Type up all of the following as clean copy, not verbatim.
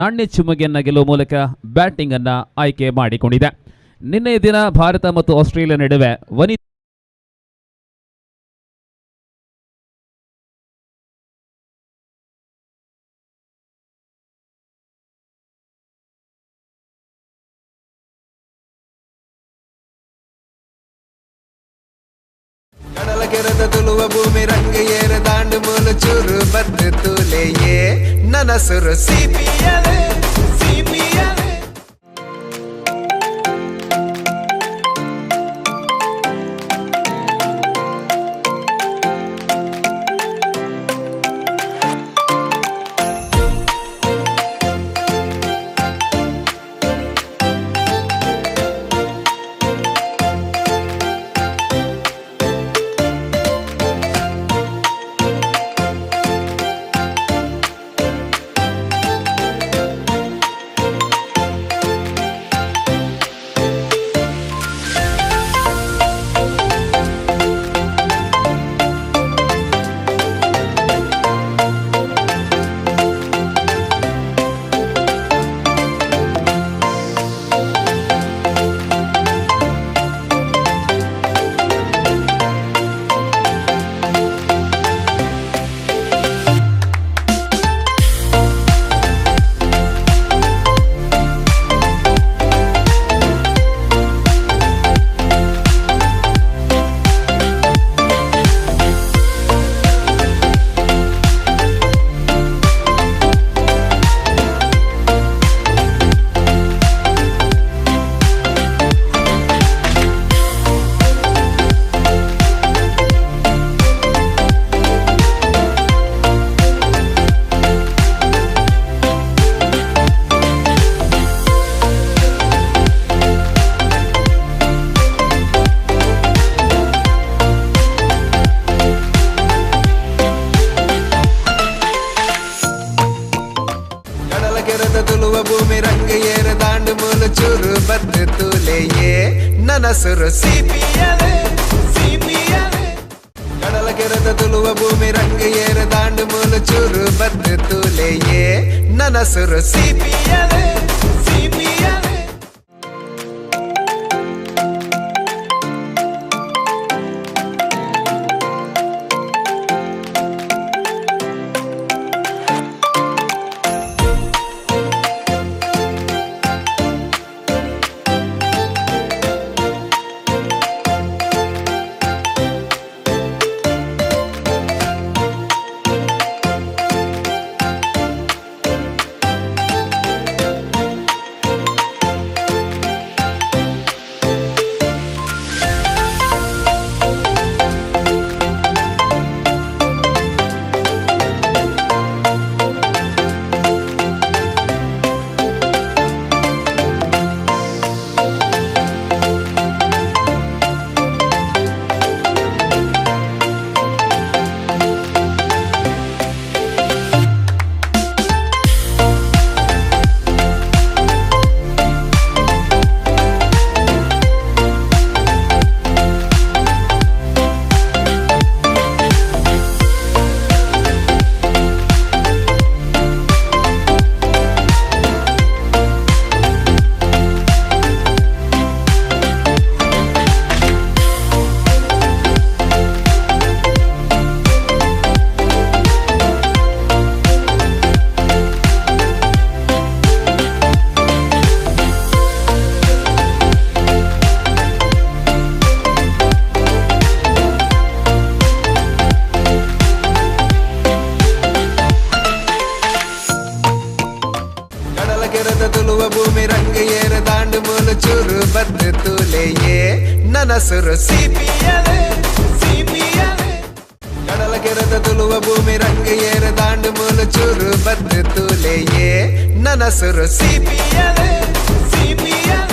ನಾಣ್ಯ ಚಿಮ್ಮುಗೆಯನ್ನ ಗೆಲ್ಲುವ ಮೂಲಕ ಬ್ಯಾಟಿಂಗ್ ಅನ್ನ ಆಯ್ಕೆ ಮಾಡಿಕೊಂಡಿದೆ. ನಿನ್ನೆ ದಿನ ಭಾರತ ಮತ್ತು ಆಸ್ಟ್ರೇಲಿಯಾ ನಡುವೆ ವನಿತಾ ಕಡಲ ಕೆರೆದ ತುಳುವ ಭೂಮಿ ರಂಗ ಏರ ದಾಂಡು ಮೂಲು ಚೂರು ಬದ್ದು ತೂಲೆಯೇ ನನಸುರು ಸಿಪಿಎಲ್ ಸಿಪಿಎಲ್. ಕಡಲ ಕೆರೆದ ತುಳುವ ಭೂಮಿ ರಂಗ ಏರ ದಾಂಡು ಮೂಲು ಚೂರು ಬದ್ದು ತೂಲೆಯೇ ನನಸುರು ಸಿಪಿಎಲ್ ಸಿಪಿಎಲ್. ಕಡಲ ಕೆರೆದ ತುಳುವ ಭೂಮಿ ರಂಗ ಏರ ದಾಂಡು ಮೂಲು ಚೂರು ಬದ್ದು ತೂಲೆಯೇ ನನಸುರು ಸಿಪಿಎಲ್ ಸಿಪಿಎಲ್. ಕಡಲ ಕೆರೆದ ತುಳುವ ಭೂಮಿ ರಂಗ ಏರ ದಾಂಡು ಮೂಲು ಚೂರು ಬದ್ದು ತೂಲೆಯೇ ನನಸುರು ಸಿಪಿಎಲ್ ಸಿಪಿಎಲ್. ಕಡಲ ಕೆರೆದ ತುಳುವ ಭೂಮಿ ರಂಗ ಏರ ದಾಂಡು ಮೂಲು ಚೂರು ಬದ್ದು ತೂಲೆಯೇ ನನಸುರು ಸಿಪಿಎಲ್ ಸಿಪಿಎಲ್.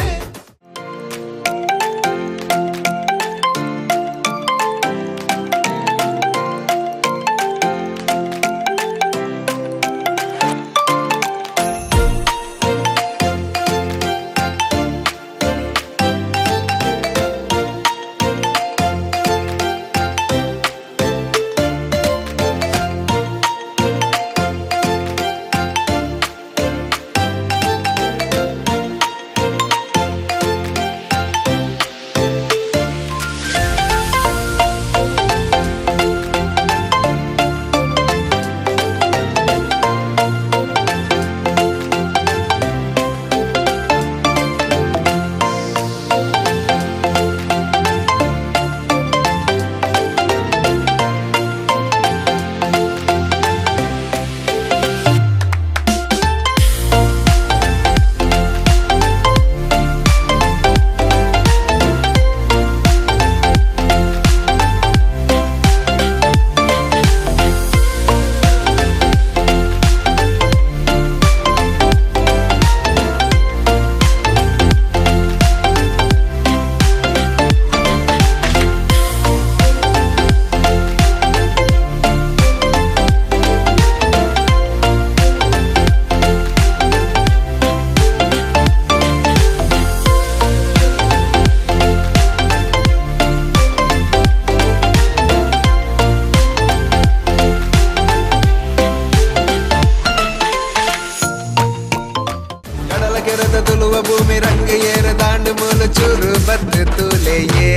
Tuluva ಭೂಮಿ ರಂಗ ಏರ ದಾಂಡು ಮೂಲು ಚೂರು ಬತ್ತು ತೂಲೆಯೇ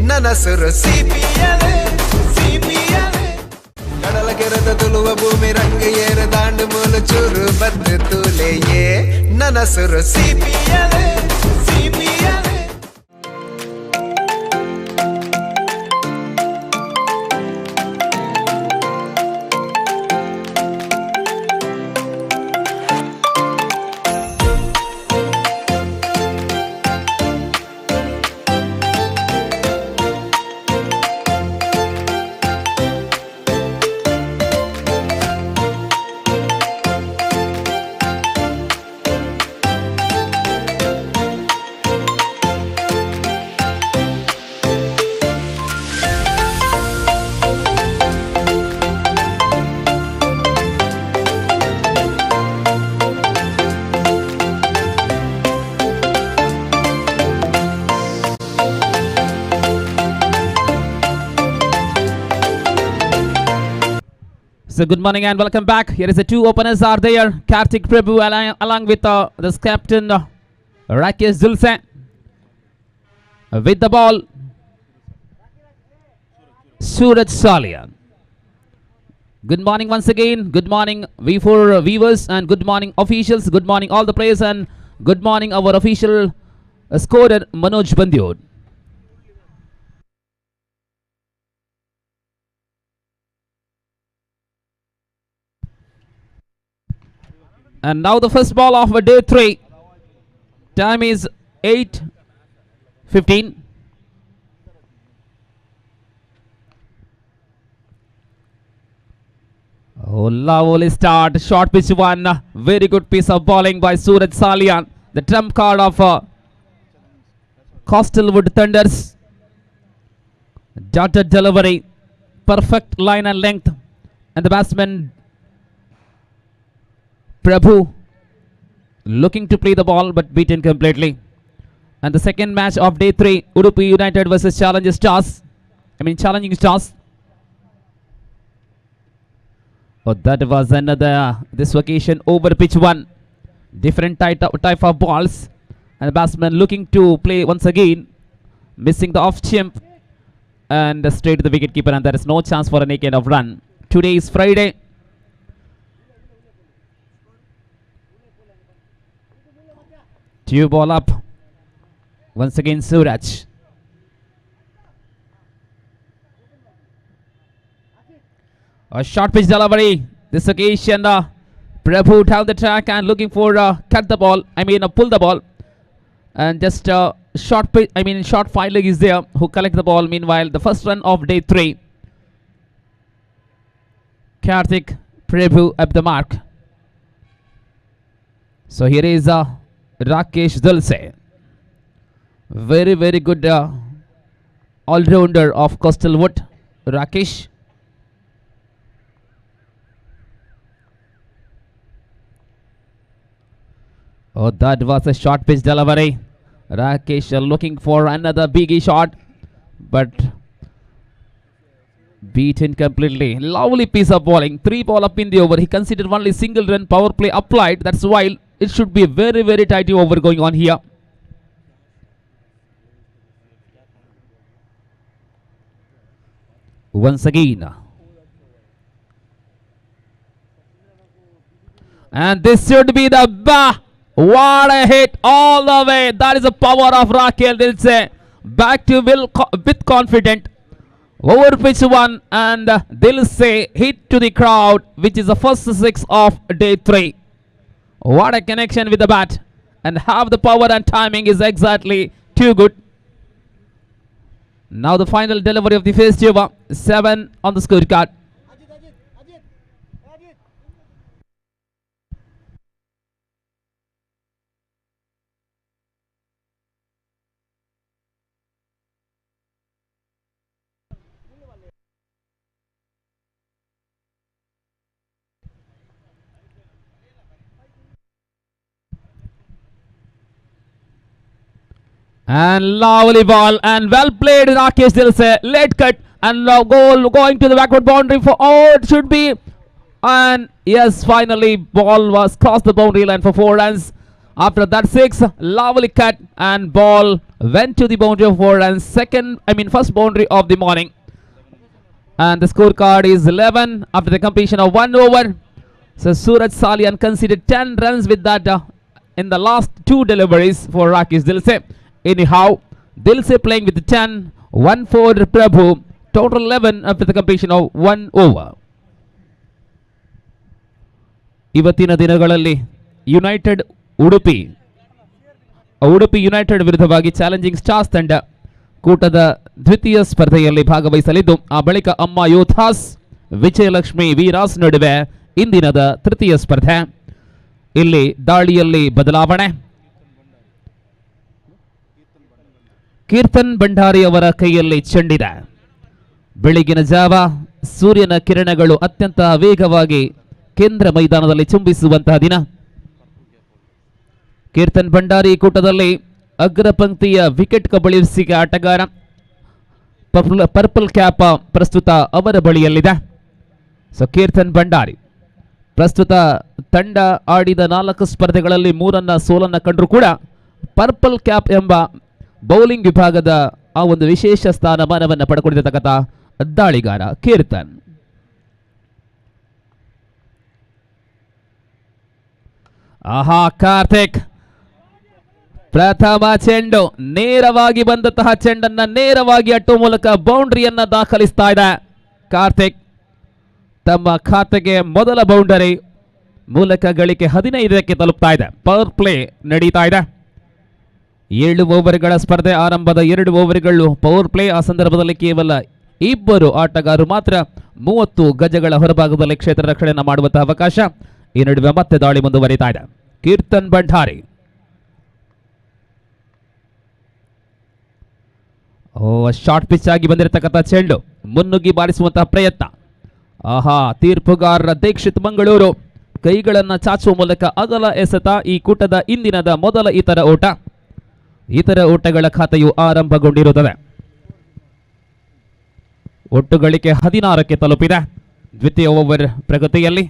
ನನಸುರು ಸಿಪಿಎಲ್ ಸಿಪಿಎಲ್ ಕಡಲ ಕೆರೆತ ತುಳುವ ಭೂಮಿ ರಂಗ ಏರ ದಾಂಡು ಮೂಲು ಚೂರು ಬತ್ತು ತೂಲೆಯೇ ನನಸುರು CPL CPL. So good morning and welcome back. Here is the two openers are there. Karthik Prabhu along with this captain Rakesh Dulce with the ball. Suraj Salian. Good morning once again. Good morning V4 viewers and good morning officials. Good morning all the players and good morning our official scorer Manoj Bandyod. And now the first ball of day 3. Time is 8:15. Oh, lovely start. Short pitch one. Very good piece of bowling by Suraj Salian. The trump card of Coastalwood Thunders. Dotted delivery. Perfect line and length. And the batsman Prabhu looking to play the ball but beaten completely. And the second match of day 3, Udupi United versus Challenging Stars. Challenging Stars. Oh, that was another, this occasion over pitch one. Different type of balls. And the batsman looking to play once again. Missing the off chimp. And straight to the wicket keeper, and there is no chance for any kind of run. Today is Friday. Two ball up. Once again Suraj. A short pitch delivery. This occasion Prabhu down the track and looking for cut the ball. Pull the ball. And just short pitch, short fine leg is there who collect the ball. Meanwhile, the first run of day 3. Karthik Prabhu up the mark. So here is Rakesh Dulce. Very, very good all-rounder of Coastalwood, Rakesh. Oh, that was a short pitch delivery. Rakesh looking for another biggie shot, but beaten completely. Lovely piece of bowling. 3 ball up in the over. He considered only single run. Power play applied. That's why it should be a very, very tight over going on here. Once again. And this should be the ba. What a hit all the way. That is the power of Rakesh Dulce. Back to Will with confident. Over pitch one, and Dulce hit to the crowd, which is the first 6 of day 3. What a connection with the bat. And have the power and timing is exactly too good. Now the final delivery of the first over. 7 on the scorecard. And lovely ball and well played Rakesh Dulce. Late cut and now goal going to the backward boundary for, oh, it should be. And yes, finally ball was crossed the boundary line for 4 runs. After that six, lovely cut and ball went to the boundary of 4 and second, I mean first boundary of the morning. And the scorecard is 11 after the completion of 1 over. So Suraj Salian conceded 10 runs with that in the last 2 deliveries for Rakesh Dilse. Anyhow, Dilse playing with 10, 1 for Prabhu, total 11 after the completion of 1 over. ಇವತ್ತಿನ ದಿನಗಳಲ್ಲಿ United Udupi Udupi United ವಿರುದ್ಧವಾಗಿ challenging stars ತಂಡ ಕೂಟದ ದ್ವಿತೀಯ ಸ್ಪರ್ಧೆಯಲ್ಲಿ ಭಾಗವಹಿಸಲಿದ್ದು, ಆ ಬಳಿಕ ಅಮ್ಮ ಯೋಧಾಸ್ ವಿಜಯಲಕ್ಷ್ಮಿ ವೀರಾಸ್ ನಡುವೆ ಇಂದಿನದ ತೃತೀಯ ಸ್ಪರ್ಧೆ. ಇಲ್ಲಿ ದಾಳಿಯಲ್ಲಿ ಬದಲಾವಣೆ. ಕೀರ್ತನ್ ಭಂಡಾರಿ ಅವರ ಕೈಯಲ್ಲಿ ಚೆಂಡಿದೆ. ಬೆಳಗಿನ ಜಾವ ಸೂರ್ಯನ ಕಿರಣಗಳು ಅತ್ಯಂತ ವೇಗವಾಗಿ ಕೇಂದ್ರ ಮೈದಾನದಲ್ಲಿ ಚುಂಬಿಸುವಂತಹ ದಿನ. ಕೀರ್ತನ್ ಭಂಡಾರಿ ಕೂಟದಲ್ಲಿ ಅಗ್ರ ಪಂಕ್ತಿಯ ವಿಕೆಟ್ ಕಬಳಿಸಿಕೆ ಆಟಗಾರ. ಪರ್ಪಲ್ ಕ್ಯಾಪ್ ಪ್ರಸ್ತುತ ಅವರ ಬಳಿಯಲ್ಲಿದೆ. ಸೊ ಕೀರ್ತನ್ ಭಂಡಾರಿ ಪ್ರಸ್ತುತ ತಂಡ ಆಡಿದ 4 ಸ್ಪರ್ಧೆಗಳಲ್ಲಿ 3 ಸೋಲನ್ನು ಕಂಡರೂ ಕೂಡ ಪರ್ಪಲ್ ಕ್ಯಾಪ್ ಎಂಬ ಬೌಲಿಂಗ್ ವಿಭಾಗದ ಆ ಒಂದು ವಿಶೇಷ ಸ್ಥಾನಮಾನವನ್ನು ಪಡ್ಕೊಂಡಿರತಕ್ಕಂಥ ದಾಳಿಗಾರ ಕೀರ್ತನ್. ಆಹಾ, ಕಾರ್ತಿಕ್ ಪ್ರಥಮ ಚೆಂಡು ನೇರವಾಗಿ ಬಂದಂತಹ ಚೆಂಡನ್ನ ನೇರವಾಗಿ ಅಟ್ಟುವ ಮೂಲಕ ಬೌಂಡ್ರಿಯನ್ನ ದಾಖಲಿಸ್ತಾ ಇದೆ ಕಾರ್ತಿಕ್. ತಮ್ಮ ಖಾತೆಗೆ ಮೊದಲ ಬೌಂಡರಿ ಮೂಲಕ ಗಳಿಕೆ 15ಕ್ಕೆ ತಲುಪ್ತಾ ಇದೆ. ಪವರ್ ಪ್ಲೇ ನಡೀತಾ ಇದೆ. 7 ಓವರ್ಗಳ ಸ್ಪರ್ಧೆ. ಆರಂಭದ 2 ಓವರ್ಗಳು ಪವರ್ ಪ್ಲೇ. ಆ ಸಂದರ್ಭದಲ್ಲಿ ಕೇವಲ 2 ಆಟಗಾರರು ಮಾತ್ರ 30 ಗಜಗಳ ಹೊರಭಾಗದಲ್ಲಿ ಕ್ಷೇತ್ರ ರಕ್ಷಣೆಯನ್ನು ಮಾಡುವಂತಹ ಅವಕಾಶ. ಈ ನಡುವೆ ಮತ್ತೆ ದಾಳಿ ಮುಂದುವರಿತಾ ಇದೆ. ಕೀರ್ತನ್ ಭಂಡಾರಿ ಶಾರ್ಟ್ ಪಿಚ್ ಆಗಿ ಬಂದಿರತಕ್ಕಂಥ ಚೆಂಡು ಮುನ್ನುಗ್ಗಿ ಬಾರಿಸುವಂತಹ ಪ್ರಯತ್ನ. ಆಹಾ, ತೀರ್ಪುಗಾರರ ದೀಕ್ಷಿತ್ ಮಂಗಳೂರು ಕೈಗಳನ್ನು ಚಾಚುವ ಮೂಲಕ ಅಗಲ ಎಸೆತ. ಈ ಕೂಟದ ಇಂದಿನದ ಮೊದಲ ಇತರ ಓಟ. ಇತರ ಓಟಗಳ ಖಾತೆಯು ಆರಂಭಗೊಂಡಿರುತ್ತದೆ. ಒಟ್ಟು ಗಳಿಕೆ 16ಕ್ಕೆ ತಲುಪಿದೆ ದ್ವಿತೀಯ ಓವರ್ ಪ್ರಗತಿಯಲ್ಲಿ.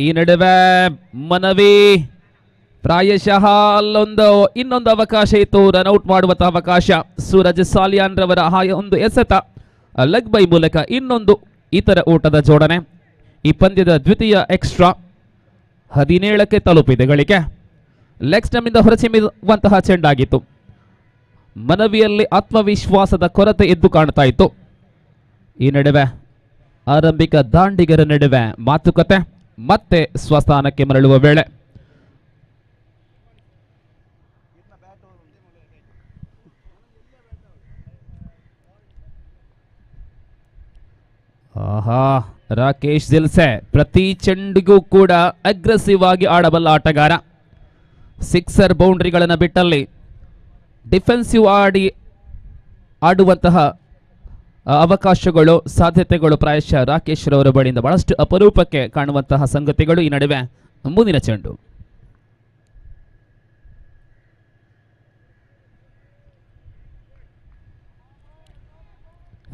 ಈ ನಡುವೆ ಮನವಿ ಪ್ರಾಯಶಃ ಅಲ್ಲೊಂದು ಇನ್ನೊಂದು ಅವಕಾಶ ಇತ್ತು, ರನ್ಔಟ್ ಮಾಡುವಂತಹ ಅವಕಾಶ. ಸೂರಜ್ ಸಾಲಿಯಾನ್ ರವರ ಒಂದು ಎಸೆತ ಲೆಗ್ ಬೈ ಮೂಲಕ ಇನ್ನೊಂದು ಇತರ ಓಟದ ಜೋಡಣೆ. ಈ ಪಂದ್ಯದ ದ್ವಿತೀಯ ಎಕ್ಸ್ಟ್ರಾ 17ಕ್ಕೆ ತಲುಪಿದೆ ಗಳಿಕೆ. ಲೆಗ್ ಸ್ಟಂಪ್ನಿಂದ ಹೊರಚಿಮ್ಮಿರುವಂತಹ ಚೆಂಡಾಗಿತ್ತು. ಮನವಿಯಲ್ಲಿ ಆತ್ಮವಿಶ್ವಾಸದ ಕೊರತೆ ಎದ್ದು ಕಾಣ್ತಾ ಇತ್ತು. ಈ ನಡುವೆ ಆರಂಭಿಕ ದಾಂಡಿಗರ ನಡುವೆ ಮಾತುಕತೆ. ಮತ್ತೆ ಸ್ವಸ್ಥಾನಕ್ಕೆ ಮರಳುವ ವೇಳೆ ಆಹಾ, ರಾಕೇಶ್ ದಿಲ್ಸೆ ಪ್ರತಿ ಚೆಂಡಿಗೂ ಕೂಡ ಅಗ್ರೆಸಿವ್ ಆಗಿ ಆಡಬಲ್ಲ ಆಟಗಾರ. ಸಿಕ್ಸರ್ ಬೌಂಡ್ರಿಗಳನ್ನು ಬಿಟ್ಟಲ್ಲಿ ಡಿಫೆನ್ಸಿವ್ ಆಡುವಂತಹ ಅವಕಾಶಗಳು, ಸಾಧ್ಯತೆಗಳು ಪ್ರಾಯಶಃ ರಾಕೇಶ್ ರವರ ಬಳಿಯಿಂದ ಬಹಳಷ್ಟು ಅಪರೂಪಕ್ಕೆ ಕಾಣುವಂತಹ ಸಂಗತಿಗಳು. ಈ ನಡುವೆ ಮುಂದಿನ ಚೆಂಡು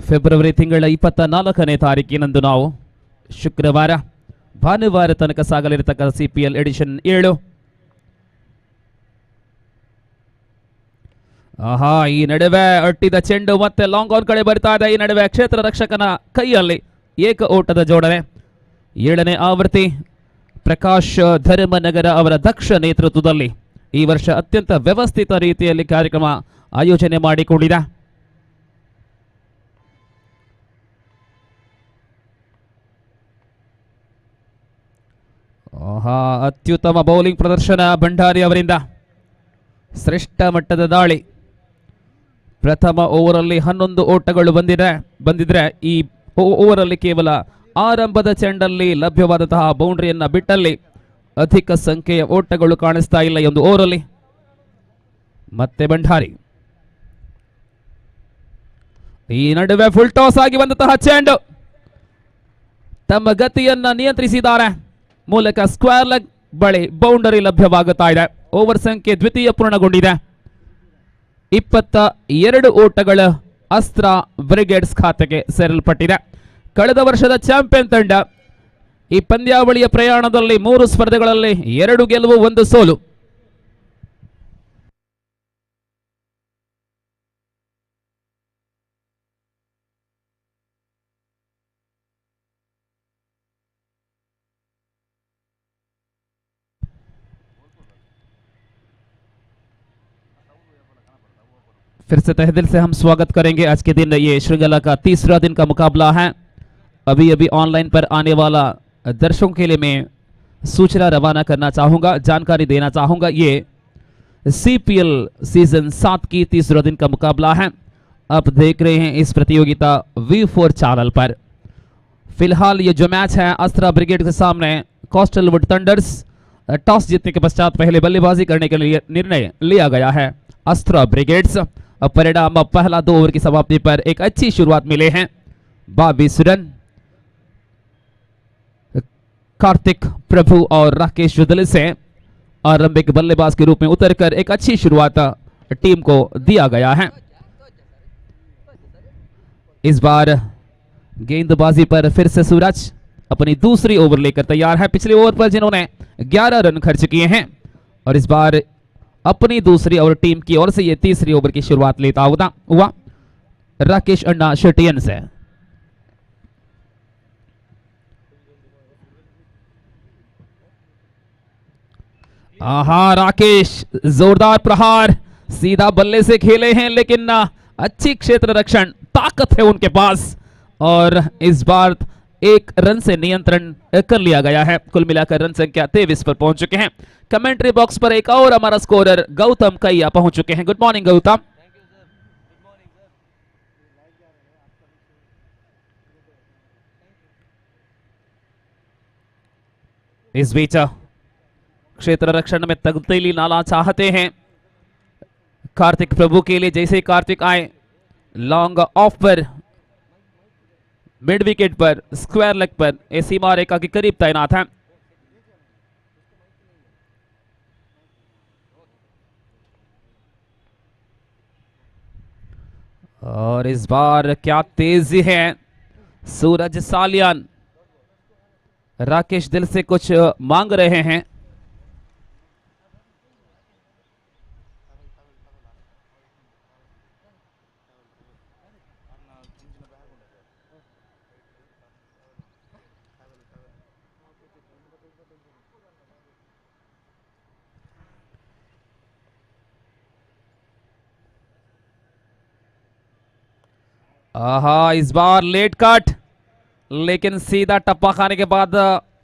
ಫೆಬ್ರವರಿ ತಿಂಗಳ 24ನೇ ತಾರೀಕಿನಂದು ನಾವು ಶುಕ್ರವಾರ ಭಾನುವಾರ ತನಕ ಸಾಗಲಿರತಕ್ಕ ಸಿಪಿಎಲ್ ಎಡಿಷನ್ 7. ಆಹಾ, ಈ ನಡುವೆ ಅಟ್ಟಿದ ಚೆಂಡು ಮತ್ತೆ ಲಾಂಗ್ ಆನ್ ಕಡೆ ಬರ್ತಾ ಇದೆ. ಈ ನಡುವೆ ಕ್ಷೇತ್ರ ರಕ್ಷಕನ ಕೈಯಲ್ಲಿ ಏಕ ಓಟದ ಜೋಡಣೆ. 7ನೇ ಆವೃತ್ತಿ ಪ್ರಕಾಶ್ ಧರ್ಮನಗರ ಅವರ ದಕ್ಷ ನೇತೃತ್ವದಲ್ಲಿ ಈ ವರ್ಷ ಅತ್ಯಂತ ವ್ಯವಸ್ಥಿತ ರೀತಿಯಲ್ಲಿ ಕಾರ್ಯಕ್ರಮ ಆಯೋಜನೆ ಮಾಡಿಕೊಂಡಿದೆ. ಆಹಾ, ಅತ್ಯುತ್ತಮ ಬೌಲಿಂಗ್ ಪ್ರದರ್ಶನ ಭಂಡಾರಿ ಅವರಿಂದ. ಶ್ರೇಷ್ಠ ಮಟ್ಟದ ದಾಳಿ. ಪ್ರಥಮ ಓವರಲ್ಲಿ 11 ಓಟಗಳು ಬಂದಿದ್ರೆ ಈ ಓವರಲ್ಲಿ ಕೇವಲ ಆರಂಭದ ಚೆಂಡಲ್ಲಿ ಲಭ್ಯವಾದಂತಹ ಬೌಂಡ್ರಿಯನ್ನ ಬಿಟ್ಟಲ್ಲಿ ಅಧಿಕ ಸಂಖ್ಯೆಯ ಓಟಗಳು ಕಾಣಿಸ್ತಾ ಇಲ್ಲ ಈ ಒಂದು ಓವರಲ್ಲಿ. ಮತ್ತೆ ಭಂಡಾರಿ. ಈ ನಡುವೆ ಫುಲ್ ಟಾಸ್ ಆಗಿ ಬಂದಂತಹ ಚೆಂಡು ತಮ್ಮ ಗತಿಯನ್ನ ನಿಯಂತ್ರಿಸಿದ್ದಾರೆ. ಮೂಲಕ ಸ್ಕ್ವೇರ್ ಲೆಗ್ ಬಳಿ ಬೌಂಡರಿ ಲಭ್ಯವಾಗುತ್ತಾ ಇದೆ. ಓವರ್ ಸಂಖ್ಯೆ ದ್ವಿತೀಯ ಪೂರ್ಣಗೊಂಡಿದೆ. 22 ಓಟಗಳ ಅಸ್ತ್ರ ಬ್ರಿಗೇಡ್ಸ್ ಖಾತೆಗೆ ಸೇರಲ್ಪಟ್ಟಿದೆ. ಕಳೆದ ವರ್ಷದ ಚಾಂಪಿಯನ್ ತಂಡ. ಈ ಪಂದ್ಯಾವಳಿಯ ಪ್ರಯಾಣದಲ್ಲಿ 3 ಸ್ಪರ್ಧೆಗಳಲ್ಲಿ 2 ಗೆಲುವು, 1 ಸೋಲು. फिर से तहे दिल से हम स्वागत करेंगे। आज के दिन ये श्रृंखला का तीसरा दिन का मुकाबला है। अभी अभी ऑनलाइन पर आने वाला दर्शकों के लिए मैं सूचना रवाना करना चाहूँगा, जानकारी देना चाहूँगा। ये सीपीएल सीजन 7 की तीसरा दिन का मुकाबला है। आप देख रहे हैं इस प्रतियोगिता V4 channel पर। फिलहाल ये जो मैच है अस्त्रा ब्रिगेड के सामने coastal would thunder's. Toss जीतने के पश्चात पहले बल्लेबाजी करने के लिए निर्णय लिया गया है अस्त्रा ब्रिगेड्स। परिणाम पहला 2 ओवर की समाप्ति पर एक अच्छी शुरुआत मिले हैं। 22 रन कार्तिक प्रभु और राकेश जुदल से आरंभिक बल्लेबाज के रूप में उतरकर एक अच्छी शुरुआत टीम को दिया गया है। इस बार गेंदबाजी पर फिर से सूरज अपनी दूसरी ओवर लेकर तैयार है। पिछले ओवर पर जिन्होंने 11 रन खर्च किए हैं और इस बार अपनी दूसरी और टीम की ओर से ये तीसरी ओवर की शुरुआत लेता हुआ राकेश अन्ना शेटियन से। आहा राकेश, जोरदार प्रहार, सीधा बल्ले से खेले हैं लेकिन अच्छी क्षेत्र रक्षण ताकत है उनके पास और इस बार 1 रन से नियंत्रण कर लिया गया है। कुल मिलाकर रन संख्या 23 पर पहुंच चुके हैं। कमेंट्री बॉक्स पर एक और हमारा स्कोरर गौतम कैया पहुंच चुके हैं। Good morning Gautam. इस बीच क्षेत्र रक्षण में तब्दीली लाना चाहते हैं कार्तिक प्रभु के लिए। जैसे कार्तिक आए लॉन्ग ऑफ पर, मिड विकेट पर, स्क्वायर लेग पर, ये सीमा रेखा के करीब तैनात है। और इस बार क्या तेजी है सूरज सालियान। राकेश दिल से कुछ मांग रहे हैं। आहा, इस बार लेट कट, लेकिन सीधा टप्पा खाने के बाद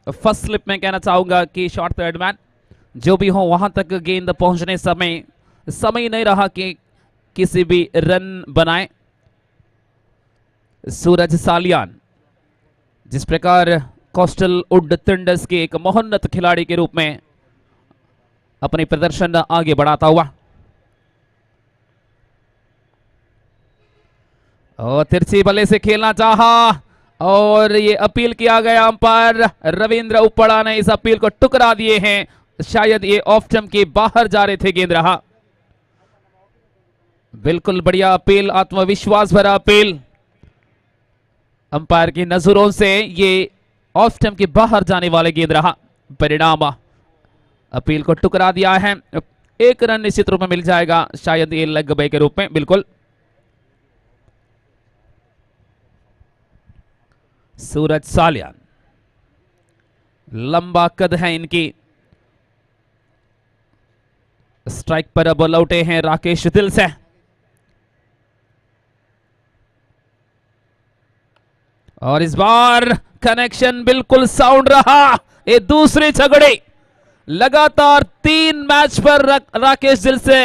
फर्स्ट स्लिप में कहना चाहूंगा कि short third man जो भी हो वहां तक गेंद पहुंचने समय समय नहीं रहा कि किसी भी रन बनाए। सूरज सालियान जिस प्रकार coastal would thunders के एक महोन्नत खिलाड़ी के रूप में अपने प्रदर्शन आगे बढ़ाता हुआ, और तिरछी बल्ले से खेलना चाहा और ये अपील किया गया। अंपायर रविंद्र उपड़ा ने इस अपील को टुकरा दिए हैं। शायद ये ऑफ स्टंप के बाहर जा रहे थे गेंद रहा। बिल्कुल बढ़िया अपील, आत्मविश्वास भरा अपील। अंपायर की नजरों से ये ऑफ स्टंप के बाहर जाने वाले गेंद रहा। परिणाम अपील को टुकरा दिया है। 1 रन निश्चित रूप में मिल जाएगा, शायद ये लेग बाय के रूप में। बिल्कुल सूरज सालियान, लंबा कद है इनकी। स्ट्राइक पर अब लौटे हैं राकेश दिल से। और इस बार कनेक्शन बिल्कुल साउंड रहा। ये दूसरी झगड़े लगातार 3 मैच पर राकेश दिल से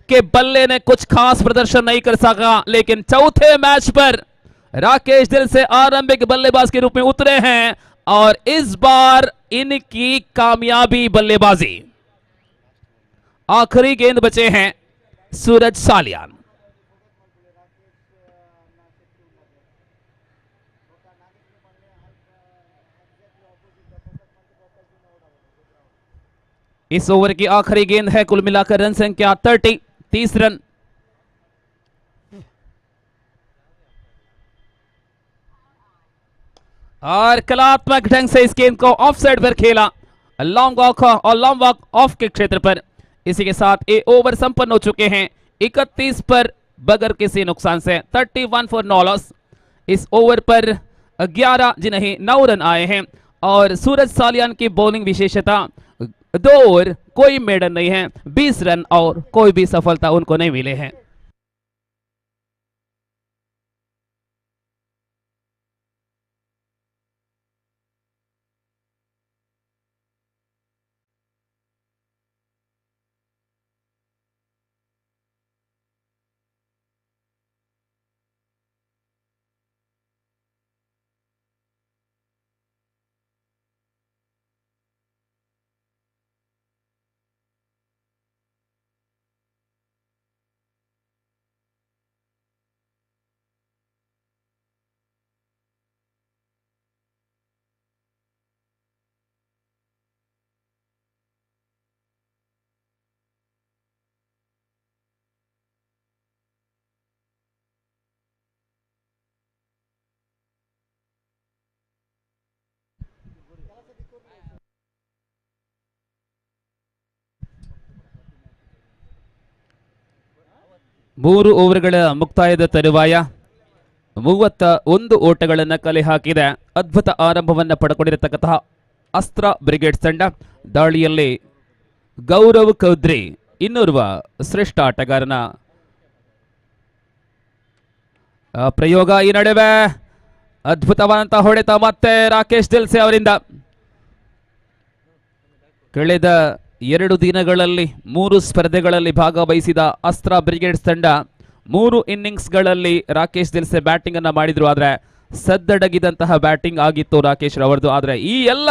के बल्ले ने कुछ खास प्रदर्शन नहीं कर सका, लेकिन चौथे मैच पर राकेश दिल से आरंभिक बल्लेबाज के रूप में उतरे हैं और इस बार इनकी कामयाबी बल्लेबाजी। आखिरी गेंद बचे हैं सूरज सालियान। इस ओवर की आखिरी गेंद है। कुल मिलाकर रन संख्या 30 रन। और कलात्मक ढंग से इस गेंद को ऑफ साइड पर खेला, लॉन्ग वॉक और long walk of के क्षेत्र पर। इसी के साथ ये ओवर संपन्न हो चुके हैं 31 पर बगैर किसी नुकसान से, 31 for no loss. इस ओवर पर 11, जी नहीं, 9 रन आए हैं। और सूरज सालियान की बॉलिंग विशेषता, 2 ओवर कोई मेडन नहीं है, 20 रन और कोई भी सफलता उनको नहीं मिले हैं। 3 ಓವರ್ಗಳ ಮುಕ್ತಾಯದ ತರುವಾಯ 31 ಓಟಗಳನ್ನು ಕಲೆ ಹಾಕಿದೆ. ಅದ್ಭುತ ಆರಂಭವನ್ನು ಪಡ್ಕೊಂಡಿರತಕ್ಕಂತಹ ಅಸ್ತ್ರ ಬ್ರಿಗೇಡ್ ತಂಡ. ದಾಳಿಯಲ್ಲಿ ಗೌರವ್ ಕೌದ್ರಿ ಇನ್ನೋರ್ವ ಶ್ರೇಷ್ಠ ಆಟಗಾರನ ಪ್ರಯೋಗ. ಈ ನಡುವೆ ಅದ್ಭುತವಾದಂತಹ ಹೊಡೆತ ಮತ್ತೆ ರಾಕೇಶ್ ದಿಲ್ಸೆ ಅವರಿಂದ. ಕಳೆದ 2 ದಿನಗಳಲ್ಲಿ 3 ಸ್ಪರ್ಧೆಗಳಲ್ಲಿ ಭಾಗವಹಿಸಿದ ಅಸ್ತ್ರ ಬ್ರಿಗೇಡ್ಸ್ ತಂಡ 3 ಇನ್ನಿಂಗ್ಸ್ಗಳಲ್ಲಿ ರಾಕೇಶ್ ದಿಲ್ಸೆ ಬ್ಯಾಟಿಂಗ್ ಅನ್ನ ಮಾಡಿದ್ರು. ಆದ್ರೆ ಸದ್ದಡಗಿದಂತಹ ಬ್ಯಾಟಿಂಗ್ ಆಗಿತ್ತು ರಾಕೇಶ್ ರವರದು. ಆದ್ರೆ ಈ ಎಲ್ಲ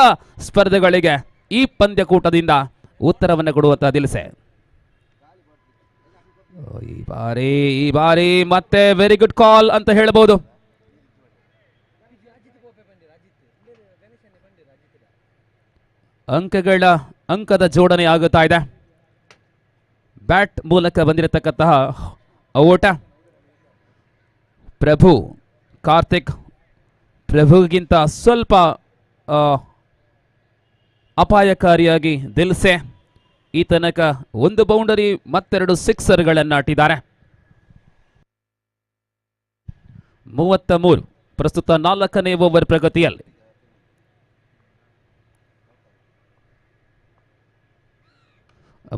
ಸ್ಪರ್ಧೆಗಳಿಗೆ ಈ ಪಂದ್ಯಕೂಟದಿಂದ ಉತ್ತರವನ್ನು ಕೊಡುವಂತಹ ದಿಲ್ಸೆ. ಈ ಬಾರಿ ಮತ್ತೆ ವೆರಿ ಗುಡ್ ಕಾಲ್ ಅಂತ ಹೇಳಬಹುದು. ಅಂಕದ ಜೋಡಣೆ ಆಗುತ್ತಾ ಇದೆ. ಬ್ಯಾಟ್ ಮೂಲಕ ಬಂದಿರತಕ್ಕಂತಹ ಓಟ ಪ್ರಭು ಕಾರ್ತಿಕ್ ಪ್ರಭುಗಿಂತ ಸ್ವಲ್ಪ ಅಪಾಯಕಾರಿಯಾಗಿ ದಿಲ್ಸೆ. ಈ ತನಕ 1 ಬೌಂಡರಿ ಮತ್ತೆರಡು ಸಿಕ್ಸರ್ಗಳನ್ನು ಆಟಿದ್ದಾರೆ. 33 ಪ್ರಸ್ತುತ 4ನೇ ಓವರ್ ಪ್ರಗತಿಯಲ್ಲಿ.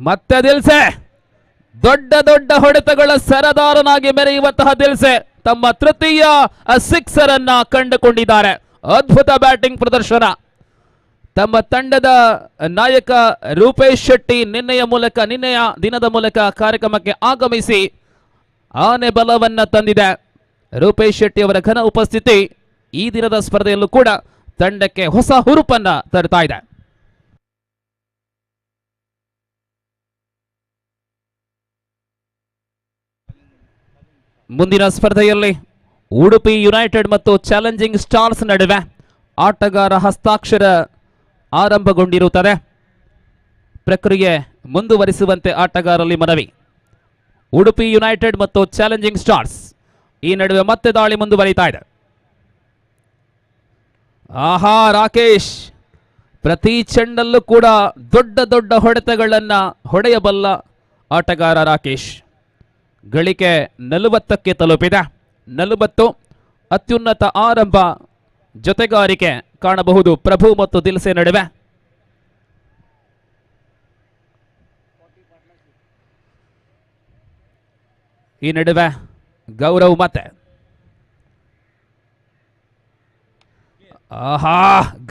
ಮತ್ತೆ ದಿಲ್ಸೆ ದೊಡ್ಡ ದೊಡ್ಡ ಹೊಡೆತಗಳ ಸರದಾರನಾಗಿ ಮೆರೆಯುವಂತಹ ದಿಲ್ಸೆ ತಮ್ಮ ತೃತೀಯ ಸಿಕ್ಸರ್ ಅನ್ನ ಕಂಡುಕೊಂಡಿದ್ದಾರೆ. ಅದ್ಭುತ ಬ್ಯಾಟಿಂಗ್ ಪ್ರದರ್ಶನ. ತಮ್ಮ ತಂಡದ ನಾಯಕ ರೂಪೇಶ್ ಶೆಟ್ಟಿ ನಿನ್ನೆಯ ದಿನದ ಮೂಲಕ ಕಾರ್ಯಕ್ರಮಕ್ಕೆ ಆಗಮಿಸಿ ಆನೆ ಬಲವನ್ನ ತಂದಿದೆ. ರೂಪೇಶ್ ಶೆಟ್ಟಿ ಅವರ ಘನ ಉಪಸ್ಥಿತಿ ಈ ದಿನದ ಸ್ಪರ್ಧೆಯಲ್ಲೂ ಕೂಡ ತಂಡಕ್ಕೆ ಹೊಸ ಹುರುಪನ್ನ ತರ್ತಾ ಇದೆ. ಮುಂದಿನ ಸ್ಪರ್ಧೆಯಲ್ಲಿ ಉಡುಪಿ ಯುನೈಟೆಡ್ ಮತ್ತು ಚಾಲೆಂಜಿಂಗ್ ಸ್ಟಾರ್ಸ್ ನಡುವೆ ಆಟಗಾರ ಹಸ್ತಾಕ್ಷರ ಆರಂಭಗೊಂಡಿರುತ್ತದೆ. ಪ್ರಕ್ರಿಯೆ ಮುಂದುವರಿಸುವಂತೆ ಆಟಗಾರರಲ್ಲಿ ಮನವಿ. ಉಡುಪಿ ಯುನೈಟೆಡ್ ಮತ್ತು ಚಾಲೆಂಜಿಂಗ್ ಸ್ಟಾರ್ಸ್ ಈ ನಡುವೆ ಮತ್ತೆ ದಾಳಿ ಮುಂದುವರಿತಾ ಇದೆ. ಆಹಾ ರಾಕೇಶ್, ಪ್ರತಿ ಚೆಂಡಲ್ಲೂ ಕೂಡ ದೊಡ್ಡ ದೊಡ್ಡ ಹೊಡೆತಗಳನ್ನು ಹೊಡೆಯಬಲ್ಲ ಆಟಗಾರ ರಾಕೇಶ್. ಗಳಿಕೆ 40ಕ್ಕೆ ತಲುಪಿದೆ. 40 ಅತ್ಯುನ್ನತ ಆರಂಭ ಜೊತೆಗಾರಿಕೆ ಕಾಣಬಹುದು ಪ್ರಭು ಮತ್ತು ದಿಲ್ಸೆ ನಡುವೆ. ಈ ನಡುವೆ ಗೌರವ್ ಮತ್ತೆ ಆಹಾ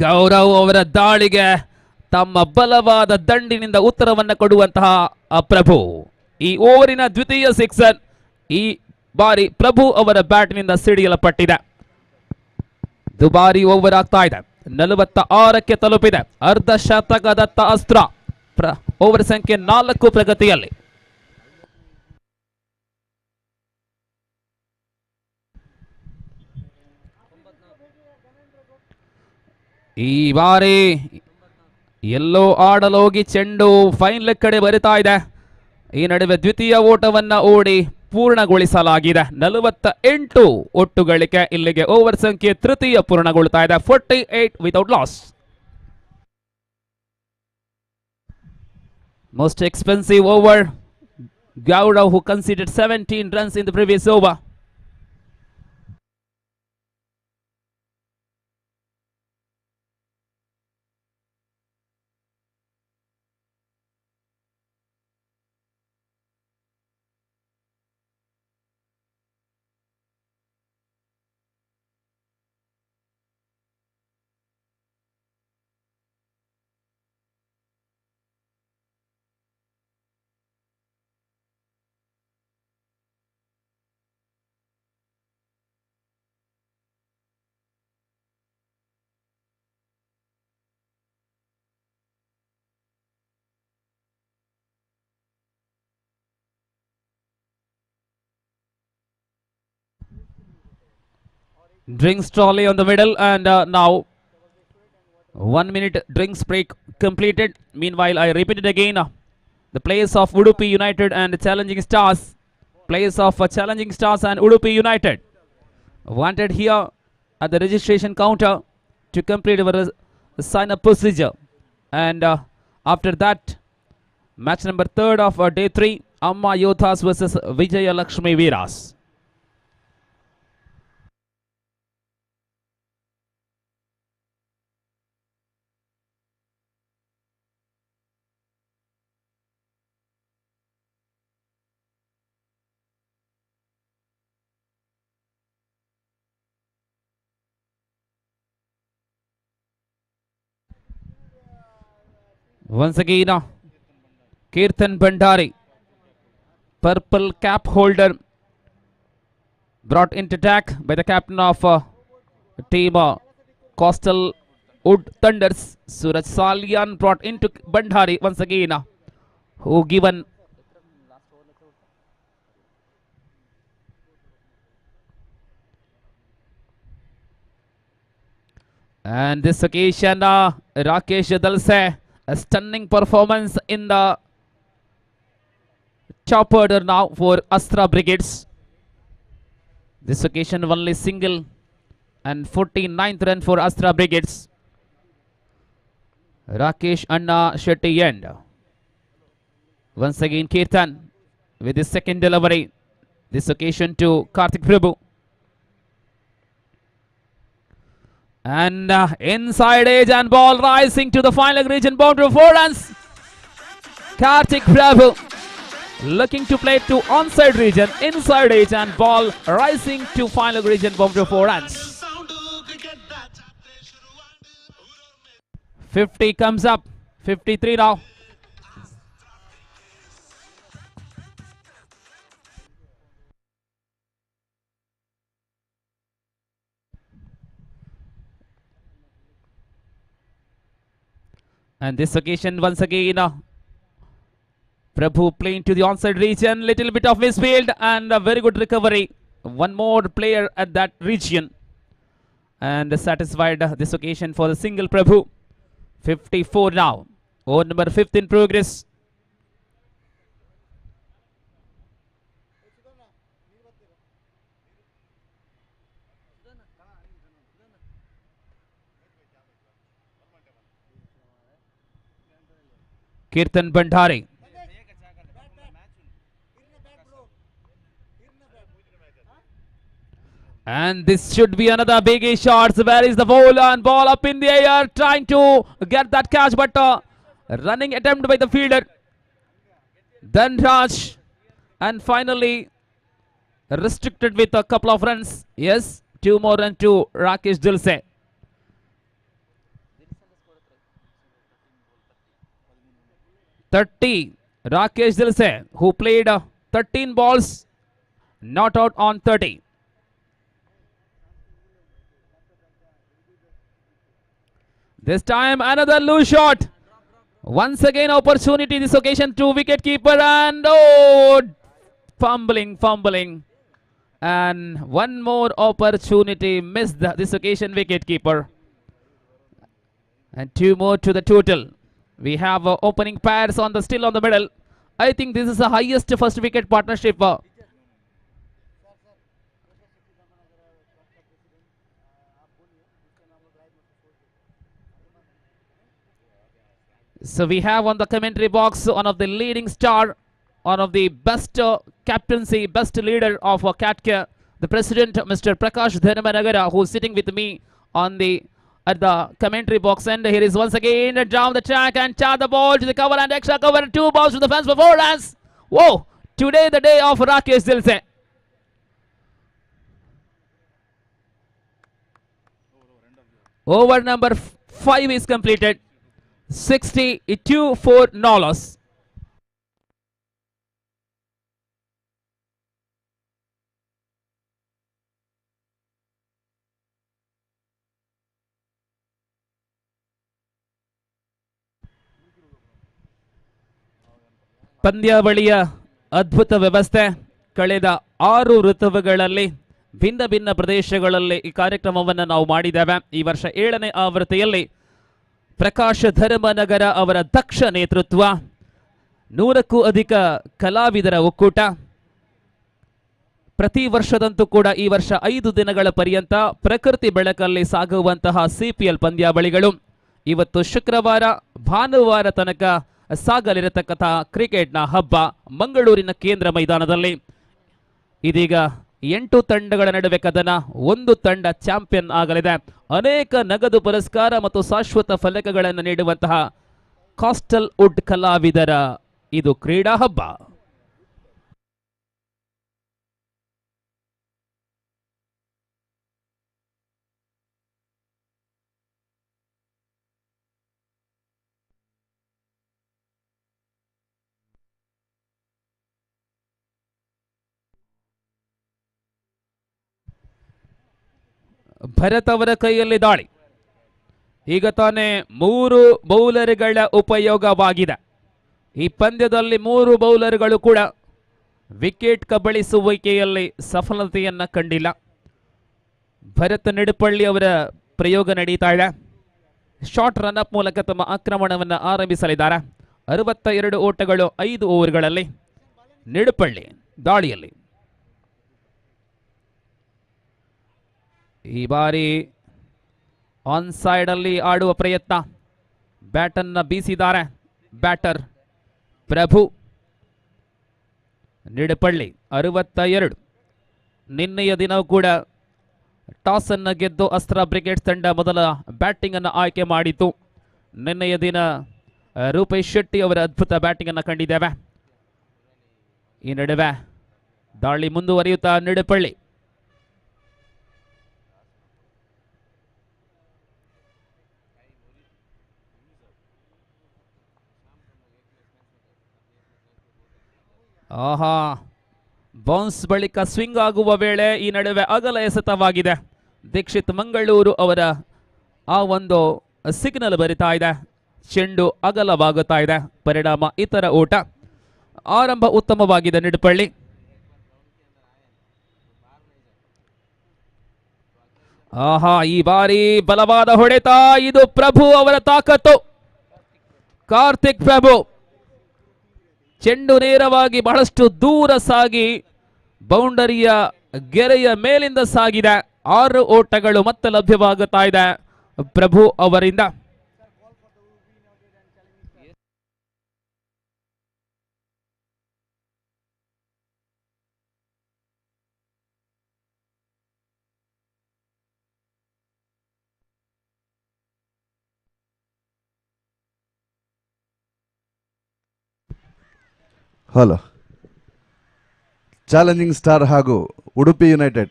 ಗೌರವ್ ಅವರ ದಾಳಿಗೆ ತಮ್ಮ ಬಲವಾದ ದಂಡಿನಿಂದ ಉತ್ತರವನ್ನು ಕೊಡುವಂತಹ ಪ್ರಭು. ಈ ಓವರಿನ ದ್ವಿತೀಯ ಸಿಕ್ಸರ್ ಈ ಬಾರಿ ಪ್ರಭು ಅವರ ಬ್ಯಾಟ್ನಿಂದ ಸಿಡಿಯಲ್ಪಟ್ಟಿದೆ. ದುಬಾರಿ ಓವರ್ ಆಗ್ತಾ ಇದೆ. 46ಕ್ಕೆ ತಲುಪಿದೆ. ಅರ್ಧ ಶತಕದತ್ತ ಅಸ್ತ್ರ. ಓವರ್ ಸಂಖ್ಯೆ 4 ಪ್ರಗತಿಯಲ್ಲಿ. ಈ ಬಾರಿ ಎಲ್ಲೋ ಆಡಲೋಗಿ ಚೆಂಡು ಫೈನ್ ಲೆಗ್ ಕಡೆ ಬರಿತಾ ಇದೆ. ಈ ನಡುವೆ ದ್ವಿತೀಯ ಓಟವನ್ನ ಓಡಿ ಪೂರ್ಣಗೊಳಿಸಲಾಗಿದೆ. 48 ಒಟ್ಟು ಗಳಿಕೆ. ಇಲ್ಲಿಗೆ ಓವರ್ ಸಂಖ್ಯೆ ತೃತೀಯ ಪೂರ್ಣಗೊಳ್ತಾ ಇದೆ. 48 without loss. Most expensive over, Gaurav, who conceded 17 runs in the previous over. Drinks trolley on the middle, and now 1 minute drinks break completed. Meanwhile, I repeat it again, the place of Udupi United and Challenging Stars, place of Challenging Stars and Udupi United wanted here at the registration counter to complete our sign up procedure. And after that, match number 3rd of day 3, Amma Yodhas versus Vijaya Lakshmi Veeras. Once again, Kirtan Bhandari, purple cap holder, brought into attack by the captain of team Coastal Wood Thunders, Suraj Salian, brought into Bhandari once again, who given and this occasion Rakesh Dalse, a stunning performance in the top order now for Astra Brigades. This occasion only single and 49th run for Astra Brigades. Rakesh Anna Shetty end. Once again Kirtan with his second delivery. This occasion to Karthik Prabhu. And inside edge and ball rising to the final region boundary, 4 runs. Karthik Prabhu looking to play to onside region, inside edge and ball rising to final region boundary, 4 runs. 50 comes up, 53 now. And this occasion once again, Prabhu playing to the onside region, little bit of misfield and a very good recovery. One more player at that region and satisfied this occasion for the single Prabhu. 54 now. Over number 5th in progress. Kirtan Bhandari. And this should be another big shot. Where is the ball? And ball up in the air, trying to get that catch, but running attempt by the fielder Dhanraj, and finally restricted with a couple of runs. Yes, 2 more runs to Rakesh Dulce. 30, Rakesh Dilse, who played 13 balls, not out on 30. This time another loose shot. Once again opportunity this occasion to wicket keeper, and oh, fumbling, fumbling. And one more opportunity missed this occasion wicket keeper. And 2 more to the total. We have opening pairs on the still on the middle. I think this is the highest first wicket partnership So we have on the commentary box one of the leading star, one of the best captaincy, best leader of CATK, the president, Mr. Prakash Dharmanagara, who is sitting with me on the at the commentary box. And here is once again down the track and char the ball to the cover and extra cover, 2 balls to the fence for 4 runs. Whoa, today the day of Rakesh Dilse. Over number 5 is completed. 62 for no loss. ಪಂದ್ಯಾವಳಿಯ ಅದ್ಭುತ ವ್ಯವಸ್ಥೆ. ಕಳೆದ 6 ಋತುಗಳಲ್ಲಿ ಭಿನ್ನ ಭಿನ್ನ ಪ್ರದೇಶಗಳಲ್ಲಿ ಈ ಕಾರ್ಯಕ್ರಮವನ್ನು ನಾವು ಮಾಡಿದ್ದೇವೆ. ಈ ವರ್ಷ 7ನೇ ಆವೃತ್ತಿಯಲ್ಲಿ ಪ್ರಕಾಶ್ ಧರ್ಮನಗರ ಅವರ ದಕ್ಷ ನೇತೃತ್ವ, 100ಕ್ಕೂ ಅಧಿಕ ಕಲಾವಿದರ ಒಕ್ಕೂಟ. ಪ್ರತಿ ವರ್ಷದಂತೂ ಕೂಡ ಈ ವರ್ಷ 5 ದಿನಗಳ ಪರ್ಯಂತ ಪ್ರಕೃತಿ ಬೆಳಕಲ್ಲಿ ಸಾಗುವಂತಹ ಸಿಪಿಎಲ್ ಪಂದ್ಯಾವಳಿಗಳು ಇವತ್ತು ಶುಕ್ರವಾರ ಭಾನುವಾರ ತನಕ ಸಾಗಲಿರತಕ್ಕಂತಹ ಕ್ರಿಕೆಟ್ನ ಹಬ್ಬ ಮಂಗಳೂರಿನ ಕೇಂದ್ರ ಮೈದಾನದಲ್ಲಿ. ಇದೀಗ 8 ತಂಡಗಳ ನಡುವೆ ಕದನ, 1 ತಂಡ ಚಾಂಪಿಯನ್ ಆಗಲಿದೆ. ಅನೇಕ ನಗದು ಪುರಸ್ಕಾರ ಮತ್ತು ಶಾಶ್ವತ ಫಲಕಗಳನ್ನು ನೀಡುವಂತಹ ಕಾಸ್ಟಲ್ ವುಡ್ ಕಲಾವಿದರ ಇದು ಕ್ರೀಡಾ ಹಬ್ಬ. ಭರತ್ ಅವರ ಕೈಯಲ್ಲಿ ದಾಳಿ. ಈಗ ತಾನೇ 3 ಬೌಲರ್ಗಳ ಉಪಯೋಗವಾಗಿದೆ. ಈ ಪಂದ್ಯದಲ್ಲಿ 3 ಬೌಲರ್ಗಳು ಕೂಡ ವಿಕೆಟ್ ಕಬಳಿಸುವಿಕೆಯಲ್ಲಿ ಸಫಲತೆಯನ್ನ ಕಂಡಿಲ್ಲ. ಭರತ್ ನಿಡುಪಳ್ಳಿ ಅವರ ಪ್ರಯೋಗ ನಡೀತಾ ಇದೆ. Short run up ಮೂಲಕ ತಮ್ಮ ಆಕ್ರಮಣವನ್ನು ಆರಂಭಿಸಲಿದ್ದಾರೆ. 62 ಓಟಗಳು 5 ಓವರ್ಗಳಲ್ಲಿ ನಿಡುಪಳ್ಳಿ ದಾಳಿಯಲ್ಲಿ. ಈ ಬಾರಿ ಆನ್ ಸೈಡ್ ಅಲ್ಲಿ ಆಡುವ ಪ್ರಯತ್ನ, ಬ್ಯಾಟನ್ನ ಬೀಸಿದ್ದಾರೆ ಬ್ಯಾಟರ್ ಪ್ರಭು. ನಿಡುಪಳ್ಳಿ 62. ನಿನ್ನೆಯ ದಿನವೂ ಕೂಡ ಟಾಸ್ ಅನ್ನು ಗೆದ್ದು ಅಸ್ತ್ರ ಬ್ರಿಗೇಡ್ ತಂಡ ಮೊದಲ ಬ್ಯಾಟಿಂಗ್ ಅನ್ನು ಆಯ್ಕೆ ಮಾಡಿತು. ನಿನ್ನೆಯ ದಿನ ರೂಪೇಶ್ ಶೆಟ್ಟಿ ಅವರ ಅದ್ಭುತ ಬ್ಯಾಟಿಂಗ್ ಅನ್ನು ಕಂಡಿದ್ದೇವೆ. ಈ ನಡುವೆ ದಾಳಿ ಮುಂದುವರಿಯುತ್ತಾ ನಿಡುಪಳ್ಳಿ. ಆಹಾ, ಬೌನ್ಸ್ ಬಳಿಕ ಸ್ವಿಂಗ್ ಆಗುವ ವೇಳೆ ಈ ನಡುವೆ ಅಗಲ ಎಸೆತವಾಗಿದೆ. ದೀಕ್ಷಿತ್ ಮಂಗಳೂರು ಅವರ ಆ ಒಂದು ಸಿಗ್ನಲ್ ಬರಿತಾ ಇದೆ. ಚೆಂಡು ಅಗಲವಾಗುತ್ತಾ ಇದೆ. ಪರಿಣಾಮ ಇತರ ಓಟ. ಆರಂಭ ಉತ್ತಮವಾಗಿದೆ ನಿಡುಪಳ್ಳಿ. ಆಹಾ, ಈ ಬಾರಿ ಬಲವಾದ ಹೊಡೆತ. ಇದು ಪ್ರಭು ಅವರ ತಾಕತ್ತು. ಕಾರ್ತಿಕ್ ಪ್ರಭು ಚೆಂಡು ನೇರವಾಗಿ ಬಹಳಷ್ಟು ದೂರ ಸಾಗಿ ಬೌಂಡರಿಯ ಗೆರೆಯ ಮೇಲಿಂದ ಸಾಗಿದೆ. 6 ಓಟಗಳು ಮತ್ತೆ ಲಭ್ಯವಾಗುತ್ತಾ ಇದೆ ಪ್ರಭು ಅವರಿಂದ. Hello, challenging star ಹಾಗೂ ಉಡುಪಿ ಯುನೈಟೆಡ್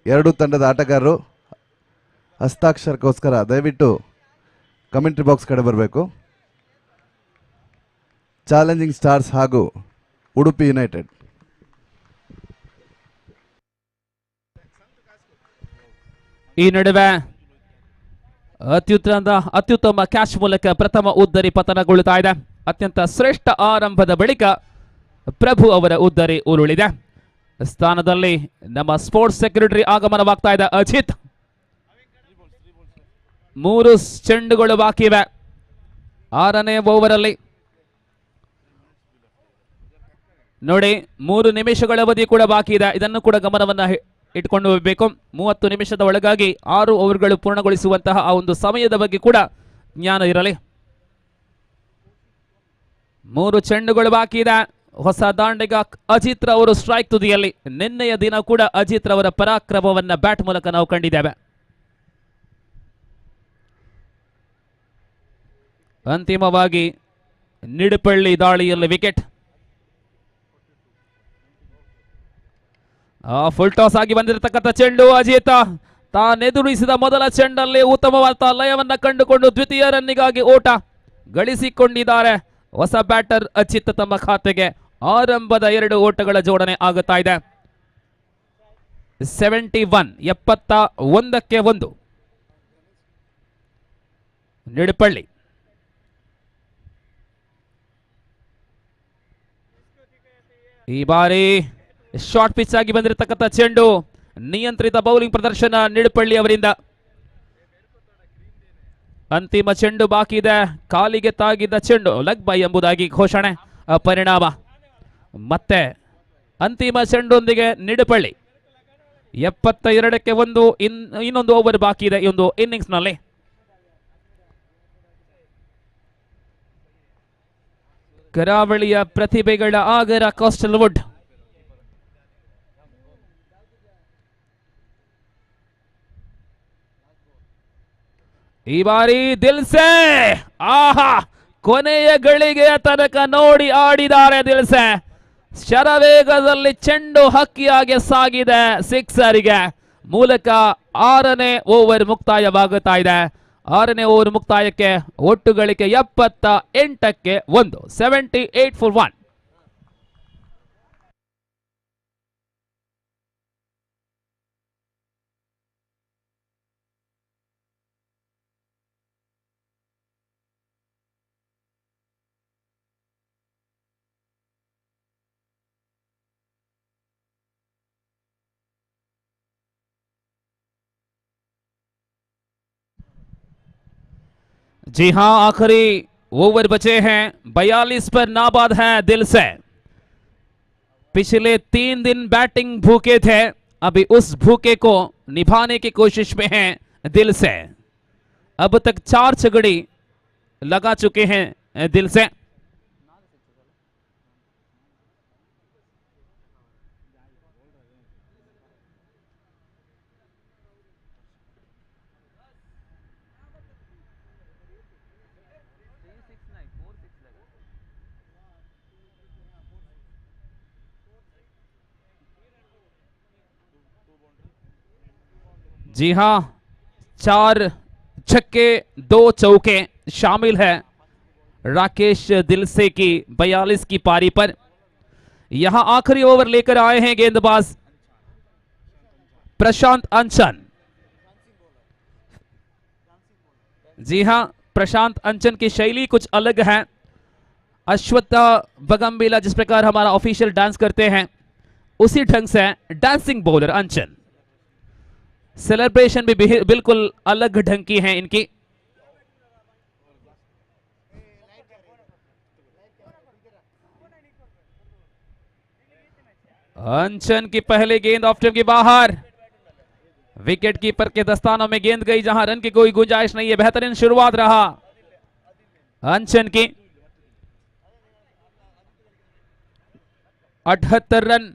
ಎರಡೂ ತಂಡದ ಆಟಗಾರರು ಹಸ್ತಾಕ್ಷರಕ್ಕೋಸ್ಕರ ದಯವಿಟ್ಟು ಕಮೆಂಟ್ರಿ ಬಾಕ್ಸ್ ಕಡೆ ಬರಬೇಕು. ಚಾಲೆಂಜಿಂಗ್ ಸ್ಟಾರ್ಸ್ ಹಾಗೂ ಉಡುಪಿ ಯುನೈಟೆಡ್. ಈ ನಡುವೆ ಅತ್ಯುತ್ತಮ ಕ್ಯಾಚ್ ಮೂಲಕ ಪ್ರಥಮ ಉದ್ದರಿ ಪತನಗೊಳ್ಳುತ್ತಾ ಇದೆ. ಅತ್ಯಂತ ಶ್ರೇಷ್ಠ ಆರಂಭದ ಬಳಿಕ ಪ್ರಭು ಅವರ ಉದ್ದರಿ ಉರುಳಿದೆ. ಸ್ಥಾನದಲ್ಲಿ ನಮ್ಮ ಸ್ಪೋರ್ಟ್ಸ್ ಸೆಕ್ರೆಟರಿ ಆಗಮನವಾಗ್ತಾ ಇದೆ ಅಜಿತ್. 3 ಚೆಂಡುಗಳು ಬಾಕಿ ಇವೆ 6ನೇ ಓವರಲ್ಲಿ. ನೋಡಿ, 3 ನಿಮಿಷಗಳ ಅವಧಿ ಕೂಡ ಬಾಕಿ ಇದೆ. ಇದನ್ನು ಕೂಡ ಗಮನವನ್ನ ಇಟ್ಕೊಂಡು ಹೋಗಬೇಕು. 30 ನಿಮಿಷದ ಒಳಗಾಗಿ 6 ಓವರ್ಗಳು ಪೂರ್ಣಗೊಳಿಸುವಂತಹ ಆ ಒಂದು ಸಮಯದ ಬಗ್ಗೆ ಕೂಡ ಜ್ಞಾನ ಇರಲಿ. ಮೂರು ಚೆಂಡುಗಳು ಬಾಕಿ ಇದೆ. ಹೊಸ ದಾಂಡಿಗ ಅಜಿತ್ ರವರು ಸ್ಟ್ರೈಕ್ ತುದಿಯಲ್ಲಿ. ನಿನ್ನೆಯ ದಿನ ಕೂಡ ಅಜಿತ್ ರವರ ಪರಾಕ್ರಮವನ್ನ ಬ್ಯಾಟ್ ಮೂಲಕ ನಾವು ಕಂಡಿದ್ದೇವೆ. ಅಂತಿಮವಾಗಿ ನಿಡುಪಳ್ಳಿ ದಾಳಿಯಲ್ಲಿ ವಿಕೆಟ್. ಫುಲ್ ಟಾಸ್ ಆಗಿ ಬಂದಿರತಕ್ಕಂಥ ಚೆಂಡು. ಅಜಿತ್ ತಾನೆದುರಿಸಿದ ಮೊದಲ ಚೆಂಡಲ್ಲಿ ಉತ್ತಮವಾದ ಲಯವನ್ನ ಕಂಡುಕೊಂಡು ದ್ವಿತೀಯ ರನ್ನಿಗಾಗಿ ಓಟ ಗಳಿಸಿಕೊಂಡಿದ್ದಾರೆ. ಹೊಸ ಬ್ಯಾಟರ್ ಅಜಿತ್ ತಮ್ಮ ಖಾತೆಗೆ ಆರಂಭದ ಎರಡು ಓಟಗಳ ಜೋಡಣೆ ಆಗುತ್ತಾ ಇದೆ. 71, 71ಕ್ಕೆ 1 ನಿಡುಪಳ್ಳಿ. ಈ ಬಾರಿ ಶಾರ್ಟ್ ಪಿಚ್ ಆಗಿ ಬಂದಿರತಕ್ಕಂಥ ಚೆಂಡು. ನಿಯಂತ್ರಿತ ಬೌಲಿಂಗ್ ಪ್ರದರ್ಶನ ನಿಡುಪಳ್ಳಿ ಅವರಿಂದ. ಅಂತಿಮ ಚೆಂಡು ಬಾಕಿ ಇದೆ. ಕಾಲಿಗೆ ತಾಗಿದ್ದ ಚೆಂಡು ಲೆಗ್ ಬೈ ಎಂಬುದಾಗಿ ಘೋಷಣೆ. ಪರಿಣಾಮ ಮತ್ತೆ ಅಂತಿಮ ಚೆಂಡೊಂದಿಗೆ ನಿಡುಪಳ್ಳಿ 72ಕ್ಕೆ 1. ಇನ್ನೊಂದು ಓವರ್ ಬಾಕಿ ಇದೆ ಈ ಒಂದು ಇನ್ನಿಂಗ್ಸ್ ನಲ್ಲಿ. ಕರಾವಳಿಯ ಪ್ರತಿಭೆಗಳ ಆಗರ ಕೋಸ್ಟಲ್ ವುಡ್. ಈ ಬಾರಿ ದಿಲ್ಸೆ, ಆಹಾ, ಕೊನೆಯ ಗಳಿಗೆಯ ತನಕ ನೋಡಿ ಆಡಿದ್ದಾರೆ ದಿಲ್ಸೆ. ಶರವೇಗದಲ್ಲಿ ಚೆಂಡು ಹಕ್ಕಿಯಾಗಿ ಸಾಗಿದೆ ಸಿಕ್ಸರಿಗೆ ಮೂಲಕ. ಆರನೇ ಓವರ್ ಮುಕ್ತಾಯವಾಗುತ್ತಾ ಇದೆ. ಆರನೇ ಓವರ್ ಮುಕ್ತಾಯಕ್ಕೆ ಒಟ್ಟು ಗಳಿಕೆ 78ಕ್ಕೆ 1, 78 for 1. जी हां, आखिरी ओवर बचे हैं। 42 पर नाबाद है दिल से। पिछले 3 दिन बैटिंग भूखे थे, अभी उस भूखे को निभाने की कोशिश में हैं दिल से। अब तक 4 छगड़ी लगा चुके हैं दिल से। जी हां, 4 छक्के 2 चौके शामिल है राकेश दिलसे की 42 की पारी पर। यहां आखिरी ओवर लेकर आए हैं गेंदबाज प्रशांत अंचन। जी हां, प्रशांत अंचन की शैली कुछ अलग है। अश्वत्था बगम्बीला जिस प्रकार हमारा ऑफिशियल डांस करते हैं, उसी ढंग से डांसिंग बॉलर अंचन। सेलिब्रेशन भी बिल्कुल अलग ढंग की है इनकी। अंचन की पहली गेंद ऑफ स्टंप के बाहर, विकेट कीपर के दस्तानों में गेंद गई, जहां रन की कोई गुंजाइश नहीं है। बेहतरीन शुरुआत रहा अंचन की। 78 रन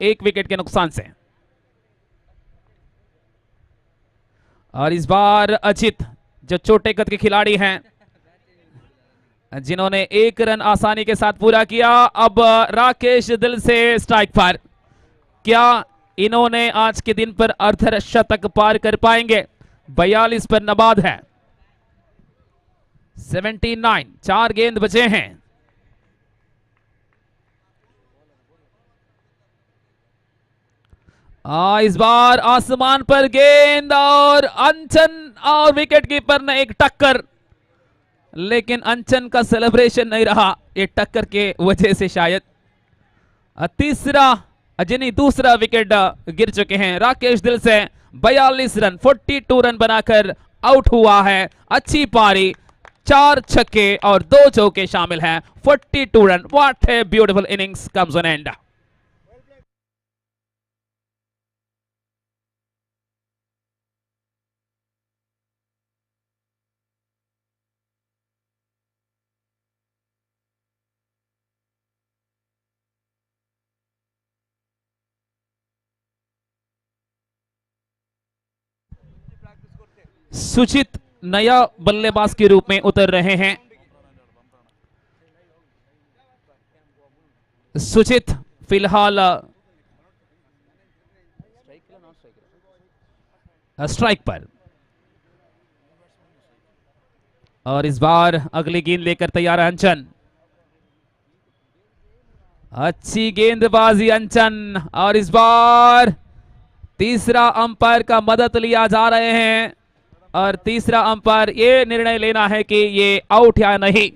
1 विकेट के नुकसान से। और इस बार अजित जो छोटे कद के खिलाड़ी हैं, जिन्होंने 1 रन आसानी के साथ पूरा किया। अब राकेश दिल से स्ट्राइक पर, क्या इन्होंने आज के दिन पर अर्धशतक पार कर पाएंगे? 42 पर नबाद है, 79, 4 गेंद बचे हैं। इस बार आसमान पर गेंद और अंचन और विकेट कीपर ने एक टक्कर, लेकिन अंचन का सेलिब्रेशन नहीं रहा ये टक्कर के वजह से शायद। तीसरा जिन्हीं दूसरा विकेट गिर चुके हैं। राकेश दिल से 42 रन, 42 रन बनाकर आउट हुआ है। अच्छी पारी, 4 छक्के और 2 चौके शामिल हैं। 42 run, what a beautiful innings comes on end. Suchit नया बल्लेबाज के रूप में उतर रहे हैं। सुचित फिलहाल स्ट्राइक पर और इस बार अगली गेंद लेकर तैयार है अंचन। अच्छी गेंदबाजी अंचन और इस बार तीसरा अंपायर का मदद लिया जा रहे हैं और तीसरा अंपायर ये निर्णय लेना है कि ये आउट या नहीं।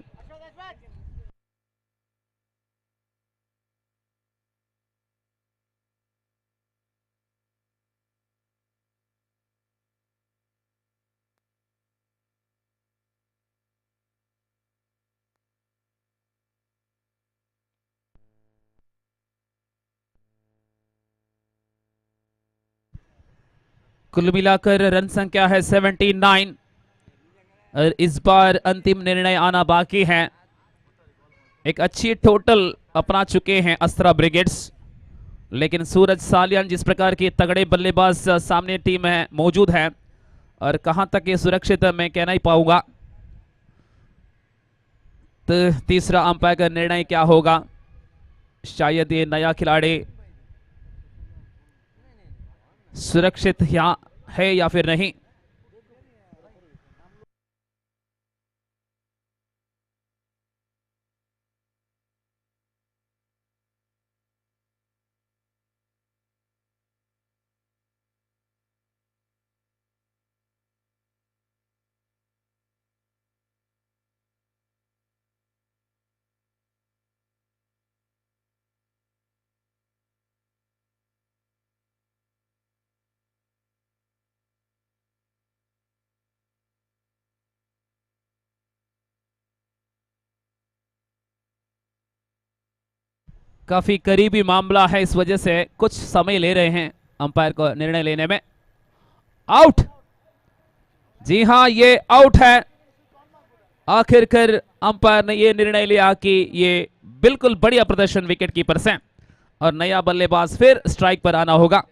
कुल मिलाकर रन संख्या है 79 और इस बार अंतिम निर्णय आना बाकी है। एक अच्छी टोटल अपना चुके हैं अस्त्रा ब्रिगेड्स, लेकिन सूरज सालियान जिस प्रकार के तगड़े बल्लेबाज सामने टीम है मौजूद है और कहां तक ये सुरक्षित है मैं कह नहीं पाऊंगा। तो तीसरा अंपायर का निर्णय क्या होगा, शायद ये नया खिलाड़ी सुरक्षित यहाँ है या फिर नहीं। काफी करीबी मामला है, इस वजह से कुछ समय ले रहे हैं अंपायर को निर्णय लेने में। आउट, जी हां ये आउट है। आखिरकार अंपायर ने ये निर्णय लिया कि ये बिल्कुल बढ़िया प्रदर्शन विकेट कीपर से और नया बल्लेबाज फिर स्ट्राइक पर आना होगा।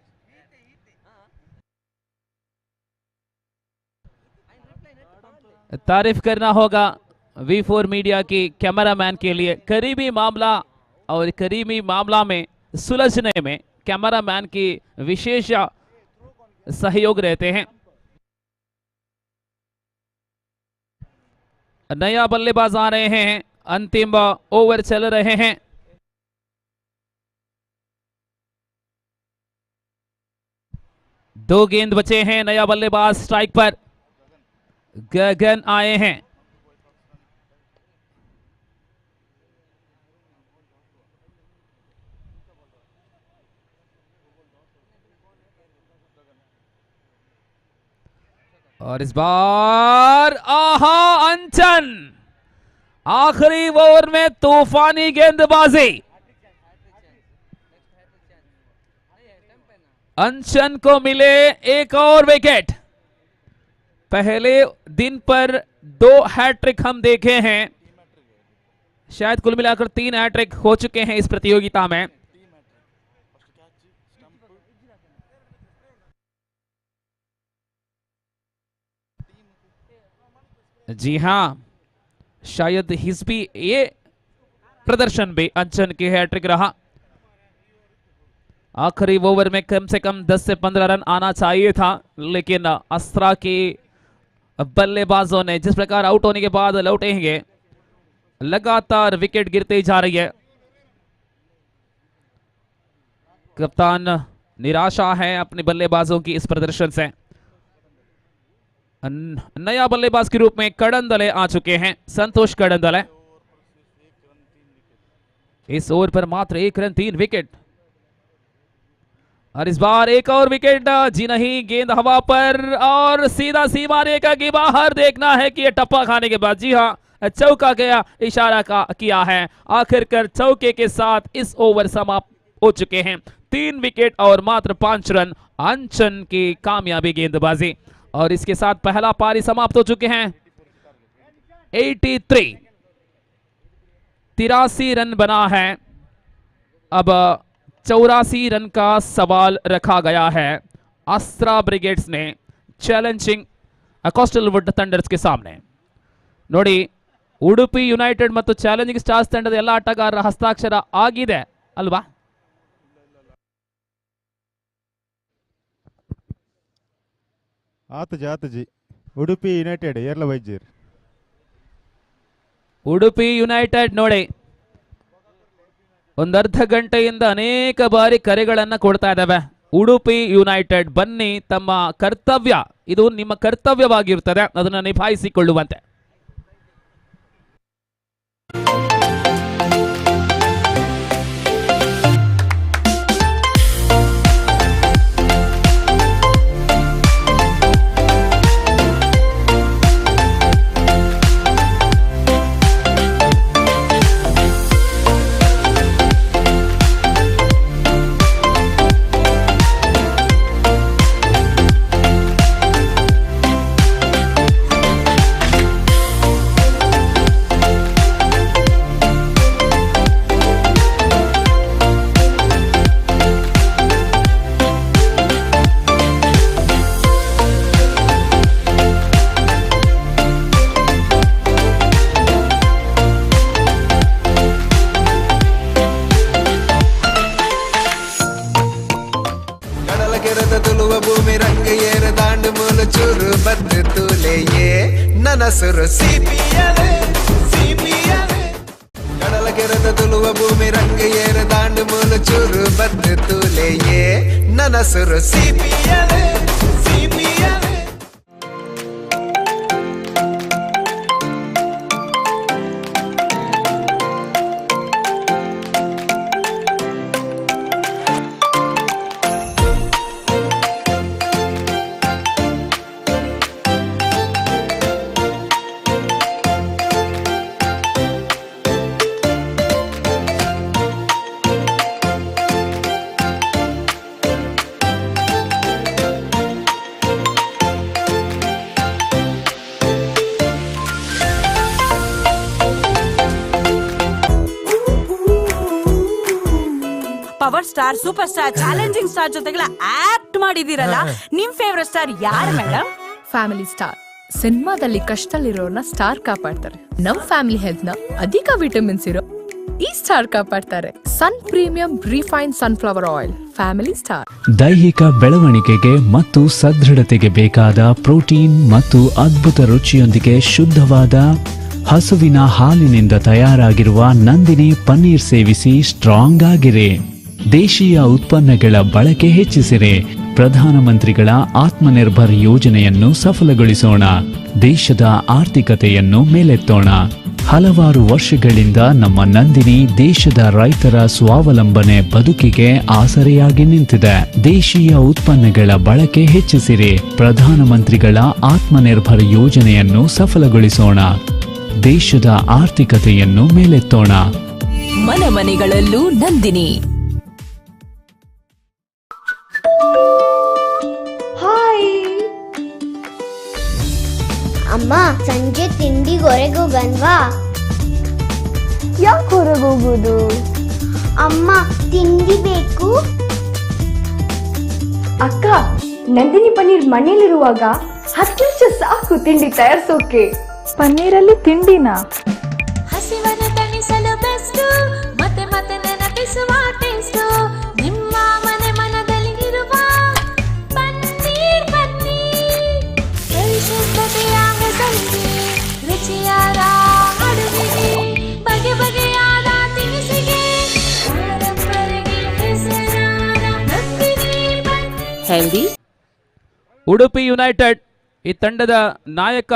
तारीफ करना होगा V4 media की कैमरामैन के लिए, करीबी मामला और करीबी मामला में सुलझने में कैमरामैन की विशेष सहयोग रहते हैं। नया बल्लेबाज आ रहे हैं, अंतिम ओवर चल रहे हैं। दो गेंद बचे हैं, नया बल्लेबाज स्ट्राइक पर गगन आए हैं। और इस बार आहा अंचन, आखिरी ओवर में तूफानी गेंदबाजी। अंचन को मिले एक और विकेट। पहले दिन पर 2 हैट्रिक हम देखे हैं, शायद कुल मिलाकर 3 हैट्रिक हो चुके हैं इस प्रतियोगिता में। जी हां, शायद हिस्बी ये प्रदर्शन भी अंचन की हैट्रिक रहा। आखिरी ओवर में कम से कम 10 से 15 रन आना चाहिए था, लेकिन अस्त्रा के बल्लेबाजों ने जिस प्रकार आउट होने के बाद लौटेंगे, लगातार विकेट गिरते ही जा रही है। कप्तान निराशा है अपने बल्लेबाजों की इस प्रदर्शन से। नया बल्लेबाज के रूप में कड़ंदले आ चुके हैं, संतोष कड़ंदले। इस ओवर पर मात्र 1 रन 3 विकेट और इस बार एक और विकेट। जी नहीं, गेंद हवा पर और सीधा सीमा रेखा के बाहर। देखना है कि यह टप्पा खाने के बाद, जी हां, चौका गया इशारा का किया है। आखिरकार चौके के साथ इस ओवर समाप्त हो चुके हैं। 3 विकेट और मात्र 5 रन अंचन की कामयाबी गेंदबाजी और इसके साथ पहला पारी समाप्त हो चुके हैं। 83 83 रन बना है। अब 84 रन का सवाल रखा गया है। अस्त्रा ब्रिगेड्स ने चैलेंजिंग ಕೋಸ್ಟಲ್ ವುಡ್ ಥಂಡರ್ಸ್ಗೆ ಸಾಮನೆ. ನೋಡಿ, ಉಡುಪಿ ಯುನೈಟೆಡ್ ಮತ್ತು ಚಾಲೆಂಜಿಂಗ್ ಸ್ಟಾರ್ಸ್ ತಂಡದ ಎಲ್ಲ ಆಟಗಾರರ ಹಸ್ತಾಕ್ಷರ ಆಗಿದೆ ಅಲ್ವಾ? ಆತಜಿ ಆತಜಿ, ಉಡುಪಿ ಯುನೈಟೆಡ್ ಏರ್ಲ ವೈದ್ಯರ್. ಉಡುಪಿ ಯುನೈಟೆಡ್ ನೋಡಿ, ಒಂದರ್ಧ ಗಂಟೆಯಿಂದ ಅನೇಕ ಬಾರಿ ಕರೆಗಳನ್ನು ಕೊಡ್ತಾ ಇದ್ದಾವೆ. ಉಡುಪಿ ಯುನೈಟೆಡ್ ಬನ್ನಿ, ತಮ್ಮ ಕರ್ತವ್ಯ, ಇದು ನಿಮ್ಮ ಕರ್ತವ್ಯವಾಗಿರ್ತದೆ, ಅದನ್ನು ನಿಭಾಯಿಸಿಕೊಳ್ಳುವಂತೆ. ಕಡಲ ಕೆರೆದ ತುಳುವ ಭೂಮಿ ರಂಗ ಏರ ದಾಂಡು ಮೂಲ ಚೂರು ಬತ್ತು ತೂಲೆಯೇ ನನಸುರು ಸಿಪಿಎಲ್ ಸಿಪಿಎಲ್. ಕಡಲ ಕೆರೆದ ತುಳುವ ಭೂಮಿ ರಂಗ ಏರ ದಾಂಡು ಮೂಲ ಚೂರು ಬತ್ತು ತೂಲೆಯೇ ನನಸುರು CPL CPL. Power star, super star, challenging star ಜೊತೆಗೆಲ್ಲ ಆಕ್ಟ್ ಮಾಡಿದೀರಲ್ಲ, ನಿಮ್ ಫೇವರೇಟ್ ಸ್ಟಾರ್ ಯಾರು ಮೇಡಮ್? Family star. ಸಿನಿಮಾದಲ್ಲಿ ಕಷ್ಟದಲ್ಲಿರೋರ್ನ ಸ್ಟಾರ್ ಕಾಪಾಡ್ತಾರೆ. ನಮ್ ಫ್ಯಾಮಿಲಿ ಹೆಲ್ತ್ ನ ಅಧಿಕ ವಿಟಮಿನ್ಸ್ ಇರೋ ಈ star ಕಾಪಾಡ್ತಾರೆ. Sun Premium refine sunflower oil, family star. ದೈಹಿಕ ಬೆಳವಣಿಗೆಗೆ ಮತ್ತು ಸದೃಢತೆಗೆ ಬೇಕಾದ ಪ್ರೋಟೀನ್ ಮತ್ತು ಅದ್ಭುತ ರುಚಿಯೊಂದಿಗೆ ಶುದ್ಧವಾದ ಹಸುವಿನ ಹಾಲಿನಿಂದ ತಯಾರಾಗಿರುವ ನಂದಿನಿ ಪನ್ನೀರ್ ಸೇವಿಸಿ ಸ್ಟ್ರಾಂಗ್ ಆಗಿರಿ. ದೇಶೀಯ ಉತ್ಪನ್ನಗಳ ಬಳಕೆ ಹೆಚ್ಚಿಸಿರಿ. ಪ್ರಧಾನಮಂತ್ರಿಗಳ ಆತ್ಮನಿರ್ಭರ್ ಯೋಜನೆಯನ್ನು ಸಫಲಗೊಳಿಸೋಣ. ದೇಶದ ಆರ್ಥಿಕತೆಯನ್ನು ಮೇಲೆತ್ತೋಣ. ಹಲವಾರು ವರ್ಷಗಳಿಂದ ನಮ್ಮ ನಂದಿನಿ ದೇಶದ ರೈತರ ಸ್ವಾವಲಂಬನೆ ಬದುಕಿಗೆ ಆಸರೆಯಾಗಿ ನಿಂತಿದೆ. ದೇಶೀಯ ಉತ್ಪನ್ನಗಳ ಬಳಕೆ ಹೆಚ್ಚಿಸಿರಿ. ಪ್ರಧಾನಮಂತ್ರಿಗಳ ಆತ್ಮನಿರ್ಭರ್ ಯೋಜನೆಯನ್ನು ಸಫಲಗೊಳಿಸೋಣ. ದೇಶದ ಆರ್ಥಿಕತೆಯನ್ನು ಮೇಲೆತ್ತೋಣ. ಮನೆ ಮನೆಗಳಲ್ಲೂ ನಂದಿನಿ. ಅಮ್ಮ, ಸಂಜೆ ತಿಂಡಿಗೆ ಹೊರಗೆ ಹೋಗನ್ವಾ? ಯಾಕೆ ಹೊರಗೆ ಹೋಗೋದು? ಅಮ್ಮ, ತಿಂಡಿ ಬೇಕು. ಅಕ್ಕ, ನಂದಿನಿ ಪನ್ನೀರ್ ಮನೇಲಿರುವಾಗ 10 ನಿಮಿಷ ಸಾಕು ತಿಂಡಿ ತಯಾರಿಸೋಕೆ. ಪನ್ನೀರಲ್ಲಿ ತಿಂಡಿನಾ? ಹಸಿವನ್ನು ತಣಿಸಲು ಬೆಸ್ಟ್, ಮತ್ತೆ ಮತ್ತೆ ನೆನಪಿಸುವ ಟೇಸ್ಟ್, ನಿಮ್ಮ ಮನೆ ಮನದಲ್ಲಿ ಇರುವ ಪನ್ನೀರ್ ಪನ್ನೀರ್. ಪರಿಶುದ್ಧತೆಯ ಹೆಸರಿಗೆ, ರುಚಿಯ ಅಡುಗೆಗೆ, ಬಗೆ ಬಗೆಯಾದ ತಿನಿಸಿಗೆ, ಪರಂಪರೆಗೆ ಹೆಸರಾದ ನಂದಿನಿ ಪನ್ನೀರ್. ಹೆಲ್ದಿ. ಉಡುಪಿ ಯುನೈಟೆಡ್ ಈ ತಂಡದ ನಾಯಕ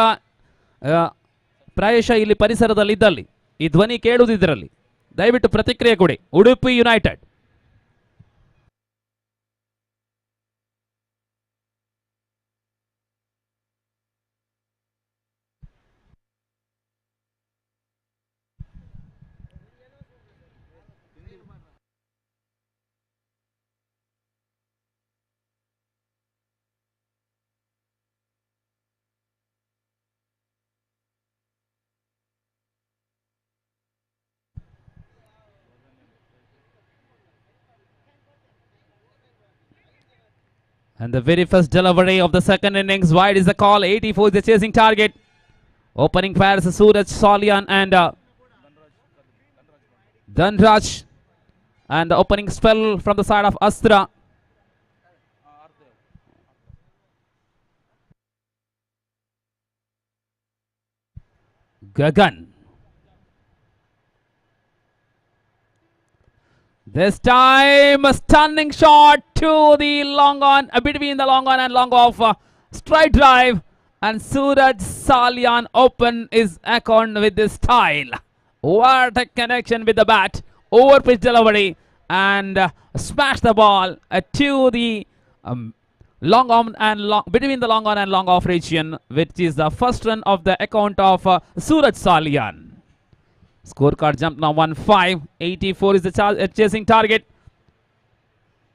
ಪ್ರಾಯಶಃ ಇಲ್ಲಿ ಪರಿಸರದಲ್ಲಿದ್ದಲ್ಲಿ, ಈ ಧ್ವನಿ ಕೇಳುವುದಿದ್ರಲ್ಲಿ ದಯವಿಟ್ಟು ಪ್ರತಿಕ್ರಿಯೆ ಕೊಡಿ. Udupi United. And the very first delivery of the second innings, wide is the call. 84 is the chasing target. Opening pairs Suraj Salian and Dhanraj. And the opening spell from the side of Astra. Gagan. This time a stunning shot to the long on, between the long on and long off, straight drive, and Suraj Salian open his account with this style. What a connection with the bat, over pitch delivery, and smash the ball to the long on and long, between the long on and long off region, which is the first run of the account of Suraj Salian. Scorecard jump now 1-5. 84 is the chasing target.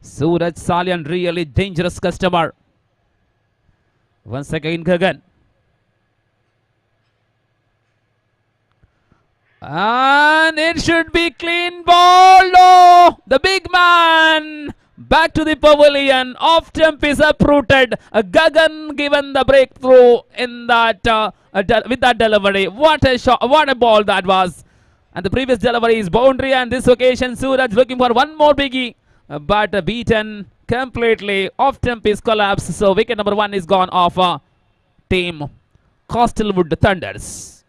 Suraj Salian really dangerous customer. Once again Gagan. And it should be clean ball. Oh, the big man back to the pavilion. Off jump is uprooted. Gagan given the breakthrough in that with that delivery. What a shot! What a ball that was. And the previous delivery is boundary, and this occasion Suraj looking for one more biggie, but beaten completely. Off jump is collapsed. So wicket number 1 is gone off team Coastalwood Thunders.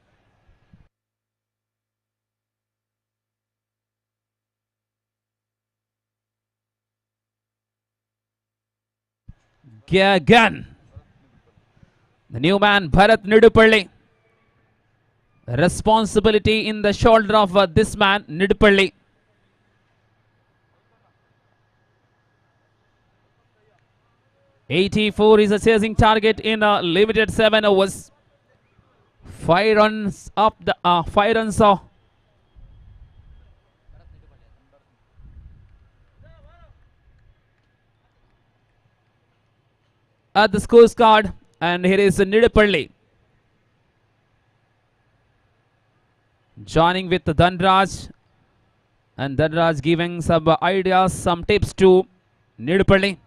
Gagan, the new man Bharat Nidupalli. Responsibility in the shoulder of this man Nidupalli. 84 is a chasing target in a limited 7 overs. 5 runs up the 5 runs off. At the scorecard, and here is Nidupalli joining with Dhanraj, and Dhanraj giving some ideas, some tips to Nidupalli.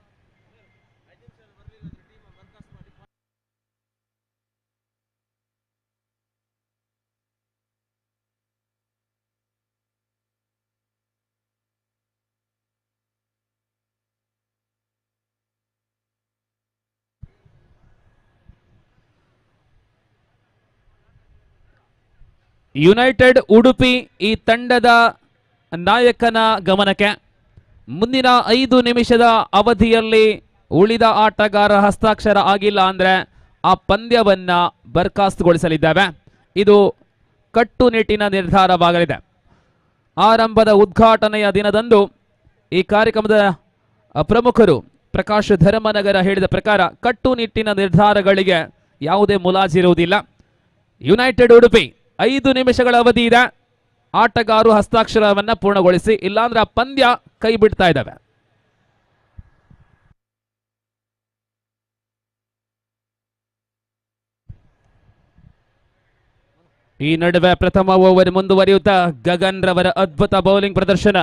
United Udupi ಈ ತಂಡದ ನಾಯಕನ ಗಮನಕ್ಕೆ ಮುಂದಿನ 5 ನಿಮಿಷದ ಅವಧಿಯಲ್ಲಿ ಉಳಿದ ಆಟಗಾರ ಹಸ್ತಾಕ್ಷರ ಆಗಿಲ್ಲ ಅಂದ್ರೆ ಆ ಪಂದ್ಯವನ್ನ ಬರ್ಖಾಸ್ತುಗೊಳಿಸಲಿದ್ದೇವೆ. ಇದು ಕಟ್ಟುನಿಟ್ಟಿನ ನಿರ್ಧಾರವಾಗಲಿದೆ. ಆರಂಭದ ಉದ್ಘಾಟನೆಯ ದಿನದಂದು ಈ ಕಾರ್ಯಕ್ರಮದ ಪ್ರಮುಖರು ಪ್ರಕಾಶ್ ಧರ್ಮನಗರ ಹೇಳಿದ ಪ್ರಕಾರ ಕಟ್ಟುನಿಟ್ಟಿನ ನಿರ್ಧಾರಗಳಿಗೆ ಯಾವುದೇ ಮುಲಾಜಿರುವುದಿಲ್ಲ. ಯುನೈಟೆಡ್ ಉಡುಪಿ 5 ನಿಮಿಷಗಳ ಅವಧಿ ಇದೆ. ಆಟಗಾರರು ಹಸ್ತಾಕ್ಷರವನ್ನ ಪೂರ್ಣಗೊಳಿಸಿ, ಇಲ್ಲಾಂದ್ರೆ ಆ ಪಂದ್ಯ ಕೈ ಬಿಡ್ತಾ ಇದ್ದಾವೆ. ಈ ನಡುವೆ ಪ್ರಥಮ ಓವರ್ ಮುಂದುವರಿಯುತ್ತಾ ಗಗನ್ ರವರ ಅದ್ಭುತ ಬೌಲಿಂಗ್ ಪ್ರದರ್ಶನ.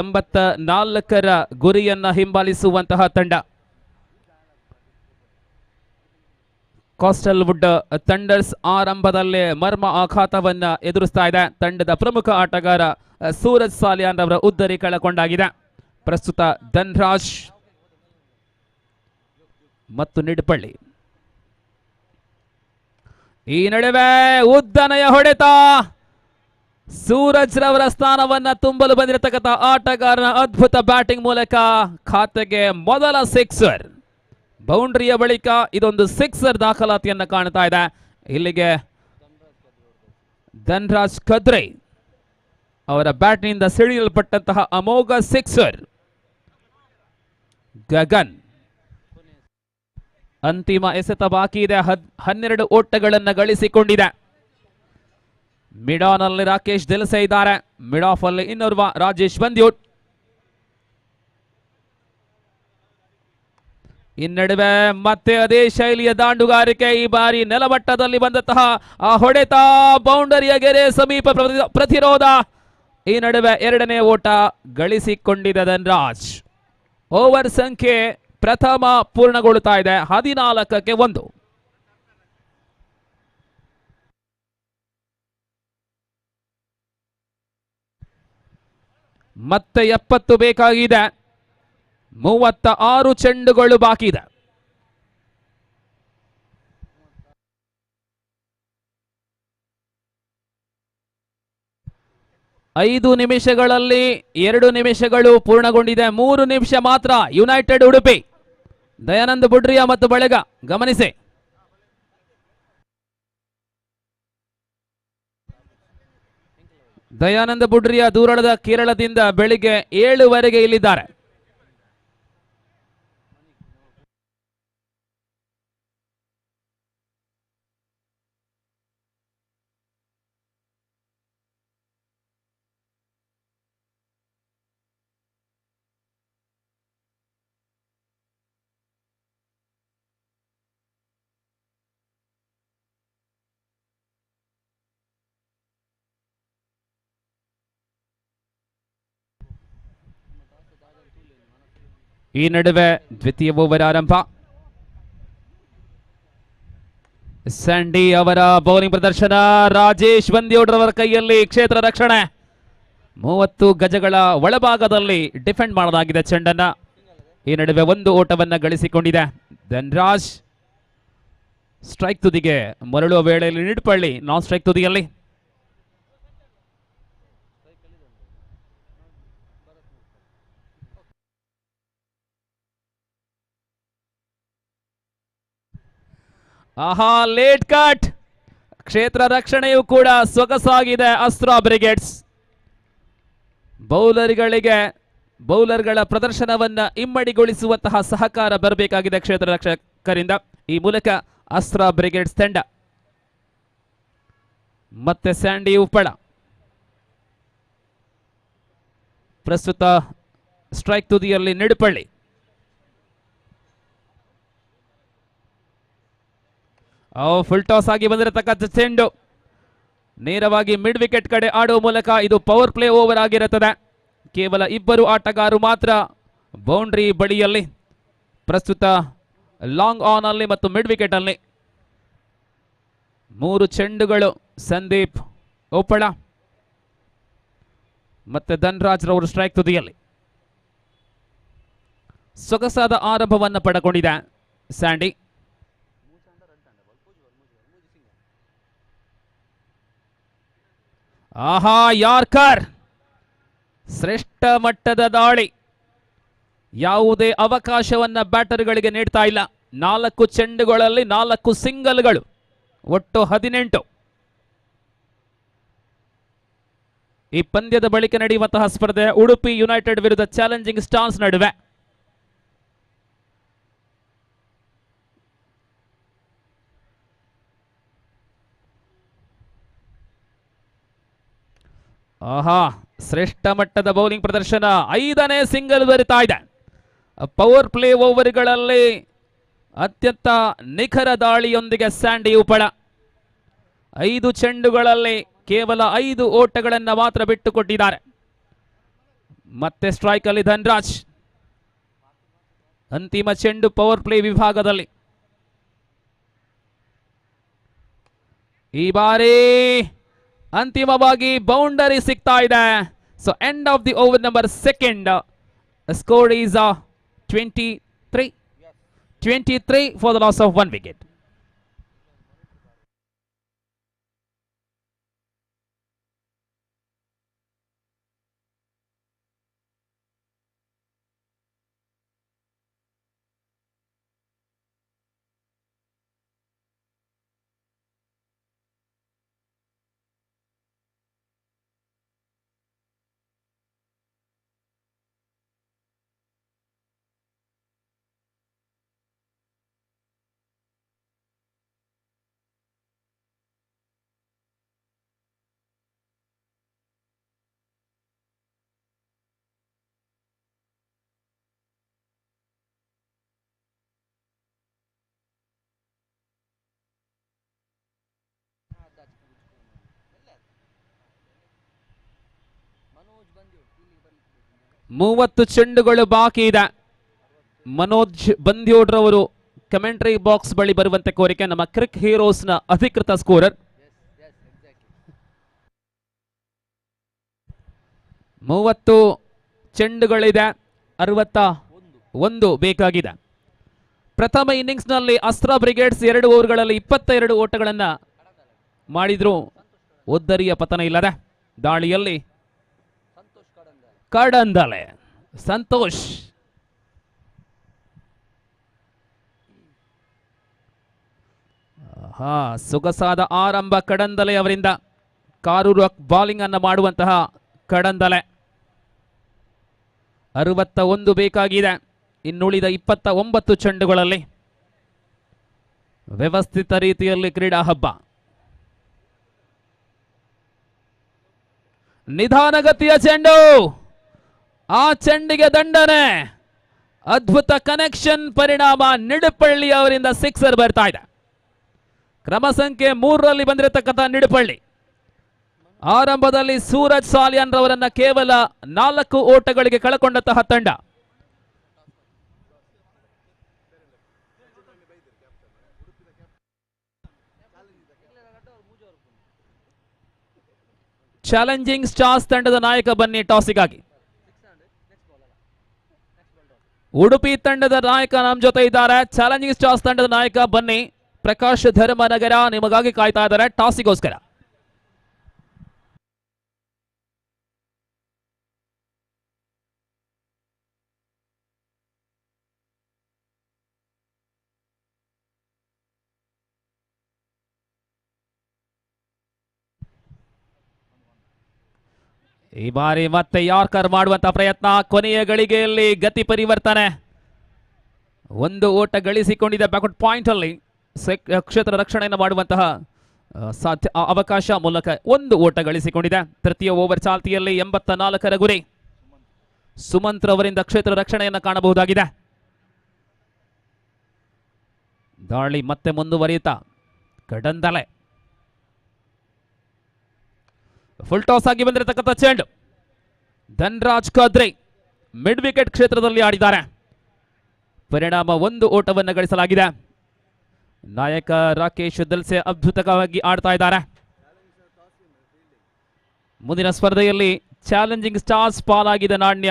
84ರ ಗುರಿಯನ್ನ ಹಿಂಬಾಲಿಸುವಂತಹ ತಂಡ coastal wood thunders ಆರಂಭದಲ್ಲೇ ಮರ್ಮ ಆಘಾತವನ್ನ ಎದುರಿಸ್ತಾ ಇದೆ. ತಂಡದ ಪ್ರಮುಖ ಆಟಗಾರ ಸೂರಜ್ ಸಾಲಿಯಾನ್ ರವರ ಉದ್ದರಿ ಕಳಕೊಂಡಾಗಿದೆ. ಪ್ರಸ್ತುತ ಧನ್ರಾಜ್ ಮತ್ತು ನಿಡಪಳ್ಳಿ. ಈ ನಡುವೆ ಉದ್ದನೆಯ ಹೊಡೆತ ಸೂರಜ್ ರವರ ಸ್ಥಾನವನ್ನ ತುಂಬಲು ಬಂದಿರತಕ್ಕಂಥ ಆಟಗಾರನ ಅದ್ಭುತ ಬ್ಯಾಟಿಂಗ್ ಮೂಲಕ ಖಾತೆಗೆ ಮೊದಲ ಸಿಕ್ಸರ್. ಬೌಂಡ್ರಿಯ ಬಳಿಕ ಇದೊಂದು ಸಿಕ್ಸರ್ ದಾಖಲಾತಿಯನ್ನ ಕಾಣ್ತಾ ಇದೆ. ಇಲ್ಲಿಗೆ ಧನ್ರಾಜ್ ಕದ್ರಿ ಅವರ ಬ್ಯಾಟ್ನಿಂದ ಸಿಡಿಯಲ್ಪಟ್ಟಂತಹ ಅಮೋಘ ಸಿಕ್ಸರ್. ಗಗನ್ ಅಂತಿಮ ಎಸೆತ ಬಾಕಿ ಇದೆ. 12 ಓಟಗಳನ್ನು ಗಳಿಸಿಕೊಂಡಿದೆ. ಮಿಡ್ ಆನ್ ಅಲ್ಲಿ ರಾಕೇಶ್ ದಿಲ್ಸೆ ಇದ್ದಾರೆ. ಮಿಡ್ ಆಫ್ ಅಲ್ಲಿ ಇನ್ನೋರ್ವ ರಾಜೇಶ್ ಬಂದ್ಯೂಟ್. ಈ ನಡುವೆ ಮತ್ತೆ ಅದೇ ಶೈಲಿಯ ದಾಂಡುಗಾರಿಕೆ. ಈ ಬಾರಿ ನೆಲಮಟ್ಟದಲ್ಲಿ ಬಂದಂತಹ ಆ ಹೊಡೆತ ಬೌಂಡರಿಯ ಗೆರೆ ಸಮೀಪ ಪ್ರತಿರೋಧ. ಈ ನಡುವೆ ಎರಡನೇ ಓಟ ಗಳಿಸಿಕೊಂಡಿದೆ ಧನ್ರಾಜ್. ಓವರ್ ಸಂಖ್ಯೆ ಪ್ರಥಮ ಪೂರ್ಣಗೊಳ್ಳುತ್ತಾ ಇದೆ 14-1. ಮತ್ತೆ 70 ಬೇಕಾಗಿದೆ. 36 ಚೆಂಡುಗಳು ಬಾಕಿ ಇದೆ. ಐದು ನಿಮಿಷಗಳಲ್ಲಿ 2 ನಿಮಿಷಗಳು ಪೂರ್ಣಗೊಂಡಿದೆ. 3 ನಿಮಿಷ ಮಾತ್ರ ಯುನೈಟೆಡ್ ಉಡುಪಿ. ದಯಾನಂದ ಬುಡ್ರಿಯಾ ಮತ್ತು ಬಳಗ ಗಮನಿಸಿ. ದಯಾನಂದ ಬುಡ್ರಿಯಾ ದೂರದ ಕೇರಳದಿಂದ ಬೆಳಿಗ್ಗೆ 7:30 ಇಲ್ಲಿದ್ದಾರೆ. ಈ ನಡುವೆ ದ್ವಿತೀಯ ಓವರ್ ಆರಂಭ. ಸ್ಯಾಂಡಿ ಅವರ ಬೌಲಿಂಗ್ ಪ್ರದರ್ಶನ. ರಾಜೇಶ್ ಬಂದಿಯೋಡ್ರವರ ಕೈಯಲ್ಲಿ ಕ್ಷೇತ್ರ ರಕ್ಷಣೆ. 30 ಗಜಗಳ ಒಳಭಾಗದಲ್ಲಿ ಡಿಫೆಂಡ್ ಮಾಡಲಾಗಿದೆ ಚೆಂಡನ್ನ. ಈ ನಡುವೆ ಒಂದು ಓಟವನ್ನು ಗಳಿಸಿಕೊಂಡಿದೆ ಧನ್ರಾಜ್. ಸ್ಟ್ರೈಕ್ ತುದಿಗೆ ಮರಳುವ ವೇಳೆಯಲ್ಲಿ ನಿಡ್ಪಳ್ಳಿ ನಾನ್ ಸ್ಟ್ರೈಕ್ ತುದಿಯಲ್ಲಿ. ಆಹಾ, ಲೇಟ್ ಕಟ್. ಕ್ಷೇತ್ರ ರಕ್ಷಣೆಯು ಕೂಡ ಸೊಗಸಾಗಿದೆ ಅಸ್ತ್ರ ಬ್ರಿಗೇಡ್ಸ್. ಬೌಲರ್ಗಳ ಪ್ರದರ್ಶನವನ್ನ ಇಮ್ಮಡಿಗೊಳಿಸುವಂತಹ ಸಹಕಾರ ಬರಬೇಕಾಗಿದೆ ಕ್ಷೇತ್ರ ರಕ್ಷಕರಿಂದ. ಈ ಮೂಲಕ ಅಸ್ತ್ರ ಬ್ರಿಗೇಡ್ಸ್ ತಂಡ. ಮತ್ತೆ ಸ್ಯಾಂಡಿ ಉಪ್ಪಳ ಪ್ರಸ್ತುತ ಸ್ಟ್ರೈಕ್ ತುದಿಯಲ್ಲಿ ನಿಡುಪಳ್ಳಿ. ಫುಲ್ ಟಾಸ್ ಆಗಿ ಬಂದಿರತಕ್ಕಂಥ ಚೆಂಡು ನೇರವಾಗಿ ಮಿಡ್ ವಿಕೆಟ್ ಕಡೆ ಆಡುವ ಮೂಲಕ ಇದು ಪವರ್ ಪ್ಲೇ ಓವರ್ ಆಗಿರುತ್ತದೆ. ಕೇವಲ 2 ಆಟಗಾರರು ಮಾತ್ರ ಬೌಂಡ್ರಿ ಬಳಿಯಲ್ಲಿ ಪ್ರಸ್ತುತ ಲಾಂಗ್ ಆನ್ ಅಲ್ಲಿ ಮತ್ತು ಮಿಡ್ ವಿಕೆಟ್ ಅಲ್ಲಿ. 3 ಚೆಂಡುಗಳು ಸಂದೀಪ್ ಉಪ್ಪಳ ಮತ್ತೆ ಧನ್ರಾಜ್ ರವರು ಸ್ಟ್ರೈಕ್ ತುದಿಯಲ್ಲಿ. ಸೊಗಸಾದ ಆರಂಭವನ್ನು ಪಡ್ಕೊಂಡಿದೆ ಸ್ಯಾಂಡಿ. ಆಹಾ, ಯಾರ್ಕರ್ ಶ್ರೇಷ್ಠ ಮಟ್ಟದ ದಾಳಿ. ಯಾವುದೇ ಅವಕಾಶವನ್ನ ಬ್ಯಾಟರ್ಗಳಿಗೆ ನೀಡ್ತಾ ಇಲ್ಲ. 4 ಚೆಂಡುಗಳಲ್ಲಿ 4 ಸಿಂಗಲ್ಗಳು, ಒಟ್ಟು 18. ಈ ಪಂದ್ಯದ ಬಳಿಕ ನಡೆಯುವಂತಹ ಸ್ಪರ್ಧೆ ಉಡುಪಿ ಯುನೈಟೆಡ್ ವಿರುದ್ಧ ಚಾಲೆಂಜಿಂಗ್ ಸ್ಟಾರ್ಸ್ ನಡುವೆ. ಆಹಾ, ಶ್ರೇಷ್ಠ ಮಟ್ಟದ ಬೌಲಿಂಗ್ ಪ್ರದರ್ಶನ. 5ನೇ ಸಿಂಗಲ್ ಬರಿತಾ ಇದೆ. ಪವರ್ ಪ್ಲೇ ಓವರ್ಗಳಲ್ಲಿ ಅತ್ಯಂತ ನಿಖರ ದಾಳಿಯೊಂದಿಗೆ ಸ್ಯಾಂಡಿ ಉಪ್ಪಳ. 5 ಚೆಂಡುಗಳಲ್ಲಿ ಕೇವಲ 5 ಓಟಗಳನ್ನು ಮಾತ್ರ ಬಿಟ್ಟುಕೊಟ್ಟಿದ್ದಾರೆ. ಮತ್ತೆ ಸ್ಟ್ರೈಕ್ ಅಲ್ಲಿ ಧನ್ರಾಜ್. ಅಂತಿಮ ಚೆಂಡು ಪವರ್ ಪ್ಲೇ ವಿಭಾಗದಲ್ಲಿ. ಈ ಬಾರಿ ಅಂತಿಮವಾಗಿ ಬೌಂಡರಿ ಸಿಗ್ತಾ ಇದೆ. So end of the over number 2. Score is 23. 23 for the loss of 1 wicket. 30 ಚೆಂಡುಗಳು ಬಾಕಿ ಇದೆ. Manoj ಬಂದ್ಯೋಡ್ರವರು commentary box ಬಳಿ ಬರುವಂತೆ ಕೋರಿಕೆ. ನಮ್ಮ ಕ್ರಿಕ್ ಹೀರೋಸ್ನ ಅಧಿಕೃತ ಸ್ಕೋರರ್. 30 ಚೆಂಡುಗಳಿದೆ, 61 ಬೇಕಾಗಿದೆ. ಪ್ರಥಮ ಇನ್ನಿಂಗ್ಸ್ನಲ್ಲಿ ಅಸ್ತ್ರ ಬ್ರಿಗೇಡ್ಸ್ 2 ಓವರ್ಗಳಲ್ಲಿ 22 ಓಟಗಳನ್ನು ಮಾಡಿದ್ರು. ಒದ್ದರಿಯ ಪತನ ಇಲ್ಲದೆ ದಾಳಿಯಲ್ಲಿ ಕಡಂದಲೆ ಸಂತೋಷ್. ಹಾ, ಸೊಗಸಾದ ಆರಂಭ ಕಡಂದಲೆ ಅವರಿಂದ. ಕಾರೂರು ಬಾಲಿಂಗ್ ಅನ್ನು ಮಾಡುವಂತಹ ಕಡಂದಲೆ. 61 ಬೇಕಾಗಿದೆ ಇನ್ನುಳಿದ 29 ಚೆಂಡುಗಳಲ್ಲಿ. ವ್ಯವಸ್ಥಿತ ರೀತಿಯಲ್ಲಿ ಕ್ರೀಡಾ ಹಬ್ಬ. ನಿಧಾನಗತಿಯ ಚೆಂಡು, ಆ ಚೆಂಡಿಗೆ ದಂಡನೆ. ಅದ್ಭುತ ಕನೆಕ್ಷನ್, ಪರಿಣಾಮ ನಿಡುಪಳ್ಳಿ ಅವರಿಂದ ಸಿಕ್ಸರ್ ಬರ್ತಾ ಇದೆ. ಕ್ರಮ ಸಂಖ್ಯೆ 3ರಲ್ಲಿ ಬಂದಿರತಕ್ಕಂಥ ನಿಡುಪಳ್ಳಿ. ಆರಂಭದಲ್ಲಿ ಸೂರಜ್ ಸಾಲಿಯಾನ್ ರವರನ್ನ ಕೇವಲ 4 ಓಟಗಳಿಗೆ ಕಳಕೊಂಡಂತಹ ತಂಡ. ಚಾಲೆಂಜಿಂಗ್ ಸ್ಟಾರ್ಸ್ ತಂಡದ ನಾಯಕ ಬನ್ನಿ ಟಾಸಿಗಾಗಿ. ಉಡುಪಿ ತಂಡದ ನಾಯಕ ನಮ್ಮ ಜೊತೆ ಇದ್ದಾರೆ. ಚಾಲೆಂಜಿಂಗ್ ಸ್ಟಾರ್ಸ್ ತಂಡದ ನಾಯಕ ಬನ್ನಿ. ಪ್ರಕಾಶ್ ಧರ್ಮನಗರ ನಿಮಗಾಗಿ ಕಾಯ್ತಾ ಇದ್ದಾರೆ ಟಾಸಿಗೋಸ್ಕರ. ಈ ಬಾರಿ ಮತ್ತೆ ಯಾರ್ಕರ್ ಮಾಡುವಂತಹ ಪ್ರಯತ್ನ. ಕೊನೆಯ ಗಳಿಗೆಯಲ್ಲಿ ಗತಿ ಪರಿವರ್ತನೆ. 1 ಓಟ ಗಳಿಸಿಕೊಂಡಿದೆ ಬ್ಯಾಕ್ವರ್ಡ್ ಪಾಯಿಂಟ್ ಅಲ್ಲಿ. ಕ್ಷೇತ್ರ ರಕ್ಷಣೆಯನ್ನು ಮಾಡುವಂತಹ ಸಾಧ್ಯ ಅವಕಾಶ ಮೂಲಕ 1 ಓಟ ಗಳಿಸಿಕೊಂಡಿದೆ. ತೃತೀಯ ಓವರ್ ಚಾಲ್ತಿಯಲ್ಲಿ 84ರ ಗುರಿ. ಸುಮಂತ್ ಅವರಿಂದ ಕ್ಷೇತ್ರ ರಕ್ಷಣೆಯನ್ನು ಕಾಣಬಹುದಾಗಿದೆ. ದಾಳಿ ಮತ್ತೆ ಮುಂದುವರಿಯುತ್ತಾ ಕಡಂದಲೆ. ಫುಲ್ ಟಾಸ್ ಆಗಿ ಬಂದಿರತಕ್ಕಂಥ ಚೆಂಡು. ಧನ್ರಾಜ್ ಖಾದ್ರಿ ಮಿಡ್ ವಿಕೆಟ್ ಕ್ಷೇತ್ರದಲ್ಲಿ ಆಡಿದ್ದಾರೆ. ಪರಿಣಾಮ 1 ಓಟವನ್ನು ಗಳಿಸಲಾಗಿದೆ. ನಾಯಕ ರಾಕೇಶ್ ದಲ್ಸೆ ಅದ್ಭುತವಾಗಿ ಆಡ್ತಾ ಇದ್ದಾರೆ. ಮುಂದಿನ ಸ್ಪರ್ಧೆಯಲ್ಲಿ ಚಾಲೆಂಜಿಂಗ್ ಸ್ಟಾರ್ಸ್ ಪಾಲಾಗಿದ್ದ ನಾಣ್ಯ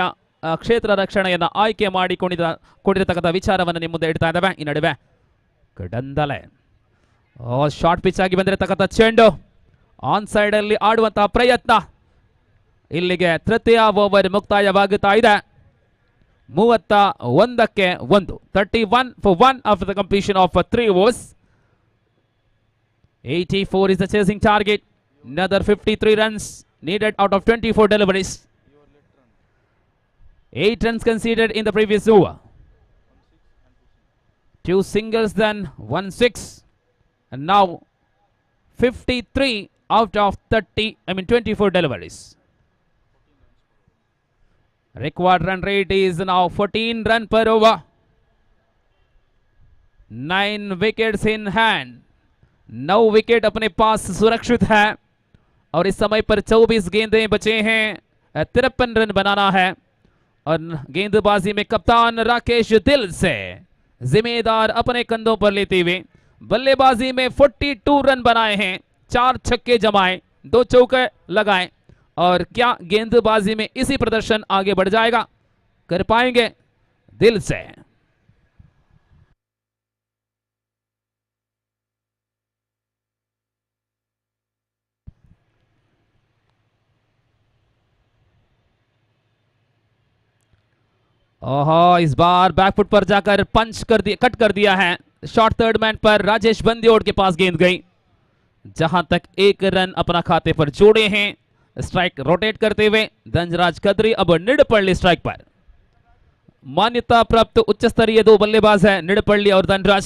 ಕ್ಷೇತ್ರ ರಕ್ಷಣೆಯನ್ನು ಆಯ್ಕೆ ಮಾಡಿಕೊಂಡಿರತಕ್ಕಂಥ ವಿಚಾರವನ್ನು ನಿಮ್ಮ ಮುಂದೆ ಇಡ್ತಾ ಇದ್ದಾವೆ. ಈ ನಡುವೆ ಕಡಂದಲೆ ಶಾರ್ಟ್ ಪಿಚ್ ಆಗಿ ಬಂದಿರತಕ್ಕಂಥ ಚೆಂಡು. ಆನ್ ಸೈಡ್ ಅಲ್ಲಿ ಆಡುವಂತಹ ಪ್ರಯತ್ನ. ಇಲ್ಲಿಗೆ ತೃತೀಯ ಓವರ್ ಮುಕ್ತಾಯವಾಗುತ್ತಾ ಇದೆ. 31ಕ್ಕೆ 1, 31 for 1 after the completion of 3 overs. 84 is the chasing target. Another 53 runs needed out of 24 deliveries. 8 runs conceded in the previous over. 2 singles, then 1 6, and now 53 out of 24 deliveries. Required run rate is now 14 run per over. 9 wickets in hand. 9 wicket अपने पास सुरक्षित है और इस समय पर 24 गेंदें बचे हैं। 53 रन बनाना है और गेंदबाजी में कप्तान राकेश दिल से जिम्मेदार अपने कंधों पर लेते हुए बल्लेबाजी में 42 रन बनाए हैं, 4 छक्के जमाए, 2 चौके लगाए। और क्या गेंदबाजी में इसी प्रदर्शन आगे बढ़ जाएगा? कर पाएंगे दिल से? ओहो, इस बार बैकफुट पर जाकर पंच कर दिया, कट कर दिया है। Short third man पर राजेश बंदियोड़ के पास गेंद गई, जहां तक 1 रन अपना खाते पर जोड़े हैं। स्ट्राइक रोटेट करते हुए धनराज खत्री अब निडपल्ली स्ट्राइक पर। मान्यता प्राप्त उच्च स्तरीय 2 बल्लेबाज हैं निडपल्ली और धनराज।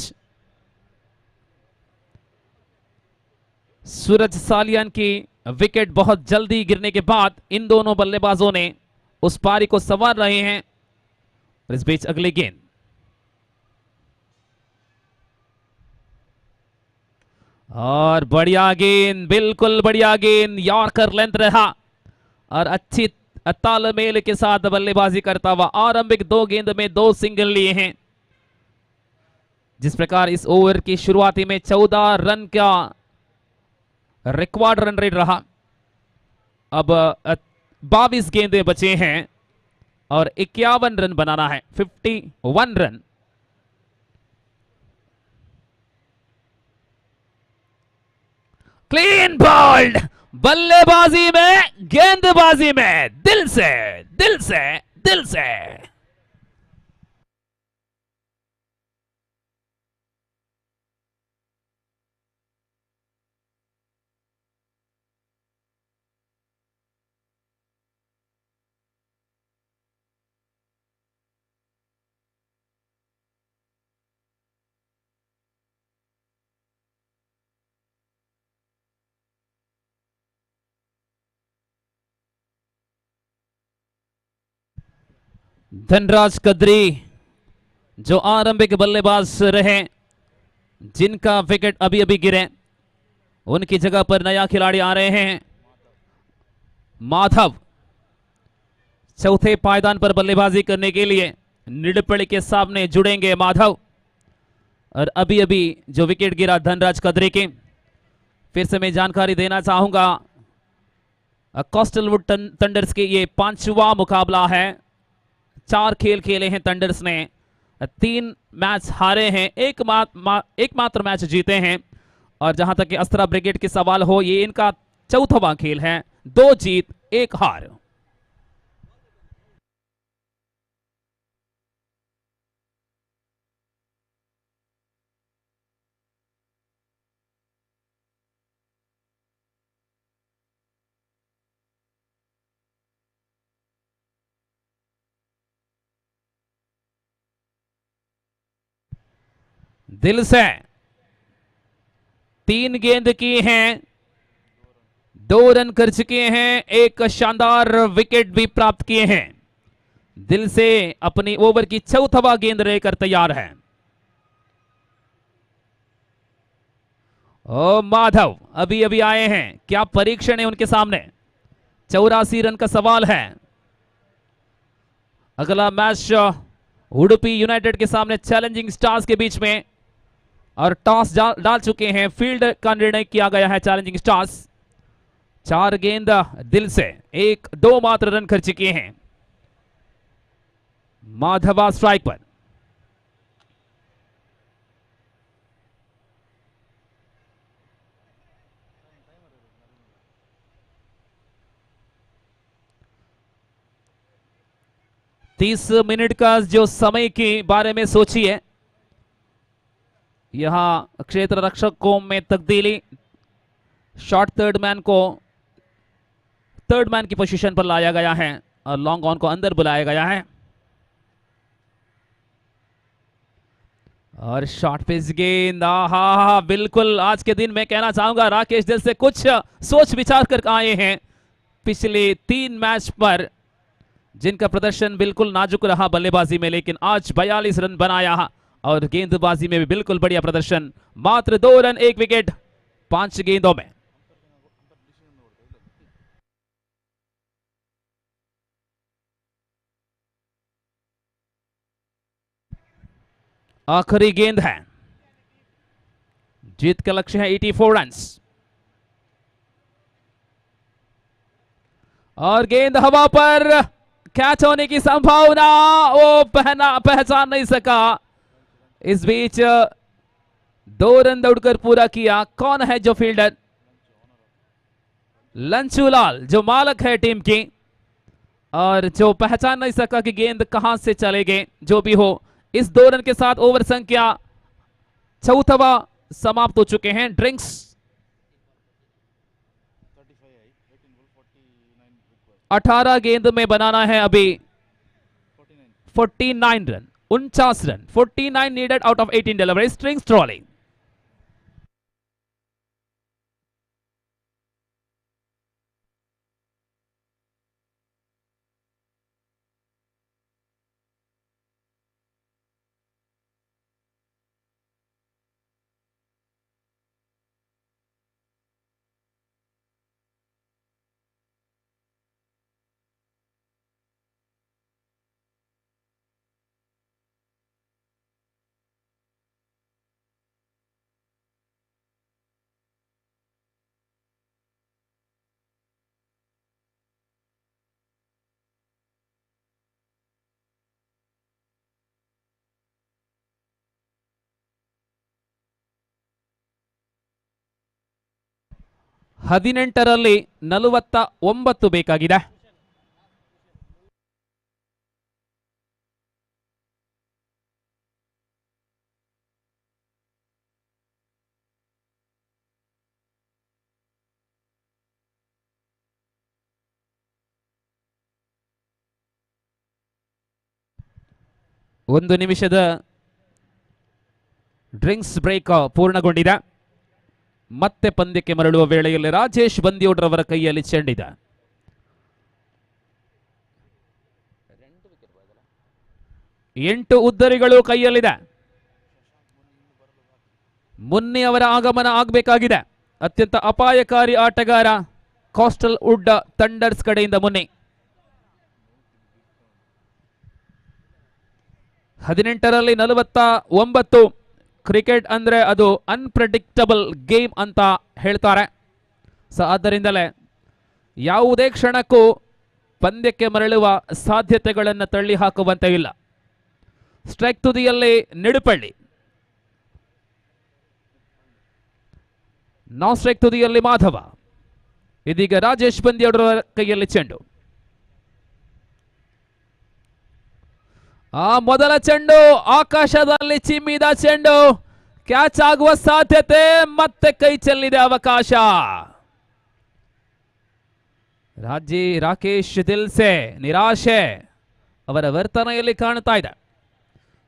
सूरज सालियान की विकेट बहुत जल्दी गिरने के बाद इन दोनों बल्लेबाजों ने उस पारी को संवार रहे हैं। और इस बीच अगली गेंद और बढ़िया गेंद, बिल्कुल बढ़िया गेंद, यॉर्कर लेंथ रहा और अच्छी तालमेल के साथ बल्लेबाजी करता हुआ आरंभिक 2 गेंद में 2 सिंगल लिए हैं। जिस प्रकार इस ओवर की शुरुआती में 14 रन का रिक्वायर्ड रन रेट रहा, अब 22 गेंदें बचे हैं और 51 रन बनाना है, 51 रन। क्लीन बॉल्ड, बल्लेबाजी में गेंदबाजी में दिल से, दिल से, दिल से। धनराज कद्री जो आरंभिक बल्लेबाज रहे, जिनका विकेट अभी अभी गिरे, उनकी जगह पर नया खिलाड़ी आ रहे हैं माधव। चौथे पायदान पर बल्लेबाजी करने के लिए निडपल्ली के सामने जुड़ेंगे माधव। और अभी अभी जो विकेट गिरा धनराज कद्री के, फिर से मैं जानकारी देना चाहूंगा, कोस्टलवुड थंडर्स के ये 5वां मुकाबला है। 4 खेल खेले हैं थंडर्स ने, 3 मैच हारे हैं, एकमात्र मैच जीते हैं। और जहां तक कि अस्त्रा ब्रिगेड के सवाल हो, ये इनका चौथवा खेल है, 2 जीत 1 हार। दिल से 3 गेंद की हैं, 2 रन कर चुके हैं, एक शानदार विकेट भी प्राप्त किए हैं। दिल से अपनी ओवर की चौथवा गेंद लेकर तैयार है। ओ माधव अभी अभी आए हैं, क्या परीक्षण है उनके सामने। 84 रन का सवाल है। अगला मैच उडुपी यूनाइटेड के सामने चैलेंजिंग स्टार्स के बीच में, और टॉस डाल चुके हैं, फील्ड का निर्णय किया गया है चैलेंजिंग स्टार्स। 4 गेंद दिल से, 1-2 मात्र रन खर्च किए हैं। माधवा स्ट्राइक पर। 30 मिनट का जो समय के बारे में सोचिए, यहां क्षेत्र रक्षकों में तब्दीली, शॉर्ट थर्ड मैन को थर्ड मैन की पोजीशन पर लाया गया है और लॉन्ग ऑन को अंदर बुलाया गया है। और शॉर्ट पिच गेंद, आहा, बिल्कुल आज के दिन मैं कहना चाहूंगा राकेश दिल से कुछ सोच विचार कर आए हैं। पिछले 3 मैच पर जिनका प्रदर्शन बिल्कुल नाजुक रहा बल्लेबाजी में, लेकिन आज 42 रन बनाया और गेंदबाजी में भी बिल्कुल बढ़िया प्रदर्शन। मात्र 2 रन 1 विकेट 5 गेंदों में। आखिरी गेंद है, जीत का लक्ष्य है 84 रन। और गेंद हवा पर, कैच होने की संभावना, वो पहचान नहीं सका। इस बीच 2 रन दौड़कर पूरा किया। कौन है जो फील्डर? लंचूलाल जो मालक है टीम की, और जो पहचान नहीं सका कि गेंद कहां से चले गए। जो भी हो, इस 2 रन के साथ ओवर संख्या चौथवा समाप्त हो चुके हैं। ड्रिंक्स 18 गेंद में बनाना है अभी 49 run, 49 run, 49 needed out of 18 delivery. Strings trolley. 18ರಲ್ಲಿ 49 ಬೇಕಾಗಿದೆ. ಒಂದು ನಿಮಿಷದ ಡ್ರಿಂಕ್ಸ್ ಬ್ರೇಕ್ ಪೂರ್ಣಗೊಂಡಿದೆ. ಮತ್ತೆ ಪಂದ್ಯಕ್ಕೆ ಮರಳುವ ವೇಳೆಯಲ್ಲಿ ರಾಜೇಶ್ ಬಂದಿಯೋಡ್ರವರ ಕೈಯಲ್ಲಿ ಚೆಂಡಿದೆ. 8 ಉದ್ದರಿಗಳು ಕೈಯಲ್ಲಿದೆ. ಮುನ್ನಿ ಅವರ ಆಗಮನ ಆಗಬೇಕಾಗಿದೆ. ಅತ್ಯಂತ ಅಪಾಯಕಾರಿ ಆಟಗಾರ coastal wood thunders ಕಡೆಯಿಂದ ಮುನ್ನಿ. 18ರಲ್ಲಿ 49. ಕ್ರಿಕೆಟ್ ಅಂದರೆ ಅದು ಅನ್ಪ್ರೆಡಿಕ್ಟಬಲ್ ಗೇಮ್ ಅಂತ ಹೇಳ್ತಾರೆ. ಸೊ ಆದ್ದರಿಂದಲೇ ಯಾವುದೇ ಕ್ಷಣಕ್ಕೂ ಪಂದ್ಯಕ್ಕೆ ಮರಳುವ ಸಾಧ್ಯತೆಗಳನ್ನು ತಳ್ಳಿ ಹಾಕುವಂತೆ ಇಲ್ಲ. ಸ್ಟ್ರೈಕ್ ತುದಿಯಲ್ಲಿ ನಿಡುಪಳ್ಳಿ, ನಾನ್ ಸ್ಟ್ರೈಕ್ ತುದಿಯಲ್ಲಿ ಮಾಧವ. ಇದೀಗ ರಾಜೇಶ್ ಬಂದಿಯವರ ಕೈಯಲ್ಲಿ ಚೆಂಡು. ಆ ಮೊದಲ ಚೆಂಡು ಆಕಾಶದಲ್ಲಿ ಚಿಮ್ಮಿದ ಚೆಂಡು, ಕ್ಯಾಚ್ ಆಗುವ ಸಾಧ್ಯತೆ, ಮತ್ತೆ ಕೈ ಚೆಲ್ಲಿದೆ ಅವಕಾಶ. ರಾಕೇಶ್ ದಿಲ್ಸೆ ನಿರಾಶೆ ಅವರ ವರ್ತನೆಯಲ್ಲಿ ಕಾಣ್ತಾ ಇದೆ.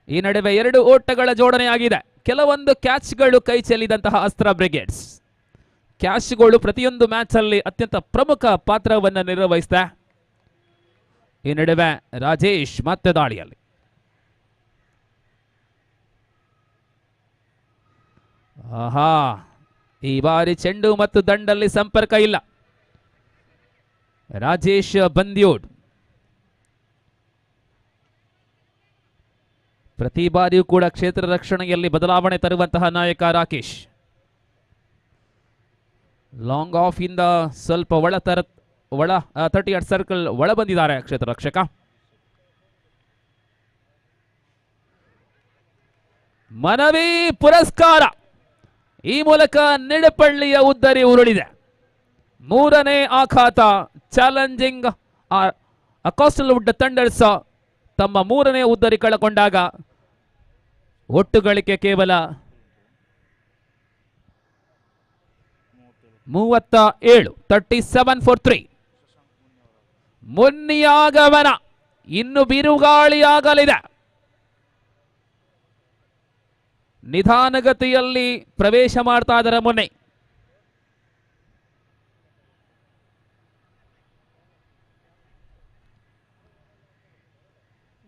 ಈ ನಡುವೆ 2 ಓಟಗಳ ಜೋಡಣೆಯಾಗಿದೆ. ಕೆಲವೊಂದು ಕ್ಯಾಚ್ಗಳು ಕೈ ಚೆಲ್ಲಿದಂತಹ ಅಸ್ತ್ರ ಬ್ರಿಗೇಡ್ಸ್ ಕ್ಯಾಚ್ಗಳು ಪ್ರತಿಯೊಂದು ಮ್ಯಾಚ್ ಅಲ್ಲಿ ಅತ್ಯಂತ ಪ್ರಮುಖ ಪಾತ್ರವನ್ನು ನಿರ್ವಹಿಸ್ತಾ. ಈ ನಡುವೆ ರಾಜೇಶ್ ಮತ್ತೆ ದಾಳಿಯಲ್ಲಿ. ಆಹಾ, ಈ ಬಾರಿ ಚೆಂಡು ಮತ್ತು ದಂಡಲ್ಲಿ ಸಂಪರ್ಕ ಇಲ್ಲ. ರಾಜೇಶ್ ಬಂದಿಯೋಡ್ ಪ್ರತಿ ಬಾರಿಯೂ ಕೂಡ ಕ್ಷೇತ್ರ ರಕ್ಷಣೆಯಲ್ಲಿ ಬದಲಾವಣೆ ತರುವಂತಹ ನಾಯಕ ರಾಕೇಶ್. ಲಾಂಗ್ ಆಫ್ ಇಂದ ಸ್ವಲ್ಪ ಒಳ 30 ಸರ್ಕಲ್ ಒಳ ಬಂದಿದ್ದಾರೆ ಕ್ಷೇತ್ರ ರಕ್ಷಕ. ಮನವಿ ಪುರಸ್ಕಾರ ಈ ಮೂಲಕ ನಿಡಪಳ್ಳಿಯ ಉದ್ದರಿ ಉರುಳಿದೆ. 3ನೇ ಆಘಾತ challenging coastal wood thunders ತಮ್ಮ 3ನೇ ಉದ್ದರಿ ಕಳಕೊಂಡಾಗ ಒಟ್ಟು ಗಳಿಕೆ ಕೇವಲ 37, 37 for 3. ಮುನ್ನಿಯಾಗಮನ ಇನ್ನು ಬಿರುಗಾಳಿಯಾಗಲಿದೆ. ನಿಧಾನಗತಿಯಲ್ಲಿ ಪ್ರವೇಶ ಮಾಡ್ತಾ ಇದ್ದಾರೆ ಮೊನ್ನೆ.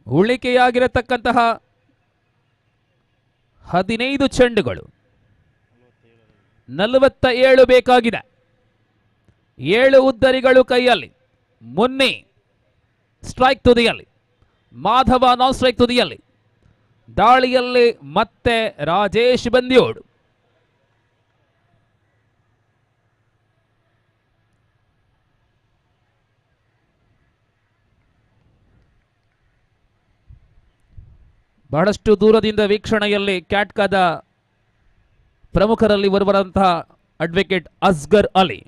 ಉಳಿಕೆಯಾಗಿರತಕ್ಕಂತಹ 15 ಚೆಂಡುಗಳು, 47 ಬೇಕಾಗಿದೆ. 7 ಉದ್ದರಿಗಳು ಕೈಯಲ್ಲಿ. ಮುನ್ನಿ ಸ್ಟ್ರೈಕ್ ತುದಿಯಲ್ಲಿ, ಮಾಧವ ನಾನ್ ಸ್ಟ್ರೈಕ್ ತುದಿಯಲ್ಲಿ. ದಾಳಿಯಲ್ಲಿ ಮತ್ತೆ ರಾಜೇಶ್ ಬಂದಿಯೋಡು. ಬಹಳಷ್ಟು ದೂರದಿಂದ ವೀಕ್ಷಣೆಯಲ್ಲಿ ಕ್ಯಾಟ್ಕಾದ ಪ್ರಮುಖರಲ್ಲಿ ಬರುವಂತಹ ಅಡ್ವೊಕೇಟ್ ಅಸ್ಗರ್ ಅಲಿ.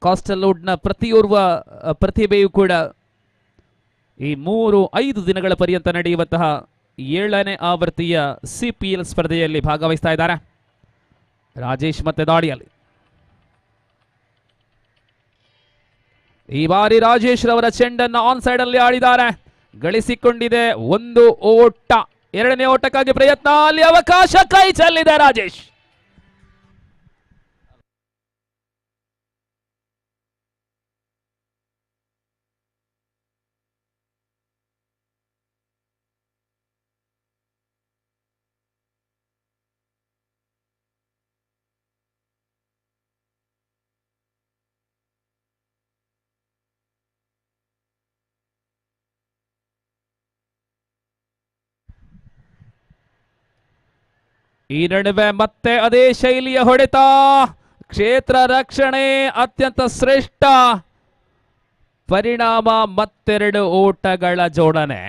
ಕಾಸ್ಟಲ್ವುಡ್ನ ಪ್ರತಿಯೋರ್ವ ಪ್ರತಿಭೆಯು ಕೂಡ ಈ 3-5 ದಿನಗಳ ಪರ್ಯಂತ ನಡೆಯುವಂತಹ 7ನೇ ಆವೃತ್ತಿಯ ಸಿಪಿಎಲ್ ಸ್ಪರ್ಧೆಯಲ್ಲಿ ಭಾಗವಹಿಸ್ತಾ ಇದ್ದಾರೆ. ರಾಜೇಶ್ ಮತ್ತೆ ದಾಳಿಯಲ್ಲಿ. ಈ ಬಾರಿ ರಾಜೇಶ್ ರವರ ಚೆಂಡನ್ನು ಆನ್ ಸೈಡ್ ಅಲ್ಲಿ ಆಡಿದ್ದಾರೆ. ಗಳಿಸಿಕೊಂಡಿದೆ 1 ಓಟ. 2ನೇ ಓಟಕ್ಕಾಗಿ ಪ್ರಯತ್ನ, ಅಲ್ಲಿ ಅವಕಾಶ, ಕೈ ಚೆಲ್ಲಿದೆ ರಾಜೇಶ್. ಈ ನಡುವೆ ಮತ್ತೆ ಅದೇ ಶೈಲಿಯ ಹೊಡೆತ, ಕ್ಷೇತ್ರ ರಕ್ಷಣೆ ಅತ್ಯಂತ ಶ್ರೇಷ್ಠ ಪರಿಣಾಮ, ಮತ್ತೆರಡು ಓಟಗಳ ಜೋಡಣೆ.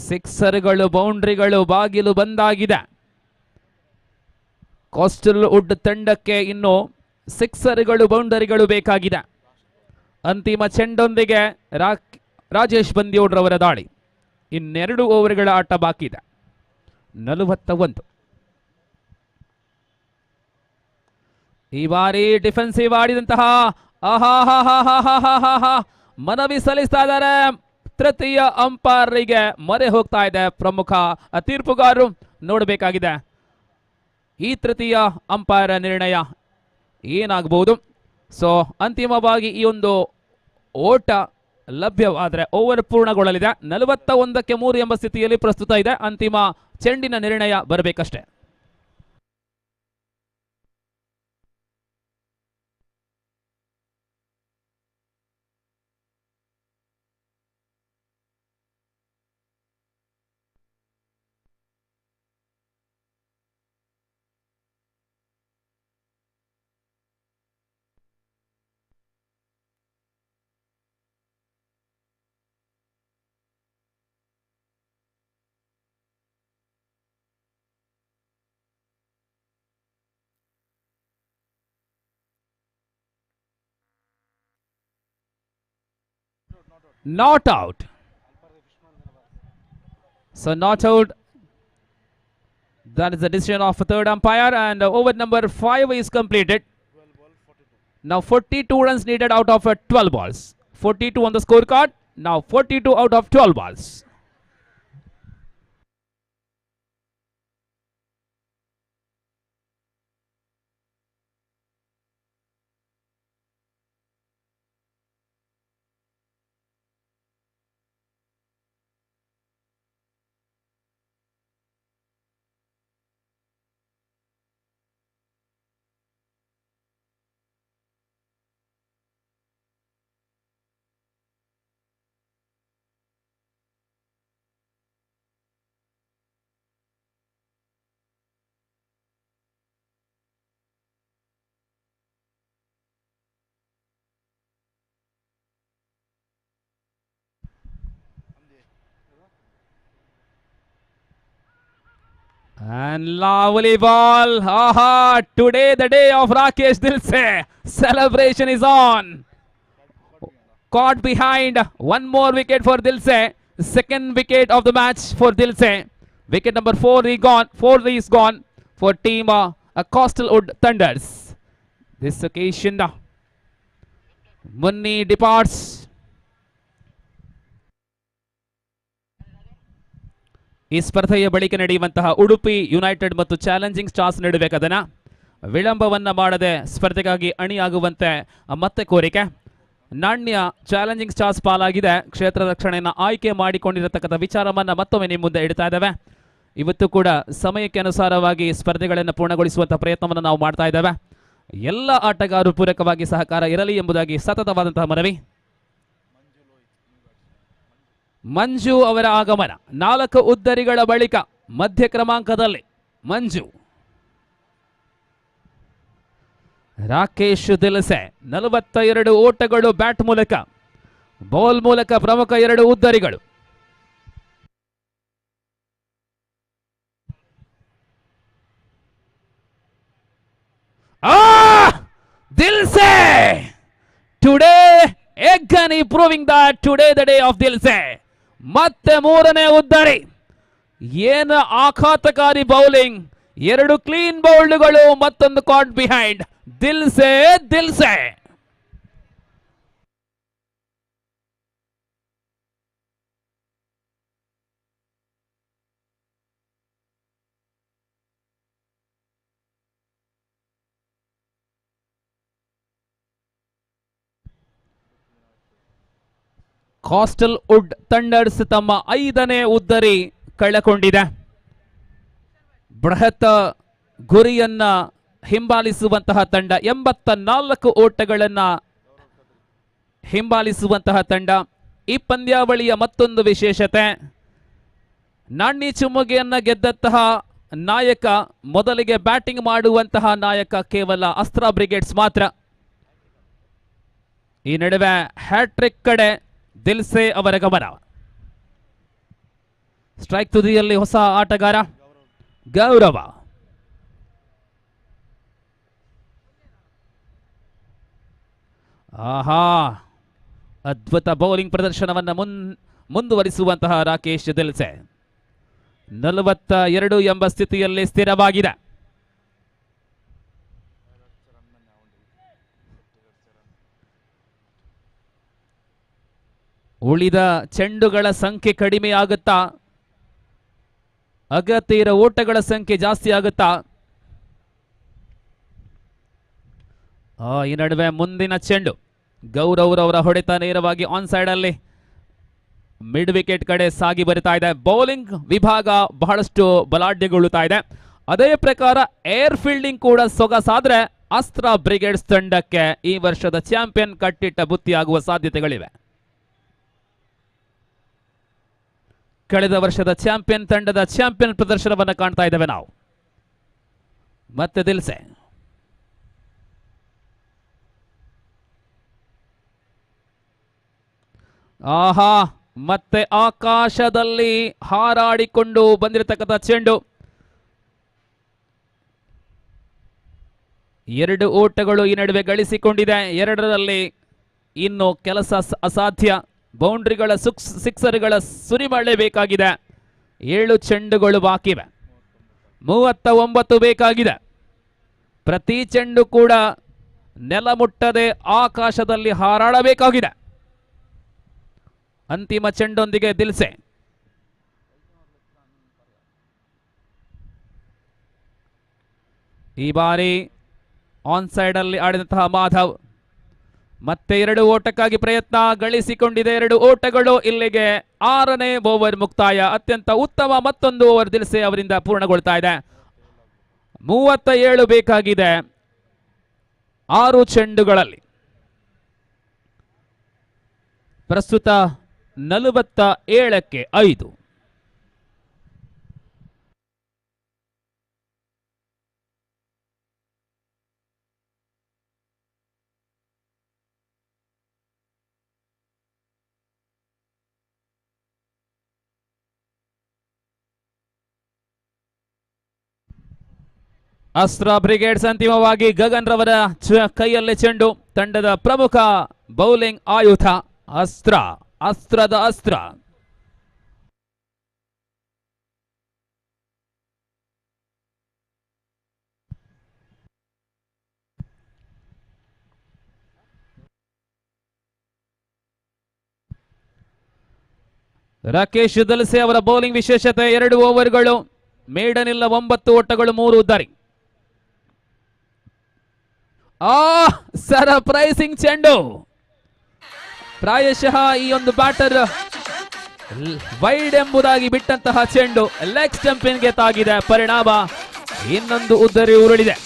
ಸಿಕ್ಸರ್ಗಳು ಬೌಂಡ್ರಿಗಳು ಬಾಗಿಲು ಬಂದಾಗಿದೆ. ಕೋಸ್ಟಲ್ ವುಡ್ ತಂಡಕ್ಕೆ ಇನ್ನು ಸಿಕ್ಸರ್ಗಳು ಬೌಂಡರಿಗಳು ಬೇಕಾಗಿದೆ. ಅಂತಿಮ ಚೆಂಡೊಂದಿಗೆ ರಾಜೇಶ್ ಬಂದಿಯೋಡ್ರವರ ದಾಳಿ. ಇನ್ನೆರಡು ಓವರ್ಗಳ ಆಟ ಬಾಕಿ ಇದೆ. 41. ಈ ಬಾರಿ ಡಿಫೆನ್ಸಿವ್ ಆಡಿದಂತಹ ಆಹಾ ಮನವಿ ಸಲ್ಲಿಸ್ತಾ ಇದ್ದಾರೆ ತೃತೀಯ ಅಂಪೈರ್ಗೆ. ಮೊರೆ ಹೋಗ್ತಾ ಇದೆ ಪ್ರಮುಖ ತೀರ್ಪುಗಾರರು. ನೋಡಬೇಕಾಗಿದೆ ಈ ತೃತೀಯ ಅಂಪೈರ್ ನಿರ್ಣಯ ಏನಾಗಬಹುದು. ಸೊ ಅಂತಿಮವಾಗಿ ಈ ಒಂದು ಓಟ ಲಭ್ಯವಾದರೆ ಓವರ್ ಪೂರ್ಣಗೊಳ್ಳಲಿದೆ. 41-3 ಎಂಬ ಸ್ಥಿತಿಯಲ್ಲಿ ಪ್ರಸ್ತುತ ಇದೆ. ಅಂತಿಮ ಚೆಂಡಿನ ನಿರ್ಣಯ ಬರಬೇಕಷ್ಟೇ. Not out. So not out. That is the decision of the third umpire, and over number 5 is completed. Now 42 runs needed out of 12 balls. 42 on the scorecard. Now 42 out of 12 balls. And lovely ball. Aha! Today the day of Rakesh Dilse. Celebration is on. Caught behind. One more wicket for Dilse. Second wicket of the match for Dilse. Wicket number 4 is gone. 4 is gone for team Coastal Wood Thunders. This occasion, Munni departs. ಈ ಸ್ಪರ್ಧೆಯ ಬಳಿಕ ನಡೆಯುವಂತಹ Udupi United ಮತ್ತು challenging stars ನಡುವೆ ಕದನ. ವಿಳಂಬವನ್ನು ಮಾಡದೆ ಸ್ಪರ್ಧೆಗಾಗಿ ಅಣಿಯಾಗುವಂತೆ ಮತ್ತೆ ಕೋರಿಕೆ. ನಾಣ್ಯ ಚಾಲೆಂಜಿಂಗ್ ಸ್ಟಾರ್ಸ್ ಪಾಲಾಗಿದೆ. ಕ್ಷೇತ್ರ ರಕ್ಷಣೆಯನ್ನು ಆಯ್ಕೆ ಮಾಡಿಕೊಂಡಿರತಕ್ಕಂಥ ವಿಚಾರವನ್ನು ಮತ್ತೊಮ್ಮೆ ನಿಮ್ಮ ಮುಂದೆ ಇಡ್ತಾ ಇದ್ದೇವೆ. ಇವತ್ತು ಕೂಡ ಸಮಯಕ್ಕೆ ಅನುಸಾರವಾಗಿ ಸ್ಪರ್ಧೆಗಳನ್ನು ಪೂರ್ಣಗೊಳಿಸುವಂಥ ಪ್ರಯತ್ನವನ್ನು ನಾವು ಮಾಡ್ತಾ ಇದ್ದೇವೆ. ಎಲ್ಲ ಆಟಗಾರರು ಪೂರಕವಾಗಿ ಸಹಕಾರ ಇರಲಿ ಎಂಬುದಾಗಿ ಸತತವಾದಂತಹ ಮನವಿ. ಮಂಜು ಅವರ ಆಗಮನ 4 ಉದ್ದರಿಗಳ ಬಳಿಕ ಮಧ್ಯ ಕ್ರಮಾಂಕದಲ್ಲಿ ಮಂಜು. ರಾಕೇಶ್ ದಿಲ್ಸೆ 42 ಓಟಗಳು ಬ್ಯಾಟ್ ಮೂಲಕ, ಬೌಲ್ ಮೂಲಕ ಪ್ರಮುಖ 2 ಉದ್ದರಿಗಳು. Dilse today again proving that today the day of Dilse. ಮತ್ತೆ ಮೂರನೇ ಉದ್ದರಿ. ಏನು ಆಘಾತಕಾರಿ ಬೌಲಿಂಗ್, 2 ಕ್ಲೀನ್ ಬೌಲ್ಡ್ಗಳು, ಮತ್ತೊಂದು ಕಾಟ್ behind. Dil Se Dil Se. Coastal wood thunders ತಮ್ಮ 5ನೇ ಉದ್ದರಿ ಕಳೆಕೊಂಡಿದೆ. ಬೃಹತ್ ಗುರಿಯನ್ನ ಹಿಂಬಾಲಿಸುವಂತಹ ತಂಡ, 84 ಓಟಗಳನ್ನ ಹಿಂಬಾಲಿಸುವಂತಹ ತಂಡ. ಈ ಪಂದ್ಯಾವಳಿಯ ಮತ್ತೊಂದು ವಿಶೇಷತೆ, ನಾಣ್ಯ ಚಿಮ್ಮುಗೆಯನ್ನ ಗೆದ್ದಂತಹ ನಾಯಕ ಮೊದಲಿಗೆ ಬ್ಯಾಟಿಂಗ್ ಮಾಡುವಂತಹ ನಾಯಕ ಕೇವಲ ಅಸ್ತ್ರ ಬ್ರಿಗೇಡ್ಸ್ ಮಾತ್ರ. ಈ ನಡುವೆ ಹ್ಯಾಟ್ರಿಕ್ ಕಡೆ ದಿಲ್ಸೆ ಅವರ ಗಮನ. ಸ್ಟ್ರೈಕ್ ತುದಿಯಲ್ಲಿ ಹೊಸ ಆಟಗಾರ ಗೌರವ. ಆಹಾ, ಅದ್ಭುತ ಬೌಲಿಂಗ್ ಪ್ರದರ್ಶನವನ್ನು ಮುಂದುವರಿಸುವಂತಹ ರಾಕೇಶ್ ದಿಲ್ಸೆ 42 ಎಂಬ ಸ್ಥಿತಿಯಲ್ಲಿ ಸ್ಥಿರವಾಗಿದೆ. ಉಳಿದ ಚೆಂಡುಗಳ ಸಂಖ್ಯೆ ಕಡಿಮೆ ಆಗುತ್ತಾ, ಅಗತ್ಯ ಇರೋ ಓಟಗಳ ಸಂಖ್ಯೆ ಜಾಸ್ತಿ ಆಗುತ್ತಾ? ಈ ನಡುವೆ ಮುಂದಿನ ಚೆಂಡು ಗೌರವ್ರವರ ಹೊಡೆತ ನೇರವಾಗಿ ಆನ್ ಸೈಡ್ ಅಲ್ಲಿ ಮಿಡ್ ವಿಕೆಟ್ ಕಡೆ ಸಾಗಿ ಬರುತ್ತಾ ಇದೆ. ಬೌಲಿಂಗ್ ವಿಭಾಗ ಬಹಳಷ್ಟು ಬಲಾಢ್ಯಗೊಳ್ಳುತ್ತಾ ಇದೆ. ಅದೇ ಪ್ರಕಾರ ಏರ್ ಫೀಲ್ಡಿಂಗ್ ಕೂಡ ಸೊಗಸಾದ್ರೆ ಅಸ್ತ್ರ ಬ್ರಿಗೇಡ್ಸ್ ತಂಡಕ್ಕೆ ಈ ವರ್ಷದ ಚಾಂಪಿಯನ್ ಕಟ್ಟಿಟ್ಟ ಬುತ್ತಿಯಾಗುವ ಸಾಧ್ಯತೆಗಳಿವೆ. ಕಳೆದ ವರ್ಷದ ಚಾಂಪಿಯನ್ ತಂಡದ ಚಾಂಪಿಯನ್ ಪ್ರದರ್ಶನವನ್ನು ಕಾಣ್ತಾ ಇದ್ದೇವೆ ನಾವು. ಮತ್ತೆ ದಿಲ್ಸೆ ಆಹಾ, ಮತ್ತೆ ಆಕಾಶದಲ್ಲಿ ಹಾರಾಡಿಕೊಂಡು ಬಂದಿರತಕ್ಕಂಥ ಚೆಂಡು. 2 ಓಟಗಳು ಈ ನಡುವೆ ಗಳಿಸಿಕೊಂಡಿದೆ. 2ರಲ್ಲಿ ಇನ್ನು ಕೆಲಸ ಅಸಾಧ್ಯ. ಬೌಂಡ್ರಿಗಳ ಸಿಕ್ಸರ್ಗಳ ಸುರಿಮಳೆ ಬೇಕಾಗಿದೆ. 7 ಚೆಂಡುಗಳು ಬಾಕಿವೆ, 39 ಬೇಕಾಗಿದೆ. ಪ್ರತಿ ಚೆಂಡು ಕೂಡ ನೆಲ ಮುಟ್ಟದೆ ಆಕಾಶದಲ್ಲಿ ಹಾರಾಡಬೇಕಾಗಿದೆ. ಅಂತಿಮ ಚೆಂಡೊಂದಿಗೆ ದಿಲ್ಸೆ. ಈ ಬಾರಿ ಆನ್ ಸೈಡ್ ಅಲ್ಲಿ ಆಡಿದಂತಹ ಮಾಧವ್ ಮತ್ತೆ 2 ಓಟಕ್ಕಾಗಿ ಪ್ರಯತ್ನ ಗಳಿಸಿಕೊಂಡಿದೆ. 2 ಓಟಗಳು. ಇಲ್ಲಿಗೆ 6ನೇ ಓವರ್ ಮುಕ್ತಾಯ. ಅತ್ಯಂತ ಉತ್ತಮ ಮತ್ತೊಂದು ಓವರ್ ದಿಲ್ಸೆ ಅವರಿಂದ ಪೂರ್ಣಗೊಳ್ತಾ ಇದೆ. 37 ಬೇಕಾಗಿದೆ 6 ಚೆಂಡುಗಳಲ್ಲಿ. ಪ್ರಸ್ತುತ 47ಕ್ಕೆ 5. ಅಸ್ತ್ರ ಬ್ರಿಗೇಡ್ಸ್ ಅಂತಿಮವಾಗಿ ಗಗನ್ ರವರ ಕೈಯಲ್ಲಿ ಚೆಂಡು. ತಂಡದ ಪ್ರಮುಖ ಬೌಲಿಂಗ್ ಆಯುಧ ಅಸ್ತ್ರ, ಅಸ್ತ್ರದ ಅಸ್ತ್ರ. ರಾಕೇಶ್ ದಲ್ಸೆ ಅವರ ಬೌಲಿಂಗ್ ವಿಶೇಷತೆ 2 ಓವರ್ಗಳು, ಮೇಡನಿಲ್ಲ 9 ಓಟಗಳು, 3 ಉದ್ದರಿ. ಆ ಸರ್ಪ್ರೈಸಿಂಗ್ ಚೆಂಡು. ಪ್ರಾಯಶಃ ಈ ಒಂದು ಬ್ಯಾಟರ್ ವೈಡ್ ಎಂಬುದಾಗಿ ಬಿಟ್ಟಂತಹ ಚೆಂಡು ಲೆಗ್ ಸ್ಟಂಪಿನ್ಗೆ ತಾಗಿದೆ. ಪರಿಣಾಮ ಇನ್ನೊಂದು ಉದ್ದರಿ ಉರುಳಿದೆ.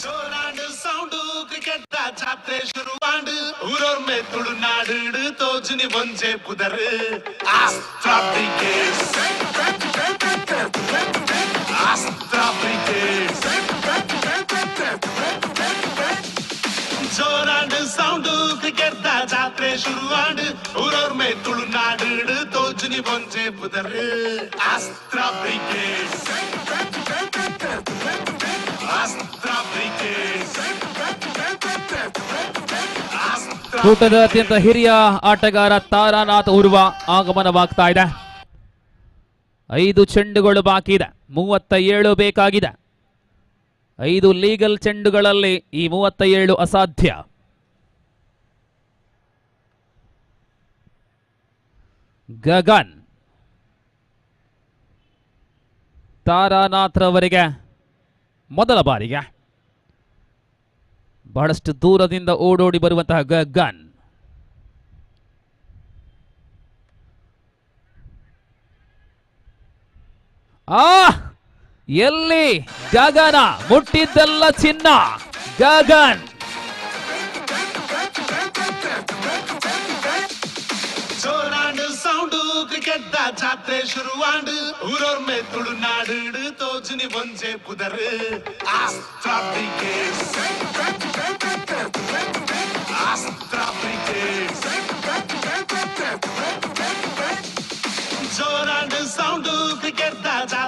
ಕೂಟದ ಅತ್ಯಂತ ಹಿರಿಯ ಆಟಗಾರ ತಾರಾನಾಥ್ ಉರ್ವ ಆಗಮನವಾಗ್ತಾ ಇದೆ. 5 ಚೆಂಡುಗಳು ಬಾಕಿ ಇದೆ, 37 ಬೇಕಾಗಿದೆ. 5 ಲೀಗಲ್ ಚೆಂಡುಗಳಲ್ಲಿ ಈ 37 ಅಸಾಧ್ಯ. ಗಗನ್ ತಾರಾನಾಥ್ರವರಿಗೆ ಮೊದಲ ಬಾರಿಗೆ ಬಹಳಷ್ಟು ದೂರದಿಂದ ಓಡೋಡಿ ಬರುವಂತಹ ಗಗನ್. ಆ ಎಲ್ಲಿ ಗಗನ ಮುಟ್ಟಿದ್ದೆಲ್ಲ ಚಿನ್ನ. ಗಗನ್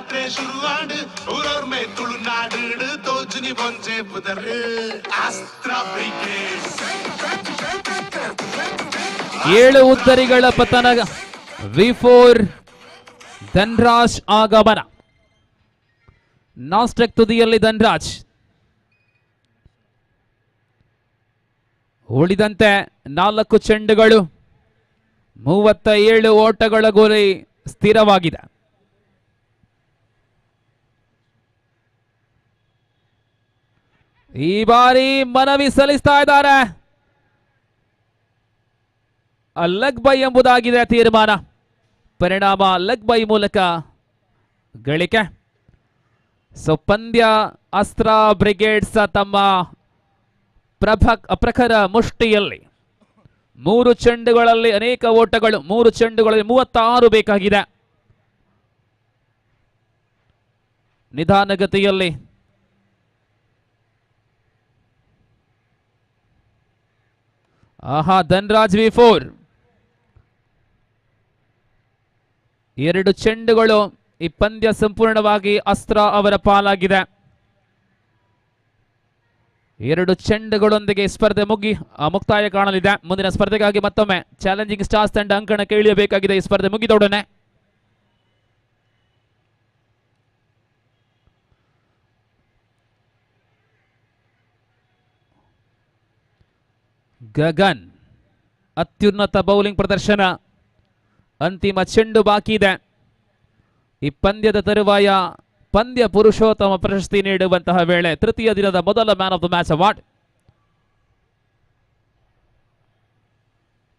ಜಾತ್ರೆ ಶುರುವಾಂಡ್ ಊರೊರ್ಮೆ ತುಳುನಾಡು ತೋಜುನಿ ಒಂಜೆ ಪುದರ್ ಅಸ್ತ್ರ ಬ್ರಿಗೇಡ್. 7 ಉತ್ತರಿಗಳ ಪತನ, ವಿ4 ಧನ್ರಾಜ್ ಆಗಮನ. ನಾಸ್ಟೆಕ್ ತುದಿಯಲ್ಲಿ ಧನ್ರಾಜ್, ಉಳಿದಂತೆ 4 ಚೆಂಡುಗಳು, 37 ಓಟಗಳ ಗುರಿ ಸ್ಥಿರವಾಗಿದೆ. ಈ ಬಾರಿ ಮನವಿ ಸಲ್ಲಿಸ್ತಾ ಇದ್ದಾರೆ, ಲೆಗ್ ಬೈ ಎಂಬುದಾಗಿದೆ ತೀರ್ಮಾನ. ಪರಿಣಾಮ ಲೆಗ್ ಬೈ ಮೂಲಕ ಗಳಿಕೆ. ಸೊ ಪಂದ್ಯ ಅಸ್ತ್ರ ಬ್ರಿಗೇಡ್ಸ್ ತಮ್ಮ ಪ್ರಖರ ಮುಷ್ಟಿಯಲ್ಲಿ 3 ಚೆಂಡುಗಳಲ್ಲಿ ಅನೇಕ ಓಟಗಳು, 3 ಚೆಂಡುಗಳಲ್ಲಿ 36 ಬೇಕಾಗಿದೆ. ನಿಧಾನಗತಿಯಲ್ಲಿ ಆಹಾ ಧನ್ರಾಜ್ ವಿ4 2 ಚೆಂಡುಗಳು. ಈ ಪಂದ್ಯ ಸಂಪೂರ್ಣವಾಗಿ ಅಸ್ತ್ರ ಅವರ ಪಾಲಾಗಿದೆ. 2 ಚೆಂಡುಗಳೊಂದಿಗೆ ಸ್ಪರ್ಧೆ ಮುಕ್ತಾಯ ಕಾಣಲಿದೆ. ಮುಂದಿನ ಸ್ಪರ್ಧೆಗಾಗಿ ಮತ್ತೊಮ್ಮೆ ಚಾಲೆಂಜಿಂಗ್ ಸ್ಟಾರ್ಸ್ ತಂಡ ಅಂಕಣಕ್ಕೆ ಇಳಿಯಬೇಕಾಗಿದೆ. ಈ ಸ್ಪರ್ಧೆ ಮುಗಿದೊಡನೆ ಗಗನ್ ಅತ್ಯುನ್ನತ ಬೌಲಿಂಗ್ ಪ್ರದರ್ಶನ. ಅಂತಿಮ ಚೆಂಡು ಬಾಕಿ ಇದೆ. ಈ ಪಂದ್ಯದ ತರುವಾಯ ಪಂದ್ಯ ಪುರುಷೋತ್ತಮ ಪ್ರಶಸ್ತಿ ನೀಡುವಂತಹ ವೇಳೆ ತೃತೀಯ ದಿನದ ಮೊದಲ man of the match award.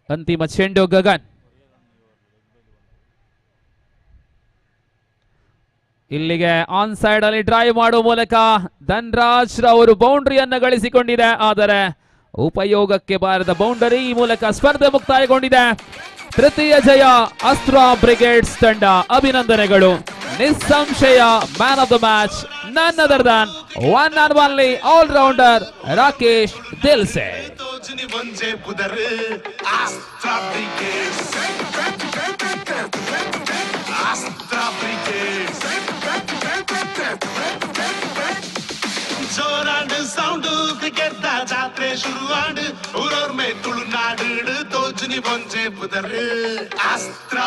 ಅಂತಿಮ ಚೆಂಡು ಗಗನ್. ಇಲ್ಲಿಗೆ ಆನ್ ಸೈಡ್ ಅಲ್ಲಿ ಡ್ರೈವ್ ಮಾಡುವ ಮೂಲಕ ಧನ್ರಾಜ್ ಅವರು ಬೌಂಡರಿಯನ್ನು ಗಳಿಸಿಕೊಂಡಿದೆ. ಆದರೆ ಉಪಯೋಗಕ್ಕೆ ಬಾರದ ಬೌಂಡರಿ ಈ ಮೂಲಕ ಸ್ಪರ್ಧೆ ಮುಕ್ತಾಯಗೊಂಡಿದೆ. ತೃತೀಯ ಜಯ ಅಸ್ತ್ರ ಬ್ರಿಗೇಡ್ಸ್ ತಂಡ, ಅಭಿನಂದನೆಗಳು. ನಿಸ್ಸಂಶಯ man of the match none other than one and only all rounder Rakesh Dilse. ಜೋರಾಂಡು sound cricket ಜಾತ್ರೆ ಶುರುವಾಂಡು ಊರೊರ್ಮೆ ತುಳುನಾಡು ತೋಜುನಿ ಒಂಜೆ ಪುದರ್ ಅಸ್ತ್ರ.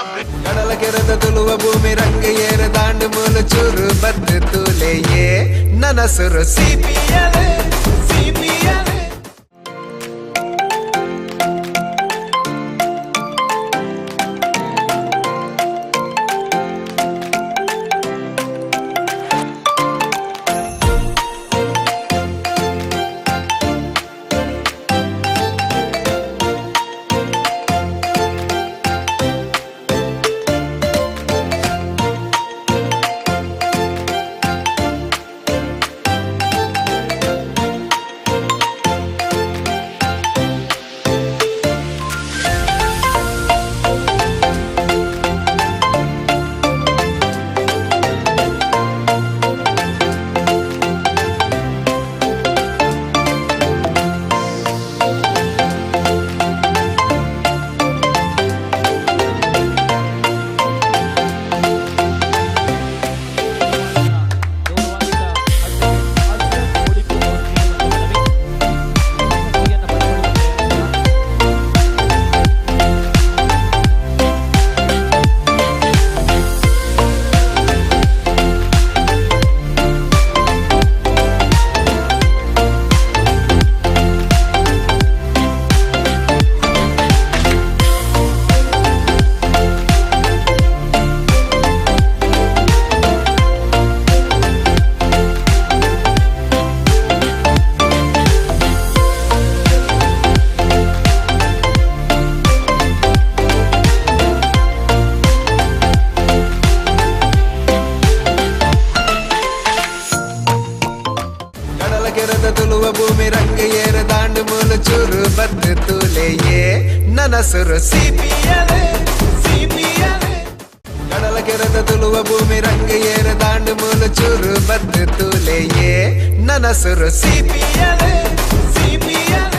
ಕಡಲ ಕೆರೆದ ತುಳುವ ಭೂಮಿ ರಂಗ ಏರ ದಾಂಡು ಮೂಲ ಚೂರು ಬತ್ತು ತೂಲೆಯೇ ನನಸುರು ಸಿಪಿಎಲ್ ಸಿಪಿಎಲ್. ನನಸುರು ಸಿಪಿಎಲ್ ಸಿಪಿಎಲ್. ಕಡಲ ಕೆರೆದ ತುಳುವ ಭೂಮಿ ರಂಗ ಏರ ದಾಂಡು ಮೂಲ ಚೂರು ಬತ್ತು ತೂಲೆಯೇ ನನಸುರು CPL CPL.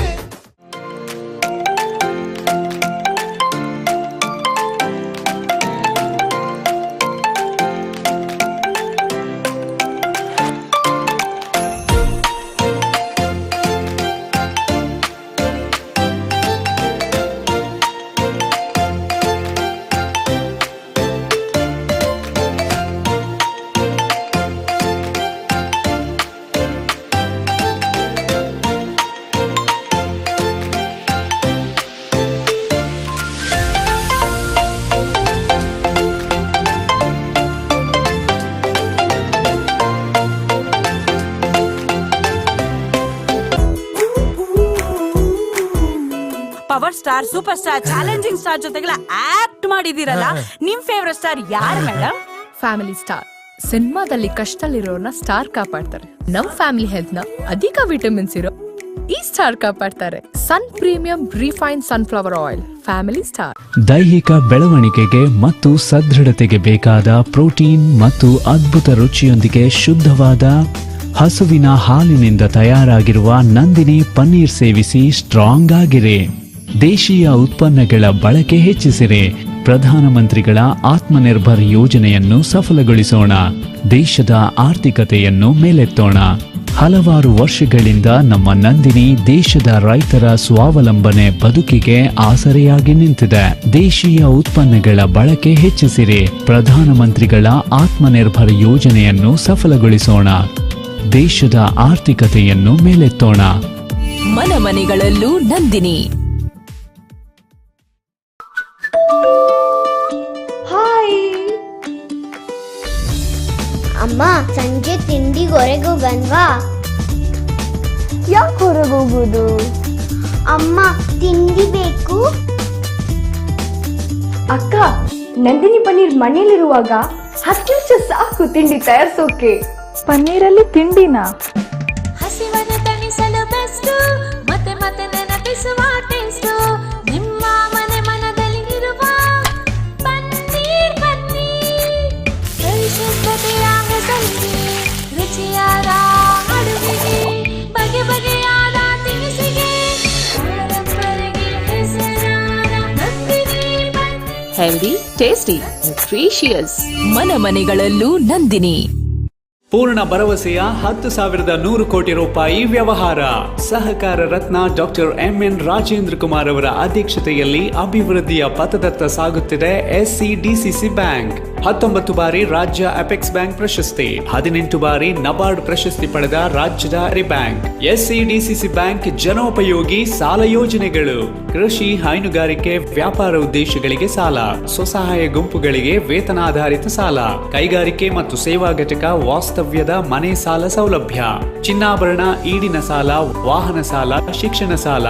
Power star, super star, challenging star ಜೊತೆಗೆಲ್ಲ ಆಕ್ಟ್ ಮಾಡಿದೀರಲ್ಲ, ನಿಮ್ ಫೇವರೇಟ್ ಸ್ಟಾರ್ ಯಾರು ಮೇಡಮ್? ಫ್ಯಾಮಿಲಿ ಸ್ಟಾರ್ ಸಿನಿಮಾದಲ್ಲಿ ಕಷ್ಟದಲ್ಲಿರೋರ್ನ ಸ್ಟಾರ್ ಕಾಪಾಡ್ತಾರೆ. ನಮ್ ಫ್ಯಾಮಿಲಿ ಹೆಲ್ತ್ ನ ಅಧಿಕ ವಿಟಮಿನ್ಸ್ ಇರೋ ಈ star ಕಾಪಾಡ್ತಾರೆ. Sun premium refine sunflower oil, family star. ದೈಹಿಕ ಬೆಳವಣಿಗೆಗೆ ಮತ್ತು ಸದೃಢತೆಗೆ ಬೇಕಾದ ಪ್ರೋಟೀನ್ ಮತ್ತು ಅದ್ಭುತ ರುಚಿಯೊಂದಿಗೆ ಶುದ್ಧವಾದ ಹಸುವಿನ ಹಾಲಿನಿಂದ ತಯಾರಾಗಿರುವ ನಂದಿನಿ ಪನ್ನೀರ್ ಸೇವಿಸಿ ಸ್ಟ್ರಾಂಗ್ ಆಗಿರಿ. ದೇಶೀಯ ಉತ್ಪನ್ನಗಳ ಬಳಕೆ ಹೆಚ್ಚಿಸಿರಿ. ಪ್ರಧಾನಮಂತ್ರಿಗಳ ಆತ್ಮನಿರ್ಭರ್ ಯೋಜನೆಯನ್ನು ಸಫಲಗೊಳಿಸೋಣ. ದೇಶದ ಆರ್ಥಿಕತೆಯನ್ನು ಮೇಲೆತ್ತೋಣ. ಹಲವಾರು ವರ್ಷಗಳಿಂದ ನಮ್ಮ ನಂದಿನಿ ದೇಶದ ರೈತರ ಸ್ವಾವಲಂಬನೆ ಬದುಕಿಗೆ ಆಸರೆಯಾಗಿ ನಿಂತಿದೆ. ದೇಶೀಯ ಉತ್ಪನ್ನಗಳ ಬಳಕೆ ಹೆಚ್ಚಿಸಿರಿ. ಪ್ರಧಾನಮಂತ್ರಿಗಳ ಆತ್ಮನಿರ್ಭರ್ ಯೋಜನೆಯನ್ನು ಸಫಲಗೊಳಿಸೋಣ. ದೇಶದ ಆರ್ಥಿಕತೆಯನ್ನು ಮೇಲೆತ್ತೋಣ. ಮನ ಮನೆಗಳಲ್ಲೂ ನಂದಿನಿ. ಹಾಯ್. ಅಮ್ಮ, ಸಂಜೆ ತಿಂಡಿಗೆ ಹೊರಗೆ ಹೋಗನ್ವಾ? ಯಾಕೆ ಹೊರಗೆ ಹೋಗೋದು? ಅಮ್ಮ, ತಿಂಡಿ ಬೇಕು. ಅಕ್ಕ, ನಂದಿನಿ ಪನ್ನೀರ್ ಮನೇಲಿರುವಾಗ 10 ನಿಮಿಷ ಸಾಕು ತಿಂಡಿ ತಯಾರಿಸೋಕೆ. ಪನ್ನೀರಲ್ಲಿ ತಿಂಡಿನಾ? ಹಸಿವನ್ನು ತಣಿಸಲು ಬೆಸ್ಟ್, ಮತ್ತೆ ಮತ್ತೆ ನೆನಪಿಸುವ ಟೇಸ್ಟ್. ನಿಮ್ಮ ಮನೆ ಮನದಲ್ಲಿ ಇರುವ ಪನ್ನೀರ್ ಪನ್ನೀರ್. ಪರಿಶುದ್ಧತೆಯ ಹೆಸರಿಗೆ, ರುಚಿಯಾದ ಅಡುಗೆಗೆ, ಬಗೆ ಬಗೆಯಾದ ತಿನಿಸಿಗೆ, ಪರಂಪರೆಗೆ ಹೆಸರಾದ Nandini paneer. Healthy, tasty, nutritious. ಮನ ಮನೆಗಳಲ್ಲೂ ನಂದಿನಿ. ಪೂರ್ಣ ಭರವಸೆಯ 10,100 ಕೋಟಿ ರೂಪಾಯಿ ವ್ಯವಹಾರ. ಸಹಕಾರ ರತ್ನ ಡಾಕ್ಟರ್ ಎಂಎನ್ ರಾಜೇಂದ್ರ ಕುಮಾರ್ ಅವರ ಅಧ್ಯಕ್ಷತೆಯಲ್ಲಿ ಅಭಿವೃದ್ಧಿಯ ಪಥದತ್ತ ಸಾಗುತ್ತಿದೆ ಎಸ್ಸಿ ಡಿಸಿಸಿ ಬ್ಯಾಂಕ್. 19 ಬಾರಿ ರಾಜ್ಯ ಅಪೆಕ್ಸ್ ಬ್ಯಾಂಕ್ ಪ್ರಶಸ್ತಿ, 18 ಬಾರಿ ನಬಾರ್ಡ್ ಪ್ರಶಸ್ತಿ ಪಡೆದ ರಾಜ್ಯದ ಬ್ಯಾಂಕ್ ಎಸ್ಸಿ ಡಿಸಿಸಿ ಬ್ಯಾಂಕ್. ಜನೋಪಯೋಗಿ ಸಾಲ ಯೋಜನೆಗಳು, ಕೃಷಿ, ಹೈನುಗಾರಿಕೆ, ವ್ಯಾಪಾರ ಉದ್ದೇಶಗಳಿಗೆ ಸಾಲ, ಸ್ವಸಹಾಯ ಗುಂಪುಗಳಿಗೆ ವೇತನಾಧಾರಿತ ಸಾಲ, ಕೈಗಾರಿಕೆ ಮತ್ತು ಸೇವಾ ಘಟಕ ವಾಸ್ತವ್ಯದ ಮನೆ ಸಾಲ ಸೌಲಭ್ಯ, ಚಿನ್ನಾಭರಣ ಈಡಿನ ಸಾಲ, ವಾಹನ ಸಾಲ, ಶಿಕ್ಷಣ ಸಾಲ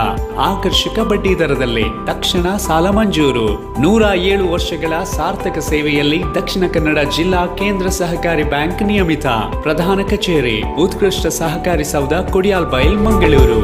ಆಕರ್ಷಕ ಬಡ್ಡಿ ದರದಲ್ಲಿ ತಕ್ಷಣ ಸಾಲ ಮಂಜೂರು. 107 ವರ್ಷಗಳ ಸಾರ್ಥಕ ಸೇವೆಯಲ್ಲಿ ದಕ್ಷಿಣ ಕನ್ನಡ ಜಿಲ್ಲಾ ಕೇಂದ್ರ ಸಹಕಾರಿ ಬ್ಯಾಂಕ್. ನಿಯಮಿತ ಪ್ರಧಾನ ಕಚೇರಿ ಉತ್ಕೃಷ್ಟ ಸಹಕಾರಿ ಸೌಧ, Kodialbail, Mangaluru.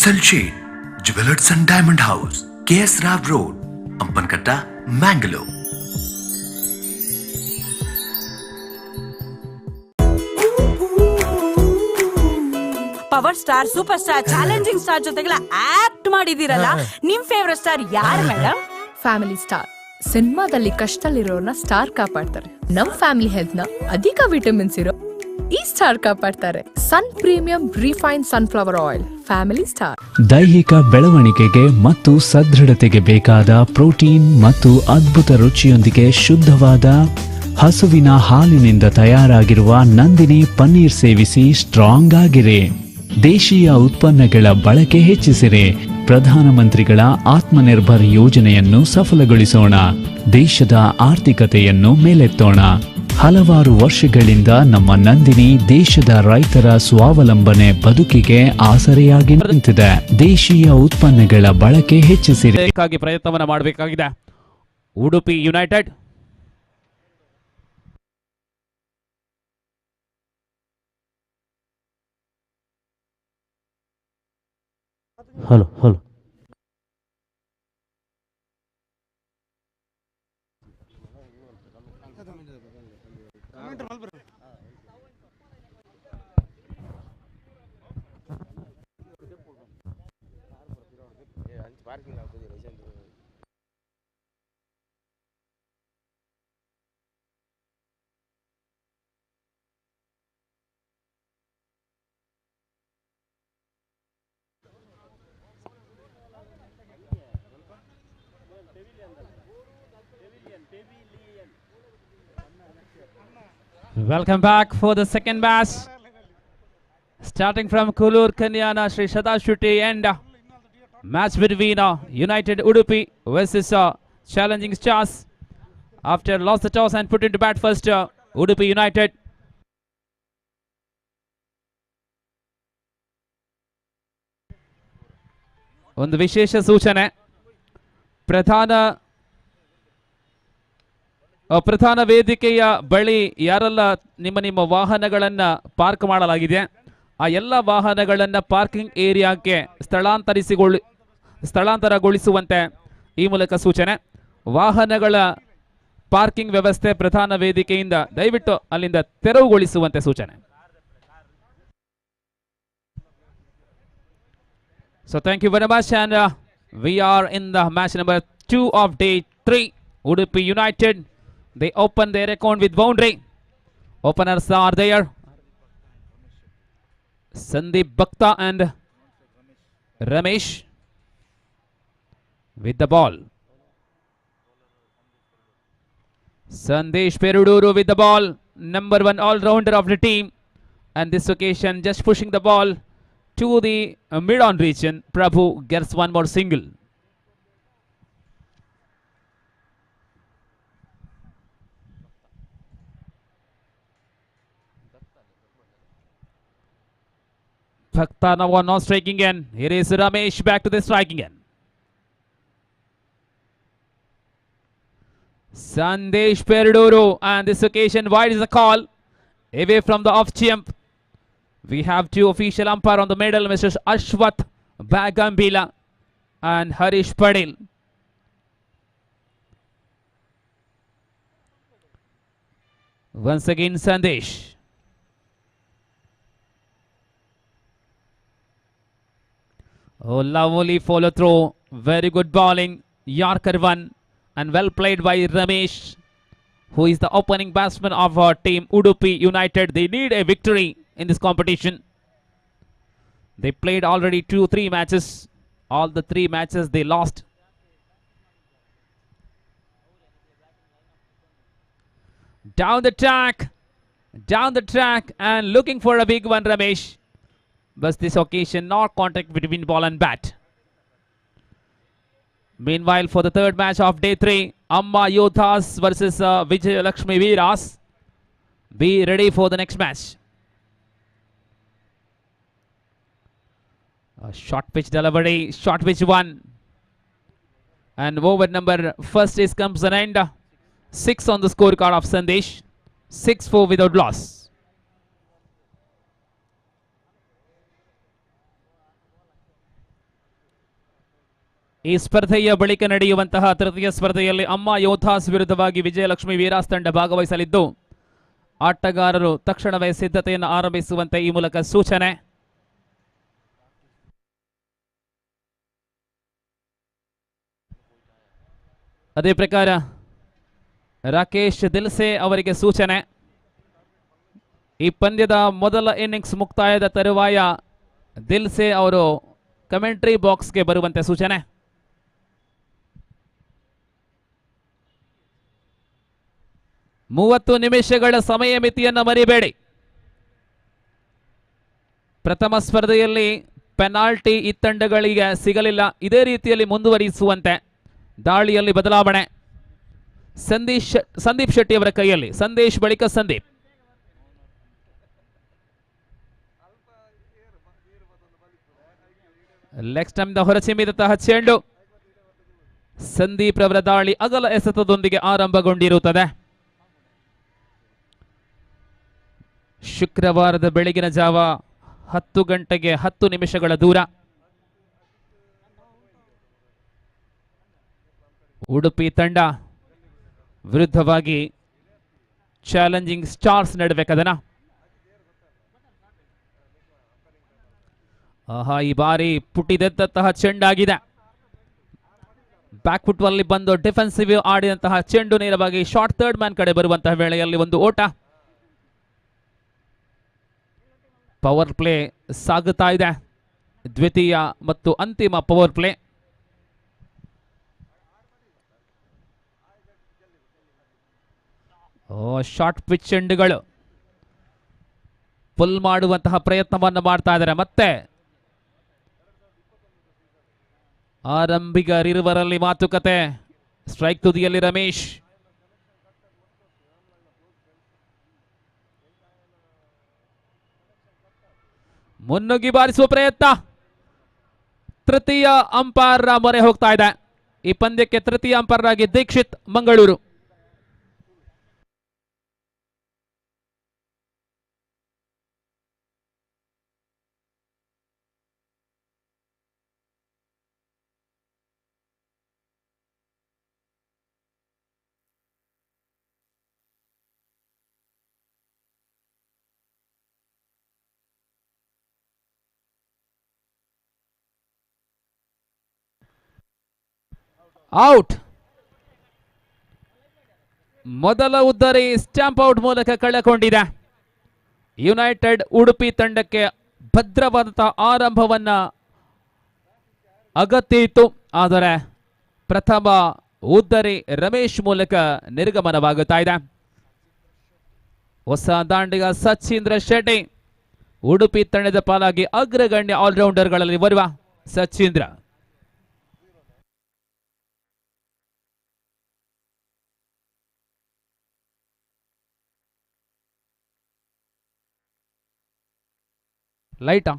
SL Chain, Jewelers and Diamond House, KS Rao Road, Ampankatta, Mangalore. Power star, super star, challenging star ಜೊತೆಗೆಲ್ಲ ಆಕ್ಟ್ ಮಾಡಿದೀರಲ್ಲ, ನಿಮ್ ಫೇವರೇಟ್ ಸ್ಟಾರ್ ಯಾರು ಮೇಡಮ್? ಫ್ಯಾಮಿಲಿ ಸ್ಟಾರ್ ಸಿನಿಮಾದಲ್ಲಿ ಕಷ್ಟದಲ್ಲಿರೋರ್ನ ಸ್ಟಾರ್ ಕಾಪಾಡ್ತಾರೆ. ನಮ್ ಫ್ಯಾಮಿಲಿ ಹೆಲ್ತ್ ನ ಅಧಿಕ ವಿಟಮಿನ್ಸ್ ಇರೋ ಈ star ಕಾಪಾಡ್ತಾರೆ. Sun premium refine sunflower oil, family star. ದೈಹಿಕ ಬೆಳವಣಿಗೆಗೆ ಮತ್ತು ಸದೃಢತೆಗೆ ಬೇಕಾದ ಪ್ರೋಟೀನ್ ಮತ್ತು ಅದ್ಭುತ ರುಚಿಯೊಂದಿಗೆ ಶುದ್ಧವಾದ ಹಸುವಿನ ಹಾಲಿನಿಂದ ತಯಾರಾಗಿರುವ ನಂದಿನಿ ಪನ್ನೀರ್ ಸೇವಿಸಿ ಸ್ಟ್ರಾಂಗ್ ಆಗಿರಿ. ದೇಶೀಯ ಉತ್ಪನ್ನಗಳ ಬಳಕೆ ಹೆಚ್ಚಿಸಿರಿ. ಪ್ರಧಾನಮಂತ್ರಿಗಳ ಆತ್ಮನಿರ್ಭರ್ ಯೋಜನೆಯನ್ನು ಸಫಲಗೊಳಿಸೋಣ. ದೇಶದ ಆರ್ಥಿಕತೆಯನ್ನು ಮೇಲೆತ್ತೋಣ. ಹಲವಾರು ವರ್ಷಗಳಿಂದ ನಮ್ಮ ನಂದಿನಿ ದೇಶದ ರೈತರ ಸ್ವಾವಲಂಬನೆ ಬದುಕಿಗೆ ಆಸರೆಯಾಗಿ ನಿಂತಿದೆ. ದೇಶೀಯ ಉತ್ಪನ್ನಗಳ ಬಳಕೆ ಹೆಚ್ಚಿಸಿರಿ. ಬೇಕಾಗಿ ಪ್ರಯತ್ನವನ್ನ ಮಾಡಬೇಕಾಗಿದೆ Udupi United. Hello hello. Welcome back for the second match. Starting from Kulur Kanyana Sri Shadashuti and match between United Udupi versus Challenging Stars. After lost the toss and put into bat first, Udupi United. ಒಂದು ವಿಶೇಷ ಸೂಚನೆ, ಪ್ರಧಾನ ವೇದಿಕೆಯ ಬಳಿ ಯಾರೆಲ್ಲ ನಿಮ್ಮ ನಿಮ್ಮ ವಾಹನಗಳನ್ನು ಪಾರ್ಕ್ ಮಾಡಲಾಗಿದೆ ಆ ಎಲ್ಲ ವಾಹನಗಳನ್ನು ಪಾರ್ಕಿಂಗ್ ಏರಿಯಾಕ್ಕೆ ಸ್ಥಳಾಂತರಗೊಳಿಸುವಂತೆ ಈ ಮೂಲಕ ಸೂಚನೆ. ವಾಹನಗಳ ಪಾರ್ಕಿಂಗ್ ವ್ಯವಸ್ಥೆ ಪ್ರಧಾನ ವೇದಿಕೆಯಿಂದ ದಯವಿಟ್ಟು ಅಲ್ಲಿಂದ ತೆರವುಗೊಳಿಸುವಂತೆ ಸೂಚನೆ. So thank you very much, and we are in the match number 2 of day 3. Udupi United, they open their account with boundary. Openers are there, Sandeep Bhakta and Ramesh with the ball. Sandesh Peruduru with the ball, number 1 all-rounder of the team, and this occasion just pushing the ball to the mid-on region. Prabhu gets one more single. Bhakta now on non-striking end. Here is Ramesh back to the striking end. Sandesh Peruduru, and this occasion wide is the call away from the off jump. We have two official umpire on the middle, Mr. Ashwath Bagambila and Harish Padil. Once again Sandesh. Oh, lovely follow through. Very good bowling. Yorker one, and well played by Ramesh, who is the opening batsman of our team Udupi United. They need a victory in this competition. They played already 2-3 matches. All the 3 matches they lost. Down the track, and looking for a big one, Ramesh. But this occasion, not contact between ball and bat. Meanwhile, for the third match of day 3, Amma Yodhas versus Vijayalakshmi Veeras. Be ready for the next match. A short pitch delivery, short pitch one. And over number first is comes an end. 6 on the scorecard of Sandesh. 6-4 without loss. ಈ ಸ್ಪರ್ಧೆಯ ಬಳಿಕ ನಡೆಯುವಂತಹ ತೃತೀಯ ಸ್ಪರ್ಧೆಯಲ್ಲಿ ಅಮ್ಮ ಯೋಧಾಸ್ ವಿರುದ್ಧವಾಗಿ ವಿಜಯಲಕ್ಷ್ಮಿ ವೀರಾಸ್ ತಂಡ ಭಾಗವಹಿಸಲಿದ್ದು, ಆಟಗಾರರು ತಕ್ಷಣವೇ ಸಿದ್ಧತೆಯನ್ನು ಆರಂಭಿಸುವಂತೆ ಈ ಮೂಲಕ ಸೂಚನೆ. ಅದೇ ಪ್ರಕಾರ ರಾಕೇಶ್ ದಿಲ್ಸೆ ಅವರಿಗೆ ಸೂಚನೆ. ಈ ಪಂದ್ಯದ ಮೊದಲ ಇನ್ನಿಂಗ್ಸ್ ಮುಕ್ತಾಯದ ತರುವಾಯ ದಿಲ್ಸೆ ಅವರು ಕಮೆಂಟ್ರಿ ಬಾಕ್ಸ್ಗೆ ಬರುವಂತೆ ಸೂಚನೆ. 30 ನಿಮಿಷಗಳ ಸಮಯ ಮಿತಿಯನ್ನು ಮರಿಬೇಡಿ. ಪ್ರಥಮ ಸ್ಪರ್ಧೆಯಲ್ಲಿ ಪೆನಾಲ್ಟಿ ಈ ತಂಡಗಳಿಗೆ ಸಿಗಲಿಲ್ಲ. ಇದೇ ರೀತಿಯಲ್ಲಿ ಮುಂದುವರಿಸುವಂತೆ ದಾಳಿಯಲ್ಲಿ ಬದಲಾವಣೆ. ಸಂದೀಪ್ ಶೆಟ್ಟಿ ಅವರ ಕೈಯಲ್ಲಿ. ಸಂದೇಶ್ ಬಳಿಕ ಸಂದೀಪ್. ಲೆಗ್ ಸ್ಟಂಪ್ ಹೊರಚಿಮ್ಮಿದಂತಹ ಚೆಂಡು ಸಂದೀಪ್ ರವರ ದಾಳಿ ಅಗಲ ಎಸೆತದೊಂದಿಗೆ ಆರಂಭಗೊಂಡಿರುತ್ತದೆ. ಶುಕ್ರವಾರದ ಬೆಳಗಿನ ಜಾವ 10:10 ದೂರ. ಉಡುಪಿ ತಂಡ ವಿರುದ್ಧವಾಗಿ ಚಾಲೆಂಜಿಂಗ್ ಸ್ಟಾರ್ಸ್ ನಡುವೆ ಕದನ. ಆಹಾ, ಈ ಬಾರಿ ಪುಟಿದೆದ್ದಂತಹ ಚೆಂಡಾಗಿದೆ. ಬ್ಯಾಕ್ ಫುಟ್ ಅಲ್ಲಿ ಬಂದು ಡಿಫೆನ್ಸಿವ್ ಆಡಿದಂತಹ ಚೆಂಡು ನೇರವಾಗಿ ಶಾರ್ಟ್ ಥರ್ಡ್ ಮ್ಯಾನ್ ಕಡೆ ಬರುವಂತಹ ವೇಳೆಯಲ್ಲಿ ಒಂದು ಓಟ. ಪವರ್ ಪ್ಲೇ ಸಾಗುತ್ತಾ ಇದೆ. ದ್ವಿತೀಯ ಮತ್ತು ಅಂತಿಮ ಪವರ್ ಪ್ಲೇ. ಶಾರ್ಟ್ ಪಿಚ್ ಚೆಂಡುಗಳು. Full ಮಾಡುವಂತಹ ಪ್ರಯತ್ನವನ್ನು ಮಾಡ್ತಾ ಇದ್ದಾರೆ. ಮತ್ತೆ ಆರಂಭಿಕರಿರುವರಲ್ಲಿ ಮಾತುಕತೆ. ಸ್ಟ್ರೈಕ್ ತುದಿಯಲ್ಲಿ ರಮೇಶ್. ಮುನ್ನುಗ್ಗಿ ಬಾರಿಸುವ ಪ್ರಯತ್ನ. ತೃತೀಯ ಅಂಪೈರ್ ಮೊರೆ ಹೋಗ್ತಾ ಇದೆ. ಈ ಪಂದ್ಯಕ್ಕೆ ತೃತೀಯ ಅಂಪೈರ್ ಆಗಿ ದೀಕ್ಷಿತ್ ಮಂಗಳೂರು. ಔಟ್. ಮೊದಲ ಉದ್ದರಿ ಸ್ಟ್ಯಾಂಪ್ ಔಟ್ ಮೂಲಕ ಕಳೆಕೊಂಡಿದೆ. ಯುನೈಟೆಡ್ ಉಡುಪಿ ತಂಡಕ್ಕೆ ಭದ್ರವಾದಂತಹ ಆರಂಭವನ್ನ ಅಗತ್ಯ ಇತ್ತು. ಆದರೆ ಪ್ರಥಮ ಉದ್ದರಿ ರಮೇಶ್ ಮೂಲಕ ನಿರ್ಗಮನವಾಗುತ್ತಾ ಇದೆ. ಹೊಸ ದಾಂಡಿಗ ಸಚೀಂದ್ರ ಶೆಟ್ಟಿ ಉಡುಪಿ ತಂಡದ ಪಾಲಾಗಿ ಅಗ್ರಗಣ್ಯ ಆಲ್ರೌಂಡರ್ಗಳಲ್ಲಿ ಬರುವ ಸಚೀಂದ್ರ. ಲೈಟಾ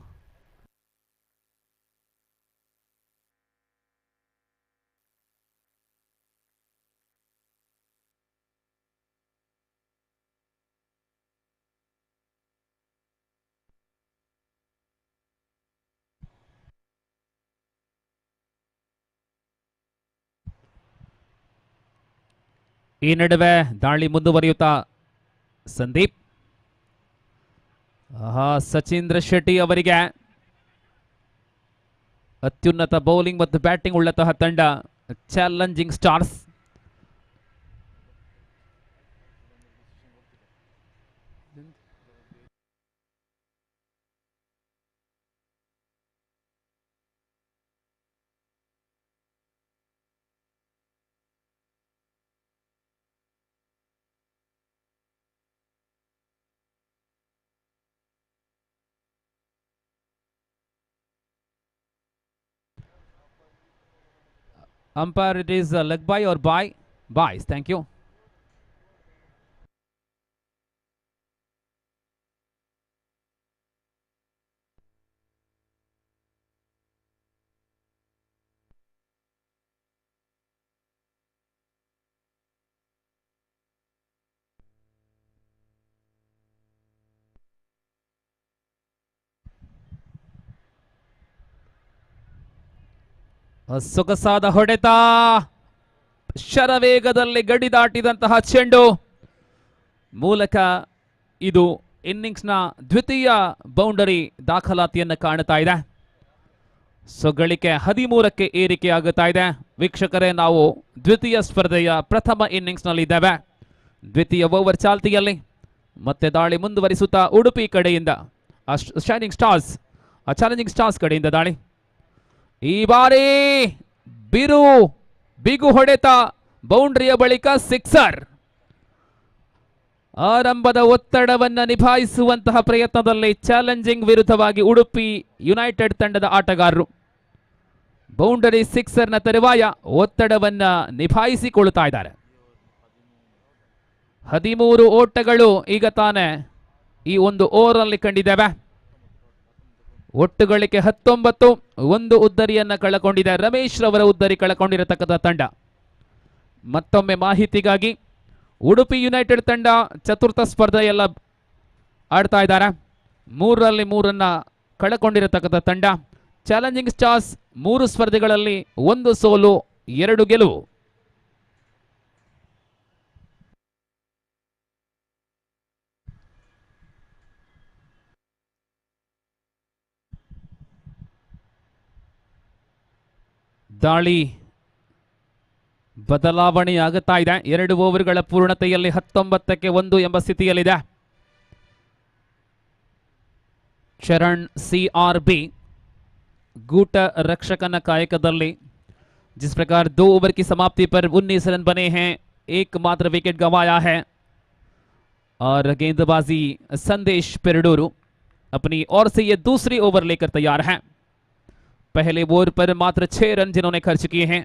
ಈ ನಡುವೆ ದಾಳಿ ಮುಂದುವರಿಯುತ್ತಾ ಸಂದೀಪ್. ಸಚೀಂದ್ರ ಶೆಟ್ಟಿ ಅವರಿಗೆ ಅತ್ಯುನ್ನತ ಬೌಲಿಂಗ್ ಮತ್ತು ಬ್ಯಾಟಿಂಗ್ ಉಳ್ಳಂತಹ ತಂಡ challenging stars. Umpire, it is leg bye or bye? Byes, thank you. ಸೊಗಸಾದ ಹೊಡೆತ, ಶರವೇಗದಲ್ಲಿ ಗಡಿ ದಾಟಿದಂತಹ ಚೆಂಡು ಮೂಲಕ ಇದು ಇನ್ನಿಂಗ್ಸ್ನ ದ್ವಿತೀಯ ಬೌಂಡರಿ ದಾಖಲಾತಿಯನ್ನು ಕಾಣುತ್ತಾ ಇದೆ. ಸೊ ಗಳಿಕೆ 13ಕ್ಕೆ ಏರಿಕೆಯಾಗುತ್ತಾ ಇದೆ. ವೀಕ್ಷಕರೇ, ನಾವು ದ್ವಿತೀಯ ಸ್ಪರ್ಧೆಯ ಪ್ರಥಮ ಇನ್ನಿಂಗ್ಸ್ನಲ್ಲಿದ್ದೇವೆ. ದ್ವಿತೀಯ ಓವರ್ ಚಾಲ್ತಿಯಲ್ಲಿ ಮತ್ತೆ ದಾಳಿ ಮುಂದುವರಿಸುತ್ತಾ ಉಡುಪಿ ಕಡೆಯಿಂದ shining stars, challenging stars ಕಡೆಯಿಂದ ದಾಳಿ. ಈ ಬಾರಿ ಬಿಗು ಹೊಡೆತ, ಬೌಂಡ್ರಿಯ ಬಳಿಕ ಸಿಕ್ಸರ್. ಆರಂಭದ ಒತ್ತಡವನ್ನು ನಿಭಾಯಿಸುವಂತಹ ಪ್ರಯತ್ನದಲ್ಲಿ ಚಾಲೆಂಜಿಂಗ್ ವಿರುದ್ಧವಾಗಿ ಉಡುಪಿ ಯುನೈಟೆಡ್ ತಂಡದ ಆಟಗಾರರು ಬೌಂಡರಿ ಸಿಕ್ಸರ್ನ ತರುವಾಯ ಒತ್ತಡವನ್ನು ನಿಭಾಯಿಸಿಕೊಳ್ಳುತ್ತಾ ಇದ್ದಾರೆ. 13 ಓಟಗಳು ಈಗ ತಾನೇ ಈ ಒಂದು ಓವರ್ನಲ್ಲಿ ಕಂಡಿದ್ದೇವೆ. ಒಟ್ಟು ಗಳಿಕೆ 19, ಒಂದು ಉದ್ದರಿಯನ್ನು ಕಳಕೊಂಡಿದೆ. ರಮೇಶ್ ರವರ ಉದ್ದರಿ ಕಳಕೊಂಡಿರತಕ್ಕಂಥ ತಂಡ. ಮತ್ತೊಮ್ಮೆ ಮಾಹಿತಿಗಾಗಿ, ಉಡುಪಿ ಯುನೈಟೆಡ್ ತಂಡ ಚತುರ್ಥ ಸ್ಪರ್ಧೆಯೆಲ್ಲ ಆಡ್ತಾ ಇದ್ದಾರೆ. 3ರಲ್ಲಿ 3 ಕಳಕೊಂಡಿರತಕ್ಕಂಥ ತಂಡ. ಚಾಲೆಂಜಿಂಗ್ ಸ್ಟಾರ್ಸ್ 3 ಸ್ಪರ್ಧೆಗಳಲ್ಲಿ 1 ಸೋಲು, 2 ಗೆಲುವು. ದಾಳಿ ಬದಲಾವಣೆಯಾಗುತ್ತಾ ಇದೆ. 2 ಓವರ್ಗಳ ಪೂರ್ಣತೆಯಲ್ಲಿ 19ಕ್ಕೆ 1 ಎಂಬ ಸ್ಥಿತಿಯಲ್ಲಿದೆ. ಚರಣ್ CRB ಗೂಟ ರಕ್ಷಕನ ಕಾಯಕದಲ್ಲಿ. जिस प्रकार 2 ओवर की समाप्ति पर 19 रन बने हैं, एकमात्र विकेट गंवाया है। और गेंदबाजी संदेश पेरडूरू। अपनी ओर से ये दूसरी ओवर लेकर तैयार हैं। पहले ओवर पर मात्र 6 रन जिन्होंने खर्च किए हैं।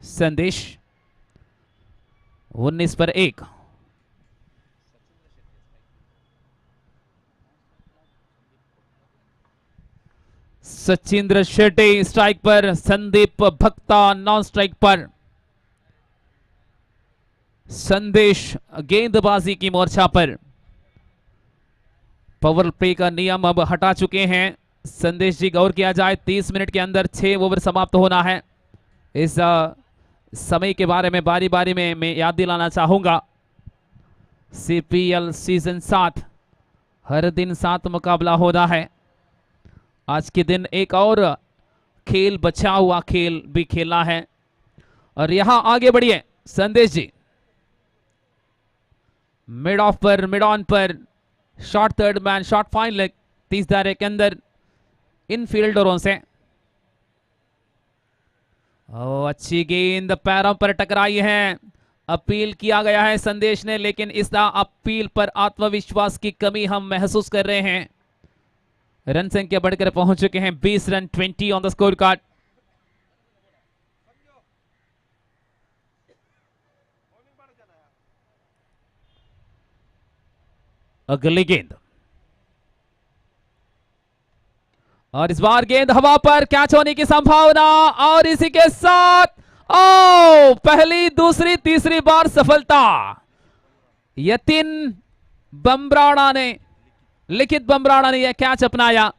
संदेश 19 पर 1। सचिंद्र शेट्टी स्ट्राइक पर, संदीप भक्ता नॉन स्ट्राइक पर। संदेश गेंदबाजी की मोर्चा पर। पावर प्ले का नियम अब हटा चुके हैं संदेश जी। गौर किया जाए 30 मिनट के अंदर 6 ओवर समाप्त होना है। इस समय के बारे में बारी बारी में मैं याद दिलाना चाहूंगा। सीपीएल सीजन 7 हर दिन 7 मुकाबला हो रहा है। आज के दिन एक और खेल बचा हुआ खेल भी खेला है। और यहां आगे बढ़िए संदेश जी। मिड ऑफ पर, मिड ऑन पर, short third man, short fine leg 30 दायरे के अंदर इन फील्डरों से। ओ अच्छी गेंद पैरों पर टकराई है। अपील किया गया है संदेश ने, लेकिन इस अपील पर आत्मविश्वास की कमी हम महसूस कर रहे हैं। रन संख्या बढ़कर पहुंच चुके हैं 20 run, 20 on the score card. अगली गेंद और इस बार गेंद हवा पर, कैच होने की संभावना और इसी के साथ ओ पहली, दूसरी, तीसरी बार सफलता। यतिन बमराणा ने, लिखित बमराणा ने यह कैच अपनाया।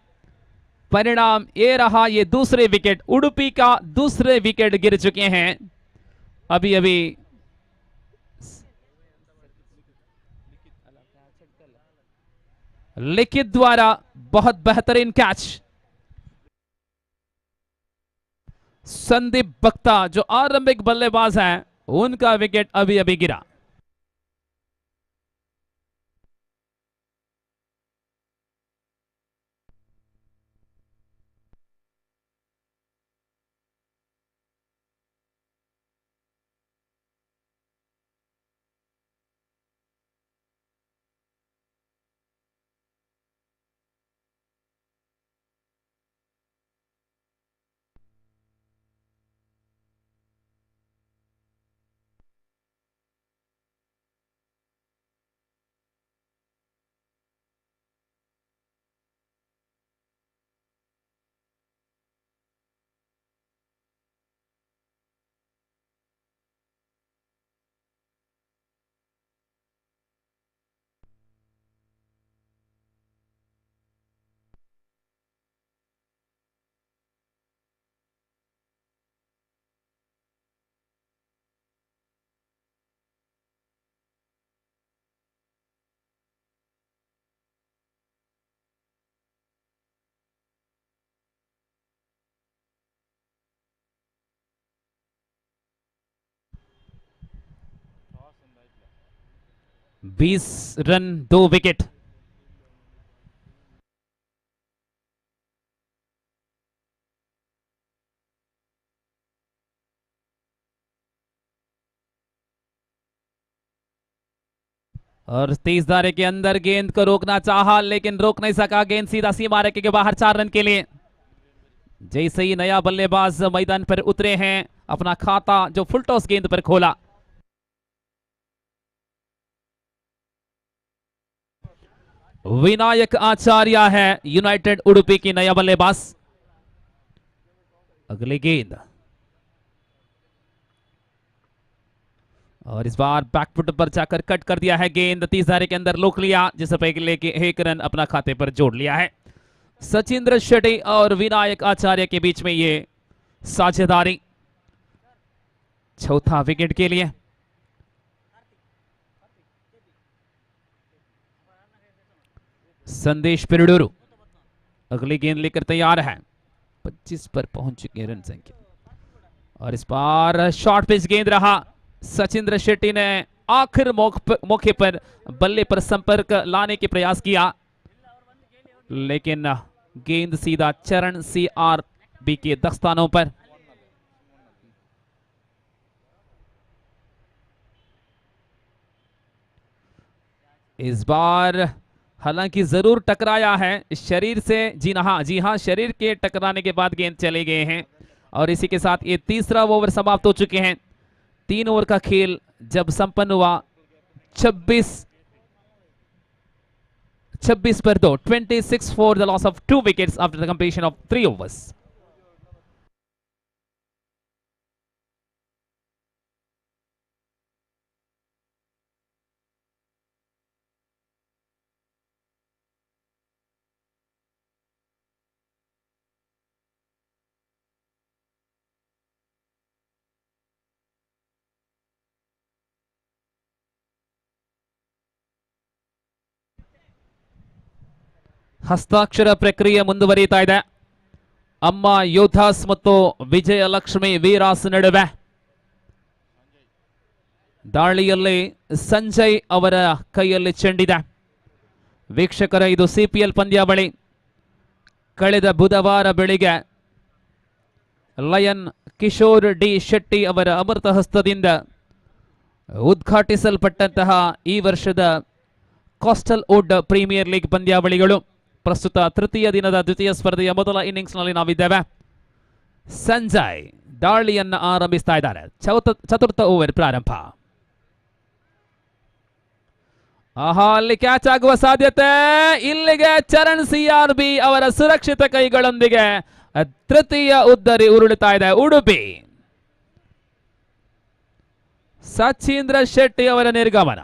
परिणाम ये रहा, ये दूसरे विकेट, उडुपी का दूसरे विकेट गिर चुके हैं। अभी अभी लिखित द्वारा बहुत बेहतरीन कैच। संदीप बक्ता जो आरंभिक बल्लेबाज हैं, उनका विकेट अभी अभी गिरा। बीस रन 2 विकेट। और 30 दायरे के अंदर गेंद को रोकना चाहा लेकिन रोक नहीं सका। गेंद सीधा सीमा रेखा के बाहर 4 रन के लिए। जैसे ही नया बल्लेबाज मैदान पर उतरे हैं, अपना खाता जो फुल टॉस गेंद पर खोला। विनायक आचार्य है यूनाइटेड उडुपी की नया बल्लेबाज। अगली गेंद और इस बार बैकफुट पर जाकर कट कर दिया है गेंद। 30 दायरे के अंदर रोक लिया, जिसे लेके 1 रन अपना खाते पर जोड़ लिया है। सचिंद्र शेट्टी और विनायक आचार्य के बीच में ये साझेदारी चौथा विकेट के लिए। संदेश पिरडुरु अगली गेंद लेकर तैयार है। 25 पर पहुंच चुके रन संख्या और इस बार शॉर्ट पिच गेंद रहा। सचिंद्र शेट्टी ने आखिर मौके पर बल्ले पर संपर्क लाने के प्रयास किया, लेकिन गेंद सीधा चरण CRB के दस्तानों पर। इस बार हालांकि जरूर टकराया है शरीर से, जी हाँ जी हाँ, शरीर के टकराने के बाद गेंद चले गए हैं। और इसी के साथ ये तीसरा ओवर समाप्त हो चुके हैं। 3 ओवर का खेल जब संपन्न हुआ 26 पर 2, 26 for the loss of 2 wickets after the completion of 3 overs. ಹಸ್ತಾಕ್ಷರ ಪ್ರಕ್ರಿಯೆ ಮುಂದುವರಿಯುತ್ತಾ ಇದೆ. ಅಮ್ಮ ಯೋಧಾಸ್ ಮತ್ತು ವಿಜಯಲಕ್ಷ್ಮಿ ವೀರಾಸ್ ನಡುವೆ ದಾಳಿಯಲ್ಲಿ ಸಂಜಯ್ ಅವರ ಕೈಯಲ್ಲಿ ಚೆಂಡಿದೆ. ವೀಕ್ಷಕರ, ಇದು ಸಿಪಿಎಲ್ ಪಂದ್ಯಾವಳಿ. ಕಳೆದ ಬುಧವಾರ ಬೆಳಿಗ್ಗೆ ಲಯನ್ ಕಿಶೋರ್ ಡಿ ಶೆಟ್ಟಿ ಅವರ ಅಮೃತ ಹಸ್ತದಿಂದ ಉದ್ಘಾಟಿಸಲ್ಪಟ್ಟಂತಹ ಈ ವರ್ಷದ coastal wood premier league ಪಂದ್ಯಾವಳಿಗಳು ಪ್ರಸ್ತುತ ತೃತೀಯ ದಿನದ ದ್ವಿತೀಯ ಸ್ಪರ್ಧೆಯ ಮೊದಲ ಇನ್ನಿಂಗ್ಸ್ನಲ್ಲಿ ನಾವಿದ್ದೇವೆ. ಸಂಜಯ್ ದಾಳಿಯನ್ನು ಆರಂಭಿಸ್ತಾ ಇದ್ದಾರೆ. ಚತುರ್ಥ ಓವರ್ ಪ್ರಾರಂಭ. ಆಹಾ, ಅಲ್ಲಿ ಕ್ಯಾಚ್ ಆಗುವ ಸಾಧ್ಯತೆ. ಇಲ್ಲಿಗೆ ಚರಣ್ ಸಿಆರ್ ಬಿ ಅವರ ಸುರಕ್ಷಿತ ಕೈಗಳೊಂದಿಗೆ ತೃತೀಯ ಉದ್ದರಿ ಉರುಳುತ್ತಾ ಇದೆ ಉಡುಪಿ. ಸಚೀಂದ್ರ ಶೆಟ್ಟಿ ಅವರ ನಿರ್ಗಮನ.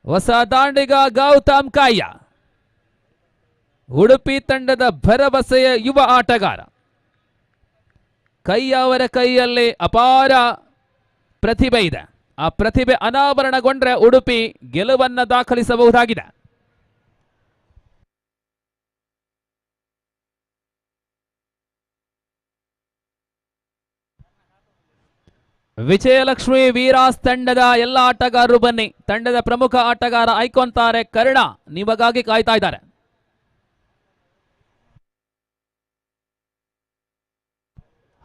ಹೊಸ ದಾಂಡಿಗ ಗೌತಮ್ ಕಾಯ್ಯ, ಉಡುಪಿ ತಂಡದ ಭರವಸೆಯ ಯುವ ಆಟಗಾರ. ಕಯ್ಯ ಅವರ ಕೈಯಲ್ಲಿ ಅಪಾರ ಪ್ರತಿಭೆ ಇದೆ. ಆ ಪ್ರತಿಭೆ ಅನಾವರಣಗೊಂಡ್ರೆ ಉಡುಪಿ ಗೆಲುವನ್ನು ದಾಖಲಿಸಬಹುದಾಗಿದೆ. ವಿಜಯಲಕ್ಷ್ಮಿ ವೀರಾಸ್ ತಂಡದ ಎಲ್ಲ ಆಟಗಾರರು ಬನ್ನಿ. ತಂಡದ ಪ್ರಮುಖ ಆಟಗಾರ ಐಕಾನ್ ತಾರೆ ಕರ್ಣ ನಿಮಗಾಗಿ ಕಾಯ್ತಾ ಇದ್ದಾರೆ.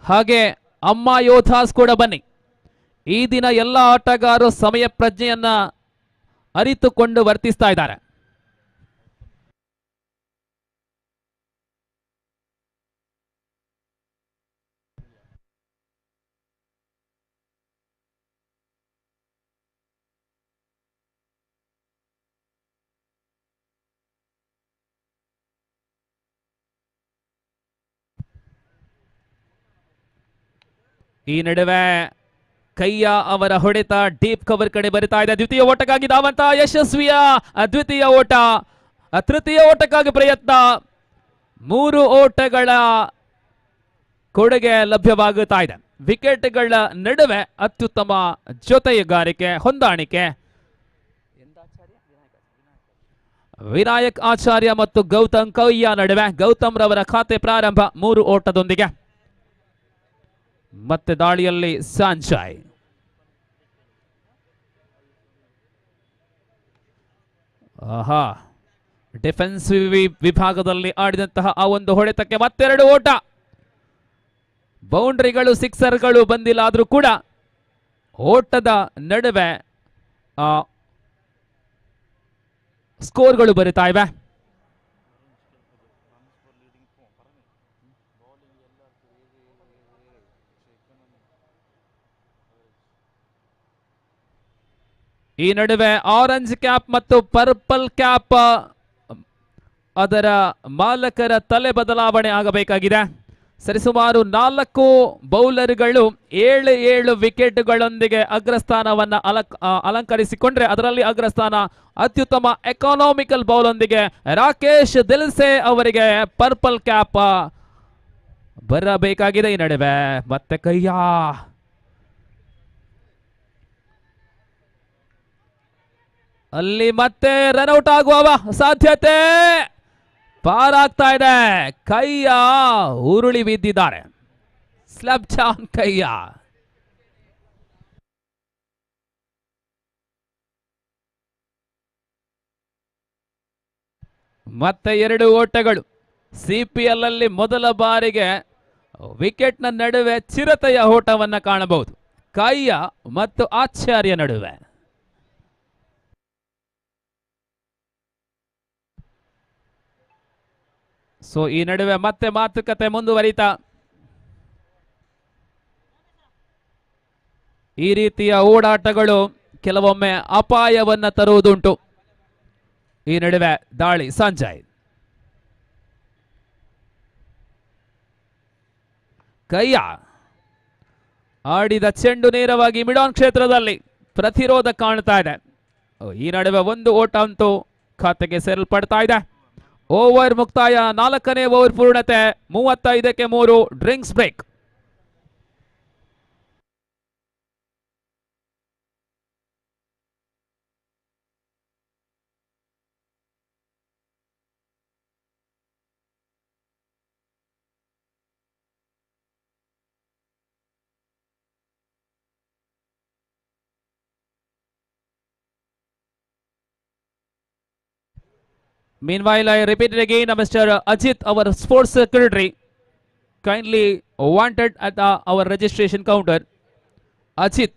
ಹಾಗೆ ಅಮ್ಮ ಯೋಧಾಸ್ ಕೂಡ ಬನ್ನಿ. ಈ ದಿನ ಎಲ್ಲ ಆಟಗಾರರು ಸಮಯ ಪ್ರಜ್ಞೆಯನ್ನ ಅರಿತುಕೊಂಡು ವರ್ತಿಸ್ತಾ ಇದ್ದಾರೆ. ಈ ನಡುವೆ ಕಯ್ಯ ಅವರ ಹೊಡೆತ ಡೀಪ್ ಕವರ್ ಕಡೆ ಬರಿತಾ ಇದೆ. ದ್ವಿತೀಯ ಓಟಕ್ಕಾಗಿ ಧಾವಂತ ಯಶಸ್ವಿಯ ದ್ವಿತೀಯ ಓಟ, ತೃತೀಯ ಓಟಕ್ಕಾಗಿ ಪ್ರಯತ್ನ. 3 ಓಟಗಳ ಕೊಡುಗೆ ಲಭ್ಯವಾಗುತ್ತಾ ಇದೆ. ವಿಕೆಟ್ಗಳ ನಡುವೆ ಅತ್ಯುತ್ತಮ ಜೊತೆಗಾರಿಕೆ, ಹೊಂದಾಣಿಕೆ. ವಿನಾಯಕ್ ಆಚಾರ್ಯ ಮತ್ತು ಗೌತಮ್ ಕಯ್ಯ ನಡುವೆ ಗೌತಮ್ ರವರ ಖಾತೆ ಪ್ರಾರಂಭ 3 ಓಟದೊಂದಿಗೆ. ಮತ್ತೆ ದಾಳಿಯಲ್ಲಿ ಸಂಜಯ್. ಆಹಾ, ಡಿಫೆನ್ಸಿವ್ ವಿಭಾಗದಲ್ಲಿ ಆಡಿದಂತಹ ಆ ಒಂದು ಹೊಡೆತಕ್ಕೆ ಮತ್ತೆರಡು ಓಟ. ಬೌಂಡ್ರಿಗಳು ಸಿಕ್ಸರ್ಗಳು ಬಂದಿಲ್ಲ ಆದ್ರೂ ಕೂಡ ಓಟದ ನಡುವೆ ಸ್ಕೋರ್ಗಳು ಬರುತ್ತಾ ಇವೆ. ಈ ನಡುವೆ ಆರೆಂಜ್ ಕ್ಯಾಪ್ ಮತ್ತು ಪರ್ಪಲ್ ಕ್ಯಾಪ್ ಅದರ ಮಾಲಕರ ತಲೆ ಬದಲಾವಣೆ ಆಗಬೇಕಾಗಿದೆ. ಸರಿಸುಮಾರು 4 ಬೌಲರ್ಗಳು 7-7 ವಿಕೆಟ್ಗಳೊಂದಿಗೆ ಅಗ್ರಸ್ಥಾನವನ್ನು ಅಲಂಕರಿಸಿಕೊಂಡ್ರೆ ಅದರಲ್ಲಿ ಅಗ್ರಸ್ಥಾನ ಅತ್ಯುತ್ತಮ ಎಕಾನಾಮಿಕಲ್ ಬೌಲೊಂದಿಗೆ ರಾಕೇಶ್ ದಿಲ್ಸೆ ಅವರಿಗೆ ಪರ್ಪಲ್ ಕ್ಯಾಪ್ ಬರಬೇಕಾಗಿದೆ. ಈ ನಡುವೆ ಮತ್ತೆ ಕೈಯ ಅಲ್ಲಿ ಮತ್ತೆ ರನ್ಔಟ್ ಆಗುವ ಸಾಧ್ಯತೆ ಪಾರಾಗ್ತಾ ಇದೆ. ಕೈಯ ಉರುಳಿ ಬಿದ್ದಿದ್ದಾರೆ. ಸ್ಲಬ್ ಚಾನ್ ಕೈಯ. ಮತ್ತೆ 2 ಓಟಗಳು. ಸಿಪಿಎಲ್ ಅಲ್ಲಿ ಮೊದಲ ಬಾರಿಗೆ ವಿಕೆಟ್ನ ನಡುವೆ ಚಿರತೆಯ ಓಟವನ್ನು ಕಾಣಬಹುದು. ಕೈಯ ಮತ್ತು ಆಚಾರ್ಯ ನಡುವೆ. So ಈ ನಡುವೆ ಮತ್ತೆ ಮಾತುಕತೆ ಮುಂದುವರಿತಾ. ಈ ರೀತಿಯ ಓಡಾಟಗಳು ಕೆಲವೊಮ್ಮೆ ಅಪಾಯವನ್ನು ತರುವುದುಂಟು. ಈ ನಡುವೆ ದಾಳಿ ಸಂಜಯ್. ಕೈಯ ಆಡಿದ ಚೆಂಡು ನೇರವಾಗಿ ಮಿಡಾನ್ ಕ್ಷೇತ್ರದಲ್ಲಿ ಪ್ರತಿರೋಧ ಕಾಣ್ತಾ ಇದೆ. ಈ ನಡುವೆ ಒಂದು ಓಟ ಅಂತೂ ಖಾತೆಗೆ ಸೇರಲ್ಪಡ್ತಾ ಇದೆ. ಓವರ್ ಮುಕ್ತಾಯ, 4ನೇ over ಪೂರ್ಣತೆ, 35ಕ್ಕೆ 3. Drinks break. Meanwhile, I repeat it again, Mr. Ajit, our sports secretary, kindly wanted at our registration counter. Ajit.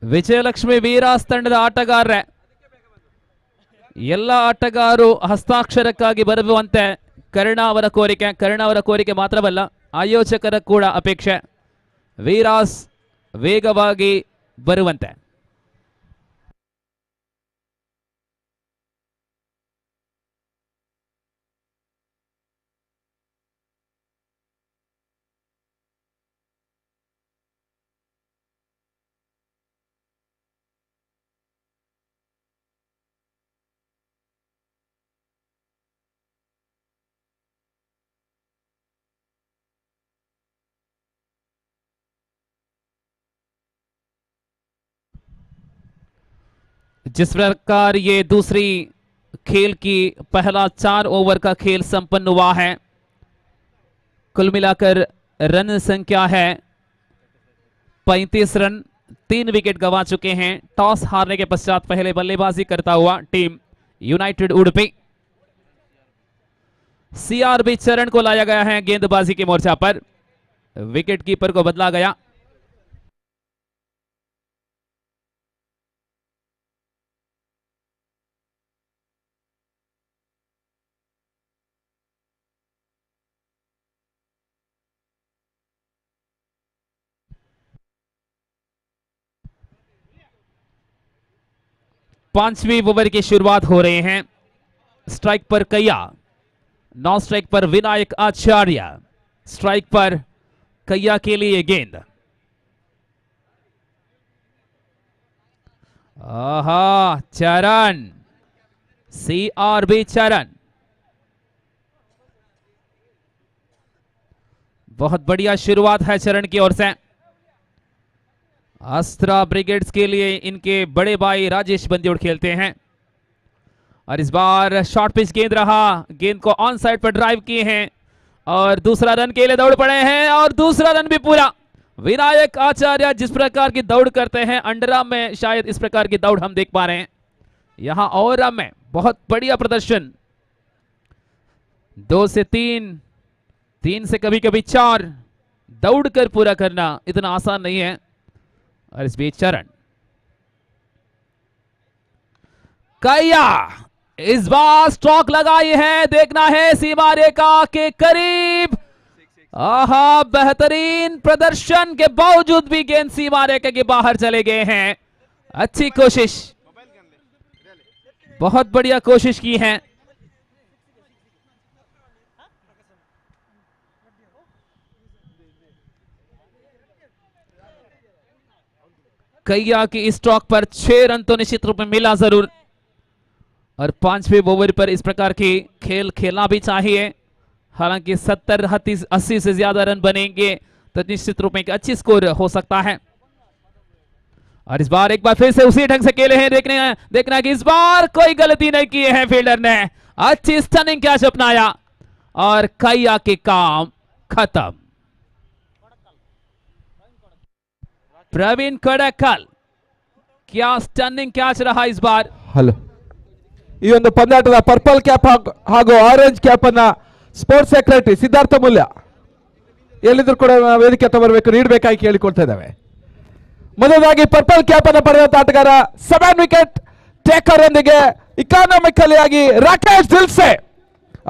Vijayalakshmi Veeras ತಂಡದ ಆಟಗಾರರೇ, ಎಲ್ಲ ಆಟಗಾರರು ಹಸ್ತಾಕ್ಷರಕ್ಕಾಗಿ ಬರುವಂತೆ ಕರುಣಾ ಅವರ ಕೋರಿಕೆ. ಕರುಣಾ ಅವರ ಕೋರಿಕೆ ಮಾತ್ರವಲ್ಲ, ಆಯೋಜಕರ ಕೂಡ ಅಪೇಕ್ಷೆ. ವೀರಾಸ್ ವೇಗವಾಗಿ ಬರುವಂತೆ. जिस प्रकार ये दूसरी खेल की पहला 4 ओवर का खेल संपन्न हुआ है, कुल मिलाकर रन संख्या है 35 रन, 3 विकेट गंवा चुके हैं। टॉस हारने के पश्चात पहले बल्लेबाजी करता हुआ team United Udupi. CRB चरण को लाया गया है गेंदबाजी के मोर्चा पर, विकेट कीपर को बदला गया। पांचवी ओवर की शुरुआत हो रही है। स्ट्राइक पर कैया, नॉन स्ट्राइक पर विनायक आचार्य। स्ट्राइक पर कैया के लिए गेंद। आहा, चरण, सीआरबी चरण, बहुत बढ़िया शुरुआत है चरण की ओर से। अस्त्रा ब्रिगेड्स के लिए इनके बड़े भाई राजेश बंदियोड़ खेलते हैं और इस बार शॉर्ट पिच गेंद रहा, गेंद को ऑन साइड पर ड्राइव किए हैं और दूसरा रन के लिए दौड़ पड़े हैं और दूसरा रन भी पूरा। विनायक आचार्य जिस प्रकार की दौड़ करते हैं अंडरआर्म में, शायद इस प्रकार की दौड़ हम देख पा रहे हैं यहां ओवरआर्म में। बहुत बढ़िया प्रदर्शन, 2 से 3, 3 से कभी कभी 4 दौड़ कर पूरा करना इतना आसान नहीं है। और इस बीच चरण कैया इस बार स्ट्रोक लगाई है, देखना है सीमा रेखा के करीब। आहा, बेहतरीन प्रदर्शन के बावजूद भी गेंद सीमा रेखा के बाहर चले गए हैं। अच्छी कोशिश, बहुत बढ़िया कोशिश की है। कैया की इस स्ट्रोक पर 6 रन तो निश्चित रूप में मिला जरूर और 5वें ओवर पर इस प्रकार की खेल खेलना भी चाहिए। हालांकि 70 80 से ज्यादा रन बनेंगे तो निश्चित रूप में एक अच्छी स्कोर हो सकता है। और इस बार एक बार फिर से उसी ढंग से खेले हैं, देखना कि इस बार कोई गलती नहीं की है फील्डर ने, अच्छी स्टनिंग कैच अपनाया और कैया के काम खत्म। प्रवीण कड़कल, क्या स्टनिंग कैच रहा इस बार। ಹಲೋ, ಈ ಒಂದು ಪಂದ್ಯಾಟದ ಪರ್ಪಲ್ ಕ್ಯಾಪ್ ಹಾಗೂ ಆರೆಂಜ್ ಕ್ಯಾಪ್ ಅನ್ನ Sports secretary Siddhartha Mulya ಎಲ್ಲಿದ್ರು ಕೂಡ ವೇದಿಕೆ ಹತ್ರ ಬರಬೇಕು, ನೀಡಬೇಕಾಗಿ ಕೇಳಿಕೊಳ್ತಾ ಇದ್ದಾವೆ. ಮೊದಲಾಗಿ ಪರ್ಪಲ್ ಕ್ಯಾಪ್ ಅನ್ನು ಪಡೆದಂತ ಆಟಗಾರ 7 ವಿಕೆಟ್ ಟೇಕರ್ ಒಂದಿಗೆ ಇಕಾನಮಿಕಲಿ ಆಗಿ ರಾಕೇಶ್ ದಿಲ್ಸೆ,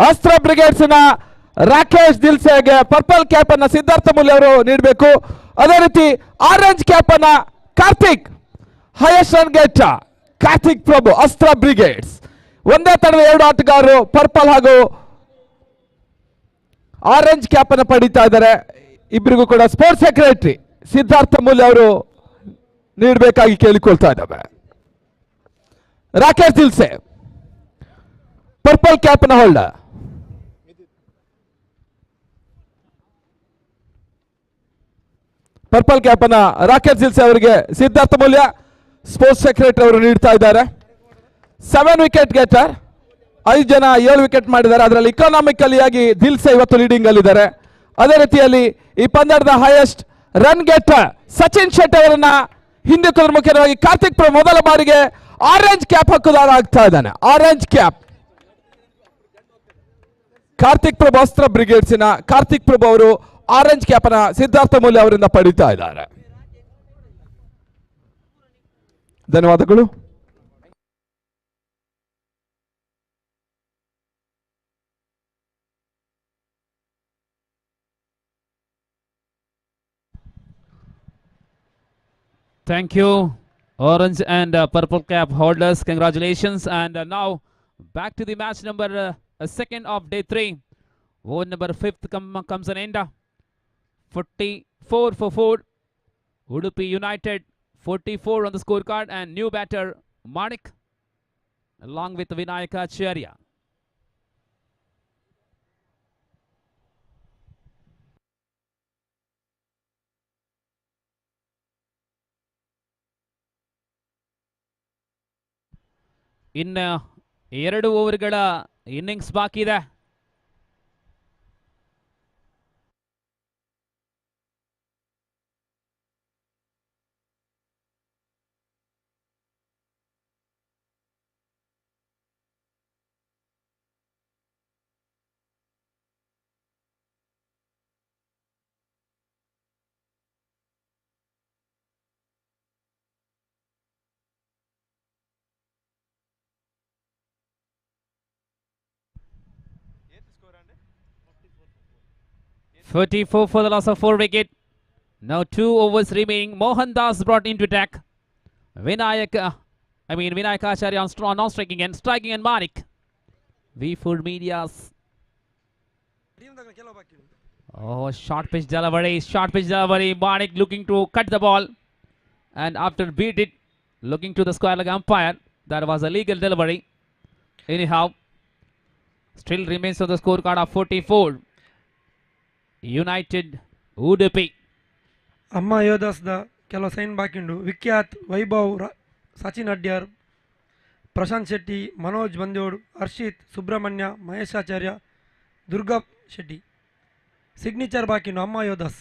ಅಸ್ತ್ರ ಬ್ರಿಗೇಡ್ಸ್ ನ ರಾಕೇಶ್ ದಿಲ್ಸೆಗೆ ಪರ್ಪಲ್ ಕ್ಯಾಪ್ ಅನ್ನ ಸಿದ್ಧಾರ್ಥ ಮುಲ್ಯ ಅವರು ನೀಡಬೇಕು. ಅದೇ ರೀತಿ ಆರೆಂಜ್ ಕ್ಯಾಪ್ ಅನ್ನ Karthik, highest run get Karthik Prabhu, Astra Brigades. ಒಂದೇ ತಂಡದ 2 ಆಟಗಾರರು ಪರ್ಪಲ್ ಹಾಗೂ ಆರೆಂಜ್ ಕ್ಯಾಪ್ ಅನ್ನು ಪಡೀತಾ ಇದ್ದಾರೆ. ಇಬ್ಬರಿಗೂ ಕೂಡ ಸ್ಪೋರ್ಟ್ಸ್ ಸೆಕ್ರೆಟರಿ ಸಿದ್ಧಾರ್ಥ ಮೂಲ್ಯ ಅವರು ನೀಡಬೇಕಾಗಿ ಕೇಳಿಕೊಳ್ತಾ ಇದ್ದಾವೆ. ರಾಕೇಶ್ ದಿಲ್ಸೆ ಪರ್ಪಲ್ ಕ್ಯಾಪ್ ನ ಹೋಲ್ಡರ್. Purple cap ಅನ್ನ ರಾಕೇಶ್ ದಿಲ್ಸೆ ಅವರಿಗೆ ಸಿದ್ಧಾರ್ಥ ಮೂಲ್ಯ ಸ್ಪೋರ್ಟ್ಸ್ ಸೆಕ್ರೆಟರಿ ಅವರು ನೀಡ್ತಾ ಇದ್ದಾರೆ. 7 ವಿಕೆಟ್ ಗೆಟರ್, 5 ಜನ 7 ವಿಕೆಟ್ ಮಾಡಿದ್ದಾರೆ. ಅದರಲ್ಲಿ ಇಕಾನಮಿಕಲಿ ಆಗಿ ದಿಲ್ಸೆ ಇವತ್ತು ಲೀಡಿಂಗ್ ಅಲ್ಲಿದ್ದಾರೆ. ಅದೇ ರೀತಿಯಲ್ಲಿ ಈ ಪಂದ್ಯದ highest run getter Sachin Shetty ಅವರನ್ನ ಹಿಂದಕ್ಕೆ ಮುಖ್ಯವಾಗಿ ಕಾರ್ತಿಕ್ ಪ್ರಭು ಮೊದಲ ಬಾರಿಗೆ ಆರೆಂಜ್ ಕ್ಯಾಪ್ ಹಕ್ಕುದಾರ ಆಗ್ತಾ ಇದ್ದಾನೆ. ಆರೆಂಜ್ ಕ್ಯಾಪ್ ಕಾರ್ತಿಕ್ ಪ್ರಭು, ಅಸ್ತ್ರ ಬ್ರಿಗೇಡ್ಸಿನ ಕಾರ್ತಿಕ್ ಪ್ರಭು ಅವರು ಆರೆಂಜ್ ಕ್ಯಾಪ್ ಅನ್ನ ಸಿದ್ಧಾರ್ಥ ಮೂಲ್ಯ ಅವರಿಂದ ಪಡೀತಾ ಇದ್ದಾರೆ. ಧನ್ಯವಾದಗಳು. Thank you, orange and purple cap holders. Congratulations. And now back to the match number second of day 3. Over number 5th comes an end. 44 for 4. Udupi United 44 on the scorecard, and new batter Manik along with Vinayaka Acharya. ಇನ್ನು 2 ಓವರ್ಗಳ innings ಬಾಕಿ ಇದೆ. 44 for the loss of 4 wicket. Now 2 overs remaining. Mohan Das brought into attack. Vinayak Acharya on non-striking and striking and Manik. V4 Media's. Oh, short pitch delivery, short pitch delivery. Manik looking to cut the ball, and after beat it, looking to the square leg umpire. That was a legal delivery. Anyhow, still remains on the scorecard of 44. United Udupi. ಅಮ್ಮ ಯೋಧಾಸ್ದ ಕೆಲವು sign ಬಾಕಿಂಡು. Vikhyath, Vaibhav, Sachin Adyar, Prashant Shetty, Manoj ಬಂದೋಡ್, Harshit, Subrahmanya, ಮಹೇಶಾಚಾರ್ಯ, Durga Shetty. Signature ಬಾಕಿಂಡು ಅಮ್ಮ Yodhas.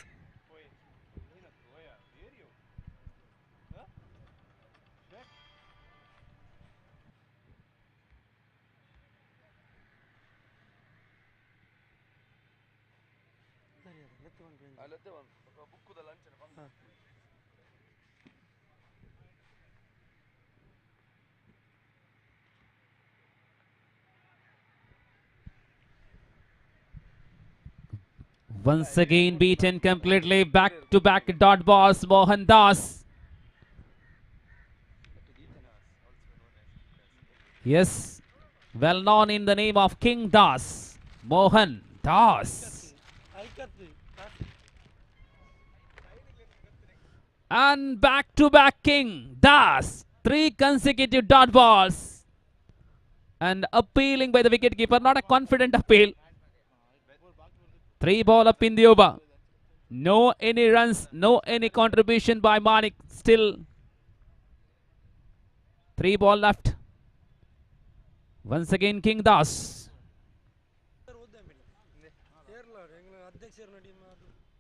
Once again beaten completely, back to back dot balls, Mohan Das. Yes, well known in the name of King Das, Mohan Das. And back to back King Das, 3 consecutive dot balls. And appealing by the wicketkeeper, not a confident appeal. 3 ball up in the over. No any runs, no any contribution by Manik. Still 3 ball left. Once again King Das.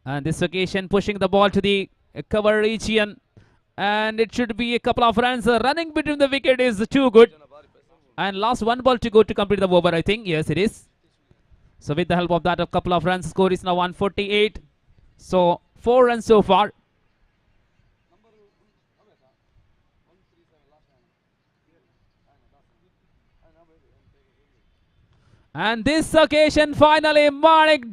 And this occasion pushing the ball to the cover region. And it should be a couple of runs. Running between the wicket is too good. And last 1 ball to go to complete the over, I think. Yes, it is. So with the help of that, a couple of runs, score is now 148. So 4 runs so far. And this occasion, finally, Manik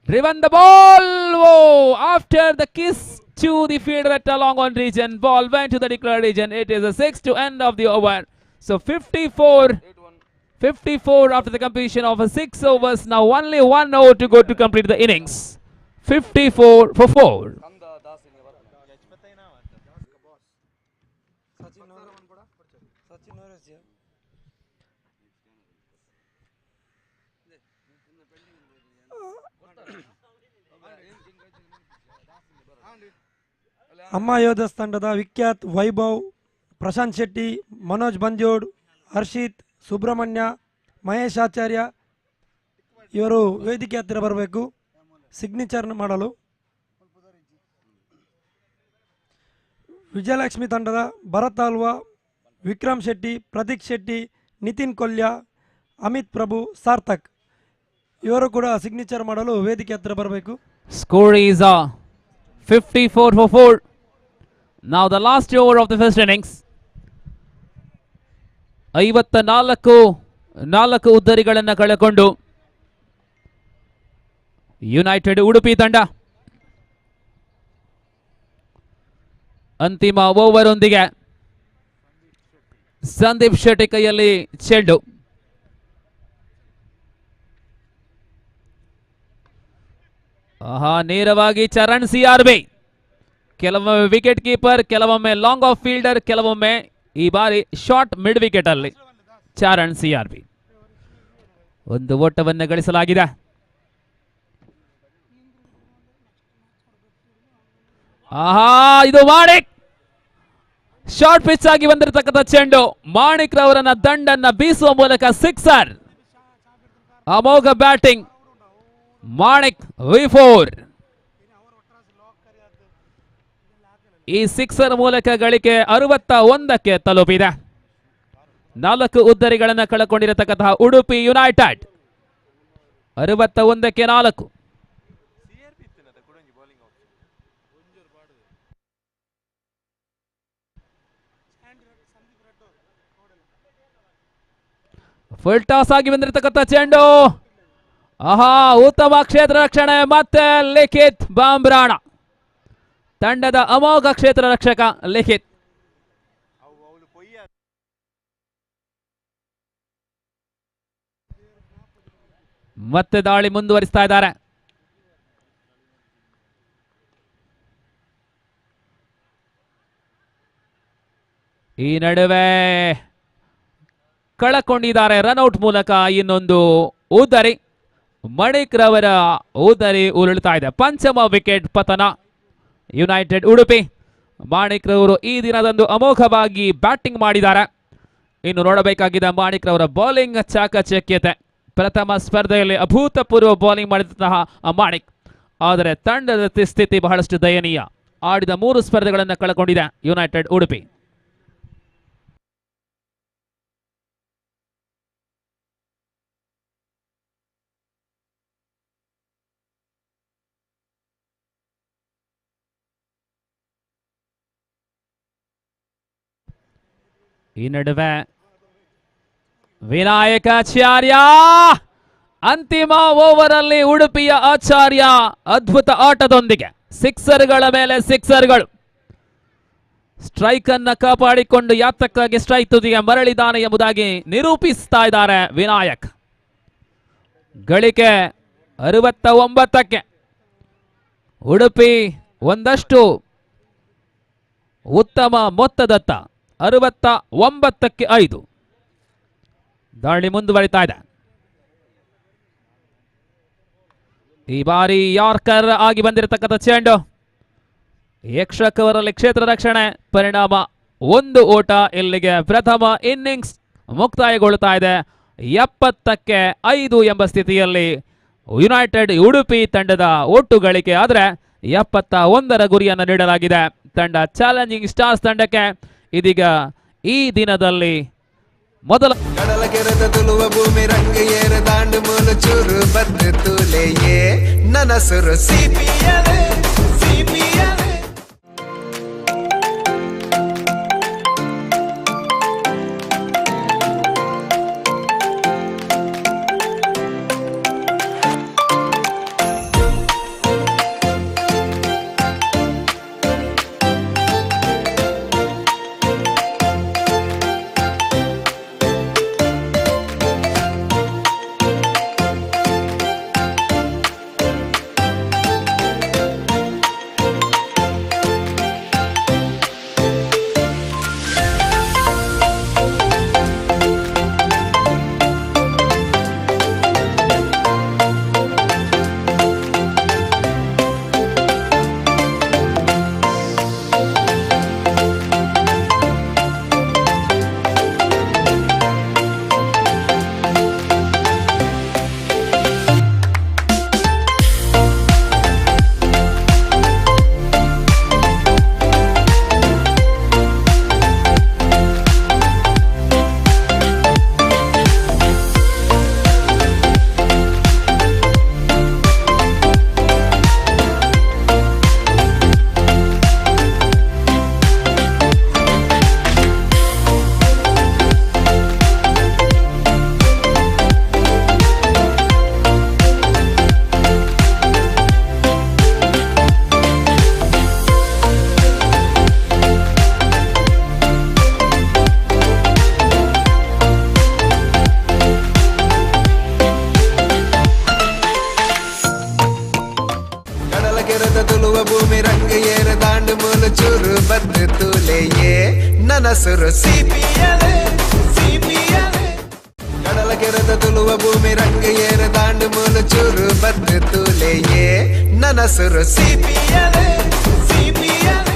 driven the ball. Whoa! After the kiss to the fielder at the long on region, ball went to the declared region. It is a 6 to end of the over. So 54 after the completion of a 6 overs. Now only 1 over to go to complete the innings. 54 for 4. Amma Yodhas ತಂಡದ ವಿಖ್ಯಾತ್, ವೈಭವ್, ಪ್ರಶಾಂತ್ ಶೆಟ್ಟಿ, ಮನೋಜ್ ಬಂಜೋಡ್, ಹರ್ಷಿತ್, ಸುಬ್ರಹ್ಮಣ್ಯ, ಮಹೇಶ್ ಆಚಾರ್ಯ ಇವರು ವೇದಿಕೆ ಹತ್ತಿರ ಬರಬೇಕು signature ಮಾಡಲು. ವಿಜಯಲಕ್ಷ್ಮಿ ತಂಡದ ಭರತ್ ಆಲ್ವಾ, ವಿಕ್ರಮ್ ಶೆಟ್ಟಿ, ಪ್ರತೀಕ್ ಶೆಟ್ಟಿ, ನಿತಿನ್ ಕೊಲ್ಯ, ಅಮಿತ್ ಪ್ರಭು, ಸಾರ್ಥಕ್ ಇವರು ಕೂಡ ಸಿಗ್ನೇಚರ್ ಮಾಡಲು ವೇದಿಕೆ ಹತ್ತಿರ ಬರಬೇಕು. Score is 54 for 4. Now the last over of the first innings. 54 ಉದ್ದರಿಗಳನ್ನು ಕಳೆಕೊಂಡು United Udupi ತಂಡ ಅಂತಿಮ ಓವರ್ ಒಂದಿಗೆ ಸಂದೀಪ್ ಶೆಟ್ಟಿ ಕೈಯಲ್ಲಿ ಚೆಂಡು. ಆಹಾ, ನೇರವಾಗಿ ಚರಣ್ ಸಿಆರ್ಬಿ. ಕೆಲವೊಮ್ಮೆ ವಿಕೆಟ್ ಕೀಪರ್, ಕೆಲವೊಮ್ಮೆ long off fielder, ಕೆಲವೊಮ್ಮೆ ಈ ಬಾರಿ short mid wicket ಅಲ್ಲಿ ಚರಣ್ ಸಿಆರ್ಬಿ. ಒಂದು ಓಟವನ್ನು ಗಳಿಸಲಾಗಿದೆ. ಆಹಾ, ಇದು ಮಾಣಿಕ್ ಶಾರ್ಟ್ ಪಿಚ್ ಆಗಿ ಬಂದಿರತಕ್ಕಂಥ ಚೆಂಡು. ಮಾಣಿಕ್ ರವರನ್ನ ದಂಡನ್ನ ಬೀಸುವ ಮೂಲಕ ಸಿಕ್ಸರ್. ಅಮೋಘ ಬ್ಯಾಟಿಂಗ್ ಮಾಣಿಕ್ V4. ಈ ಸಿಕ್ಸರ್ ಮೂಲಕ ಗಳಿಕೆ 61ಕ್ಕೆ ತಲುಪಿದೆ. 4 ಉದ್ದರಿಗಳನ್ನು ಕಳಕೊಂಡಿರತಕ್ಕಂತಹ ಉಡುಪಿ ಯುನೈಟೆಡ್ 61ಕ್ಕೆ 4. ಫುಲ್ ಟಾಸ್ ಆಗಿ ಬಂದಿರತಕ್ಕಂಥ ಚೆಂಡು. ಆಹಾ, ಉತ್ತಮ ಕ್ಷೇತ್ರ ರಕ್ಷಣೆ. ಮತ್ತೆ ಲಿಖಿತ್ ಬಾಂಬ್ರಾಣ, ತಂಡದ ಅಮೋಘ ಕ್ಷೇತ್ರ ರಕ್ಷಕ ಲಿಖಿತ್. ಮತ್ತೆ ದಾಳಿ ಮುಂದುವರಿಸ್ತಾ ಇದ್ದಾರೆ. ಈ ನಡುವೆ ಕಳಕೊಂಡಿದ್ದಾರೆ ರನ್ಔಟ್ ಮೂಲಕ ಇನ್ನೊಂದು ಉದರಿ. ಮಣಿಕ್ ರವರ ಉದರಿ ಉರುಳ್ತಾ ಇದೆ. ಪಂಚಮ ವಿಕೆಟ್ ಪತನ ಯುನೈಟೆಡ್ ಉಡುಪಿ. ಮಾಣಿಕ್ ರವರು ಈ ದಿನದಂದು ಅಮೋಘವಾಗಿ ಬ್ಯಾಟಿಂಗ್ ಮಾಡಿದ್ದಾರೆ. ಇನ್ನು ನೋಡಬೇಕಾಗಿದೆ ಮಾಣಿಕ್ ರವರ ಬೌಲಿಂಗ್ ಚಾಕಚಕ್ಯತೆ. ಪ್ರಥಮ ಸ್ಪರ್ಧೆಯಲ್ಲಿ ಅಭೂತಪೂರ್ವ ಬೌಲಿಂಗ್ ಮಾಡಿದಂತಹ ಮಾಣಿಕ್, ಆದರೆ ತಂಡದ ಸ್ಥಿತಿ ಬಹಳಷ್ಟು ದಯನೀಯ. ಆಡಿದ 3 ಸ್ಪರ್ಧೆಗಳನ್ನು ಕಳಕೊಂಡಿದೆ ಯುನೈಟೆಡ್ ಉಡುಪಿ. ಈ ನಡುವೆ ವಿನಾಯಕಾಚಾರ್ಯ ಅಂತಿಮ ಓವರ್ ಅಲ್ಲಿ ಉಡುಪಿಯ ಆಚಾರ್ಯ ಅದ್ಭುತ ಆಟದೊಂದಿಗೆ ಸಿಕ್ಸರ್ಗಳ ಮೇಲೆ ಸಿಕ್ಸರ್ಗಳು. ಸ್ಟ್ರೈಕ್ ಅನ್ನ ಕಾಪಾಡಿಕೊಂಡು ಯಾತಕ್ಕಾಗಿ ಸ್ಟ್ರೈಕ್ ತುದಿಗೆ ಮರಳಿದ್ದಾನೆ ಎಂಬುದಾಗಿ ನಿರೂಪಿಸ್ತಾ ಇದ್ದಾರೆ ವಿನಾಯಕ್. ಗಳಿಕೆ 69ಕ್ಕೆ ಉಡುಪಿ ಒಂದಷ್ಟು ಉತ್ತಮ ಮೊತ್ತದತ್ತ 69ಕ್ಕೆ 5 ದಾಳಿ ಮುಂದುವರಿತಾ ಇದೆ. ಈ ಬಾರಿ ಯಾರ್ಕರ್ ಆಗಿ ಬಂದಿರತಕ್ಕಂಥ ಚೆಂಡು ಯಕ್ಷಕವರಲ್ಲಿ ಕ್ಷೇತ್ರ ರಕ್ಷಣೆ. ಪರಿಣಾಮ 1 ಓಟ. ಇಲ್ಲಿಗೆ ಪ್ರಥಮ ಇನ್ನಿಂಗ್ಸ್ ಮುಕ್ತಾಯಗೊಳ್ಳುತ್ತಾ ಇದೆ. 70ಕ್ಕೆ 5 ಎಂಬ ಸ್ಥಿತಿಯಲ್ಲಿ ಯುನೈಟೆಡ್ ಉಡುಪಿ ತಂಡದ ಒಟ್ಟು ಗಳಿಕೆ. ಆದರೆ 71ರ ಗುರಿಯನ್ನು ನೀಡಲಾಗಿದೆ ತಂಡ ಚಾಲೆಂಜಿಂಗ್ ಸ್ಟಾರ್ಸ್ ತಂಡಕ್ಕೆ. ಇದೀಗ ಈ ದಿನದಲ್ಲಿ ಮೊದಲ ಕಡಲ ಕೆರೆದ ತುಳುವ ಭೂಮಿ ರಂಗ ಏರ ದಾಂಡು ಮೂಲ ಚೂರು ಬತ್ತು ತೂಲೆಯೇ ನನಸುರು ಸಿಪಿಎಲ್ ಸಿಪಿಎಲ್. ಕಡಲ ಕೆರೆದ ತುಳುವ ಭೂಮಿ ರಂಗ ಏರ ದಾಂಡು ಮೂಲ ಚೂರು ಬತ್ತು ತೂಲೆಯೇ ನನಸುರು ಸಿಪಿಎಲ್ ಸಿಪಿಎಲ್. ಕಡಲ ಕೆರೆದ ತುಳುವ ಭೂಮಿ ರಂಗ ಏರ ದಾಂಡು ಮೂಲ ಚೂರು ಬತ್ತು ತೂಲೆಯೇ ನನಸುರು ಸಿಪಿಎಲ್ ಸಿಪಿಎಲ್.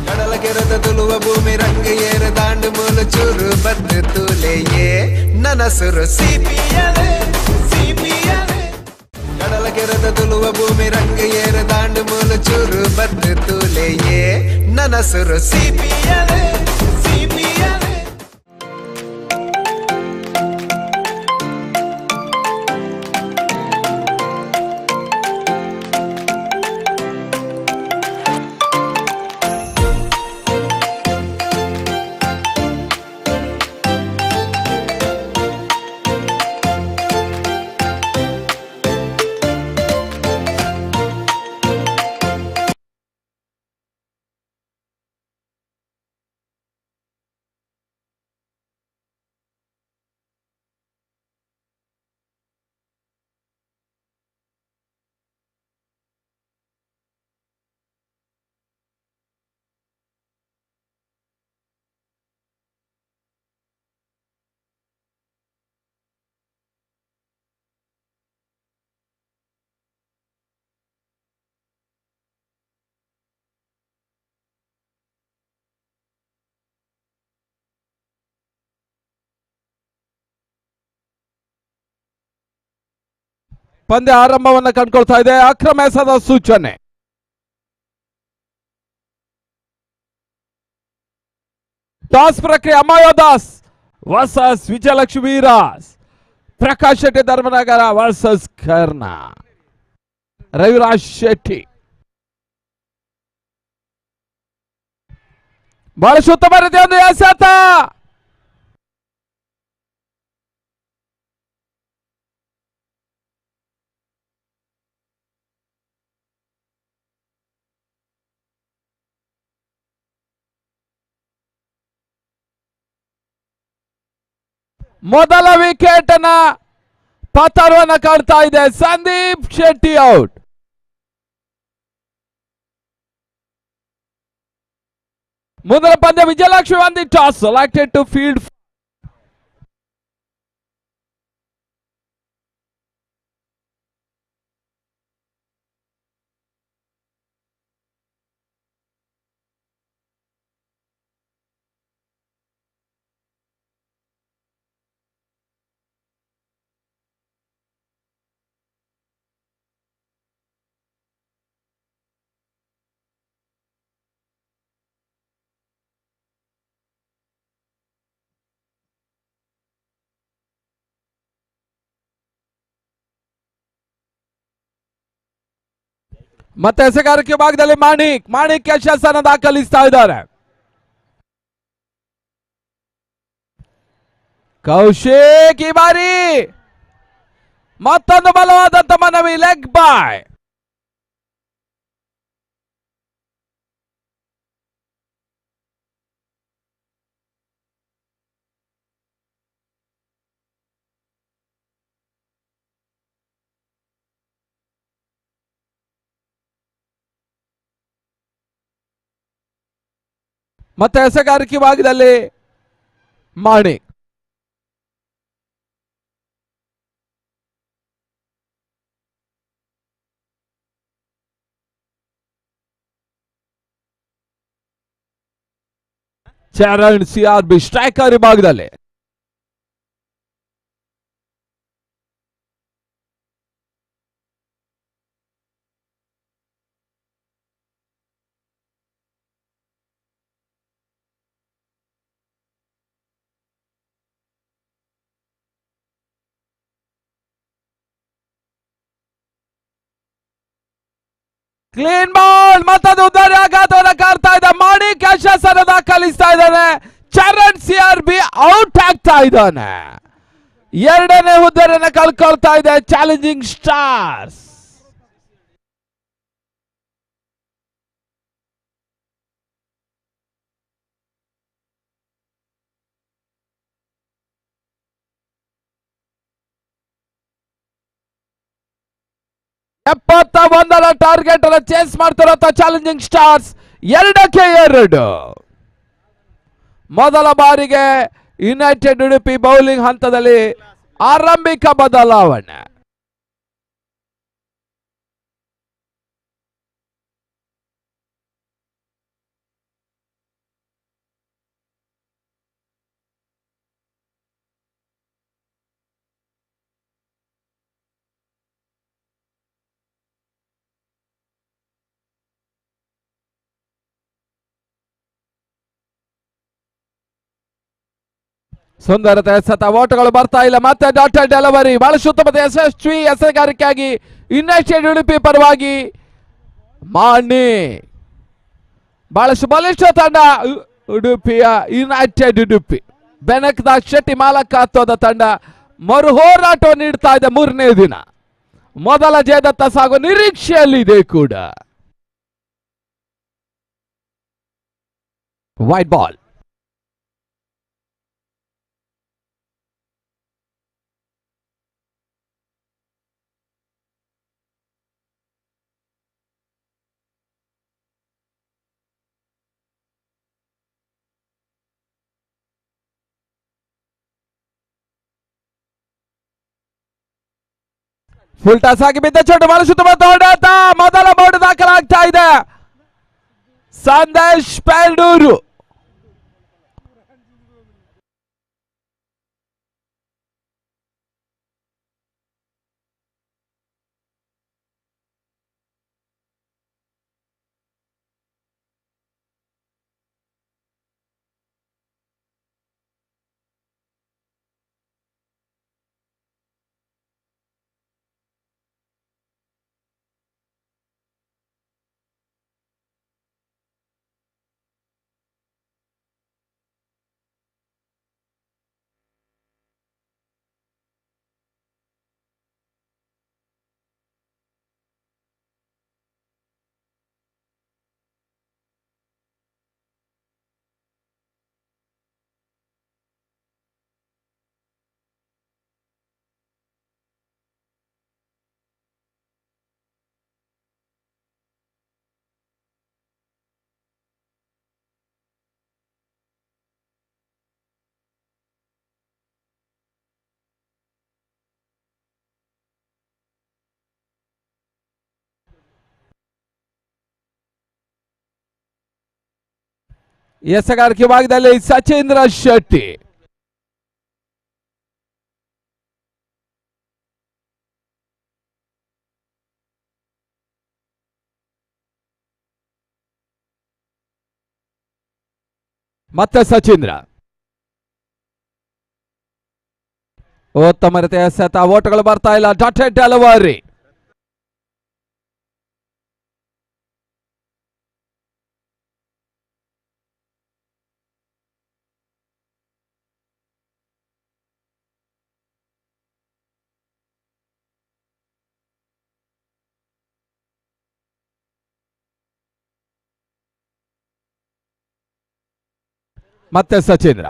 ಕಡಲ ಕೆರೆದ ತುಳುವ ಭೂಮಿ ರಂಗ ಏರ ದಾಂಡು ಮೂಲ ಚೂರು ಬತ್ತು ತೂಲೆಯೇ ನನಸುರು ಸಿಪಿಎಲ್ ಸಿಪಿಎಲ್. ಕಡಲ ಕೆರೆದ ತುಳುವ ಭೂಮಿ ರಂಗ ಏರ ದಾಂಡು ಮೂಲ ಚೂರು ಬತ್ತು ತೂಲೆಯೇ ನನಸುರು ಸಿಪಿಎಲ್ ಸಿಪಿಎಲ್. ಪಂದ್ಯ ಆರಂಭವನ್ನ ಕಂಡುಕೊಳ್ತಾ ಇದೆ. ಅಕ್ರಮ ಎಸೆದ ಸೂಚನೆ. ಟಾಸ್ ಪ್ರಕ್ರಿಯೆ ಅಮಾಯೋದಾಸ್ ವರ್ಸಸ್ ವಿಜಯಲಕ್ಷ್ಮಿ ವೀರಾಸ್, ಪ್ರಕಾಶ್ ಶೆಟ್ಟಿ ಧರ್ಮನಗರ ವರ್ಸಸ್ ಕರ್ಣ ರವಿರಾಜ್ ಶೆಟ್ಟಿ. ಬಹಳಷ್ಟು ಉತ್ತಮ ರೀತಿಯ ಒಂದು ಎಸೆತ. ಮೊದಲ ವಿಕೆಟ್ ಅನ್ನ ಪತನವನ್ನ ಕಾಣ್ತಾ ಇದೆ. ಸಂದೀಪ್ ಶೆಟ್ಟಿ ಔಟ್. ಮುಂದಿನ ಪಂದ್ಯ Vijayalakshmi won the toss, selected to field. ಮತ್ತೆ ಎಸೆಗಾರಿಕೆ ಭಾಗದಲ್ಲಿ ಮಾಣಿಕ್ ಮಾಣಿಕ್ ಯಶಸ್ಸನ್ನು ದಾಖಲಿಸ್ತಾ ಇದ್ದಾರೆ. ಕೌಶಿಕ್ ಈ ಬಾರಿ ಮತ್ತೊಂದು ಬಲವಾದಂತ ಮನವಿ, ಲೆಗ್ ಬಾಯ್. ಮತ್ತೆ ಎಸೆಗಾರಿಕೆ ಭಾಗದಲ್ಲಿ ಮಾಣಿಕ್. ಚರಣ್ ಸಿಆರ್ಬಿ ಸ್ಟ್ರೈಕರ್ ವಿಭಾಗದಲ್ಲಿ. ಕ್ಲೀನ್ ಬಾಲ್, ಮತ್ತೊಂದು ಉದ್ದಾರಿ ಆಘಾತವನ್ನು ಕಾಡ್ತಾ ಇದೆ. ಮಾಣಿಕ್ ಯಶಸ್ಸನ್ನು ದಾಖಲಿಸ್ತಾ ಇದ್ದಾನೆ. ಚರಣ್ ಸಿಆರ್ಬಿ ಔಟ್ ಆಗ್ತಾ ಇದ್ದಾನೆ. ಎರಡನೇ ಹುದ್ದೆಯನ್ನು ಕಳ್ಕೊಳ್ತಾ ಇದೆ ಚಾಲೆಂಜಿಂಗ್ ಸ್ಟಾರ್ಸ್. 71 ಟಾರ್ಗೆಟ್ ಅನ್ನು ಚೇಸ್ ಮಾಡ್ತಿರೋ ಚಾಲೆಂಜಿಂಗ್ ಸ್ಟಾರ್ಸ್ 2ಕ್ಕೆ 2. ಮೊದಲ ಬಾರಿಗೆ ಯುನೈಟೆಡ್ ಉಡುಪಿ ಬೌಲಿಂಗ್ ಹಂತದಲ್ಲಿ ಆರಂಭಿಕ ಬದಲಾವಣೆ. ಸುಂದರತೆ ಎಸೆತ, ಓಟಗಳು ಬರ್ತಾ ಇಲ್ಲ. ಮತ್ತೆ ಡಾಟರ್ ಡೆಲಿವರಿ ಬಹಳಷ್ಟು ಉತ್ತಮದ ಯಶಸ್ವಿ ಎಸೆಗಾರಿಕೆಯಾಗಿ ಯುನೈಟೆಡ್ ಉಡುಪಿ ಪರವಾಗಿ ಮಾಣಿ. ಬಹಳಷ್ಟು ಬಲಿಷ್ಠ ತಂಡ ಉಡುಪಿಯ ಯುನೈಟೆಡ್ ಉಡುಪಿ. ಬೆನಕದ ಶೆಟ್ಟಿ ಮಾಲಕತ್ವದ ತಂಡ ಮರು ಹೋರಾಟವನ್ನು ನೀಡ್ತಾ ಇದೆ. ಮೂರನೇ ದಿನ ಮೊದಲ ಜಯದತ್ತ ಸಾಗುವ ನಿರೀಕ್ಷೆಯಲ್ಲಿದೆ ಕೂಡ. ವೈಟ್ ಬಾಲ್ ಫುಲ್ ಟಾಸ್ ಆಗಿ ಬಿದ್ದ ಚೆಂಡು ಬಹಳಷ್ಟು ಹೊಡೆತ. ಮೊದಲ ಬೌಂಡ್ ದಾಖಲಾಗ್ತಾ ಇದೆ. ಸಂದೇಶ್ ಪೆಲ್ಡೂರು. ಎಸೆಗಾರಿಕೆ ಭಾಗದಲ್ಲಿ ಸಚೇಂದ್ರ ಶೆಟ್ಟಿ. ಮತ್ತೆ ಸಚೀಂದ್ರ ಉತ್ತಮ ರೀತಿಯ ಎಸೆತ, ಓಟಗಳು ಬರ್ತಾ ಇಲ್ಲ. ಡಾಟೆಡ್ ಡೆಲಿವರಿ ಮತ್ತೆ ಸಚೀಂದ್ರ.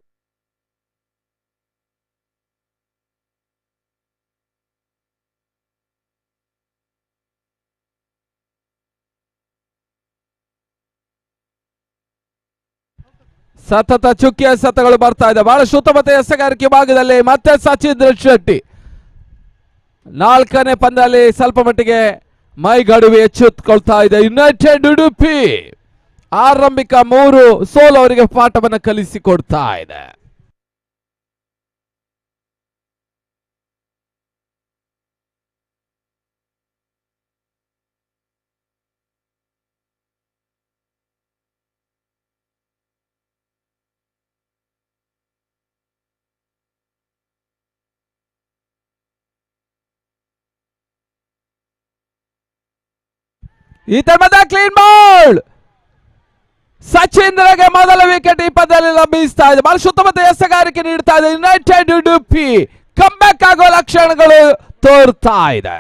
ಸತತ ಚುಕ್ಕಿಯ ಸತಗಳು ಬರ್ತಾ ಇದೆ. ಬಹಳ ಉತ್ತಮತೆ ಎಸೆಗಾರಿಕೆ ಭಾಗದಲ್ಲಿ ಮತ್ತೆ ಸಚೀಂದ್ರ ಶೆಟ್ಟಿ. ನಾಲ್ಕನೇ ಪಂದ್ಯದಲ್ಲಿ ಸ್ವಲ್ಪ ಮಟ್ಟಿಗೆ ಮೈಗಡುವೆ ಎಚ್ಚೆತ್ತುಕೊಳ್ತಾ ಇದೆ ಯುನೈಟೆಡ್ ಉಡುಪಿ. ಆರಂಭಿಕ 3 ಸೋಲು ಅವರಿಗೆ ಪಾಠವನ್ನು ಕಲಿಸಿಕೊಡ್ತಾ ಇದೆ. ಈ ತರ್ಮದ ಕ್ಲೀನ್ ಬೌಲ್ ಸಚೀಂದ್ರಗೆ ಮೊದಲ ವಿಕೆಟ್ ಈ ಪಂದ್ಯದಲ್ಲಿ ಲಭಿಸ್ತಾ ಇದೆ. ಬಹಳ ಉತ್ತಮತೆ ಎಸೆಗಾರಿಕೆ ನೀಡ್ತಾ ಇದೆ ಯುನೈಟೆಡ್ ಉಡುಪಿ. ಕಮ್ ಬ್ಯಾಕ್ ಆಗುವ ಲಕ್ಷಣಗಳು ತೋರ್ತಾ ಇದೆ.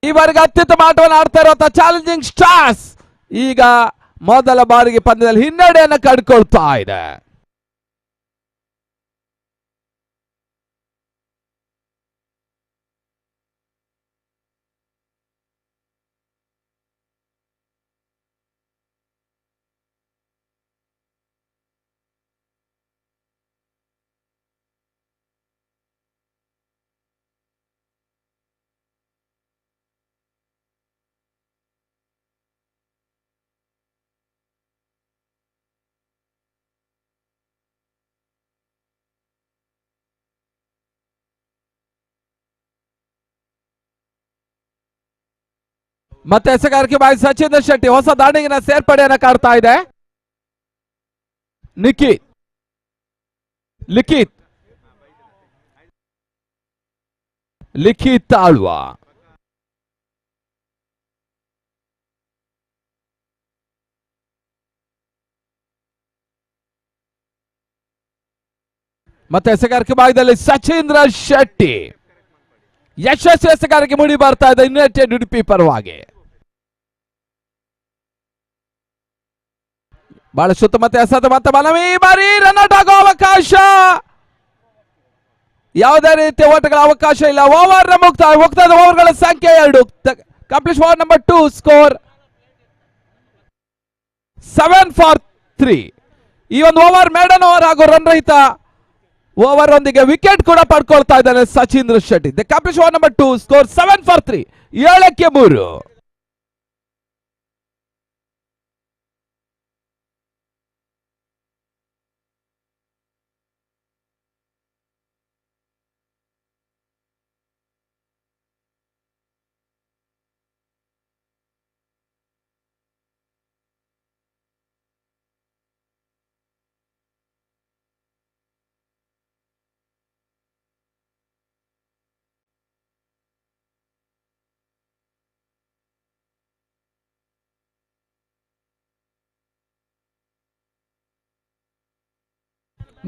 ಈವರೆಗೆ ಅತ್ಯುತ್ತಮ ಆಟವನ್ನು ಆಡ್ತಾ ಇರುವಂತಹ ಚಾಲೆಂಜಿಂಗ್ ಸ್ಟಾರ್ಸ್ ಈಗ ಮೊದಲ ಬಾರಿಗೆ ಪಂದ್ಯದಲ್ಲಿ ಹಿನ್ನಡೆಯನ್ನು ಕಂಡುಕೊಳ್ತಾ ಇದೆ. ಮತ್ತೆ ಎಸೆಗಾರಿಕೆ ಬಾಯಿ ಸಚಿನ್ ಶೆಟ್ಟಿ ಹೊಸ ದಾಂಡಿಗಿನ ಸೇರ್ಪಡೆಯನ್ನ ಕಾಡ್ತಾ ಇದೆ. ನಿಖಿತ್ ಲಿಖಿತ್ ಲಿಖಿತ್ ಆಳ್ವಾ. ಮತ್ತೆ ಎಸೆಗಾರಿಕೆ ಭಾಗದಲ್ಲಿ ಸಚೀಂದ್ರ ಶೆಟ್ಟಿ ಯಶಸ್ವಿ ಎಸೆಗಾರಿಕೆ ಮೂಡಿ ಬರ್ತಾ ಇದೆ ಯುನೈಟೆಡ್ ಉಡುಪಿ ಪರವಾಗಿ. ಬಹಳ ಸುತ್ತಮುತ್ತ ಎಸೆತ ಮತ್ತೆ ಮನವಿ ಬಾರಿ ರನ್ ಔಟ್ ಆಗೋ ಅವಕಾಶ, ಯಾವುದೇ ರೀತಿಯ ಓಟಗಳ ಅವಕಾಶ ಇಲ್ಲ. ಓವರ್ ಮುಕ್ತಾಯ, ಮುಕ್ತಾಯದ ಓವರ್ಗಳ ಸಂಖ್ಯೆ 2. Complete over number 2, score 7-3. ಈ ಒಂದು ಓವರ್ ಮೇಡನ್ ಓವರ್ ಹಾಗೂ ರನ್ ರಹಿತ ಓವರ್ ಒಂದಿಗೆ ವಿಕೆಟ್ ಕೂಡ ಪಡ್ಕೊಳ್ತಾ ಇದ್ದಾನೆ Sachindra Shetty. The complete over number 2, score 7-3, 7-3.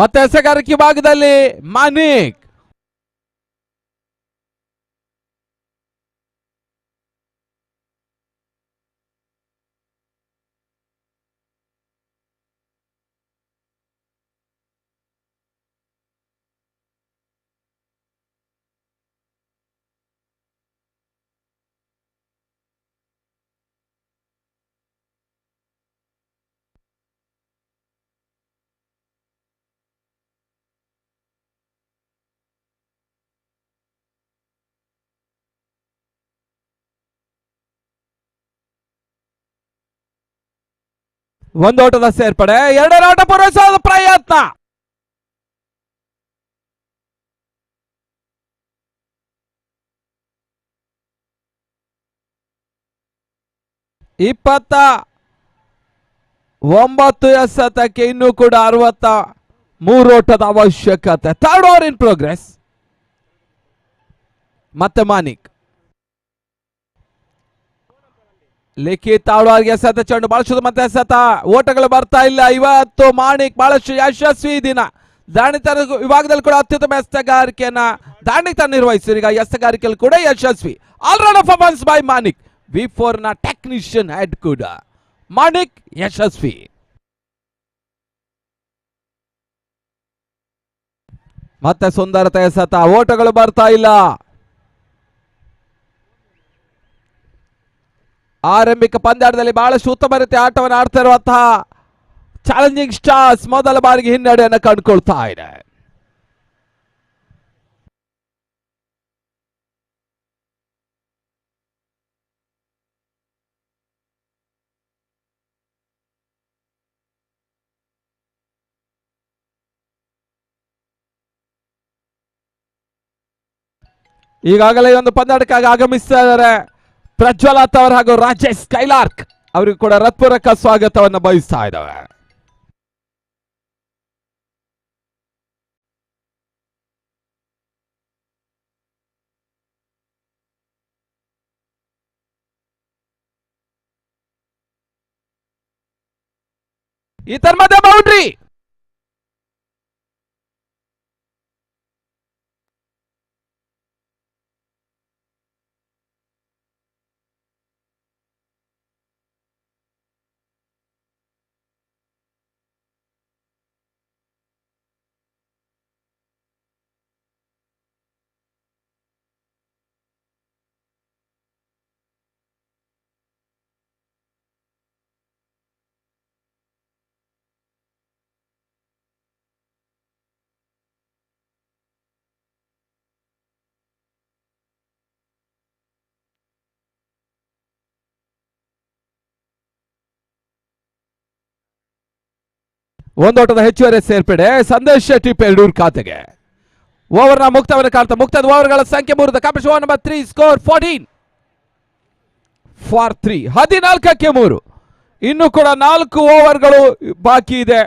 ಮತ್ತೆ ಎಸೆಗಾರಿಕೆ ಭಾಗದಲ್ಲಿ ಮಾನಿಕ್. ಒಂದು ಓಟದ ಸೇರ್ಪಡೆ, ಎರಡನೇ ಓಟ ಪೂರೈಸುವ ಪ್ರಯತ್ನ. 29 ಎಸೆತಕ್ಕೆ ಇನ್ನೂ ಕೂಡ 63 ಓಟದ ಅವಶ್ಯಕತೆ. Third over in progress. ಮತ್ತೆ ಮಾನಿಕ್ ಲಿಖಿತ್ ಆಳ್ವಾರ್ಗೆ ಎಸೆತ ಚೆಂಡು ಬಹಳಷ್ಟು ಮತ್ತೆ ಎಸೆತ, ಓಟಗಳು ಬರ್ತಾ ಇಲ್ಲ. ಇವತ್ತು ಮಾಣಿಕ್ ಬಹಳಷ್ಟು ಯಶಸ್ವಿ ದಿನ. ದಾಣಿತರ ವಿಭಾಗದಲ್ಲಿ ಕೂಡ ಅತ್ಯುತ್ತಮ ಎಸೆತಗಾರಿಕೆಯನ್ನ ದಾಣಿತ ನಿರ್ವಹಿಸಿದ್ರು. ಈಗ ಎಸೆತಗಾರಿಕೆಯಲ್ಲಿ ಕೂಡ ಯಶಸ್ವಿ. Allround performance by Manik. V4 ನ ಟೆಕ್ನಿಷಿಯನ್ ಹೆಡ್ ಕೂಡ ಮಾಣಿಕ್ ಯಶಸ್ವಿ. ಮತ್ತೆ ಸುಂದರತೆ ಎಸೆತ, ಓಟಗಳು ಬರ್ತಾ ಇಲ್ಲ. ಆರಂಭಿಕ ಪಂದ್ಯಾಟದಲ್ಲಿ ಬಹಳಷ್ಟು ಉತ್ತಮ ರೀತಿಯ ಆಟವನ್ನು ಆಡ್ತಾ ಇರುವಂತಹ ಚಾಲೆಂಜಿಂಗ್ ಸ್ಟಾರ್ಸ್ ಮೊದಲ ಬಾರಿಗೆ ಹಿನ್ನಡೆಯನ್ನು ಕಂಡುಕೊಳ್ತಾ ಇದೆ. ಈಗಾಗಲೇ ಈ ಒಂದು ಪಂದ್ಯಾಟಕ್ಕಾಗಿ ಆಗಮಿಸ್ತಾ ಇದ್ದಾರೆ ಪ್ರಜ್ವಲ್ ಅವರು ಹಾಗೂ ರಾಜೇಶ್ ಕೈಲಾರ್ಕ್ ಅವರಿಗೂ ಕೂಡ ಹೃತ್ಪೂರ್ವಕ ಸ್ವಾಗತವನ್ನು ಬಯಸ್ತಾ ಇದ್ದಾವೆ. ಈ ಮಧ್ಯೆ ಬೌಂಡ್ರಿ. ಒಂದೋಟದ ಹೆಚ್ಚುವರಿ ಸೇರ್ಪಡೆ ಸಂದೇಶ್ ಶೆಟ್ಟಿ ಪೆರಡೂರ್ ಖಾತೆಗೆ. ಓವರ್ನ ಮುಕ್ತವನ್ನು ಕಾಣ್ತಾ ಮುಕ್ತದ ಓವರ್ಗಳ ಸಂಖ್ಯೆ 3. Competition over number 3, score 14-3, 14-3. ಇನ್ನು ಕೂಡ 4 ಓವರ್ಗಳು ಬಾಕಿ ಇದೆ.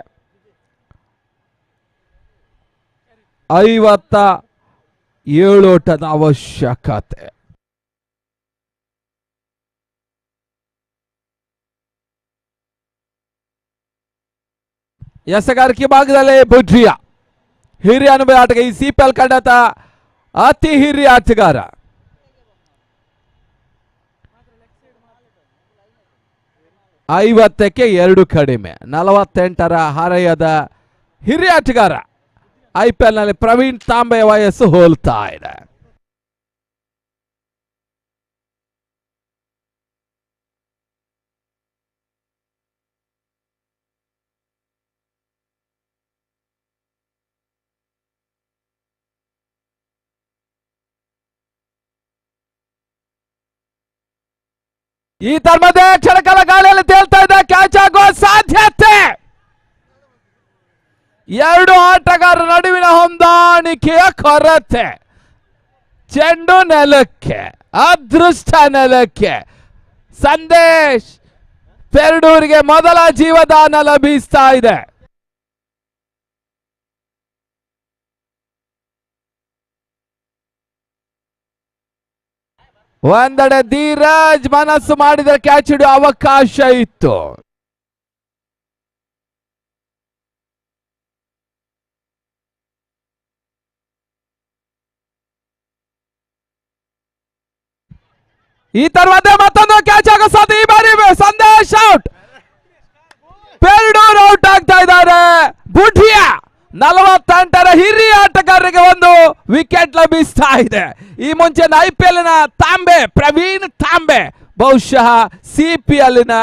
57 ಓಟದ ಅವಶ್ಯಕತೆ. ಎಸೆಗಾರಿಕೆ ಭಾಗದಲ್ಲಿ ಬುಡ್ರಿಯಾ ಹಿರಿಯ ಅನುಭವಿ ಆಟಗಾರ, ಈ ಸಿಪಿಎಲ್ ಕಂಡಂತ ಅತಿ ಹಿರಿಯ ಆಟಗಾರ. 50ಕ್ಕೆ 2 ಕಡಿಮೆ, 48ರ ಹರೆಯದ ಹಿರಿಯ ಆಟಗಾರ. ಐಪಿಎಲ್ ನಲ್ಲಿ ಪ್ರವೀಣ್ ತಾಂಬೆ ವಯಸ್ಸು ಹೋಲ್ತಾ ಇದೆ. ಈ ತರ್ಮದ ಕ್ಷಣಕಾಲ ಗಾಳಿಯಲ್ಲಿ ತೇಲ್ತಾ ಇದೆ, ಕ್ಯಾಚ್ ಆಗುವ ಸಾಧ್ಯತೆ. 2 ಆಟಗಾರರ ನಡುವಿನ ಹೊಂದಾಣಿಕೆಯ ಕೊರತೆ. ಚೆಂಡು ನೆಲಕ್ಕೆ, ಅದೃಷ್ಟ ನೆಲಕ್ಕೆ. ಸಂದೇಶ್ ಪೆರಡೂರಿಗೆ ಮೊದಲ ಜೀವದಾನ ಲಭಿಸ್ತಾ ಇದೆ. ಒಂದೆಡೆ ಧೀರಜ್ ಮನಸ್ಸು ಮಾಡಿದರೆ ಕ್ಯಾಚ್ ಹಿಡಿಯುವ ಅವಕಾಶ ಇತ್ತು. ಈ ತರುವಾಯ ಮತ್ತೊಂದು ಕ್ಯಾಚ್ ಆಗೋ ಸಾಧ್ಯ. ಈ ಬಾರಿ ಸಂದೇಶ್ ಔಟ್, ಪೆರಡೂರ್ ಔಟ್ ಆಗ್ತಾ ಇದ್ದಾರೆ. ಬುಡ್ರಿಯಾ 48ರ ಹಿರಿಯ ಆಟಗಾರರಿಗೆ ಒಂದು ವಿಕೆಟ್ ಲಭಿಸ್ತಾ ಇದೆ. ಈ ಮುಂಚೆ ಐಪಿಎಲ್ ನ ತಾಂಬೆ, ಪ್ರವೀಣ್ ತಾಂಬೆ, ಬಹುಶಃ ಸಿಪಿಎಲ್ ನ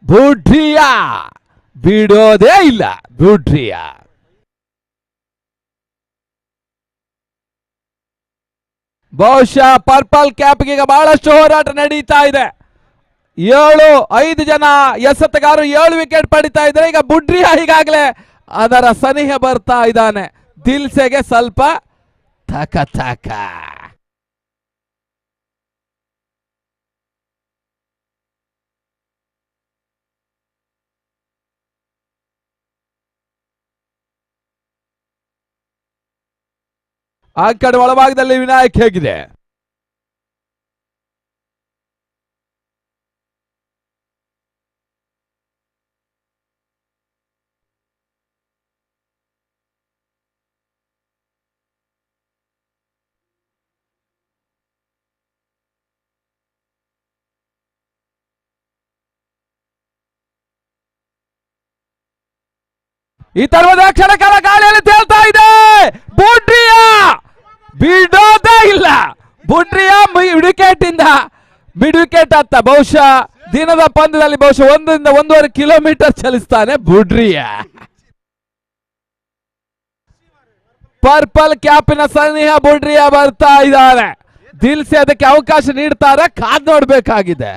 ಬುಡ್ರಿಯಾ ಬಿಡೋದೇ ಇಲ್ಲ. ಬುಡ್ರಿಯಾ ಬಹುಶಃ ಪರ್ಪಲ್ ಕ್ಯಾಪ್ಗೆ ಈಗ ಬಹಳಷ್ಟು ಹೋರಾಟ ನಡೀತಾ ಇದೆ. 7 5 ಜನ ಎಸೆತಗಾರರು 7 ವಿಕೆಟ್ ಪಡಿತಾ ಇದ್ದಾರೆ. ಈಗ ಬುಡ್ರಿಯಾ ಈಗಾಗಲೇ ಅದರ ಸನಿಹೆ ಬರ್ತಾ ಇದ್ದಾನೆ. ದಿಲ್ಸೆಗೆ ಸ್ವಲ್ಪ ತಕ ತಕ. ಆ ಕಡೆ ಒಳಭಾಗದಲ್ಲಿ ವಿನಾಯಕ್ ಹೇಗಿದೆ. ಈ ತರುವಾದ ಕ್ಷಣಕಾಲ ಗಾಳಿಯಲ್ಲಿ ತೇಲ್ತಾ ಇದೆ. ಬುಡ್ರಿಯಾ ಬಿಡೋದೇ ಇಲ್ಲ. ಬುಡ್ರಿಯಾ ವಿಕೆಟ್ ಇಂದ ಮಿಡ್ ವಿಕೆಟ್ ಅತ್ತ ಬಹುಶಃ ದಿನದ ಪಂದ್ಯದಲ್ಲಿ ಬಹುಶಃ 1 ರಿಂದ 1.5 ಕಿಲೋಮೀಟರ್ ಚಲಿಸ್ತಾನೆ ಬುಡ್ರಿಯಾ. ಪರ್ಪಲ್ ಕ್ಯಾಪಿನ ಸನಿಹ ಬುಡ್ರಿಯಾ ಬರ್ತಾ ಇದ್ದಾನೆ. ದಿಲ್ಸೆ ಅದಕ್ಕೆ ಅವಕಾಶ ನೀಡ್ತಾರೆ, ಕಾದ್ ನೋಡ್ಬೇಕಾಗಿದೆ.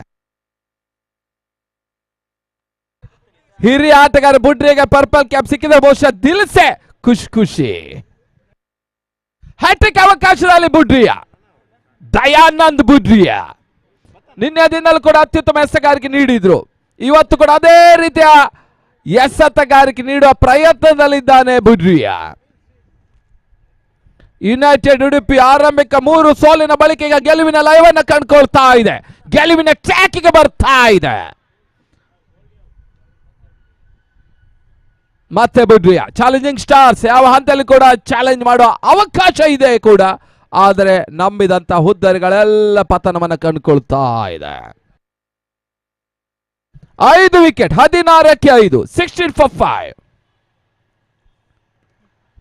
ಹಿರಿಯ ಆಟಗಾರ ಬುಡ್ರಿಯಾಗೆ ಪರ್ಪಲ್ ಕ್ಯಾಪ್ ಸಿಕ್ಕಿದ್ರೆ ಬಹುಶಃ ದಿಲ್ಸೆ ಖುಷಿ ಖುಷಿ. ಹ್ಯಾಟ್ರಿಕ್ ಅವಕಾಶದಲ್ಲಿ ಬುಡ್ರಿಯಾ, ದಯಾನಂದ್ ಬುಡ್ರಿಯಾ. ನಿನ್ನೆ ದಿನದಲ್ಲಿ ಕೂಡ ಅತ್ಯುತ್ತಮ ಎಸೆತಗಾರಿಕೆ ನೀಡಿದ್ರು. ಇವತ್ತು ಕೂಡ ಅದೇ ರೀತಿಯ ಎಸೆತಗಾರಿಕೆ ನೀಡುವ ಪ್ರಯತ್ನದಲ್ಲಿದ್ದಾನೆ ಬುಡ್ರಿಯಾ. ಯುನೈಟೆಡ್ ಉಡುಪಿ ಆರಂಭಿಕ 3 ಸೋಲಿನ ಬಳಿಕ ಈಗ ಗೆಲುವಿನ ಲಯವನ್ನು ಕಂಡುಕೊಳ್ತಾ ಇದೆ, ಗೆಲುವಿನ ಟ್ರ್ಯಾಕಿಗೆ ಬರ್ತಾ ಇದೆ. ಮತ್ತೆ ಬುಡ್ರಿಯಾ ಚಾಲೆಂಜಿಂಗ್ ಸ್ಟಾರ್ಸ್ ಯಾವ ಹಂತದಲ್ಲಿ ಕೂಡ ಚಾಲೆಂಜ್ ಮಾಡುವ ಅವಕಾಶ ಇದೆ ಕೂಡ, ಆದರೆ ನಂಬಿದಂತ ಹುದ್ದರಿಗಳೆಲ್ಲ ಪತನವನ್ನು ಕಂಡುಕೊಳ್ತಾ ಇದೆ. 5 ವಿಕೆಟ್, 16ಕ್ಕೆ 5, 16 for 5.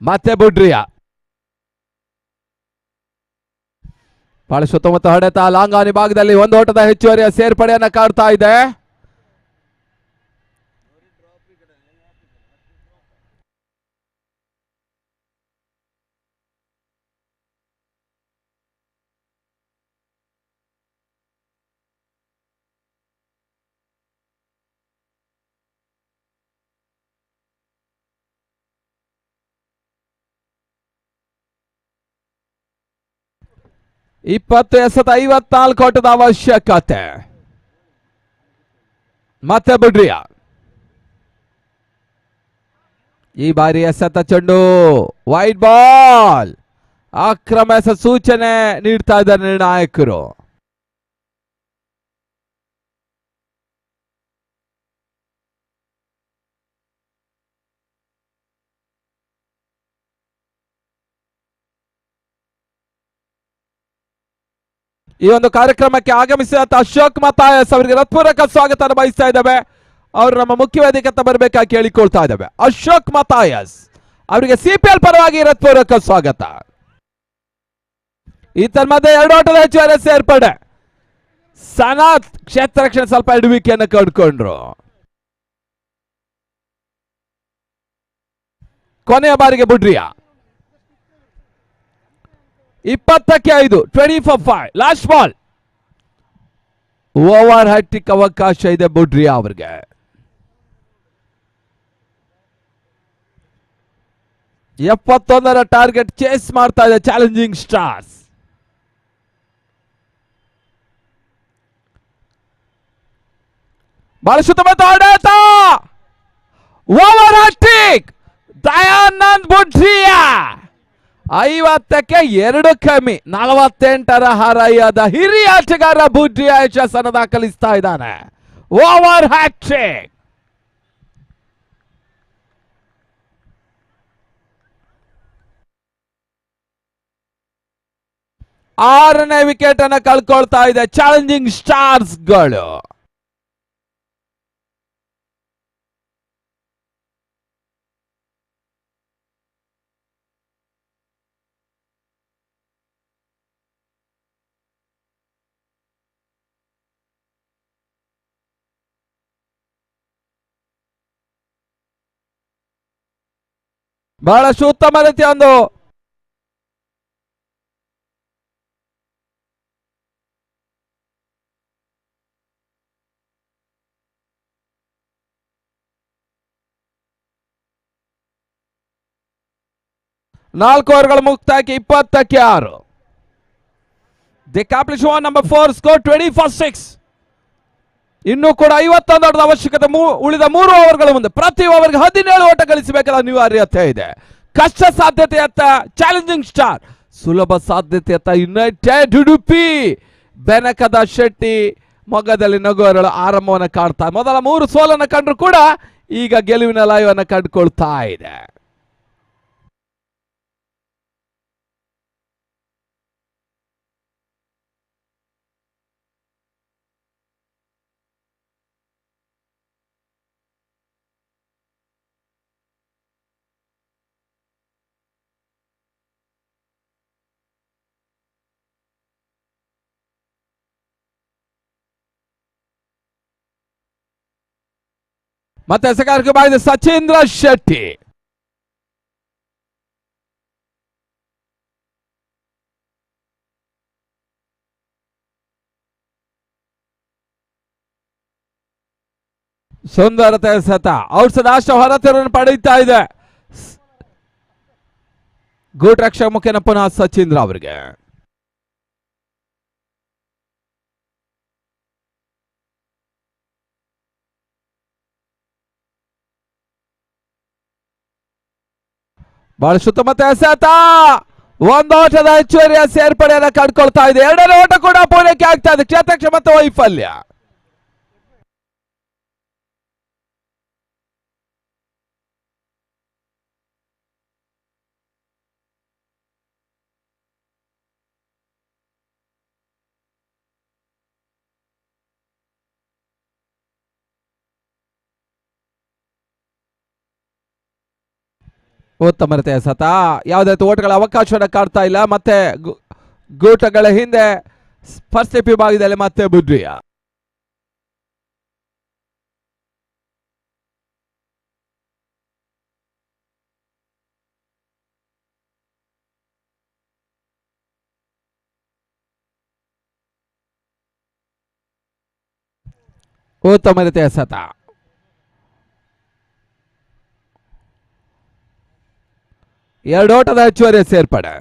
ಮತ್ತೆ ಬುಡ್ರಿಯಾ ಬಹಳ ಸುತ್ತಮುತ್ತ ಹೊಡೆತ ಲಾಂಗಾನಿ ಭಾಗದಲ್ಲಿ ಒಂದು ಓಟದ ಹೆಚ್ಚುವರಿಯ ಸೇರ್ಪಡೆಯನ್ನ ಕಾಡ್ತಾ ಇದೆ. 20 ಎಸೆತ 54 ಓಟದ ಅವಶ್ಯಕತೆ. ಮತ್ತೆ ಬುಡ್ರಿಯಾ ಈ ಬಾರಿ ಎಸೆತ ಚೆಂಡು ವೈಟ್ ಬಾಲ್. ಅಕ್ರಮ ಎಸೆತ ಸೂಚನೆ ನೀಡ್ತಾ ಇದ್ದಾರೆ ನಿರ್ಣಾಯಕರು. ಈ ಒಂದು ಕಾರ್ಯಕ್ರಮಕ್ಕೆ ಆಗಮಿಸಿದಂತ ಅಶೋಕ್ ಮತಾಯಸ್ ಅವರಿಗೆ ಹೃತ್ಪೂರ್ವಕ ಸ್ವಾಗತ ಬಯಸ್ತಾ ಇದ್ದೇವೆ. ಅವರು ನಮ್ಮ ಮುಖ್ಯ ವೇದಿಕೆ ಬರಬೇಕಾಗಿ ಕೇಳಿಕೊಳ್ತಾ ಇದ್ದೇವೆ. ಅಶೋಕ್ ಮತಾಯಸ್ ಅವರಿಗೆ ಸಿಪಿಎಲ್ ಪರವಾಗಿ ಹೃತ್ಪೂರ್ವಕ ಸ್ವಾಗತ. ಈ ತನ್ಮಧ್ಯೆ 2 ಓಟದ ಹೆಚ್ಚುವರಿ ಸೇರ್ಪಡೆ. ಸನಾತ್ ಕ್ಷೇತ್ರ ರಕ್ಷಣೆ ಸ್ವಲ್ಪ ಎಡವಿಕೆಯನ್ನು ಕಂಡುಕೊಂಡ್ರು. ಕೊನೆಯ ಬಾರಿಗೆ ಬುಡ್ರಿಯಾ 20ಕ್ಕೆ 5, 20 for 5, last ball. Over hattrick ಅವಕಾಶ ಇದೆ ಬುಡ್ರಿಯಾ ಅವರಿಗೆ. 71ರ ಟಾರ್ಗೆಟ್ ಚೇಸ್ ಮಾಡ್ತಾ ಇದೆ ಚಾಲೆಂಜಿಂಗ್ ಸ್ಟಾರ್ಸ್. ಬಹಳ ಸುತ್ತಮುತ್ತ ಹೊಡೆತ, ಓವರ್ ಹ್ಯಾಟ್ರಿಕ್ ದಯಾನಂದ್ ಬುಡ್ರಿಯಾ. 50ಕ್ಕೆ 2 ಕಮ್ಮಿ, 48ರ ಹರಯದ ಹಿರಿಯ ಆಟಗಾರ ಬುಡ್ರಿಯಾ ಯಶಸ್ಸನ್ನು ದಾಖಲಿಸ್ತಾ ಇದ್ದಾನೆ. Over hat trick. 6ನೇ ವಿಕೆಟ್ ಅನ್ನು ಕಳ್ಕೊಳ್ತಾ ಇದೆ ಚಾಲೆಂಜಿಂಗ್ ಸ್ಟಾರ್ಸ್ಗಳು. ಬಹಳಷ್ಟು ಉತ್ತಮ ರೀತಿಯ ಒಂದು 4 ಓವರ್ಗಳ ಮುಕ್ತಾಯಕ್ಕೆ 20ಕ್ಕೆ 6. They accomplish over number 4, score 20 for 6. ಇನ್ನೂ ಕೂಡ 51 ಓಟದ ಅವಶ್ಯಕತೆ. ಉಳಿದ 3 ಓವರ್ಗಳ ಮುಂದೆ ಪ್ರತಿ ಓವರ್ಗೆ 17 ಓಟ ಗಳಿಸಬೇಕಾದ ಅನಿವಾರ್ಯತೆ ಇದೆ. ಕಷ್ಟ ಸಾಧ್ಯತೆಯತ್ತ ಚಾಲೆಂಜಿಂಗ್ ಸ್ಟಾರ್, ಸುಲಭ ಸಾಧ್ಯತೆಯತ್ತ ಯುನೈಟೆಡ್ ಉಡುಪಿ. ಬೆನಕದ ಶೆಟ್ಟಿ ಮೊಗದಲ್ಲಿ ನಗುವರಳು ಆರಂಭವನ್ನು ಕಾಡ್ತಾ, ಮೊದಲ ಮೂರು ಸೋಲನ್ನು ಕಂಡ್ರು ಕೂಡ ಈಗ ಗೆಲುವಿನ ಲಯವನ್ನು ಕಂಡುಕೊಳ್ತಾ ಇದೆ. ಮತ್ತೆ ಎಸೆಗಾರಿಕೆ ಮಾಡಿದ ಸಚೇಂದ್ರ ಶೆಟ್ಟಿ. ಸುಂದರತೆ ಎಸೆತ ಔಟ್ ಸೈಡ್ ಹೊರತಿರನ್ನು ಪಡೆಯುತ್ತಾ ಇದೆ. ಗೂಟ್ ರಕ್ಷಕ ಮುಖೇನ ಪುನಃ ಸಚೀಂದ್ರ ಅವರಿಗೆ. ಬಹಳ ಮತ್ತೆ ಎಸೆತ, ಒಂದು ಓಟದ ಹೆಚ್ಚುವರಿಯ ಸೇರ್ಪಡೆಯನ್ನ ಕಂಡುಕೊಳ್ತಾ ಇದೆ. ಎರಡನೇ ಓಟ ಕೂಡ ಪೂರೈಕೆ ಆಗ್ತಾ ಇದೆ. ಕ್ಷೇತ್ರಕ್ಷ ಮತ್ತು ವೈಫಲ್ಯ. ಉತ್ತಮ ರೀತಿಯ ಎಸೆತ, ಯಾವುದೇ ಓಟಗಳ ಅವಕಾಶವನ್ನು ಕಾಡ್ತಾ ಇಲ್ಲ. ಮತ್ತೆ ಗೂಟಗಳ ಹಿಂದೆ ಫಸ್ಟ್ ವಿಭಾಗದಲ್ಲಿ ಮತ್ತೆ ಬುದ್ರಿಯ. ಉತ್ತಮ ರೀತಿಯ ಎಸೆತ, ಎರಡು ಓಟದ ಹೆಚ್ಚುವರಿ ಸೇರ್ಪಡೆ.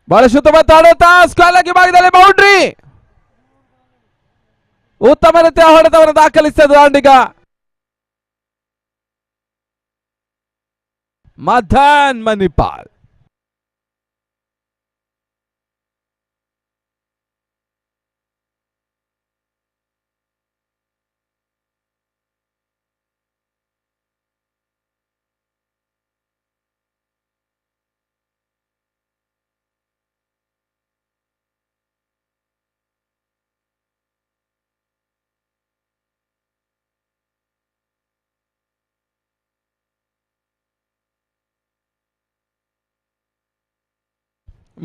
ಬಹಳ ಶುದ್ಧ ಆಡುತ್ತಾ ಸ್ಕ್ವೇರ್ ಭಾಗದಲ್ಲಿ ಬೌಂಡ್ರಿ. ಉತ್ತಮ ರೀತಿಯ ಹೊಡೆತವನ್ನು ದಾಖಲಿಸಿದ ದಾಂಡಿಗ ಮದನ್ ಮಣಿಪಾಲ್.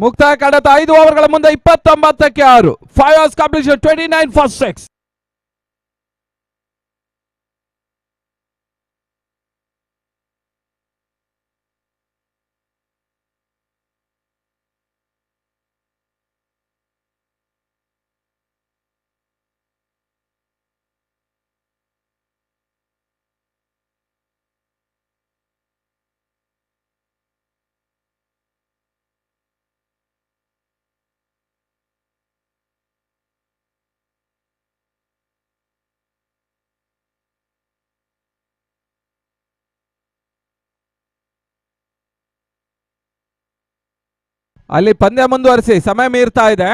ಮುಕ್ತಾಯ ಕಡತ 5 ಓವರ್ಗಳ ಮುಂದೆ 29ಕ್ಕೆ 6. 5 overs completion, 29 for 6. ಅಲ್ಲಿ ಪಂದ್ಯ ಮುಂದುವರಿಸಿ, ಸಮಯ ಮೀರ್ತಾ ಇದೆ.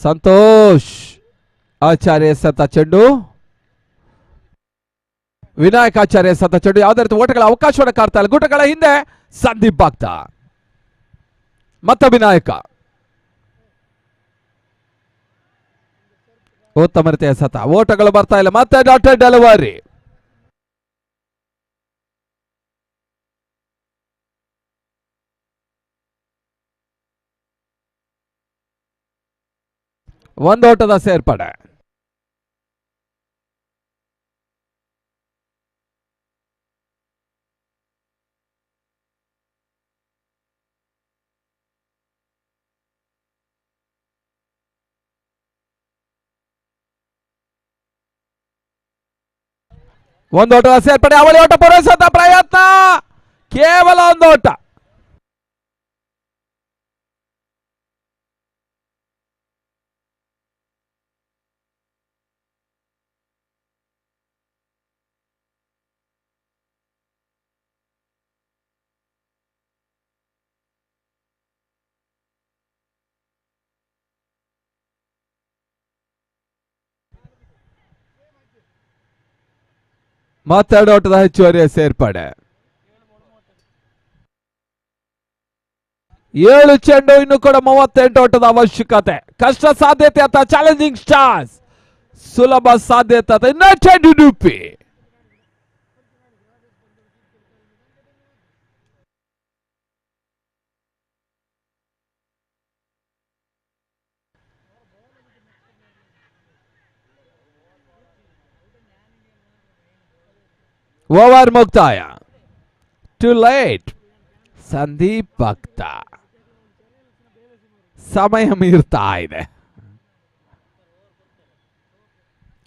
ಸಂತೋಷ್ ಆಚಾರ್ಯ ಸತ ಚೆಂಡು, ವಿನಾಯಕಾಚಾರ್ಯ ಸತ ಚೆಂಡು. ಯಾವುದೇ ರೀತಿ ಓಟಗಳ ಅವಕಾಶವನ್ನು ಕಾಡ್ತಾ ಇಲ್ಲ. ಗೂಟಗಳ ಹಿಂದೆ ಸಂದೀಪ್ ಬಾಗ್ತಾ, ಮತ್ತೆ ವಿನಾಯಕ. ಉತ್ತಮ ರೀತಿಯ ಎಸೆತ, ಓಟಗಳು ಬರ್ತಾ ಇಲ್ಲ. ಮತ್ತೆ ಡಾಟೆಡ್ ಡೆಲಿವರಿ. ಒಂದು ಓಟದ ಸೇರ್ಪಡೆ. ಒಂದು ಓಟದ ಸೇರ್ಪಡೆ. ಅವಳಿ ಓಟ ಪೂರೈಸುವಂತ ಪ್ರಯತ್ನ, ಕೇವಲ ಒಂದು ಓಟ. ಮತ್ತೆರಡು ಓಟದ ಹೆಚ್ಚುವರಿಯ ಸೇರ್ಪಡೆ. 7 ಚೆಂಡು, ಇನ್ನು ಕೂಡ 38 ಓಟದ ಅವಶ್ಯಕತೆ. ಕಷ್ಟ ಸಾಧ್ಯತೆ ಅಥವಾ ಚಾಲೆಂಜಿಂಗ್ ಸ್ಟಾರ್ಸ್, ಸುಲಭ ಸಾಧ್ಯತೆ ಅಥವಾ ಯುನೈಟೆಡ್ ಉಡುಪಿ. ಓವರ್ ಮುಕ್ತಾಯ. ಟು ಲೇಟ್ ಸಂದೀಪ್ ಭಕ್ತ, ಸಮಯ ಮೀರ್ತಾ ಇದೆ.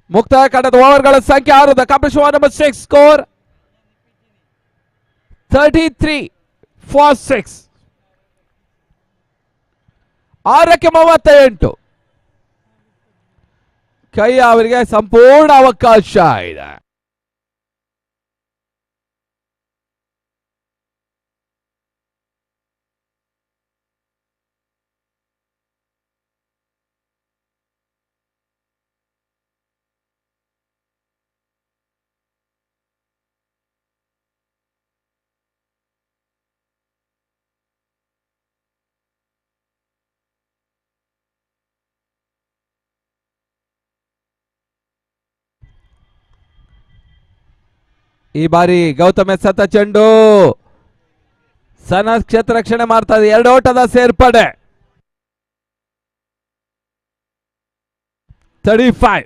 ಮುಕ್ತಾಯ ಕಂಡದ ಓವರ್ಗಳ ಸಂಖ್ಯೆ 6. The completion over number 6, score 33 for 6. 6ಕ್ಕೆ 38. ಕೈ ಅವರಿಗೆ ಸಂಪೂರ್ಣ ಅವಕಾಶ ಇದೆ. ಈ ಬಾರಿ ಗೌತಮ್ ಎಸೆತ ಚೆಂಡು ಸನ ಕ್ಷೇತ್ರ ರಕ್ಷಣೆ ಮಾಡ್ತಾ ಇದೆ. 2 ಓಟದ ಸೇರ್ಪಡೆ. 35.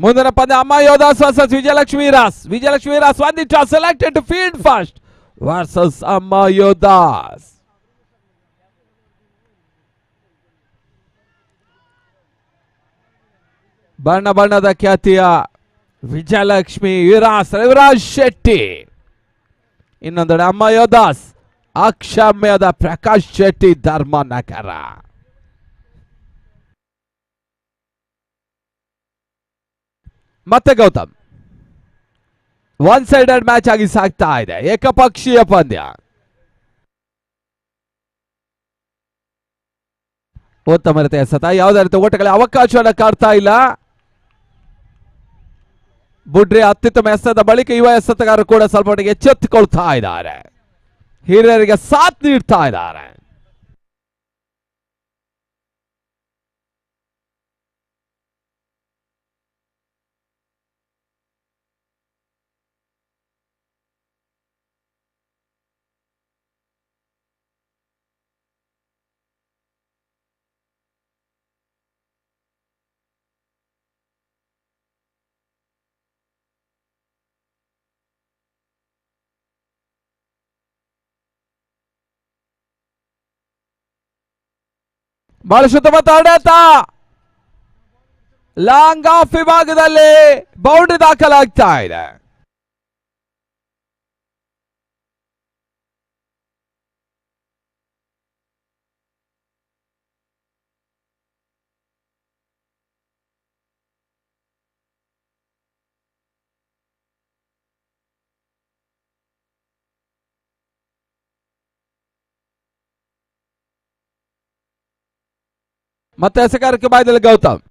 ಮುಂದಿನ ಪಂದ್ಯ Amma Yodhas versus Vijayalakshmi Ras. Vijayalakshmi Ras won the toss, selected to field first versus Amma Yodhas. ಬಣ್ಣ ಬಣ್ಣದ ಖ್ಯಾತಿಯ ವಿಜಯಲಕ್ಷ್ಮಿ ವಿರಾಸ್ ರವಿರಾಜ್ ಶೆಟ್ಟಿ, ಇನ್ನೊಂದೆಡೆ ಅಮ್ಮ ಯೋಧಾಸ್ ಅಕ್ಷಮ್ಯದ ಪ್ರಕಾಶ್ ಶೆಟ್ಟಿ ಧರ್ಮನಗರ. ಮತ್ತೆ ಗೌತಮ್, ಒನ್ ಸೈಡೆಡ್ ಮ್ಯಾಚ್ ಆಗಿ ಸಾಗ್ತಾ ಇದೆ, ಏಕಪಕ್ಷೀಯ ಪಂದ್ಯ. ಉತ್ತಮ ರೀತಿಯ ಎಸೆತ, ಯಾವುದೇ ರೀತಿ ಓಟಗಳ ಅವಕಾಶವನ್ನು ಕಾಡ್ತಾ ಇಲ್ಲ. ಬುಡ್ರಿ ಅತ್ಯುತ್ತಮ ಎಸೆತದ ಬಳಿಕ ಯುವ ಎಸೆತಗಾರರು ಕೂಡ ಸ್ವಲ್ಪ ಮಟ್ಟಿಗೆ ಎಚ್ಚೆತ್ತುಕೊಳ್ತಾ ಇದ್ದಾರೆ, ಹಿರಿಯರಿಗೆ ಸಾಥ್ ನೀಡ್ತಾ ಇದ್ದಾರೆ. ಬಹಳ ಉತ್ತಮ ಆಡತ ಲಾಂಗ್ ಆಫ್ ವಿಭಾಗದಲ್ಲಿ ಬೌಂಡ್ರಿ ದಾಖಲಾಗ್ತಾ ಇದೆ. ಮತ್ತೆ ಎಸೆಗಾರಿಕೆ ಬಾಯದಲ್ಲಿ ಗೌತಮ್.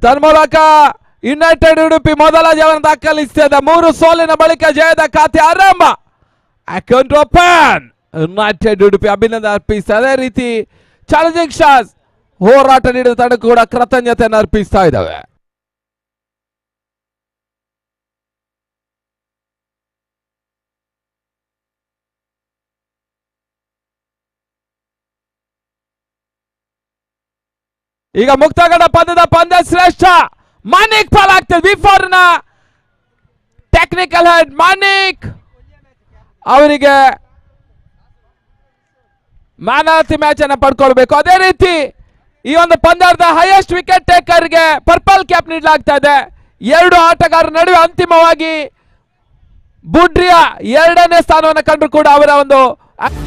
ತನ್ಮೂಲಕ ಯುನೈಟೆಡ್ ಉಡುಪಿ ಮೊದಲ ಜಯವನ್ನು ದಾಖಲಿಸಿದ. 3 ಸೋಲಿನ ಬಳಿಕ ಜಯದ ಖಾತೆ ಆರಂಭ. Account open. ಯುನೈಟೆಡ್ ಉಡುಪಿ ಅಭಿನಂದನೆ ಅರ್ಪಿಸ್ತಾ, ಅದೇ ರೀತಿ ಚಾಲೆಂಜಿಂಗ್ ಸ್ಟಾರ್ಸ್ ಹೋರಾಟ ನೀಡಿದ ತಂಡಕ್ಕೂ ಕೂಡ ಕೃತಜ್ಞತೆಯನ್ನು ಅರ್ಪಿಸ್ತಾ ಇದ್ದಾವೆ. ಈಗ ಮುಕ್ತಗಡ ಪದದ ಪಂದ್ಯ ಶ್ರೇಷ್ಠ ಮಾನಿಕ್ ಪಾಲಾಗ್ತದೆ. ವಿ4 ನ ಟೆಕ್ನಿಕಲ್ ಹೆಡ್ ಮಾನಿಕ್ ಅವರಿಗೆ ಮ್ಯಾನ್ ಆಫ್ the match ಅನ್ನು ಪಡ್ಕೊಳ್ಬೇಕು. ಅದೇ ರೀತಿ ಈ ಒಂದು ಪಂದ್ಯದ ಹೈಯೆಸ್ಟ್ ವಿಕೆಟ್ ಟೇಕರ್ಗೆ ಪರ್ಪಲ್ ಕ್ಯಾಪ್ ನೀಡಲಾಗ್ತಾ ಇದೆ. 2 ಆಟಗಾರರ ನಡುವೆ ಅಂತಿಮವಾಗಿ ಬುಡ್ರಿಯಾ 2ನೇ ಸ್ಥಾನವನ್ನು ಕಂಡ್ರು ಕೂಡ ಅವರ ಒಂದು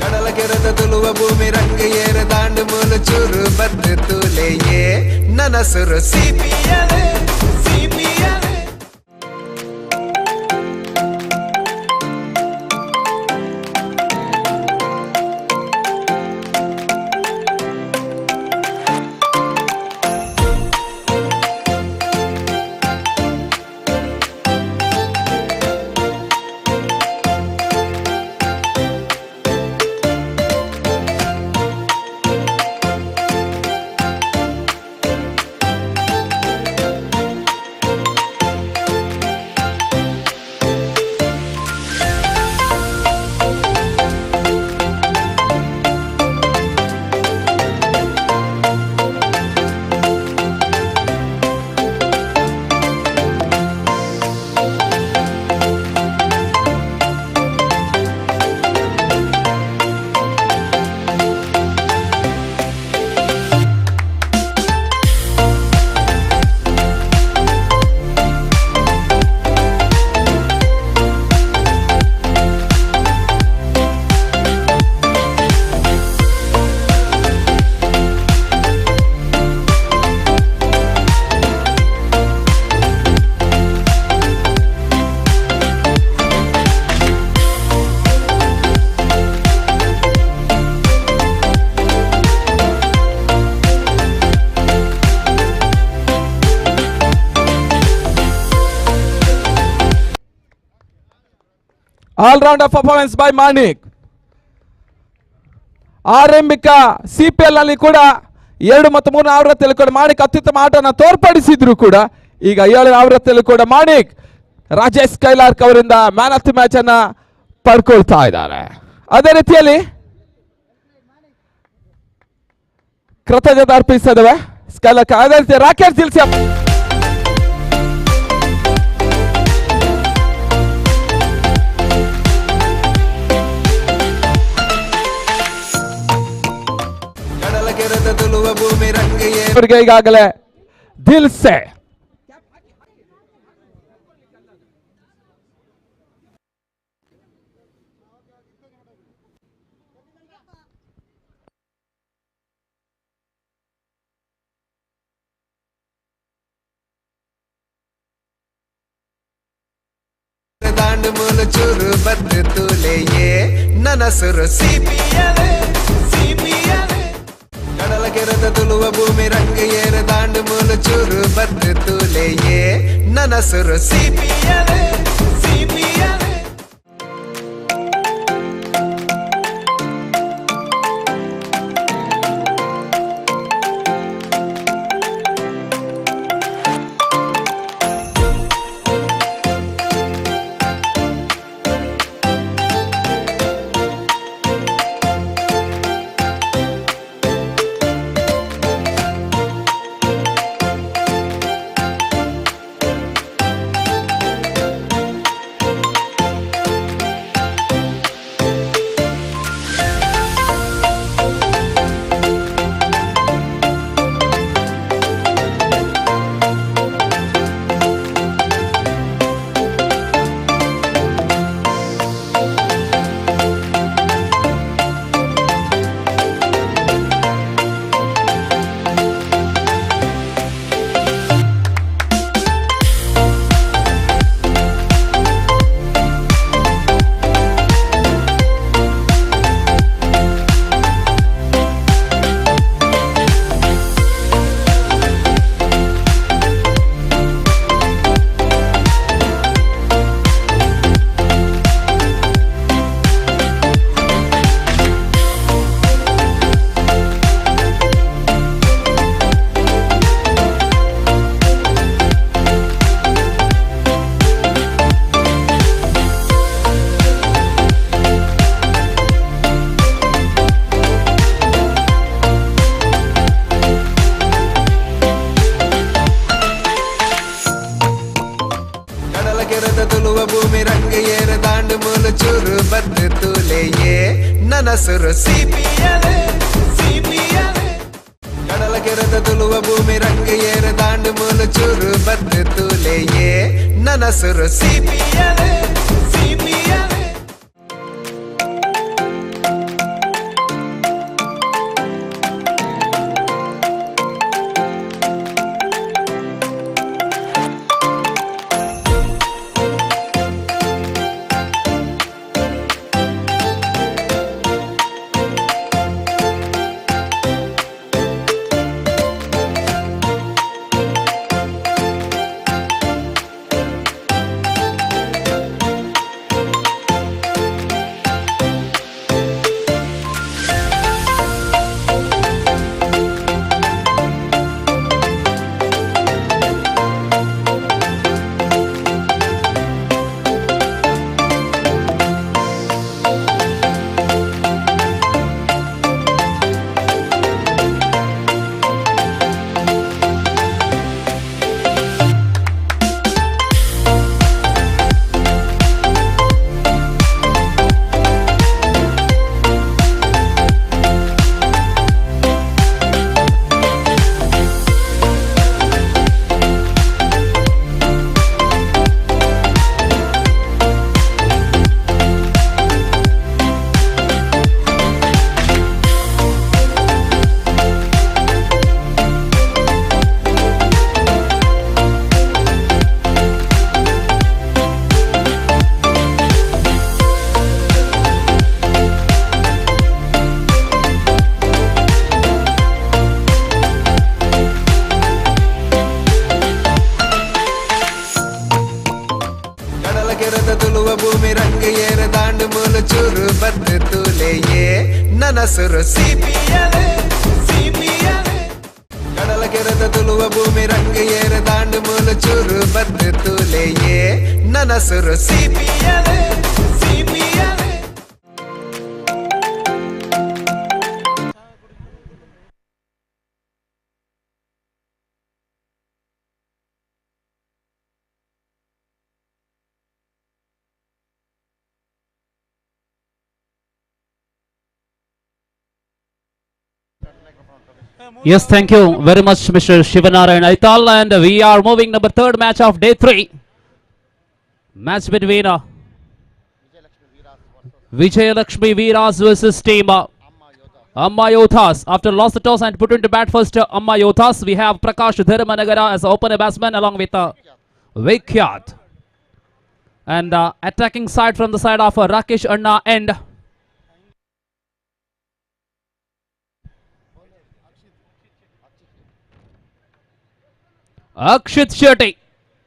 ಕಡಲ ಕೆರೆದ ತುಳುವ ಭೂಮಿ ರಂಗ ಏರ ದಾಂಡು ಮೂಲ ಚೂರು ಬದ್ದು ತೂಲೆಯೇ ನನಸುರು CPL CPL. All rounder performance by Manik. ಆರಂಭಿಕ ಸಿಪಿಎಲ್ ಅಲ್ಲಿ ಕೂಡ 2 ಮತ್ತು 3 ಆವೃತ್ತಿಯಲ್ಲಿ ಕೂಡ ಮಾಣಿಕ್ ಅತ್ಯುತ್ತಮ ಆಟವನ್ನು ತೋರ್ಪಡಿಸಿದ್ರು ಕೂಡ ಈಗ 7ನೇ ಆವೃತ್ತಿಯಲ್ಲಿ ಕೂಡ ಮಾಣಿಕ್ ರಾಜೇಶ್ ಕೈಲಾರ್ಕ್ ಅವರಿಂದ ಮ್ಯಾನ್ ಆಫ್ the match ಅನ್ನ ಪಡ್ಕೊಳ್ತಾ ಇದ್ದಾರೆ. ಅದೇ ರೀತಿಯಲ್ಲಿ ಕೃತಜ್ಞತೆ ಅರ್ಪಿಸ್ತಾ ಇದ್ದಾವೆ ಸ್ಕೈಲಾರ್ಕ್. ಅದೇ ರೀತಿ ರಾಕೇಶ್ ದಿಲ್ಸಿ ಅವರಿಗೆ ಈಗಾಗಲೇ ದಿಲ್ಸೆ ದಾಂಡು ಮೂಲ ಚೂರು ಬದ್ದು ತೂಲೆಯೇ ನನಸುರು ಸಿಪಿಎಲ್ ಸಿಪಿಎಲ್. ಕಡಲ ಕೆರೆದ ತುಳುವ ಭೂಮಿ ರಂಗ ಏರ ದಾಂಡು ಮೂಲ ಚೂರು ಬದ್ದು ತೂಲೆಯೇ ನನಸುರು ಸಿಪಿಎಲ್ ಸಿಪಿಎಲ್. Tuluva ಭೂಮಿ ರಂಗ ಏರ ದಾಂಡು ಮೂಲು ಚೂರು ಬತ್ತು ತೂಲೆಯೇ ನನಸುರು ಸಿಪಿಎಲ್ ಸಿಪಿಎಲ್ ಕಡಲ ಕೆರೆದ ತುಳುವ ಭೂಮಿ ರಂಗ ಏರ ದಾಂಡು ಮೂಲು ಚೂರು ಬತ್ತು ತೂಲೆಯೇ ನನಸುರು ಸಿಪಿಎಲ್ ಸಿಪಿಎಲ್. ಕಡಲ ಕೆರೆದ ತುಳುವ ಭೂಮಿ ರಂಗ ಏರ ದಾಂಡು ಮೂಲು ಚೂರು ಬತ್ತು ತೂಲೆಯೇ ನನಸುರು ಸಿಪಿಎಲ್ ಸಿಪಿಎಲ್ ಕಡಲ ಕೆರೆದ ತುಳುವ ಭೂಮಿ ರಂಗ ಏರ ದಾಂಡು ಮೂಲು ಚೂರು ಬತ್ತು ತೂಲೆಯೇ ನನಸುರು CPL CPL. Yes, thank you very much, Mr. Shivanarayan Aital. And we are moving number third match of day 3. Match between Vijayalakshmi Veeras versus team Amma Yothas. After lost the toss and put into bat first, Amma Yothas. We have Prakash Dharmanagara as opener batsman along with Vikhyat. And attacking side from the side of Rakesh Anna and Akshit Shetty,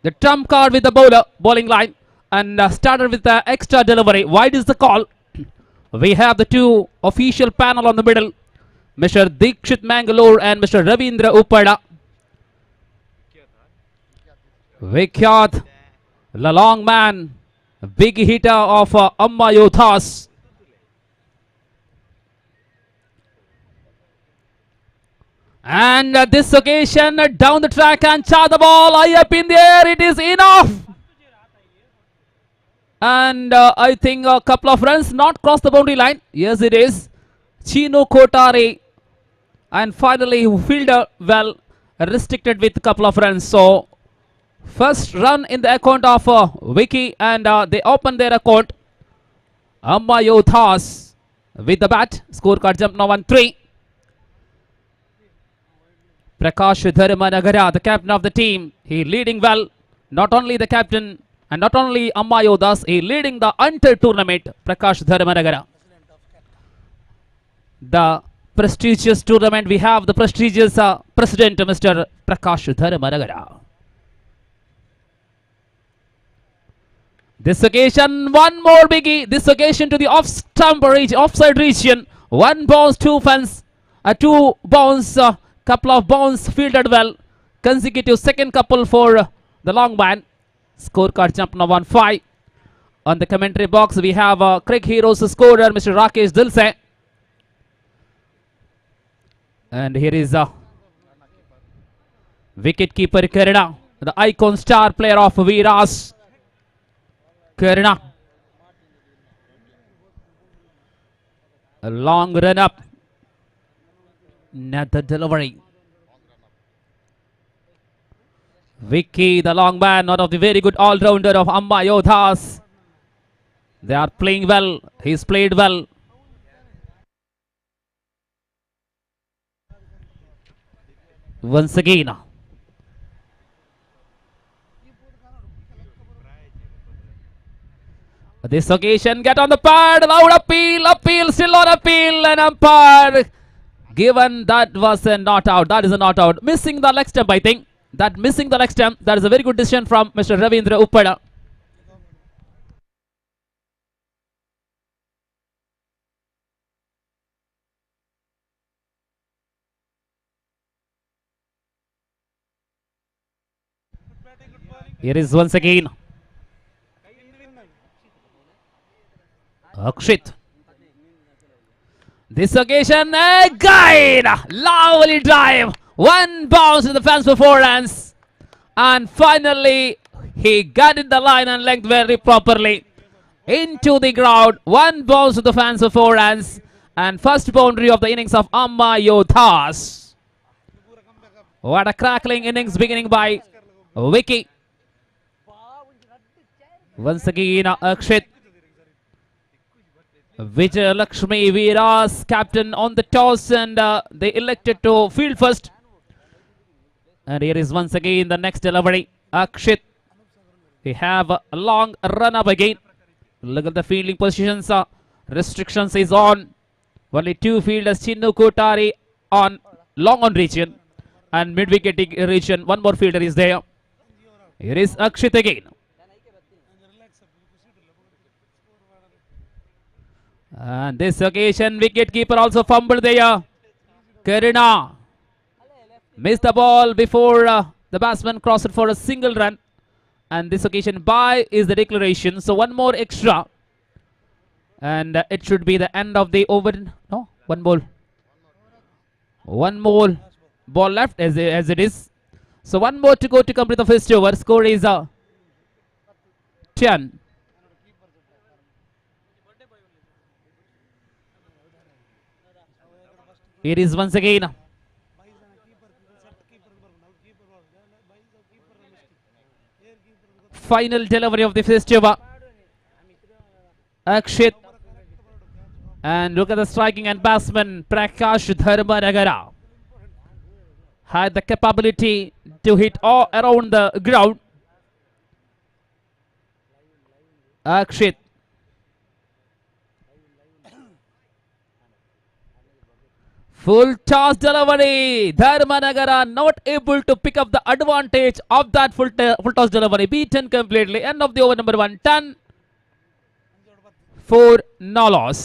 the trump card with the bowler, bowling line, and started with the extra delivery. Wide is the call. We have the two official panel on the middle, Mr. Dikshit Mangalore and Mr. Ravindra Uppada. Vikhyat, the long man, big hitter of Amma Yothas. And this occasion, down the track and char the ball high up in the air. It is enough. And I think a couple of runs not cross the boundary line. Yes, it is. Chino Kotari. And finally, fielder well restricted with a couple of runs. So, first run in the account of Vicky, and they open their account. Amma Yothas with the bat. Scorecard jump now 1-3. Prakash Dharmanagara, the captain of the team, he leading well. Not only the captain and not only Amma Yothas, he leading the entire tournament, Prakash Dharmanagara. The prestigious tournament, we have the prestigious president, Mr. Prakash Dharmanagara. This occasion, one more biggie. This occasion to the off stump region, offside region. 1 bounce, 2 fence, 2 bounce, couple of bounce fielded well. Consecutive second couple for the long man. Scorecard jump now 1-5. On the commentary box, we have Crick Heroes scorer, Mr. Rakesh Dilse. And here is wicket keeper Karina, the icon star player of Veeras. Karuna. A long run up. Not the delivery. Vicky, the long man, one of the very good all-rounder of Amma Yodhas. They are playing well. He's played well. Once again. This occasion, get on the pad. Loud appeal, appeal, still on appeal. And umpire given that was a not out. That is a not out. Missing the leg stump, I think. That missing the leg stump. That is a very good decision from Mr. Ravindra Uppada. Here is once again Akshit. This occasion again, lovely drive. One bounce to the fence for 4 runs. And finally, he got in the line and length very properly. Into the ground. One bounce to the fence for 4 runs. And first boundary of the innings of Amma Yodhas. What a crackling innings beginning by Vicky. Once again, Akshit. Vijay Lakshmi Veeras, captain on the toss, and they elected to field first. And here is once again the next delivery. Akshit. They have a long run up again. Look at the fielding positions. Restrictions is on. Only 2 fielders, Chinnu Kotari on long on region and mid wicket region. One more fielder is there. Here is Akshit again. And this occasion, wicket keeper also fumbled there. Karuna missed the ball before the batsman crossed it for a single run. And this occasion, bye is the declaration. So one more extra. And it should be the end of the over. No, one ball. One more ball left as it is. So one more to go to complete the first over. Score is 10. Here is once again final delivery of the first over. Akshit. And look at the striking and batsman Prakash Dharmanagara. Had the capability to hit all around the ground. Akshit. Full toss delivery. Dharmanagara not able to pick up the advantage of that full toss delivery. Beaten completely. End of the over number 1. 10. 4 no loss.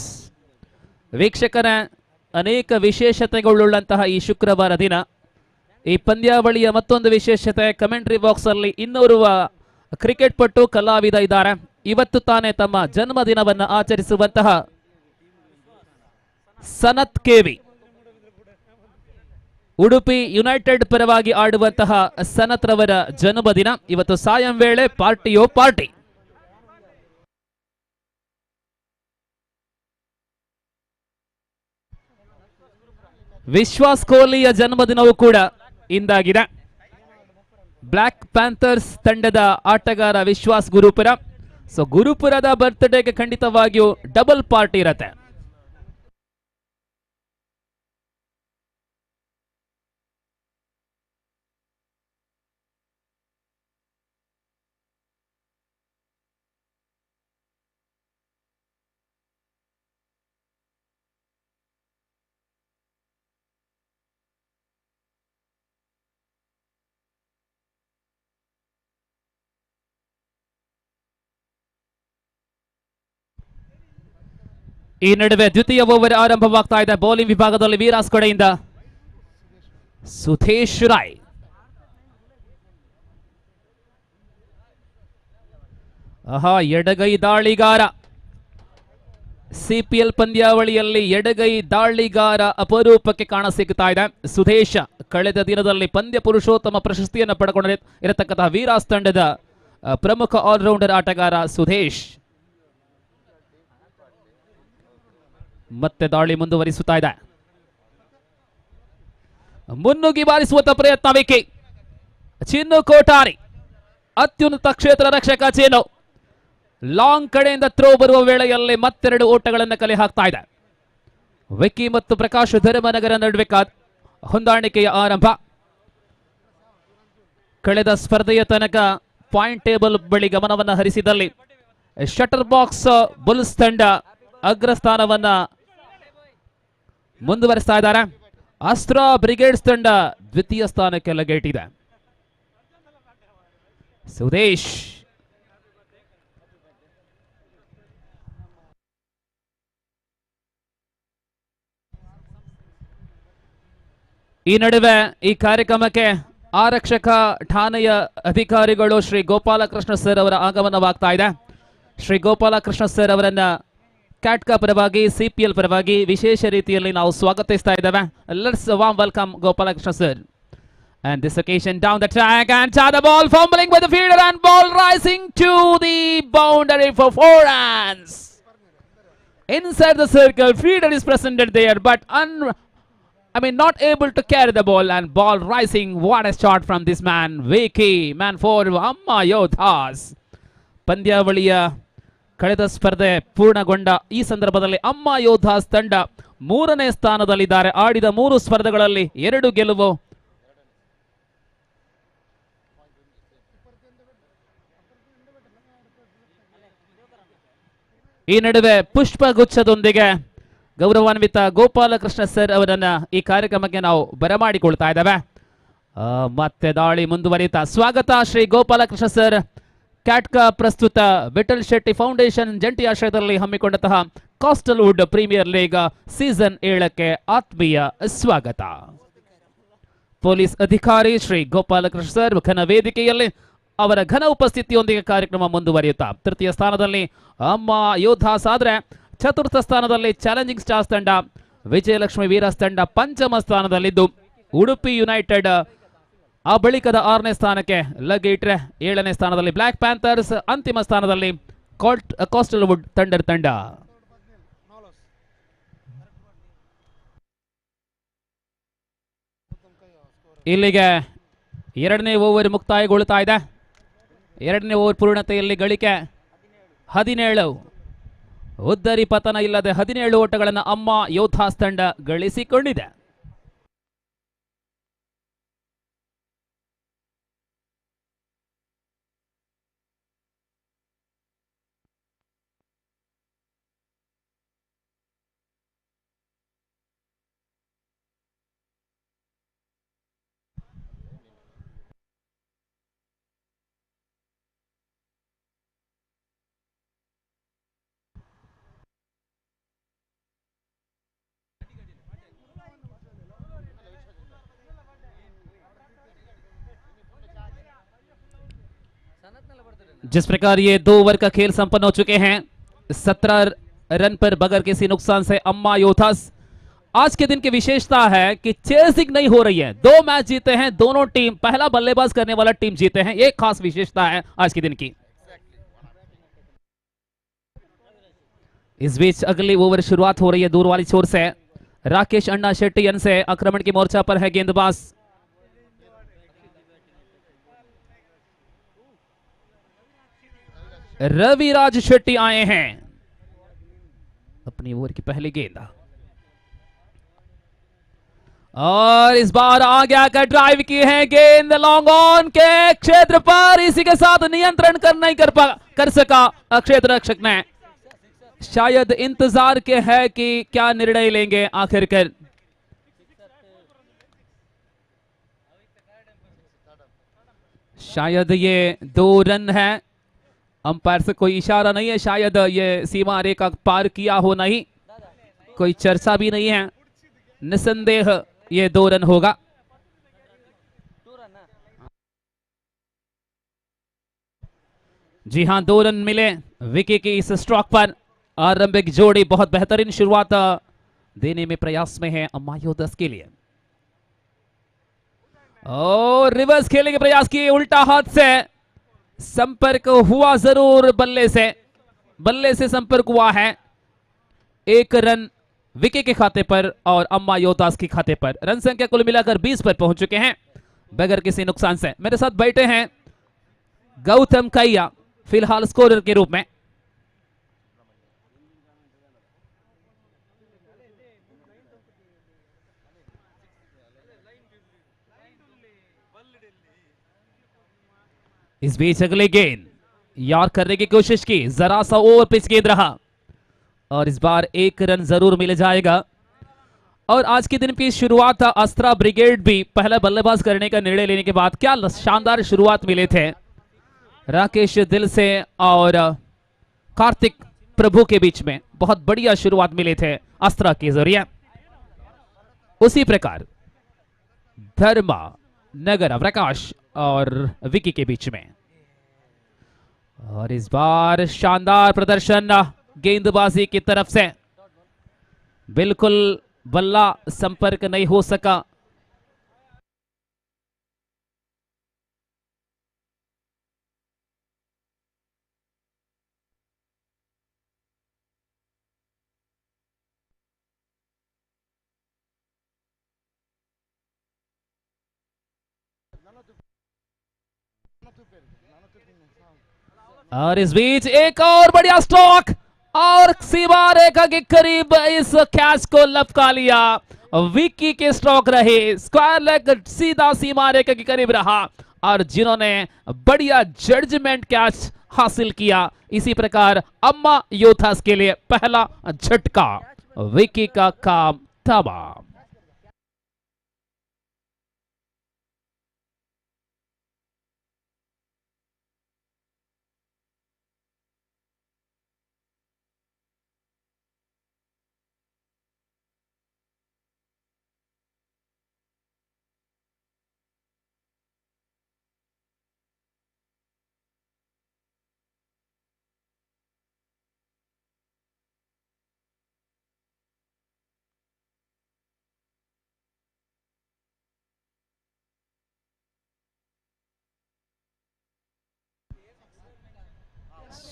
ವೀಕ್ಷಕರ, ಅನೇಕ ವಿಶೇಷತೆಗಳುಳ್ಳಂತಹ ಈ ಶುಕ್ರವಾರ ದಿನ ಈ ಪಂದ್ಯಾವಳಿಯ ಮತ್ತೊಂದು ವಿಶೇಷತೆ, commentary box ಅಲ್ಲಿ ಇನ್ನೋರ್ವ ಕ್ರಿಕೆಟ್ ಪಟು ಕಲಾವಿದ ಇದ್ದಾರೆ. ಇವತ್ತು ತಾನೇ ತಮ್ಮ ಜನ್ಮದಿನವನ್ನು ಆಚರಿಸುವಂತಹ ಸನತ್ ಕೆವಿ, ಉಡುಪಿ ಯುನೈಟೆಡ್ ಪರವಾಗಿ ಆಡುವಂತಹ ಸನತ್ ರವರ ಜನ್ಮದಿನ ಇವತ್ತು ಸಾಯಂ ವೇಳೆ ಪಾರ್ಟಿಯೋ ಪಾರ್ಟಿ. ವಿಶ್ವಾಸ್ ಕೊಹ್ಲಿಯ ಜನ್ಮದಿನವೂ ಕೂಡ ಇಂದಾಗಿದೆ. ಬ್ಲ್ಯಾಕ್ ಪ್ಯಾಂಥರ್ಸ್ ತಂಡದ ಆಟಗಾರ ವಿಶ್ವಾಸ್ ಗುರುಪುರ. ಸೊ ಗುರುಪುರದ ಬರ್ತ್ಡೇಗೆ ಖಂಡಿತವಾಗಿಯೂ ಡಬಲ್ ಪಾರ್ಟಿ ಇರತ್ತೆ. ಈ ನಡುವೆ ದ್ವಿತೀಯ ಓವರ್ ಆರಂಭವಾಗ್ತಾ ಇದೆ. ಬೌಲಿಂಗ್ ವಿಭಾಗದಲ್ಲಿ ವೀರಾಸ್ ಕಡೆಯಿಂದ ಸುಧೇಶ್ ರಾಯ್. ಆಹಾ, ಎಡಗೈ ದಾಳಿಗಾರ. ಸಿಪಿಎಲ್ ಪಂದ್ಯಾವಳಿಯಲ್ಲಿ ಎಡಗೈ ದಾಳಿಗಾರ ಅಪರೂಪಕ್ಕೆ ಕಾಣಸಿಗ್ತಾ ಇದೆ ಸುಧೇಶ. ಕಳೆದ ದಿನದಲ್ಲಿ ಪಂದ್ಯ ಪುರುಷೋತ್ತಮ ಪ್ರಶಸ್ತಿಯನ್ನು ಪಡ್ಕೊಂಡು ಇರತಕ್ಕಂತಹ ವೀರಾಸ್ ತಂಡದ ಪ್ರಮುಖ ಆಲ್ರೌಂಡರ್ ಆಟಗಾರ ಸುಧೇಶ್. ಮತ್ತೆ ದಾಳಿ ಮುಂದುವರಿಸುತ್ತಾ ಇದೆ. ಮುನ್ನುಗ್ಗಿ ಬಾರಿಸುವಂತ ಪ್ರಯತ್ನ ವಿಕಿ. ಚಿನ್ನು ಕೋಟಾರಿ ಅತ್ಯುನ್ನತ ಕ್ಷೇತ್ರ ರಕ್ಷಕ ಚಿನ್ನು. ಲಾಂಗ್ ಕಡೆಯಿಂದ ಥ್ರೋ ಬರುವ ವೇಳೆಯಲ್ಲಿ ಮತ್ತೆರಡು ಓಟಗಳನ್ನು ಕಲೆ ಹಾಕ್ತಾ ಇದೆ. ವಿಕ್ಕಿ ಮತ್ತು ಪ್ರಕಾಶ್ ಧರ್ಮನಗರ ನಡುವೆ ಹೊಂದಾಣಿಕೆಯ ಆರಂಭ. ಕಳೆದ ಸ್ಪರ್ಧೆಯ ತನಕ ಪಾಯಿಂಟ್ ಟೇಬಲ್ ಬಳಿ ಗಮನವನ್ನು ಹರಿಸಿದಲ್ಲಿ shutter box Bulls ತಂಡ ಅಗ್ರಸ್ಥಾನವನ್ನ ಮುಂದುವರಿಸ್ತಾ ಇದ್ದಾರೆ. ಅಸ್ತ್ರ ಬ್ರಿಗೇಡ್ಸ್ ತಂಡ ದ್ವಿತೀಯ ಸ್ಥಾನಕ್ಕೆ ಲಗೇಟಿದೆ. ಸುದೇಶ್ ಈ ನಡುವೆ ಈ ಕಾರ್ಯಕ್ರಮಕ್ಕೆ ಆರಕ್ಷಕ ಠಾಣೆಯ ಅಧಿಕಾರಿಗಳು ಶ್ರೀ ಗೋಪಾಲಕೃಷ್ಣ ಸರ್ ಅವರ ಆಗಮನವಾಗ್ತಾ ಇದೆ. ಶ್ರೀ ಗೋಪಾಲಕೃಷ್ಣ ಸರ್ ಅವರನ್ನ ಕ್ಯಾಟ್ಕಾ ಪರವಾಗಿ, ಸಿಪಿಎಲ್ ಪರವಾಗಿ ವಿಶೇಷ ರೀತಿಯಲ್ಲಿ ನಾವು ಸ್ವಾಗತಿಸ್ತಾ ಇದ್ದೇವೆ. Let's warm welcome Gopalakrishna sir. And this occasion down the track and the ball fumbling by the fielder and ball rising to the boundary for 4 runs. Inside the circle, fielder is presented there, but not able to carry the ball, and ball rising. What a shot from this man, Vicky, man for Amma Yodhas. ಪಂದ್ಯಾವಳಿಯ ಕಳೆದ ಸ್ಪರ್ಧೆ ಪೂರ್ಣಗೊಂಡ ಈ ಸಂದರ್ಭದಲ್ಲಿ ಅಮ್ಮ ಯೋಧಾಸ್ ತಂಡ 3ನೇ ಸ್ಥಾನದಲ್ಲಿದ್ದಾರೆ. ಆಡಿದ 3 ಸ್ಪರ್ಧೆಗಳಲ್ಲಿ 2 ಗೆಲುವು. ಈ ನಡುವೆ ಪುಷ್ಪಗುಚ್ಛದೊಂದಿಗೆ ಗೌರವಾನ್ವಿತ ಗೋಪಾಲಕೃಷ್ಣ ಸರ್ ಅವರನ್ನ ಈ ಕಾರ್ಯಕ್ರಮಕ್ಕೆ ನಾವು ಬರಮಾಡಿಕೊಳ್ತಾ ಇದ್ದೇವೆ. ಮತ್ತೆ ದಾಳಿ ಮುಂದುವರಿಯುತ್ತಾ. ಸ್ವಾಗತ ಶ್ರೀ ಗೋಪಾಲಕೃಷ್ಣ ಸರ್. ಕ್ಯಾಟ್ಕಾ ಪ್ರಸ್ತುತ ವಿಠಲ್ ಶೆಟ್ಟಿ ಫೌಂಡೇಶನ್ ಜಂಟಿ ಆಶ್ರಯದಲ್ಲಿ ಹಮ್ಮಿಕೊಂಡಂತಹ coastal wood premier league season 7ಕ್ಕೆ ಆತ್ಮೀಯ ಸ್ವಾಗತ. ಪೊಲೀಸ್ ಅಧಿಕಾರಿ ಶ್ರೀ ಗೋಪಾಲಕೃಷ್ಣ ಸರ್ ಘನ ವೇದಿಕೆಯಲ್ಲಿ ಅವರ ಘನ ಉಪಸ್ಥಿತಿಯೊಂದಿಗೆ ಕಾರ್ಯಕ್ರಮ ಮುಂದುವರಿಯುತ್ತಾ. ತೃತೀಯ ಸ್ಥಾನದಲ್ಲಿ ಅಮ್ಮ ಯೋಧಾಸ್ ಆದರೆ ಚತುರ್ಥ ಸ್ಥಾನದಲ್ಲಿ ಚಾಲೆಂಜಿಂಗ್ ಸ್ಟಾರ್ಸ್ ತಂಡ, ವಿಜಯಲಕ್ಷ್ಮಿ ವೀರಸ್ ತಂಡ ಪಂಚಮ ಸ್ಥಾನದಲ್ಲಿದ್ದು ಉಡುಪಿ ಯುನೈಟೆಡ್ ಆ ಬಳಿಕದ 6ನೇ ಸ್ಥಾನಕ್ಕೆ ಲಗ್ಗೆ ಇಟ್ಟರೆ 7ನೇ ಸ್ಥಾನದಲ್ಲಿ ಬ್ಲ್ಯಾಕ್ ಪ್ಯಾಂಥರ್ಸ್, ಅಂತಿಮ ಸ್ಥಾನದಲ್ಲಿ coastal wood thunder ತಂಡ. ಇಲ್ಲಿಗೆ 2ನೇ ಓವರ್ ಮುಕ್ತಾಯಗೊಳ್ತಾ ಇದೆ. 2ನೇ ಓವರ್ ಪೂರ್ಣತೆಯಲ್ಲಿ ಗಳಿಕೆ 17. ಉದ್ದರಿ ಪತನ ಇಲ್ಲದೆ 17 ಓಟಗಳನ್ನು ಅಮ್ಮ ಯೋಧಾಸ್ ತಂಡ ಗಳಿಸಿಕೊಂಡಿದೆ. जिस प्रकार ये 2 ओवर का खेल संपन्न हो चुके हैं, 17 रन पर बगैर किसी नुकसान से अम्मा योधास। आज के दिन की विशेषता है कि चेसिंग नहीं हो रही है। 2 मैच जीते हैं दोनों टीम, पहला बल्लेबाज करने वाला टीम जीते हैं, ये खास विशेषता है आज के दिन की। इस बीच अगली ओवर शुरुआत हो रही है दूर वाली छोर से। राकेश अन्ना शेट्टी से आक्रमण के मोर्चा पर है गेंदबाज। रविराज शेट्टी आए हैं अपनी ओवर की पहली गेंद, और इस बार आगे आकर ड्राइव की है गेंद लॉन्ग ऑन के क्षेत्र पर। इसी के साथ नियंत्रण कर नहीं कर सका क्षेत्र रक्षक ने। शायद इंतजार के है कि क्या निर्णय लेंगे आखिरकार। शायद ये 2 रन है, अंपायर से कोई इशारा नहीं है, शायद ये सीमा रेखा पार किया हो नहीं, कोई चर्चा भी नहीं है। निसंदेह ये 2 रन होगा। जी हां, 2 रन मिले विकी की इस स्ट्रोक पर। आरंभिक जोड़ी बहुत बेहतरीन शुरुआत देने में प्रयास में है अम्मा योधास के लिए। और रिवर्स खेलने के प्रयास किए, उल्टा हाथ से संपर्क हुआ जरूर बल्ले से, बल्ले से संपर्क हुआ है। 1 रन विकी के खाते पर और अम्मा योद्धास के खाते पर। रन संख्या कुल मिलाकर 20 पर पहुंच चुके हैं बगैर किसी नुकसान से। मेरे साथ बैठे हैं गौतम कैया फिलहाल स्कोरर के रूप में। इस बीच अगले गेंद यार करने की कोशिश की, जरा सा ओवर पिच गेंद रहा और इस बार 1 रन जरूर मिल जाएगा। और आज के दिन की शुरुआत अस्त्रा ब्रिगेड भी पहला बल्लेबाज करने का निर्णय लेने के बाद क्या शानदार शुरुआत मिले थे राकेश दिल से और कार्तिक प्रभु के बीच में, बहुत बढ़िया शुरुआत मिले थे अस्त्रा के जरिए। उसी प्रकार धर्मा नगर प्रकाश और विकी के बीच में, और इस बार शानदार प्रदर्शन गेंदबाजी की तरफ से, बिल्कुल बल्ला संपर्क नहीं हो सका। और इस बीच एक और बढ़िया स्ट्रोक और सीमा रेखा के करीब इस कैच को लपका लिया। विकी के स्ट्रोक रहे, स्क्वायर लेग सीधा सीमा रेखा के करीब रहा और जिन्होंने बढ़िया जजमेंट कैच हासिल किया। इसी प्रकार अम्मा योद्धास के लिए पहला झटका, विकी का काम तमाम।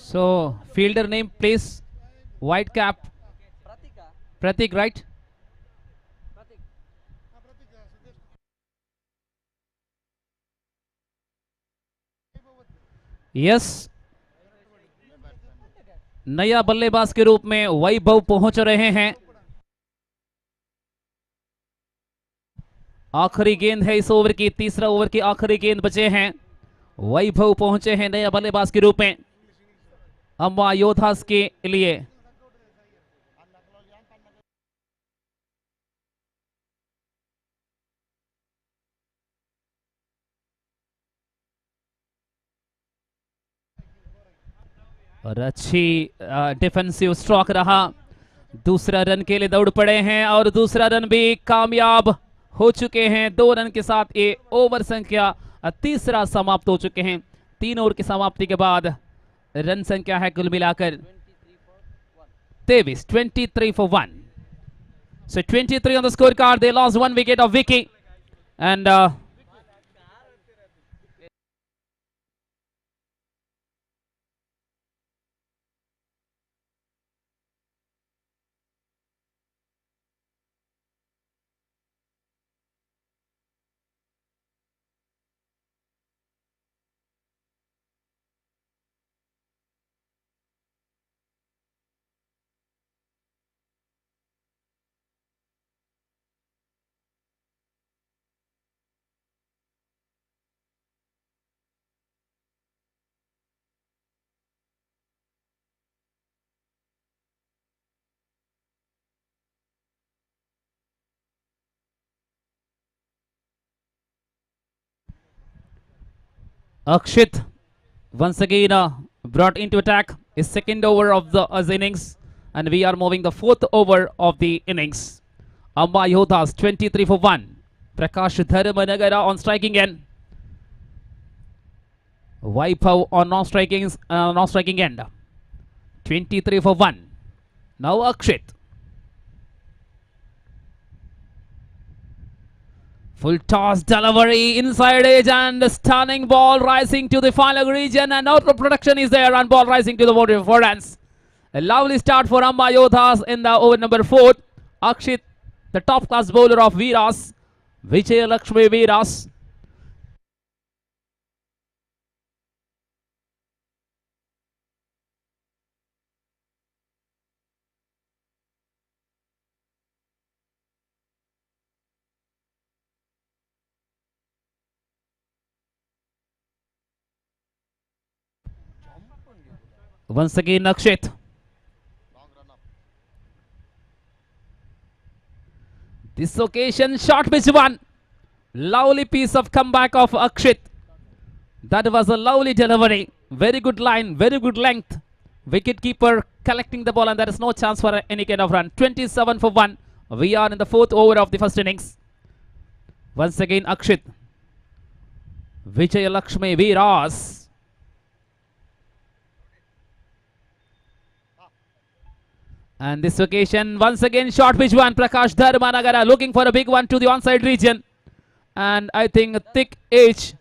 So fielder name please, white cap, Pratik, right? Yes, नया बल्लेबाज के रूप में वैभव पहुंच रहे हैं। आखिरी गेंद है इस ओवर की, तीसरा ओवर की आखिरी गेंद बचे हैं। वैभव पहुंचे हैं नया बल्लेबाज के रूप में अम्मा योद्धास के लिए। और अच्छी डिफेंसिव स्ट्रोक रहा, दूसरा रन के लिए दौड़ पड़े हैं और दूसरा रन भी कामयाब हो चुके हैं। 2 रन के साथ ये ओवर संख्या तीसरा समाप्त हो चुके हैं। 3 ओवर की समाप्ति के बाद रन संख्या है कुल मिलाकर 23, 23 for 1. So 23 on the scorecard. They lost 1 wicket of Vicky and Akshit once again brought into attack his second over of the innings, and we are moving the fourth over of the innings. Amma Yodhas 23 for 1. Prakash Dharmanagara on striking end. Vaibhav on non-striking end. 23 for 1. Now Akshit. Full toss delivery inside edge and a stunning ball rising to the final region, and out of protection is there and ball rising to the boundary for 4 runs. A lovely start for Amma Yodhas in the over number 4. Akshit, the top class bowler of Veeras, Vijayalakshmi Veeras. Once again, Akshit. This occasion, short pitch one. Lovely piece of comeback of Akshit. That was a lovely delivery. Very good line, very good length. Wicket keeper collecting the ball, and there is no chance for any kind of run. 27 for 1. We are in the 4th over of the first innings. Once again, Akshit. Vijayalakshmi Veeras. And this occasion, once again, short pitch one. Prakash Dharmanagara looking for a big one to the onside region. And I think a thick edge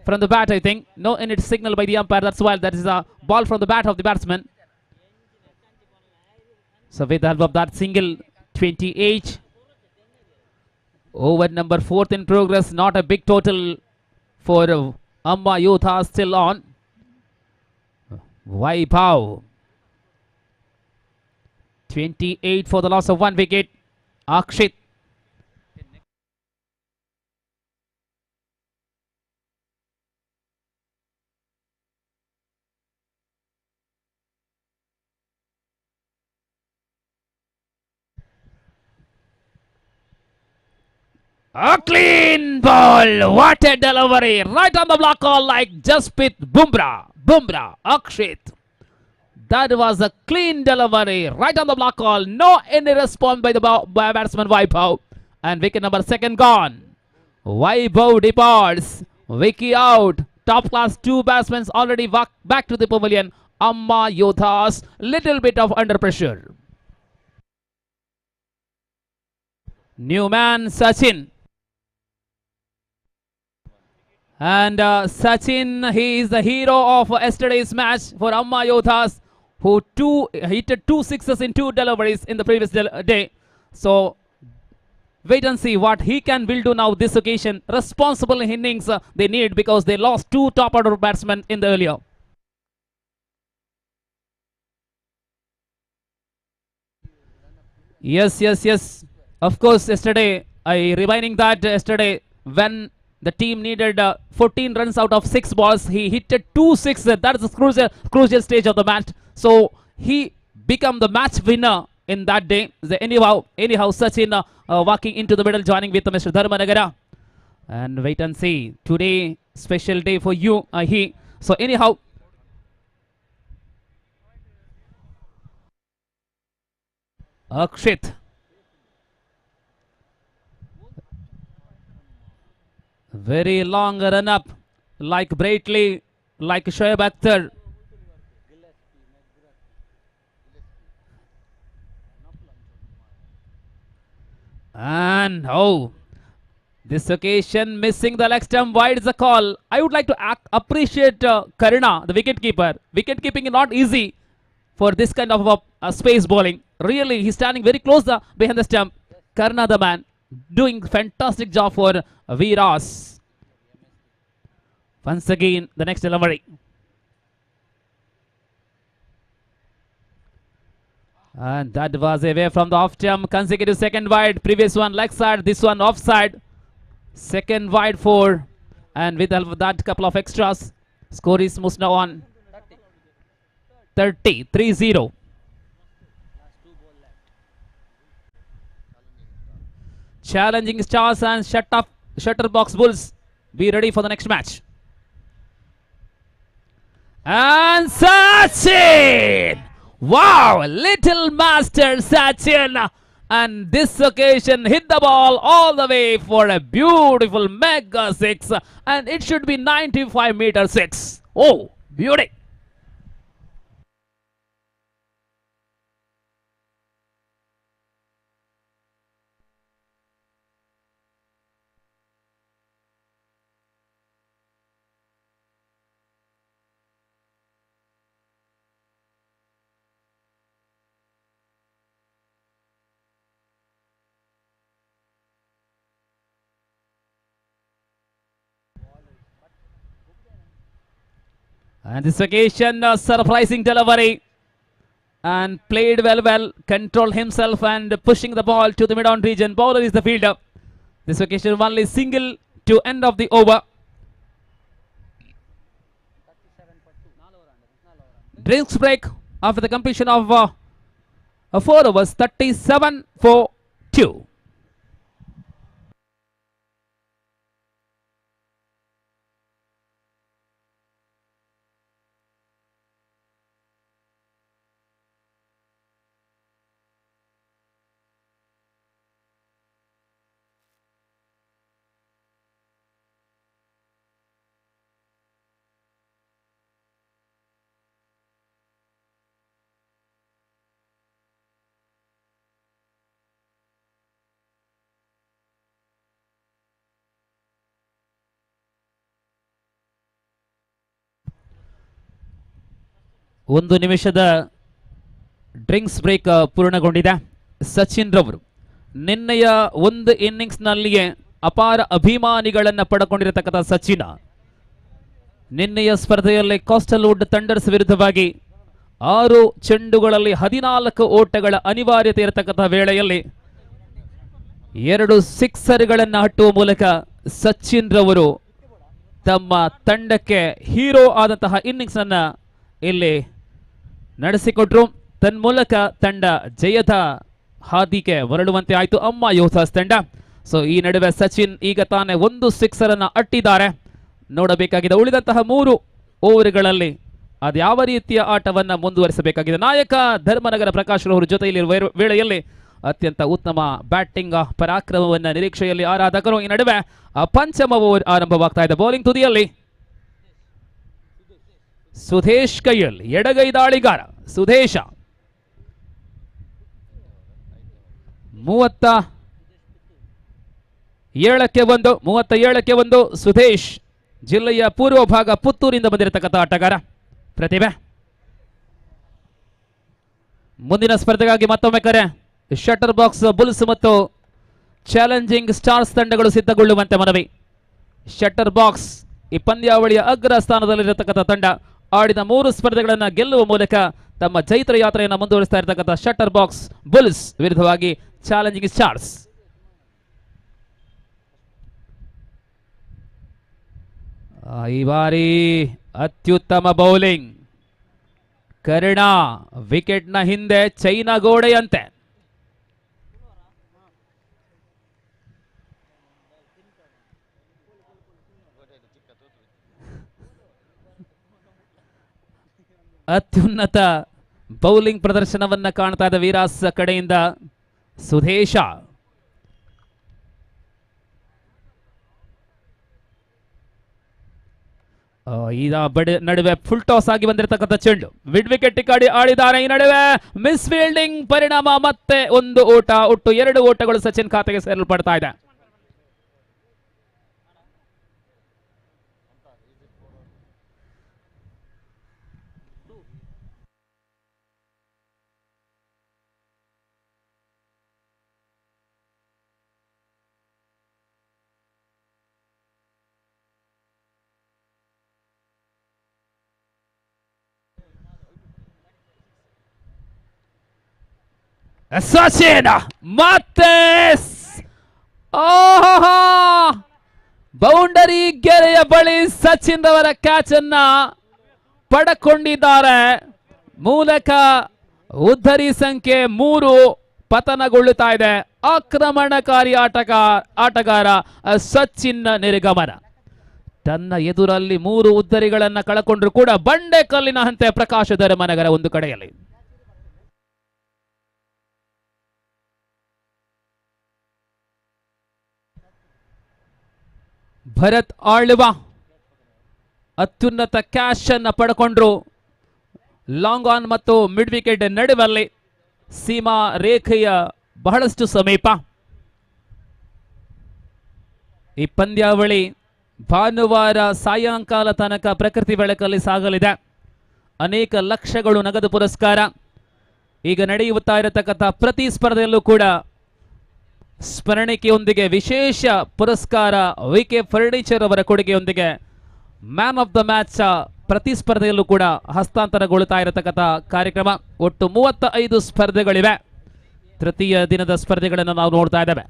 from the bat, I think. No any signal by the umpire. That's why that is a ball from the bat of the batsman. So with the help of that single, 28. Over number 4th in progress. Not a big total for Amma Yodha still on. Vaibhav. 28 for the loss of 1 wicket. Akshit. A clean ball. What a delivery. Right on the block all like Jasprit Bumrah. Bumrah. Akshit. That was a clean delivery. Right on the block all. No any response by the batsman Vaibhav. And wicket number 2nd gone. Vaibhav departs. Vicky out. Top class 2 batsmen already walk back to the pavilion. Amma Yodhas, little bit of under pressure. New man Sachin. And Sachin, he is the hero of yesterday's match for Amma Yodhas, who hit 2 sixes in 2 deliveries in the previous day. So wait and see what he can will do now this occasion. Responsible innings they need, because they lost 2 top order batsmen in the earlier. Yes, yes, yes. Of course, yesterday, I reminding that yesterday when the team needed 14 runs out of 6 balls, he hit 2 sixes. That is the crucial stage of the match. So he become the match winner in that day. Anyhow, Sachin walking into the middle, joining with Mr. Dharmanagara. And wait and see. Today, special day for you, he. So anyhow, Akshit. Very long run up, like Brightly, like Shoaib Akhtar. And oh, this occasion missing the leg stump. Wide is the call. I would like to appreciate Karina, the wicket keeper. Wicket keeping is not easy for this kind of a space bowling. Really, he's standing very close behind the stump. Karna, the man, doing fantastic job for Veeras. Once again, the next delivery. And that was away from the off stump. Consecutive second wide. Previous one leg side, this one offside. Second wide 4. And with that couple of extras, score is now on 30, 3-0. Challenging Stars and Shutter Box Bulls. Be ready for the next match. And Sachin! Wow, little master Sachin. And this occasion hit the ball all the way for a beautiful mega 6. And it should be 95 meter 6. Oh, beauty. And this occasion, a surprising delivery, and played well, controlled himself and pushing the ball to the mid-on region. Bowler is the fielder. This occasion only single to end of the over. Drinks break after the completion of 4 overs, 37 for 2. ಒಂದು ನಿಮಿಷದ drinks break ಪೂರ್ಣಗೊಂಡಿದೆ. ಸಚಿನ್ ರವರು ನಿನ್ನೆಯ ಒಂದು ಇನ್ನಿಂಗ್ಸ್ನಲ್ಲಿಯೇ ಅಪಾರ ಅಭಿಮಾನಿಗಳನ್ನು ಪಡ್ಕೊಂಡಿರತಕ್ಕಂಥ ಸಚಿನ್ ನಿನ್ನೆಯ ಸ್ಪರ್ಧೆಯಲ್ಲಿ coastal wood thunders ವಿರುದ್ಧವಾಗಿ 6 ಚೆಂಡುಗಳಲ್ಲಿ 14 ಓಟಗಳ ಅನಿವಾರ್ಯತೆ ಇರತಕ್ಕಂಥ ವೇಳೆಯಲ್ಲಿ 2 ಸಿಕ್ಸರ್ಗಳನ್ನು ಹಟ್ಟುವ ಮೂಲಕ ಸಚಿನ್ ರವರು ತಮ್ಮ ತಂಡಕ್ಕೆ ಹೀರೋ ಆದಂತಹ ಇನ್ನಿಂಗ್ಸ್ ಅನ್ನ ಇಲ್ಲಿ ನಡೆಸಿಕೊಟ್ರು. ತನ್ಮೂಲಕ ತಂಡ ಜಯದ ಹಾದಿಗೆ ಹೊರಳುವಂತೆ ಆಯಿತು ಅಮ್ಮ ಯೋಧಾಸ್ ತಂಡ. ಸೊ ಈ ನಡುವೆ ಸಚಿನ್ ಈಗ ತಾನೇ ಒಂದು ಸಿಕ್ಸರ್ ಅನ್ನ ಅಟ್ಟಿದ್ದಾರೆ. ನೋಡಬೇಕಾಗಿದೆ ಉಳಿದಂತಹ 3 ಓವರ್ಗಳಲ್ಲಿ ಅದ್ಯಾವ ರೀತಿಯ ಆಟವನ್ನ ಮುಂದುವರಿಸಬೇಕಾಗಿದೆ. ನಾಯಕ ಧರ್ಮನಗರ ಪ್ರಕಾಶ್ ರವರು ಜೊತೆಯಲ್ಲಿರುವ ವೇಳೆಯಲ್ಲಿ ಅತ್ಯಂತ ಉತ್ತಮ ಬ್ಯಾಟಿಂಗ್ ಪರಾಕ್ರಮವನ್ನ ನಿರೀಕ್ಷೆಯಲ್ಲಿ ಆರಾಧಕರು. ಈ ನಡುವೆ ಪಂಚಮ ಓವರ್ ಆರಂಭವಾಗ್ತಾ ಇದೆ. ಬೌಲಿಂಗ್ ತುದಿಯಲ್ಲಿ ಸುಧೇಶ್ ಕೈಯಲ್ಲಿ ಎಡಗೈ ದಾಳಿಗಾರ ಸುಧೇಶ. 37ಕ್ಕೆ 1, 37ಕ್ಕೆ 1. ಸುಧೇಶ್ ಜಿಲ್ಲೆಯ ಪೂರ್ವ ಭಾಗ ಪುತ್ತೂರಿಂದ ಬಂದಿರತಕ್ಕಂಥ ಆಟಗಾರ ಪ್ರತಿಭೆ. ಮುಂದಿನ ಸ್ಪರ್ಧೆಗಾಗಿ ಮತ್ತೊಮ್ಮೆ ಕರೆ. Shutter box Bulls ಮತ್ತು ಚಾಲೆಂಜಿಂಗ್ ಸ್ಟಾರ್ಸ್ ತಂಡಗಳು ಸಿದ್ಧಗೊಳ್ಳುವಂತೆ ಮನವಿ. ಶಟರ್ ಬಾಕ್ಸ್ ಈ ಪಂದ್ಯಾವಳಿಯ ಅಗ್ರ ಸ್ಥಾನದಲ್ಲಿರತಕ್ಕಂಥ ತಂಡ ಆಡಿದ 3 ಸ್ಪರ್ಧೆಗಳನ್ನು ಗೆಲ್ಲುವ ಮೂಲಕ ತಮ್ಮ ಜೈತ್ರ ಯಾತ್ರೆಯನ್ನು ಮುಂದುವರಿಸ್ತಾ ಇರತಕ್ಕಂಥ shutter box Bulls ವಿರುದ್ಧವಾಗಿ ಚಾಲೆಂಜಿಂಗ್ ಸ್ಟಾರ್ಸ್. ಈ ಬಾರಿ ಅತ್ಯುತ್ತಮ ಬೌಲಿಂಗ್. ಕರ್ಣ ವಿಕೆಟ್ನ ಹಿಂದೆ ಚೈನಾ ಗೋಡೆಯಂತೆ. ಅತ್ಯುನ್ನತ ಬೌಲಿಂಗ್ ಪ್ರದರ್ಶನವನ್ನ ಕಾಣ್ತಾ ಇದೆ ವೀರಾಸ್ ಕಡೆಯಿಂದ ಸುಧೇಶ. ಈ ನಡುವೆ ಫುಲ್ ಟಾಸ್ ಆಗಿ ಬಂದಿರತಕ್ಕಂಥ ಚೆಂಡು ಮಿಡ್ ವಿಕೆಟ್ ಕಾಡಿ ಆಡಿದ್ದಾರೆ. ಈ ನಡುವೆ ಮಿಸ್ ಫೀಲ್ಡಿಂಗ್ ಪರಿಣಾಮ ಮತ್ತೆ ಒಂದು ಓಟ, ಒಟ್ಟು 2 ಓಟಗಳು ಸಚಿನ್ ಖಾತೆಗೆ ಸೇರಲ್ಪಡ್ತಾ ಇದೆ. ಸಚಿನ್ ಮತ್ತೆ ಬೌಂಡರಿ ಗೆರೆಯ ಬಳಿ ಸಚಿನ್ ಅವರ ಕ್ಯಾಚ್ ಅನ್ನ ಪಡಕೊಂಡಿದ್ದಾರೆ. ಮೂಲಕ ಉದ್ದರಿ ಸಂಖ್ಯೆ 3 ಪತನಗೊಳ್ಳುತ್ತಾ ಇದೆ. ಆಕ್ರಮಣಕಾರಿ ಆಟಗಾರ ಸಚಿನ್ ನಿರ್ಗಮನ. ತನ್ನ ಎದುರಲ್ಲಿ 3 ಉದ್ದರಿಗಳನ್ನ ಕಳಕೊಂಡ್ರು ಕೂಡ ಬಂಡೆ ಕಲ್ಲಿನ ಹಂತೆ ಪ್ರಕಾಶ ಧರ್ಮನಗರ ಒಂದು ಕಡೆಯಲ್ಲಿ. ಭರತ್ ಆಳ್ವ ಅತ್ಯುನ್ನತ ಕ್ಯಾಶ್ ಅನ್ನು ಪಡ್ಕೊಂಡ್ರು. ಲಾಂಗ್ ಆನ್ ಮತ್ತು ಮಿಡ್ ವಿಕೆಟ್ ನಡುವಲ್ಲಿ ಸೀಮಾ ರೇಖೆಯ ಬಹಳಷ್ಟು ಸಮೀಪ. ಈ ಪಂದ್ಯಾವಳಿ ಭಾನುವಾರ ಸಾಯಂಕಾಲ ತನಕ ಪ್ರಕೃತಿ ಬೆಳಕಲ್ಲಿ ಸಾಗಲಿದೆ. ಅನೇಕ ಲಕ್ಷಗಳು ನಗದು ಪುರಸ್ಕಾರ. ಈಗ ನಡೆಯುತ್ತಾ ಇರತಕ್ಕಂಥ ಪ್ರತಿ ಸ್ಪರ್ಧೆಯಲ್ಲೂ ಕೂಡ ಸ್ಮರಣಿಕೆಯೊಂದಿಗೆ ವಿಶೇಷ ಪುರಸ್ಕಾರ V K furniture ಅವರ ಕೊಡುಗೆಯೊಂದಿಗೆ man of the match ಪ್ರತಿ ಸ್ಪರ್ಧೆಯಲ್ಲೂ ಕೂಡ ಹಸ್ತಾಂತರಗೊಳ್ತಾ ಇರತಕ್ಕಂಥ ಕಾರ್ಯಕ್ರಮ. ಒಟ್ಟು 35 ಸ್ಪರ್ಧೆಗಳಿವೆ. ತೃತೀಯ ದಿನದ ಸ್ಪರ್ಧೆಗಳನ್ನು ನಾವು ನೋಡ್ತಾ ಇದ್ದೇವೆ.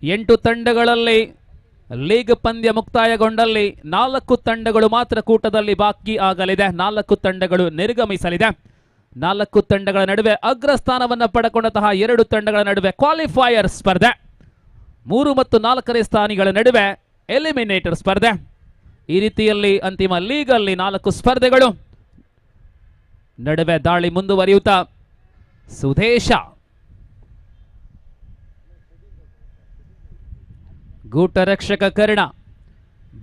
8 ತಂಡಗಳಲ್ಲಿ ಲೀಗ್ ಪಂದ್ಯ ಮುಕ್ತಾಯಗೊಂಡಲ್ಲಿ 4 ತಂಡಗಳು ಮಾತ್ರ ಕೂಟದಲ್ಲಿ ಬಾಕಿ ಆಗಲಿದೆ. 4 ತಂಡಗಳು ನಿರ್ಗಮಿಸಲಿದೆ. 4 ತಂಡಗಳ ನಡುವೆ ಅಗ್ರಸ್ಥಾನವನ್ನು ಪಡೆಕೊಂಡಂತಹ 2 ತಂಡಗಳ ನಡುವೆ ಕ್ವಾಲಿಫೈಯರ್ ಸ್ಪರ್ಧೆ, 3 ಮತ್ತು 4ನೇ ಸ್ಥಾನಿಗಳ ನಡುವೆ ಎಲಿಮಿನೇಟರ್ ಸ್ಪರ್ಧೆ. ಈ ರೀತಿಯಲ್ಲಿ ಅಂತಿಮ ಲೀಗಲ್ಲಿ 4 ಸ್ಪರ್ಧೆಗಳು ನಡುವೆ ದಾಳಿ ಮುಂದುವರಿಯುತ್ತಾ ಸುದೇಶ ಗೂಟರಕ್ಷಕ ಕರ್ಣ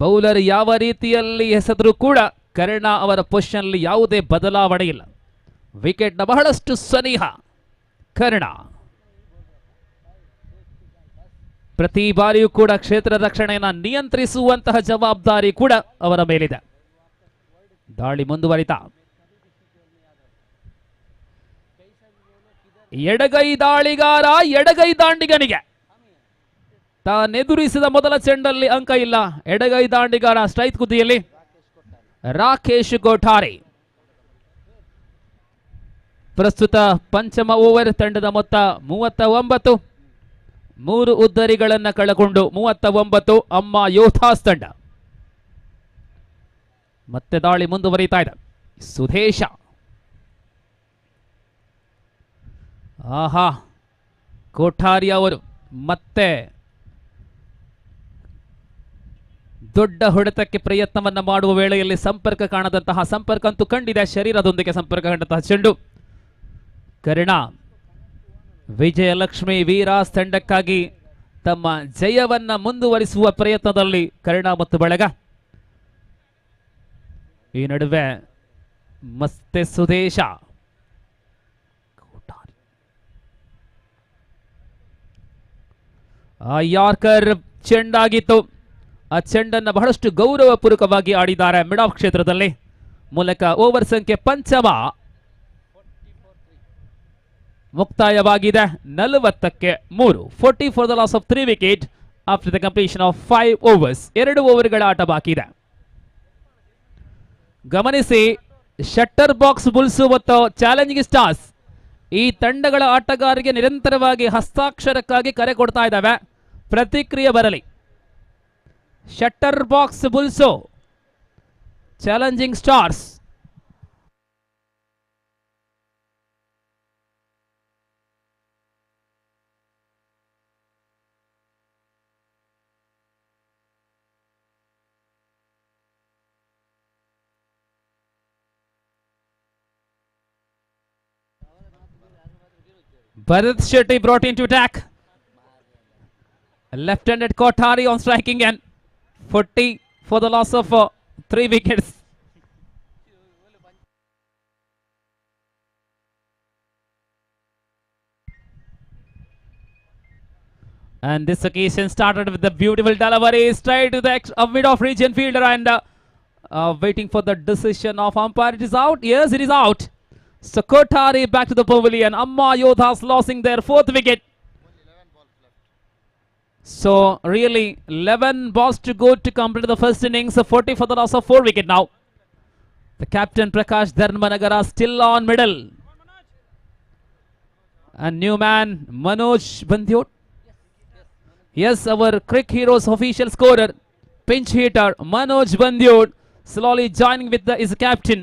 ಬೌಲರ್ ಯಾವ ರೀತಿಯಲ್ಲಿ ಎಸೆದರೂ ಕೂಡ ಕರ್ಣ ಅವರ ಪೊಸಿಷನ್ನಲ್ಲಿ ಯಾವುದೇ ಬದಲಾವಣೆ ಇಲ್ಲ. ವಿಕೆಟ್ನ ಬಹಳಷ್ಟು ಸನಿಹ ಕರ್ಣ. ಪ್ರತಿ ಬಾರಿಯೂ ಕೂಡ ಕ್ಷೇತ್ರ ರಕ್ಷಣೆಯನ್ನು ನಿಯಂತ್ರಿಸುವಂತಹ ಜವಾಬ್ದಾರಿ ಕೂಡ ಅವರ ಮೇಲಿದೆ. ದಾಳಿ ಮುಂದುವರಿತ ಎಡಗೈ ದಾಳಿಗಾರ ಎಡಗೈ ದಾಂಡಿಗನಿಗೆ ತಾನೆದುರಿಸಿದ ಮೊದಲ ಚೆಂಡಲ್ಲಿ ಅಂಕ ಇಲ್ಲ. ಎಡಗೈ ದಾಂಡಿಗಾರ ಸ್ಟ್ರೈಕ್ ಕುದಿಯಲ್ಲಿ ರಾಕೇಶ್ ಕೋಠಾರಿ. ಪ್ರಸ್ತುತ ಪಂಚಮ ಓವರ್, ತಂಡದ ಮೊತ್ತ 39, 3 ಉದ್ದರಿಗಳನ್ನು ಕಳಕೊಂಡು 39 ಅಮ್ಮ ಯೋಧಾಸ್ ತಂಡ. ಮತ್ತೆ ದಾಳಿ ಮುಂದುವರಿತಾ ಇದೆ. ಸುದೇಶ, ಆಹಾ, ಕೋಠಾರಿ ಅವರು ಮತ್ತೆ ದೊಡ್ಡ ಹೊಡೆತಕ್ಕೆ ಪ್ರಯತ್ನವನ್ನು ಮಾಡುವ ವೇಳೆಯಲ್ಲಿ ಸಂಪರ್ಕ ಕಾಣದಂತಹ, ಸಂಪರ್ಕ ಅಂತೂ ಕಂಡಿದೆ, ಶರೀರದೊಂದಿಗೆ ಸಂಪರ್ಕ ಕಂಡಂತಹ ಚೆಂಡು. ಕರ್ಣ ವಿಜಯಲಕ್ಷ್ಮಿ ವೀರಾಸ್ ತಂಡಕ್ಕಾಗಿ ತಮ್ಮ ಜಯವನ್ನ ಮುಂದುವರಿಸುವ ಪ್ರಯತ್ನದಲ್ಲಿ ಕರ್ಣ ಮತ್ತು ಬಳಗ. ಈ ನಡುವೆ ಮತ್ತೆ ಸುದೇಶ ಆ ಯಾರ್ಕರ್ ಚೆಂಡಾಗಿತ್ತು. ಆ ಚೆಂಡನ್ನು ಬಹಳಷ್ಟು ಗೌರವಪೂರ್ವಕವಾಗಿ ಆಡಿದ್ದಾರೆ ಮಿಡ್ ಆಫ್ ಕ್ಷೇತ್ರದಲ್ಲಿ. ಮೂಲಕ ಓವರ್ ಸಂಖ್ಯೆ ಪಂಚಮ ಮುಕ್ತಾಯವಾಗಿದೆ 40ಕ್ಕೆ 3. 40 for the loss of 3 wicket after the completion of 5 overs. 2 ಓವರ್ಗಳ ಆಟ ಬಾಕಿ ಇದೆ. ಗಮನಿಸಿ, shutter box Bulls ಮತ್ತು ಚಾಲೆಂಜಿಂಗ್ ಸ್ಟಾರ್ಸ್ ಈ ತಂಡಗಳ ಆಟಗಾರರಿಗೆ ನಿರಂತರವಾಗಿ ಹಸ್ತಾಕ್ಷರಕ್ಕಾಗಿ ಕರೆ ಕೊಡ್ತಾ ಇದ್ದಾವೆ. ಪ್ರತಿಕ್ರಿಯೆ ಬರಲಿ. Shutter box Bulls, Challenging Stars. Bharat Shetty brought into attack. Left-handed Kothari on striking end. 40 for the loss of 3 wickets. And this occasion started with the beautiful delivery straight to the mid-off region fielder, and waiting for the decision of umpire. It is out. Yes, it is out. So Kothari back to the pavilion. Amma Yodhas losing their 4th wicket. So really 11 balls to go to complete the first innings. 40 for the loss of 4 wicket now. The captain Prakash Dharmanagara still on middle. And new man Manoj Bandyot. Yes, our Crick Heroes official scorer, pinch hitter Manoj Bandyot, slowly joining with his captain.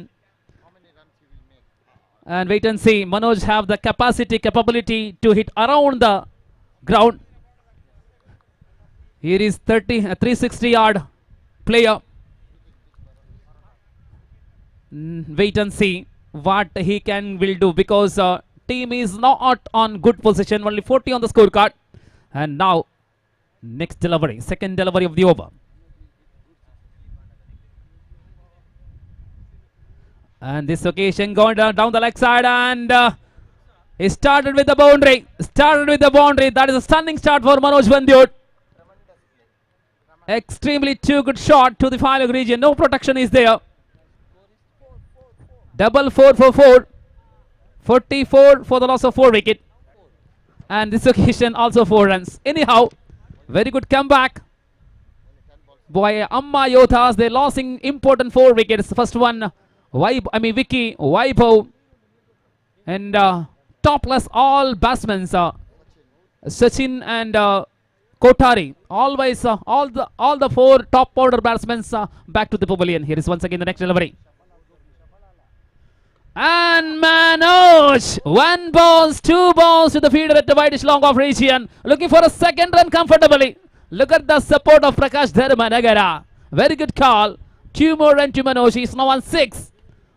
And wait and see, Manoj have the capability to hit around the ground. Here is 360 yard player. Wait and see what he will do, because team is not on good position, only 40 on the scorecard. And now next delivery, second delivery of the over. And this occasion going down the leg side, and he started with the boundary. Started with the boundary. That is a stunning start for Manoj Bandyot. Extremely too good shot to the final region. No protection is there. 44 for 4. 44 for the loss of 4 wicket. And this occasion also 4 runs. Anyhow, very good comeback. By Amma Yoddhas. They're losing important 4 wickets. First one, Vicky, Vaibhav, and topless all batsmen, Sachin and Kothari. Always all the 4 top order batsmen back to the pavilion. Here is once again the next delivery. And Manoj, 1 balls, 2 balls to the fielder at the whitish long off region. Looking for a second run comfortably. Look at the support of Prakash Dharmanagara. Very good call. 2 more run to Manoj. He's now on 6.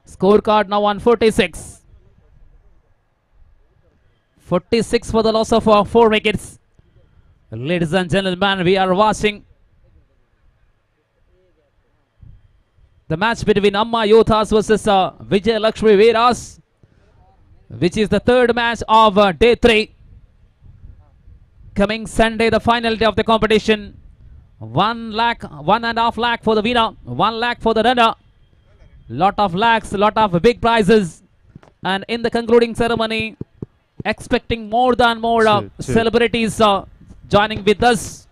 Scorecard now on 46. 46 for the loss of 4 wickets. Ladies and gentlemen, we are watching the match between Amma Yoddhas versus Vijay Lakshmi Veeras, which is the third match of day 3. Coming Sunday, the final day of the competition. 1 lakh, 1.5 lakh for the winner, 1 lakh for the runner. Lot of lakhs, lot of big prizes. And in the concluding ceremony, expecting more than more celebrities joining with us.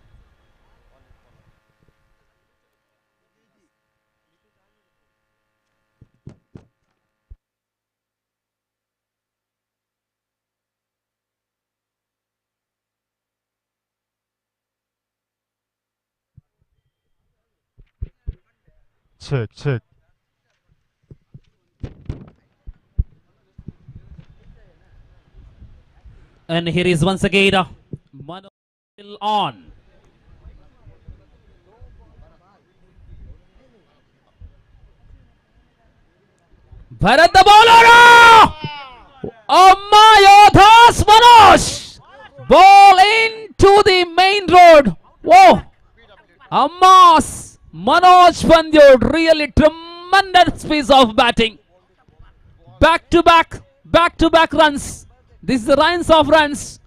Check, check. And here is once again Manoj still on. Bharat the bowler! Amma Yoddhas Manoj! Ball into the main road. Whoa! Ammas Manoj Pandyod, really tremendous piece of batting. Back to back, back to back runs. This is the runs of runs.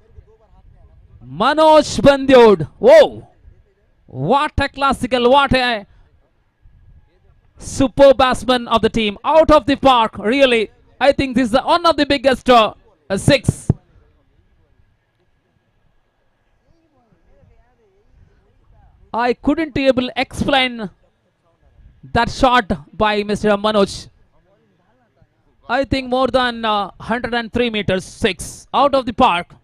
Manoj Pandyod. Whoa! What a classical, what a super batsman of the team. Out of the park, really. I think this is one of the biggest 6. I couldn't able explain that shot by Mr. Manoj. I think more than 103 meters, 6 out of the park.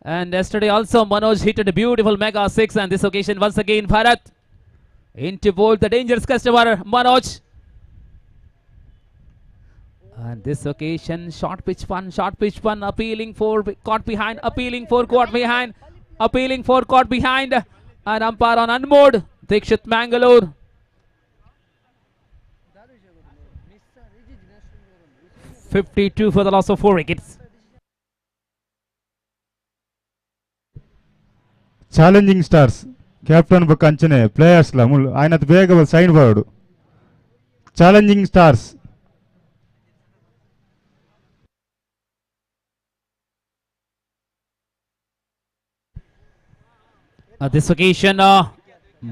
And yesterday also Manoj hit a beautiful mega 6, and this occasion once again Bharat into bowl the dangerous customer Manoj. And this occasion, short pitch one, appealing for caught behind, appealing for caught behind, appealing for caught behind, and umpire on unmoored, Dikshit Mangalore. 52 for the loss of 4 wickets. Challenging stars, captain ಬೊಕ್ಕ ಅಂಚನೆ players ಲ ಮುಲ್ ಆಯ್ನತ್ ಬೇಗ sign board. Challenging stars. This occasion,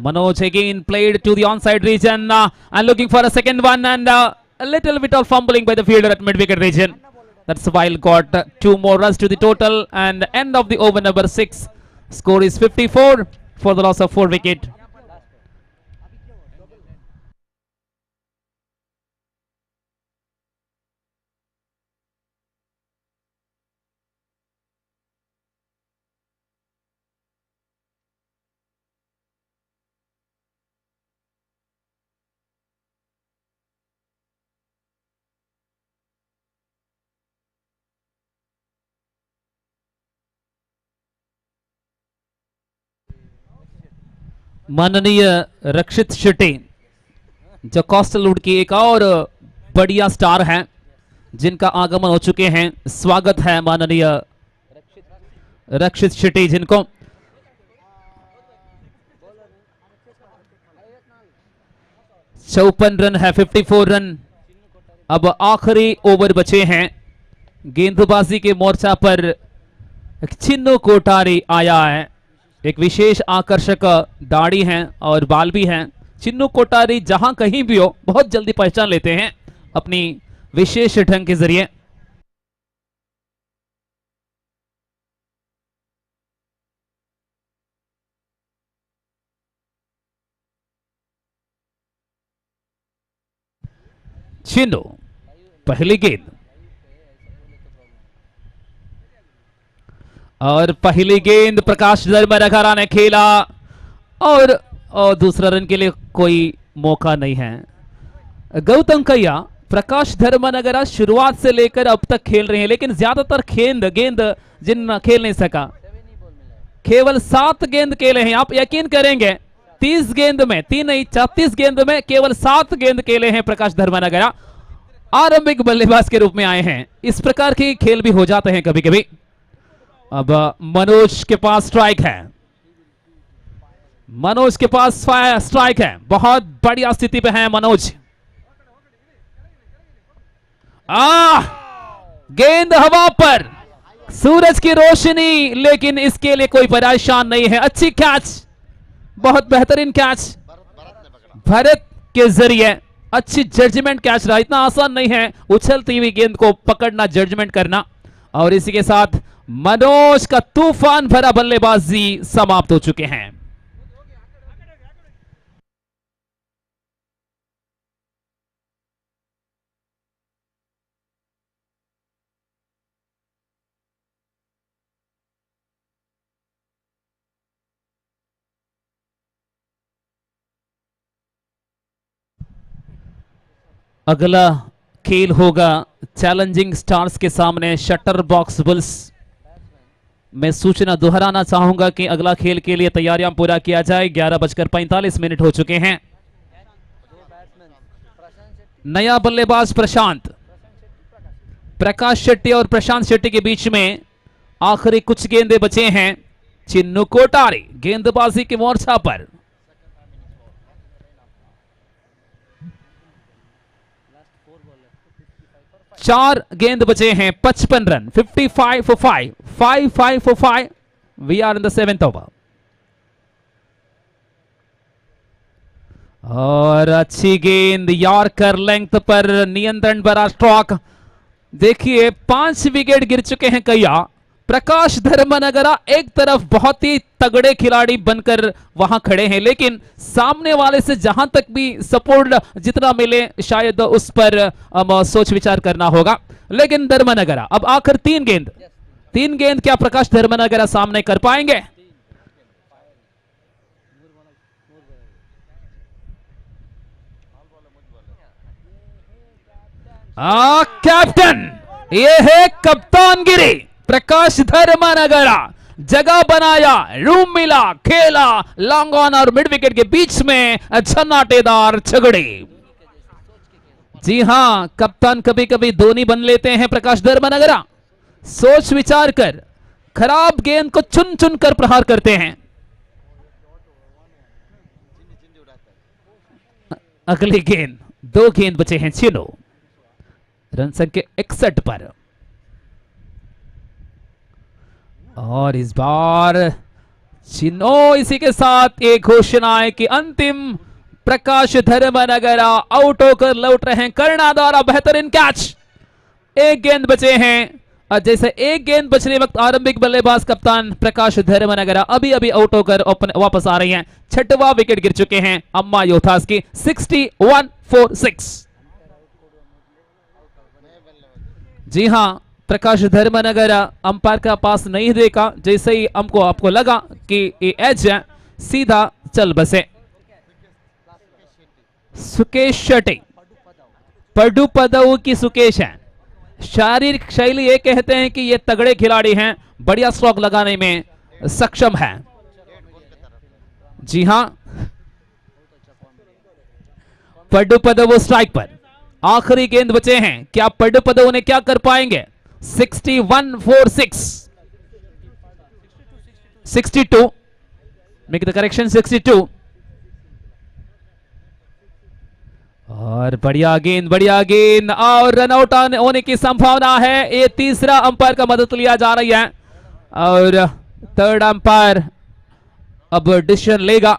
Manoj again played to the onside region and looking for a second one, and a little bit of fumbling by the fielder at mid-wicket region. That's while got 2 more runs to the total, and end of the over number 6. Score is 54 for the loss of 4 wicket. माननीय रक्षित शेट्टी जो coastal would की एक और बढ़िया star हैं, जिनका आगमन हो चुके हैं। स्वागत है माननीय रक्षित शेट्टी, जिनको 54 रन है, 54 रन अब आखिरी ओवर बचे हैं। गेंदबाजी के मोर्चा पर चिन्नू कोठारी आया है, एक विशेष आकर्षक दाढ़ी है और बाल भी हैं। चिन्नू कोठारी जहां कहीं भी हो बहुत जल्दी पहचान लेते हैं अपनी विशेष ढंग के जरिए। Chinnu पहली गेंद और पहली गेंद प्रकाश धर्मनगरा ने खेला और दूसरा रन के लिए कोई मौका नहीं है। गौतम कैया प्रकाश धर्मनगरा शुरुआत से लेकर अब तक खेल रहे हैं, लेकिन ज्यादातर गेंद जिन खेल नहीं सका। केवल 7 गेंद खेले हैं। आप यकीन करेंगे 30 गेंद में 3 नहीं 36 गेंद में केवल 7 गेंद खेले हैं प्रकाश धर्मनगरा। आरंभिक बल्लेबाज के रूप में आए हैं। इस प्रकार के खेल भी हो जाते हैं कभी कभी। अब मनोज के पास स्ट्राइक है, मनोज के पास स्ट्राइक है। बहुत बढ़िया स्थिति पे है मनोज। गेंद हवा पर, सूरज की रोशनी, लेकिन इसके लिए कोई परेशान नहीं है। अच्छी कैच, बहुत बेहतरीन कैच भरत के जरिए। अच्छी जजमेंट कैच रहा। इतना आसान नहीं है उछलती हुई गेंद को पकड़ना, जजमेंट करना। और इसी के साथ मनोज का तूफान भरा बल्लेबाजी समाप्त हो चुके हैं। अगला खेल होगा चैलेंजिंग स्टार्स के सामने shutter box bulls. मैं सूचना दोहराना चाहूंगा कि अगला खेल के लिए तैयारियां पूरा किया जाए। 11:45 हो चुके हैं। नया बल्लेबाज प्रशांत, प्रकाश शेट्टी और प्रशांत शेट्टी के बीच में आखिरी कुछ गेंदे बचे हैं। चिन्नू कोटारी गेंदबाजी के मोर्चा पर। चार गेंद बचे हैं, 55 run, 55 for 5, 5 5 for 5। We are in the 7th over. और अच्छी गेंद, यॉर्कर लेंथ पर नियंत्रण भरा स्ट्रोक। देखिए 5 विकेट गिर चुके हैं कैया। प्रकाश धर्मनगरा एक तरफ बहुत ही तगड़े खिलाड़ी बनकर वहां खड़े हैं, लेकिन सामने वाले से जहां तक भी सपोर्ट जितना मिले शायद उस पर सोच विचार करना होगा। लेकिन धर्मनगरा अब आखिर 3 गेंद, 3 गेंद क्या प्रकाश धर्मनगरा सामने कर पाएंगे? कैप्टन, ये है कप्तानगिरी। प्रकाश धर्मनगरा जगह बनाया, रूम मिला, खेला लॉन्ग ऑन और मिड विकेट के बीच में झन्नाटेदार झगड़े। जी हां, कप्तान कभी कभी धोनी बन लेते हैं प्रकाश धर्मनगरा। सोच विचार कर खराब गेंद को चुन चुन कर प्रहार करते हैं। अगली गेंद, 2 गेंद बचे हैं। चिनो रन संख्या 61 पर। और इस बार चिनो, इसी के साथ एक घोषणा है कि अंतिम प्रकाश धर्मनगरा आउट होकर लौट रहे हैं। कर्णा द्वारा बेहतरीन कैच। 1 गेंद बचे हैं और जैसे 1 गेंद बचने वक्त आरंभिक बल्लेबाज कप्तान प्रकाश धर्मनगरा अभी अभी आउट होकर वापस आ रही हैं। 6वां विकेट गिर चुके हैं अम्मा योथास की, 61 for 6। जी हां, प्रकाश धर्मनगर अंपायर का पास नहीं देखा, जैसे ही हमको आपको लगा कि ये एज है, सीधा चल बसे। सुकेश शेट्टी, पड्डू पदव की सुकेश है। शारीरिक शैली ये कहते हैं कि ये तगड़े खिलाड़ी हैं, बढ़िया स्ट्रोक लगाने में सक्षम है। जी हां, पड्डू पदव स्ट्राइक पर। आखिरी गेंद बचे हैं, क्या पड्डू पदव ने क्या कर पाएंगे? 61 for 6, 62, make the correction, 62। और बढ़िया गेंद, बढ़िया गेंद और रन आउट होने की संभावना है। ये तीसरा अंपायर का मदद लिया जा रही है और थर्ड अंपायर अब डिसीजन लेगा।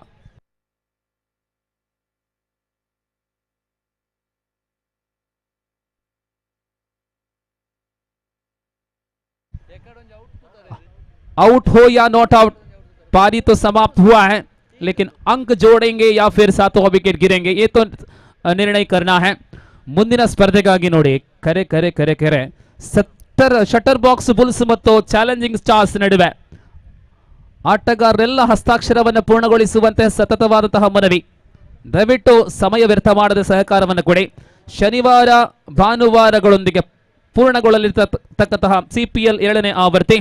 आउट हो या not out, पारी तो समाप्त हुआ है, लेकिन अंक जोड़ेंगे या फिर 7वां विकेट गिरेंगे, ये तो निर्णय करना है। ಮುಂದಿನ ಸ್ಪರ್ಧೆಗಾಗಿ ನೋಡಿ ಕರೆ ಕರೆ ಕರೆ ಕರೆ ಸತ್ತರ್ shutter box Bulls ಮತ್ತು ಚಾಲೆಂಜಿಂಗ್ ಸ್ಟಾರ್ಸ್ ನಡುವೆ ಆಟಗಾರರೆಲ್ಲ ಹಸ್ತಾಕ್ಷರವನ್ನು ಪೂರ್ಣಗೊಳಿಸುವಂತೆ ಸತತವಾದಂತಹ ಮನವಿ. ದಯವಿಟ್ಟು ಸಮಯ ವ್ಯರ್ಥ ಮಾಡದೆ ಸಹಕಾರವನ್ನು ಕೊಡಿ. ಶನಿವಾರ ಭಾನುವಾರಗಳೊಂದಿಗೆ ಪೂರ್ಣಗೊಳ್ಳಲಿರ್ತಕ್ಕಂತಹ ಸಿಪಿಎಲ್ 7ನೇ ಆವೃತ್ತಿ.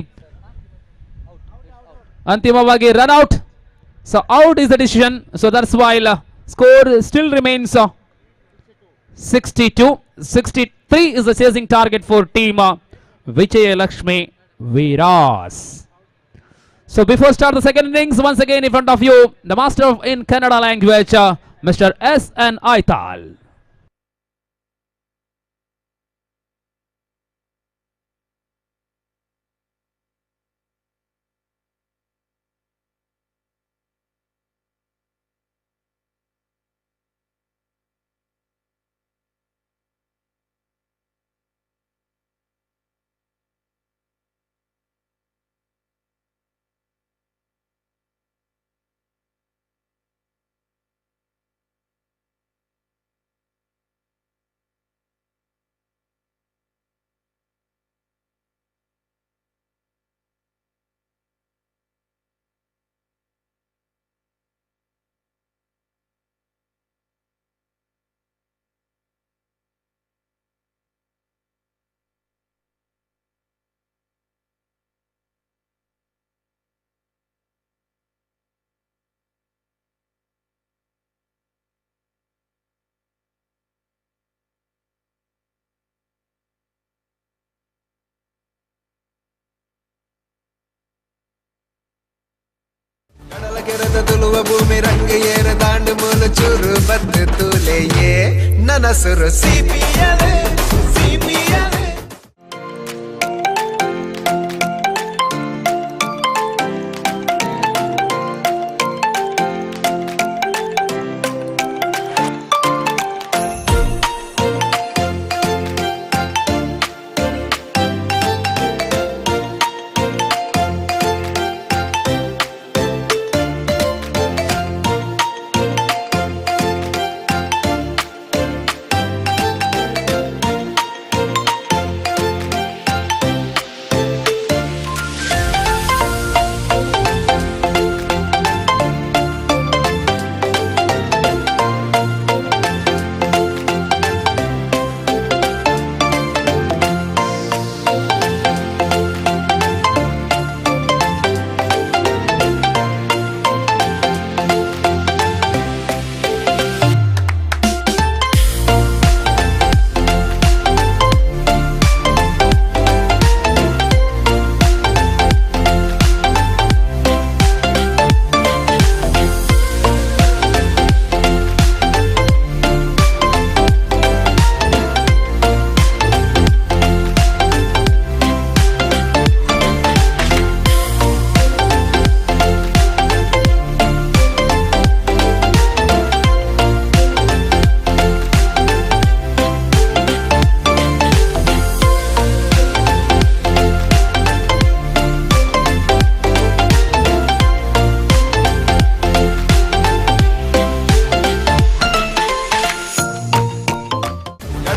ಅಂತಿಮವಾಗಿ run out. So out is the decision. So that's why score still remains 62. 63 is the chasing target for team Vijayalakshmi Veeras. So before start the second innings, once again in front of you, the master of in Kannada language, Mr. S. N. Aital. ಕಡಲ ತುಳುವ ಭೂಮಿ ರಂಗ ಏರ ದಾಂಡು ಮೂಲ ಚೂರು ಬತ್ತು ತೂಲೆಯೇ ನನಸುರು CPL CPL.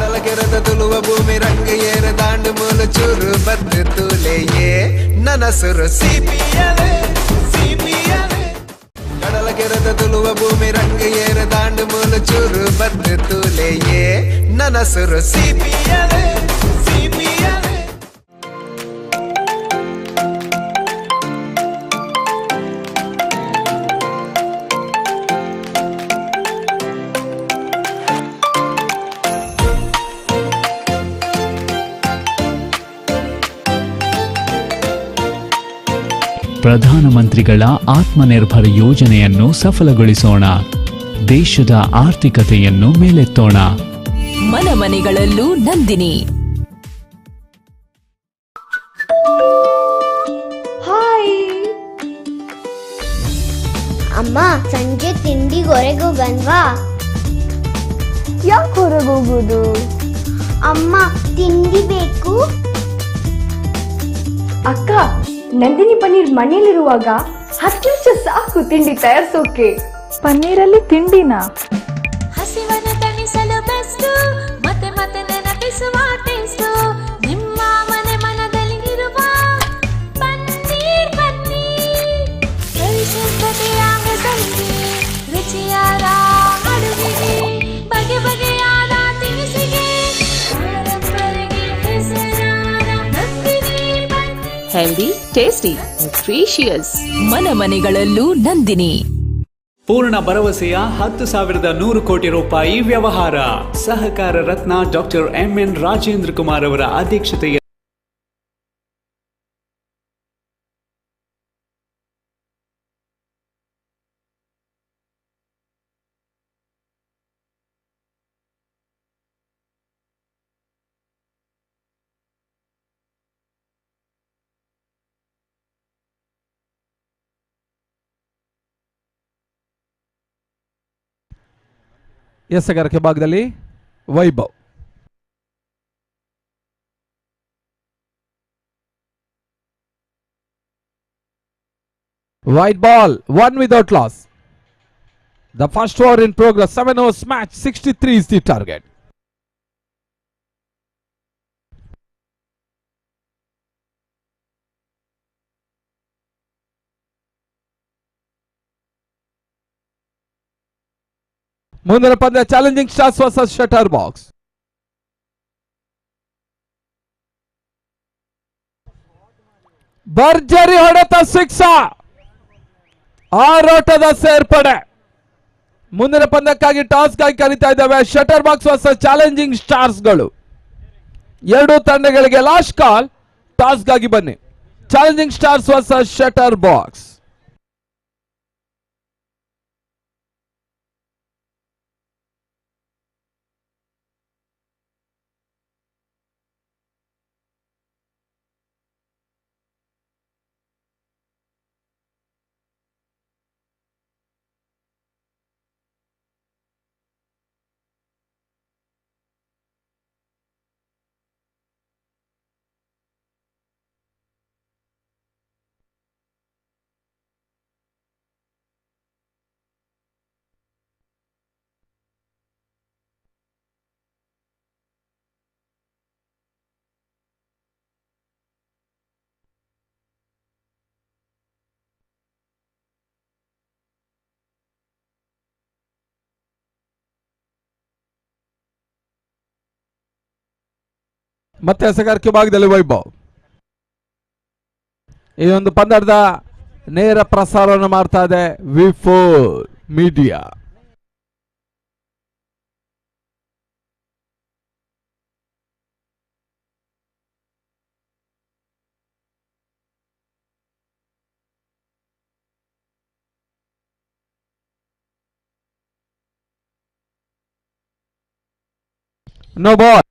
ಕಡಲ ಕೆರೆದ ತುಳುವ ಭೂಮಿ ರಂಗ ಏರ ದಾಂಡು ಮೂಲ ಚೂರು ಬತ್ತು ತೂಲೆಯೇ ನನಸುರು ಸಿಪಿಎಲ್ ಸಿಪಿಎಲ್. ಕಡಲ ಕೆರೆದ ತುಳುವ ಭೂಮಿ ರಂಗ ಏರ ದಾಂಡು ಮೂಲ ಚೂರು ಬತ್ತು ತೂಲೆಯೇ ನನಸುರು ಸಿಪಿಎಲ್ ಸಿಪಿಎಲ್. ಪ್ರಧಾನಮಂತ್ರಿಗಳ ಆತ್ಮನಿರ್ಭರ್ ಯೋಜನೆಯನ್ನು ಸಫಲಗೊಳಿಸೋಣ, ದೇಶದ ಆರ್ಥಿಕತೆಯನ್ನು ಮೇಲೆತ್ತೋಣ. ಮನ ಮನೆಗಳಲ್ಲೂ ನಂದಿನಿ. ಹಾಯ್. ಅಮ್ಮ, ಸಂಜೆ ತಿಂಡಿಗೆ ಹೊರಗೆ ಹೋಗನ್ವಾ? ಯಾಕೆ ಹೊರಗೆ ಹೋಗೋದು? ಅಮ್ಮ, ತಿಂಡಿ ಬೇಕು. ಅಕ್ಕ, ನಂದಿನಿ ಪನ್ನೀರ್ ಮನೇಲಿರುವಾಗ 10 ನಿಮಿಷ ಸಾಕು ತಿಂಡಿ ತಯಾರಿಸೋಕೆ. ಪನ್ನೀರಲ್ಲಿ ತಿಂಡಿನಾ? ಹಸಿವನ್ನು ತಣಿಸಲು ಬೆಸ್ಟ್, ಮತ್ತೆ Healthy, tasty, nutritious. ಮನ ಮನೆಗಳಲ್ಲೂ ನಂದಿನಿ. ಪೂರ್ಣ ಭರವಸೆಯ 10,100 ಕೋಟಿ ರೂಪಾಯಿ ವ್ಯವಹಾರ. ಸಹಕಾರ ರತ್ನ ಡಾಕ್ಟರ್ ಎಂಎನ್ ರಾಜೇಂದ್ರ ಕುಮಾರ್ ಅವರ ಅಧ್ಯಕ್ಷತೆಯಲ್ಲಿ ಎಸೆಗಾರಿಕೆ ಭಾಗದಲ್ಲಿ Vaibhav. White ball, 1 without loss. The first over in progress, 7 overs match, 63 is the target. ಮುಂದಿನ ಪಂದ್ಯ challenging stars versus shutter box. ಭರ್ಜರಿ ಹೊಡೆತ ಸಿಕ್ಸ, ಆರೋಟದ ಸೇರ್ಪಡೆ. ಮುಂದಿನ ಪಂದ್ಯಕ್ಕಾಗಿ ಟಾಸ್ಗಾಗಿ ಕರೀತಾ ಇದ್ದಾವೆ ಶಟರ್ ಬಾಕ್ಸ್ ವರ್ಸಸ್ ಚಾಲೆಂಜಿಂಗ್ ಸ್ಟಾರ್ಸ್ಗಳು. ಎರಡು ತಂಡಗಳಿಗೆ ಲಾಸ್ಟ್ ಕಾಲ್, ಟಾಸ್ಗಾಗಿ ಬನ್ನಿ. Challenging stars versus shutter box. ಮತ್ತೆ ಎಸೆಗಾರಿಕೆ ಭಾಗದಲ್ಲಿ ವೈಭವ್. ಈ ಒಂದು ಪಂದ್ಯದ ನೇರ ಪ್ರಸಾರವನ್ನು ಮಾಡ್ತಾ ಇದೆ V4 media. No ball.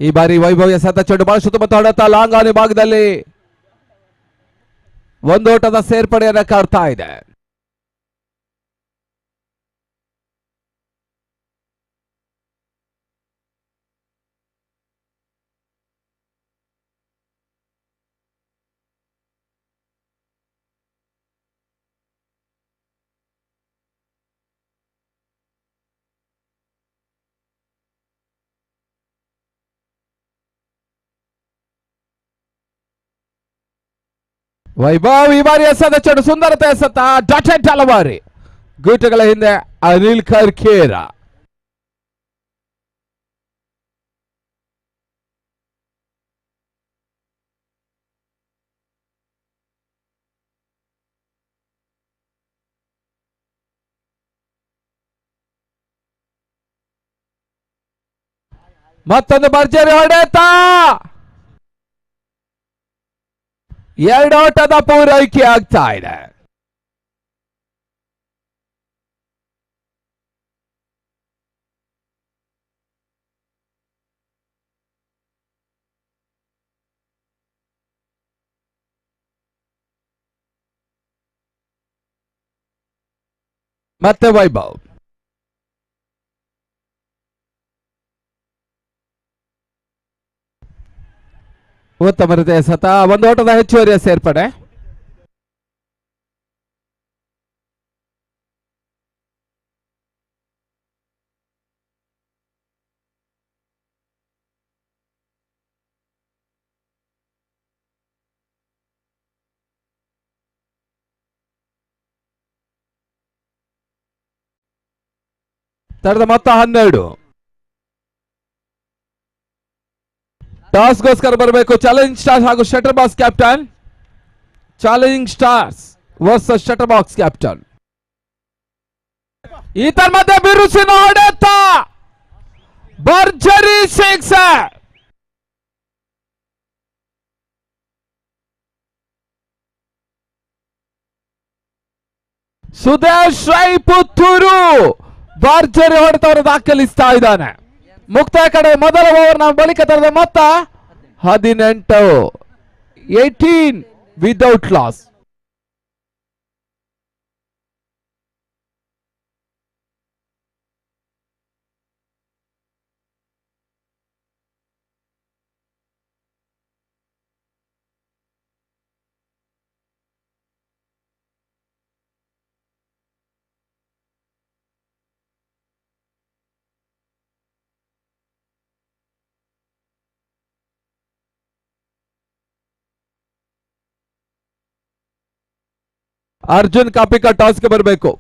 ಈ ಬಾರಿ ವೈಭವ್ ಎಸೆತ ಚೆಂಡು ಬಹಳ ಸುತ್ತಮುತ್ತ ಹೊಡೆತ ಲಾಂಗ್ ಆನ್ ಭಾಗದಲ್ಲಿ ಒಂದೋಟದ ಸೇರ್ಪಡೆಯನ್ನ ಕಾಡ್ತಾ ಇದೆ. ವೈಭವ್ ಈ ಬಾರಿ ಎಸೆದ ಚೆಂಡು ಸುಂದರತೆ ಎಸೆತ ಡಾಟ್ ಹಲವಾರಿ ಗೂಟಗಳ ಹಿಂದೆ ಅನಿಲ್ ಕರ್ಕೇರ. ಮತ್ತೊಂದು ಭರ್ಜರಿ ಹೊಡೆತ, ಎರಡು ಓಟದ ಪೂರೈಕೆ ಆಗ್ತಾ ಇದೆ. ಮತ್ತೆ ವೈಭವ್. ಉತ್ತಮ ರೀತಿಯ ಸತ, ಒಂದು ಓಟದ ಹೆಚ್ಚುವರಿಯ ಸೇರ್ಪಡೆ. ತಡೆದ ಮೊತ್ತ 12. ಟಾಸ್ಗೋಸ್ಕರ ಬರಬೇಕು ಚಾಲೆಂಜಿಂಗ್ ಸ್ಟಾರ್ಸ್ ಹಾಗೂ shutter box captain. Challenging stars versus shutter box captain. ಈತನ ಮಧ್ಯೆ ಬಿರುಸಿನ ಹೊಡೆತ, ಭರ್ಜರಿ ಸಿಕ್ಸ್. ಸುದೇಶ್ ರೈ ಪುತ್ತೂರು ಭರ್ಜರಿ ಹೊಡೆತವನ್ನು ದಾಖಲಿಸ್ತಾ ಇದ್ದಾನೆ. ಮುಕ್ತಾಯ ಕಡೆ ಮೊದಲ ಓವರ್ನ ಬಳಿಕ ತರದ ಮೊತ್ತ 18, 18 ವಿದೌಟ್ ಲಾಸ್. ಅರ್ಜುನ್ ಕಾಪಿಕ ಟಾಸ್ಗೆ ಬರಬೇಕು.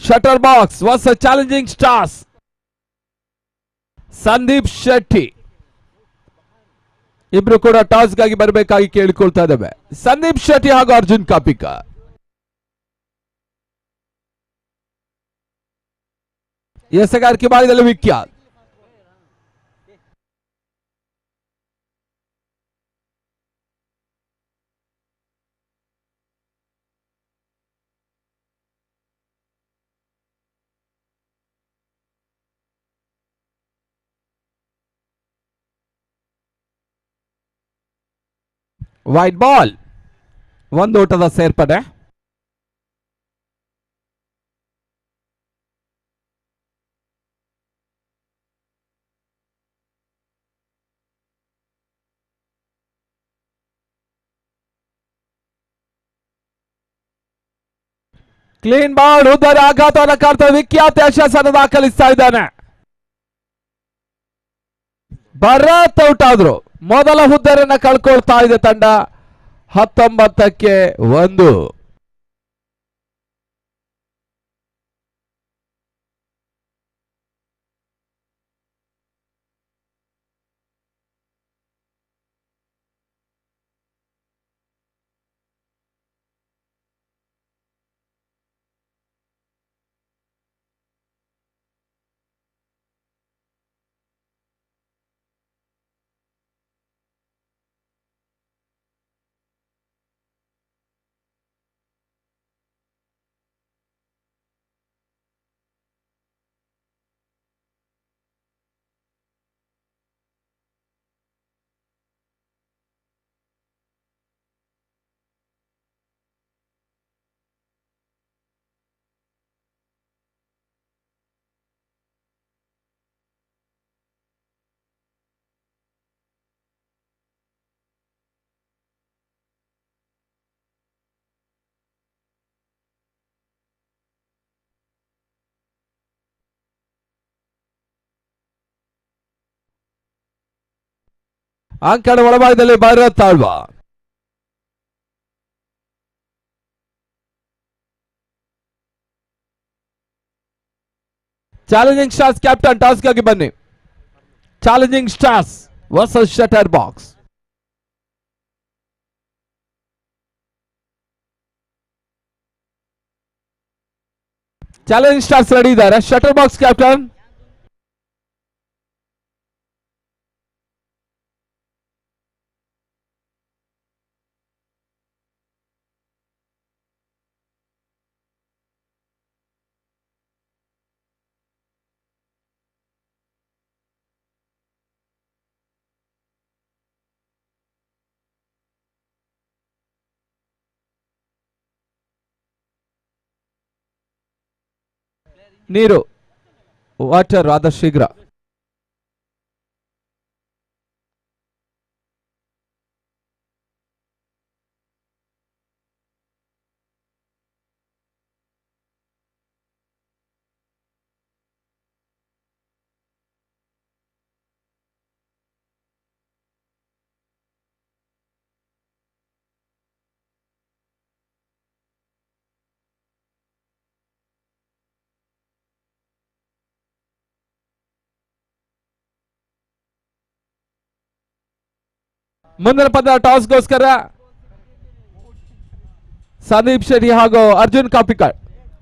Shutter box versus challenging stars. Sandeep Shetty ಇಬ್ರು ಕೂಡ ಟಾಸ್ಗಾಗಿ ಬರಬೇಕಾಗಿ ಕೇಳಿಕೊಳ್ತಾ ಇದ್ದೇವೆ. ಸಂದೀಪ್ ಶೆಟ್ಟಿ ಹಾಗೂ ಅರ್ಜುನ್ ಕಾಪಿಕ. ಎಸೆಗಾರಿಕೆ ಭಾಗದಲ್ಲಿ ವಿಖ್ಯಾತ್. ವೈಟ್ ಬಾಲ್, ಒಂದು ಓಟದ ಸೇರ್ಪಡೆ. ಕ್ಲೀನ್ ಬಾಲ್, ಉದ್ದರ ಆಘಾತವನ್ನು ಕಾಡ್ತಾ ವಿಖ್ಯಾತ ಯಶಸ್ಸನ್ನು ದಾಖಲಿಸ್ತಾ ಇದ್ದಾನೆ. ಭರತ್ ಔಟ್ ಆದ್ರು. ಮೊದಲ ಹುದ್ದರನ್ನ ಕಳ್ಕೊಳ್ತಾ ಇದೆ ತಂಡ. 19-1. ಅಂಕಣ ಒಳಭಾಗದಲ್ಲಿ Bharat Alva. Challenging stars captain ಟಾಸ್ಗಾಗಿ ಬನ್ನಿ. Challenging stars versus shutter box. Challenging stars ready ಇದ್ದಾರೆ. Shutter box captain ನೀರು ವಾಟರ್ ಆದಷ್ಟು ಶೀಘ್ರ. ಮುಂದಿನ ಪದ ಟಾಸ್ಗೋಸ್ಕರ ಸಂದೀಪ್ ಶೆಟ್ಟಿ ಹಾಗೂ ಅರ್ಜುನ್ ಕಾಪಿಕಾಳ್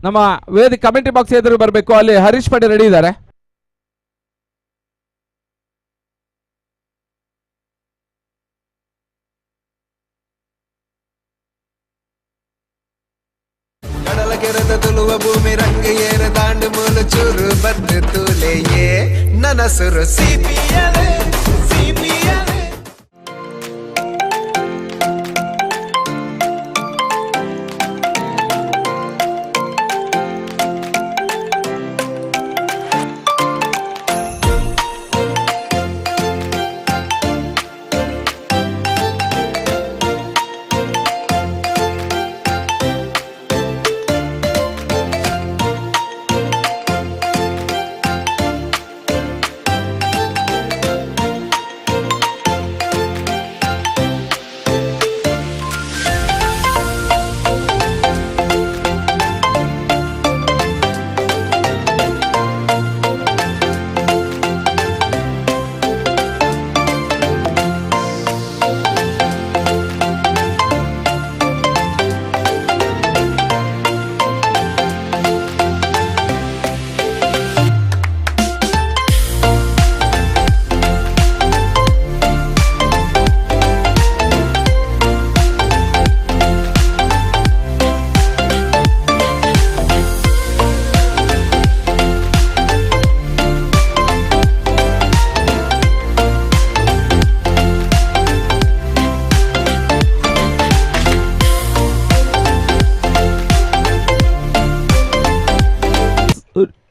ನಮ್ಮ ವೇದಿಕೆ ಕಮೆಂಟ್ರಿ ಬಾಕ್ಸ್ ಎದುರು ಬರಬೇಕು. ಅಲ್ಲಿ ಹರೀಶ್ ಪಟೇಲ್ ರೆಡಿ ಇದ್ದಾರೆ. ಕಡಲ ಕೆರೆದ ತುಳುವ ಭೂಮಿ ರಂಗ ಏರ ದಾಂಡು ಮೂಲ ಚೂರು ಬದ್ದು ತೂಲೆಯೇ ನನಸುರು ಸಿಪಿಎಲ್ ಸಿಪಿಎಲ್.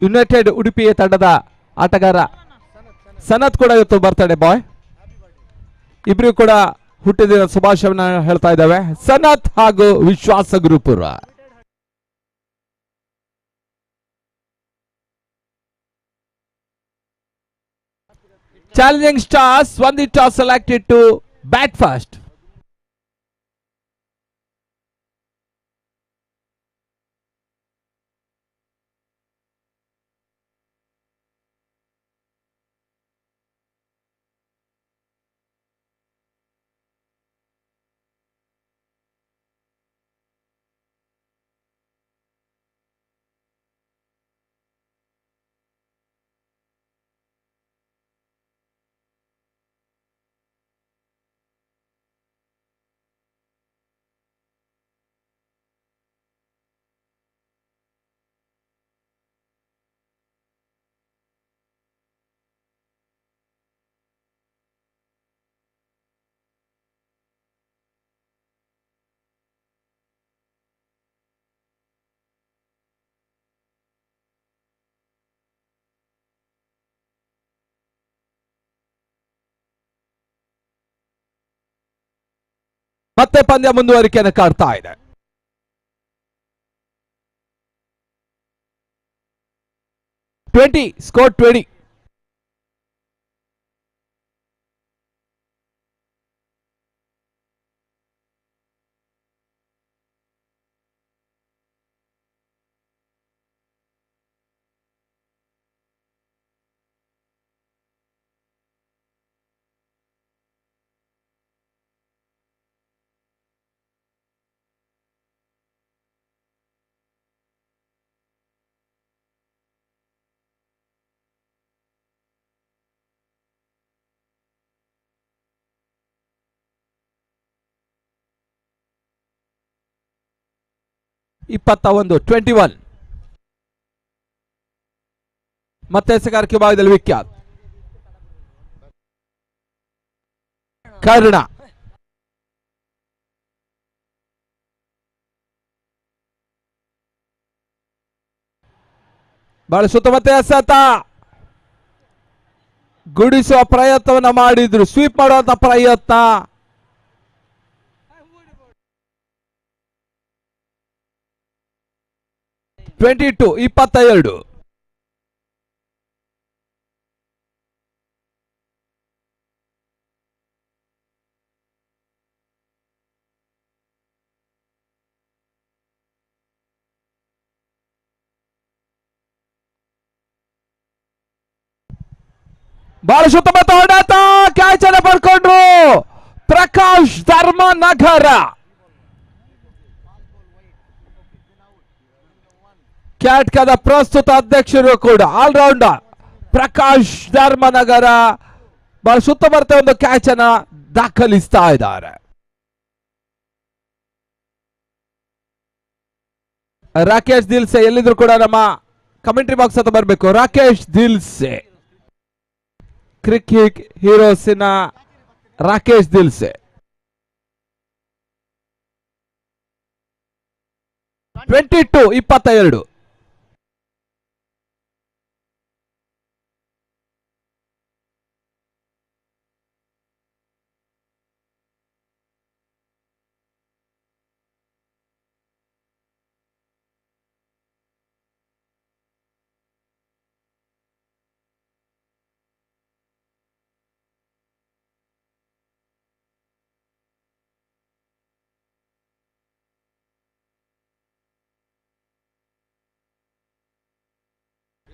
United ಉಡುಪಿಯ ತಂಡದ ಆಟಗಾರ ಸನತ್ ಕೂಡ ಇವತ್ತು ಬರ್ತಾಡೆ ಬಾಯ್. ಇಬ್ಬರಿಗೂ ಕೂಡ ಹುಟ್ಟಿದಿನ ಶುಭಾಶಯವನ್ನ ಹೇಳ್ತಾ ಇದ್ದಾವೆ ಸನತ್ ಹಾಗೂ ವಿಶ್ವಾಸ Gurupura. Challenging Stars won the toss, selected to bat first. ಮತ್ತೆ ಪಂದ್ಯ ಮುಂದುವರಿಕೆಯನ್ನು ಕಾಡ್ತಾ ಇದೆ. 20 ಸ್ಕೋರ್ 20. 21 21. ಮತ್ತೆ ಎಸೆಗಾರಿಕೆ ಭಾಗದಲ್ಲಿ ವಿಖ್ಯಾತ್ ಕರ್ಣ. ಬಹಳ ಸುತ್ತಮುತ್ತ ಎಸೆತ ಗುಡಿಸುವ ಪ್ರಯತ್ನವನ್ನ ಮಾಡಿದ್ರು, ಸ್ವೀಪ್ ಮಾಡುವಂತ ಪ್ರಯತ್ನ. 22 22. ಬಹಳ ಸುತ್ತಮುತ್ತ ಹೊಡೆತ, ಕ್ಯಾಚ್ ಅನ್ನು ಪಡ್ಕೊಂಡ್ರು. Prakash Dharmanagara. ಕ್ಯಾಟ್ಕದ ಪ್ರಸ್ತುತ ಅಧ್ಯಕ್ಷರು ಕೂಡ ಆಲ್ರೌಂಡರ್ ಪ್ರಕಾಶ್ ಧರ್ಮನಗರ ಬಹಳ ಸುತ್ತಮುತ್ತ ಒಂದು ಕ್ಯಾಚ್ ಅನ್ನ ದಾಖಲಿಸ್ತಾ ಇದ್ದಾರೆ. ರಾಕೇಶ್ ದಿಲ್ಸೆ ಎಲ್ಲಿದ್ರು ಕೂಡ ನಮ್ಮ ಕಮೆಂಟ್ರಿ ಬಾಕ್ಸ್ ಹತ್ರ ಬರಬೇಕು. Rakesh Dil Se, cricket ಹೀರೋಸಿನ Rakesh Dil Se. 22 22.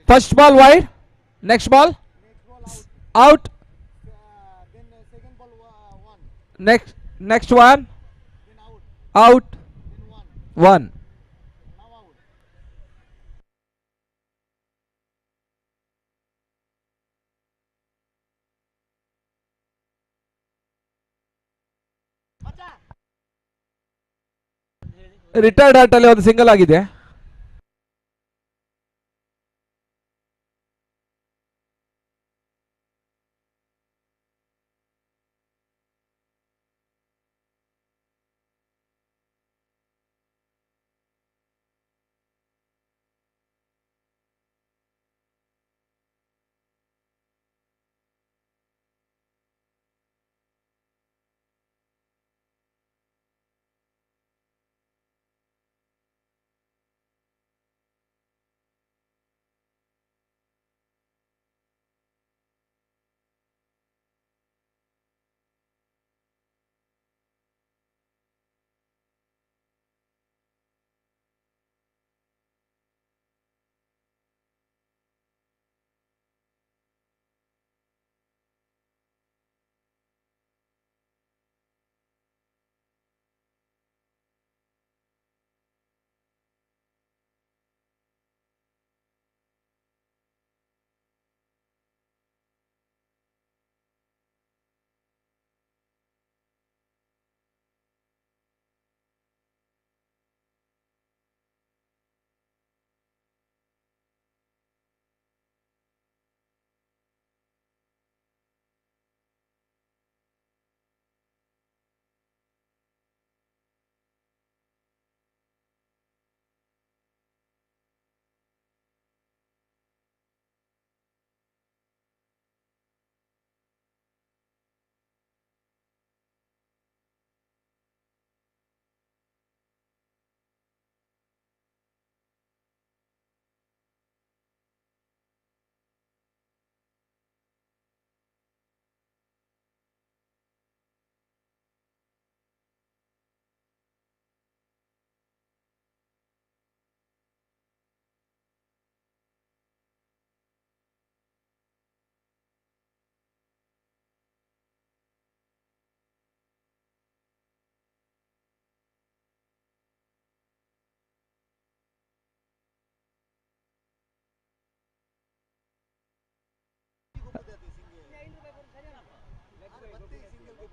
First ball wide, next ball out, next one out, one. Retired hurt ಅಲ್ಲಿ ಒಂದು ಸಿಂಗಲ್ ಆಗಿದೆ.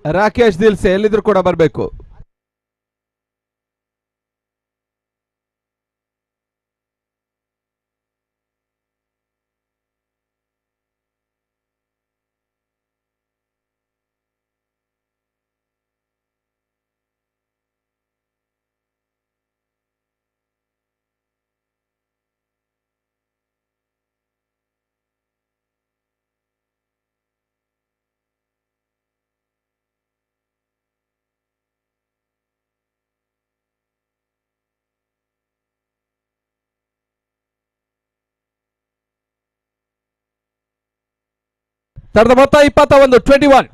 ರಾಕೇಶ್ ದಿಲ್ಸೆ ಎಲ್ಲಿದ್ರು ಕೂಡ ಬರಬೇಕು. ತಂಡದ ಮೊತ್ತ 21, 21.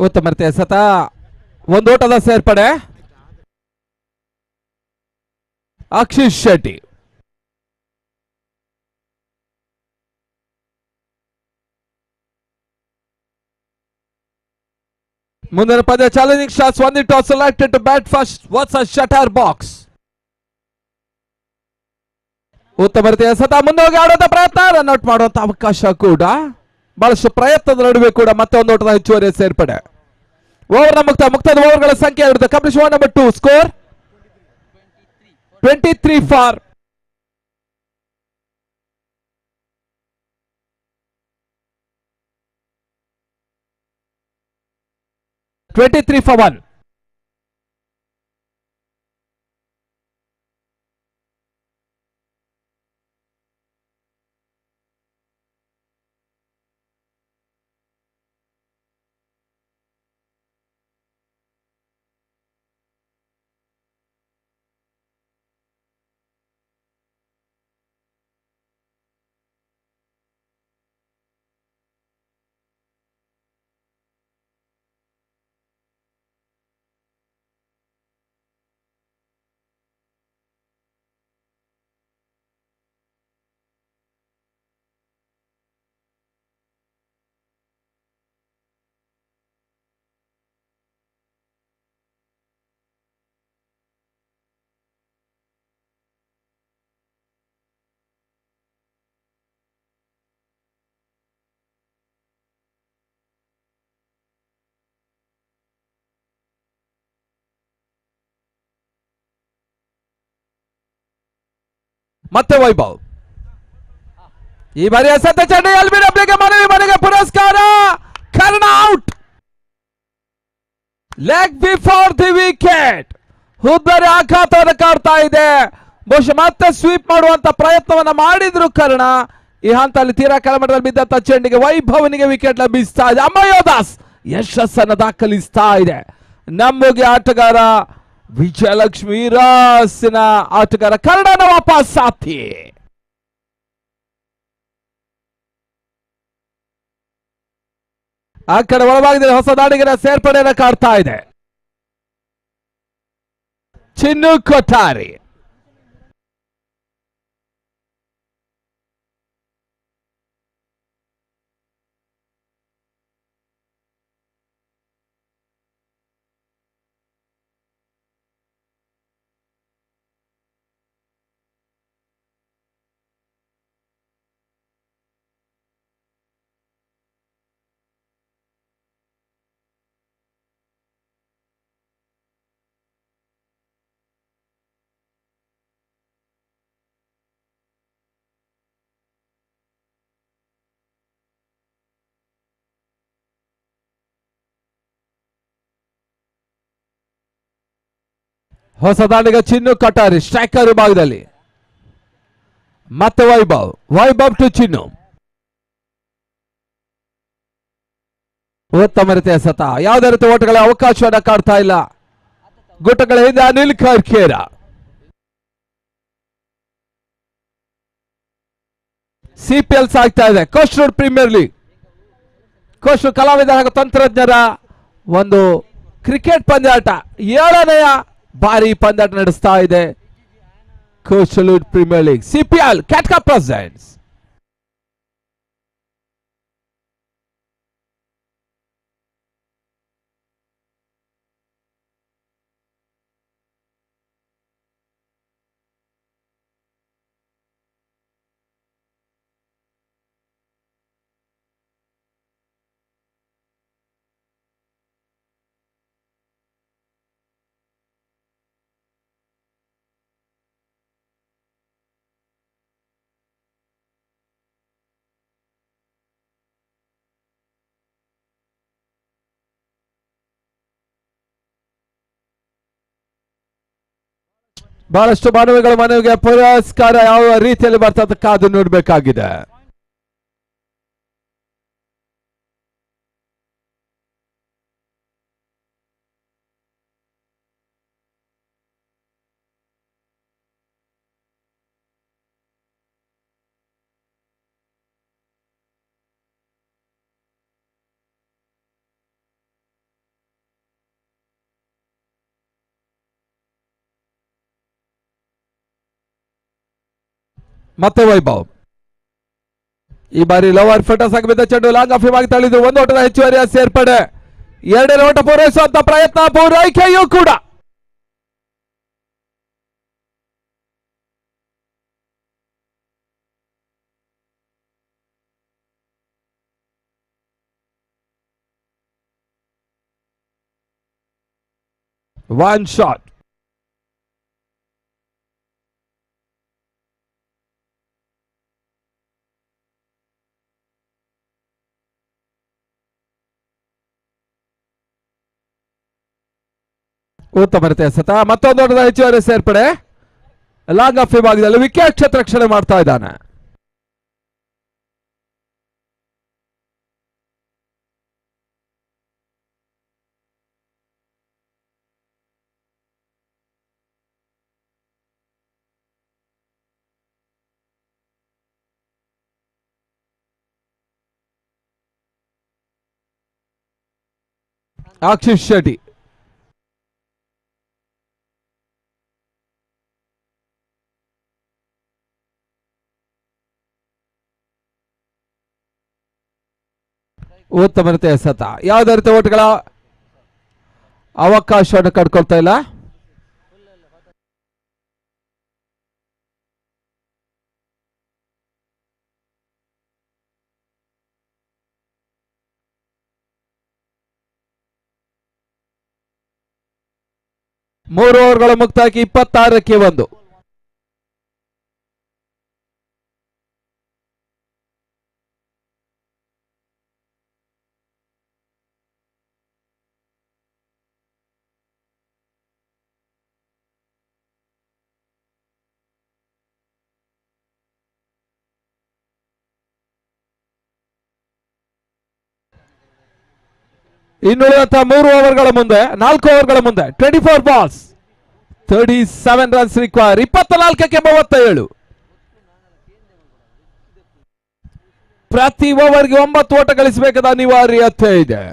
ಉತ್ತಮ ಎಸೆತ, ಒಂದು ಓಟದ ಸೇರ್ಪಡೆ. ಅಕ್ಷಿತ್ ಶೆಟ್ಟಿ. ಮುಂದಿನ ಪಂದ್ಯ challenging stars won the toss, selected to bat first versus shutter box. ಉತ್ತಮ ರೀತಿಯ ಸತ ಮುಂದೆ ಹೋಗಿ ಆಡುವಂತ ಪ್ರಯತ್ನ, ರನ್ ಔಟ್ ಮಾಡುವಂತ ಅವಕಾಶ ಕೂಡ. ಬಹಳಷ್ಟು ಪ್ರಯತ್ನದ ನಡುವೆ ಕೂಡ ಮತ್ತೆ ಒಂದು ಓಟದ ಹೆಚ್ಚುವರಿ ಸೇರ್ಪಡೆ. ಓವರ್ನ ಮುಕ್ತ ಮುಕ್ತದ ಓವರ್ಗಳ ಸಂಖ್ಯೆ 2. Completion over number 2, score 23 for 1. ಮತ್ತೆ ವೈಭವ್ ಈ ಬಾರಿ ಎಸೆತ ಚೆಂಡು ಎಲ್ ಬಿ ಡಬ್ಲ್ಯೂಗೆ ಮನವಿ ಮನೆಗೆ ಪುರಸ್ಕಾರ. Karna out, leg before the wicket. ಹುದ್ದರಿ ಆಘಾತವನ್ನು ಕಾಡ್ತಾ ಇದೆ. ಬಹುಶಃ ಮತ್ತೆ ಸ್ವೀಪ್ ಮಾಡುವಂತ ಪ್ರಯತ್ನವನ್ನ ಮಾಡಿದ್ರು ಕರ್ಣ. ಈ ಹಂತದಲ್ಲಿ ತೀರಾ ಕೆಳಮಟ್ಟದಲ್ಲಿ ಬಿದ್ದಂತ ಚೆಂಡಿಗೆ ವೈಭವನಿಗೆ ವಿಕೆಟ್ ಲಭಿಸ್ತಾ ಇದೆ. ಅಮಯೋದಾಸ್ ಯಶಸ್ಸನ್ನು ದಾಖಲಿಸ್ತಾ ಇದೆ. ನಮಗೆ ಆಟಗಾರ ವಿಜಯಲಕ್ಷ್ಮಿ ರಾಸಿನ ಆಟಗಾರ ಕರ್ಣನ ವಾಪಸ್ ಸಾಥಿ. ಆ ಕಡೆ ಒಳಭಾಗದಲ್ಲಿ ಹೊಸ ದಾಡಿಗರ ಸೇರ್ಪಡೆಯನ್ನು ಕಾಡ್ತಾ ಇದೆ. ಚಿನ್ನು ಕೊಠಾರಿ ಹೊಸ ದಾಂಡಿಗ ಚಿನ್ನು ಕಟಾರಿ ಸ್ಟ್ರೈಕರ್ ವಿಭಾಗದಲ್ಲಿ. ಮತ್ತೆ ವೈಭವ್, ವೈಭವ್ ಟು ಚಿನ್ನು. ಉತ್ತಮ ರೀತಿಯ ಸತ, ಯಾವುದೇ ರೀತಿ ಓಟಗಳ ಅವಕಾಶವನ್ನು ಕಾಡ್ತಾ ಇಲ್ಲ. ಗುಟ್ಟಗಳ ಹಿಂದೆ ಅನಿಲ್ ಖರ್ಖೇರ. ಸಿಪಿಎಲ್ ಸಾಗ್ತಾ ಇದೆ, coastal premier league. Coastal ಕಲಾವಿದ ಹಾಗೂ ತಂತ್ರಜ್ಞರ ಒಂದು ಕ್ರಿಕೆಟ್ ಪಂದ್ಯಾಟ 7ನೇ ಬಾರಿ ಪಂದ್ಯಾಟ ನಡೆಸ್ತಾ ಇದೆ. Coastal premier league CPL ಕ್ಯಾಟ್ಕಾ presents. ಬಹಳಷ್ಟು ಮನವಿಗಳ ಮನವಿಗೆ ಪುರಸ್ಕಾರ ಯಾವ ರೀತಿಯಲ್ಲಿ ಬರ್ತದೆ ಕಾದು ನೋಡಬೇಕಾಗಿದೆ. ಮತ್ತೆ ವೈಭವ್ ಈ ಬಾರಿ ಲೋವರ್ ಫಟಸ್ ಆಗಿ ಬಿದ್ದ ಚೆಂಡು ಲಾಂಗ್ ಆಫ್ ಆಗಿ ತಳ್ಳಿದ್ರು. ಒಂದು ಓಟದ ಹೆಚ್ಚುವರಿಯ ಸೇರ್ಪಡೆ. ಎರಡನೇ ಓಟ ಪೂರೈಸುವಂತ ಪ್ರಯತ್ನ, ಪೂರೈಕೆಯೂ ಕೂಡ. One shot. ಉತ್ತಮ ರೀತಿಯ ಎಸೆತ, ಮತ್ತೊಂದು ಓಟದ ಹೆಚ್ಚುವರಿ ಸೇರ್ಪಡೆ. ಲಾಂಗ್ ಆಫ್ ವಿಭಾಗದಲ್ಲಿ ವಿಕೆಟ್ ಕ್ಷೇತ್ರ ರಕ್ಷಣೆ ಮಾಡ್ತಾ ಇದ್ದಾನೆ. ಆಕ್ಷಿಶ್ ಶೆಟ್ಟಿ ಉತ್ತಮ ರೀತಿಯ ಎಸೆತ, ಯಾವುದೇ ರೀತಿಯ ಓಟಗಳ ಅವಕಾಶವನ್ನು ಕಂಡುಕೊಳ್ತಾ ಇಲ್ಲ. ಮೂರು ಓವರ್ಗಳ ಮುಕ್ತಾಯಕ್ಕೆ 26ಕ್ಕೆ 1. ಇನ್ನುಳಿದಂತಹ 3 ಓವರ್ಗಳ ಮುಂದೆ, 4 ಓವರ್ಗಳ ಮುಂದೆ 24 balls, 37 runs require. 24ಕ್ಕೆ 37. ಪ್ರತಿ ಓವರ್ಗೆ 9 ಓಟ ಗಳಿಸಬೇಕಾದ ಅನಿವಾರ್ಯತೆ ಇದೆ.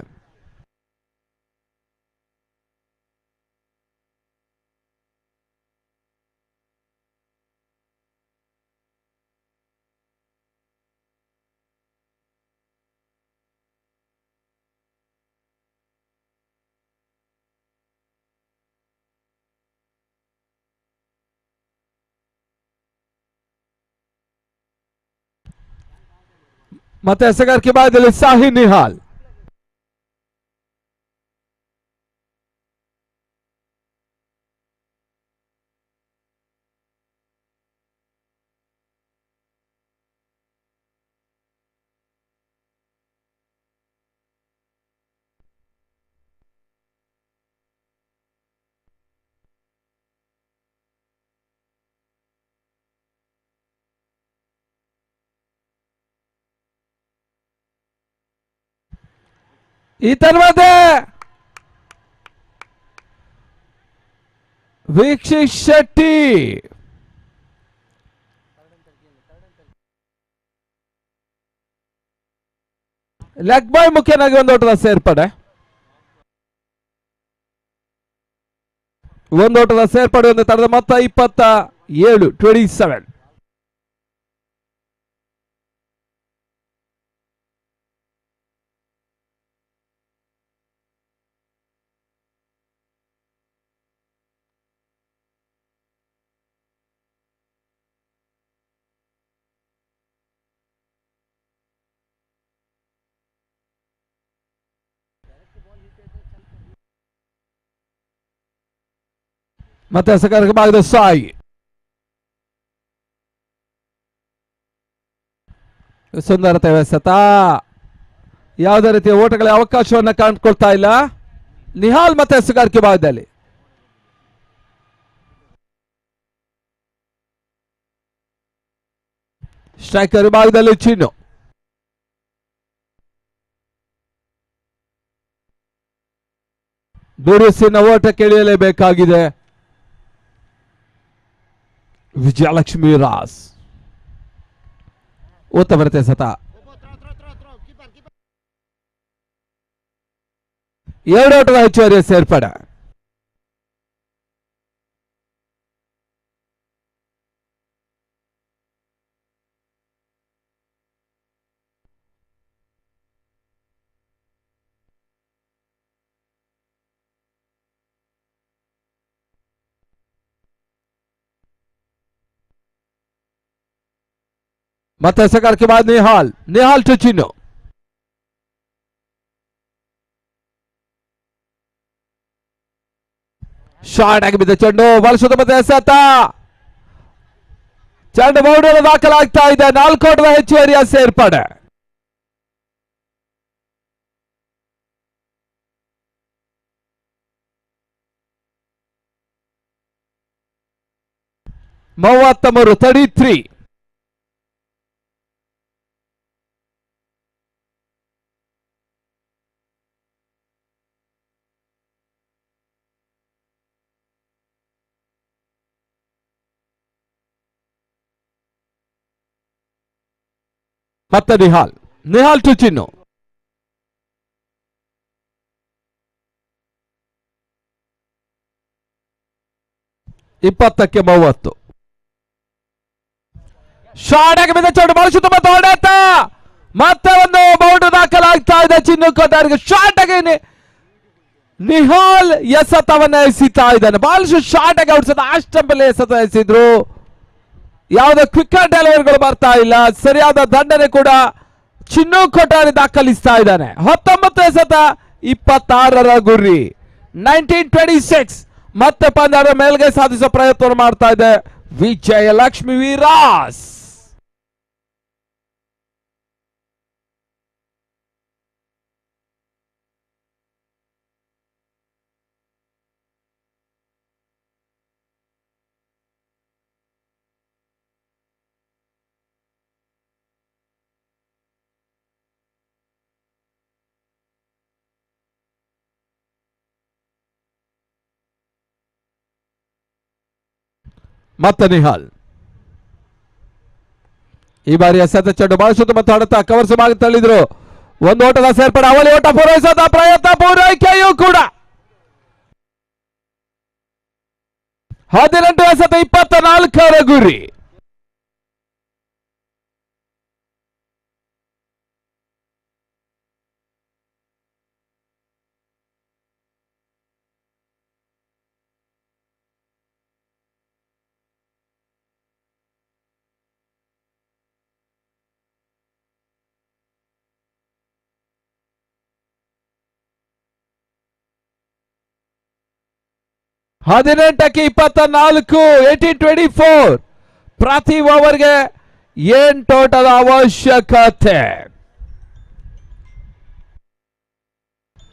ಮತ್ತೆ ಎಸೆಗಾರಿಕೆ ಭಾಗದಲ್ಲಿ ಸಾಹಿ ನಿಹಾಲ್. ಈ తర్వాత ವೀಕ್ಷಿತ್ ಶೆಟ್ಟಿ. ಲೆಗ್ ಬಾಯ್ ಮುಖ್ಯನಾಗಿ ಒಂದು ಓಟದ ಸೇರ್ಪಡೆ, ಒಂದು ಓಟದ ಸೇರ್ಪಡೆ. ಒಂದು ತಡೆದ ಮೊತ್ತ 27, 27. ಮತ್ತೆ ಎಸೆಗಾರಿಕೆ ಭಾಗದ ಸಾಯಿ. ಸುಂದರತೆ ಎಸೆತ, ಯಾವುದೇ ರೀತಿಯ ಓಟಗಳ ಅವಕಾಶವನ್ನ ಕಾಣ್ಕೊಳ್ತಾ ಇಲ್ಲ ನಿಹಾಲ್. ಮತ್ತೆ ಎಸೆಗಾರಿಕೆ ಭಾಗದಲ್ಲಿ ಸ್ಟ್ರೈಕರ್ ವಿಭಾಗದಲ್ಲಿ ಚಿನ್ನು. ಬಿರುಸಿನ ಓಟ ಕೇಳಿಯಲೇಬೇಕಾಗಿದೆ ವಿಜಯಲಕ್ಷ್ಮಿ ರಾಸ್. ಉತ್ತಮ ರೀತಿಯ ಎಸೆತ, ಎರಡು ಓಟದ ಹೆಚ್ಚುವರಿ ಸೇರ್ಪಡೆ. ಮತ್ತೆ ಎಸೆಗಾರಿಕೆ ಬಾದ್ ನಿಹಾಲ್, ನಿಹಾಲ್ ಟು ಚಿನ್ನು. ಶಾರ್ಟ್ ಆಗಿ ಬಿದ್ದ ಚೆಂಡು ಬಳಸೋದು ಮತ್ತೆ ಎಸೆತ. ಚೆಂಡು ಬೌಂಡರಿ ದಾಖಲಾಗ್ತಾ ಇದೆ. 4 ಓಟದ ಹೆಚ್ಚುವರಿಯ ಸೇರ್ಪಡೆ. 33 33. ಮತ್ತೆ ನಿಹಾಲ್, ನಿಹಾಲ್ ಟು ಚಿನ್ನು. 20ಕ್ಕೆ 30. ಶಾರ್ಟ್ ಆಗಿ ಬಿದ್ದ ಚೆಂಡು ಬಳಸುತ್ತ ಮತ್ತೆ ಹೊಡೆತ. ಮತ್ತೆ ಒಂದು ಬೌಂಡ್ ದಾಖಲಾಗ್ತಾ ಇದೆ ಚಿನ್ನು ಕೋಟಾರಿಗೆ. ಶಾರ್ಟ್ ಆಗಿ ನಿಹಾಲ್ ಎಸೆತವನ್ನ ಎಸಿತಾ ಇದ್ದಾನೆ. ಬಹಳಷ್ಟು ಶಾರ್ಟ್ ಆಗಿ ಔಟ್ ಆ ಸ್ಟಂಪಲ್ಲಿ ಎಸೆತ ಎಸಿದ್ರು. ಯಾವುದೇ ಕ್ವಿಕ್ಕರ್ ಡೆಲಿವರಿಗಳು ಬರ್ತಾ ಇಲ್ಲ. ಸರಿಯಾದ ದಂಡನೆ ಕೂಡ ಚಿನ್ನು ಕೊಠಾರಿ ದಾಖಲಿಸ್ತಾ ಇದ್ದಾನೆ. 19 ಎಸೆತ 26ರ ಗುರಿ. 19-26. ಮತ್ತೆ ಪಂದ್ಯದ ಮೇಲ್ಗೈ ಸಾಧಿಸುವ ಪ್ರಯತ್ನ ಮಾಡ್ತಾ ಇದೆ ವಿಜಯಲಕ್ಷ್ಮಿ ವೀರಾಸ್. ಮತ್ತೆ ನಿಹಾಲ್ ಈ ಬಾರಿ ಎಸೆತ ಚೆಂಡು ಬಳಸುತ್ತ ಮತ್ತು ಹೊಡೆತ ಕವರ್ಸ್ ಭಾಗ ತಳ್ಳಿದ್ರು. ಒಂದು ಓಟದ ಸೇರ್ಪಡೆ. ಅವಳಿ ಓಟ ಪೂರೈಸದ ಪ್ರಯತ್ನ, ಪೂರೈಕೆಯೂ ಕೂಡ. 18 ಎಸೆತ 24ರ ಗುರಿ. 18ಕ್ಕೆ 24, 18-24. ಪ್ರತಿ ಓವರ್ಗೆ 8 ಓಟದ ಅವಶ್ಯಕತೆ.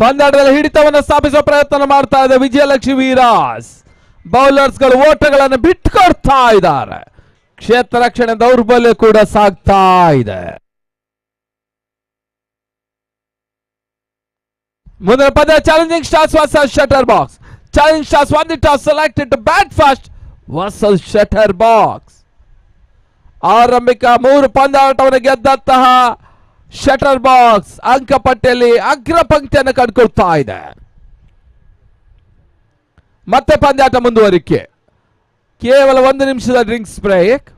ಪಂದ್ಯಾಟದಲ್ಲಿ ಹಿಡಿತವನ್ನು ಸ್ಥಾಪಿಸುವ ಪ್ರಯತ್ನ ಮಾಡ್ತಾ ಇದೆ ವಿಜಯಲಕ್ಷ್ಮಿ ವೀರಾಸ್. ಬೌಲರ್ಸ್ಗಳು ಓಟಗಳನ್ನು ಬಿಟ್ಟುಕೊಡ್ತಾ ಇದ್ದಾರೆ. ಕ್ಷೇತ್ರ ರಕ್ಷಣೆ ದೌರ್ಬಲ್ಯ ಕೂಡ ಸಾಗ್ತಾ ಇದೆ. ಮುಂದಿನ ಪಂದ್ಯ challenging stars versus shutter box. Challenge Stars won the toss, selected to bat first versus Shutter Box. ಆರಂಭಿಕ 3 ಪಂದ್ಯಾಟವನ್ನು ಗೆದ್ದಂತಹ ಶಟರ್ ಬಾಕ್ಸ್ ಅಂಕಪಟ್ಟಿಯಲ್ಲಿ ಅಗ್ರ ಪಂಕ್ತಿಯನ್ನು ಕಂಡುಕೊಳ್ತಾ ಇದೆ. ಮತ್ತೆ ಪಂದ್ಯಾಟ ಮುಂದುವರಿಕೆ. ಕೇವಲ 1 ನಿಮಿಷದ ಡ್ರಿಂಕ್ಸ್ ಬ್ರೇಕ್.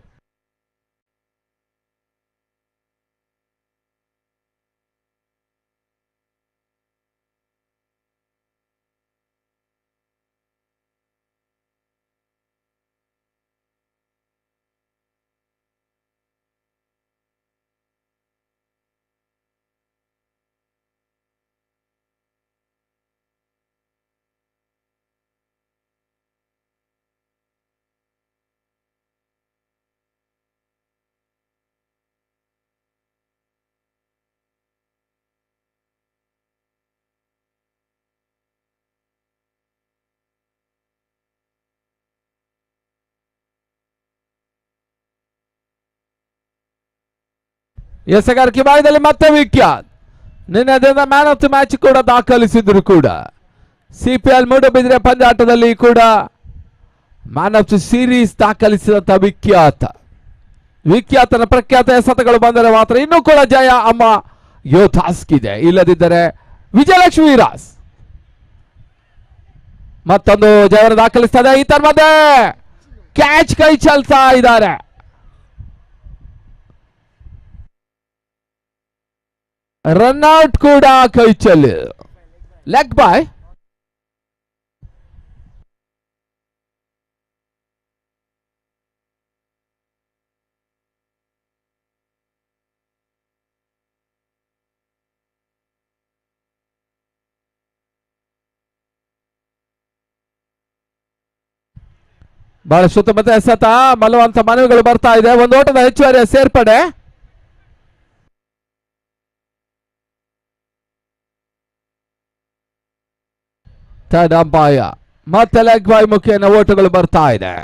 ಎಸೆಗಾರಿಕೆ ಭಾಗದಲ್ಲಿ ಮತ್ತೆ ವಿಖ್ಯಾತ್. ನಿನ್ನೆ ದಿನದ ಮ್ಯಾನ್ ಆಫ್ the match ಕೂಡ ದಾಖಲಿಸಿದ್ರು ಕೂಡ. ಸಿಪಿಎಲ್ ಮೂಡುಬಿದಿರೆ ಪಂದ್ಯಾಟದಲ್ಲಿ ಕೂಡ ಮ್ಯಾನ್ ಆಫ್ the series ದಾಖಲಿಸಿದಂತ ವಿಖ್ಯಾತ. ವಿಖ್ಯಾತನ ಪ್ರಖ್ಯಾತ ಎಸೆತಗಳು ಬಂದರೆ ಮಾತ್ರ ಇನ್ನೂ ಕೂಡ ಜಯ ಅಮ್ಮ ಯೋಧಾಸ್ಗಿದೆ. ಇಲ್ಲದಿದ್ದರೆ ವಿಜಯಲಕ್ಷ್ಮಿ ವೀರಾಸ್ ಮತ್ತೊಂದು ಜಯವನ್ನು ದಾಖಲಿಸ್ತದೆ. ಈ ಮಧ್ಯೆ ಕ್ಯಾಚ್ ಕೈ ಚೆಲ್ತಾ ಇದ್ದಾರೆ. ರನ್ಔಟ್ ಕೂಡ ಕೈ ಚೆಲ್ಲಿ ಲೆಗ್ ಬಾಯ್. ಬಹಳ ಸುತ್ತಮುತ್ತ ಎಸೆತ ಮಲ್ಲುವಂತ ಮನವಿಗಳು ಬರ್ತಾ ಇದೆ. ಒಂದು ಓಟದ ಹೆಚ್ಚುವರಿಯ ಸೇರ್ಪಡೆ. ಥರ್ಡ್ ಅಂಪಾಯ ಮತ್ತೆ ಲೆಗ್ ಬಾಯ್ ಮುಖೇನ ಓಟಗಳು ಬರ್ತಾ ಇದೆ.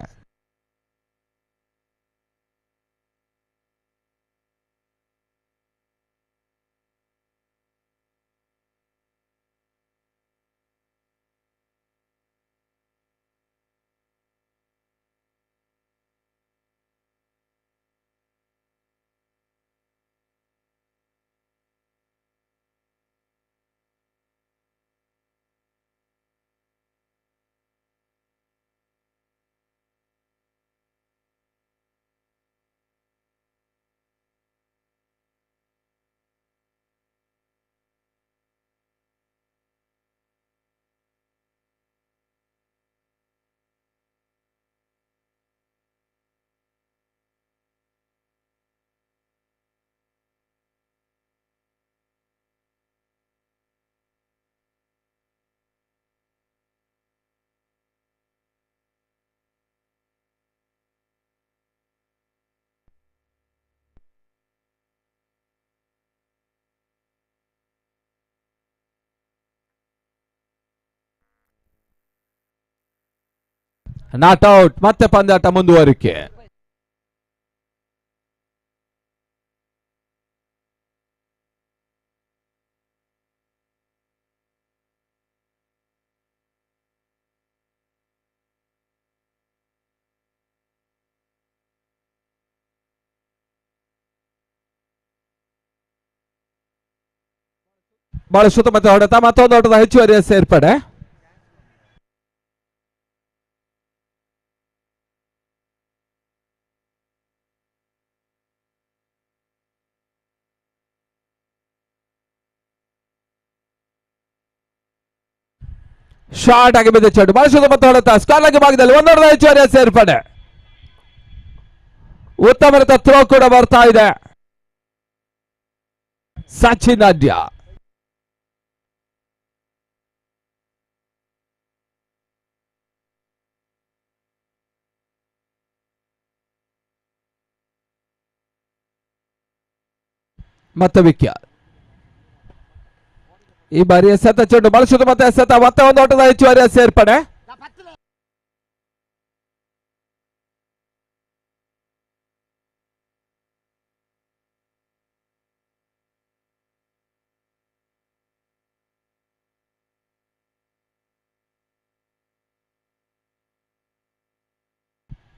Not out. ಮತ್ತೆ ಪಂದ್ಯಾಟ ಮುಂದುವರಿಕೆ. ಬಹಳ ಸುತ್ತಮುತ್ತ ಹೊಡೆತ, ಮತ್ತೊಂದು ಓಟದ ಹೆಚ್ಚುವರಿಯ ಸೇರ್ಪಡೆ. ಶಾರ್ಟ್ ಆಗಿ ಬಿದ್ದ ಚೆಂಡು, ಬಹಳ ಸುತ್ತಮುತ್ತ ಹೊಡೆತ, ಸ್ಕಾರ್ ಭಾಗದಲ್ಲಿ ಒಂದೊಂದು ಹೆಚ್ಚುವರಿಯ ಸೇರ್ಪಡೆ. ಉತ್ತಮ ಥ್ರೋ ಕೂಡ ಬರ್ತಾ ಇದೆ. ಸಚಿನ್ ಅಡ್ಯ ಮತ್ತೆ ವಿಖ್ಯಾತ್. ಈ ಬಾರಿ ಎಸೆತ ಚೆಂಡು ಬಳಸುವುದು ಮತ್ತೆ ಎಸೆತ, ಮತ್ತೆ ಒಂದು ಓಟದ ಹೆಚ್ಚುವರಿಯ ಸೇರ್ಪಡೆ.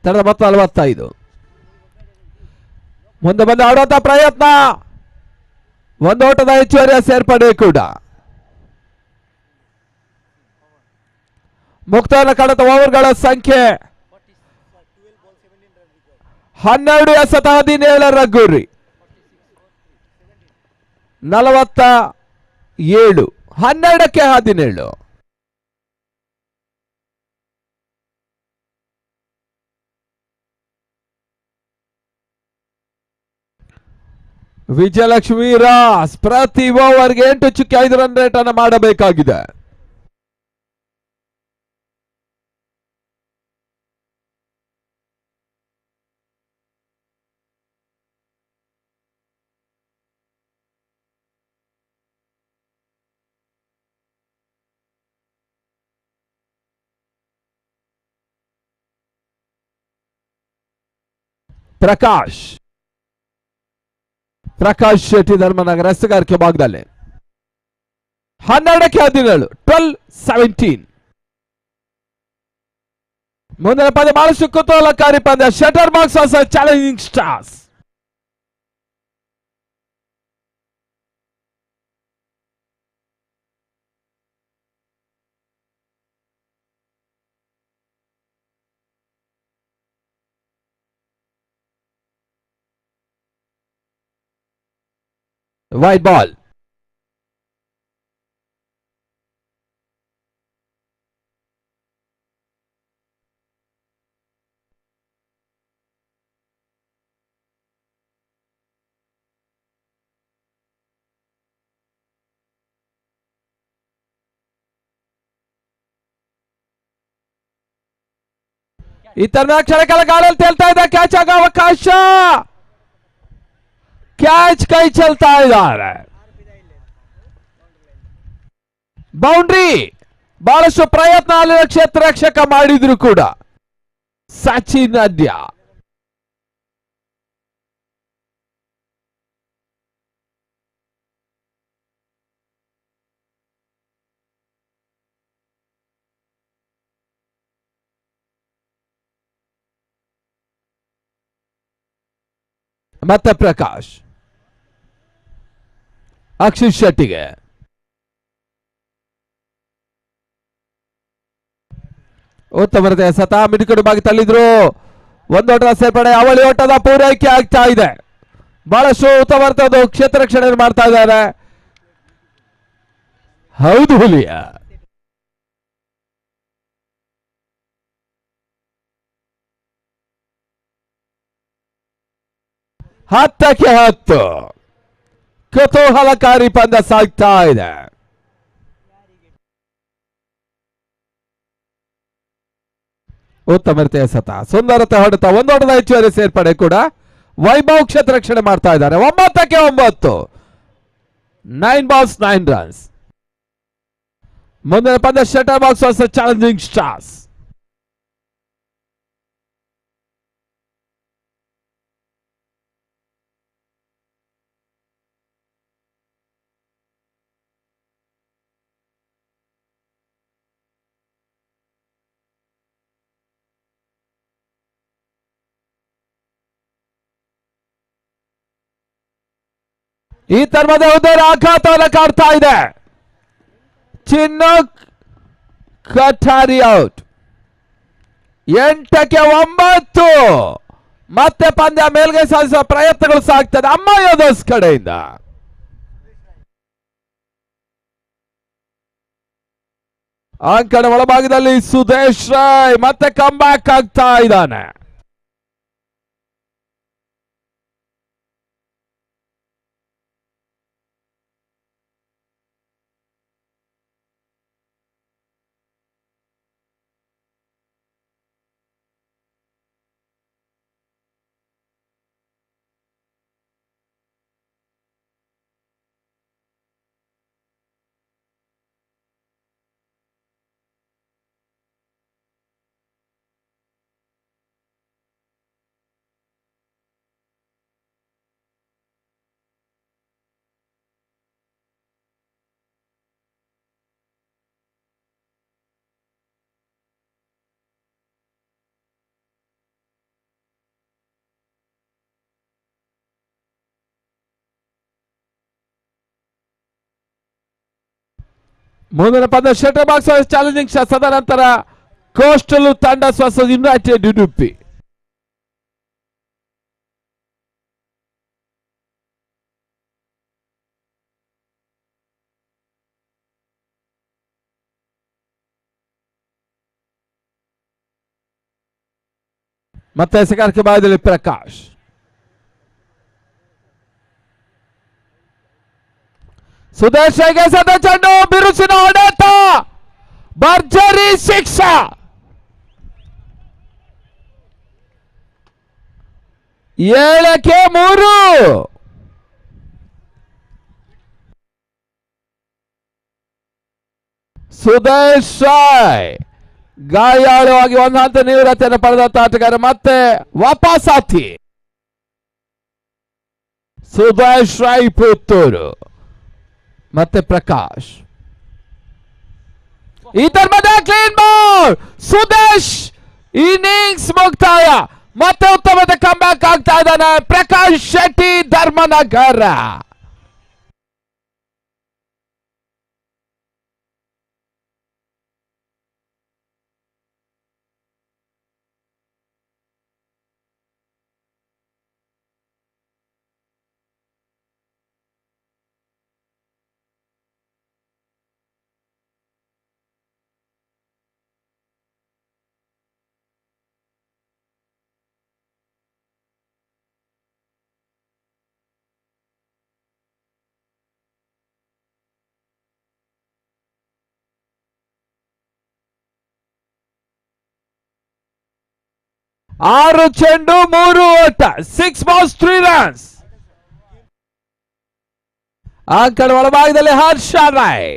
ತಂಡದ ಮೊತ್ತ 45. ಮುಂದೆ ಬಂದು ಆಡುವಂತ ಪ್ರಯತ್ನ, ಒಂದು ಓಟದ ಹೆಚ್ಚುವರಿಯ ಸೇರ್ಪಡೆ ಕೂಡ. ಮುಕ್ತಾಯ ಕಡತ ಓವರ್ಗಳ ಸಂಖ್ಯೆ 12 ಎಸೆತ 17 ಗುರಿ, 47, 12ಕ್ಕೆ 17. ವಿಜಯಲಕ್ಷ್ಮಿ ರಾಸ್ ಪ್ರತಿ ಓವರ್ಗೆ 8 ಚುಕ್ಕಿ 5 ರನ್ ರೇಟ್ ಅನ್ನು ಮಾಡಬೇಕಾಗಿದೆ. ಪ್ರಕಾಶ್ ಪ್ರಕಾಶ್ ಶೆಟ್ಟಿ ಧರ್ಮನಗರ ಎಸೆಗಾರಿಕೆ ಭಾಗದಲ್ಲಿ 12ಕ್ಕೆ 17, 12-17. ಮುಂದಿನ ಪಂದ್ಯ ಬಹಳಷ್ಟು ಕುತೂಹಲಕಾರಿ ಪಂದ್ಯ. Shutter box versus challenging stars. White ball. ಈ ತರದ ಕ್ಷಣಕಾಲ ಗಾಳಿಯಲ್ಲಿ ತೇಲ್ತಾ ಇದೆ. ಕ್ಯಾಚ್ ಆಗೋ ಅವಕಾಶ, ಕ್ಯಾಚ್ ಕೈ ಚೆಲ್ತಾ ಇದ್ದಾರೆ. ಬೌಂಡ್ರಿ ಬಹಳಷ್ಟು ಪ್ರಯತ್ನ ಅಲ್ಲಿನ ಕ್ಷೇತ್ರ ರಕ್ಷಕ ಮಾಡಿದ್ರು ಕೂಡ. ಸಚಿನ್ ಅದ್ಯ ಮತ್ತೆ ಪ್ರಕಾಶ್ ಅಕ್ಷಿತ್ ಶೆಟ್ಟಿಗೆ. ಉತ್ತಮ ಸತ ಮಿಡುಕಡು ಬಾಗಿ ತಳ್ಳಿದ್ರು. ಒಂದೋಟದ ಸೇರ್ಪಡೆ, ಅವಳಿ ಓಟದ ಪೂರೈಕೆ ಆಗ್ತಾ ಇದೆ. ಬಹಳಷ್ಟು ಉತ್ತಮ ಒಂದು ಕ್ಷೇತ್ರ ರಕ್ಷಣೆ ಮಾಡ್ತಾ ಇದ್ದಾರೆ. ಹೌದು ಹುಲಿಯ 10ಕ್ಕೆ 10 ಕುತೂಹಲಕಾರಿ ಪಂದ್ಯ ಸಾಗ್ತಾ ಇದೆ. ಉತ್ತಮ ರೀತಿಯ ಸತ ಸುಂದರತೆ ಹೊಡೆತ, ಒಂದೋಟದ ಹೆಚ್ಚುವರಿ ಸೇರ್ಪಡೆ ಕೂಡ. ವೈಭವ್ ಕ್ಷೇತ್ರ ರಕ್ಷಣೆ ಮಾಡ್ತಾ ಇದ್ದಾರೆ. 9ಕ್ಕೆ 9, 9 ಬಾಲ್ಸ್ 9 ರನ್ಸ್. ಮುಂದಿನ ಪಂದ್ಯ shutter box versus challenging stars. ಈ ತರ್ಮದ ಉದರ ಆಘಾತವನ್ನು ಕಾಡ್ತಾ ಇದೆ. ಚಿನ್ನು ಕಠಾರಿ ಔಟ್. 8ಕ್ಕೆ 9. ಮತ್ತೆ ಪಂದ್ಯ ಮೇಲ್ಗೈ ಸಾಧಿಸುವ ಪ್ರಯತ್ನಗಳು ಸಾಗ್ತದೆ ಅಮ್ಮ ಯೋಧಸ್ ಕಡೆಯಿಂದ. ಅಂಕಣ ಒಳಭಾಗದಲ್ಲಿ ಸುದೇಶ್ ರಾಯ್ ಮತ್ತೆ ಕಮ್ ಬ್ಯಾಕ್ ಆಗ್ತಾ ಇದ್ದಾನೆ. ಮುಂದಿನ ಪದ ಶಟರ್ ಬಾಕ್ಸ್ ಚಾಲೆಂಜಿಂಗ್ ತದನಂತರ ಕೋಸ್ಟಲ್ ತಂಡ ವರ್ಸಸ್ ಯುನೈಟೆಡ್ ಉಡುಪಿ. ಮತ್ತೆ ಎಸೆಗಾರಿಕೆ ಭಾಗದಲ್ಲಿ ಪ್ರಕಾಶ್. ಸುದೇಶ್ ಎಸೆದ ಚೆಂಡು, ಬಿರುಸಿನ ಹೊಡೆತ, ಭರ್ಜರಿ ಶಿಕ್ಷಾ. 7ಕ್ಕೆ 3. ಸುದೇಶ್ ರಾಯ್ ಗಾಯಾಳುವಾಗಿ ಒಂದು ಹಂತ ನಿವೃತ್ತಿಯನ್ನು ಪಡೆದಂತ ಆಟಗಾರ ಮತ್ತೆ ವಾಪಸಾತಿ. ಸುದೇಶ್ ರಾಯ್ ಪುತ್ತೂರು ಮತ್ತೆ ಪ್ರಕಾಶ್. ಈ ಮಧ್ಯೆ ಕ್ಲೀನ್ ಬಾಲ್ ಸುದೇಶ್, ಇನ್ನಿಂಗ್ಸ್ ಮುಕ್ತಾಯ. ಮತ್ತೆ ಉತ್ತಮದ ಕಮ್ ಬ್ಯಾಕ್ ಆಗ್ತಾ ಇದ್ದಾನೆ ಪ್ರಕಾಶ್ ಶೆಟ್ಟಿ ಧರ್ಮನಗರ. 6 ಚೆಂಡು 3 ಓಟ, 6 ಬಾಲ್ಸ್ 3 ರನ್ಸ್. ಅಂಕಣ ಒಳಭಾಗದಲ್ಲಿ ಹರ್ಷ ರಾಯ್.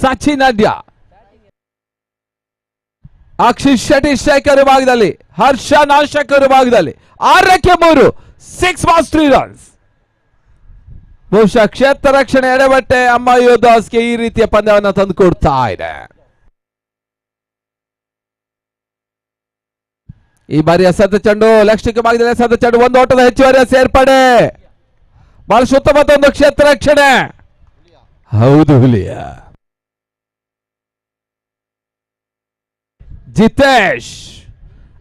ಸಚಿನ್ ಅಡ್ಯ, ಅಕ್ಷಿತ್ ಶೆಟ್ಟಿ ಸ್ಟ್ರೈಕರ್ ವಿಭಾಗದಲ್ಲಿ, ಹರ್ಷ ನಾಶಕರ್ ವಿಭಾಗದಲ್ಲಿ. 6ಕ್ಕೆ 3, 6 ಬಾಲ್ಸ್ 3 ರನ್ಸ್. ಬಹುಶಃ ಕ್ಷೇತ್ರ ರಕ್ಷಣೆ ಎಡಬಟ್ಟೆ ಅಮ್ಮ ಯೋಧಾಸ್ಗೆ ಈ ರೀತಿಯ ಪಂದ್ಯವನ್ನು ತಂದುಕೊಡ್ತಾ ಇದೆ. ಈ ಬಾರಿಯ ಸತ ಚೆಂಡು ಲಕ್ಷಕ್ಕೆ ಭಾಗದಲ್ಲಿ ಸತ ಚೆಂಡು, ಒಂದು ಓಟದ ಹೆಚ್ಚುವರಿಯ ಸೇರ್ಪಡೆ. ಬಹಳ ಉತ್ತಮವಾದ ಒಂದು ಕ್ಷೇತ್ರ ರಕ್ಷಣೆ. ಹೌದು ಹುಲಿಯ ಜಿತೇಶ್,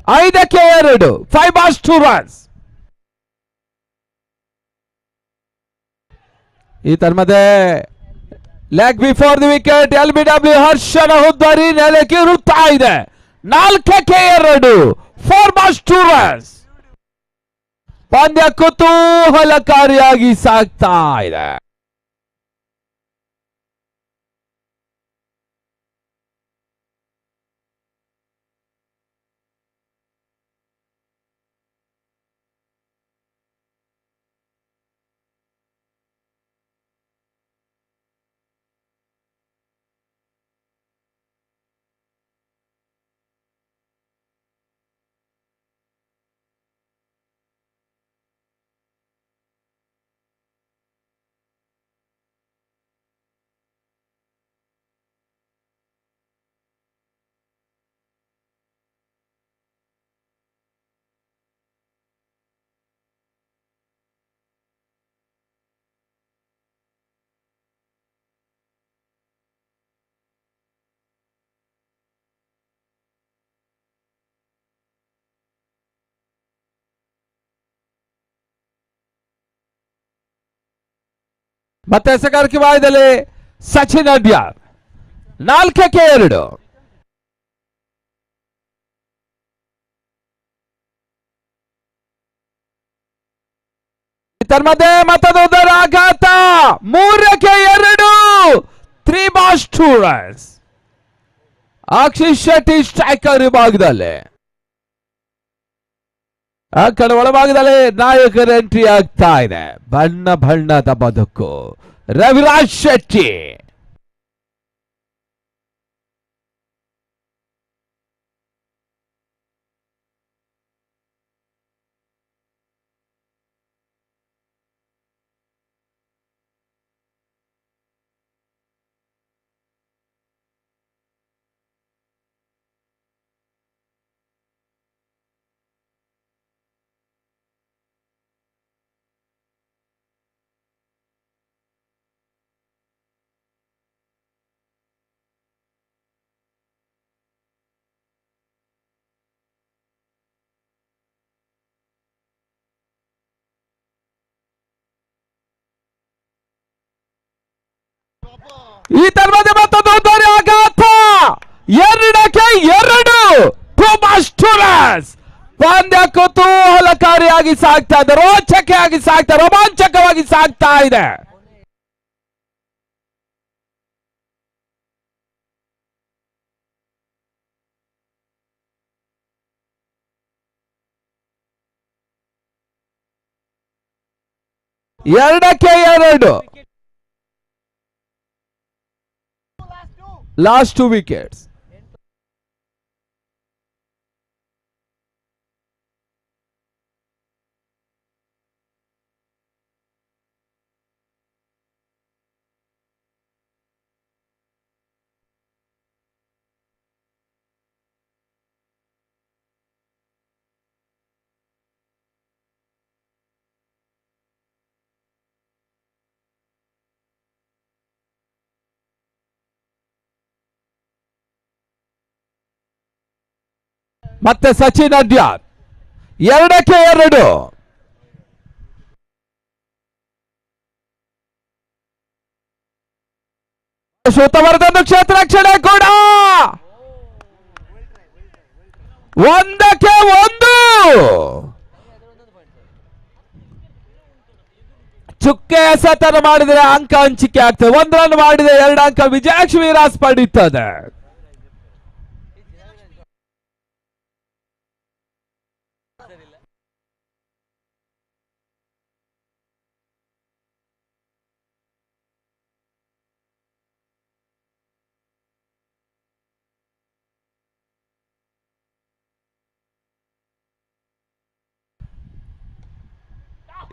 5ಕ್ಕೆ 2, 5 ಬಾಲ್ಸ್ 2 ರನ್ಸ್. ಈ ತನ್ಮಧ್ಯೆ leg before the wicket L B W ಹರ್ಷನ ಹುದ್ದಾರಿ ನೆಲಕ್ಕೆ ಇರುತ್ತಾ ಇದೆ. 4ಕ್ಕೆ 2, 4 ಬಾಲ್ಸ್ 2 ರನ್ಸ್. ಪಂದ್ಯ ಕುತೂಹಲಕಾರಿಯಾಗಿ ಸಾಗ್ತಾ ಇದೆ. ಮತ್ತೆ ಎಸೆಗಾರಿಕೆ ವಾಯದಲ್ಲಿ ಸಚಿನ್ ಅಡ್ಯಾರ್, 4ಕ್ಕೆ 2. ತನ್ಮಧ್ಯೆ ಮತ್ತೊಂದು ಆಘಾತ, 3ಕ್ಕೆ 2, 3 balls 2 runs. Akshith Shetty striker ವಿಭಾಗದಲ್ಲಿ, ಆ ಕಡೆ ಒಳಭಾಗದಲ್ಲಿ ನಾಯಕರ ಎಂಟ್ರಿ ಆಗ್ತಾ ಇದೆ. ಬಣ್ಣ ಬಣ್ಣದ ಬದುಕು ರವಿರಾಜ್ ಶೆಟ್ಟಿ. ಈ ತನ್ಮಧ್ಯೆ ಮತ್ತೊಂದು ಆಘಾತ, 2ಕ್ಕೆ 2, 2 ಬಾಲ್ಸ್ 2 ರನ್ಸ್. ಪಂದ್ಯ ಕುತೂಹಲಕಾರಿಯಾಗಿ ಸಾಗ್ತಾ ಇದೆ, ರೋಚಕವಾಗಿ ಸಾಗ್ತಾ, ರೋಮಾಂಚಕವಾಗಿ ಸಾಗ್ತಾ ಇದೆ. 2ಕ್ಕೆ 2, ಲಾಸ್ಟ್ 2 ವಿಕೆಟ್ಸ್. ಮತ್ತೆ ಸಚಿನ್ ಅಡ್ಯಾರ್ 2ಕ್ಕೆ 2. ಉತ್ತಮವಾದ ಕ್ಷೇತ್ರ ರಕ್ಷಣೆ ಕೂಡ 1ಕ್ಕೆ 1. ಚುಕ್ಕೆ ಎಸೆತನ ಮಾಡಿದರೆ ಅಂಕ ಹಂಚಿಕೆ ಆಗ್ತದೆ. 1 ರನ್ ಮಾಡಿದರೆ 2 ಅಂಕ ವಿಜಯಾಕ್ಷ ವೀರಾಸ್ ಪಡೀತದೆ.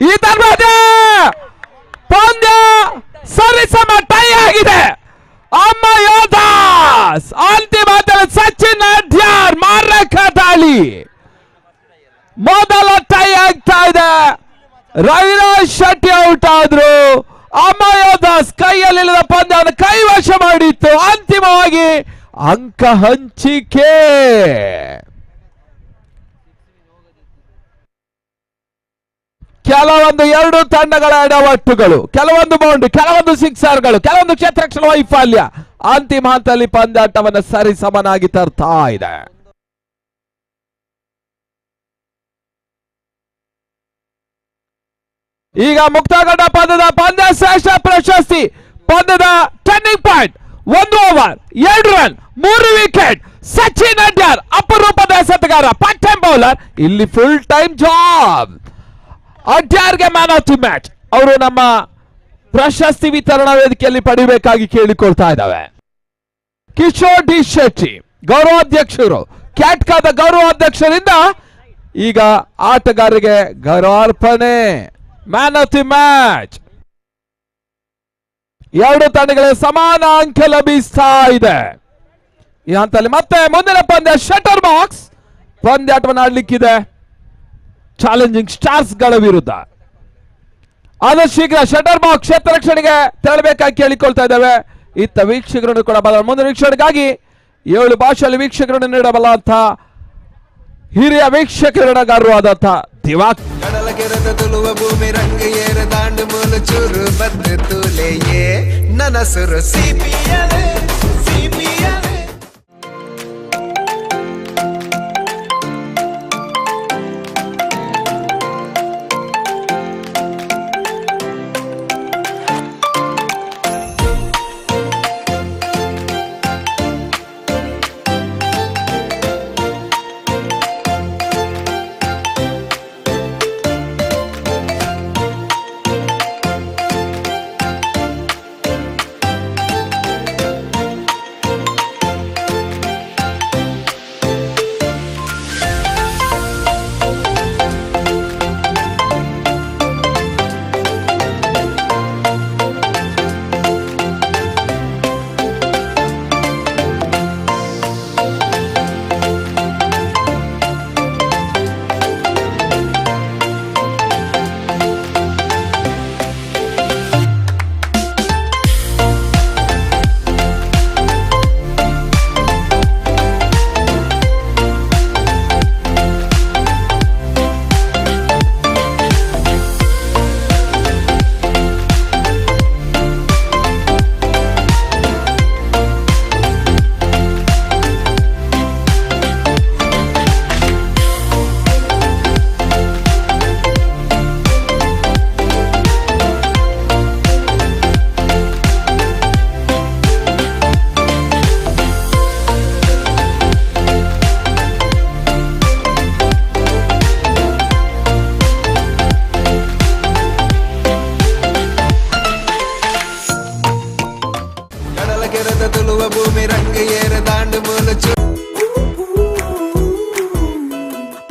ಈ ತರ್ಮದ ಪಂದ್ಯ ಸರಿಸಮ ಟೈ ಆಗಿದೆ. ಅಮ್ಮ ಯೋಧಾಸ್ ಅಂತಿಮ ಸಚಿನ್ ಅಡ್ಯಾರ್ ಮಾರಕ ದಾಳಿ, ಮೊದಲ ಟೈ ಆಗ್ತಾ ಇದೆ. ರವಿರಾಜ್ ಶೆಟ್ಟಿ ಔಟ್ ಆದ್ರು. ಅಮ್ಮ ಯೋಧಾಸ್ ಕೈಯಲ್ಲಿಲ್ಲದ ಪಂದ್ಯವನ್ನು ಕೈವಶ ಮಾಡಿತ್ತು. ಅಂತಿಮವಾಗಿ ಅಂಕ ಹಂಚಿಕೆ. ಕೆಲವೊಂದು 2 ತಂಡಗಳ ಎಡವಟ್ಟುಗಳು, ಕೆಲವೊಂದು ಬೌಂಡ್ರಿ, ಕೆಲವೊಂದು ಸಿಕ್ಸರ್ಗಳು, ಕೆಲವೊಂದು ಕ್ಷೇತ್ರರಕ್ಷಣ ವೈಫಲ್ಯ ಅಂತಿಮ ಹಂತದಲ್ಲಿ ಪಂದ್ಯಾಟವನ್ನು ಸರಿಸಮನಾಗಿ ತರ್ತಾ ಇದೆ. ಈಗ ಮುಕ್ತಾಯಗೊಂಡ ಪಂದ್ಯದ ಪಂದ್ಯ ಶ್ರೇಷ್ಠ ಪ್ರಶಸ್ತಿ, ಪಂದ್ಯದ turning point, 1 over 2 run 3 wicket. Sachin Adyar ಅಪರೂಪದ ಎಸೆತಗಾರ, part time bowler, ಇಲ್ಲಿ full time job. ಅಡ್ಯಾರ್ಗೆ man of the match ಅವರು ನಮ್ಮ ಪ್ರಶಸ್ತಿ ವಿತರಣಾ ವೇದಿಕೆಯಲ್ಲಿ ಪಡಿಬೇಕಾಗಿ ಕೇಳಿಕೊಳ್ತಾ ಇದ್ದಾವೆ. ಕಿಶೋರ್ ಡಿ ಶೆಟ್ಟಿ ಗೌರವಾಧ್ಯಕ್ಷರು, ಕ್ಯಾಟ್ಕಾದ ಗೌರವಾಧ್ಯಕ್ಷರಿಂದ ಈಗ ಆಟಗಾರರಿಗೆ ಗೌರವಾರ್ಪಣೆ. Man of the match. 2 ತಂಡಗಳ ಸಮಾನ ಅಂಕ ಲಭಿಸ್ತಾ ಇದೆ ಈ ಹಂತದಲ್ಲಿ. ಮತ್ತೆ ಮುಂದಿನ ಪಂದ್ಯ ಶಟರ್ ಬಾಕ್ಸ್ ಪಂದ್ಯಾಟವನ್ನು ಆಡ್ಲಿಕ್ಕಿದೆ ಚಾಲೆಂಜಿಂಗ್ ಸ್ಟಾರ್ಸ್ ಗಳ ವಿರುದ್ಧ. ಆದಷ್ಟು ಶೀಘ್ರ ಶಟರ್ ಬಾಕ್ಸ್ ಕ್ಷೇತ್ರ ರಕ್ಷಣೆಗೆ ತೆರಳಬೇಕಾಗಿ ಕೇಳಿಕೊಳ್ತಾ ಇದ್ದೇವೆ. ಇತ್ತ ವೀಕ್ಷಕರನ್ನು ಕೂಡ ಬಲ ಮುಂದಿನ ವೀಕ್ಷಣೆಗಾಗಿ 7 ಭಾಷೆಯಲ್ಲಿ ವೀಕ್ಷಕರನ್ನು ನೀಡಬಲ್ಲ ಅಂತ ಹಿರಿಯ ವೀಕ್ಷಕರಣಗಾರರು ಆದಂತ ದಿವಾಕ್.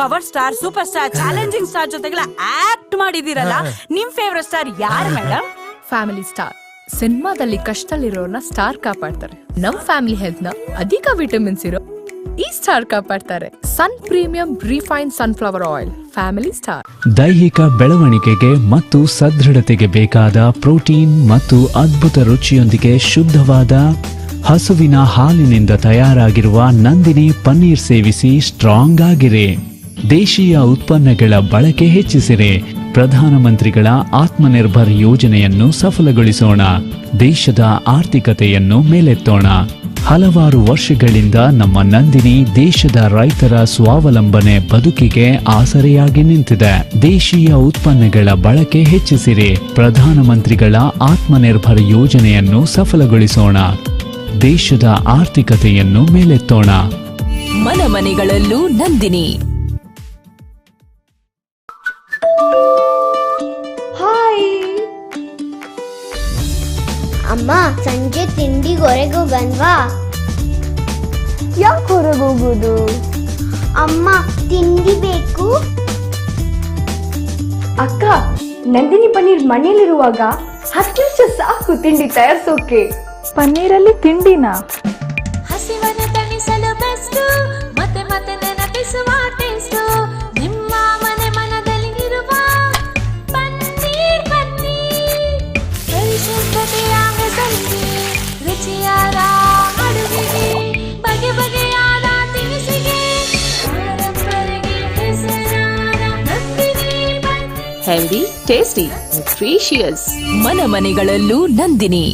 Power star, super star, challenging star ಜೊತೆಗೆಲ್ಲ ಆಕ್ಟ್ ಮಾಡಿದಿರಲ್ಲ, ನಿಮ್ ಫೇವರೇಟ್ ಸ್ಟಾರ್ ಯಾರು madam? Family star. ಸಿನಿಮಾದಲ್ಲಿ ಕಷ್ಟದಲ್ಲಿರೋರ್ನ ಸ್ಟಾರ್ ಕಾಪಾಡ್ತಾರೆ. ನಮ್ ಫ್ಯಾಮಿಲಿ ಹೆಲ್ತ್ ನ ಅಧಿಕ ವಿಟಮಿನ್ಸ್ ಇರೋ ಈ star ಕಾಪಾಡ್ತಾರೆ. Sun premium refine sunflower oil, family star. ದೈಹಿಕ ಬೆಳವಣಿಗೆಗೆ ಮತ್ತು ಸದೃಢತೆಗೆ ಬೇಕಾದ ಪ್ರೋಟೀನ್ ಮತ್ತು ಅದ್ಭುತ ರುಚಿಯೊಂದಿಗೆ ಶುದ್ಧವಾದ ಹಸುವಿನ ಹಾಲಿನಿಂದ ತಯಾರಾಗಿರುವ ನಂದಿನಿ ಪನ್ನೀರ್ ಸೇವಿಸಿ ಸ್ಟ್ರಾಂಗ್ ಆಗಿರಿ. ದೇಶೀಯ ಉತ್ಪನ್ನಗಳ ಬಳಕೆ ಹೆಚ್ಚಿಸಿರಿ. ಪ್ರಧಾನಮಂತ್ರಿಗಳ ಆತ್ಮನಿರ್ಭರ್ ಯೋಜನೆಯನ್ನು ಸಫಲಗೊಳಿಸೋಣ. ದೇಶದ ಆರ್ಥಿಕತೆಯನ್ನು ಮೇಲೆತ್ತೋಣ. ಹಲವಾರು ವರ್ಷಗಳಿಂದ ನಮ್ಮ ನಂದಿನಿ ದೇಶದ ರೈತರ ಸ್ವಾವಲಂಬನೆ ಬದುಕಿಗೆ ಆಸರೆಯಾಗಿ ನಿಂತಿದೆ. ದೇಶೀಯ ಉತ್ಪನ್ನಗಳ ಬಳಕೆ ಹೆಚ್ಚಿಸಿರಿ. ಪ್ರಧಾನಮಂತ್ರಿಗಳ ಆತ್ಮನಿರ್ಭರ್ ಯೋಜನೆಯನ್ನು ಸಫಲಗೊಳಿಸೋಣ. ದೇಶದ ಆರ್ಥಿಕತೆಯನ್ನು ಮೇಲೆತ್ತೋಣ. ಮನ ಮನೆಗಳಲ್ಲೂ ನಂದಿನಿ. ಹಾಯ್. ಅಮ್ಮ, ಸಂಜೆ ತಿಂಡಿಗೆ ಹೊರಗೆ ಬನ್ವಾ? ಯಾಕೆ ಹೊರಗೆ ಹೋಗೋದು? ಅಮ್ಮ, ತಿಂಡಿ ಬೇಕು. ಅಕ್ಕ, ನಂದಿನಿ ಪನ್ನೀರ್ ಮನೇಲಿರುವಾಗ 10 ನಿಮಿಷ ಸಾಕು ತಿಂಡಿ ತಯಾರಿಸೋಕೆ. ಪನ್ನೀರಲ್ಲಿ ತಿಂಡಿನಾ? ಹಸಿವನ್ನು ತಣಿಸಲು ಬೆಸ್ಟ್, ಮತ್ತೆ ಮತ್ತೆ ನೆನಪಿಸುವ ಟೇಸ್ಟ್. ನಿಮ್ಮ ಮನೆ ಮನದಲ್ಲಿ ಇರುವ ಪನ್ನೀರ್ ಪನ್ನೀರ್. ಪರಿಶುದ್ಧತೆಯ ಹೆಸರಿಗೆ, ರುಚಿಯಾದ ಅಡುಗೆಗೆ, ಬಗೆ ಬಗೆಯಾದ ತಿನಿಸಿಗೆ, ಪರಂಪರೆಗೆ ಹೆಸರಾದ Nandini paneer. Healthy, tasty, nutritious. ಮನ ಮನೆಗಳಲ್ಲೂ ನಂದಿನಿ.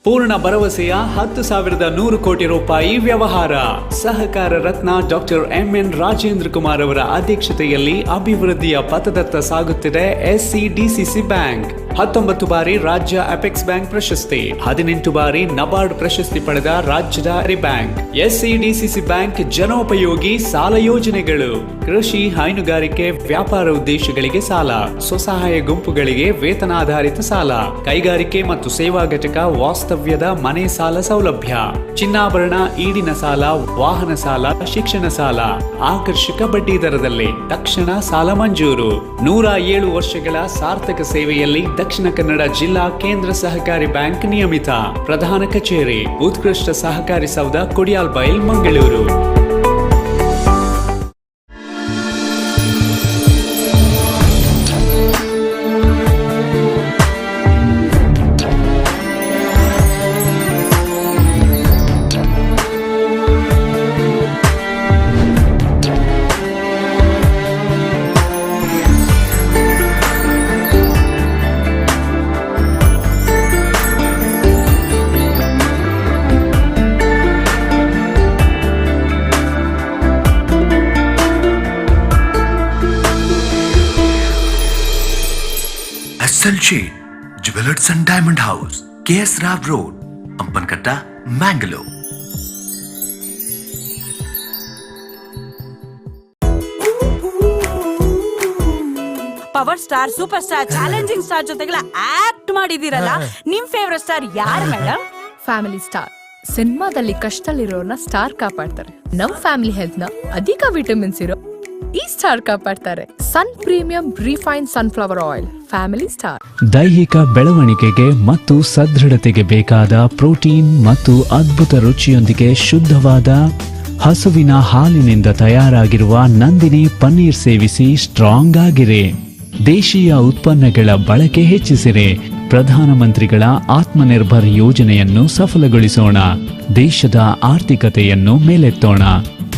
ಪೂರ್ಣ ಭರವಸೆಯ 10,100 ಕೋಟಿ ರೂಪಾಯಿ ವ್ಯವಹಾರ. ಸಹಕಾರ ರತ್ನ ಡಾಕ್ಟರ್ ಎಂಎನ್ ರಾಜೇಂದ್ರ ಕುಮಾರ್ ಅವರ ಅಧ್ಯಕ್ಷತೆಯಲ್ಲಿ ಅಭಿವೃದ್ಧಿಯ ಪಥದತ್ತ ಸಾಗುತ್ತಿದೆ ಎಸ್ಸಿ ಡಿಸಿಸಿ ಬ್ಯಾಂಕ್. 19 ಬಾರಿ ರಾಜ್ಯ ಅಪೆಕ್ಸ್ ಬ್ಯಾಂಕ್ ಪ್ರಶಸ್ತಿ, 18 ಬಾರಿ ನಬಾರ್ಡ್ ಪ್ರಶಸ್ತಿ ಪಡೆದ ರಾಜ್ಯದ ಬ್ಯಾಂಕ್ ಎಸ್ಸಿ ಡಿಸಿಸಿ ಬ್ಯಾಂಕ್. ಜನೋಪಯೋಗಿ ಸಾಲ ಯೋಜನೆಗಳು, ಕೃಷಿ, ಹೈನುಗಾರಿಕೆ, ವ್ಯಾಪಾರ ಉದ್ದೇಶಗಳಿಗೆ ಸಾಲ, ಸ್ವಸಹಾಯ ಗುಂಪುಗಳಿಗೆ ವೇತನಾಧಾರಿತ ಸಾಲ, ಕೈಗಾರಿಕೆ ಮತ್ತು ಸೇವಾ ಘಟಕ ವಾಸ್ತವ್ಯದ ಮನೆ ಸಾಲ ಸೌಲಭ್ಯ, ಚಿನ್ನಾಭರಣ ಈಡಿನ ಸಾಲ, ವಾಹನ ಸಾಲ, ಶಿಕ್ಷಣ ಸಾಲ ಆಕರ್ಷಕ ಬಡ್ಡಿ ದರದಲ್ಲಿ ತಕ್ಷಣ ಸಾಲ ಮಂಜೂರು. 107 ವರ್ಷಗಳ ಸಾರ್ಥಕ ಸೇವೆಯಲ್ಲಿ ದಕ್ಷಿಣ ಕನ್ನಡ ಜಿಲ್ಲಾ ಕೇಂದ್ರ ಸಹಕಾರಿ ಬ್ಯಾಂಕ್. ನಿಯಮಿತ ಪ್ರಧಾನ ಕಚೇರಿ, ಉತ್ಕೃಷ್ಟ ಸಹಕಾರಿ ಸೌಧ, Kodialbail, Mangaluru. SL Shade, Jewelers and Diamond House, KS Rao Road, Ampankatta, Mangalore. Power star, super star, challenging star ಜೊತೆಗೆಲ್ಲ ಆಕ್ಟ್ ಮಾಡಿದೀರಲ್ಲ, ನಿಮ್ ಫೇವರೆಟ್ ಸ್ಟಾರ್ ಯಾರು ಮೇಡಮ್? Family star. ಸಿನಿಮಾದಲ್ಲಿ ಕಷ್ಟದಲ್ಲಿರೋರ್ನ ಸ್ಟಾರ್ ಕಾಪಾಡ್ತಾರೆ. ನಮ್ ಫ್ಯಾಮಿಲಿ ಹೆಲ್ತ್ ನ ಅಧಿಕ ವಿಟಮಿನ್ಸ್ ಇರೋ ಈ star ಕಾಪಾಡ್ತಾರೆ. Sun Premium refined sunflower oil, family star. ದೈಹಿಕ ಬೆಳವಣಿಗೆಗೆ ಮತ್ತು ಸದೃಢತೆಗೆ ಬೇಕಾದ ಪ್ರೋಟೀನ್ ಮತ್ತು ಅದ್ಭುತ ರುಚಿಯೊಂದಿಗೆ ಶುದ್ಧವಾದ ಹಸುವಿನ ಹಾಲಿನಿಂದ ತಯಾರಾಗಿರುವ ನಂದಿನಿ ಪನ್ನೀರ್ ಸೇವಿಸಿ ಸ್ಟ್ರಾಂಗ್ ಆಗಿರಿ. ದೇಶೀಯ ಉತ್ಪನ್ನಗಳ ಬಳಕೆ ಹೆಚ್ಚಿಸಿರಿ. ಪ್ರಧಾನಮಂತ್ರಿಗಳ ಆತ್ಮನಿರ್ಭರ್ ಯೋಜನೆಯನ್ನು ಸಫಲಗೊಳಿಸೋಣ. ದೇಶದ ಆರ್ಥಿಕತೆಯನ್ನು ಮೇಲೆತ್ತೋಣ.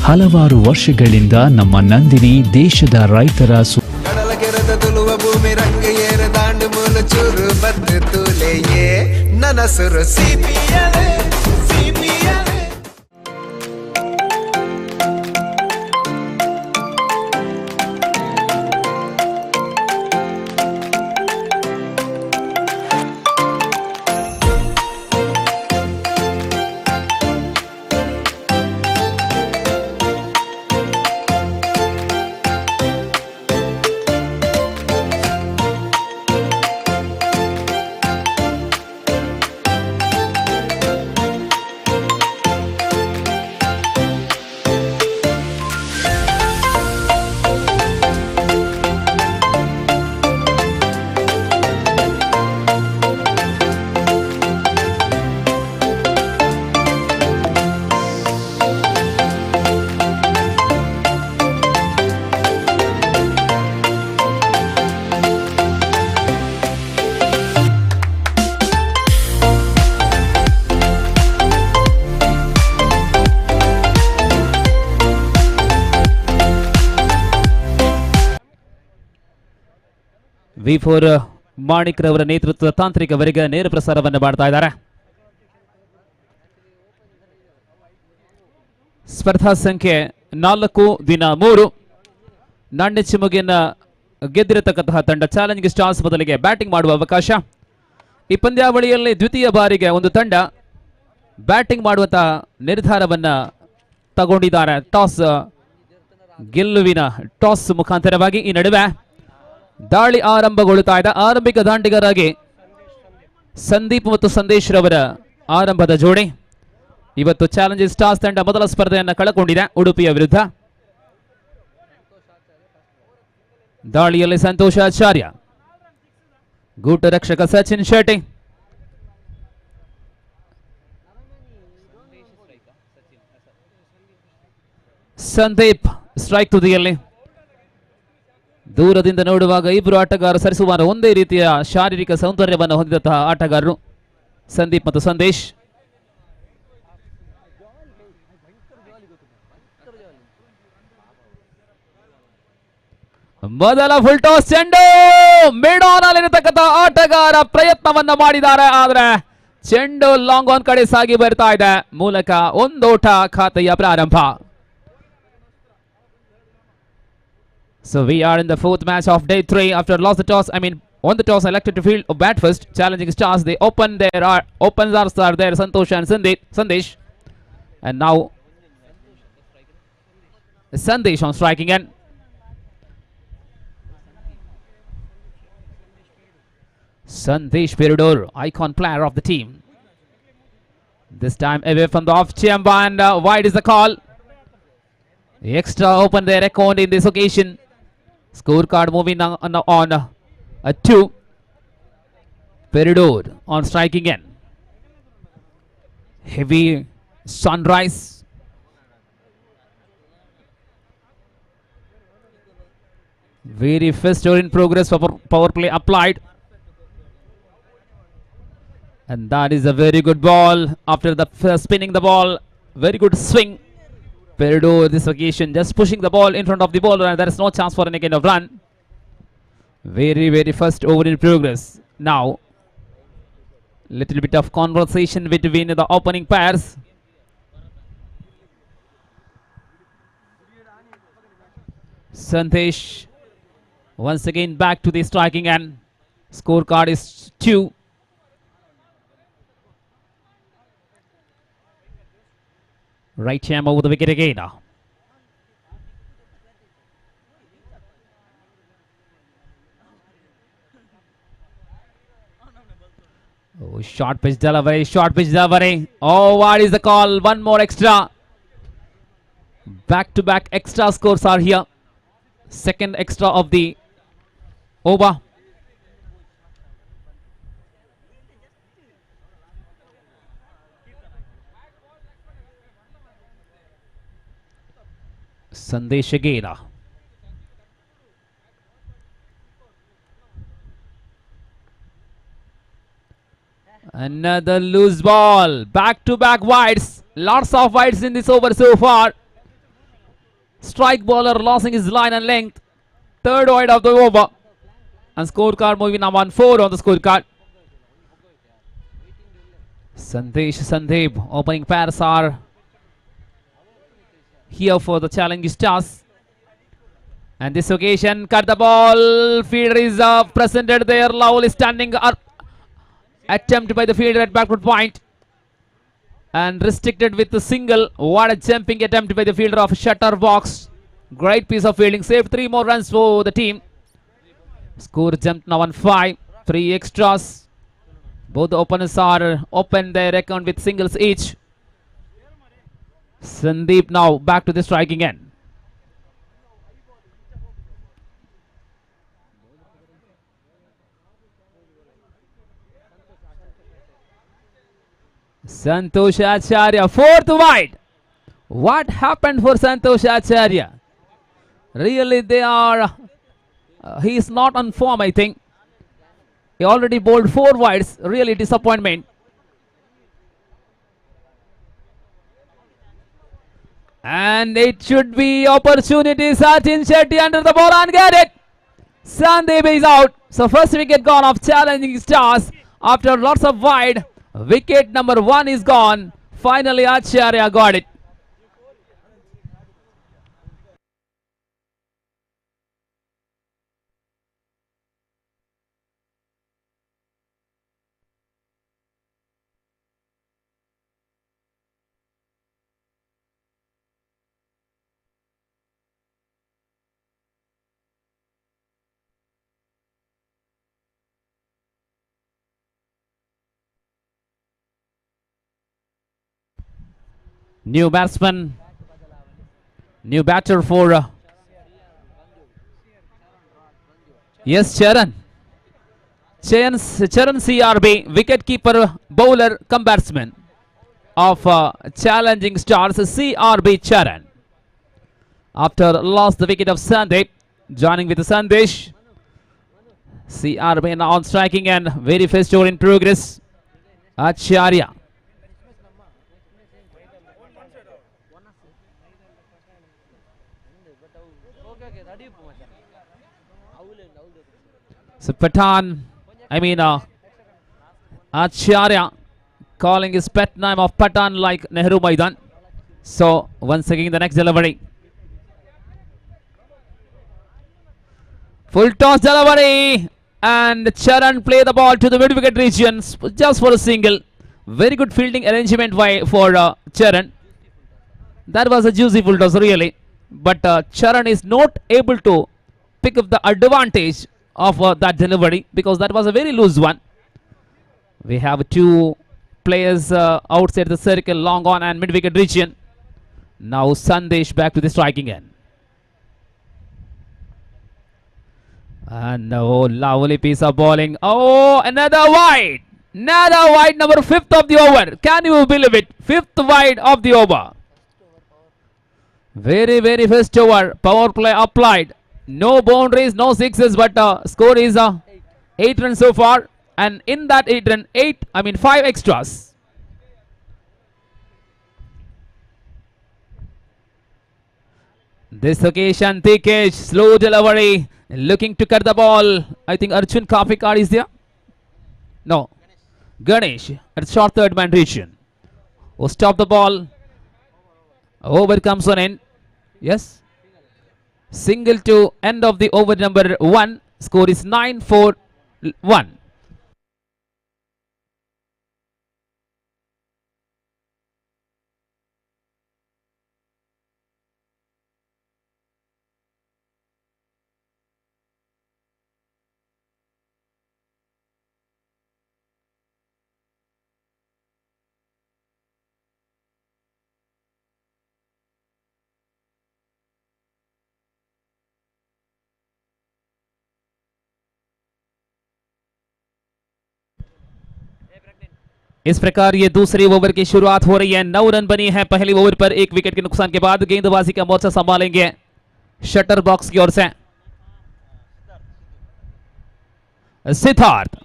ಹಲವಾರು ವರ್ಷಗಳಿಂದ ನಮ್ಮ ನಂದಿನಿ ದೇಶದ ರೈತರ ಕಡಲ ಕೆರೆದ ತುಳುವ ಭೂಮಿ ರಂಗ ಏರ ದಾಂಡು ಮೂಲ ಚೂರು ಬದ್ದು ತೂಲೆಯೇ ನನಸುರು ಸಿಪಿಎಲ್ ಸಿಪಿಎಲ್. V4 ಮಾಣಿಕ್ರವರ ನೇತೃತ್ವದ ತಾಂತ್ರಿಕ ವರ್ಗ ನೇರ ಪ್ರಸಾರವನ್ನು ಮಾಡ್ತಾ ಇದ್ದಾರೆ. ಸ್ಪರ್ಧಾ ಸಂಖ್ಯೆ 4 ದಿನ 3. ನಾಣ್ಯ ಚಿಮುಗೆಯನ್ನ ಗೆದ್ದಿರತಕ್ಕಂತಹ ತಂಡ ಚಾಲೆಂಜಿಂಗ್ ಸ್ಟಾರ್ಸ್ ಮೊದಲಿಗೆ ಬ್ಯಾಟಿಂಗ್ ಮಾಡುವ ಅವಕಾಶ. ಈ ಪಂದ್ಯಾವಳಿಯಲ್ಲಿ ದ್ವಿತೀಯ ಬಾರಿಗೆ ಒಂದು ತಂಡ ಬ್ಯಾಟಿಂಗ್ ಮಾಡುವಂತಹ ನಿರ್ಧಾರವನ್ನ ತಗೊಂಡಿದ್ದಾರೆ. ಟಾಸ್ ಗೆಲ್ಲುವಿನ ಟಾಸ್ ಮುಖಾಂತರವಾಗಿ ಈ ನಡುವೆ ದಾಳಿ ಆರಂಭಗೊಳ್ಳುತ್ತಾ ಇದೆ. ಆರಂಭಿಕ ದಾಂಡಿಗರಾಗಿ ಸಂದೀಪ್ ಮತ್ತು ಸಂದೇಶ್ ರವರ ಆರಂಭದ ಜೋಡಿ. ಇವತ್ತು ಚಾಲೆಂಜಿಂಗ್ ಸ್ಟಾರ್ಸ್ ತಂಡ ಮೊದಲ ಸ್ಪರ್ಧೆಯನ್ನು ಕಳಕೊಂಡಿದೆ ಉಡುಪಿಯ ವಿರುದ್ಧ. ದಾಳಿಯಲ್ಲಿ ಸಂತೋಷ ಆಚಾರ್ಯ, ಗೂಟ ರಕ್ಷಕ ಸಚಿನ್ ಶೆಟ್ಟಿ. ಸಂದೀಪ್ ಸ್ಟ್ರೈಕ್ ತುದಿಯಲ್ಲಿ. ದೂರದಿಂದ ನೋಡುವಾಗ ಇಬ್ಬರು ಆಟಗಾರರು ಸರಿಸುಮಾರು ಒಂದೇ ರೀತಿಯ ಶಾರೀರಿಕ ಸೌಂದರ್ಯವನ್ನು ಹೊಂದಿದಂತಹ ಆಟಗಾರರು ಸಂದೀಪ್ ಮತ್ತು ಸಂದೇಶ್. ಮೊದಲ ಫುಲ್ ಟಾಸ್ ಚೆಂಡು ಮಿಡ್ ಆನ್ ಅಲ್ಲಿರತಕ್ಕಂಥ ಆಟಗಾರ ಪ್ರಯತ್ನವನ್ನ ಮಾಡಿದ್ದಾರೆ, ಆದ್ರೆ ಚೆಂಡು ಲಾಂಗ್ ಆನ್ ಕಡೆ ಸಾಗಿ ಬರ್ತಾ ಇದೆ. ಮೂಲಕ ಒಂದೋಟ ಖಾತೆಯ ಪ್ರಾರಂಭ. So we are in the fourth match of day 3 after lost the toss. I mean, won the toss, elected to field or bat first. Challenging Stars, they open their opens are there Santosh and Sandesh, and now Sandesh on striking end. Sandesh Peridor, icon player of the team. This time away from the off chamber, and wide is the call. Extra open their account in this occasion. Scorecard moving on a 2. Peridor on striking end. Heavy sunrise. Very first over in progress. Power play applied. And that is a very good ball. After the spinning the ball, very good swing. Peridor this occasion just pushing the ball in front of the bowler, and there is no chance for any kind of run. Very, very first over in progress. Now, little bit of conversation between the opening pairs. Sandesh once again back to the striking end. Scorecard is 2. Right arm over the wicket again. Oh, short pitch delivery, short pitch delivery. Oh, what is the call? One more extra. Back to back extra scores are here. Second extra of the over. Sandesh again. Another loose ball. Back to back wides. Lots of wides in this over so far. Strike bowler losing his line and length. Third wide of the over. And scorecard moving now on 4 on the scorecard. Sandesh Sandeep opening pairs are here for the challenge stars. And this occasion, cut the ball. Fielder is presented there. Lovely standing up attempt by the fielder at backward point. And restricted with the single. What a jumping attempt by the fielder of shutter box. Great piece of fielding. Saved 3 more runs for the team. Score jumped now on 5. 3 extras. Both the openers are open their account with singles each. Sandeep now back to the striking end. Santosh Acharya, fourth wide. What happened for Santosh Acharya? Really, they are. He is not on form, I think. He already bowled 4 wides. Really disappointment. And it should be opportunity. Sachin Shetty under the ball and get it. Sandeep is out. So first wicket gone of Challenging Stars after lots of wide. Wicket number 1 is gone. Finally Acharya got it. New batsman, new batter for yes, Charan. Charan CRB, wicket keeper, bowler, cum batsman of Challenging Stars, CRB Charan. After lost the wicket of Sandeep, joining with Sandesh. CRB now on striking and very first over in progress. Acharya. So Pathan, Acharya calling his pet name of Pathan like Nehru Maidan. So once again the next delivery. Full toss delivery and Charan play the ball to the mid wicket region just for a single. Very good fielding arrangement for Charan. That was a juicy full toss really. But Charan is not able to pick up the advantage of that delivery because that was a very loose one. We have two players outside the circle, long on and mid wicket region. Now Sandesh back to the striking end. And oh, lovely piece of bowling. Oh, another wide. Another wide, number 5th of the over. Can you believe it? 5th wide of the over. Very, very first over. Power play applied. No boundaries, no sixes, but score is 8 runs so far. And in that 8 run, 5 extras. This occasion, Tikesh, slow delivery, looking to cut the ball. I think Arjun Kafikar is there. No, Ganesh at short third man region. Oh, stop the ball. Over comes on end. Yes. Single to end of the over number 1. Score is 9-4-1. इस प्रकार ये दूसरी over की शुरुआत हो रही है। 9 run बनी है पहली ओवर पर 1 विकेट के नुकसान के बाद। गेंदबाजी का मोर्चा संभालेंगे शटर बॉक्स की ओर से सिद्धार्थ।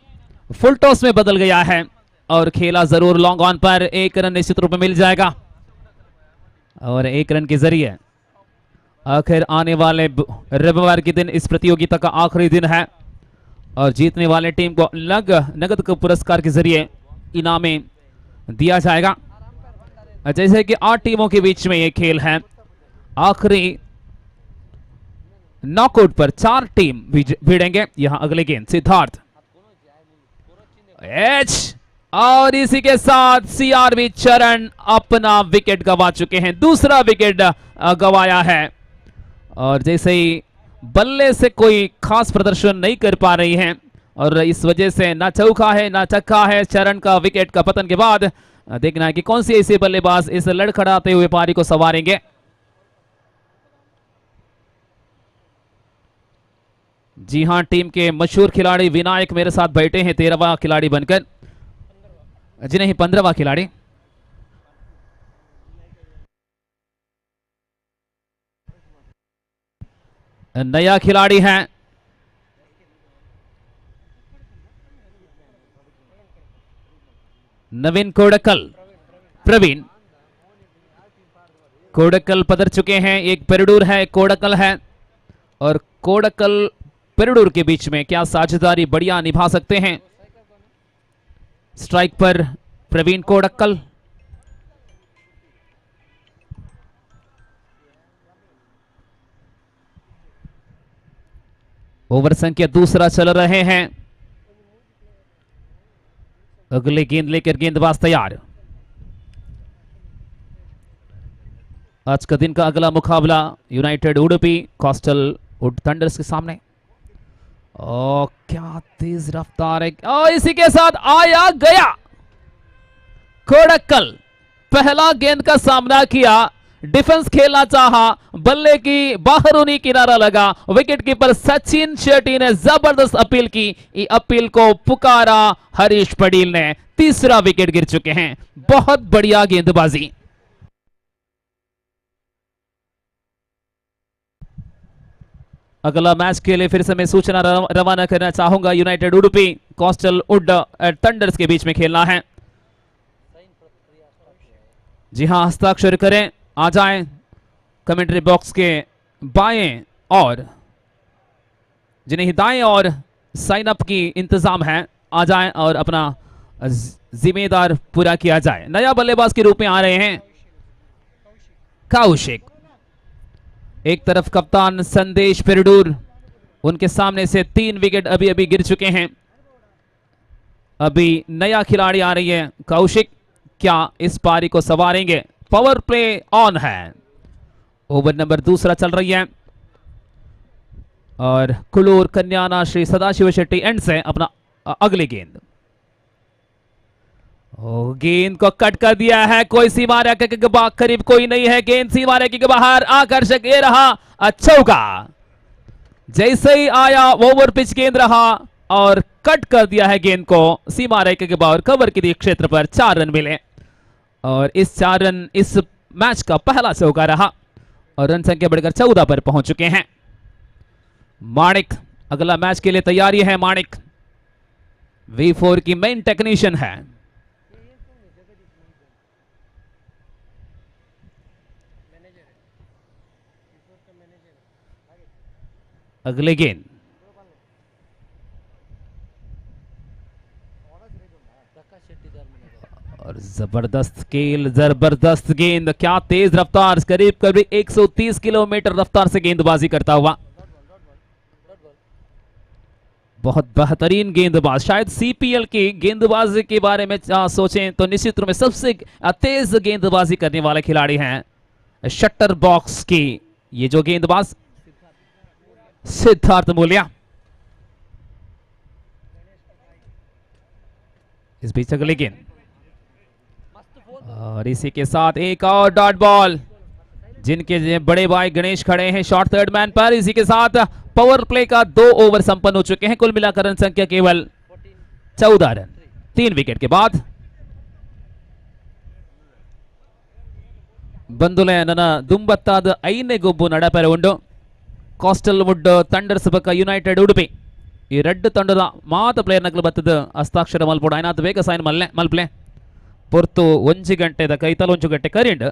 फुल टॉस में बदल गया है और खेला जरूर लॉन्ग ऑन पर। 1 रन निश्चित रूप में मिल जाएगा और 1 रन के जरिए आखिर आने वाले रविवार के दिन इस प्रतियोगिता का आखिरी दिन है और जीतने वाले टीम को नगद के पुरस्कार के जरिए इनामें दिया जाएगा। जैसे कि 8 टीमों के बीच में ये खेल है। आखिरी नॉकआउट पर 4 टीम भिड़ेंगे। यहां अगले गेंद सिद्धार्थ एच और इसी के साथ सीआरबी चरण अपना विकेट गवा चुके हैं। दूसरा विकेट गवाया है और जैसे ही बल्ले से कोई खास प्रदर्शन नहीं कर पा रही हैं और इस वजह से ना चौका है ना चक्का है। चरण का विकेट का पतन के बाद देखना है कि कौन सी ऐसे बल्लेबाज इस लड़खड़ाते हुए पारी को संवारेंगे। जी हां, टीम के मशहूर खिलाड़ी विनायक मेरे साथ बैठे हैं 13वां खिलाड़ी बनकर, जी नहीं 15वां खिलाड़ी। नया खिलाड़ी है नवीन कोडकल, प्रवीण कोडकल पधर चुके हैं। एक पेरडूर है, कोडकल है और कोडकल Perdoor के बीच में क्या साझेदारी बढ़िया निभा सकते हैं। स्ट्राइक पर प्रवीण कोडक्कल। ओवर संख्या दूसरा चल रहे हैं। अगले गेंद लेकर गेंदबाज तैयार। आज का दिन का अगला मुकाबला United Udupi coastal would thunder's के सामने। ओ क्या तेज रफ्तार है, और इसी के साथ आया गया कोडक्कल। पहला गेंद का सामना किया, डिफेंस खेलना चाहा, बल्ले की बाहरूनी किनारा लगा। विकेट कीपर सचिन शेट्टी ने जबरदस्त अपील की, ये अपील को पुकारा हरीश पटेल ने। तीसरा विकेट गिर चुके हैं। बहुत बढ़िया गेंदबाजी। अगला मैच के लिए फिर से मैं सूचना रवाना करना चाहूंगा। United Udupi coastal would thunder's के बीच में खेलना है। जी हां, हस्ताक्षर करें, आ जाएं कमेंट्री बॉक्स के बाएं और जिन्हें दाएं और साइन अप की इंतजाम है, आ जाएं और अपना जिम्मेदार पूरा किया जाए। नया बल्लेबाज के रूप में आ रहे हैं कौशिक। एक तरफ कप्तान संदेश पेरडूर, उनके सामने से 3 विकेट अभी अभी गिर चुके हैं। अभी नया खिलाड़ी आ रही है कौशिक, क्या इस पारी को संवारेंगे? Power play on है। ओवर नंबर दूसरा चल रही है और कुलूर कन्याना श्री सदाशिव शेट्टी एंड से अपना अगली गेंद। ओ, गेंद को कट कर दिया है, कोई सीमा रेखा के करीब कोई नहीं है। गेंद सीमा रेखा के बाहर, आकर्षक ये रहा चौका। जैसे ही आया ओवर पिच गेंद रहा और कट कर दिया है गेंद को सीमा रेखा के बाहर। कवर के क्षेत्र पर 4 रन मिले और इस 4 रन इस मैच का पहला चौका रहा और रन संख्या बढ़कर 14 पर पहुंच चुके हैं। माणिक अगला मैच के लिए तैयारी है। माणिक V4 की मेन टेक्नीशियन है। अगले गेंद और जबरदस्त खेल, जबरदस्त गेंद, क्या तेज रफ्तार, करीब करीब 130 किलोमीटर रफ्तार से गेंदबाजी करता हुआ। बहुत बेहतरीन गेंदबाज, शायद सीपीएल की गेंदबाजी के बारे में सोचें तो निश्चित रूप में सबसे तेज गेंदबाजी करने वाले खिलाड़ी हैं शटर बॉक्स की ये जो गेंदबाज सिद्धार्थ मूल्या। इस बीच अगले गेंद और इसी के साथ एक और डॉट बॉल, जिनके बड़े भाई गणेश खड़े हैं short third man पर। इसी के साथ पावर प्ले का 2 ओवर संपन्न हो चुके हैं। कुल मिलाकर रन संख्या केवल 14 रन, 3 विकेट के बाद। ಬಂದುಲೆ ನನ್ನ ದುಂಬತ್ತಾದ ಐನೇ ಗೊಬ್ಬು ನಡಪೆರೆ ಉಂಡು. Coastal wood thunder's ಬೊಕ್ಕ ಯುನೈಟೆಡ್ ಉಡುಪಿ ಈ ರಡ್ಡ್ ತಂಡದ ಮಾತ ಪ್ಲೇಯರ್ ನಕಲು ಬತ್ತದ ಹಸ್ತಾಕ್ಷರ ಮಲ್ಪೊಡು. ಐನಾತ್ ಬೇಗ ಸೈನ್ ಮಲ್ಲೆ ಮಲ್ಪ್ಲೆ ಪೊರ್ತು 1 ಗಂಟೆದ ಕೈತಲ್ 1 ಗಂಟೆ ಕರಿಂಡ್.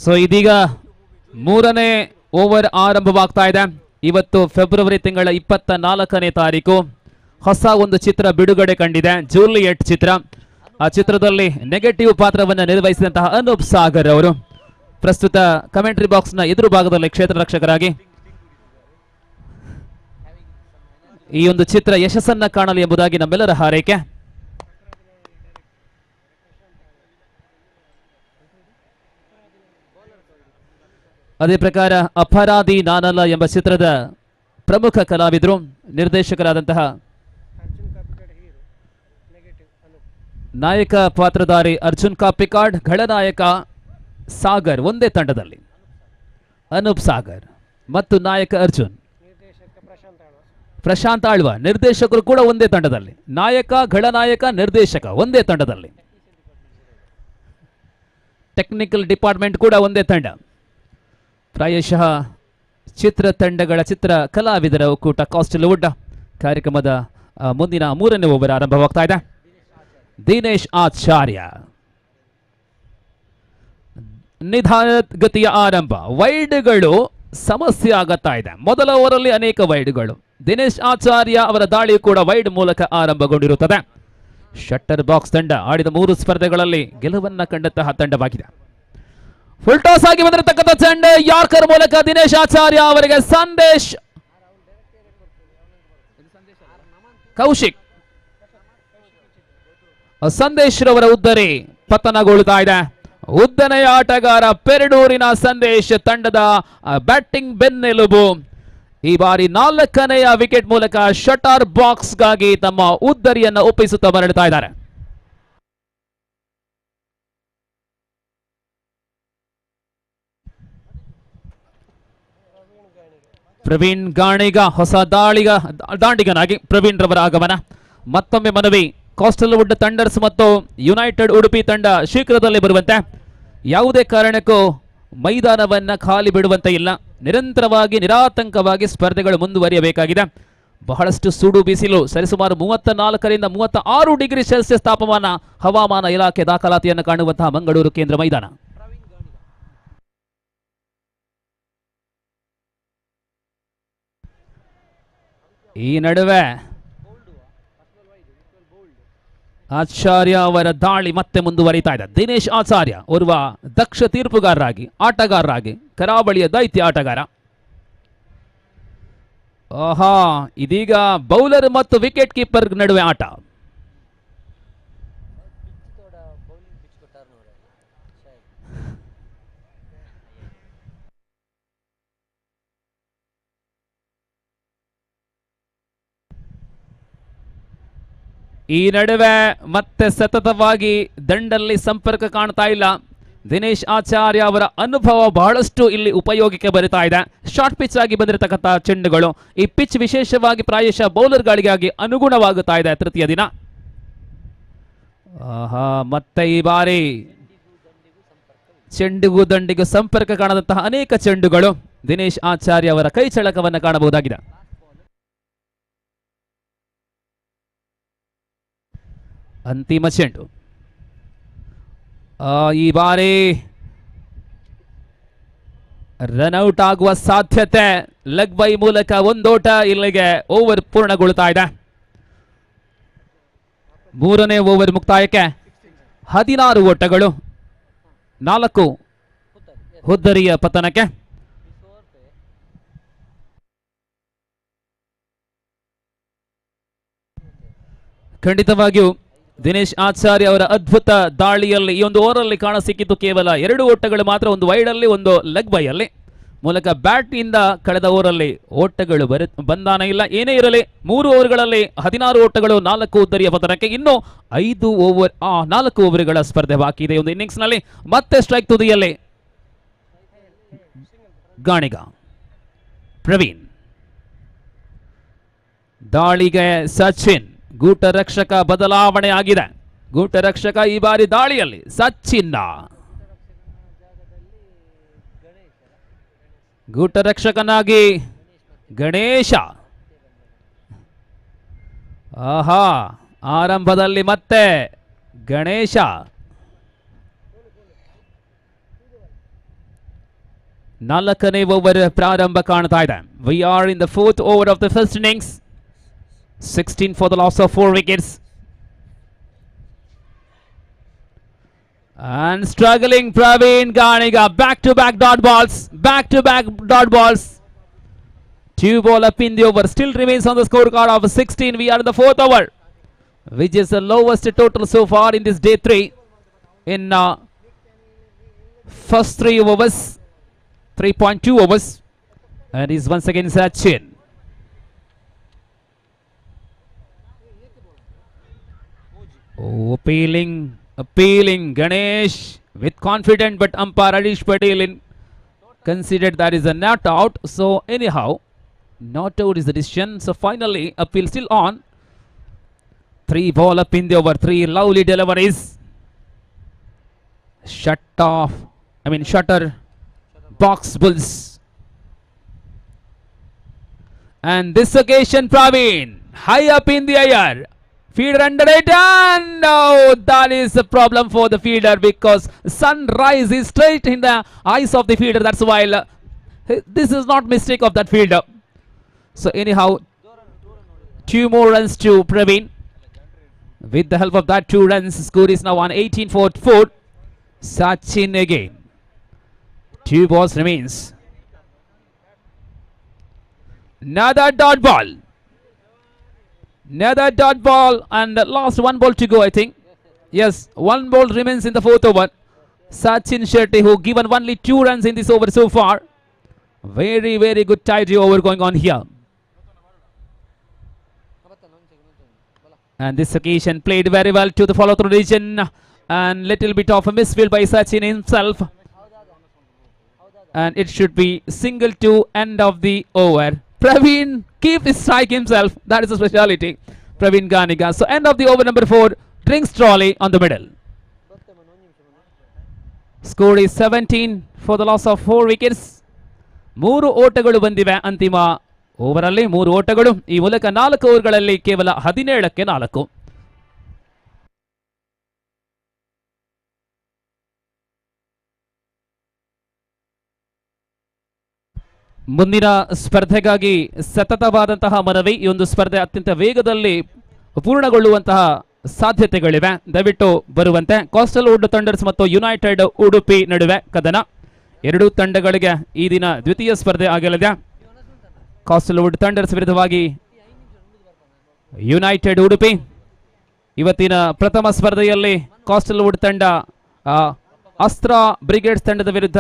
ಸೊ ಇದೀಗ 3ನೇ ಓವರ್ ಆರಂಭವಾಗ್ತಾ ಇದೆ. ಇವತ್ತು ಫೆಬ್ರವರಿ ತಿಂಗಳ 24ನೇ ತಾರೀಕು ಹೊಸ ಒಂದು ಚಿತ್ರ ಬಿಡುಗಡೆ ಕಂಡಿದೆ, ಜೂಲಿಯೆಟ್ ಚಿತ್ರ. ಆ ಚಿತ್ರದಲ್ಲಿ ನೆಗೆಟಿವ್ ಪಾತ್ರವನ್ನು ನಿರ್ವಹಿಸಿದಂತಹ ಅನೂಪ್ ಸಾಗರ್ ಅವರು ಪ್ರಸ್ತುತ ಕಮೆಂಟ್ರಿ ಬಾಕ್ಸ್ನ ಎದುರು ಭಾಗದಲ್ಲಿ ಕ್ಷೇತ್ರ ರಕ್ಷಕರಾಗಿ ಈ ಒಂದು ಚಿತ್ರ ಯಶಸ್ಸನ್ನ ಕಾಣಲಿ ಎಂಬುದಾಗಿ ನಮ್ಮೆಲ್ಲರ ಹಾರೈಕೆ. ಅದೇ ಪ್ರಕಾರ ಅಪರಾಧಿ ನಾನಲ್ಲ ಎಂಬ ಚಿತ್ರದ ಪ್ರಮುಖ ಕಲಾವಿದರು ನಿರ್ದೇಶಕರಾದಂತಹ ನಾಯಕ ಪಾತ್ರಧಾರಿ ಅರ್ಜುನ್ ಕಾಪಿಕಾಡ್, ಖಳನಾಯಕ ಸಾಗರ್ ಒಂದೇ ತಂಡದಲ್ಲಿ, ಅನೂಪ್ ಸಾಗರ್ ಮತ್ತು ನಾಯಕ ಅರ್ಜುನ್, ಪ್ರಶಾಂತ್ ಆಳ್ವ ನಿರ್ದೇಶಕರು ಕೂಡ ಒಂದೇ ತಂಡದಲ್ಲಿ, ನಾಯಕ ಖಳನಾಯಕ ನಿರ್ದೇಶಕ ಒಂದೇ ತಂಡದಲ್ಲಿ, ಟೆಕ್ನಿಕಲ್ ಡಿಪಾರ್ಟ್ಮೆಂಟ್ ಕೂಡ ಒಂದೇ ತಂಡ. ಪ್ರಾಯಶಃ ಚಿತ್ರತಂಡಗಳ ಚಿತ್ರ ಕಲಾವಿದರ ಒಕ್ಕೂಟ ಕಾಸ್ಟಲ್ ವುಡ್ ಕಾರ್ಯಕ್ರಮದ ಮುಂದಿನ ಮೂರನೇ ಓವರ್ ಆರಂಭವಾಗ್ತಾ ಇದೆ. ದಿನೇಶ್ ಆಚಾರ್ಯ ನಿಧಾನಗತಿಯ ಆರಂಭ. ವೈಡ್ಗಳು ಸಮಸ್ಯೆ ಆಗುತ್ತಾ ಇದೆ. ಮೊದಲ ಓವರಲ್ಲಿ ಅನೇಕ ವೈಡ್ಗಳು. ದಿನೇಶ್ ಆಚಾರ್ಯ ಅವರ ದಾಳಿ ಕೂಡ ವೈಡ್ ಮೂಲಕ ಆರಂಭಗೊಂಡಿರುತ್ತದೆ. ಶಟ್ಟರ್ ಬಾಕ್ಸ್ ತಂಡ ಆಡಿದ 3 ಸ್ಪರ್ಧೆಗಳಲ್ಲಿ ಗೆಲುವನ್ನ ಕಂಡಂತಹ ತಂಡವಾಗಿದೆ. ಫುಲ್ ಟಾಸ್ ಆಗಿ ಬಂದಿರತಕ್ಕಂಥ ಚೆಂಡು ಯಾರ್ಕರ್ ಮೂಲಕ ದಿನೇಶ್ ಆಚಾರ್ಯ ಅವರಿಗೆ ಸಂದೇಶ್ ಕೌಶಿಕ್ ಸಂದೇಶ್ ರವರ ಉದ್ದರಿ ಪತನಗೊಳ್ತಾ ಇದೆ. ಉದ್ದನೆಯ ಆಟಗಾರ ಪೆರಡೂರಿನ ಸಂದೇಶ್ ತಂಡದ ಬ್ಯಾಟಿಂಗ್ ಬೆನ್ನೆಲುಬು. ಈ ಬಾರಿ 4ನೆಯ ವಿಕೆಟ್ ಮೂಲಕ ಶಟರ್ ಬಾಕ್ಸ್ಗಾಗಿ ತಮ್ಮ ಉದ್ದರಿಯನ್ನು ಒಪ್ಪಿಸುತ್ತಾ ಮರಳುತ್ತಾ ಇದ್ದಾರೆ. ಪ್ರವೀಣ್ ಗಾಣಿಗ ಹೊಸ ದಾಂಡಿಗನಾಗಿ ಪ್ರವೀಣ್ ರವರ ಆಗಮನ. ಮತ್ತೊಮ್ಮೆ ಮನವಿ, coastal wood thunders ಮತ್ತು ಯುನೈಟೆಡ್ ಉಡುಪಿ ತಂಡ ಶೀಘ್ರದಲ್ಲೇ ಬರುವಂತೆ. ಯಾವುದೇ ಕಾರಣಕ್ಕೂ ಮೈದಾನವನ್ನು ಖಾಲಿ ಬಿಡುವಂತೆ ಇಲ್ಲ. ನಿರಂತರವಾಗಿ ನಿರಾತಂಕವಾಗಿ ಸ್ಪರ್ಧೆಗಳು ಮುಂದುವರಿಯಬೇಕಾಗಿದೆ. ಬಹಳಷ್ಟು ಸುಡು ಬಿಸಿಲು, ಸರಿಸುಮಾರು 34 ರಿಂದ 36 ಡಿಗ್ರಿ ಸೆಲ್ಸಿಯಸ್ ತಾಪಮಾನ ಹವಾಮಾನ ಇಲಾಖೆ ದಾಖಲಾತಿಯನ್ನು ಕಾಣುವಂತಹ ಮಂಗಳೂರು ಕೇಂದ್ರ ಮೈದಾನ. ಈ ನಡುವೆ ಆಚಾರ್ಯ ಅವರ ದಾಳಿ ಮತ್ತೆ ಮುಂದುವರಿತಾ ಇದೆ. ದಿನೇಶ್ ಆಚಾರ್ಯ ಓರ್ವ ದಕ್ಷ ತೀರ್ಪುಗಾರರಾಗಿ, ಆಟಗಾರರಾಗಿ, ಕರಾವಳಿಯ ದೈತ್ಯ ಆಟಗಾರ. ಆಹಾ, ಇದೀಗ ಬೌಲರ್ ಮತ್ತು ವಿಕೆಟ್ ಕೀಪರ್ ನಡುವೆ ಆಟ. ಈ ನಡುವೆ ಮತ್ತೆ ಸತತವಾಗಿ ದಂಡಲ್ಲಿ ಸಂಪರ್ಕ ಕಾಣ್ತಾ ಇಲ್ಲ. ದಿನೇಶ್ ಆಚಾರ್ಯ ಅವರ ಅನುಭವ ಬಹಳಷ್ಟು ಇಲ್ಲಿ ಉಪಯೋಗಕ್ಕೆ ಬರುತ್ತಾ ಇದೆ. ಶಾರ್ಟ್ ಪಿಚ್ ಆಗಿ ಬಂದಿರತಕ್ಕಂಥ ಚೆಂಡುಗಳು, ಈ ಪಿಚ್ ವಿಶೇಷವಾಗಿ ಪ್ರಾಯಶಃ ಬೌಲರ್ಗಳಿಗಾಗಿ ಅನುಗುಣವಾಗುತ್ತಾ ಇದೆ. ತೃತೀಯ ದಿನ. ಆಹಾ, ಮತ್ತೆ ಈ ಬಾರಿ ಚೆಂಡುಗೂ ದಂಡಿಗೂ ಸಂಪರ್ಕ ಕಾಣದಂತಹ ಅನೇಕ ಚೆಂಡುಗಳು ದಿನೇಶ್ ಆಚಾರ್ಯ ಅವರ ಕೈ ಚಳಕವನ್ನು ಕಾಣಬಹುದಾಗಿದೆ. ಅಂತಿಮ ಚೆಂಡು. ಈ ಬಾರಿ ರನ್ಔಟ್ ಆಗುವ ಸಾಧ್ಯತೆ. ಲೆಗ್ ಬೈ ಮೂಲಕ ಒಂದೋಟ ಇಲ್ಲಿಗೆ ಓವರ್ ಪೂರ್ಣಗೊಳ್ತಾ ಇದೆ. ಮೂರನೇ ಓವರ್ ಮುಕ್ತಾಯಕ್ಕೆ 16 ಓಟಗಳು, 4 ಹುದ್ದರಿಯ ಪತನಕ್ಕೆ. ಖಂಡಿತವಾಗಿಯೂ ದಿನೇಶ್ ಆಚಾರ್ಯ ಅವರ ಅದ್ಭುತ ದಾಳಿಯಲ್ಲಿ ಈ ಒಂದು ಓವರಲ್ಲಿ ಕಾಣಸಿಕ್ಕಿದ್ದು ಕೇವಲ 2 ಓಟಗಳು ಮಾತ್ರ, ಒಂದು ವೈಡಲ್ಲಿ, ಒಂದು ಲೆಗ್ ಬೈಯಲ್ಲಿ ಮೂಲಕ ಬ್ಯಾಟ್ನಿಂದ ಕಳೆದ ಓವರಲ್ಲಿ ಓಟಗಳು ಬಂದಾನ ಇಲ್ಲ. ಏನೇ ಇರಲಿ, 3 ಓವರ್ಗಳಲ್ಲಿ 16 ಓಟಗಳು, 4 ಉದ್ದರಿಯ ಪತನಕ್ಕೆ. ಇನ್ನು 5 ಓವರ್ 4 ಓವರ್ಗಳ ಸ್ಪರ್ಧೆ ಬಾಕಿ ಇದೆ ಒಂದು ಇನ್ನಿಂಗ್ಸ್ನಲ್ಲಿ. ಮತ್ತೆ ಸ್ಟ್ರೈಕ್ ತುದಿಯಲ್ಲಿ ಗಾಣಿಗ ಪ್ರವೀಣ್, ದಾಳಿಗೆ ಸಚಿನ್. ಗೂಟ ರಕ್ಷಕ ಬದಲಾವಣೆ ಆಗಿದೆ. ಗೂಟ ರಕ್ಷಕ ಈ ಬಾರಿ ದಾಳಿಯಲ್ಲಿ ಸಚಿನ್. ಗೂಟ ರಕ್ಷಕನಾಗಿ ಗಣೇಶ. ಆಹಾ, ಆರಂಭದಲ್ಲಿ ಮತ್ತೆ ಗಣೇಶ. ನಾಲ್ಕನೇ ಓವರ್ ಪ್ರಾರಂಭ ಕಾಣ್ತಾ ಇದೆ. We are in the fourth over of the first innings. 16 for the loss of 4 wickets. And struggling Praveen Ganiga. Back to back dot balls. Back to back dot balls. 2 ball up in the over. Still remains on the scorecard of 16. We are in the fourth over, which is the lowest total so far in this day 3. In first 3 overs, 3.2 overs. And is once again Sachin. Oh, appealing Ganesh with confidence, but umpire Harish Patel in considered that is a not out. So anyhow, not out is the decision. So finally, appeal still on. 3 ball up in the over, 3 lovely deliveries. Shut off. I mean shutter Box Bulls. And this occasion, Praveen, high up in the air. Fielder under it, and oh, that is a problem for the fielder because sunrise is straight in the eyes of the fielder. That's why this is not mistake of that fielder. So anyhow, 2 more runs to Praveen. With the help of that 2 runs, score is now on 18 for 4. Sachin again. 2 balls remains. Another dot ball. Another dot ball, and the last 1 ball to go, I think. Yes, 1 ball remains in the 4th over. Sachin Shetty, who given only 2 runs in this over so far. Very, very good tidy over going on here. And this occasion played very well to the follow-through region, and little bit of a misfield by Sachin himself. And it should be single to end of the over. Praveen keep his strike himself. That is a speciality. Praveen Ganiga. So end of the over number 4. Drinks trolley on the middle. Score is 17 for the loss of 4 wickets. 3 ಓಟಗಳು ಬಂದಿವೆ ಅಂತಿಮ ಓವರಲ್ಲಿ. 3 ಓಟಗಳು. ಈ ಮೂಲಕ 4 ಓವರ್ಗಳಲ್ಲಿ ಕೇವಲ 17ಕ್ಕೆ 4. ಮುಂದಿನ ಸ್ಪರ್ಧೆಗಾಗಿ ಸತತವಾದಂತಹ ಮನವಿ. ಈ ಒಂದು ಸ್ಪರ್ಧೆ ಅತ್ಯಂತ ವೇಗದಲ್ಲಿ ಪೂರ್ಣಗೊಳ್ಳುವಂತಹ ಸಾಧ್ಯತೆಗಳಿವೆ. ದಯವಿಟ್ಟು ಬರುವಂತೆ. Coastal wood thunders ಮತ್ತು ಯುನೈಟೆಡ್ ಉಡುಪಿ ನಡುವೆ ಕದನ. ಎರಡೂ ತಂಡಗಳಿಗೆ ಈ ದಿನ ದ್ವಿತೀಯ ಸ್ಪರ್ಧೆ ಆಗಲಿದೆ. Coastal wood thunders ವಿರುದ್ಧವಾಗಿ ಯುನೈಟೆಡ್ ಉಡುಪಿ. ಇವತ್ತಿನ ಪ್ರಥಮ ಸ್ಪರ್ಧೆಯಲ್ಲಿ ಕೋಸ್ಟಲ್ ವುಡ್ ತಂಡ ಅಸ್ತ್ರ ಬ್ರಿಗೇಡ್ಸ್ ತಂಡದ ವಿರುದ್ಧ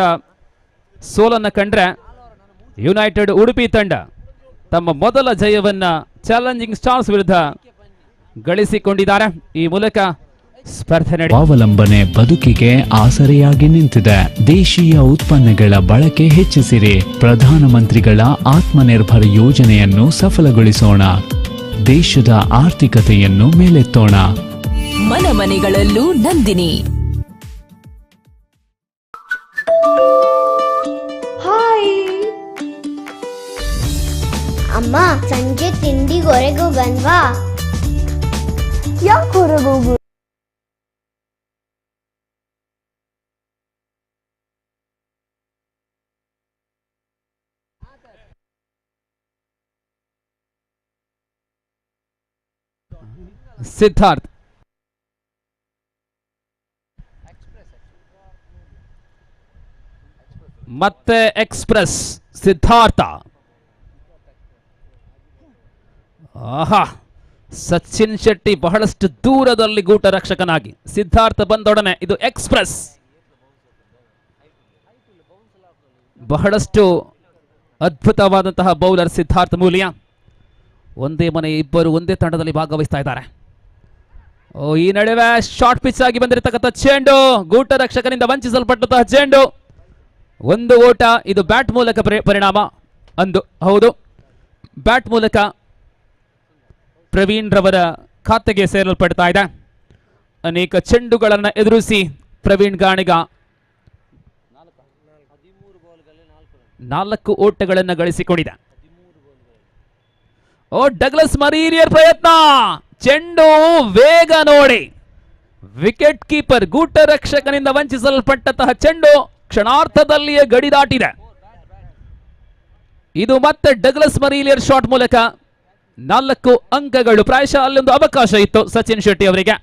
ಸೋಲನ್ನು ಕಂಡ್ರೆ, ಯುನೈಟೆಡ್ ಉಡುಪಿ ತಂಡ ತಮ್ಮ ಮೊದಲ ಜಯವನ್ನ ಚಾಲೆಂಜಿಂಗ್ ಸ್ಟಾರ್ಸ್ ವಿರುದ್ಧ ಗಳಿಸಿಕೊಂಡಿದ್ದಾರೆ. ಈ ಮೂಲಕ ಸ್ಪರ್ಧೆ ನಡೆಯಿತು. ಸ್ವಾವಲಂಬನೆ ಬದುಕಿಗೆ ಆಸರೆಯಾಗಿ ನಿಂತಿದೆ. ದೇಶೀಯ ಉತ್ಪನ್ನಗಳ ಬಳಕೆ ಹೆಚ್ಚಿಸಿರಿ. ಪ್ರಧಾನಮಂತ್ರಿಗಳ ಆತ್ಮನಿರ್ಭರ್ ಯೋಜನೆಯನ್ನು ಸಫಲಗೊಳಿಸೋಣ. ದೇಶದ ಆರ್ಥಿಕತೆಯನ್ನು ಮೇಲೆತ್ತೋಣ. ಮನ ಮನೆಗಳಲ್ಲೂ ನಂದಿನಿ. ಹಾಯ್ ಅಮ್ಮ, ಸಂಜೆ ತಿಂಡಿಗೆ ಹೊರಗೆ ಬಂದ್ವಾ? ಯಾಕೆ ಹೊರಗೆ ಹೋಗು? ಸಿದ್ಧಾರ್ಥ್ ಮತ್ತೆ ಎಕ್ಸ್ಪ್ರೆಸ್ ಸಿದ್ಧಾರ್ಥ. ಆಹಾ, ಸಚಿನ್ ಶೆಟ್ಟಿ ಬಹಳಷ್ಟು ದೂರದಲ್ಲಿ ಗೂಟ ರಕ್ಷಕನಾಗಿ ಸಿದ್ಧಾರ್ಥ ಬಂದೊಡನೆ ಇದು ಎಕ್ಸ್ಪ್ರೆಸ್. ಬಹಳಷ್ಟು ಅದ್ಭುತವಾದಂತಹ ಬೌಲರ್ ಸಿದ್ಧಾರ್ಥ ಮೂಲಿಯಾ. ಒಂದೇ ಮನೆ ಇಬ್ಬರು ಒಂದೇ ತಂಡದಲ್ಲಿ ಭಾಗವಹಿಸ್ತಾ ಇದ್ದಾರೆ. ಓ, ಈ ನಡುವೆ ಶಾರ್ಟ್ ಪಿಚ್ ಆಗಿ ಬಂದಿರತಕ್ಕಂಥ ಚೆಂಡು ಗೂಟ ರಕ್ಷಕನಿಂದ ವಂಚಿಸಲ್ಪಟ್ಟಂತಹ ಚೆಂಡು. ಒಂದು ಓಟ. ಇದು ಬ್ಯಾಟ್ ಮೂಲಕ ಪರಿಣಾಮ ಅಂದು. ಹೌದು, ಬ್ಯಾಟ್ ಮೂಲಕ ಪ್ರವೀಣ್ ರವರ ಖಾತೆಗೆ ಸೇರಲ್ಪಡ್ತಾ ಇದೆ. ಅನೇಕ ಚೆಂಡುಗಳನ್ನು ಎದುರಿಸಿ ಪ್ರವೀಣ್ ಗಾಣಿಗ 4 ಓಟಗಳನ್ನು ಗಳಿಸಿಕೊಂಡಿದೆ. ಓ, ಡಗ್ಲಸ್ ಮರೀರಿಯರ್ ಪ್ರಯತ್ನ. ಚೆಂಡು ವೇಗ ನೋಡಿ. ವಿಕೆಟ್ ಕೀಪರ್ ಗೂಟ ರಕ್ಷಕನಿಂದ ವಂಚಿಸಲ್ಪಟ್ಟಂತಹ ಚೆಂಡು ಕ್ಷಣಾರ್ಥದಲ್ಲಿಯೇ ಗಡಿ ದಾಟಿದೆ. ಇದು ಮತ್ತೆ ಡಗ್ಲಸ್ ಮರೀಲಿಯರ್ ಶಾಟ್ ಮೂಲಕ 4 ಅಂಕಗಳು. ಪ್ರಾಯಶಃ ಅಲ್ಲೊಂದು ಅವಕಾಶ ಇತ್ತು ಸಚಿನ್ ಶೆಟ್ಟಿ ಅವರಿಗೆ.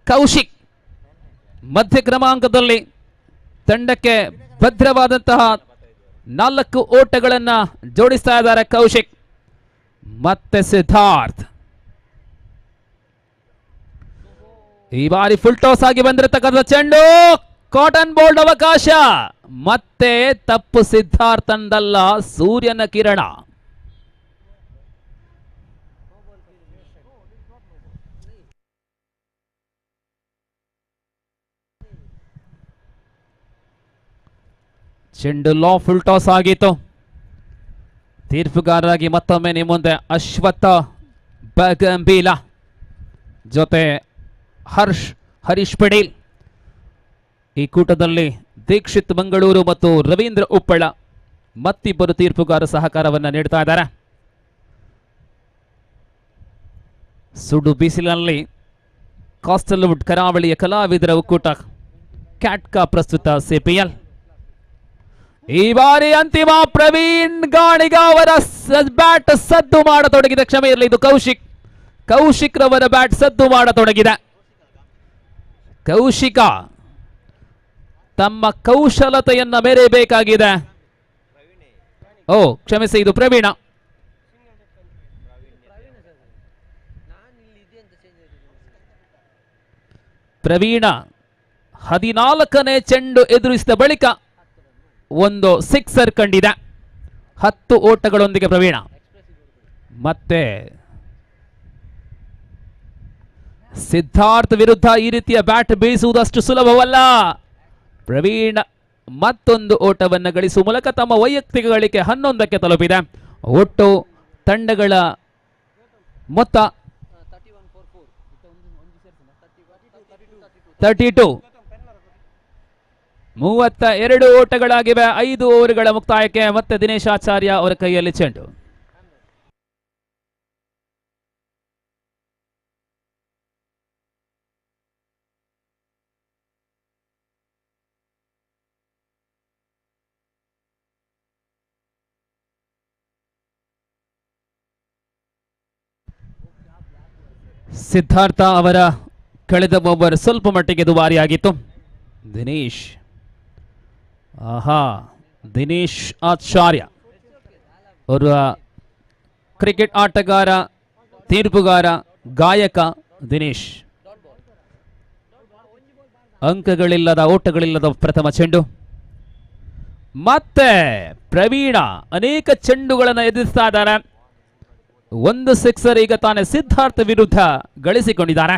ಕೌಶಿಕ್ ಮಧ್ಯ ಕ್ರಮಾಂಕದಲ್ಲಿ ತಂಡಕ್ಕೆ ಭದ್ರವಾದಂತಹ 4 ಓಟಗಳನ್ನ ಜೋಡಿಸ್ತಾ ಇದ್ದಾರೆ ಕೌಶಿಕ್. ಮತ್ತೆ ಸಿದ್ಧಾರ್ಥ್. ಈ ಬಾರಿ ಫುಲ್ ಟಾಸ್ ಆಗಿ ಬಂದಿರತಕ್ಕಂಥ ಚೆಂಡು ಕಾಟನ್ ಬೋಲ್ಡ್ ಅವಕಾಶ. ಮತ್ತೆ ತಪ್ಪು ಸಿದ್ಧಾರ್ಥಂದಲ್ಲ, ಸೂರ್ಯನ ಕಿರಣ. ಚೆಂಡು ಲಾ ಫುಲ್ ಟಾಸ್ ಆಗಿತ್ತು. ತೀರ್ಪುಗಾರರಾಗಿ ಮತ್ತೊಮ್ಮೆ ನಿಮ್ಮ ಮುಂದೆ ಅಶ್ವತ್ಥ ಬಗಂಬೀಲ ಜೊತೆ ಹರ್ಷ್ Harish Patel. ಈ ಕೂಟದಲ್ಲಿ ದೀಕ್ಷಿತ್ ಮಂಗಳೂರು ಮತ್ತು ರವೀಂದ್ರ ಉಪ್ಪಳ ಮತ್ತಿಬ್ಬರು ತೀರ್ಪುಗಾರ ಸಹಕಾರವನ್ನು ನೀಡ್ತಾ ಇದ್ದಾರೆ. ಸುಡು ಬಿಸಿಲಿನಲ್ಲಿ ಕಾಸ್ಟಲ್ವುಡ್ ಕರಾವಳಿಯ ಕಲಾವಿದರ ಒಕ್ಕೂಟ ಕ್ಯಾಟ್ಕಾ ಪ್ರಸ್ತುತ ಸಿಪಿಎಲ್. ಈ ಬಾರಿ ಅಂತಿಮ ಪ್ರವೀಣ್ ಗಾಣಿಗ ಅವರ ಬ್ಯಾಟ್ ಸದ್ದು ಮಾಡತೊಡಗಿದೆ. ಕ್ಷಮೆ ಇರಲಿ, ಇದು ಕೌಶಿಕ್ ಕೌಶಿಕ್ ರವರ ಬ್ಯಾಟ್ ಸದ್ದು ಮಾಡತೊಡಗಿದೆ. ಕೌಶಿಕ ತಮ್ಮ ಕೌಶಲತೆಯನ್ನ ಮೆರೆಯಬೇಕಾಗಿದೆ. ಓ ಕ್ಷಮಿಸಿ, ಇದು ಪ್ರವೀಣ. ಪ್ರವೀಣ 14ನೇ ಚೆಂಡು ಎದುರಿಸಿದ ಬಳಿಕ ಒಂದು ಸಿಕ್ಸರ್ ಕಂಡಿದೆ. 10 ಓಟಗಳೊಂದಿಗೆ ಪ್ರವೀಣ. ಮತ್ತೆ ಸಿದ್ಧಾರ್ಥ್ ವಿರುದ್ಧ ಈ ರೀತಿಯ ಬ್ಯಾಟ್ ಬೀಸುವುದಷ್ಟು ಸುಲಭವಲ್ಲ. ಪ್ರವೀಣ್ ಮತ್ತೊಂದು ಓಟವನ್ನು ಗಳಿಸುವ ಮೂಲಕ ತಮ್ಮ ವೈಯಕ್ತಿಕ ಗಳಿಕೆ 11ಕ್ಕೆ ತಲುಪಿದೆ. ಒಟ್ಟು ತಂಡಗಳ ಮೊತ್ತ 32, 32 ಓಟಗಳಾಗಿವೆ. 5 ಓವರ್ಗಳ ಮುಕ್ತಾಯಕ್ಕೆ ಮತ್ತೆ ದಿನೇಶ್ ಆಚಾರ್ಯ ಅವರ ಕೈಯಲ್ಲಿ ಚೆಂಡು. ಸಿದ್ಧಾರ್ಥ ಅವರ ಕಳೆದ ಓವರ್ ಸ್ವಲ್ಪ ಮಟ್ಟಿಗೆ ದುಬಾರಿಯಾಗಿತ್ತು. ದಿನೇಶ್, ಆಹಾ, ದಿನೇಶ್ ಆಚಾರ್ಯ ಅವರ ಕ್ರಿಕೆಟ್ ಆಟಗಾರ, ತೀರ್ಪುಗಾರ, ಗಾಯಕ ದಿನೇಶ್. ಅಂಕಗಳಿಲ್ಲದ, ಓಟಗಳಿಲ್ಲದ ಪ್ರಥಮ ಚೆಂಡು. ಮತ್ತೆ ಪ್ರವೀಣ ಅನೇಕ ಚೆಂಡುಗಳನ್ನು ಎದುರಿಸ್ತಾ ಇದ್ದಾರೆ. ಒಂದು ಸಿಕ್ಸರ್ ಈಗ ತಾನೇ ಸಿದ್ಧಾರ್ಥ ವಿರುದ್ಧ ಗಳಿಸಿಕೊಂಡಿದ್ದಾರೆ.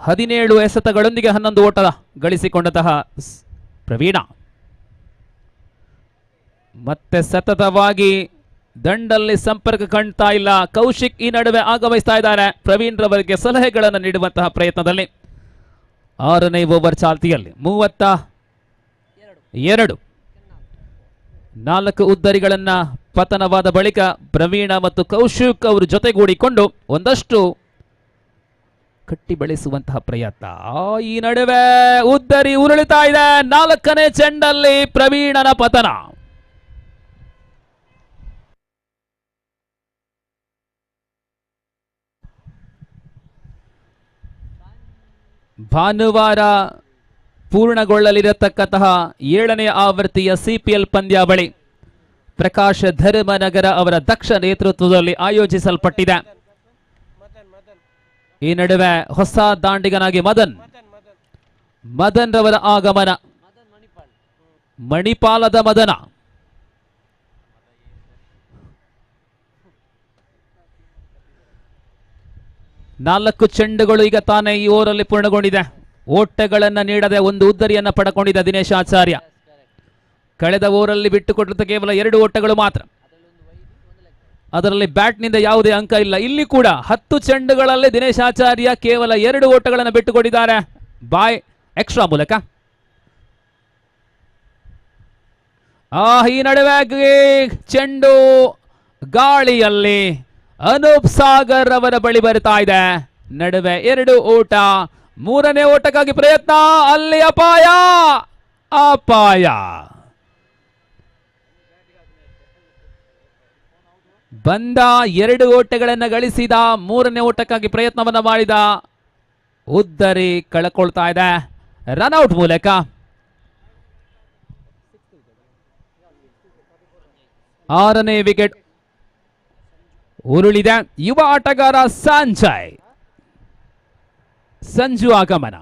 17 ಎಸೆತಗಳೊಂದಿಗೆ 11 ಓಟ ಗಳಿಸಿಕೊಂಡಂತಹ ಪ್ರವೀಣ. ಮತ್ತೆ ಸತತವಾಗಿ ದಂಡಲ್ಲಿ ಸಂಪರ್ಕ ಕಾಣ್ತಾ ಇಲ್ಲ. ಕೌಶಿಕ್ ಈ ನಡುವೆ ಆಗಮಿಸ್ತಾ ಇದ್ದಾರೆ ಪ್ರವೀಣ್ ರವರಿಗೆ ಸಲಹೆಗಳನ್ನು ನೀಡುವಂತಹ ಪ್ರಯತ್ನದಲ್ಲಿ. 6ನೇ ಓವರ್ ಚಾಲ್ತಿಯಲ್ಲಿ 32, 4 ಉದ್ದರಿಗಳನ್ನ ಪತನವಾದ ಬಳಿಕ ಪ್ರವೀಣ ಮತ್ತು ಕೌಶಿಕ್ ಅವರು ಜೊತೆಗೂಡಿಕೊಂಡು ಒಂದಷ್ಟು ಕಟ್ಟಿ ಬೆಳೆಸುವಂತಹ ಪ್ರಯತ್ನ. ಈ ನಡುವೆ ಉದ್ದರಿ ಉರುಳಿತಾ ಇದೆ. 4ನೇ ಚೆಂಡಲ್ಲಿ ಪ್ರವೀಣನ ಪತನ. ಭಾನುವಾರ ಪೂರ್ಣಗೊಳ್ಳಲಿರತಕ್ಕಂತಹ 7ನೇ ಆವೃತ್ತಿಯ ಸಿಪಿಎಲ್ ಪಂದ್ಯಾವಳಿ ಪ್ರಕಾಶ್ ಧರ್ಮನಗರ ಅವರ ದಕ್ಷ ನೇತೃತ್ವದಲ್ಲಿ ಆಯೋಜಿಸಲ್ಪಟ್ಟಿದೆ. ಈ ನಡುವೆ ಹೊಸ ದಾಂಡಿಗನಾಗಿ ಮದನ್ ಮದನ್ ರವರ ಆಗಮನ. ಮಣಿಪಾಲದ ಮದನ. ನಾಲ್ಕು ಚೆಂಡುಗಳು ಈಗ ತಾನೇ ಈ ಓವರಲ್ಲಿ ಪೂರ್ಣಗೊಂಡಿದೆ. ಓಟಗಳನ್ನು ನೀಡದೆ ಒಂದು ಉದ್ದರಿಯನ್ನು ಪಡ್ಕೊಂಡಿದ್ದ ದಿನೇಶ್ ಆಚಾರ್ಯ. ಕಳೆದ ಓವರಲ್ಲಿ ಬಿಟ್ಟುಕೊಟ್ಟದ್ದು ಕೇವಲ 2 ಓಟಗಳು ಮಾತ್ರ. ಅದರಲ್ಲಿ ಬ್ಯಾಟ್ನಿಂದ ಯಾವುದೇ ಅಂಕ ಇಲ್ಲ. ಇಲ್ಲಿ ಕೂಡ 10 ಚೆಂಡುಗಳಲ್ಲಿ ದಿನೇಶ್ ಆಚಾರ್ಯ ಕೇವಲ 2 ಓಟಗಳನ್ನು ಬಿಟ್ಟುಕೊಟ್ಟಿದ್ದಾರೆ ಬಾಯ್ ಎಕ್ಸ್ಟ್ರಾ ಮೂಲಕ. ಈ ನಡುವೆ ಚೆಂಡು ಗಾಳಿಯಲ್ಲಿ ಅನೂಪ್ ಸಾಗರ್ ಅವರ ಬಳಿ ಬರ್ತಾ ಇದೆ. ನಡುವೆ 2 ಓಟ, 3ನೇ ಓಟಕ್ಕಾಗಿ ಪ್ರಯತ್ನ, ಅಲ್ಲಿ ಅಪಾಯ ಅಪಾಯ. ಬಂದ 2 ಓಟಗಳನ್ನು ಗಳಿಸಿದ, 3ನೇ ಓಟಕ್ಕಾಗಿ ಪ್ರಯತ್ನವನ್ನ ಮಾಡಿದ, ಉದ್ದರಿ ಕಳ್ಕೊಳ್ತಾ ಇದೆ ರನ್ಔಟ್ ಮೂಲಕ. 6ನೇ ವಿಕೆಟ್ ಉರುಳಿದೆ. ಯುವ ಆಟಗಾರ ಸಂಜಯ್ ಸಂಜು ಆಗಮನ.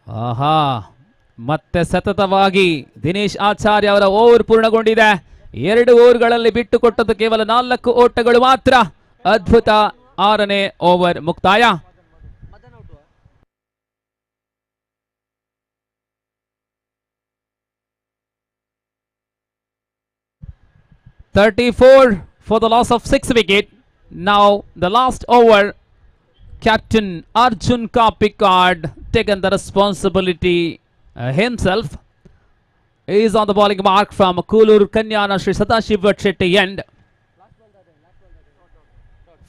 ಆಹಾ, ಮತ್ತೆ ಸತತವಾಗಿ ದಿನೇಶ್ ಆಚಾರ್ಯ ಅವರ ಓವರ್ ಪೂರ್ಣಗೊಂಡಿದೆ. 2 ಓವರ್ಗಳಲ್ಲಿ ಬಿಟ್ಟುಕೊಟ್ಟದ್ದು ಕೇವಲ 4 ಓಟಗಳು ಮಾತ್ರ. ಅದ್ಭುತ 6ನೇ ಓವರ್ ಮುಕ್ತಾಯ. 34 for the loss of 6 wicket. Now the last over, Captain Arjun Kapikad taken the responsibility himself. He is on the bowling mark from Kulur Kanyana Sri Sadashiva Shetty end.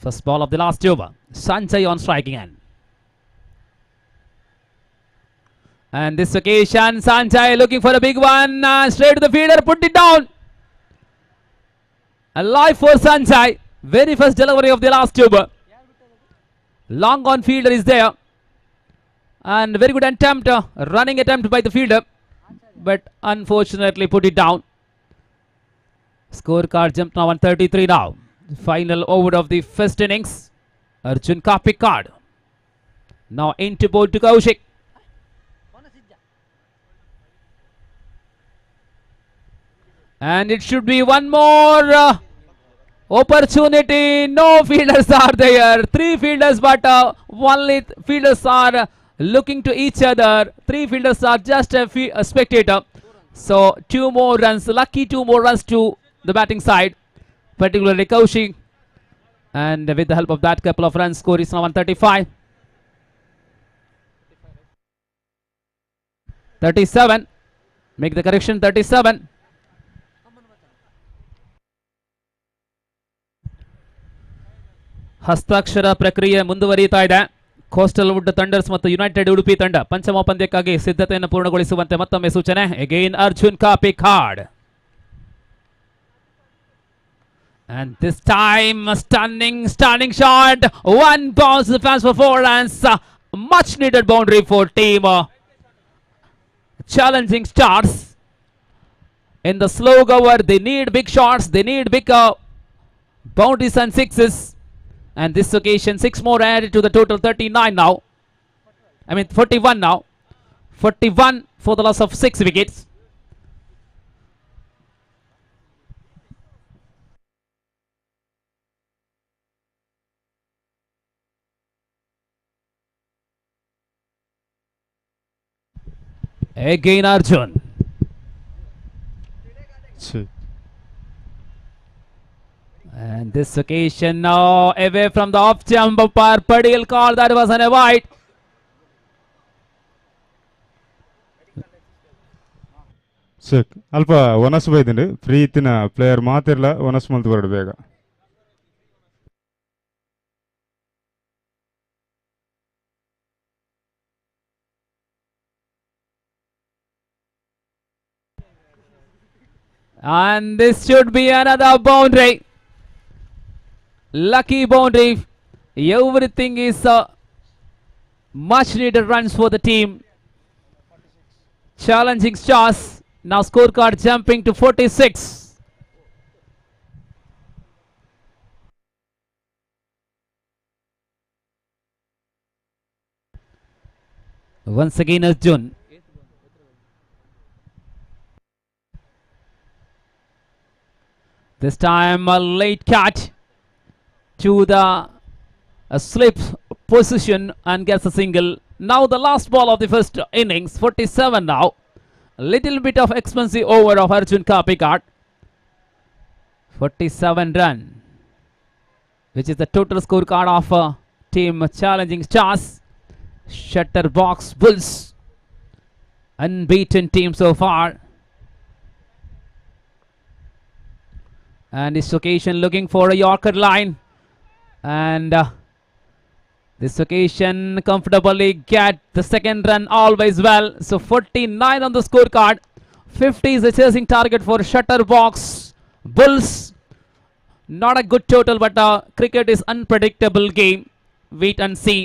First ball of the last over. Sanjay on striking end. And this occasion, Sanjay looking for a big one. Straight to the fielder, put it down. Alive for Sanjay. Very first delivery of the last over. Long on fielder is there. And very good attempt, running attempt by the fielder. But unfortunately put it down. Scorecard jumped now 133 now. Final over of the first innings. Arjun Kapikad. Now into bowl to Kaushik. And it should be one more opportunity. No fielders are there. 3 fielders, but only fielders are looking to each other. 3 fielders are just a spectator. So 2 more runs. Lucky 2 more runs to the batting side, particularly Kaushik. And with the help of that couple of runs, score is now 135. 37. Make the correction, 37. ಹಸ್ತಾಕ್ಷರ ಪ್ರಕ್ರಿಯೆ ಮುಂದುವರಿಯುತ್ತಾ ಇದೆ. Coastal wood thunders ಮತ್ತು United Udupi ತಂಡ ಪಂಚಮ ಪಂದ್ಯಕ್ಕಾಗಿ ಸಿದ್ಧತೆಯನ್ನು ಪೂರ್ಣಗೊಳಿಸುವಂತೆ ಮತ್ತೊಮ್ಮೆ ಸೂಚನೆ. Again Arjun Kapikad. And this time stunning shot. One bounce fans for 4 runs. Much needed boundary for team Challenging Stars. In the slow goer, they need big shots, they need big boundaries and sixes. And this occasion, 6 more added to the total, 39 now. I mean 41 now. 41 for the loss of 6 wickets. Again Arjun. And this occasion now away from the off jump umpire Padil call that was an avoid. Sir ಅಲ್ಪ ಒನಸ್ ಬೈದಿಂಡು free ಇತ್ತಿನ player ಮಾತಿರ್ಲ ಒನಸ್ ಮಲ್ತು ಬರಡು ಬೇಗ. And this should be another boundary. Lucky boundary. Everything is much needed runs for the team. Challenging Stars. Now scorecard jumping to 46. Once again Arjun. This time a late catch to the slip position and gets a single. Now the last ball of the first innings, 47 now. Little bit of expensive over of Arjun Kapikad. 47 run, which is the total scorecard of team Challenging Stars. Shutter Box Bulls, unbeaten team so far. And this occasion looking for a Yorker line. And this occasion comfortably get the second run always well. So 49 on the scorecard. 50 is the chasing target for Shutter Box Bulls. Not a good total, but cricket is unpredictable game. Wait and see.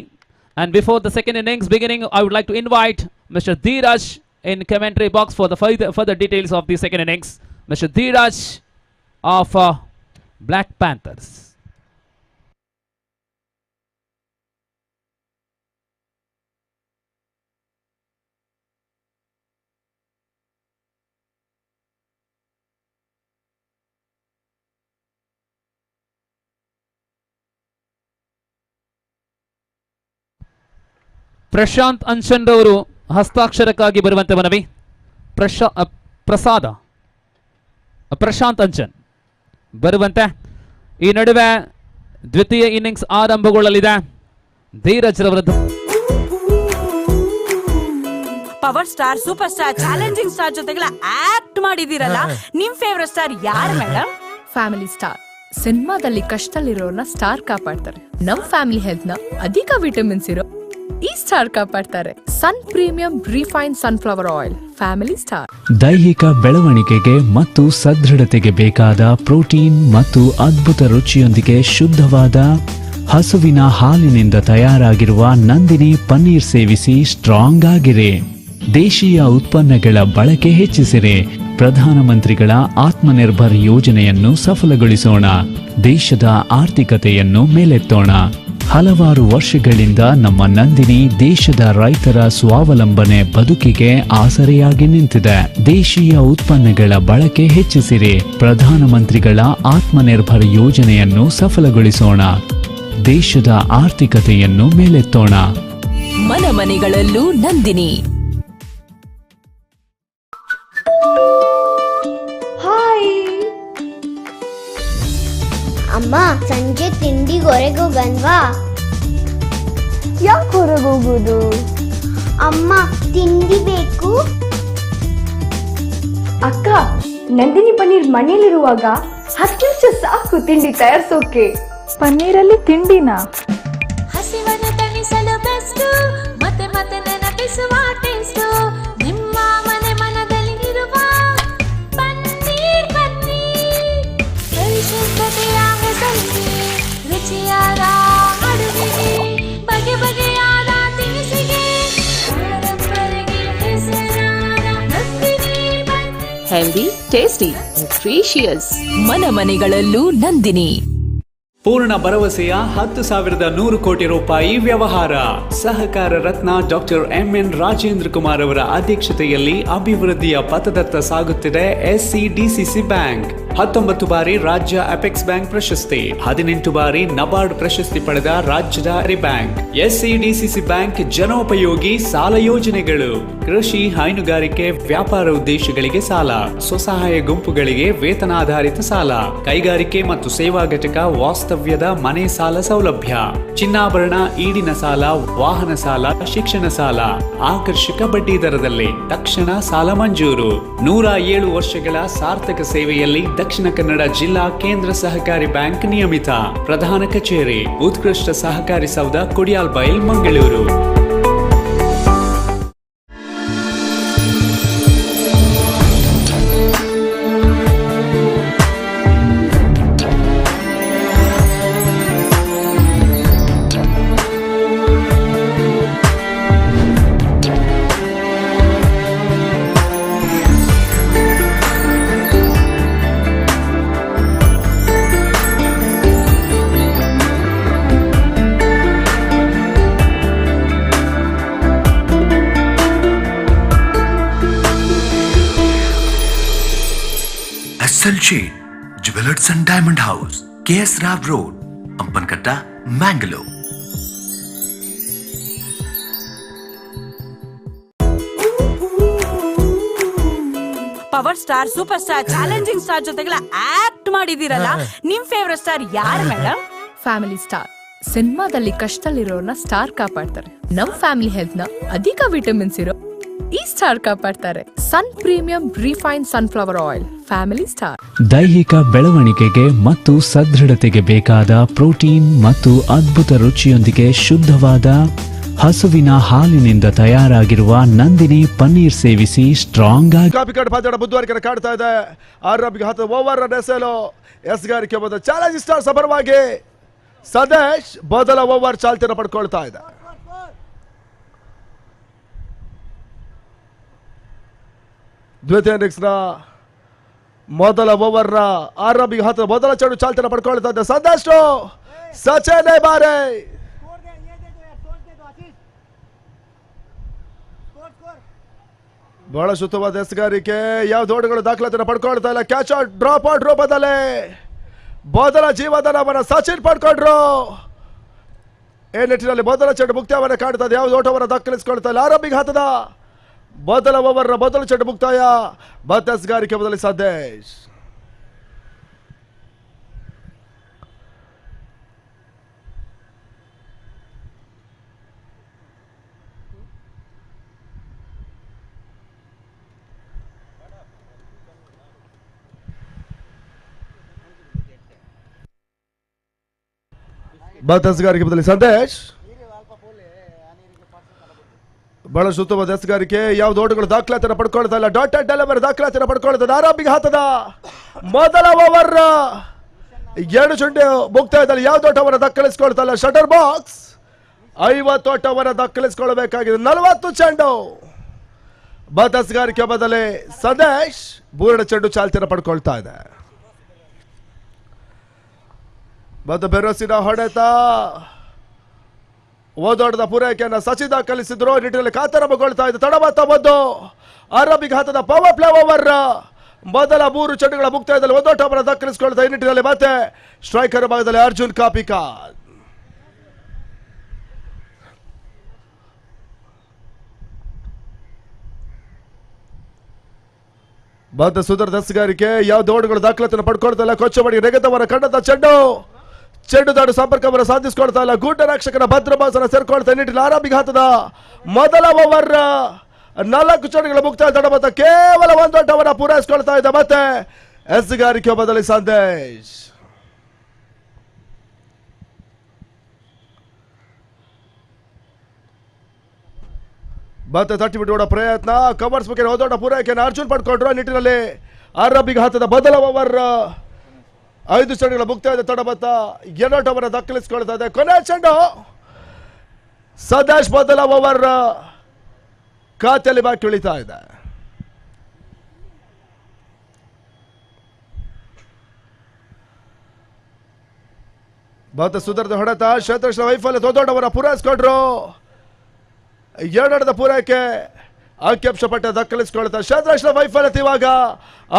And before the second innings beginning, I would like to invite Mr. Dheeraj in commentary box for the further details of the second innings. Mr. Dheeraj of Black Panthers. Prashant Anchan ರವರು ಹಸ್ತಾಕ್ಷರಕ್ಕಾಗಿ ಬರುವಂತೆ ಮನವಿ. ಪ್ರಸಾದ ಪ್ರಶಾಂತ್ ಅಂಚನ್ ಬರುವಂತೆ. ಈ ನಡುವೆ ದ್ವಿತೀಯ innings ಆರಂಭಗೊಳ್ಳಲಿದೆ. ಧೀರಜ್ ರವರದ್ದು Power star, super star, challenging star ಜೊತೆಗೆಲ್ಲ ಆಕ್ಟ್ ಮಾಡಿದಿರಲ್ಲ, ನಿಮ್ ಫೇವರೇಟ್ ಸ್ಟಾರ್ ಯಾರು madam? Family star. ಸಿನಿಮಾದಲ್ಲಿ ಕಷ್ಟದಲ್ಲಿರೋರ್ನ ಸ್ಟಾರ್ ಕಾಪಾಡ್ತಾರೆ. ನಮ್ ಫ್ಯಾಮಿಲಿ ಹೆಲ್ತ್ ನ ಅಧಿಕ ವಿಟಮಿನ್ಸ್ ಇರೋ ಈ star ಕಾಪಾಡ್ತಾರೆ. Sun premium refine sunflower oil, family star. ದೈಹಿಕ ಬೆಳವಣಿಗೆಗೆ ಮತ್ತು ಸದೃಢತೆಗೆ ಬೇಕಾದ ಪ್ರೋಟೀನ್ ಮತ್ತು ಅದ್ಭುತ ರುಚಿಯೊಂದಿಗೆ ಶುದ್ಧವಾದ ಹಸುವಿನ ಹಾಲಿನಿಂದ ತಯಾರಾಗಿರುವ ನಂದಿನಿ ಪನ್ನೀರ್ ಸೇವಿಸಿ ಸ್ಟ್ರಾಂಗ್ ಆಗಿರಿ. ದೇಶೀಯ ಉತ್ಪನ್ನಗಳ ಬಳಕೆ ಹೆಚ್ಚಿಸಿರಿ. ಪ್ರಧಾನಮಂತ್ರಿಗಳ ಆತ್ಮನಿರ್ಭರ್ ಯೋಜನೆಯನ್ನು ಸಫಲಗೊಳಿಸೋಣ. ದೇಶದ ಆರ್ಥಿಕತೆಯನ್ನು ಮೇಲೆತ್ತೋಣ. ಹಲವಾರು ವರ್ಷಗಳಿಂದ ನಮ್ಮ ನಂದಿನಿ ದೇಶದ ರೈತರ ಸ್ವಾವಲಂಬನೆ ಬದುಕಿಗೆ ಆಸರೆಯಾಗಿ ನಿಂತಿದೆ. ದೇಶೀಯ ಉತ್ಪನ್ನಗಳ ಬಳಕೆ ಹೆಚ್ಚಿಸಿರಿ. ಪ್ರಧಾನಮಂತ್ರಿಗಳ ಆತ್ಮನಿರ್ಭರ್ ಯೋಜನೆಯನ್ನು ಸಫಲಗೊಳಿಸೋಣ. ದೇಶದ ಆರ್ಥಿಕತೆಯನ್ನು ಮೇಲೆತ್ತೋಣ. ಮನ ಮನೆಗಳಲ್ಲೂ ನಂದಿನಿ. ಹಾಯ್. ಅಮ್ಮ, ಸಂಜೆ ತಿಂಡಿಗೆ ಹೊರಗೆ ಹೋಗನ್ವಾ? ಯಾಕೆ ಹೊರಗೆ ಹೋಗೋದು? ಅಮ್ಮ, ತಿಂಡಿ ಬೇಕು. ಅಕ್ಕ, ನಂದಿನಿ ಪನ್ನೀರ್ ಮನೇಲಿರುವಾಗ 10 ನಿಮಿಷ ಸಾಕು ತಿಂಡಿ ತಯಾರಿಸೋಕೆ. ಪನ್ನೀರಲ್ಲಿ ತಿಂಡಿನಾ? ಹಸಿವನ್ನು ತಣಿಸಲು ಬೆಸ್ಟ್, ಮತ್ತೆ ಮತ್ತೆ ನೆನಪಿಸುವ ಟೇಸ್ಟ್. ನಿಮ್ಮ ಮನೆ ಮನದಲ್ಲಿ ಇರುವ ಪನ್ನೀರ್ ಪನ್ನೀರ್. ಪರಿಶುದ್ಧತೆಯ ಹೆಸರಿಗೆ, ರುಚಿಯಾದ ಅಡುಗೆಗೆ, ಬಗೆ ಬಗೆಯಾದ ತಿನಿಸಿಗೆ, ಪರಂಪರೆಗೆ ಹೆಸರಾದ Nandini paneer. Healthy, tasty, nutritious. ಮನ ಮನೆಗಳಲ್ಲೂ ನಂದಿನಿ. ಪೂರ್ಣ ಭರವಸೆಯ 10,100 ಕೋಟಿ ರೂಪಾಯಿ ವ್ಯವಹಾರ. ಸಹಕಾರ ರತ್ನ ಡಾಕ್ಟರ್ ಎಂಎನ್ ರಾಜೇಂದ್ರ ಕುಮಾರ್ ಅವರ ಅಧ್ಯಕ್ಷತೆಯಲ್ಲಿ ಅಭಿವೃದ್ಧಿಯ ಪಥದತ್ತ ಸಾಗುತ್ತಿದೆ SC DCC bank. 19 ಬಾರಿ ರಾಜ್ಯ ಅಪೆಕ್ಸ್ ಬ್ಯಾಂಕ್ ಪ್ರಶಸ್ತಿ, 18 ಬಾರಿ ನಬಾರ್ಡ್ ಪ್ರಶಸ್ತಿ ಪಡೆದ ರಾಜ್ಯದ bank SC DCC bank. ಜನೋಪಯೋಗಿ ಸಾಲ ಯೋಜನೆಗಳು, ಕೃಷಿ, ಹೈನುಗಾರಿಕೆ, ವ್ಯಾಪಾರ ಉದ್ದೇಶಗಳಿಗೆ ಸಾಲ, ಸ್ವಸಹಾಯ ಗುಂಪುಗಳಿಗೆ ವೇತನಾಧಾರಿತ ಸಾಲ, ಕೈಗಾರಿಕೆ ಮತ್ತು ಸೇವಾ ಘಟಕ ವಾಸ್ತವ್ಯದ ಮನೆ ಸಾಲ ಸೌಲಭ್ಯ, ಚಿನ್ನಾಭರಣ ಈಡಿನ ಸಾಲ, ವಾಹನ ಸಾಲ, ಶಿಕ್ಷಣ ಸಾಲ ಆಕರ್ಷಕ ಬಡ್ಡಿ ದರದಲ್ಲಿ ತಕ್ಷಣ ಸಾಲ ಮಂಜೂರು. 107 ವರ್ಷಗಳ ಸಾರ್ಥಕ ಸೇವೆಯಲ್ಲಿ ದಕ್ಷಿಣ ಕನ್ನಡ ಜಿಲ್ಲಾ ಕೇಂದ್ರ ಸಹಕಾರಿ ಬ್ಯಾಂಕ್. ನಿಯಮಿತ ಪ್ರಧಾನ ಕಚೇರಿ ಉತ್ಕೃಷ್ಟ ಸಹಕಾರಿ ಸೌಧ, Kodialbail, Mangaluru. SL Shade, Jewelers and Diamond House, KS Rao Road, Ampankatta, Mangalore. Power star, super star, challenging star ಜೊತೆಗೆಲ್ಲ ಆಕ್ಟ್ ಮಾಡಿದಿರಲ್ಲ, ನಿಮ್ ಫೇವರೇಟ್ ಸ್ಟಾರ್ ಯಾರು madam? Family star. ಸಿನಿಮಾದಲ್ಲಿ ಕಷ್ಟದಲ್ಲಿರೋರ್ನ ಸ್ಟಾರ್ ಕಾಪಾಡ್ತಾರೆ. ನಮ್ ಫ್ಯಾಮಿಲಿ ಹೆಲ್ತ್ ನ ಅಧಿಕ ವಿಟಮಿನ್ಸ್ ಇರೋ ಈ star ಕಾಪಾಡ್ತಾರೆ. Sun premium refine sunflower oil, family star. ದೈಹಿಕ ಬೆಳವಣಿಗೆಗೆ ಮತ್ತು ಸದೃಢತೆಗೆ ಬೇಕಾದ ಪ್ರೋಟೀನ್ ಮತ್ತು ಅದ್ಭುತ ರುಚಿಯೊಂದಿಗೆ ಶುದ್ಧವಾದ ಹಸುವಿನ ಹಾಲಿನಿಂದ ತಯಾರಾಗಿರುವ ನಂದಿನಿ ಪನ್ನೀರ್ ಸೇವಿಸಿ ಸ್ಟ್ರಾಂಗ್ ಆಗಿ ಕಾಪಿಕಾಡ್ ಪಂದ್ಯ ಮುಂದುವರಿಕೆ ಕಾಡ್ತಾ ಇದೆ. ಆರಂಭಿಕ ಹಂತದ ಓವರ್ ಎಸೆಯಲು ಎಸ್ಗಾರಿಕೆ ಬಂದ ಚಾಲೆಂಜ್ ಸ್ಟಾರ್ಸ್ ಪರವಾಗಿ ಸದೇಶ್ ಮೊದಲ ಓವರ್ ಚಾಲ್ತಿಯನ್ನು ಪಡ್ಕೊಳ್ತಾ ಇದೆ. ದ್ವಿತೀಯ ಇನ್ನಿಂಗ್ಸ್ನ ಮೊದಲ ಓವರ್ನ ಆರಂಭಿಕ ಹಂತದ ಮೊದಲ ಚೆಂಡು ಚಾಲ್ತಿಯನ್ನು ಪಡ್ಕೊಳ್ತಾ ಇದೆ ಸಂದೇಶ್. ಸಚಿನ್ ಬಾರೆ ಬಹಳ ಶುದ್ಧವಾದ ಎಸೆಗಾರಿಕೆ. ಯಾವ ಓಟಗಳು ದಾಖಲಾತಿಯನ್ನು ಪಡ್ಕೊಳ್ತಾ ಇಲ್ಲ. Catch out, drop out ರೂಪದಲ್ಲಿ ಮೊದಲ ಜೀವಧನವನ್ನ ಸಚಿನ್ ಪಡ್ಕೊಂಡ್ರು. ಈ ನಿಟ್ಟಿನಲ್ಲಿ ಮೊದಲ ಚೆಂಡು ಮುಕ್ತಾಯವನ್ನು ಕಾಣ್ತಾ ಇದೆ. ಯಾವ್ದು ಓಟವನ್ನು ದಾಖಲಿಸಿಕೊಳ್ತಾ ಇಲ್ಲ. ಆರಂಭಿಕ ಹಂತದ ಮೊದಲ ಓವರ್ನ ಮೊದಲ ಚೆಂಡು ಮುಕ್ತಾಯ. ಮತ್ತೆ ಎಸೆಗಾರಿಕೆ ಬದಲಿ ಸಂದೇಶ್. ಬದಸ್ಗಾರಿಕೆ ಬದಲಿ ಸಂದೇಶ್ ಬಹಳಷ್ಟು ಉತ್ತಮ ದಸ್ಗಾರಿಕೆ. ಯಾವ್ದು ಓಟಗಳು ದಾಖಲಾತಿಯನ್ನು ಪಡ್ಕೊಳ್ತಾ ಇಲ್ಲ. Dot and delivery ದಾಖಲಾತಿಯನ್ನು ಪಡ್ಕೊಳ್ತದೆ. ಆರಂಭಿಕ ಹಂತದ ಮೊದಲ ಓವರ್ 2 ಚೆಂಡು ಮುಕ್ತಾಯದಲ್ಲಿ ಯಾವ್ದು ಓಟವನ್ನು ದಾಖಲಿಸಿಕೊಳ್ತಾ ಇಲ್ಲ. ಶಟರ್ ಬಾಕ್ಸ್ 50 ಓಟವನ್ನು ದಾಖಲಿಸಿಕೊಳ್ಳಬೇಕಾಗಿದೆ. 40 ಚೆಂಡು. ಬದಸ್ಗಾರಿಕೆ ಬದಲಿ ಸಂದೇಶ್ 3 ಚೆಂಡು ಚಾಲ್ತಿಯನ್ನು ಪಡ್ಕೊಳ್ತಾ ಇದೆ. ಮತ್ತು ಬೆರೋಸಿನ ಹೊಡೆತ ಓದೋಟದ ಪೂರೈಕೆಯನ್ನು ಸಚಿ ದಾಖಲಿಸಿದ್ರು. ನಿಟ್ಟಿನಲ್ಲಿ ಕಾತರಗೊಳ್ತಾ ಇದೆ. ತಡಬತ್ತ ಒಂದು ಆರಂಭಿಕ ಹಂತದ power play over ಮೊದಲ 3 ಚೆಂಡುಗಳ ಮುಕ್ತಾಯದಲ್ಲಿ ಒಂದೋಟವನ್ನು ದಾಖಲಿಸಿಕೊಳ್ತಾ ಈ ನಿಟ್ಟಿನಲ್ಲಿ ಮತ್ತೆ ಸ್ಟ್ರೈಕರ್ ಭಾಗದಲ್ಲಿ ಅರ್ಜುನ್ ಕಾಪಿಕಾದ್. ಮತ್ತೆ ಸುಂದರ ದಸ್ಗಾರಿಕೆ. ಯಾವ ಓಟಗಳು ದಾಖಲಾತಿಯನ್ನು ಪಡ್ಕೊಳ್ತಾ ಇಲ್ಲ. ಕೊಚ್ಚಮಡಿಗೆ ನೆಗೆತವರ ಕಂಡಂತ ಚೆಂಡು ಚೆಂಡು ದಾಡು ಸಂಪರ್ಕವನ್ನು ಸಾಧಿಸಿಕೊಳ್ತಾ ಇಲ್ಲ. ಗೂಟ ರಕ್ಷಕನ ಭದ್ರಬಾಸನ ಸೇರ್ಕೊಳ್ತಾ ನಿಟ್ಟಿನ ಆರಂಭಿಕ ಹಂತದ ಮೊದಲ ಓವರ್ 4 ಚೆಂಡುಗಳ ಮುಕ್ತಾಯ ತಡಬತ್ತ ಕೇವಲ ಒಂದು ಓಟವನ್ನು ಪೂರೈಸಿಕೊಳ್ತಾ ಇದೆ. ಮತ್ತೆ ಎಸ್ಗಾರಿಕೆ ಬದಲಿ ಸಂದೇಶ್. ಮತ್ತೆ ತಟ್ಟಿ ಬಿಟ್ಟು ಪ್ರಯತ್ನ. ಕವರ್ಸ್ ಬಗ್ಗೆ ಹೋದೋಟ ಪೂರೈಕೆಯನ್ನು ಅರ್ಜುನ್ ಪಡ್ಕೊಂಡ್ರು. ನಿಟ್ಟಿನಲ್ಲಿ ಆರಂಭಿಕ ಹಂತದ ಮೊದಲ ಓವರ್ 5 ಚೆಂಡುಗಳ ಮುಕ್ತಾಯದ ತಡಬತ್ತ 2 ಓಟವನ್ನು ದಾಖಲಿಸಿಕೊಳ್ತಾ ಇದೆ. ಕೊನೆ ಚೆಂಡು ಸದಾಶ್ ಮೊದಲ ಓವರ್ ಖಾತೆಯಲ್ಲಿ ಬಾಕಿ ಉಳಿತಾ ಇದೆ. ಮತ್ತೆ ಸುಂದರದ ಹೊಡೆತ. ಕ್ಷೇತ್ರರಕ್ಷಣಾ ವೈಫಲ್ಯ. ದೊಡ್ಡವರ ಪೂರೈಸಿಕೊಂಡ್ರು. 2 ಪೂರೈಕೆ ಅಂಕಿಅಂಶ ಪಟ್ಟ ದಾಖಲಿಸಿಕೊಳ್ತಾ ಕ್ಷೇತ್ರರಕ್ಷಣಾ ವೈಫಲ್ಯತೆ. ಇವಾಗ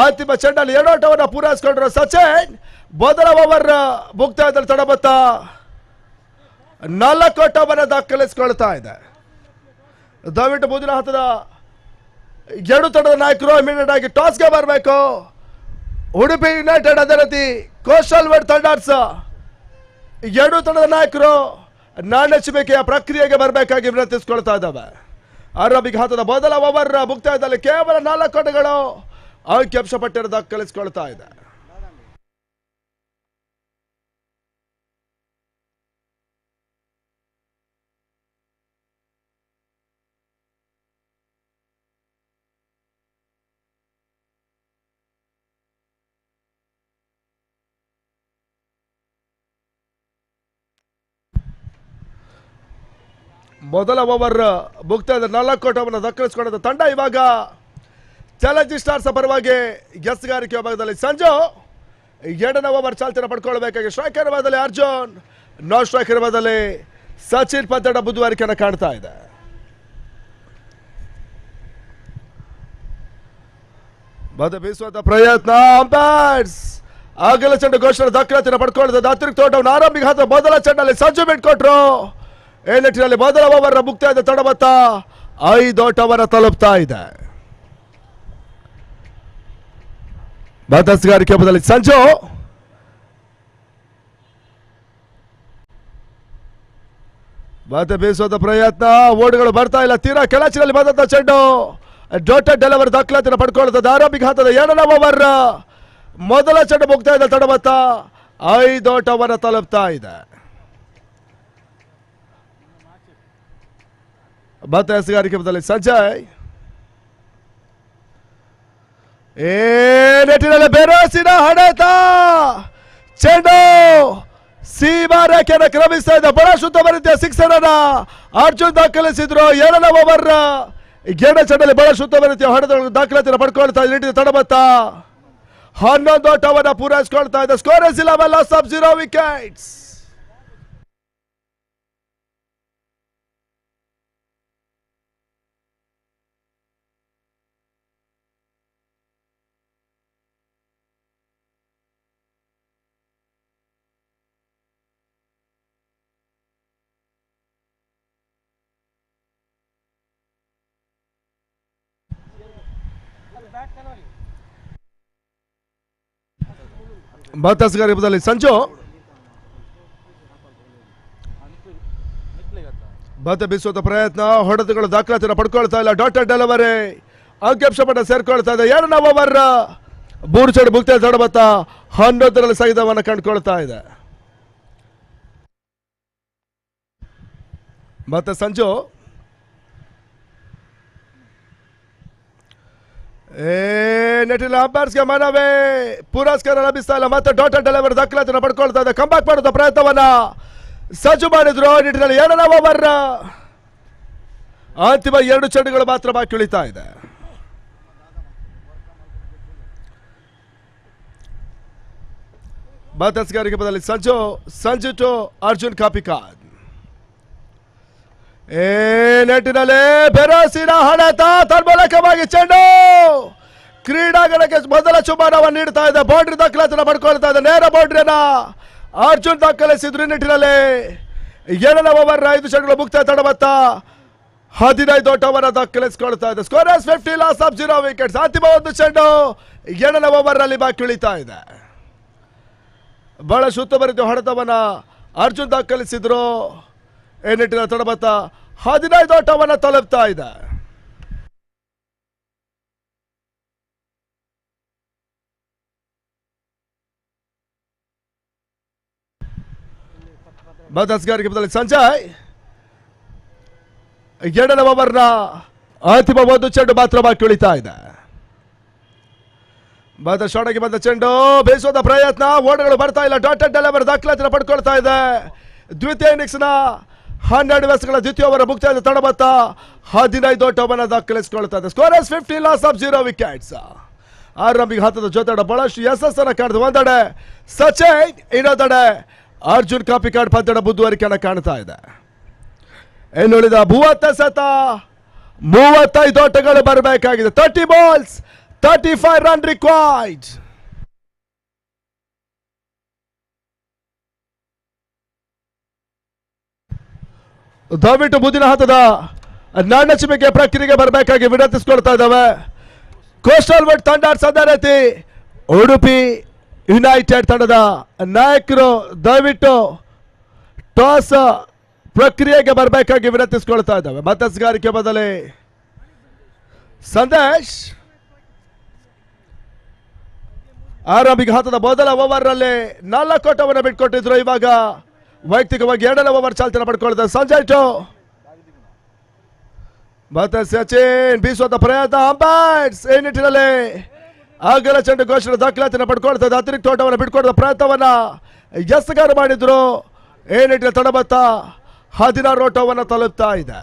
ಅಂತಿಮ ಚೆಂಡಲ್ಲಿ 2 ಓಟವನ್ನು ಪೂರೈಸಿಕೊಂಡ್ರು ಸಚಿನ್. ಮೊದಲ ಓವರ್ ಮುಕ್ತಾಯದಲ್ಲಿ ತಡಬತ್ತ 4 ಓಟವನ್ನು ದಾಖಲಿಸಿಕೊಳ್ತಾ ಇದೆ. ದಯವಿಟ್ಟು ಮುಂದಿನ ಹಂತದ 2 ತಂಡದ ನಾಯಕರು ಇಮಿಡಿಯೇಟ್ ಆಗಿ ಟಾಸ್ಗೆ ಬರಬೇಕು. ಉಡುಪಿ ಯುನೈಟೆಡ್ ಅದೇ ರೀತಿ coastal word thunders 2 ತಂಡದ ನಾಯಕರು ನಾಣ್ಯ ಪ್ರಕ್ರಿಯೆಗೆ ಬರಬೇಕಾಗಿ ವಿನಂತಿಸಿಕೊಳ್ತಾ ಇದ್ದಾವೆ. ಆರಂಭಿಕ ಹಂತದ ಮೊದಲ ಓವರ್ ಮುಕ್ತಾಯದಲ್ಲಿ ಕೇವಲ 4 ಓಟಗಳು ಅಂಕಿಅಂಶ ಪಟ್ಟಿಯನ್ನು ದಾಖಲಿಸಿಕೊಳ್ತಾ ಇದೆ. ಮೊದಲ ಓವರ್ ಮುಕ್ತಾಯದ 4 ಓಟವನ್ನು ದಾಖಲಿಸಿಕೊಂಡ ತಂಡ ಇವಾಗ ಚಾಲೆಂಜಿಂಗ್ ಸ್ಟಾರ್ಸ್ ಪರವಾಗಿ ಎಸ್ಗಾರಿಕೆ ವಿಭಾಗದಲ್ಲಿ ಸಂಜು. 2ನೇ ಓವರ್ ಚಾಲ್ತಿಯನ್ನು ಪಡ್ಕೊಳ್ಬೇಕಾಗಿ ಸ್ಟ್ರೈಕರ್ ಭಾಗದಲ್ಲಿ ಅರ್ಜುನ್, ನಾನ್ ಸ್ಟ್ರೈಕರ್ ಭಾಗದಲ್ಲಿ ಸಚಿನ್ ಪಂತಡ ಮುಂದುವರಿಕೆಯನ್ನು ಕಾಣ್ತಾ ಇದೆ. ಮತ್ತೆ ಬೀಸುವಂತ ಪ್ರಯತ್ನ. ಅಂಪೈರ್ಸ್ ಆಗಲ ಚೆಂಡು ಘೋಷಣೆ ದಾಖಲಾತಿಯನ್ನು ಪಡ್ಕೊಳ್ತದೆ. ಅತಿರಿಕ್ತ ಓಟವನ್ನು ಆರಂಭಿಕ ಹಂತದ ಮೊದಲ ಚೆಂಡಲ್ಲಿ ಸಂಜು ಬಿಟ್ಕೊಟ್ರು. ನಿಟ್ಟಿನಲ್ಲಿ ಮೊದಲ ಓವರ್ ಮುಕ್ತಾಯದ ತಡಬತ್ತ 5 ಓಟವನ್ನು ತಲುಪ್ತಾ ಇದೆ. ಬದಸ್ಗಾರಿಕೆ ಬದಲಿ ಸಂಜು. ಮತ್ತೆ ಬೀಸುವಂತ ಪ್ರಯತ್ನ. ಓಟುಗಳು ಬರ್ತಾ ಇಲ್ಲ. ತೀರಾ ಕೆಳಚಿನಲ್ಲಿ ಬಂದಂತ ಚೆಂಡು ಡಾಟೆಡ್ ಡೆಲಿವರಿ ದಾಖಲಾತಿಯನ್ನು ಪಡ್ಕೊಳ್ತದೆ. ಆರಂಭಿಕ ಹಂತದ 2ನೇ ಓವರ್ ಮೊದಲ ಚೆಂಡು ಮುಕ್ತಾಯದ ತಡಬತ್ತ 5 ಓಟವನ್ನು ತಲುಪ್ತಾ ಇದೆ. ಮತ್ತೆ ಎಸೆಗಾರಿಕೆ ಬದಲಿ ಸಂಜಯ್. ಏ ನೆಟ್ಟಿನಲ್ಲಿ ಬೆರೋಸಿನ ಹೊಡೆತ. ಚೆಂಡು ಸೀಮಾ ರೇಖೆಯನ್ನು ಕ್ರಮಿಸ್ತಾ ಇದೆ. ಬಹಳ ಶುದ್ಧ ರೀತಿಯ ಸಿಕ್ಸರ್ ಅನ್ನ ಅರ್ಜುನ್ ದಾಖಲಿಸಿದ್ರು. 2ನೇ ಓವರ್ 2 ಚೆಂಡಲ್ಲಿ ಬಹಳ ಶುದ್ಧ ರೀತಿಯ ಹೊಡೆದ ದಾಖಲಾತಿಯನ್ನು ಪಡ್ಕೊಳ್ತಾ ಇದೆ. ತಡಬತ್ತ 11 ಓಟವನ್ನು ಪೂರೈಸಿಕೊಳ್ತಾ ಇದೆ. Score is 11, loss of 0 wickets. ಬದಲಿ ಸಂಜು. ಮತ್ತೆ ಬೀಸುವಂತ ಪ್ರಯತ್ನ. ಹೊಡೆತಗಳು ದಾಖಲಾತಿಯನ್ನು ಪಡ್ಕೊಳ್ತಾ ಇಲ್ಲ. ಡಾಟೆಡ್ ಡೆಲಿವರಿ ಅಂಕಿಅಂಶ ಪಟ್ಟ ಸೇರ್ಕೊಳ್ತಾ ಇದೆ. 2ನೇ ಓವರ್ 3 ಚೆಂಡು ಮುಕ್ತಾಯ ತಡಬತ್ತ 11ರಲ್ಲಿ ಸಹಿತವನ್ನು ಕಂಡುಕೊಳ್ತಾ ಇದೆ. ಮತ್ತೆ ಸಂಜು ಏ ನೆಟ್ಟಿನ ಅಂಪೈರ್ಸ್ಗೆ ಮನವಿ, ಪುರಸ್ಕಾರ ಲಭಿಸ್ತಾ ಇಲ್ಲ. ಮತ್ತೆ ಡಾಟ್ ಡೆಲಿವರಿ ದಾಖಲಾತಿಯನ್ನು ಪಡ್ಕೊಳ್ತಾ ಇದೆ. ಕಂಬ್ಯಾಕ್ ಮಾಡುವ ಪ್ರಯತ್ನವನ್ನ ಸಜ್ಜು ಮಾಡಿದ್ರು. ನಿಟ್ಟಿನಲ್ಲಿ 2ನೇ ಓವರ್ ಅಂತಿಮ 2 ಚೆಂಡುಗಳು ಮಾತ್ರ ಬಾಕಿ ಉಳಿತಾ ಇದೆ. ಮತಸ್ಗಾರಿಕೆ ಬದಲಿ ಸಂಜು, ಸಂಜು ಟು ಅರ್ಜುನ್ ಕಾಪಿಕಾದ್. ಏ ನೆಟ್ಟಿನಲ್ಲಿ ಬೆರಸಿನ ಹೊಡೆತ, ತನ್ಮೂಲಕವಾಗಿ ಚೆಂಡು ಕ್ರೀಡಾಂಗಣಕ್ಕೆ ಮೊದಲ ಚುಂಬನವನ್ನು ನೀಡ್ತಾ ಇದೆ. ಬೌಂಡ್ರಿ ದಾಖಲಾತಿಯನ್ನು ಪಡ್ಕೊಳ್ತಾ ಇದೆ. ನೇರ ಬೌಂಡ್ರಿಯನ್ನ ಅರ್ಜುನ್ ದಾಖಲಿಸಿದ್ರು. ನಿಟ್ಟಿನಲ್ಲಿ 2ನೇ ಓವರ್ 5 ಚೆಂಡುಗಳು ಮುಕ್ತಾಯ. ತಡಮತ್ತ 15 ಓಟವನ್ನು ದಾಖಲಿಸಿಕೊಳ್ತಾ ಇದೆ. Score 50, loss of 0 wickets. ಅಂತಿಮ 1 ಚೆಂಡು 2ನೇ ಓವರ್ ನಲ್ಲಿ ಬಾಕಿ ಉಳಿತಾ ಇದೆ. ಬಹಳ ಶುದ್ಧ ರೀತಿಯ ಹೊಡೆತವನ್ನ ಅರ್ಜುನ್ ದಾಖಲಿಸಿದ್ರು. ಈ ನಿಟ್ಟಿನ ತಡಮತ್ತ 15 ಓಟವನ್ನು ತಲುಪ್ತಾ ಇದೆ. ಮತಸ್ಗಾರಿಕೆ ಬದಲಿ ಸಂಜಯ್ 2ನೇ ಓವರ್ನ ಅಂತಿಮ 1 ಚೆಂಡು ಮಾತ್ರ ಬಾಕಿ ಉಳಿತಾ ಇದೆ. ಮತ್ತೆ ಶಾರ್ಟ್ ಬಂದ ಚೆಂಡು ಬೇಯಿಸುವ ಪ್ರಯತ್ನ, ಓಟಗಳು ಬರ್ತಾ ಇಲ್ಲ. ಡಾಟ್ ಡೆಲಿವರಿ ದಾಖಲಾತಿಯನ್ನು ಪಡ್ಕೊಳ್ತಾ ಇದೆ. ದ್ವಿತೀಯ ಇನ್ನಿಂಗ್ಸ್ ನ 12 ಎಸೆತಗಳ ದ್ವಿತೀಯ ಓವರ್ ಮುಕ್ತಾಯದ ತಡಮತ್ತ 15 ಓಟವನ್ನು ದಾಖಲಿಸಿಕೊಳ್ತಾ ಇದೆ. Score 50, loss of 0 wickets. ಆರಂಭಿಕ ಹಂತದ ಜೊತೆ ಬಹಳಷ್ಟು ಯಶಸ್ಸನ್ನು ಕಾಣಿದೆ. ಒಂದೆಡೆ ಸಚಿನ್, ಇನ್ನೊಂದೆಡೆ ಅರ್ಜುನ್ ಕಾಪಿಕಾಡ್ ಪಂದ್ಯದ ಮುಂದುವರಿಕೆಯನ್ನು ಕಾಣ್ತಾ ಇದೆ. ಇನ್ನುಳಿದ 30 ಎಸೆತ 35 ಓಟಗಳು ಬರಬೇಕಾಗಿದೆ. 30 balls, 35 run required. ದಯವಿಟ್ಟು ಮುಂದಿನ ಹಂತದ ನಾಣ್ಯ ಪ್ರಕ್ರಿಯೆಗೆ ಬರಬೇಕಾಗಿ ವಿನಂತಿಸಿಕೊಳ್ತಾ ಇದ್ದಾವೆ. ಕೋಸ್ಟಲ್ ವುಡ್ ತಂಡ ಅದೇ ರೀತಿ ಉಡುಪಿ ಯುನೈಟೆಡ್ ತಂಡದ ನಾಯಕರು ದಯವಿಟ್ಟು ಟಾಸ್ ಪ್ರಕ್ರಿಯೆಗೆ ಬರಬೇಕಾಗಿ ವಿನಂತಿಸಿಕೊಳ್ತಾ ಇದ್ದಾವೆ. ಮತಸ್ಗಾರಿಕೆ ಬದಲಿ ಸಂದೇಶ್ ಆರಂಭಿಕ ಹಂತದ ಮೊದಲ ಓವರ್ ನಲ್ಲಿ 4 ಓಟವನ್ನು ಬಿಟ್ಕೊಟ್ಟಿದ್ರು. ಇವಾಗ ವೈಯಕ್ತಿಕವಾಗಿ 2ನೇ ಓವರ್ ಚಾಲ್ತಿಯನ್ನು ಪಡ್ಕೊಳ್ತಾರೆ ಸಂಜಯ್ ಟು ಮತ್ತೆ ಸಚಿನ್ ಬೀಸುವಂತ ಪ್ರಯತ್ನ. ಅಂಪೈರ್ಸ್ ಈ ನಿಟ್ಟಿನಲ್ಲಿ ಆಗಲ ಚೆಂಡು ಘೋಷಣೆ ದಾಖಲಾತಿಯನ್ನು ಪಡ್ಕೊಳ್ತಾ ಇದೆ. ಅತಿರಿಕ್ತ ಓಟವನ್ನು ಬಿಟ್ಕೊಡುವ ಪ್ರಯತ್ನವನ್ನ ಎಸಗಾರ ಮಾಡಿದ್ರು. ಈ ನಿಟ್ಟಿನ ತಡಬತ್ತ 16 ಓಟವನ್ನು ತಲುಪ್ತಾ ಇದೆ.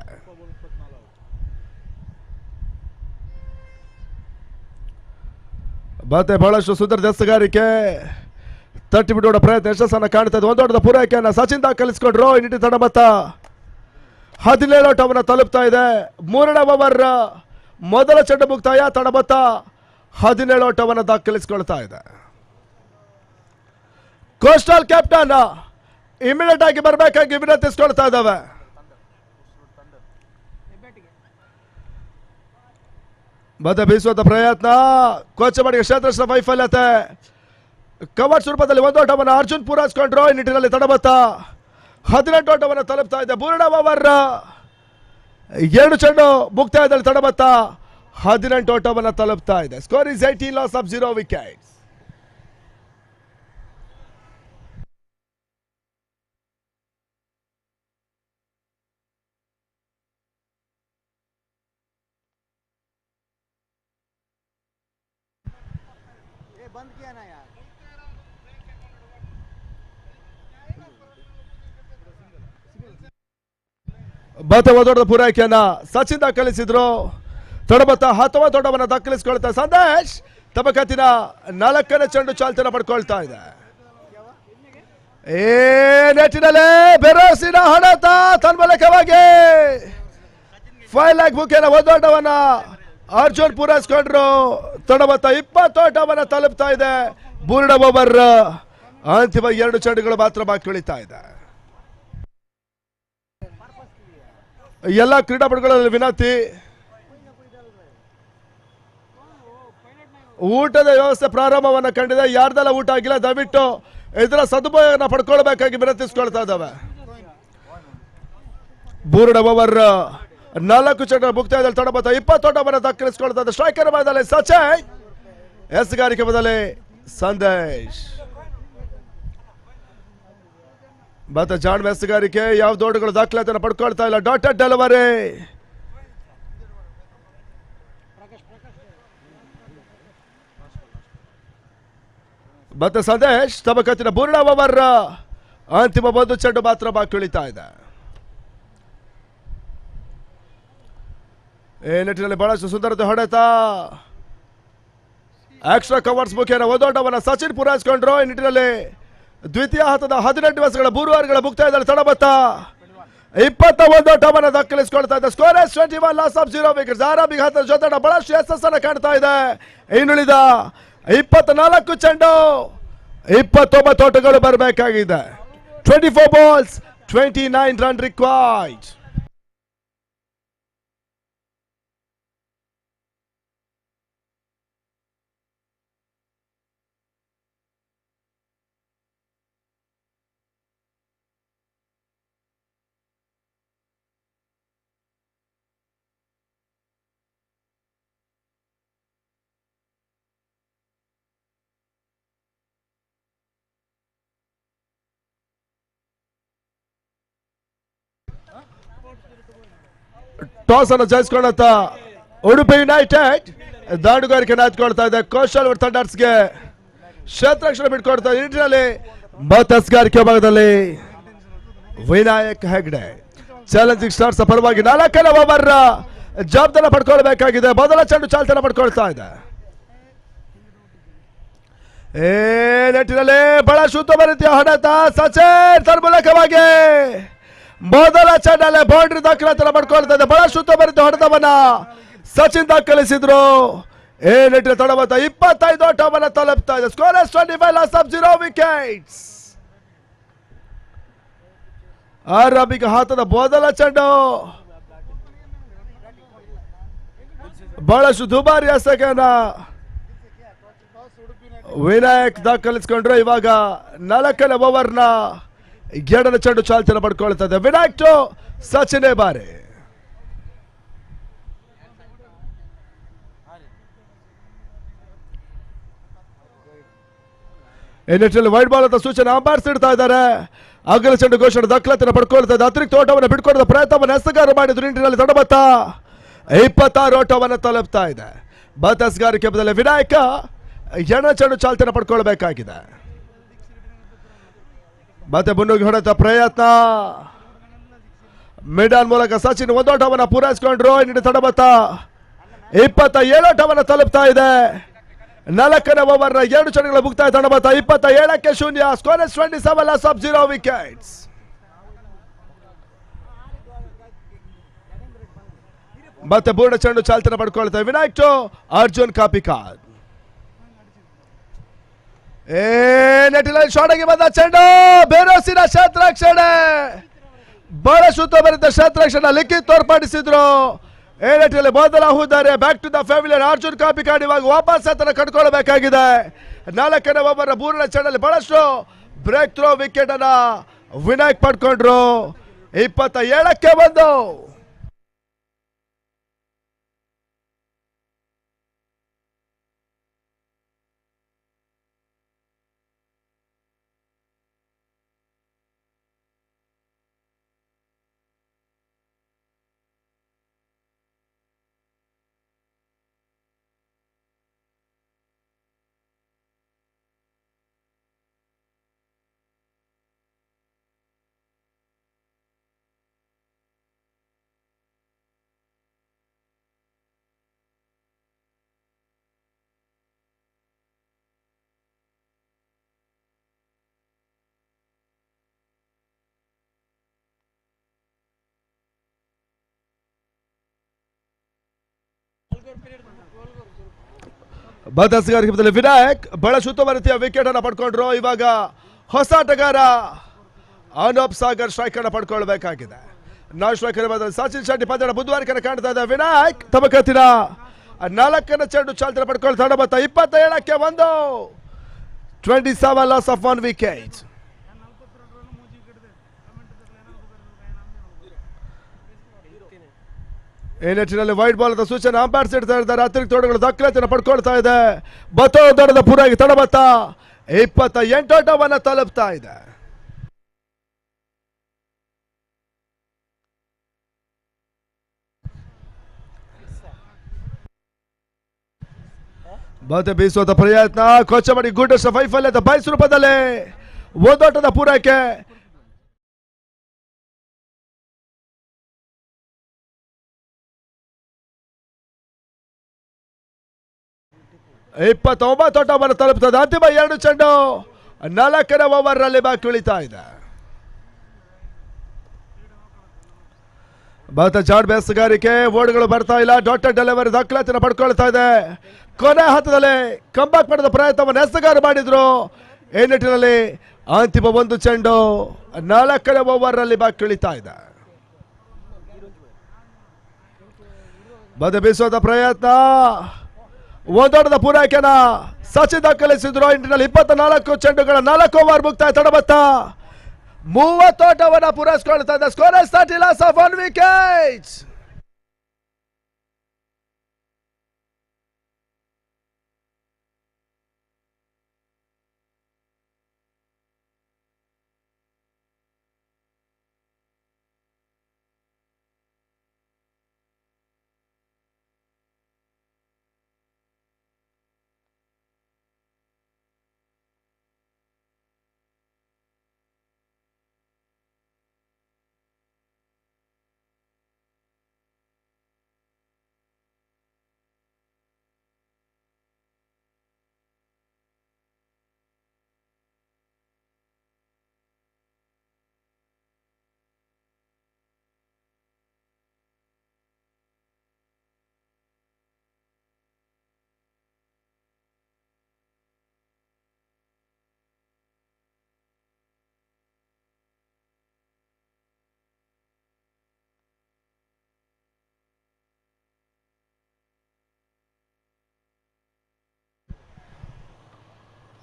ಮತ್ತೆ ಬಹಳಷ್ಟು ಸುಂದರ ದಸ್ತಗಾರಿಕೆ ತಟ್ಟಿ ಬಿಡೋಣ ಪ್ರಯತ್ನ ಯಶಸ್ಸನ್ನು ಕಾಣ್ತಾ ಇದೆ. ಒಂದೋಟದ ಪೂರೈಕೆಯನ್ನು ಸಚಿನ್ ದಾಖಲಿಸಿಕೊಂಡ್ರು. ಈ ನಿಟ್ಟಿನ ತಡಬತ್ತ 17 ಓಟವನ್ನು ತಲುಪ್ತಾ ಇದೆ. 3ನೇ ಓವರ್ ಮೊದಲ ಚೆಂಡು ಮುಕ್ತಾಯ. ತಡಬತ್ತ 17 ಓಟವನ್ನು ದಾಖಲಿಸಿಕೊಳ್ತಾ ಇದೆ. Coastal captain immediate ಆಗಿ ಬರಬೇಕಾಗಿ ವಿನಂತಿಸಿಕೊಳ್ತಾ ಇದ್ದಾವೆ. ಮತ್ತೆ ಬೀಸುವಂತ ಪ್ರಯತ್ನ ಕೋಚಮಡಿಗೆ ಕ್ಷೇತ್ರ ವೈಫಲ್ಯತೆ. ಕವರ್ ಸ್ವರೂಪದಲ್ಲಿ 1 ಓಟವನ್ನು ಅರ್ಜುನ್ ಪೂರೈಸಿಕೊಂಡ್ರು. ಈ ನಿಟ್ಟಿನಲ್ಲಿ ತಡಬತ್ತ 18 ಓಟವನ್ನು ತಲುಪ್ತಾ ಇದೆ. 3ನೇ ಓವರ್ 2 ಚೆಂಡು ಮುಕ್ತಾಯದಲ್ಲಿ ತಡಬತ್ತ 18 ಓಟವನ್ನು ತಲುಪ್ತಾ ಇದೆ. Score is 18, loss of 0 wickets. ಮತ್ತೆ ಒಂದೋಟದ ಪೂರೈಕೆಯನ್ನ ಸಚಿನ್ ದಾಖಲಿಸಿದ್ರು. ತಡಬತ್ತ 19 ಓಟವನ್ನು ದಾಖಲಿಸಿಕೊಳ್ತಾ ಸಂದೇಶ್ ತಮ್ಮ ಕತ್ತಿನ 4ನೇ ಚೆಂಡು ಚಾಲ್ತಿಯನ್ನು ಪಡ್ಕೊಳ್ತಾ ಇದೆ. ಏ ನೆಟ್ಟಿನಲ್ಲೇ ಬೆರೋಸಿನ ಹೊಡೆತ ತನ್ಮೂಲಕವಾಗಿ 5 ಲ್ಯಾಕ್ ಬುಕ್ಕಿನ 1 ಓಟವನ್ನ ಅರ್ಜುನ್ ಪೂರೈಸಿಕೊಂಡ್ರು. ತಡಬತ್ತ 20 ಓಟವನ್ನು ತಲುಪ್ತಾ ಇದೆ. 3ನೇ ಓವರ್ ಅಂತಿಮ 2 ಚೆಂಡುಗಳು ಮಾತ್ರ ಬಾಕಿ ಉಳಿತಾ ಇದೆ. ಎಲ್ಲ ಕ್ರೀಡಾಪಟುಗಳಲ್ಲಿ ವಿನಂತಿ, ಊಟದ ವ್ಯವಸ್ಥೆ ಪ್ರಾರಂಭವನ್ನು ಕಂಡಿದೆ. ಯಾರ್ದೆಲ್ಲ ಊಟ ಆಗಿಲ್ಲ ದಯವಿಟ್ಟು ಇದರ ಸದುಪಯೋಗನ ಪಡ್ಕೊಳ್ಬೇಕಾಗಿ ವಿನಂತಿಸಿಕೊಳ್ತಾ ಇದ್ದಾವೆ. 3ನೇ ಓವರ್ 4 ಚೆಂಡು ಮುಕ್ತಾಯದಲ್ಲಿ ತಡಬತ್ತ 20 ಓಟವನ್ನು ದಾಖಲಿಸಿಕೊಳ್ತಾ ಇದೆ. ಸ್ಟ್ರೈಕರ್ ಬದಲಿ ಸಚಿನ್, ಎಸಗಾರಿಕೆ ಬದಲಿ ಸಂದೇಶ್. ಮತ್ತೆ ಜಾಣ್ ಮೆಸ್ಗಾರಿಕೆ, ಯಾವ ದೋಡುಗಳು ದಾಖಲಾತಿಯನ್ನು ಪಡ್ಕೊಳ್ತಾ ಇಲ್ಲ. ಡಾಟೆಡ್ ಡೆಲಿವರಿ ಮತ್ತೆ ಸಂದೇಶ್ ತಬಕತ್ತಿನ ಪೂರ್ಣ ಓವರ್ ಅಂತಿಮ ಒಂದು ಚೆಂಡು ಮಾತ್ರ ಬಾಕಿ ಉಳಿತಾ ಇದೆ. ಈ ನಿಟ್ಟಿನಲ್ಲಿ ಬಹಳಷ್ಟು ಸುಂದರತೆ ಹೊಡೆತ ಎಕ್ಸ್ಟ್ರಾ ಕವರ್ಸ್ ಮುಖೇನ ಒಂದೋಟವನ್ನು ಸಚಿನ್ ಪೂರೈಸಿಕೊಂಡ್ರು. ಈ ನಿಟ್ಟಿನಲ್ಲಿ ದ್ವಿತೀಯ ಹಂತದ 18 ವರ್ಷಗಳ 3 ಓವರ್ಗಳ ಮುಕ್ತಾಯದಲ್ಲಿ ತಡಬತ್ತ 21 ಓಟವನ್ನು ದಾಖಲಿಸಿಕೊಳ್ತಾ ಇದೆ. Score 21, loss of 0 wickets. ಆರಂಭಿಕ ಹಂತದ ಜೊತೆ ಬಹಳಷ್ಟು ಯಶಸ್ಸನ್ನು ಕಾಣ್ತಾ ಇದೆ. ಇನ್ನುಳಿದ 24 ಚೆಂಡು 29 ಓಟಗಳು ಬರಬೇಕಾಗಿದೆ. 24 balls 29 run required. Toss ಅನ್ನು ಜಯಿಸಿಕೊಂಡಂತ ಉಡುಪಿ ಯುನೈಟೆಡ್ ದಾಂಡುಗಾರಿಕೆ ನಾಯ್ದುಕೊಳ್ತಾ ಇದೆ. ಕೋಶಲ್ ಥಂಡರ್ಸ್ಗೆ ಕ್ಷೇತ್ರರಕ್ಷಣೆ ಬಿಟ್ಕೊಡ್ತಾ ಈ ನಿಟ್ಟಿನಲ್ಲಿ ಮತಸ್ಗಾರಿಕೆ ಭಾಗದಲ್ಲಿ ವಿನಾಯಕ್ ಹೆಗ್ಡೆ ಚಾಲೆಂಜಿಂಗ್ ಸ್ಟಾರ್ಸ್ ಪರವಾಗಿ 4ನೇ ಓವರ್ ಜವಾಬ್ದಾರಿ ಪಡ್ಕೊಳ್ಬೇಕಾಗಿದೆ. ಮೊದಲ ಚೆಂಡು ಚಾಲ್ತನ ಪಡ್ಕೊಳ್ತಾ ಇದೆ. ಏ ನಿಟ್ಟಿನಲ್ಲಿ ಬಹಳ ಶುದ್ಧ ರೀತಿಯ ಹೊಡೆತ ಸಚಿನ್ ತನ್ಮೂಲಕವಾಗಿ ಮೊದಲ ಚೆಂಡಲ್ಲೇ ಬೌಂಡ್ರಿ ದಾಖಲಾತಿಯನ್ನು ಪಡ್ಕೊಳ್ತಾ ಇದೆ. ಬಹಳ ಶುದ್ಧ ಬರಿತ ಹೊಡೆತವನ್ನ ಸಚಿನ್ ದಾಖಲಿಸಿದ್ರು. ಏ ನಿಟ್ಟಿನ ತಡವತ್ತ 25 ಓಟವನ್ನ ತಲುಪ್ತಾ ಇದೆ. Score 25, loss of 0 wickets. ಆರಂಭಿಕ ಹಾತದ ಮೊದಲ ಚೆಂಡು ಬಹಳಷ್ಟು ದುಬಾರಿ ಎಸೆತವನ್ನ ವಿನಾಯಕ್ ದಾಖಲಿಸಿಕೊಂಡ್ರು. ಇವಾಗ 4ನೇ ಓವರ್ನ 2ನೇ ಚೆಂಡು ಚಾಲ್ತಿಯನ್ನು ಪಡ್ಕೊಳ್ತಾ ಇದೆ. ವಿನಾಯಕ್ ಟು ಸಚಿನ್ ಬಾರಿ. ಈ ನಿಟ್ಟಿನಲ್ಲಿ ವೈಡ್ ಬಾಲ್ ಅಂತ ಸೂಚನೆ ಅಂಬಾರ್ಸ್ ಇಡ್ತಾ ಇದ್ದಾರೆ. ಅಗಲ ಚೆಂಡು ಘೋಷಣೆ ದಾಖಲಾತಿಯನ್ನು ಪಡ್ಕೊಳ್ತಾ ಇದೆ. ಅತಿರಿಕ್ತ ಓಟವನ್ನು ಬಿಟ್ಕೊಡದ ಪ್ರಯತ್ನವನ್ನು ಎಸಗಾರ ಮಾಡಿದ್ರು. ನಿಟ್ಟಿನಲ್ಲಿ ತಡಬತ್ತ 26 ಓಟವನ್ನು ತಲುಪ್ತಾ ಇದೆ. ಬತಸ್ಗಾರಿಕೆ ಬದಲು ವಿನಾಯಕ 2ನೇ ಚೆಂಡು ಚಾಲ್ತಿಯನ್ನು ಪಡ್ಕೊಳ್ಬೇಕಾಗಿದೆ. ಮತ್ತೆ ಮುನ್ನುಗ್ಗಿ ಹೊಡೆತ ಪ್ರಯತ್ನ ಮಿಡಲ್ ಮೂಲಕ ಸಚಿನ್ ಒಂದು ಓಟವನ್ನು ಪೂರೈಸಿಕೊಂಡ್ರು. ಇನ್ನಿಟ್ಟು ತಡಬತ್ತ 27 ಓಟವನ್ನು ತಲುಪ್ತಾ ಇದೆ. 4ನೇ ಓವರ್ನ 2 ಚೆಂಡುಗಳ ಮುಕ್ತಾಯ ತಡಬತ್ತ 27ಕ್ಕೆ 0. Score 27, loss of 0 wickets. ಮತ್ತೆ ಪೂರ್ಣ ಚೆಂಡು ಚಾಲ್ತನ ಪಡ್ಕೊಳ್ತಾರೆ ವಿನಾಯಕ್ ಟು ಅರ್ಜುನ್ ಕಾಪಿಕಾದ್. ಏ ನೆಟ್ಟಿನಲ್ಲಿ ಶಾರ್ಟ್ ಆಗಿ ಬಂದ ಚೆಂಡು ಬೇರೋಸಿನ ಕ್ಷೇತ್ರರಕ್ಷಣೆ ಬಹಳ ಶುದ್ಧ ಬರಿತ ಕ್ಷೇತ್ರರಕ್ಷಣೆ ಲಿಖಿತ್ ತೋರ್ಪಡಿಸಿದ್ರು. ಏ ನೆಟ್ಟಿನಲ್ಲಿ ಮೊದಲ ಹುದ್ದಾರೆ back to the pavilion Arjun Kapikad ಇವಾಗ ವಾಪಸ್ ಆತನ ಕಟ್ಕೊಳ್ಬೇಕಾಗಿದೆ. 4ನೇ ಓವರ್ 3ನೇ ಚೆಂಡಲ್ಲಿ ಬಹಳಷ್ಟು break throw wicket ಅನ್ನ ವಿನಾಯಕ್ ಪಡ್ಕೊಂಡ್ರು. 27ಕ್ಕೆ 1. ಬದಸ್ಗಾರಿಕೆ ವಿನಾಯಕ್ ಬಹಳ ಶುದ್ಧ ರೀತಿಯ ವಿಕೆಟ್ ಅನ್ನು ಪಡ್ಕೊಂಡ್ರು. ಇವಾಗ ಹೊಸ ಆಟಗಾರ ಅನೂಪ್ ಸಾಗರ್ ಸ್ಟ್ರೈಕ್ ಅನ್ನು ಪಡ್ಕೊಳ್ಬೇಕಾಗಿದೆ. ನಾನ್ ಸ್ಟ್ರೈಕರ್ ಸಚಿನ್ ಶೆಟ್ಟಿ ಪಂದ್ಯದ ಮುಂದುವರಿಕೆ ಕಾಣ್ತಾ ಇದೆ. ವಿನಾಯಕ್ ತಮಕತ್ತಿನ 4ನೇ ಚೆಂಡು ಚಾಲ್ತಿ ಪಡ್ಕೊಳ್ತಾರೆ. ಮತ್ತೆ 27ಕ್ಕೆ 1. 27 loss of 1 wicket. ಈ ನಿಟ್ಟಿನಲ್ಲಿ ವೈಟ್ ಬಾಲ್ ಅಂತ ಸೂಚನೆ ಅಂಪೈರ್ಸ್ ಇಡ್ತಾ ಇದ್ದಾರೆ. ಅತಿರಿಕ್ತ ಓಟಗಳು ದಾಖಲಾತಿಯನ್ನು ಪಡ್ಕೊಳ್ತಾ ಇದೆ. ಬತ್ತೊಂದರದ ಪೂರಾಗಿ ತಡಬತ್ತ 28 ಓಟವನ್ನು ತಲುಪ್ತಾ ಇದೆ. ಮತ್ತೆ ಬೀಸುವಂತ ಪ್ರಯತ್ನ ಕೊಚ್ಚಮಡಿ ಗುಡ್ ವೈಫಲ್ಯದ ಬೈಸ್ ರೂಪದಲ್ಲಿ ಒಂದೋಟದ ಪೂರೈಕೆ. 29 ಓಟವನ್ನು ತಲುಪುತ್ತದೆ. ಅಂತಿಮ 2 ಚೆಂಡು 4ನೇ ಓವರ್ ನಲ್ಲಿ ಬಾಕಿ ಉಳಿತಾ ಇದೆ. ಭಾರತ ಜಾಡ್ ಬೇಸಗಾರಿಕೆ ಓಡ್ಗಳು ಬರ್ತಾ ಇಲ್ಲ. ಡಾಕ್ಟರ್ ಡೆಲಿವರಿ ದಾಖಲಾತಿಯನ್ನು ಪಡ್ಕೊಳ್ತಾ ಇದೆ. ಕೊನೆ ಹಂತದಲ್ಲಿ ಕಂಬ್ಯಾಕ್ ಮಾಡಿದ ಪ್ರಯತ್ನವನ್ನು ಎಸಗಾರ ಮಾಡಿದ್ರು. ಈ ನಿಟ್ಟಿನಲ್ಲಿ ಅಂತಿಮ 1 ಚೆಂಡು 4ನೇ ಓವರ್ ನಲ್ಲಿ ಬಾಕಿ ಉಳಿತಾ ಇದೆ. ಬದ ಬೀಸುವಂತ ಪ್ರಯತ್ನ ಒಂದೋಟದ ಪೂರೈಕೆನ ಸಚಿನ್ ದಾಖಲಿಸಿದ್ರು. ಇಂಟಿನಲ್ಲಿ 24 ಚೆಂಡುಗಳ 4 ಓವರ್ ಮುಕ್ತಾಯ. ತಡಬತ್ತ 30 ಓಟವನ್ನು ಪೂರೈಸಿಕೊಳ್ತಾ ಇದೆ. Score is 30, loss of 1 wicket.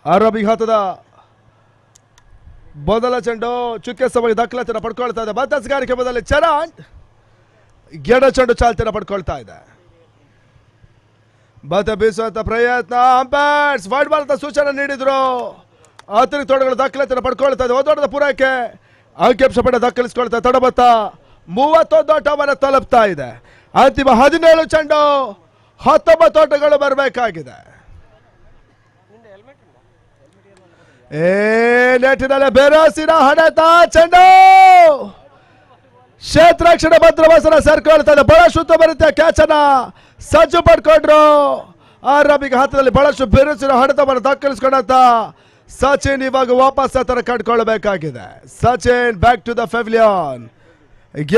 ಆರೋಪಿಘಾತದ ಮೊದಲ ಚೆಂಡು ಚುಕ್ಕೆ ಸಮಯ ದಾಖಲಾತಿಯನ್ನು ಪಡ್ಕೊಳ್ತಾ ಇದೆ. ಮತಸ್ಗಾರಿಕೆ ಬದಲಿ ಚರಣ್ 2 ಚೆಂಡು ಚಾಲ್ತಿಯನ್ನು ಪಡ್ಕೊಳ್ತಾ ಇದೆ. ಮತ್ತೆ ಬೀಸುವಂತ ಪ್ರಯತ್ನ, ಅಂಪೈರ್ಸ್ ವೈಡ್ ಬಾಲ್ ಅಂತ ಸೂಚನೆ ನೀಡಿದ್ರು. ಅತಿರಿಕ್ತ ಓಟಗಳು ದಾಖಲಾತಿಯನ್ನು ಪಡ್ಕೊಳ್ತಾ ಇದೆ. ಒಂದೋಟದ ಪೂರೈಕೆ ಅಂಕಿಅಂಶ ಪಡೆ ದಾಖಲಿಸಿಕೊಳ್ತಾ ತಡಬತ್ತ 31 ಓಟವನ್ನು ತಲುಪ್ತಾ ಇದೆ. ಅಂತಿಮ 17 ಚೆಂಡು 19 ಓಟಗಳು ಬರಬೇಕಾಗಿದೆ. ಏ ನೆಟ್ಟಿನಲ್ಲಿ ಬೆರಸಿನ ಹಣತ ಚೆಂಡು ಕ್ಷೇತ್ರಕ್ಷಣ ಭದ್ರವಾಸನ ಸೇರ್ಕೊಳ್ತಾ ಇದೆ. ಬಹಳಷ್ಟು ಬರುತ್ತೆ ಕ್ಯಾಚ್ ಅನ್ನ ಸಜ್ಜು ಪಡ್ಕೊಂಡ್ರು. ಆರಬಿಗೆ ಹತ್ತದಲ್ಲಿ ಬಹಳಷ್ಟು ಬಿರುಸಿನ ಹೊಡೆತವನ್ನು ದಾಖಲಿಸಿಕೊಂಡಂತ ಸಚಿನ್ ಇವಾಗ ವಾಪಸ್ ಆತರ ಕಂಡುಕೊಳ್ಳಬೇಕಾಗಿದೆ. Sachin back to the pavilion.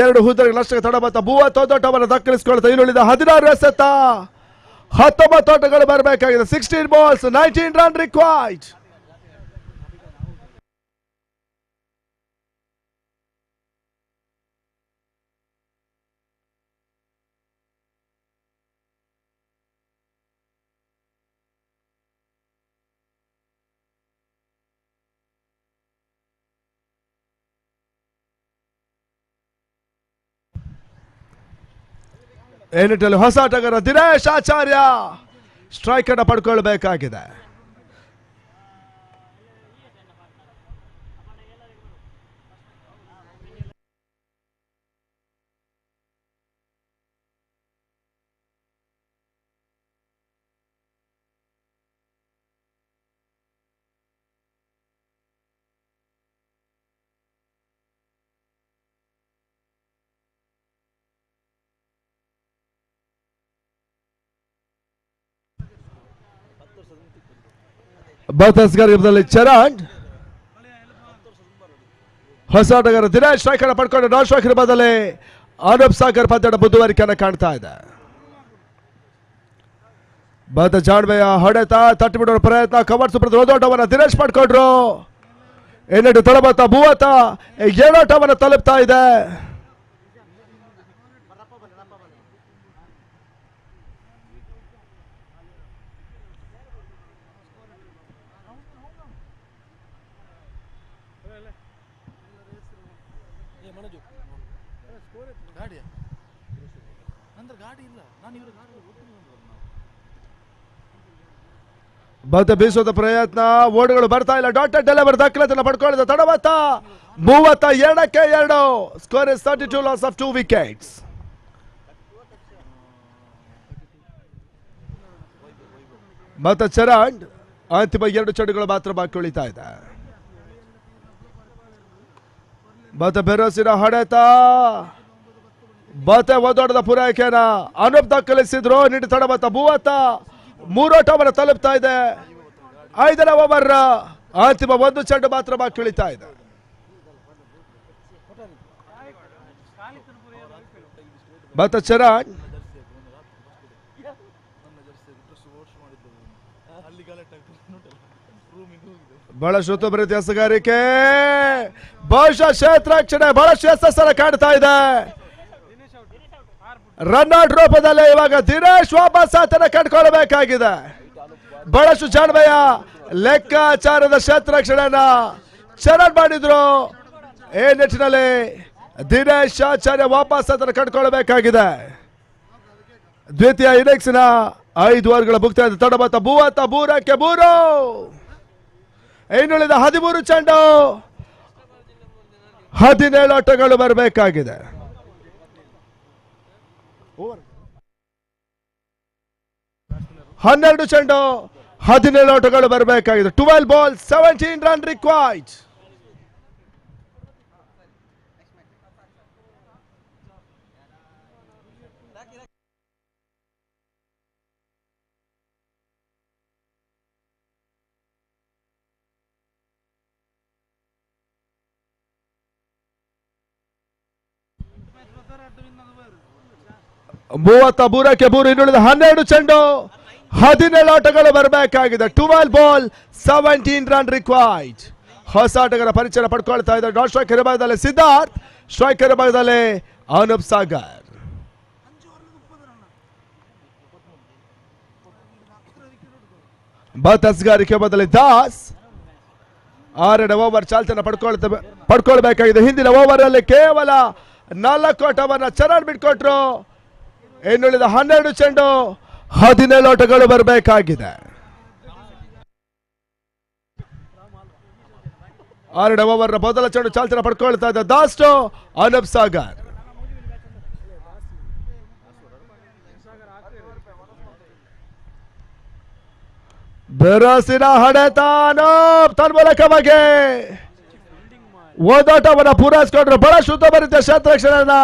2 ಹುದ್ದೆಗಳ ನಷ್ಟಕ್ಕೆ ತಡಬತ್ತ 31 ಓಟವನ್ನು ದಾಖಲಿಸಿಕೊಳ್ತಾ ಇನ್ನುಳಿದ 16 ಎಸೆತ 19 ಓಟಗಳು ಬರಬೇಕಾಗಿದೆ. 16 balls 19 run required. ಏನಿಟ್ಟಲ್ಲಿ ಹೊಸ ಆಟಗಾರ ದಿನೇಶ್ ಆಚಾರ್ಯ ಸ್ಟ್ರೈಕ್ ಅನ್ನು ಪಡ್ಕೊಳ್ಬೇಕಾಗಿದೆ. ಚರಣ್ ಹೊಸ ಆಟಗಾರ ದಿನೇಶ್ ಸ್ಟ್ರೈಕ್ ಅನ್ನು ಪಡ್ಕೊಂಡು ನಾನ್ ಸ್ಟ್ರೈಕ್ ಬದಲಿ ಅನೂಪ್ ಸಾಗರ್ ಪಂದ್ಯದ ಮುಂದುವರಿಕೆಯನ್ನು ಕಾಣ್ತಾ ಇದೆ. ಬದ ಜಾಣ್ಮೆಯ ಹೊಡೆತ ತಟ್ಟಿಬಿಡುವ ಪ್ರಯತ್ನ, ಕವರ್ ಸುಪ್ರದ ಓದೋಟವನ್ನು ದಿನೇಶ್ ಪಡ್ಕೊಂಡ್ರು. ಏನೆಂಟು ತಲಬತ್ತ 37 ಓಟವನ್ನು ತಲುಪ್ತಾ ಇದೆ. ಬದ ಬೀಸುವ ಪ್ರಯತ್ನ, ಓಡುಗಳು ಬರ್ತಾ ಇಲ್ಲ. ಡಾಟ್ ಡೆಲಿವರ್ ದಾಖಲಾತಿಯನ್ನು ಪಡ್ಕೊಳ್ಳಿದ ತಡವತ್ತ 32ಕ್ಕೆ 2. Score is 32, loss of 2 wickets. ಮತ್ತು ಚರಣ್ ಅಂತಿಮ 2 ಚೆಂಡುಗಳು ಮಾತ್ರ ಬಾಕಿ ಉಳಿತಾ ಇದೆ. ಮತ್ತೆ ಬೆರೋಸಿನ ಹೊಡೆತ, ಮತ್ತೆ ಒದೊಡದ ಪೂರೈಕೆನ ಅನೂಪ್ ದಾಖಲಿಸಿದ್ರು. ನೀಡಿ ತಡ 33 ಓಟವನ್ನು ತಲುಪ್ತಾ ಇದೆ. 5ನೇ ಓವರ್ ಅಂತಿಮ 1 ಚೆಂಡು ಮಾತ್ರ ಬಾಕಿ ಉಳಿತಾ ಇದೆ. ಮತ್ತೆ ಚರಣ್ ಬಹಳಷ್ಟು ಉತ್ತಮ ಎಸಗಾರಿಕೆ, ಬಹುಶಃ ಕ್ಷೇತ್ರರಕ್ಷಣೆ ಬಹಳಷ್ಟು ಯಶಸ್ಸನ್ನು ಕಾಣ್ತಾ ಇದೆ. ರನ್ ಔಟ್ ರೂಪದಲ್ಲಿ ಇವಾಗ ದಿನೇಶ್ ವಾಪಸ್ ಆತನ ಕಂಡುಕೊಳ್ಳಬೇಕಾಗಿದೆ. ಬಹಳಷ್ಟು ಜಾಣ್ಮೆಯ ಲೆಕ್ಕಾಚಾರದ ಕ್ಷೇತ್ರರಕ್ಷಣೆಯನ್ನ ಚರಣ್ ಮಾಡಿದ್ರು. ಈ ನಿಟ್ಟಿನಲ್ಲಿ ದಿನೇಶ್ ಆಚಾರ್ಯ ವಾಪಸ್ ಆತನ ಕಂಡುಕೊಳ್ಳಬೇಕಾಗಿದೆ. ದ್ವಿತೀಯ ಇನ್ನಿಂಗ್ಸ್ನ 5 ಓವರ್ಗಳ ಮುಕ್ತಾಯದ ತಡಬತ್ತ 33ಕ್ಕೆ 3. ಇನ್ನುಳಿದ 13 ಚೆಂಡು 17 ಆಟಗಳು ಬರಬೇಕಾಗಿದೆ. 12 ಚೆಂಡು 17 ಆಟಗಳು ಬರಬೇಕಾಗಿದೆ. 12 ball 17 run required. 33ಕ್ಕೆ 3. ಇನ್ನುಳಿದ 12 ಚೆಂಡು 17 ಆಟಗಳು ಬರಬೇಕಾಗಿದೆ. 12 ball 17 run required. ಹೊಸ ಆಟಗಾರ ಪರಿಚಯ ಪಡ್ಕೊಳ್ತಾ ಇದ್ದಾರೆ. ಡಾಟ್ ಸ್ಟ್ರೈಕರ್ ಭಾಗದಲ್ಲಿ ಸಿದ್ಧಾರ್ಥ್, ಸ್ಟ್ರೈಕರ್ ಭಾಗದಲ್ಲಿ ಅನೂಪ್ ಸಾಗರ್. ಬತಸ್ಗಾರಿಕೆ ಬದಲಿ ದಾಸ್ 6ನೇ ಓವರ್ ಚಾಲ್ತಿಯನ್ನು ಪಡ್ಕೊಳ್ಬೇಕಾಗಿದೆ. ಹಿಂದಿನ ಓವರ್ ಅಲ್ಲಿ ಕೇವಲ 4 ಆಟವನ್ನ ಚರಣ್ ಬಿಟ್ಕೊಟ್ರು. ಇನ್ನುಳಿದ 12 ಚೆಂಡು 17 ಆಟಗಳು ಬರಬೇಕಾಗಿದೆ. 6ನೇ ಓವರ್ ಮೊದಲ ಚೆಂಡು ಚಾಲ್ತಿನ ಪಡ್ಕೊಳ್ತಾ ಇದ್ದ ದಾಸ್ ಟು ಅನೂಪ್ ಸಾಗರ್. ಬೆರಸಿನ ಹೊಡೆತ ಅನೂಪ್ ತನ್ಮೂಲಕವಾಗಿ ಓದಾಟವನ್ನು ಪೂರೈಸಿಕೊಂಡ್ರು. ಬಹಳ ಶುದ್ಧ ಬರುತ್ತೆ ಕ್ಷೇತ್ರರಕ್ಷಣೆಯನ್ನ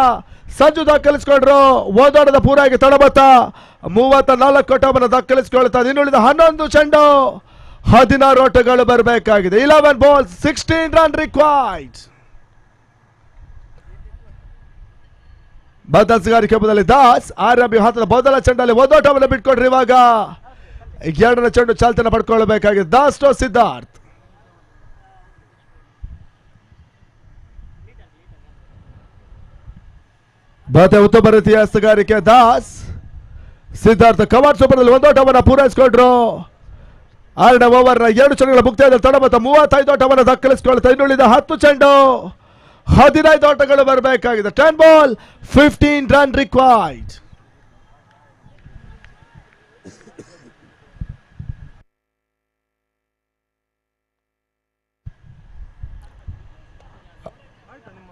ಸಂಜು ದಾಖಲಿಸಿಕೊಂಡ್ರು. ಓದಾಟದ ಪೂರೈಕೆ ತಡಬತ್ತ 34 ಓಟವನ್ನು ದಾಖಲಿಸಿಕೊಳ್ತಾ ಇನ್ನುಳಿದ 11 ಚೆಂಡು 16 ಓಟಗಳು ಬರಬೇಕಾಗಿದೆ. 11 ball 16 run required. ಬದಲ್ಗಾರಿಕೆ ಬದಲಿ ದಾಸ್ ಆರ್ಎಂಬಿ ಹಂತದ ಮೊದಲ ಚೆಂಡಲ್ಲಿ ಓದಾಟವನ್ನು ಬಿಟ್ಕೊಟ್ರು. ಇವಾಗ 2ನೇ ಚೆಂಡು ಚಾಲ್ತಿಯನ್ನು ಪಡ್ಕೊಳ್ಬೇಕಾಗಿದೆ. ದಾಸ್ ಟು ಸಿದ್ಧಾರ್ಥ್. ಮತ್ತೆ ಉತ್ತಮ ರೀತಿಯ ಎಸೆಗಾರಿಕೆ ದಾಸ್. ಸಿದ್ಧಾರ್ಥ ಕವರ್ ಸೂಪರ್ನಲ್ಲಿ ಒಂದು ಓಟವನ್ನು ಪೂರೈಸಿಕೊಂಡ್ರು. 6ನೇ ಓವರ್ನ 2 ಚೆಂಡುಗಳ ಮುಕ್ತಾಯದಲ್ಲಿ ತಡಬತ್ತ 35 ಓಟವನ್ನು ದಾಖಲಿಸಿಕೊಳ್ತಾ ಇನ್ನುಳಿದ 10 ಚೆಂಡು 15 ಓಟಗಳು ಬರಬೇಕಾಗಿದೆ. 10 ball 15 run required.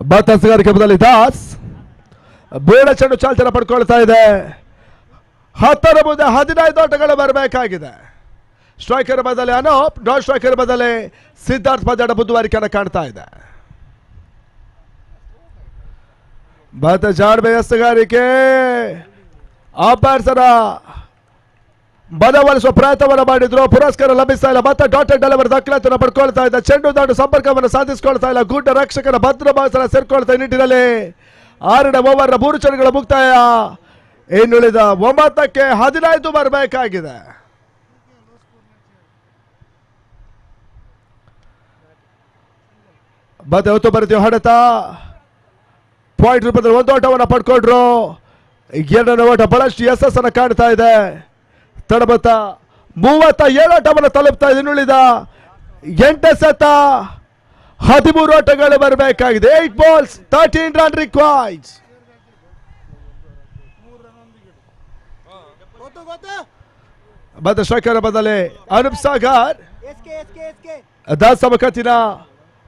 ಬತಸ್ಗಾರಿಕೆ ಬದಲಿ ದಾಸ್ ಬೇಡ ಚೆಂಡು ಚಾಲ್ತಿಯನ್ನು ಪಡ್ಕೊಳ್ತಾ ಇದೆ. 10ರ ಮುಂದೆ 15 ಓಟಗಳು ಬರಬೇಕಾಗಿದೆ. ಸ್ಟ್ರೈಕರ್ ಬದಲಿ ಅನೂಪ್, ನಾನ್ ಸ್ಟ್ರೈಕರ್ ಬದಲಿ ಸಿದ್ಧಾರ್ಥ್ ಪಂದ್ಯಾಟ ಮುಂದುವರಿಕೆಯನ್ನು ಕಾಣ್ತಾ ಇದೆ. ಮತ್ತೆ ಜಾಣ್ಮೆ ಎಸೆಗಾರಿಕೆ ಅಂಪೈರ್ಸರ ಮನವೊಲಿಸುವ ಪ್ರಯತ್ನವನ್ನು ಮಾಡಿದ್ರು, ಪುರಸ್ಕಾರ ಲಭಿಸ್ತಾ ಇಲ್ಲ. ಮತ್ತೆ ಡಾಟೆಡ್ ಡೆಲಿವರಿ ದಾಖಲಾತಿಯನ್ನು ಪಡ್ಕೊಳ್ತಾ ಇದ್ದ ಚೆಂಡು ದಾಟು ಸಂಪರ್ಕವನ್ನು ಸಾಧಿಸಿಕೊಳ್ತಾ ಇಲ್ಲ. ಗುಡ್ಡ ರಕ್ಷಕನ ಭದ್ರ ಬಾಸನ ಸೇರ್ಕೊಳ್ತಾ ಈ ನಿಟ್ಟಿನಲ್ಲಿ 6ನೇ ಓವರ್ನ 3 ಚೆಂಡುಗಳ ಮುಕ್ತಾಯ. ಇನ್ನುಳಿದ 9ಕ್ಕೆ 15 ಬರಬೇಕಾಗಿದೆ. ಮತ್ತೆ ಹೊತ್ತು ಬರುತ್ತೀವಿ ಹೊಡೆತ ಪಾಯಿಂಟ್ ರೂಪದಲ್ಲಿ ಒಂದು ಓಟವನ್ನು ಪಡ್ಕೊಂಡ್ರು. 2ನೇ ಓಟ ಬಹಳಷ್ಟು ಯಶಸ್ಸನ್ನು ಕಾಣ್ತಾ ಇದೆ. ತಡಬತ್ತ 37 ಓಟವನ್ನು ತಲುಪ್ತಾ ಇದೆ. ಇನ್ನುಳಿದ 8 ಸತ 13 ಓಟಗಳು ಬರಬೇಕಾಗಿದೆ. 8 balls 13 run required. ಮತ್ತೆ ಸ್ಟ್ರೈಕರ್ ಬದಲಿ ಅನೂಪ್ ಸಾಗರ್. ದಾಸ್ ಸಮಕತಿನ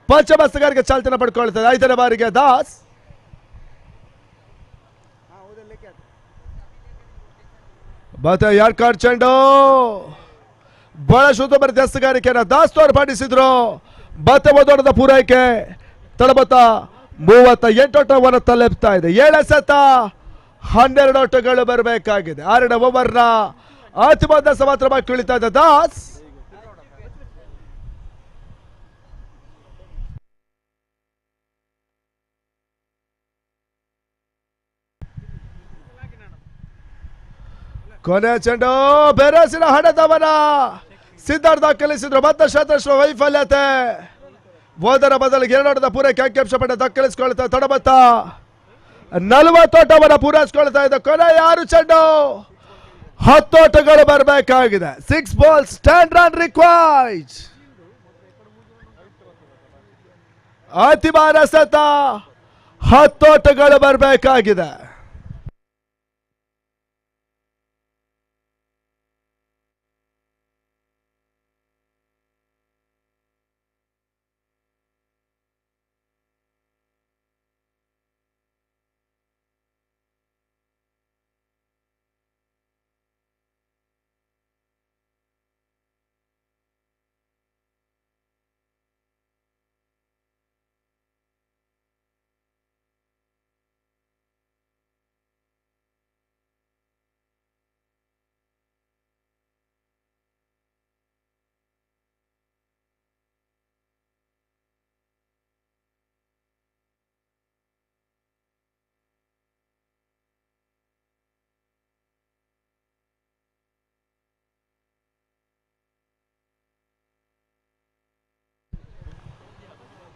ಪಂಚಮ ಸಗಾರಿಗೆ ಚಾಲ್ತಿನ ಪಡ್ಕೊಳ್ತದೆ. 5ನೇ ಬಾರಿಗೆ ದಾಸ್. ಮತ್ತೆ ಯಾರ್ಕಾರ್ ಚೆಂಡು ಬಹಳಷ್ಟು ಉತ್ತಮ ಎಸೆತಗಾರಿಕೆಯನ್ನು ದಾಸ್ ತೋರ್ಪಡಿಸಿದ್ರು. ಮತ್ತೆ ಒಂದೋಟದ ಪೂರೈಕೆ ತಡಬತ್ತ 38 ಓಟವನ್ನು ತಲುಪ್ತಾ ಇದೆ. 7 ಎಸೆತ 12 ಓಟಗಳು ಬರಬೇಕಾಗಿದೆ. 6ನೇ ಓವರ್ನ ಅತಿಬದ್ಧ ಮಾತ್ರ ಬಾಕಿ ಉಳಿತಾ ಇದೆ ದಾಸ್. ಕೊನೆ ಚೆಂಡು ಬೆರಸಿನ ಹಣದವನ ಸಿದ್ಧಾರ್ಥ ದಾಖಲಿಸಿದ್ರು. ಮತ್ತೆ ಶತಶ್ವ ವೈಫಲ್ಯತೆ. ಹೋದರ ಬದಲಿಗೆ 2 ಓಟದ ಪೂರೈಕೆ ಅಂಕಿಅಂಶ ಪಟ್ಟ ದಾಖಲಿಸಿಕೊಳ್ತಾ ತಡಬತ್ತ 40 ಓಟವನ್ನು ಪೂರೈಸಿಕೊಳ್ತಾ ಇದೆ. ಕೊನೆಯ 6 ಚೆಂಡು 10 ಓಟಗಳು ಬರಬೇಕಾಗಿದೆ. 6 balls 10 run required. ಅತಿ ಎಸೆತ 10 ಓಟಗಳು ಬರಬೇಕಾಗಿದೆ.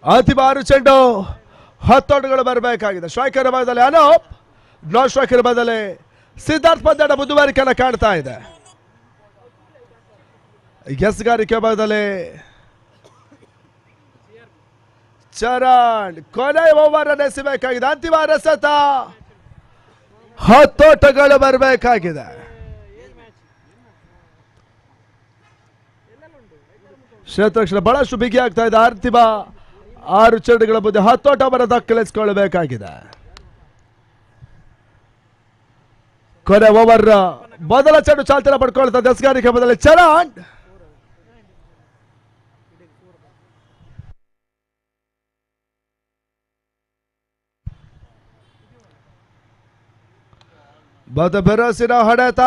ಅತಿ ಬಾರು ಚೆಂಡು 10 ಓಟಗಳು ಬರಬೇಕಾಗಿದೆ. ಸ್ಟ್ರೈಕರ್ ಭಾಗದಲ್ಲಿ ಅನೂಪ್, ನಾನ್ ಸ್ಟ್ರೈಕರ್ ಭಾಗದಲ್ಲಿ ಸಿದ್ಧಾರ್ಥ್ ಪಂದ್ಯಾಟ ಮುಂದುವರಿಕೆಯನ್ನು ಕಾಣ್ತಾ ಇದೆ. ಎಸ್ಗಾರಿಕೆ ಭಾಗದಲ್ಲಿ ಚರಣ್ ಕೊನೆ ಓವರ್ ಅನ್ನು ಎಸೆಯಬೇಕಾಗಿದೆ. ಅಂತಿಮ ಎಸೆತ 10 ಓಟಗಳು ಬರಬೇಕಾಗಿದೆ. ಕ್ಷೇತ್ರಕ್ಷಣ ಬಹಳಷ್ಟು ಬಿಗಿ ಆಗ್ತಾ ಇದೆ. ಅಂತಿಮ 6 ಚೆಂಡುಗಳ ಮುಂದೆ 10 ಓಟವನ್ನು ದಾಖಲಿಸಿಕೊಳ್ಳಬೇಕಾಗಿದೆ. ಕೊನೆ ಓವರ್ ಮೊದಲ ಚೆಂಡು ಚಾಲ್ತಿನ ಪಡ್ಕೊಳ್ತಾ ಎಸೆಗಾರಿಕೆ ಬದಲಿ ಚರಣ್. ಬೆರಸಿನ ಹೊಡೆತ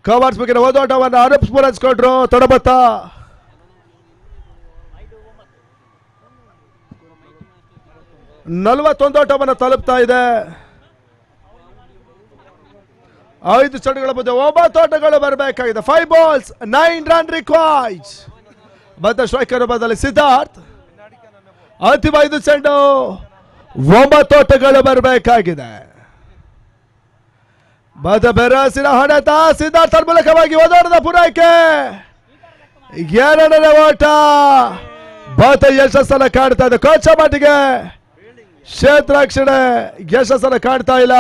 ಕವರ್ಸ್ ಬಗ್ಗೆ ಓದೋಟವನ್ನು ಅನೂಪ್ ಪೂರೈಸಿಕೊಂಡ್ರು ತಡಬತ್ತ. 41 ಓಟವನ್ನು ತಲುಪ್ತಾ ಇದೆ. 5 ಚೆಂಡುಗಳ ಮಧ್ಯೆ 9 ಓಟಗಳು ಬರಬೇಕಾಗಿದೆ. 5 balls 9 run required. ಮತ್ತೆ ಸ್ಟ್ರೈಕರ್ ಬದಲಿ ಸಿದ್ಧಾರ್ಥ್. ಅಂತಿಮ 5 ಚೆಂಡು 9 ಓಟಗಳು ಬರಬೇಕಾಗಿದೆ. ಮತ್ತೆ ಬೆರಸಿನ ಹೊಡೆತ ಸಿದ್ಧಾರ್ಥ ಮೂಲಕವಾಗಿ ಒದೋಟದ ಪೂರೈಕೆ. 2ನೇ ಓಟ ಬಾತ ಯಶಸ್ಸನ್ನು ಕಾಣ್ತಾ ಇದೆ. ಕೋಚ ಮಟ್ಟಿಗೆ ಕ್ಷೇತ್ರಕ್ಷಣೆ ಯಶಸ್ಸನ್ನು ಕಾಣ್ತಾ ಇಲ್ಲ.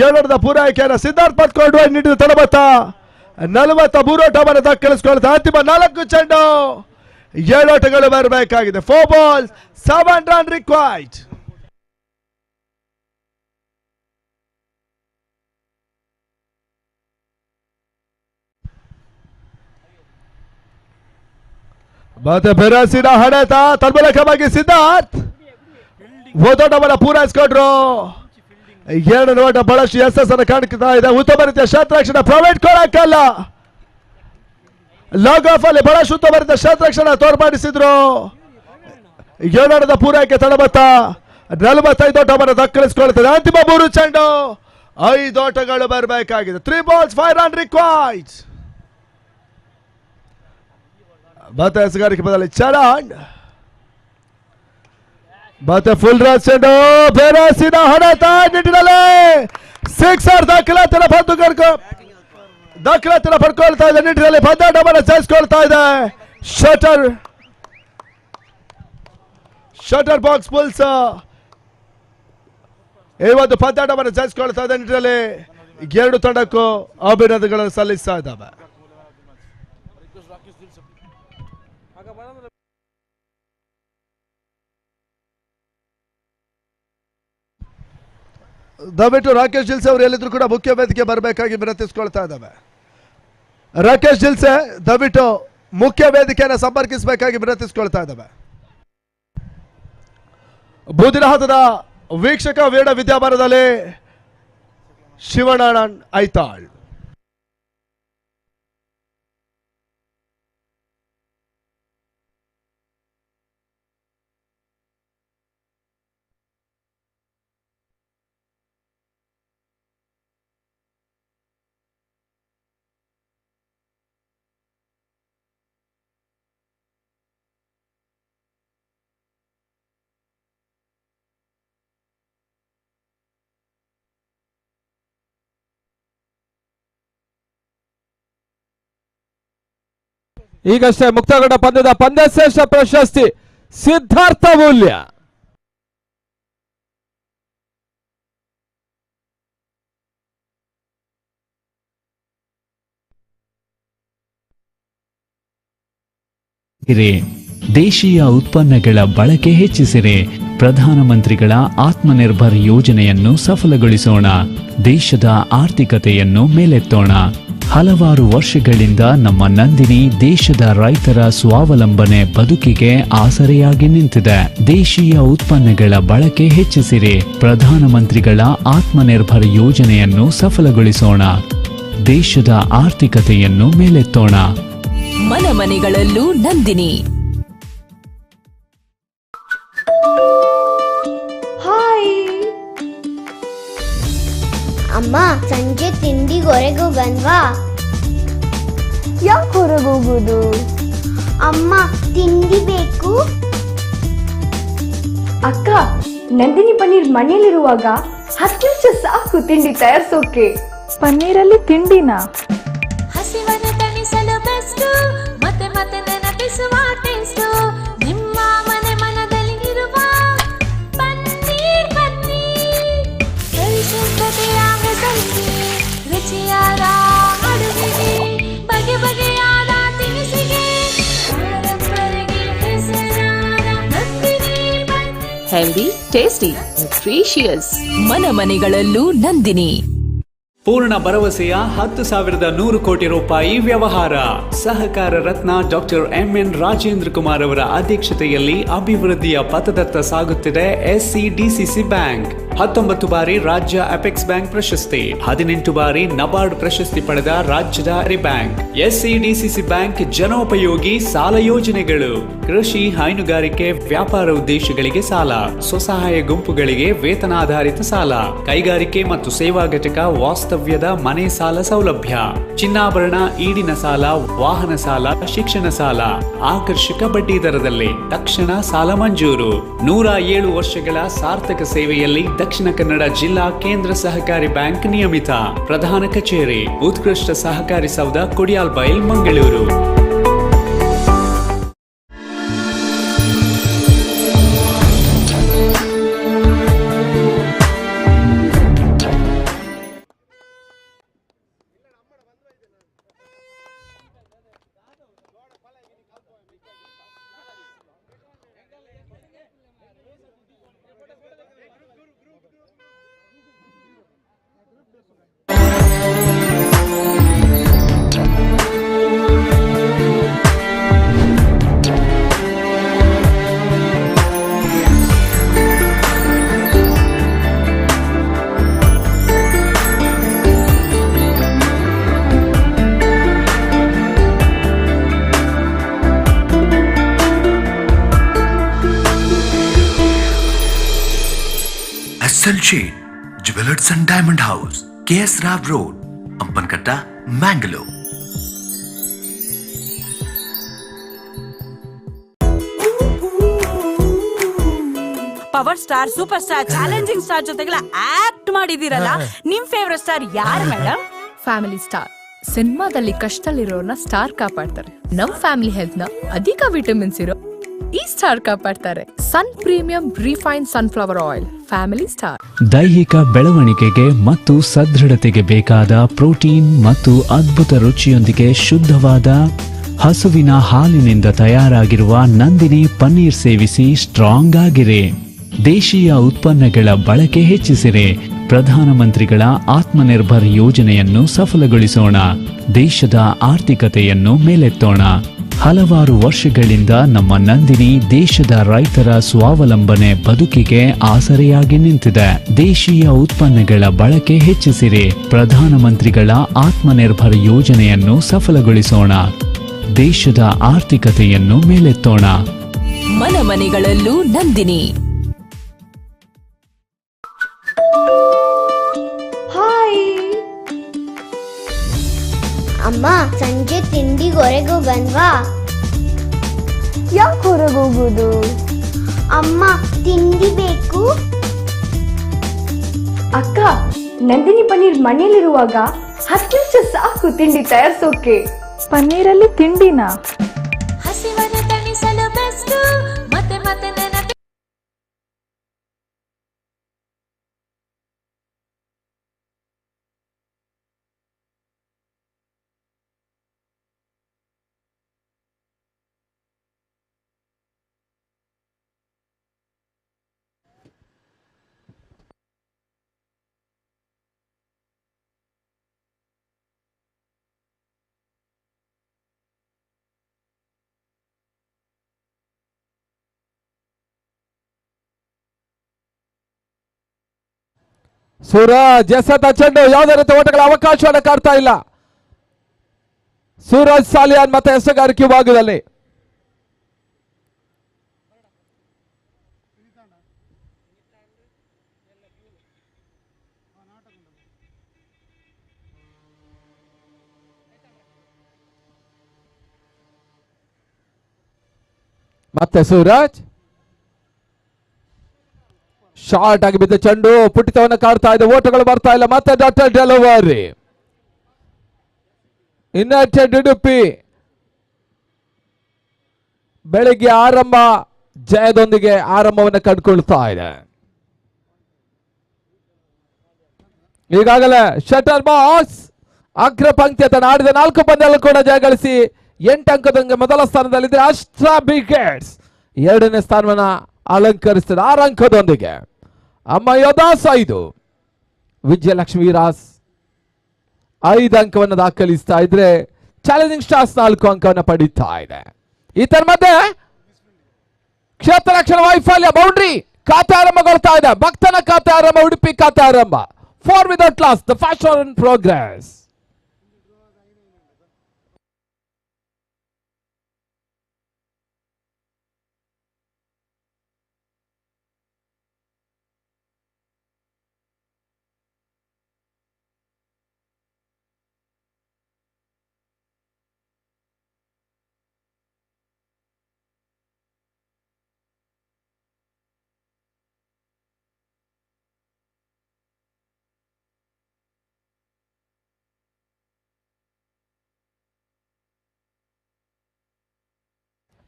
2ರದ ಪೂರೈಕೆಯನ್ನು ಸಿದ್ಧಾರ್ಥ ಪತ್ಕೊಂಡು ನೀಡಿದ ತಡಬತ್ತ 43 ಓಟವನ್ನು ದಾಖಲಿಸಿಕೊಳ್ತಾ ಅಂತಿಮ 4 ಚೆಂಡು 7 ಓಟಗಳು ಬರಬೇಕಾಗಿದೆ. 4 balls 7 run required. ಮತ್ತೆ ಬೆರಸಿನ ಹೊಡೆತ ತನ್ಮೂಲಕವಾಗಿ ಸಿದ್ಧಾರ್ಥ್ ಓದೋಟವನ್ನು ಪೂರೈಸಿಕೊಂಡ್ರು. 2 ಓಟ ಬಹಳಷ್ಟು ಯಶಸ್ಸನ್ನು ಕಾಣ್ತಾ ಇದೆ. ಉತ್ತಮ ರೀತಿಯ ಕ್ಷೇತ್ರಕ್ಷಣ ಪ್ರೊವೈಡ್ ಕೊಡಕ್ಕಲ್ಲ. ಲಾಗ್ ಆಫ್ ಅಲ್ಲಿ ಬಹಳಷ್ಟು ಉತ್ತಮ ರೀತಿಯ ಕ್ಷೇತ್ರಕ್ಷಣ ತೋರ್ಪಡಿಸಿದ್ರು. 7ರದ ಪೂರೈಕೆ ತಡಬತ್ತ 45 ಓಟವನ್ನು ದಾಖಲಿಸಿಕೊಳ್ತದೆ. ಅಂತಿಮ 3 ಚೆಂಡು 5 ಓಟಗಳು ಬರಬೇಕಾಗಿದೆ. 3 balls 5 run required. ಮತ್ತೆ ಎಸೆಗಾರಿಕೆ ಬದಲಿ ಚರಣ್. ಮತ್ತೆ ಫುಲ್ ರನ್ ಚೆಂಡು ಬೆರಸಿನ ಹೊಡೆತ ನಿಟ್ಟಿನಲ್ಲಿ ಸಿಕ್ಸರ್ ದಾಖಲಾತಿನ ಪಂದು ದಾಖಲಾತಿನ ಪಡ್ಕೊಳ್ತಾ ಇದೆ. ನಿಟ್ಟಿನಲ್ಲಿ ಪಂದ್ಯಾಟವನ್ನು ಜಯಿಸಿಕೊಳ್ತಾ ಇದೆ shutter box Bulls ಈ ಒಂದು ಪಂದ್ಯಾಟವನ್ನು ಜಯಿಸಿಕೊಳ್ತಾ ಇದೆ. ನಿಟ್ಟಿನಲ್ಲಿ 2 ತಂಡಕ್ಕೂ ಅಭಿನಂದನೆಗಳನ್ನು ಸಲ್ಲಿಸ್ತಾ ಇದ್ದಾವೆ. ದಯವಿಟ್ಟು ರಾಕೇಶ್ ಜಿಲ್ಸೆ ಅವರು ಎಲ್ಲಿದ್ರು ಕೂಡ ಮುಖ್ಯ ವೇದಿಕೆ ಬರಬೇಕಾಗಿ ವಿನಂತಿಸಿಕೊಳ್ತಾ ಇದ್ದಾವೆ. Rakesh Dilse ದಯವಿಟ್ಟು ಮುಖ್ಯ ವೇದಿಕೆಯನ್ನು ಸಂಪರ್ಕಿಸಬೇಕಾಗಿ ವಿನಂತಿಸಿಕೊಳ್ತಾ ಇದ್ದಾವೆ. ಬೂದಿನಹತದ ವೀಕ್ಷಕ ವೀಣ ವಿದ್ಯಾಮಾನದಲ್ಲಿ ಶಿವಣ್ಣ ಐತಾಳ್. ಈಗಷ್ಟೇ ಮುಕ್ತಗೊಂಡ ಪಂದ್ಯದ ಪಂದ್ಯಶ್ರೇಷ್ಠ ಪ್ರಶಸ್ತಿ ಸಿದ್ಧಾರ್ಥ ಮೂಲ್ಯ. ದೇಶೀಯ ಉತ್ಪನ್ನಗಳ ಬಳಕೆ ಹೆಚ್ಚಿಸಿರಿ. ಪ್ರಧಾನಮಂತ್ರಿಗಳ ಆತ್ಮನಿರ್ಭರ್ ಯೋಜನೆಯನ್ನು ಸಫಲಗೊಳಿಸೋಣ. ದೇಶದ ಆರ್ಥಿಕತೆಯನ್ನು ಮೇಲೆತ್ತೋಣ. ಹಲವಾರು ವರ್ಷಗಳಿಂದ ನಮ್ಮ ನಂದಿನಿ ದೇಶದ ರೈತರ ಸ್ವಾವಲಂಬನೆ ಬದುಕಿಗೆ ಆಸರೆಯಾಗಿ ನಿಂತಿದೆ. ದೇಶೀಯ ಉತ್ಪನ್ನಗಳ ಬಳಕೆ ಹೆಚ್ಚಿಸಿರಿ. ಪ್ರಧಾನಮಂತ್ರಿಗಳ ಆತ್ಮನಿರ್ಭರ್ ಯೋಜನೆಯನ್ನು ಸಫಲಗೊಳಿಸೋಣ. ದೇಶದ ಆರ್ಥಿಕತೆಯನ್ನು ಮೇಲೆತ್ತೋಣ. ಮನ ಮನೆಗಳಲ್ಲೂ ನಂದಿನಿ. ಹಾಯ್ ಅಮ್ಮ, ಸಂಜೆ ತಿಂಡಿಗೆ ಹೊರಗೆ ಬಂದ್ವಾ? ಯಾಕೆ ಹೊರಗೆ ಹೋಗೋದು? ಅಮ್ಮ, ತಿಂಡಿ ಬೇಕು. ಅಕ್ಕ, ನಂದಿನಿ ಪನ್ನೀರ್ ಮನೇಲಿರುವಾಗ 10 ನಿಮಿಷ ಸಾಕು ತಿಂಡಿ ತಯಾರಿಸೋಕೆ. ಪನ್ನೀರಲ್ಲಿ ತಿಂಡಿನಾ? ಹಸಿವನ್ನು ತಣಿಸಲು ಬೆಸ್ಟ್, ಮತ್ತೆ ಮತ್ತೆ ನೆನಪಿಸುವ ಟೇಸ್ಟ್. ನಿಮ್ಮ ಮನೆ ಮನದಲ್ಲಿ ಇರುವ ಪನ್ನೀರ್ ಪನ್ನೀರ್. ಪರಿಶುದ್ಧತೆಯ ಹೆಸರಿಗೆ ರುಚಿಯಾದ ಅಡುಗೆಗೆ, ಬಗೆ ಬಗೆಯಾದ ತಿನಿಸಿಗೆ, ಪರಂಪರೆಗೆ ಹೆಸರಾದ Nandini paneer. Healthy, tasty, nutritious. ಮನ ಮನೆಗಳಲ್ಲೂ ನಂದಿನಿ. ಪೂರ್ಣ ಭರವಸೆಯ 10,100 ಕೋಟಿ ರೂಪಾಯಿ ವ್ಯವಹಾರ. ಸಹಕಾರ ರತ್ನ ಡಾಕ್ಟರ್ ಎಂಎನ್ ರಾಜೇಂದ್ರ ಕುಮಾರ್ ಅವರ ಅಧ್ಯಕ್ಷತೆಯಲ್ಲಿ ಅಭಿವೃದ್ಧಿಯ ಪಥದತ್ತ ಸಾಗುತ್ತಿದೆ ಎಸ್ಸಿಡಿಸಿಸಿ ಬ್ಯಾಂಕ್. 19 ಬಾರಿ ರಾಜ್ಯ ಅಪೆಕ್ಸ್ ಬ್ಯಾಂಕ್ ಪ್ರಶಸ್ತಿ, 18 ಬಾರಿ ನಬಾರ್ಡ್ ಪ್ರಶಸ್ತಿ ಪಡೆದ ರಾಜ್ಯದ bank SCDCC bank. ಜನೋಪಯೋಗಿ ಸಾಲ ಯೋಜನೆಗಳು, ಕೃಷಿ, ಹೈನುಗಾರಿಕೆ, ವ್ಯಾಪಾರ ಉದ್ದೇಶಗಳಿಗೆ ಸಾಲ, ಸ್ವಸಹಾಯ ಗುಂಪುಗಳಿಗೆ ವೇತನಾಧಾರಿತ ಸಾಲ, ಕೈಗಾರಿಕೆ ಮತ್ತು ಸೇವಾ ಘಟಕ ವಾಸ್ತವ್ಯದ ಮನೆ ಸಾಲ ಸೌಲಭ್ಯ, ಚಿನ್ನಾಭರಣ ಈಡಿನ ಸಾಲ, ವಾಹನ ಸಾಲ, ಶಿಕ್ಷಣ ಸಾಲ ಆಕರ್ಷಕ ಬಡ್ಡಿ ದರದಲ್ಲಿ ತಕ್ಷಣ ಸಾಲ ಮಂಜೂರು. 107 ವರ್ಷಗಳ ಸಾರ್ಥಕ ಸೇವೆಯಲ್ಲಿ ದಕ್ಷಿಣ ಕನ್ನಡ ಜಿಲ್ಲಾ ಕೇಂದ್ರ ಸಹಕಾರಿ ಬ್ಯಾಂಕ್ ನಿಯಮಿತ ಪ್ರಧಾನ ಕಚೇರಿ, ಉತ್ಕೃಷ್ಟ ಸಹಕಾರಿ ಸೌಧ, Kodialbail, Mangaluru. SL Shade, Jewelers and Diamond House, KS Rao Road, Ampankatta, Mangalore. Power star, super star, challenging star ಜೊತೆಗೆಲ್ಲ ಆಕ್ಟ್ ಮಾಡಿದೀರಲ್ಲ, ನಿಮ್ ಫೇವರೇಟ್ ಸ್ಟಾರ್ ಯಾರು madam? Family star. ಸಿನಿಮಾದಲ್ಲಿ ಕಷ್ಟದಲ್ಲಿರೋರ್ನ ಸ್ಟಾರ್ ಕಾಪಾಡ್ತಾರೆ. ನಮ್ ಫ್ಯಾಮಿಲಿ ಹೆಲ್ತ್ ನ ಅಧಿಕ ವಿಟಮಿನ್ಸ್ ಇರೋ ಈ star ಕಾಪಾಡ್ತಾರೆ. Sun premium refine sunflower oil, family star. ದೈಹಿಕ ಬೆಳವಣಿಗೆಗೆ ಮತ್ತು ಸದೃಢತೆಗೆ ಬೇಕಾದ ಪ್ರೋಟೀನ್ ಮತ್ತು ಅದ್ಭುತ ರುಚಿಯೊಂದಿಗೆ ಶುದ್ಧವಾದ ಹಸುವಿನ ಹಾಲಿನಿಂದ ತಯಾರಾಗಿರುವ ನಂದಿನಿ ಪನ್ನೀರ್ ಸೇವಿಸಿ ಸ್ಟ್ರಾಂಗ್ ಆಗಿರಿ. ದೇಶೀಯ ಉತ್ಪನ್ನಗಳ ಬಳಕೆ ಹೆಚ್ಚಿಸಿರಿ. ಪ್ರಧಾನಮಂತ್ರಿಗಳ ಆತ್ಮನಿರ್ಭರ್ ಯೋಜನೆಯನ್ನು ಸಫಲಗೊಳಿಸೋಣ. ದೇಶದ ಆರ್ಥಿಕತೆಯನ್ನು ಮೇಲೆತ್ತೋಣ. ಹಲವಾರು ವರ್ಷಗಳಿಂದ ನಮ್ಮ ನಂದಿನಿ ದೇಶದ ರೈತರ ಸ್ವಾವಲಂಬನೆ ಬದುಕಿಗೆ ಆಸರೆಯಾಗಿ ನಿಂತಿದೆ. ದೇಶೀಯ ಉತ್ಪನ್ನಗಳ ಬಳಕೆ ಹೆಚ್ಚಿಸಿರಿ. ಪ್ರಧಾನಮಂತ್ರಿಗಳ ಆತ್ಮನಿರ್ಭರ್ ಯೋಜನೆಯನ್ನು ಸಫಲಗೊಳಿಸೋಣ. ದೇಶದ ಆರ್ಥಿಕತೆಯನ್ನು ಮೇಲೆತ್ತೋಣ. ಮನ ಮನೆಗಳಲ್ಲೂ ನಂದಿನಿ. ಹಾಯ್. ಅಮ್ಮ, ಸಂಜೆ ತಿಂಡಿಗೆ ಹೊರಗೆ ಬನ್ವಾ? ಯಾಕೆ ಹೊರಗೆ ಹೋಗೋದು? ಅಮ್ಮ, ತಿಂಡಿ ಬೇಕು. ಅಕ್ಕ, ನಂದಿನಿ ಪನ್ನೀರ್ ಮನೇಲಿರುವಾಗ 10 ನಿಮಿಷ ಸಾಕು ತಿಂಡಿ ತಯಾರಿಸೋಕೆ. ಪನ್ನೀರಲ್ಲಿ ತಿಂಡಿನಾ? ಹಸಿವನ್ನು ತಣಿಸಲು ಬೆಸ್ಟ್, ಮತ್ತೆ ಮತ್ತೆ ನೆನಪಿ. ಸೂರಜ್ ಎಸೆತ ಚೆಂಡು ಯಾವುದೇ ರೀತಿ ಓಟಗಳ ಅವಕಾಶವನ್ನು ಕಾಡ್ತಾ ಇಲ್ಲ. ಸೂರಜ್ ಸಾಲಿಯಾನ್ ಮತ್ತೆ ಎಸೆಗಾರಿಕೆ ವಿಭಾಗದಲ್ಲಿ. ಮತ್ತೆ ಸೂರಜ್, ಶಾರ್ಟ್ ಆಗಿ ಬಿದ್ದ ಚೆಂಡು ಪುಟಿತವನ್ನು ಕಾಡ್ತಾ ಇದೆ. ಓಟಗಳು ಬರ್ತಾ ಇಲ್ಲ. ಮತ್ತೆ ಡಾಕ್ಟರ್ ಡೆಲಿವರಿ. ಯುನೈಟೆಡ್ ಉಡುಪಿ ಬೆಳಿಗ್ಗೆ ಆರಂಭ ಜಯದೊಂದಿಗೆ ಆರಂಭವನ್ನು ಕಂಡುಕೊಳ್ತಾ ಇದೆ. ಈಗಾಗಲೇ ಶಟರ್ ಬಾಕ್ಸ್ ಅಗ್ರ ಪಂಕ್ತಿ ತನ್ನ ಆಡಿದ ನಾಲ್ಕು ಪಂದ್ಯಗಳು ಕೂಡ ಜಯಗಳಿಸಿ 8 ಅಂಕದೊಂದಿಗೆ ಮೊದಲ ಸ್ಥಾನದಲ್ಲಿದ್ದರೆ, ಅಸ್ತ್ರ ಬ್ರಿಗೇಡ್ಸ್ ಎರಡನೇ ಸ್ಥಾನವನ್ನ ಅಲಂಕರಿಸ್ತದೆ 6 ಅಂಕದೊಂದಿಗೆ. ಅಮ್ಮ ಯೋಧಾಸ್ 5, ವಿಜಯಲಕ್ಷ್ಮಿ ರಾಸ್ 5 ಅಂಕವನ್ನು ದಾಖಲಿಸ್ತಾ ಇದ್ರೆ, ಚಾಲೆಂಜಿಂಗ್ ಸ್ಟಾರ್ಸ್ 4 ಅಂಕವನ್ನು ಪಡೀತಾ ಇದೆ. ಈತರ ಮಧ್ಯೆ ಕ್ಷೇತ್ರ ರಕ್ಷಣಾ ವೈಫಲ್ಯ, ಬೌಂಡ್ರಿ. ಖಾತೆ ಆರಂಭಗೊಳ್ತಾ ಇದೆ. ಭಕ್ತನ ಖಾತೆ ಆರಂಭ, ಉಡುಪಿ ಖಾತೆ ಆರಂಭ. 4 without loss, the first in progress.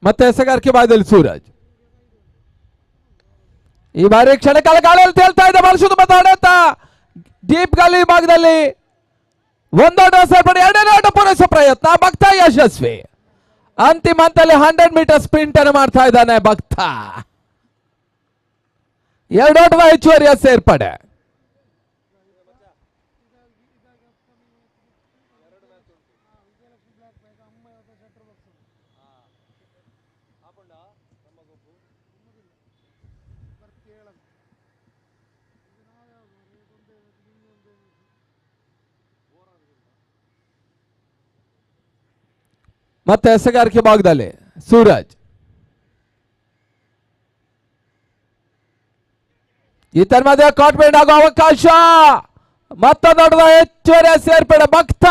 ಮತ್ತೆ ಎಸೆಗಾರಿಕೆ ಭಾಗದಲ್ಲಿ ಸೂರಜ್. ಈ ಬಾರಿ ಕ್ಷಣಕಾಲ ಗಾಳಿಯಲ್ಲಿ ತೇಲ್ತಾ ಇದೆ. ಬಲಸುದು ಮತ್ತು ಆಡತ ಡೀಪ್ ಗಾಲಿ ಭಾಗದಲ್ಲಿ ಒಂದೋಟ ಸೇರ್ಪಡೆ, ಎರಡನೇ ಓಟ ಪೂರೈಸುವ ಪ್ರಯತ್ನ. ಭಕ್ತ ಯಶಸ್ವಿ. ಅಂತಿಮ ಹಂತದಲ್ಲಿ 100 ಮೀಟರ್ ಸ್ಪ್ರಿಂಟ್ ಅನ್ನು ಮಾಡ್ತಾ ಇದ್ದಾನೆ ಭಕ್ತ. ಎರಡು ಓಟದ ಹೆಚ್ಚುವರಿಯ ಸೇರ್ಪಡೆ. ಮತ್ತೆ ಎಸೆಗಾರಿಕೆ ಭಾಗದಲ್ಲಿ ಸೂರಜ್. ಈ ಮಧ್ಯೆ ಕಾಟ್ಮೆಂಟ್ ಆಗೋ ಅವಕಾಶ. ಮತ್ತೊಂದು ಹೆಚ್ಚುವರಿ ಸೇರ್ಪಡೆ. ಭಕ್ತ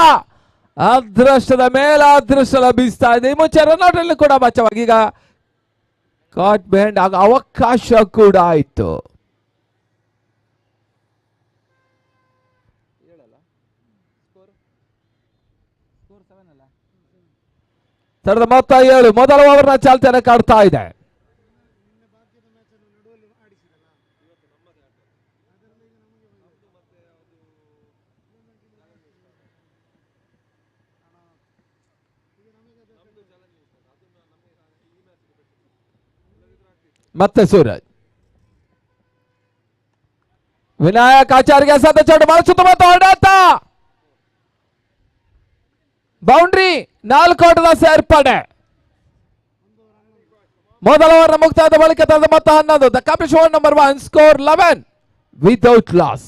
ಅದೃಷ್ಟದ ಮೇಲೆ ಅದೃಷ್ಟ ಲಭಿಸ್ತಾ ಇದೆ. ಈ ಮುಂಚೆ ರನ್ಔಟ್ ಅಲ್ಲಿ ಕೂಡ ಬಚಾವಾಗಿ ಈಗ ಕಾಟ್ ಬೆಂಡ್ ಆಗೋ ಅವಕಾಶ ಕೂಡ ಆಯ್ತು. ತಡೆದ ಮೊತ್ತ 7. ಮೊದಲ ಓವರ್ನ ಚಾಲ್ತಿಯನ್ನು ಕಾಡ್ತಾ ಇದೆ. ಮತ್ತೆ ಸೂರಜ್. Vinayak ಆಚಾರ್ಯ ಎಸೆದ ಚೆಂಡು ಬಹಳ ಸುತ್ತಮುತ್ತ ಹೊಡೆತ. ಬೌಂಡ್ರಿ 4 ಓಟದ ಸೇರ್ಪಡೆ. ಮೊದಲ ಓವರ್ ಮುಕ್ತಾಯದ ಬಳಿಕ ತಂದ ಮೊತ್ತ 11. The completion over number 1, score 11 without loss.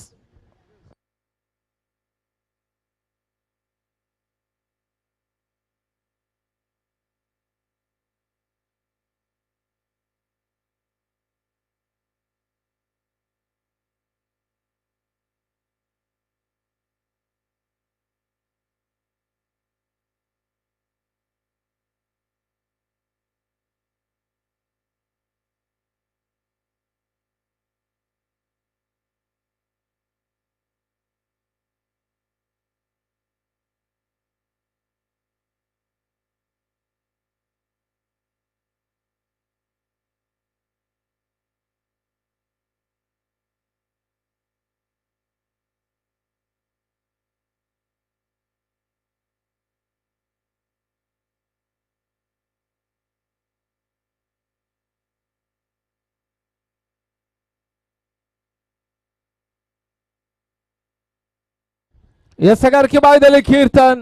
ಎಸಗಾರಿಕೆ ಬಾಯದಲ್ಲಿ Keerthan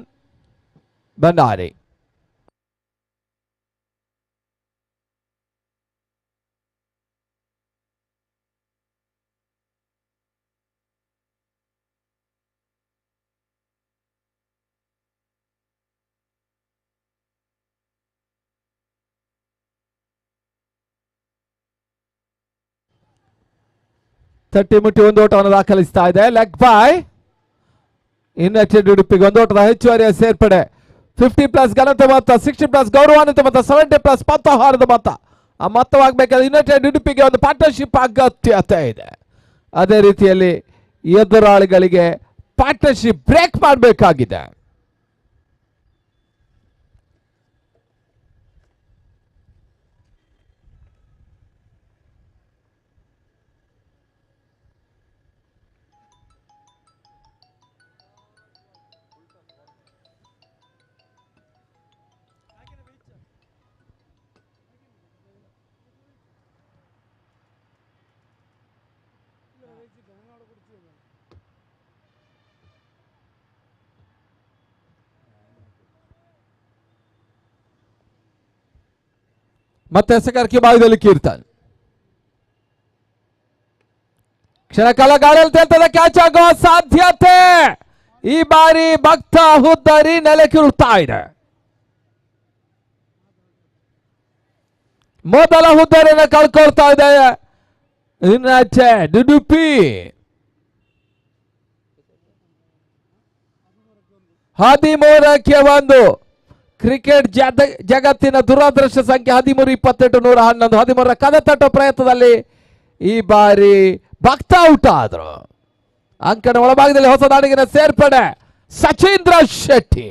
Bhandari. ತಟ್ಟಿ ಮುಟ್ಟಿ ಒಂದು ಓಟವನ್ನು ದಾಖಲಿಸ್ತಾ ಇದೆ. ಲೆಗ್ ಬಾಯ್ ಯುನೈಟೆಡ್ ಉಡುಪಿಗೆ ಒಂದು ಓಟದ ಹೆಚ್ಚುವರಿಯ ಸೇರ್ಪಡೆ. 50+ ಘನತೆ ಮೊತ್ತ, 60+ ಗೌರವಾನ್ವಿತ ಮೊತ್ತ, 70+ ಪತ್ತಹಾರದ ಮೊತ್ತ. ಆ ಮೊತ್ತವಾಗಬೇಕಾದ್ರೆ ಯುನೈಟೆಡ್ ಉಡುಪಿಗೆ ಒಂದು ಪಾರ್ಟ್ನರ್ಶಿಪ್ ಅಗತ್ಯತೆ ಇದೆ. ಅದೇ ರೀತಿಯಲ್ಲಿ ಎದುರಾಳಿಗಳಿಗೆ ಪಾರ್ಟ್ನರ್ಶಿಪ್ ಬ್ರೇಕ್ ಮಾಡಬೇಕಾಗಿದೆ. ಮತ್ತೆ ಎಸೆಗಾರಿಕೆ ಬಾಯದಲ್ಲಿ ಕೀರ್ತನ್. ಕ್ಷಣಕಾಲ ಗಾಳಿಯಲ್ಲಿ ತೇಲ್ತದೆ, ಕ್ಯಾಚ್ ಆಗುವ ಸಾಧ್ಯತೆ. ಈ ಬಾರಿ ಭಕ್ತ ಹುದ್ದರಿ ನೆಲಕ್ಕಿರುತ್ತಾ ಇದೆ. ಮೊದಲ ಹುದ್ದರಿಯನ್ನು ಕಳ್ಕೊಳ್ತಾ ಇದೆ ಯುನೈಟೆಡ್ ಉಡುಪಿ. 13ಕ್ಕೆ 1. ಕ್ರಿಕೆಟ್ ಜಗತ್ತಿನ ದುರದೃಷ್ಟ ಸಂಖ್ಯೆ 13, 28, 111. 13 ಕದ ತಟ್ಟೋ ಪ್ರಯತ್ನದಲ್ಲಿ ಈ ಬಾರಿ ಭಕ್ತ ಔಟ್ ಆದ್ರು. ಅಂಕಣ ಒಳಭಾಗದಲ್ಲಿ ಹೊಸ ದಾಳಿಗಿನ ಸೇರ್ಪಡೆ ಸಚೀಂದ್ರ ಶೆಟ್ಟಿ.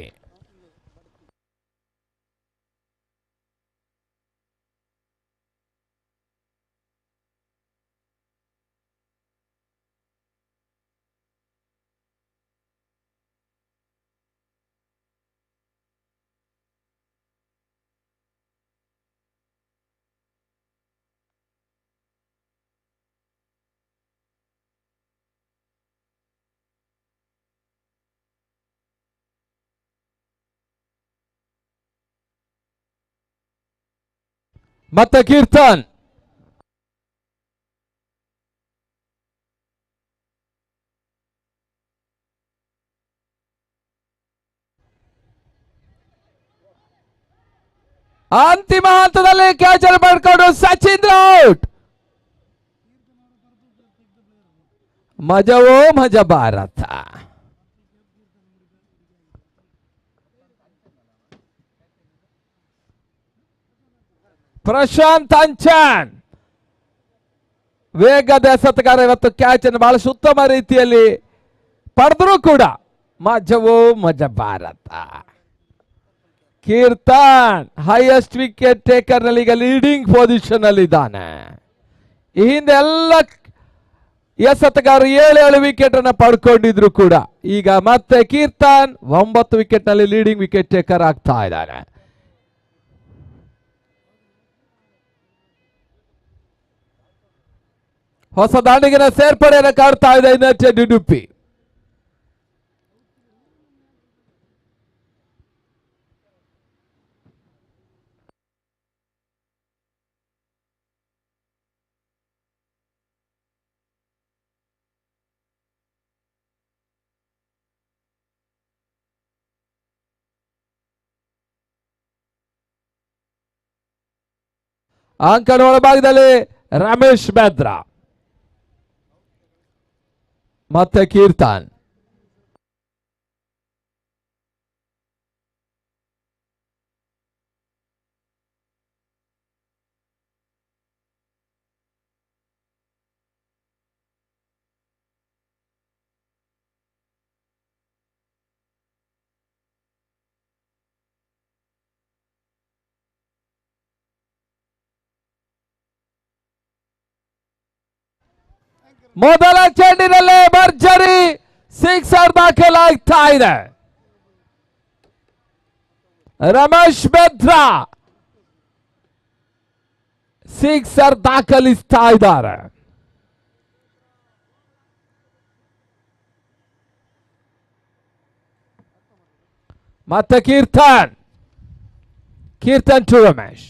ಮತ್ತೆ ಕೀರ್ತನ್. ಅಂತಿಮ ಹಂತದಲ್ಲಿ ಕ್ಯಾಚ್ ಅನ್ನು ಪಡ್ಕೊಂಡು ಸಚೀಂದ್ರ ಔಟ್. ಮಜವೋ ಮಜ ಭಾರತ. ಪ್ರಶಾಂತ್ ಅಂಚನ್ ವೇಗದ ಎಸೆತಗಾರ ಇವತ್ತು ಕ್ಯಾಚ್ ಅನ್ನು ಬಹಳಷ್ಟು ಉತ್ತಮ ರೀತಿಯಲ್ಲಿ ಪಡೆದರೂ ಕೂಡ ಮಜವೋ ಮಜ Bharat. Keerthan highest wicket taker ನಲ್ಲಿ ಈಗ ಲೀಡಿಂಗ್ ಪೊಸಿಷನ್ ಅಲ್ಲಿ ಇದ್ದಾನೆ. ಈ ಹಿಂದೆ ಎಲ್ಲ ಎಸೆತಗಾರರು 7 ವಿಕೆಟ್ ಅನ್ನು ಪಡ್ಕೊಂಡಿದ್ರು ಕೂಡ ಈಗ ಮತ್ತೆ ಕೀರ್ತನ್ 9 ವಿಕೆಟ್ ನಲ್ಲಿ leading wicket taker ಆಗ್ತಾ ಇದ್ದಾನೆ. ಹೊಸ ದಾಂಡಿಗಿನ ಸೇರ್ಪಡೆಯನ್ನು ಕಾಡ್ತಾ ಇದೆ ಯುನೈಟೆಡ್ ಉಡುಪಿ. ಅಂಕಣ ಒಳಭಾಗದಲ್ಲಿ ರಮೇಶ್ ಬೆದ್ರಾ ಮತ್ತೆ ಕೀರ್ತನ್. ಮೊದಲ ಚೆಂಡಿನಲ್ಲೇ ಭರ್ಜರಿ ಸಿಕ್ಸರ್ ದಾಖಲಾಗ್ತಾ ಇದೆ. ರಮೇಶ್ ಬೆದ್ರಾ ಸಿಕ್ಸರ್ ದಾಖಲಿಸ್ತಾ ಇದ್ದಾರೆ. ಮತ್ತೆ ಕೀರ್ತನ್, ಕೀರ್ತನ್ ಟು ರಮೇಶ್.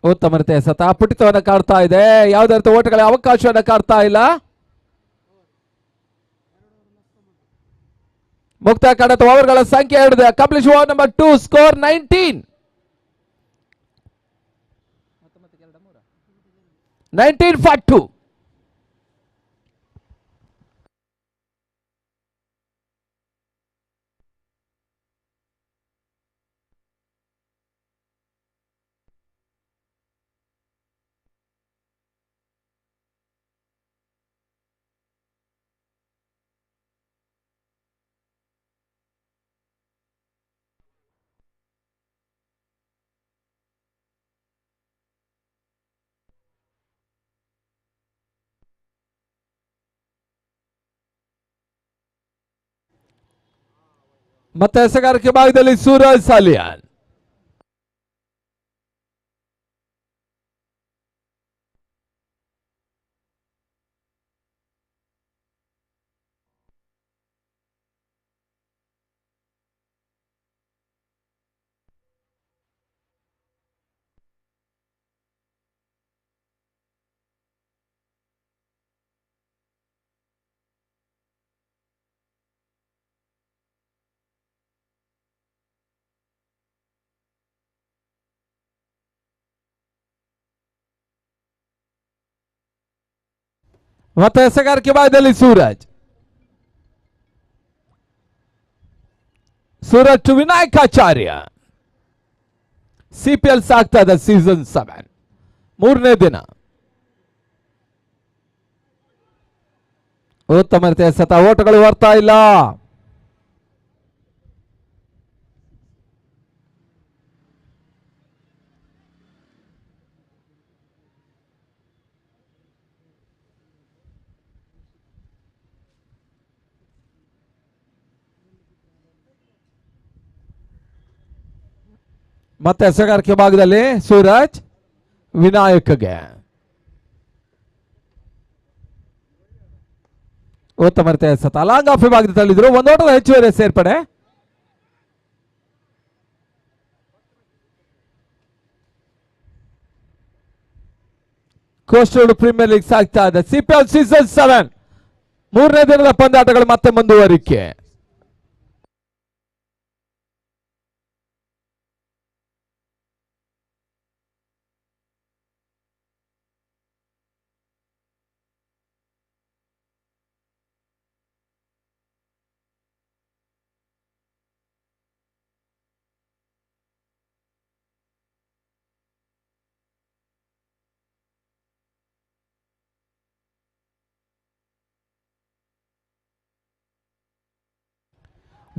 ಉತ್ತಮ ರೀತಿಯ ಸತ ಪುಟಿತವನ್ನು ಕಾಡ್ತಾ ಇದೆ, ಯಾವುದೇ ರೀತಿಯ ಓಟಗಳ ಅವಕಾಶವನ್ನು ಕಾಡ್ತಾ ಇಲ್ಲ. ಮುಕ್ತಾಯ ಕಾಣುತ್ತ ಓವರ್ಗಳ ಸಂಖ್ಯೆ 2. Completion over number 2, score 19. 19 for 2. ಮತ್ತೆ ಎಸೆಗಾರಿಕೆ ಭಾಗದಲ್ಲಿ ಸೂರಜ್ ಸಾಲಿಯಾನ್. ಮತ್ತೆ ಎಸೆಗಾರಿಕೆ ಭಾಗದಲ್ಲಿ ಸೂರಜ್, ಸೂರಜ್ ಟು ವಿನಾಯಕಾಚಾರ್ಯ. ಸಿಪಿಎಲ್ ಸಾಗ್ತಾ ಇದೆ ಸೀಸನ್ 7 ಮೂರನೇ ದಿನ. ಉತ್ತಮ ರೀತಿಯ ಸತ ಓಟಗಳು ಬರ್ತಾ ಇಲ್ಲ. ಮತ್ತೆ ಎಸೆಗಾರಿಕೆ ಭಾಗದಲ್ಲಿ ಸೂರಜ್ ವಿನಾಯಕ್ಗೆ. ಉತ್ತಮ ರೀತಿಯ ಎಸೆತ ಲಾಂಗ್ ಆಫ್ ವಿಭಾಗದಲ್ಲಿ ತಳ್ಳಿದ್ರು. ಒಂದು ಓಟದ ಹೆಚ್ಚುವರಿ ಸೇರ್ಪಡೆ. ಕೋಸ್ಟಲ್ ಪ್ರೀಮಿಯರ್ ಲೀಗ್ ಸಾಗ್ತಾ ಇದೆ. ಸಿಪಿಎಲ್ ಸೀಸನ್ 7 ಮೂರನೇ ದಿನದ ಪಂದ್ಯಾಟಗಳು ಮತ್ತೆ ಮುಂದುವರಿಕೆ.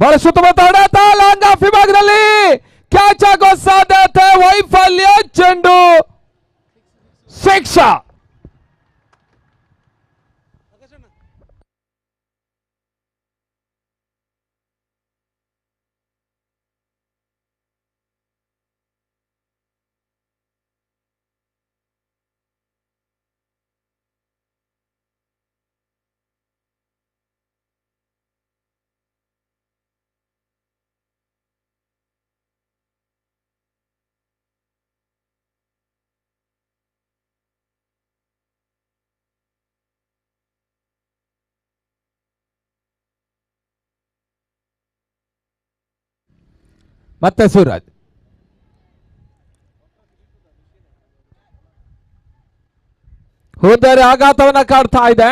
ಬಹಳ ಸುತ್ತಮುತ್ತ ಹೊಡೆತ ಲಾಂಗ್ ಆಫ್ ವಿಭಾಗದಲ್ಲಿ ಕ್ಯಾಚ್ ಆಗೋ ಸಾಧ್ಯತೆ, ವೈಫಲ್ಯ, ಚೆಂಡು ಶಿಕ್ಷಾ. ಮತ್ತೆ ಸೂರಜ್ ಹೋದರೆ ಆಘಾತವನ್ನ ಕಾಡ್ತಾ ಇದೆ.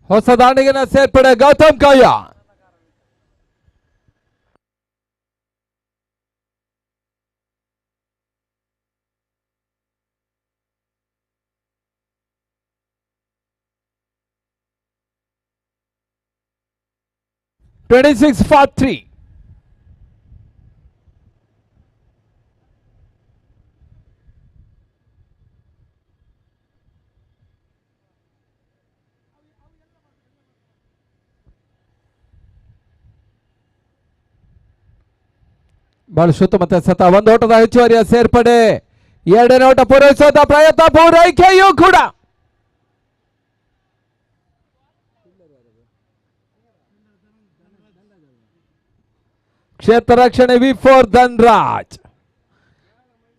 ಹೊಸ ದಾಂಡಿಗಿನ ಸೇರ್ಪಡೆ ಗೌತಮ್ ಕಯ್ಯ. 26-3. ಬಹಳ ಸುತ್ತ ಮತ್ತೆ ಸತ ಒಂದು ಓಟದ ಹೆಚ್ಚುವರಿಯ ಸೇರ್ಪಡೆ. ಎರಡನೇ ಓಟ ಪೂರೈಸೋದ ಪ್ರಯತ್ನ, ಪೂರೈಕೆಯೂ ಕೂಡ. ಕ್ಷೇತ್ರ ರಕ್ಷಣೆ ವಿ4 ಧನ್ರಾಜ್.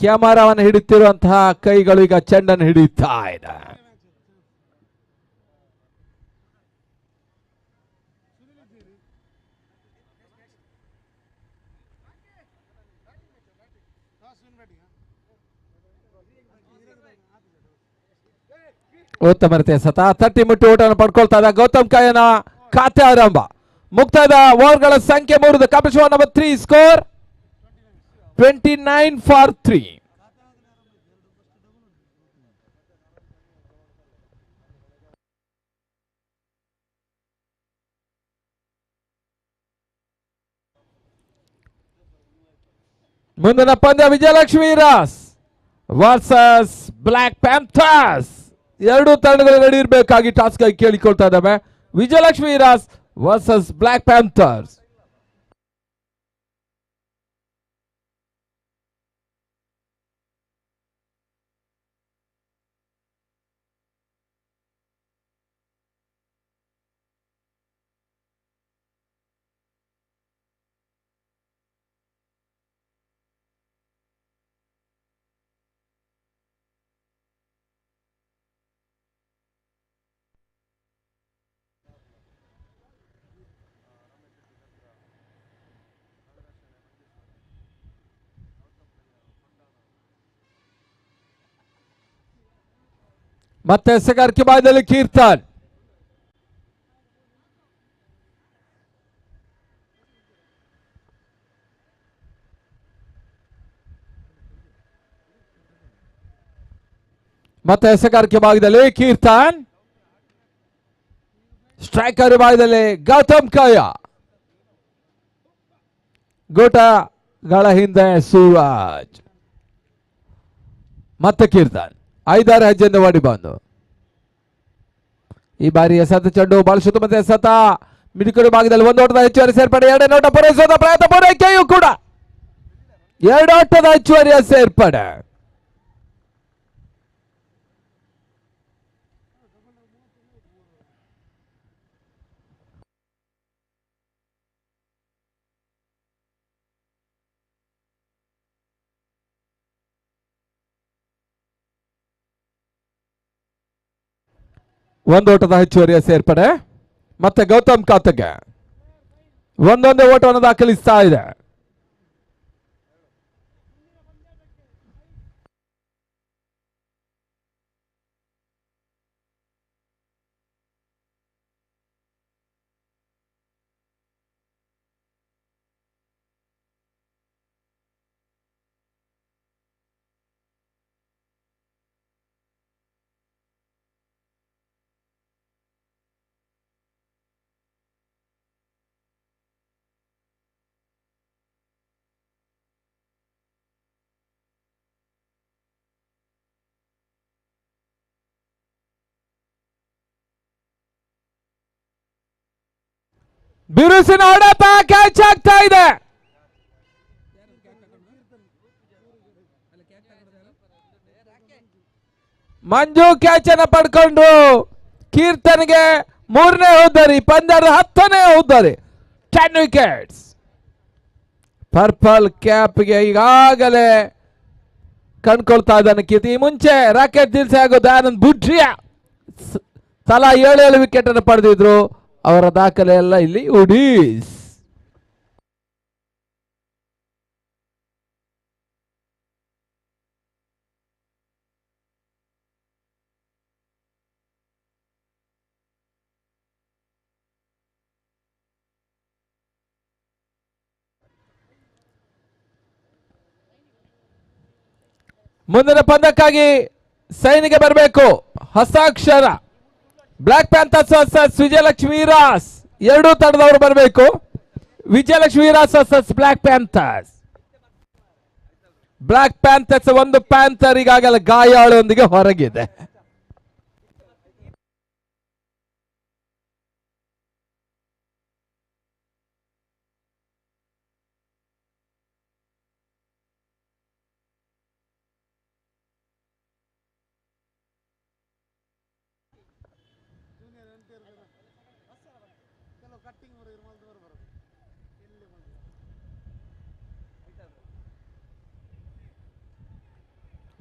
ಕ್ಯಾಮರಾವನ್ನು ಹಿಡಿಯುತ್ತಿರುವಂತಹ ಕೈಗಳು ಈಗ ಚೆಂಡನ್ನು ಹಿಡಿಯುತ್ತಾ ಇದೆ. ಉತ್ತಮ ರೀತಿಯ ಸತ ತಟ್ಟಿ ಮುಟ್ಟಿ ಊಟವನ್ನು ಪಡ್ಕೊಳ್ತಾ ಇದ್ದ ಗೌತಮ್ ಕಾಯನ ಖಾತೆ ಆರಂಭ. ಮುಕ್ತಾಯದ ಓವರ್ಗಳ ಸಂಖ್ಯೆ 3. Competition number 3, score 29-3. ಮುಂದಿನ ಪಂದ್ಯ Vijayalakshmi Ras versus Black Panthers. ಎರಡು ತಂಡಗಳು ರೆಡಿ ಇರಬೇಕಾಗಿ ಟಾಸ್ಕ್ ಆಗಿ ಕೇಳಿಕೊಳ್ತಾ ಇದ್ದಾವೆ. Vijayalakshmi Veeras versus Black Panthers. ಮತ್ತೆ ಎಸೆಗಾರಿಕೆ ಬಾಯದಲ್ಲಿ ಕೀರ್ತನ್. ಮತ್ತೆ ಎಸೆಗಾರಿಕೆ ಭಾಗದಲ್ಲಿ ಕೀರ್ತನ್, ಸ್ಟ್ರೈಕರ್ ಭಾಗದಲ್ಲಿ ಗೌತಮ್ ಕಾಯ, ಗೋಟಗಳ ಹಿಂದೆ ಸೂರಜ್, ಮತ್ತೆ ಕೀರ್ತನ್. 5-6 ಹೆಜ್ಜೆಯಿಂದ ಓಡಿ ಬಂದು ಈ ಬಾರಿ ಎಸೆತ ಚೆಂಡು ಬಹಳ ಮತ್ತೆ ಎಸೆತ ಮಿಡುಕರು ಭಾಗದಲ್ಲಿ ಒಂದು ಓಟದ ಹೆಚ್ಚುವರಿ ಸೇರ್ಪಡೆ. ಎರಡನೇ ಓಟ ಪೂರೈಸುವ ಪ್ರಯತ್ನ, ಪೂರೈಕೆಯೂ ಕೂಡ ಎರಡು ಓಟದ ಹೆಚ್ಚುವರಿಯ ಸೇರ್ಪಡೆ. ಒಂದು ಓಟದ ಹೆಚ್ಚುವರಿಯ ಸೇರ್ಪಡೆ ಮತ್ತೆ ಗೌತಮ್ ಖಾತೆಗೆ ಒಂದೊಂದೇ ಓಟವನ್ನು ದಾಖಲಿಸ್ತಾ ಇದೆ. ಬಿರುಸಿನ ಹೊಡೆತ, ಕ್ಯಾಚ್ ಆಗ್ತಾ ಇದೆ. ಮಂಜು ಕ್ಯಾಚ್ ಅನ್ನ ಪಡ್ಕೊಂಡು ಕೀರ್ತನ್ಗೆ 3ನೇ ಹೋದ್ದಾರೆ. ಪಂದ್ಯದ 10ನೇ ಹೋದ್ದಾರೆ. 10 ವಿಕೆಟ್ಸ್. ಪರ್ಪಲ್ ಕ್ಯಾಪ್ಗೆ ಈಗಾಗಲೇ ಕಂಡ್ಕೊಳ್ತಾ ಇದ್ದಾನೆ ಕೀರ್ತಿ. ಈ ಮುಂಚೆ ರಾಕೆಟ್ ದಿಲ್ಸೆ ಹಾಗೂ ದಯಾನಂದ್ ಬುಡ್ರಿಯಾ ತಲಾ 7 ವಿಕೆಟ್ ಅನ್ನು ಪಡೆದಿದ್ರು. ಅವರ ದಾಖಲೆ ಎಲ್ಲ ಇಲ್ಲಿ ಉಡೀಸ್. ಮುಂದಿನ ಪಂದ್ಯಕ್ಕಾಗಿ ಸೈನಿಗೆ ಬರಬೇಕು ಹಸ್ತಾಕ್ಷರ. Black Panthers versus Vijayalakshmi Veeras, ಎರಡೂ ತಂಡದವರು ಬರಬೇಕು. Vijayalakshmi Veeras versus Black Panthers. Black Panthers ಒಂದು ಪ್ಯಾಂಥರ್ ಈಗಾಗಲೇ ಗಾಯಾಳೊಂದಿಗೆ ಹೊರಗಿದೆ.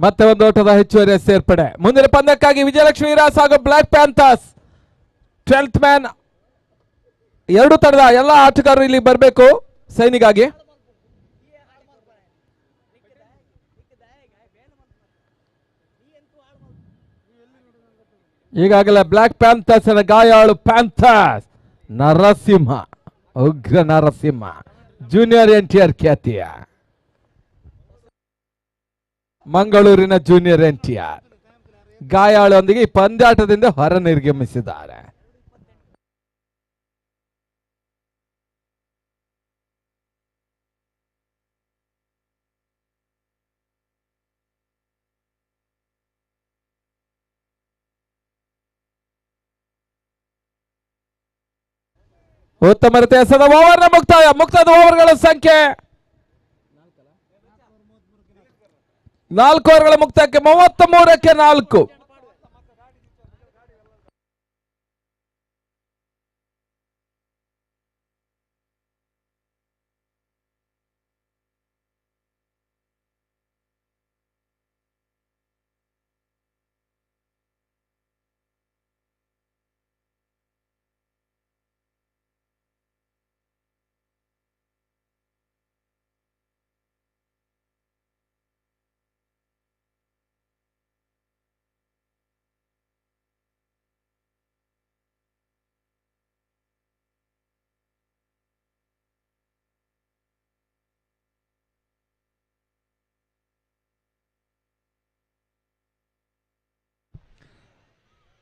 ಮತ್ತೆ ಒಂದು ಓಟದ ಹೆಚ್ಚುವರಿ ಸೇರ್ಪಡೆ. ಮುಂದಿನ ಪಂದ್ಯಕ್ಕಾಗಿ ವಿಜಯಲಕ್ಷ್ಮಿ ವೀರಾಸ್ ಹಾಗೂ block panthers 12th man ಎರಡು ತಂಡದ ಎಲ್ಲ ಆಟಗಾರರು ಇಲ್ಲಿ ಬರಬೇಕು ಸೈನಿಗಾಗಿ. ಈಗಾಗಲೇ ಬ್ಲಾಕ್ ಪ್ಯಾಂಥರ್ಸ್ ಗಾಯಾಳು ಪ್ಯಾಂಥರ್ಸ್ ನರಸಿಂಹ, ಉಗ್ರ ನರಸಿಂಹ, ಜೂನಿಯರ್ ಎನ್ಟಿಆರ್ ಖ್ಯಾತಿಯ ಮಂಗಳೂರಿನ ಜೂನಿಯರ್ ಎನ್ಟಿಆರ್ ಗಾಯಾಳೊಂದಿಗೆ ಈ ಪಂದ್ಯಾಟದಿಂದ ಹೊರ ನಿರ್ಗಮಿಸಿದ್ದಾರೆ. ಉತ್ತಮ ರೀತಿಯ ಎಸೆದ ಓವರ್ನ ಮುಕ್ತಾಯ. ಮುಕ್ತಾಯದ ಓವರ್ಗಳ ಸಂಖ್ಯೆ 4 ಓವರ್ಗಳ ಮುಕ್ತಾಯಕ್ಕೆ 33ಕ್ಕೆ 4.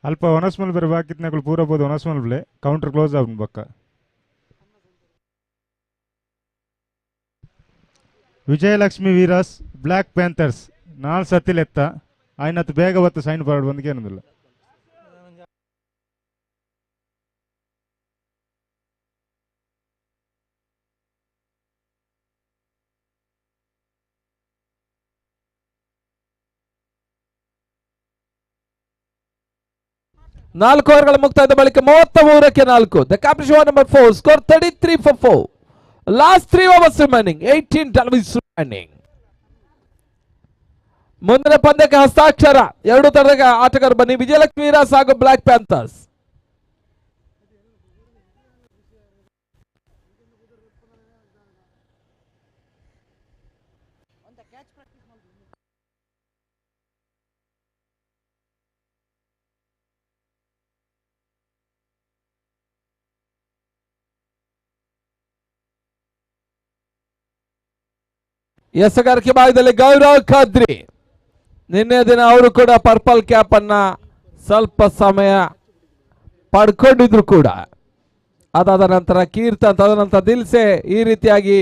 ಅಲ್ಪ ಒನಸ್ಮಲ್ ಬೇರೆ ಬಾಕಿತ್ನಗಳು ಪೂರ ಬೋದು ಒನಸ್ಮಲ್ play counter close ಆಗುನ್ ಬಕ್ಕ. ವಿಜಯಲಕ್ಷ್ಮಿ ವೀರಾಸ್ ಬ್ಲ್ಯಾಕ್ ಪ್ಯಾಂಥರ್ಸ್ 4 ಸತಿಲೆತ್ತ ಆಯ್ನತ್ ಬೇಗ ಬತ್ತು ಸೈನ್ ಫಾರ್ವರ್ಡ್ ಬಂದಿಗೆ ಏನೊಂದಿಲ್ಲ. ನಾಲ್ಕು ಓವರ್ಗಳ ಮುಕ್ತಾಯದ ಬಳಿಕ 33ಕ್ಕೆ 4. The captain over number 4, score 33 for 4. Last 3 overs remaining, 18 deliveries remaining. ಮುಂದಿನ ಪಂದ್ಯಕ್ಕೆ ಹಸ್ತಾಕ್ಷರ. ಎರಡು ತಂಡದ ಆಟಗಾರರು ಬನ್ನಿ. ವಿಜಯಲಕ್ಷ್ಮಿ ವೀರಾಸ್ ಹಾಗೂ ಬ್ಲಾಕ್ ಪ್ಯಾಂಥರ್ಸ್. ಎಸಗಾರಿಕೆ ಭಾಗದಲ್ಲಿ ಗೌರವ್ ಖಾದ್ರಿ ನಿನ್ನೆ ದಿನ ಅವರು ಕೂಡ ಪರ್ಪಲ್ ಕ್ಯಾಪ್ ಅನ್ನ ಸ್ವಲ್ಪ ಸಮಯ ಪಡ್ಕೊಂಡಿದ್ರು ಕೂಡ. ಅದಾದ ನಂತರ ಕೀರ್ತನ್, ತದನಂತರ ದಿಲ್ಸೆ, ಈ ರೀತಿಯಾಗಿ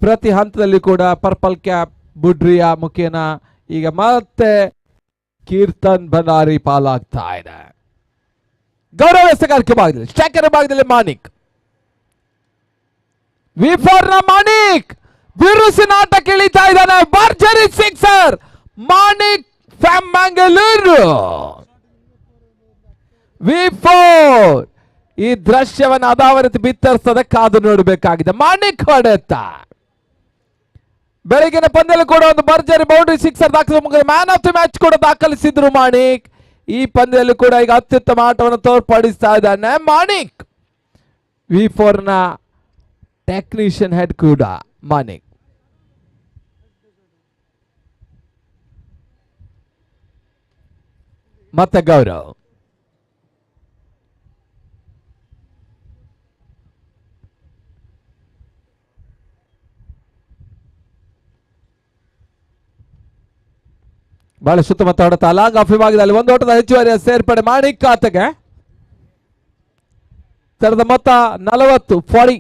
ಪ್ರತಿ ಹಂತದಲ್ಲಿ ಕೂಡ ಪರ್ಪಲ್ ಕ್ಯಾಪ್ ಬುಡ್ರಿಯಾ ಮುಖೇನ ಈಗ ಮತ್ತೆ ಕೀರ್ತನ್ ಭಂಡಾರಿ ಪಾಲಾಗ್ತಾ ಇದೆ. ಗೌರವ ಎಸಗಾರಿಕೆ ಭಾಗದಲ್ಲಿ ಸ್ಟ್ರೈಕರ್ ಭಾಗದಲ್ಲಿ ಮಾನಿಕ್. V4 ನ ಮಾಣಿಕ್ ಬಿರುಸಿನ ಆಟಕ್ಕೆ ಇಳಿತಾ ಇದ್ದಾನೆ. ಭರ್ಜರಿ sixer Manik from Mangaluru. V4 ಈ ದೃಶ್ಯವನ್ನು ಅದಾವ ರೀತಿ ಬಿತ್ತರಿಸದೆ ಕಾದು ನೋಡಬೇಕಾಗಿದೆ. ಮಾಣಿಕ್ ಹೊಡೆತ ಬೆಳಗಿನ ಪಂದ್ಯದಲ್ಲಿ ಕೂಡ ಒಂದು ಭರ್ಜರಿ ಬೌಂಡ್ರಿ ಸಿಕ್ಸರ್ ದಾಖಲಿಸುವ man of the match ಕೂಡ ದಾಖಲಿಸಿದ್ರು ಮಾಣಿಕ್. ಈ ಪಂದ್ಯದಲ್ಲಿ ಕೂಡ ಈಗ ಅತ್ಯುತ್ತಮ ಆಟವನ್ನು ತೋರ್ಪಡಿಸ್ತಾ ಇದ್ದಾನೆ ಮಾಣಿಕ್. V4 ನ ಟೆಕ್ನಿಷಿಯನ್ ಹೆಡ್ ಕೂಡ ಮಾಣಿಕ್. ಮತ್ತೆ ಗೌರವ್. ಬಹಳ ಸುತ್ತಮುತ್ತ ಹೊಡೆತ ಲಾಂಗ್ ಆಫ್ ವಿಭಾಗದಲ್ಲಿ ಒಂದು ಓಟದ ಹೆಚ್ಚುವರಿಯ ಸೇರ್ಪಡೆ ಮಾಣಿಕ್ ಆತಗೆ. ತರದ ಮೊತ್ತ 40 40.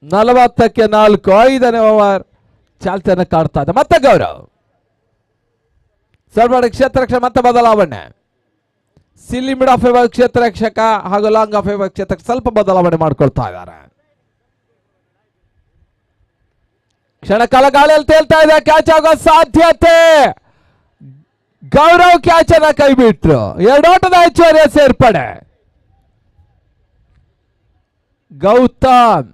ನಲವತ್ತಕ್ಕೆ 4 5ನೇ ಓವರ್ ಚಾಲ್ತಿಯನ್ನು ಕಾಡ್ತಾ ಇದೆ. ಮತ್ತೆ ಗೌರವ್ ಸರ್ವಾಡಿ ಕ್ಷೇತ್ರ ರಕ್ಷಣೆ ಮತ್ತೆ ಬದಲಾವಣೆ. ಸಿಲ್ಲಿ ಮಿಡ್ ಆಫ್ ವಿಭಾಗ ಕ್ಷೇತ್ರ ರಕ್ಷಕ ಹಾಗೂ ಲಾಂಗ್ ಆಫ್ ವಿಭಾಗ ಕ್ಷೇತ್ರಕ್ಕೆ ಸ್ವಲ್ಪ ಬದಲಾವಣೆ ಮಾಡಿಕೊಳ್ತಾ ಇದ್ದಾರೆ. ಕ್ಷಣಕಾಲ ಗಾಳಿಯಲ್ಲಿ ತೇಲ್ತಾ ಇದೆ, ಕ್ಯಾಚ್ ಆಗೋ ಸಾಧ್ಯತೆ. ಗೌರವ್ ಕ್ಯಾಚ್ ಅನ್ನ ಕೈ ಬಿಟ್ರು. ಎರಡು ಓಟದ ಹೆಚ್ಚುವರಿಯ ಸೇರ್ಪಡೆ. ಗೌತಮ್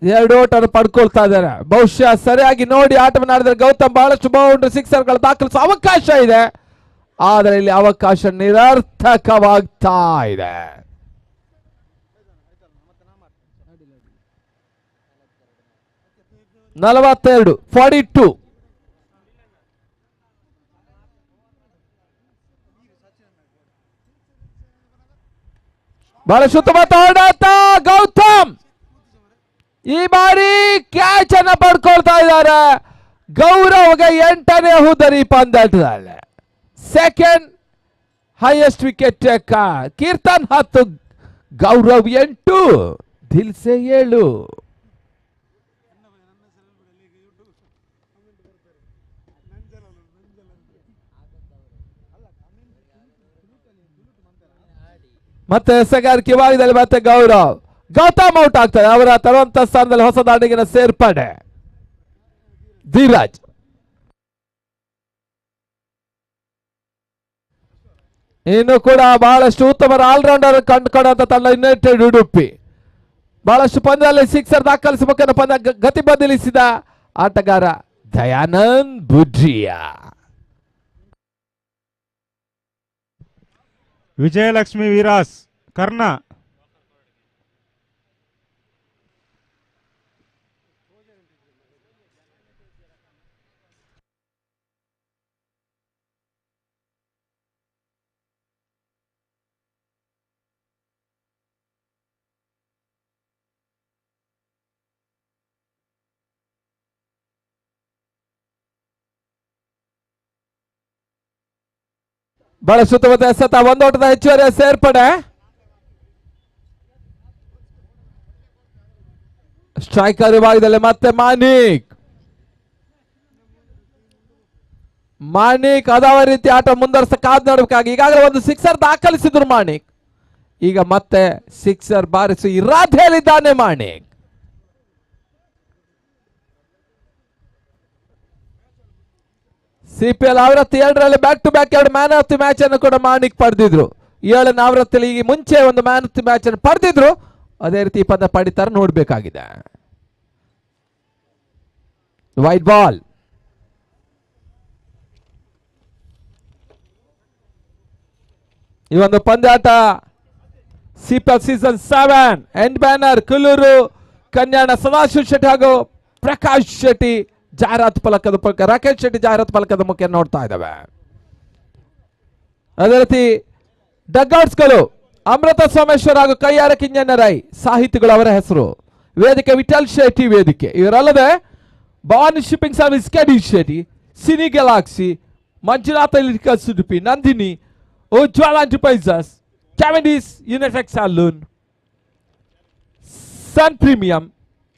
ಎರಡು ಓಟನ್ನು ಪಡ್ಕೊಳ್ತಾ ಇದ್ದಾರೆ. ಬಹುಶಃ ಸರಿಯಾಗಿ ನೋಡಿ ಆಟವನ್ನು ಆಡಿದರೆ ಗೌತಮ್ ಬಹಳಷ್ಟು ಬೌಂಡ್ರಿ ಸಿಕ್ಸರ್ಗಳು ದಾಖಲಿಸುವ ಅವಕಾಶ ಇದೆ. ಆದರೆ ಇಲ್ಲಿ ಅವಕಾಶ ನಿರರ್ಥಕವಾಗ್ತಾ ಇದೆ. 42 42. ಬಹಳ ಸುತ್ತಮುತ್ತ ಹೊಡೆತ ಗೌತಮ್ ಈ ಬಾರಿ ಕ್ಯಾಚ್ ಅನ್ನ ಪಡ್ಕೊಳ್ತಾ ಇದ್ದಾರೆ. ಗೌರವ್ಗೆ 8ನೇ ಹುದರಿ ಪಂದ್ಯಾಟದಲ್ಲಿ second highest wicket taker. Keerthan 10, Gaurav 8, Dilse 7. ಮತ್ತೆ ಎಸೆಗಾರಿಕೆ ವಿಭಾಗದಲ್ಲಿ ಮತ್ತೆ ಗೌರವ್ ಗೌತಮ್ ಔಟ್ ಆಗ್ತಾರೆ. ಅವರ ತರುವಂತ ಸ್ಥಾನದಲ್ಲಿ ಹೊಸ ದಾಂಡಿಗಿನ ಸೇರ್ಪಡೆ ಧೀರಾಜ್. ಇನ್ನು ಕೂಡ ಬಹಳಷ್ಟು ಉತ್ತಮ ಆಲ್ರೌಂಡರ್ ಕಂಡುಕೊಂಡಂತ ತಂಡ ಯುನೈಟೆಡ್ ಉಡುಪಿ. ಬಹಳಷ್ಟು ಪಂದ್ಯದಲ್ಲಿ ಸಿಕ್ಸರ್ ದಾಖಲಿಸಬೇಕನ್ನೋ ಪಂದ್ಯ ಗತಿ ಬದಲಿಸಿದ ಆಟಗಾರ ದಯಾನಂದ್ ಬುಡ್ರಿಯಾ. ವಿಜಯಲಕ್ಷ್ಮಿ ವೀರಾಸ್ ಕರ್ಣ. ಬಹಳ ಸುತ್ತಮುತ್ತ ಎಸೆತ ಒಂದೋಟದ ಹೆಚ್ಚುವರಿಯ ಸೇರ್ಪಡೆ. ಸ್ಟ್ರೈಕರ್ ವಿಭಾಗದಲ್ಲಿ ಮತ್ತೆ ಮಾಣಿಕ್. ಮಾಣಿಕ್ ಅದಾವ ರೀತಿ ಆಟ ಮುಂದುವರ್ಸಕ್ಕಾದ್ ನೋಡ್ಬೇಕಾಗಿ. ಈಗಾಗಲೇ ಒಂದು ಸಿಕ್ಸರ್ ದಾಖಲಿಸಿದ್ರು ಮಾಣಿಕ್. ಈಗ ಮತ್ತೆ ಸಿಕ್ಸರ್ ಬಾರಿಸಿ ಇರಾಧೆಯಲ್ಲಿದ್ದಾನೆ ಮಾಣಿಕ್. ಸಿಪಿಎಲ್ ಆವೃತ್ತಿ 2ರಲ್ಲಿ back to back 2 man of the match ಅನ್ನು ಕೂಡ ಮಾಣಿಕ್ ಪಡೆದಿದ್ರು. 7ನೇ ಆವೃತ್ತಿಯಲ್ಲಿ ಈಗ ಮುಂಚೆ ಒಂದು man of the match ಅನ್ನು ಪಡೆದಿದ್ರು. ಅದೇ ರೀತಿ ಈ ಪದ ಪಡಿತಾರೆ ನೋಡಬೇಕಾಗಿದೆ. ವೈಟ್ ಬಾಲ್ ಈ ಒಂದು ಪಂದ್ಯಾಟ CPL season 7 end banner Kullur Kanyana Sadashiva Shetty ಹಾಗೂ ಪ್ರಕಾಶ್ ಶೆಟ್ಟಿ ಜಾಹೀರಾತು ಫಲಕದ ಮುಖ, ರಾಕೇಶ್ ಶೆಟ್ಟಿ ಜಾಹೀರಾತು ಫಲಕದ ಮುಖ್ಯ ನೋಡ್ತಾ ಇದ್ದಾವೆ. ಅದೇ ರೀತಿ ಡಗ್ಔಟ್ಸ್ಗಳು ಅಮೃತ ಸೋಮೇಶ್ವರ ಹಾಗೂ ಕೈಯಾರ ಕಿಂಜಣ್ಣ ರೈ ಸಾಹಿತಿಗಳು ಅವರ ಹೆಸರು. ವೇದಿಕೆ ವಿಠಲ್ ಶೆಟ್ಟಿ ವೇದಿಕೆ. ಇವರಲ್ಲದೆ Bhavani shipping service KD Shetty, cine galaxy, Manjunatha electricals Udupi, Nandini, Ujwala enterprises, Cavendish unisex salon, Sun premium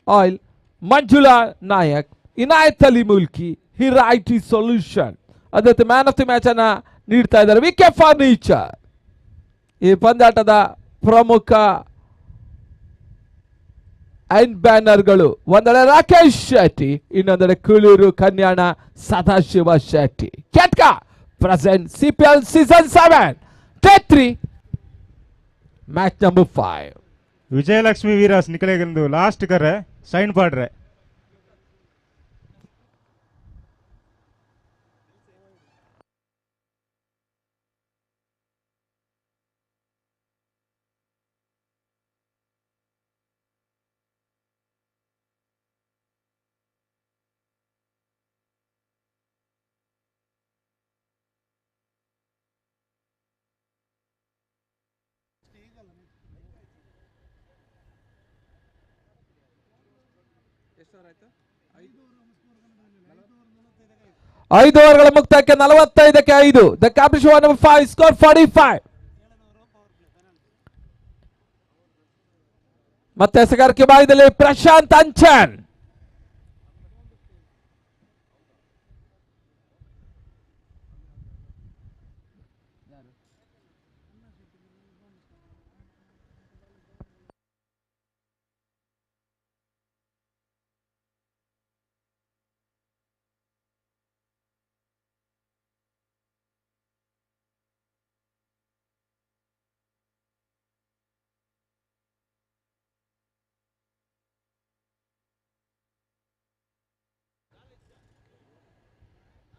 oil, Manjula Nayak, Inayat Ali Mulki, Hira IT solution. ಅದೇ man of the match ಅನ್ನ ನೀಡ್ತಾ ಇದ್ದಾರೆ V K furniture. ಈ ಪಂದ್ಯಾಟದ ಪ್ರಮುಖ ಐನ್ ಬ್ಯಾನರ್ಗಳು ಒಂದೆಡೆ ರಾಕೇಶ್ ಶೆಟ್ಟಿ, ಇನ್ನೊಂದೆಡೆ Kuluru Kanyana Sadashiva Shetty. Ketka present CPL season 7 day 3 match number 5. Vijayalakshmi Veeras ನಿಕಲೆಗೊಂದು last ಕರೆ ಸೈನ್ ಪಾಡ್ರೆ. ಐದು ಓವರ್ಗಳ ಮುಕ್ತಾಯಕ್ಕೆ 45ಕ್ಕೆ 5. The capital number 5 score 45. ಮತ್ತೆ ಎಸೆಗಾರಿಕೆ ಭಾಗದಲ್ಲಿ ಪ್ರಶಾಂತ್ ಅಂಚನ್.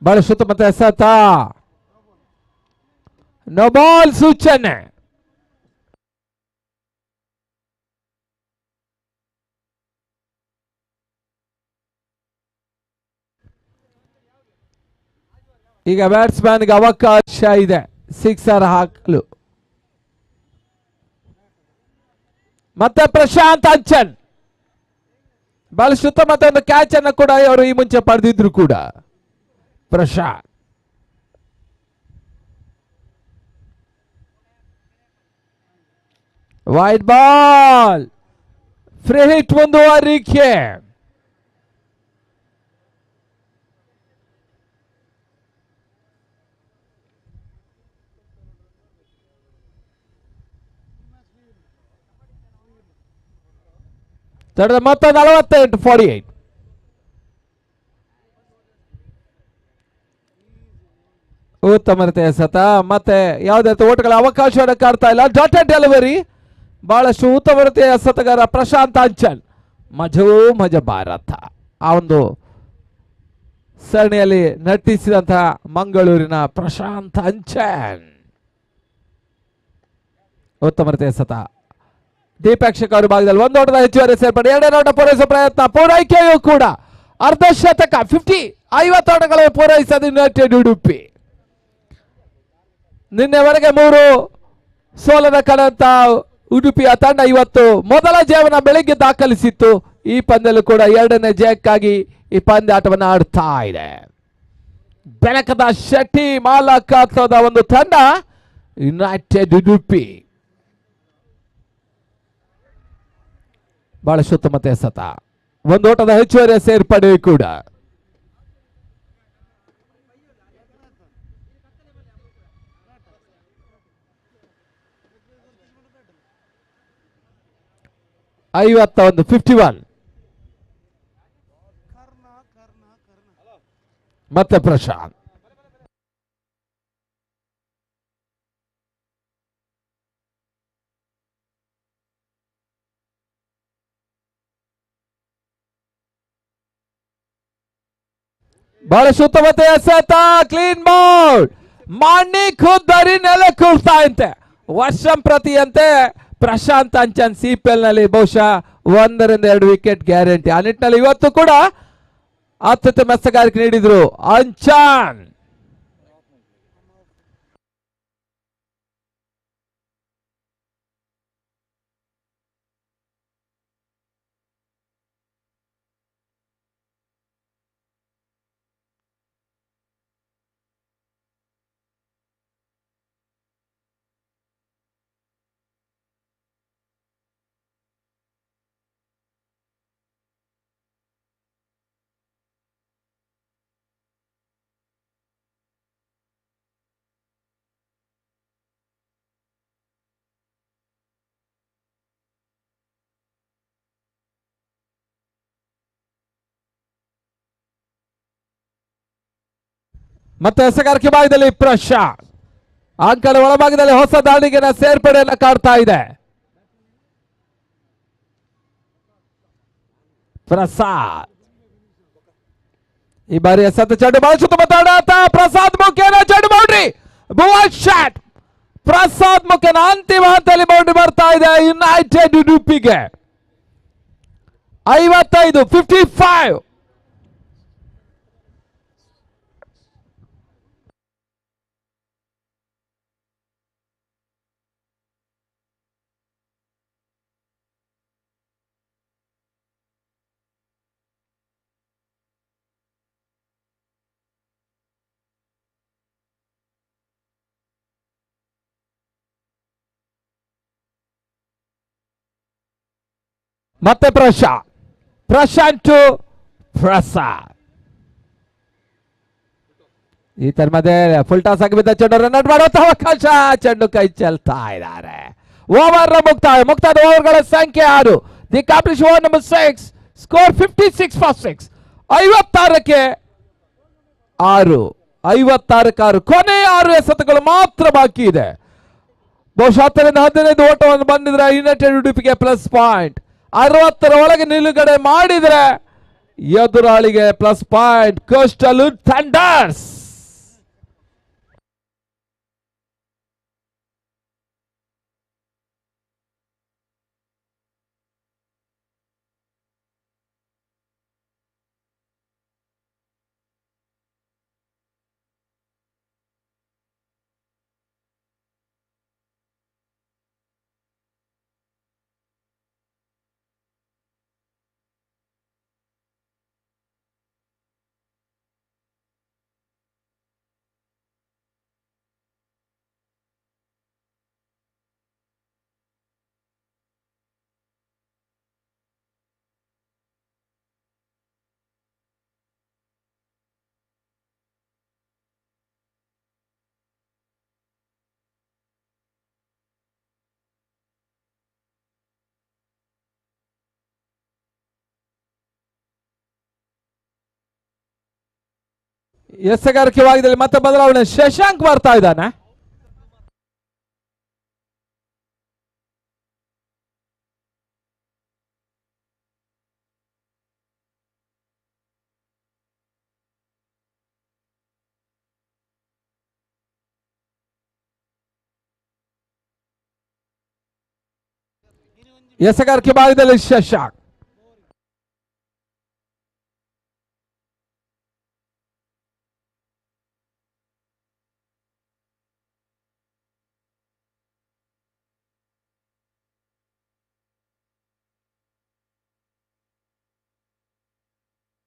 ಬಹಳ ಸುತ್ತಮುತ್ತ ಎಸೆತ, ನೋ ಬಾಲ್ ಸೂಚನೆ. ಈಗ ಬ್ಯಾಟ್ಸ್ಮನ್ಗೆ ಅವಕಾಶ ಇದೆ ಸಿಕ್ಸರ್ ಹಾಕಲು. ಮತ್ತೆ ಪ್ರಶಾಂತ್ ಅಂಚನ್ ಬಹಳ ಸುತ್ತಮುತ್ತ ಒಂದು ಕ್ಯಾಚ್ ಅನ್ನು ಕೂಡ ಅವರು ಈ ಮುಂಚೆ ಪಡೆದಿದ್ರು ಕೂಡ. Prashanth white ball free hit ಮುಂದುವರಿಕೆ. ತಡೆದ ಮೊತ್ತ 48 48. ಉತ್ತಮ ರೀತಿಯ ಎಸೆತ, ಮತ್ತೆ ಯಾವುದೇ ರೀತಿ ಓಟಗಳ ಅವಕಾಶವನ್ನು ಕಾಡ್ತಾ ಇಲ್ಲ. ಡಾಟೆಡ್ ಡೆಲಿವರಿ, ಬಹಳಷ್ಟು ಉತ್ತಮ ರೀತಿಯ ಎಸೆತಗಾರ ಪ್ರಶಾಂತ್ ಅಂಚನ್. ಮಜೋ ಮಜ ಭಾರತ ಆ ಒಂದು ಸರಣಿಯಲ್ಲಿ ನಟಿಸಿದಂತಹ ಮಂಗಳೂರಿನ ಪ್ರಶಾಂತ್ ಅಂಚನ್. ಉತ್ತಮ ರೀತಿಯ ಎಸೆತ. ದೀಪಾಕ್ಷಕ ಅವರ ಭಾಗದಲ್ಲಿ ಒಂದು ಓಟದ ಹೆಚ್ಚುವರಿ ಸೇರ್ಪಡೆ, ಎರಡನೇ ಓಟ ಪೂರೈಸುವ ಪ್ರಯತ್ನ, ಪೂರೈಕೆಯೂ ಕೂಡ ಅರ್ಧ ಶತಕ 50 50 ಓಟಗಳನ್ನು ಪೂರೈಸೋದು ಯುನೈಟೆಡ್ ಉಡುಪಿ. ನಿನ್ನೆವರೆಗೆ 3 ಸೋಲನ ಕಂಡಂತ ಉಡುಪಿಯ ತಂಡ ಇವತ್ತು ಮೊದಲ ಜಯವನ್ನು ಬೆಳಿಗ್ಗೆ ದಾಖಲಿಸಿತ್ತು. ಈ ಪಂದ್ಯಲ್ಲೂ ಕೂಡ ಎರಡನೇ ಜಯಕ್ಕಾಗಿ ಈ ಪಂದ್ಯಾಟವನ್ನು ಆಡ್ತಾ ಇದೆ. ಬೆಳಕದ ಶೆಟ್ಟಿ ಮಾಲಕತ್ವದ ಒಂದು ತಂಡ ಯುನೈಟೆಡ್ ಉಡುಪಿ. ಬಹಳಷ್ಟು ಉತ್ತಮ ಎಸೆತ, ಒಂದು ಓಟದ ಹೆಚ್ಚುವರಿ ಸೇರ್ಪಡೆ ಕೂಡ. 51 51. ಮತ್ತೆ ಪ್ರಶಾಂತ್. ಬಹಳಷ್ಟು ಉತ್ತಮತೆ ಎಸೆತ, ಕ್ಲೀನ್ ಬೌಲ್. ಮಾಣಿ ಖುದ್ದರಿ ನೆಲೆ ಕೂರ್ತಾ ಅಂತೆ ವರ್ಷಂ ಪ್ರತಿಯಂತೆ ಪ್ರಶಾಂತ್ ಅಂಚನ್ ಸಿಪಿಎಲ್ ನಲ್ಲಿ ಬಹುಶಃ 1 ರಿಂದ 2 ವಿಕೆಟ್ ಗ್ಯಾರಂಟಿ. ಆ ನಿಟ್ಟಿನಲ್ಲಿ ಇವತ್ತು ಕೂಡ ಅತ್ಯುತ್ತಮ ಎಸೆತಗಾರಿಕೆ ನೀಡಿದ್ರು ಅಂಚನ್. ಮತ್ತೆ ಎಸೆಗಾರಿಕೆ ಭಾಗದಲ್ಲಿ ಪ್ರಶಾಂತ್. ಅಂಕಣ ಒಳಭಾಗದಲ್ಲಿ ಹೊಸ ದಾಳಿಗೆ ಸೇರ್ಪಡೆಯನ್ನ ಕಾಡ್ತಾ ಇದೆ. ಪ್ರಸಾದ್ ಈ ಬಾರಿ ಎಸೆತ ಚೆಂಡು ಬಹಳ ಸುತ್ತಮುತ್ತ ಆಟ. ಪ್ರಸಾದ್ ಮುಖೇನ ಚೆಂಡು ಬೌಂಡ್ರಿ, ಭುವನ್ ಶಾಟ್. ಪ್ರಸಾದ್ ಮುಖೇನ ಅಂತಿಮ ಹಂತದಲ್ಲಿ ಬೌಂಡ್ರಿ ಬರ್ತಾ ಇದೆ ಯುನೈಟೆಡ್ ಉಡುಪಿಗೆ. 55 55. ಮತ್ತೆ ಪ್ರಶಾಂತ್, ಪ್ರಶಾಂತ್ ಟು ಪ್ರಸಾದ್. ಈ ತರ ಮಧ್ಯೆ ಫುಲ್ ಟಾಸ್ ಆಗಿ ಬಿದ್ದ ಚೆಂಡು ರನ್ ಔಟ್ ಮಾಡುವಂತ ಅವಕಾಶ, ಚೆಂಡು ಕೈ ಚೆಲ್ತಾ ಇದ್ದಾರೆ. ಓವರ್ ಮುಕ್ತಾಯ, ಮುಕ್ತಾಯದ ಓವರ್ಗಳ ಸಂಖ್ಯೆ 6. The completion over number 6, score 56 for 6. 56ಕ್ಕೆ 6, 56ಕ್ಕೆ 6. ಕೊನೆಯ 6 ಎಸೆತಗಳು ಮಾತ್ರ ಬಾಕಿ ಇದೆ. ಬಹುಶಃ 10ರಿಂದ 15 ಓಟವನ್ನು ಬಂದಿದ್ರೆ ಯುನೈಟೆಡ್ ಉಡುಪಿಗೆ ಪ್ಲಸ್ ಪಾಯಿಂಟ್. 60ರ ಒಳಗೆ ನಿಲುಗಡೆ ಮಾಡಿದ್ರೆ ಎದುರಾಳಿಗೆ ಪ್ಲಸ್ ಪಾಯಿಂಟ್. ಕೋಸ್ಟಲ್ ಥಂಡರ್ಸ್. ಎಸೆಗಾರಿಕೆ ಭಾಗದಲ್ಲಿ ಮತ್ತೆ ಬದಲಾವಣೆ, ಶಶಾಂಕ್ ಬರ್ತಾ ಇದ್ದಾನೆ. ಎಸೆಗಾರಿಕೆ ಭಾಗದಲ್ಲಿ ಶಶಾಂಕ್.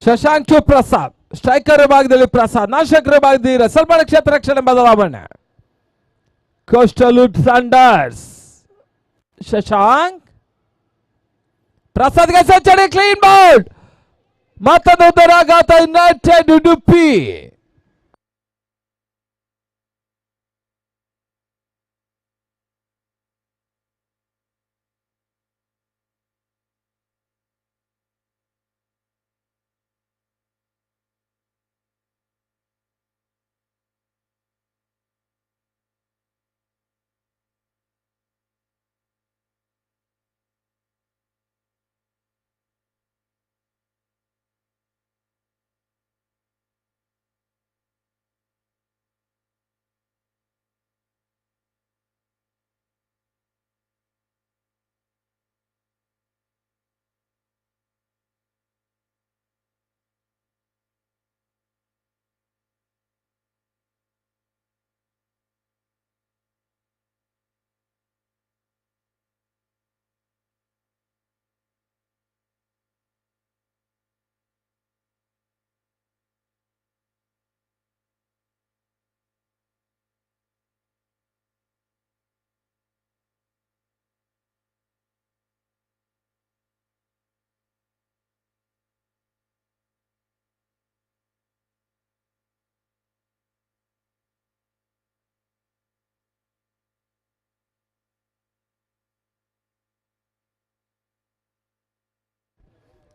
ಶಶಾಂಕ್ ಟು ಪ್ರಸಾದ್, ಸ್ಟ್ರೈಕರ್ ಭಾಗದಲ್ಲಿ ಪ್ರಸಾದ್, ನಾಶಕರ ಭಾಗದಲ್ಲಿ ಸ್ವಲ್ಪ ಕ್ಷೇತ್ರ ರಕ್ಷಣೆ ಬದಲಾವಣೆ. ಕೋಸ್ಟಲ್ ಥಂಡರ್ಸ್ ಶಶಾಂಕ್ ಪ್ರಸಾದ್ಗೆ ಸೆಂಚುರಿ, ಕ್ಲೀನ್ ಬೌಲ್ಡ್. ಮತ್ತೊಂದು ದುರಾಘಾತ ಯುನೈಟೆಡ್ ಉಡುಪಿ.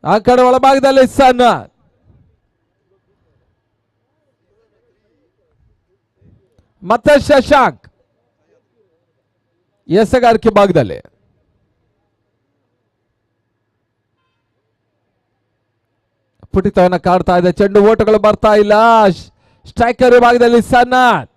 ಆ ಕಡೆ ಒಳಭಾಗದಲ್ಲಿ ಸಣ್ಣ ಮತ್ತೆ ಶಶಾಂಕ್ ಎಸೆಗಾರಿಕೆ ಭಾಗದಲ್ಲಿ. ಪುಟಿತವನ್ನ ಕಾಡ್ತಾ ಇದೆ ಚೆಂಡು, ಓಟಗಳು ಬರ್ತಾ ಇಲ್ಲ. ಸ್ಟ್ರೈಕರ್ ವಿಭಾಗದಲ್ಲಿ ಸನ್ನತ್.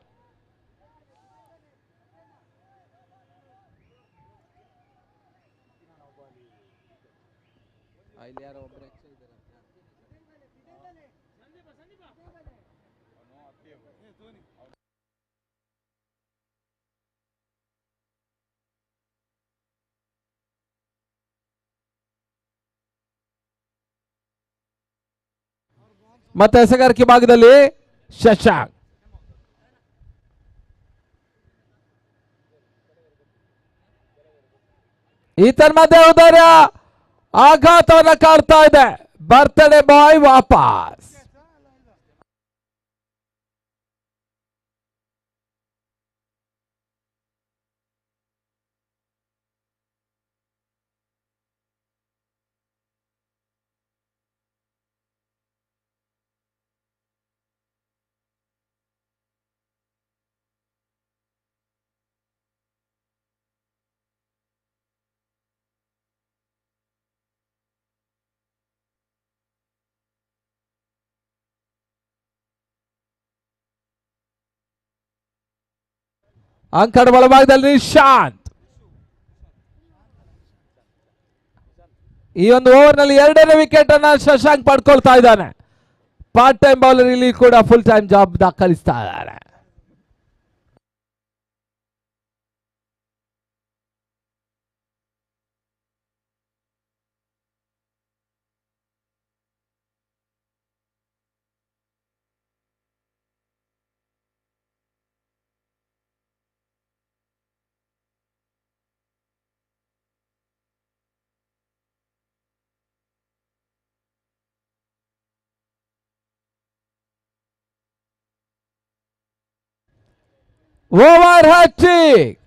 ಮತ್ತೆ ಎಸೆಗಾರಿಕೆ ಭಾಗದಲ್ಲಿ ಶಶಾಂಕ್. ಈತನ ಮಧ್ಯೆ ಉದರ ಆಘಾತವನ್ನ ಕಾಡ್ತಾ ಇದೆ. ಬರ್ತ್ಡೇ ಬಾಯ್ ವಾಪಸ್. ಅಂಕಣ ಬಲಭಾಗದಲ್ಲಿ ನಿಶಾಂತ್. ಈ ಒಂದು ಓವರ್ನಲ್ಲಿ ಎರಡನೇ ವಿಕೆಟ್ ಅನ್ನ ಶಶಾಂಕ್ ಪಡ್ಕೊಳ್ತಾ ಇದ್ದಾನೆ. Part time bowler ಇಲ್ಲಿ ಕೂಡ full time job ದಾಖಲಿಸ್ತಾ ಇದ್ದಾರೆ. ಓವರ್ ಹ್ಯಾಟ್ರಿಕ್,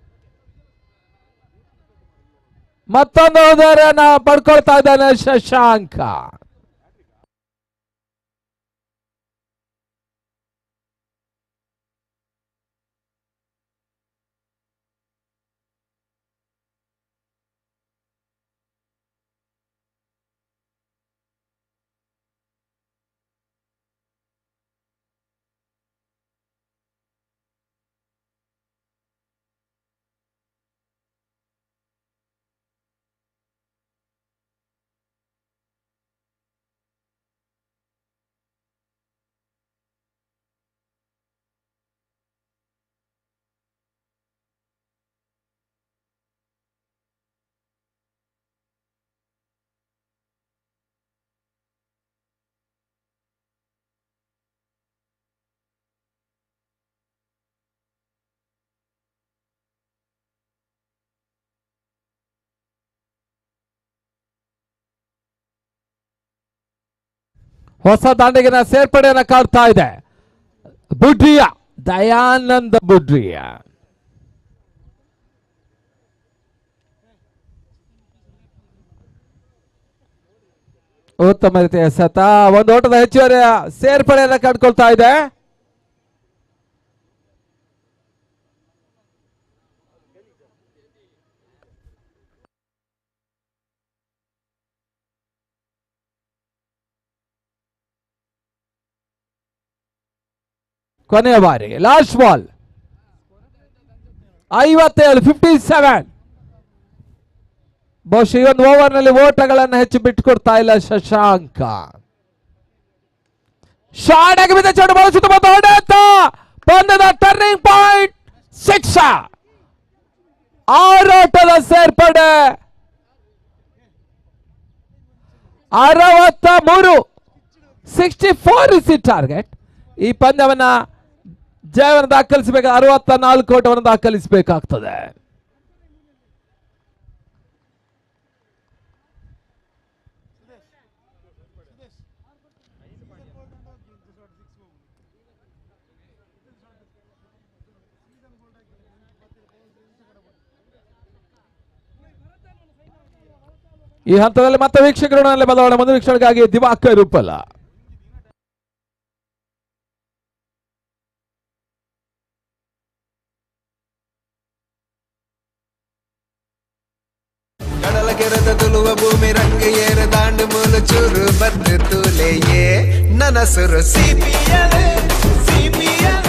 ಮತ್ತೊಂದು ಓವರನ್ನ ಪಡ್ಕೊಳ್ತಾ ಇದ್ದಾನೆ ಶಶಾಂಕ. ಹೊಸ ದಾಂಡಿಗಿನ ಸೇರ್ಪಡೆಯನ್ನು ಕಾಡ್ತಾ ಇದೆ ಬುಡ್ರಿಯ, ದಯಾನಂದ ಬುಡ್ರಿಯ. ಉತ್ತಮ ರೀತಿಯ ಎಸೆತ, ಒಂದು ಓಟದ ಹೆಚ್ಚುವರಿ ಸೇರ್ಪಡೆಯನ್ನು ಕಂಡುಕೊಳ್ತಾ ಇದೆ. ಕೊನೆಯ ಬಾರಿ ಲಾಸ್ಟ್ ಬಾಲ್ 57 57. ಬಹುಶಃ ಈ ಒಂದು ಓವರ್ನಲ್ಲಿ ಓಟಗಳನ್ನು ಹೆಚ್ಚು ಬಿಟ್ಟುಕೊಡ್ತಾ ಇಲ್ಲ ಶಶಾಂಕ. ಶಾರ್ಟ್ ಆಗಿ ಬಿದ್ದ ಚೆಂಡು ಬಳಸುತ್ತ ಬಂದ ಹೊಡೆತ, ಪಂದ್ಯದ ಟರ್ನಿಂಗ್ ಪಾಯಿಂಟ್ 6. 6 ಓಟದ ಸೇರ್ಪಡೆ, 63, 64 is target. ಈ ಪಂದ್ಯವನ್ನ ಜಯವನ್ನು ದಾಖಲಿಸಬೇಕು, 64 ಓಟವನ್ನು ದಾಖಲಿಸಬೇಕಾಗ್ತದೆ. ಈ ಹಂತದಲ್ಲಿ ಮತ್ತೆ ವೀಕ್ಷಕರು ಬದಲಾವಣೆ. ಮುಂದೆ ವೀಕ್ಷಣೆಗಾಗಿ ದಿವಾಕರ್ ರೂಪಲ್ಲ. ಕೆರೆದ ತುಳುವ ಭೂಮಿ ರಂಗ ಏರ ದಾಂಡು ಮೂಲ ಚೂರು ಬತ್ತು ತೂಲೆಯೇ ನನಸುರು ಸಿಪಿಎಲ್ ಸಿಪಿಎಲ್.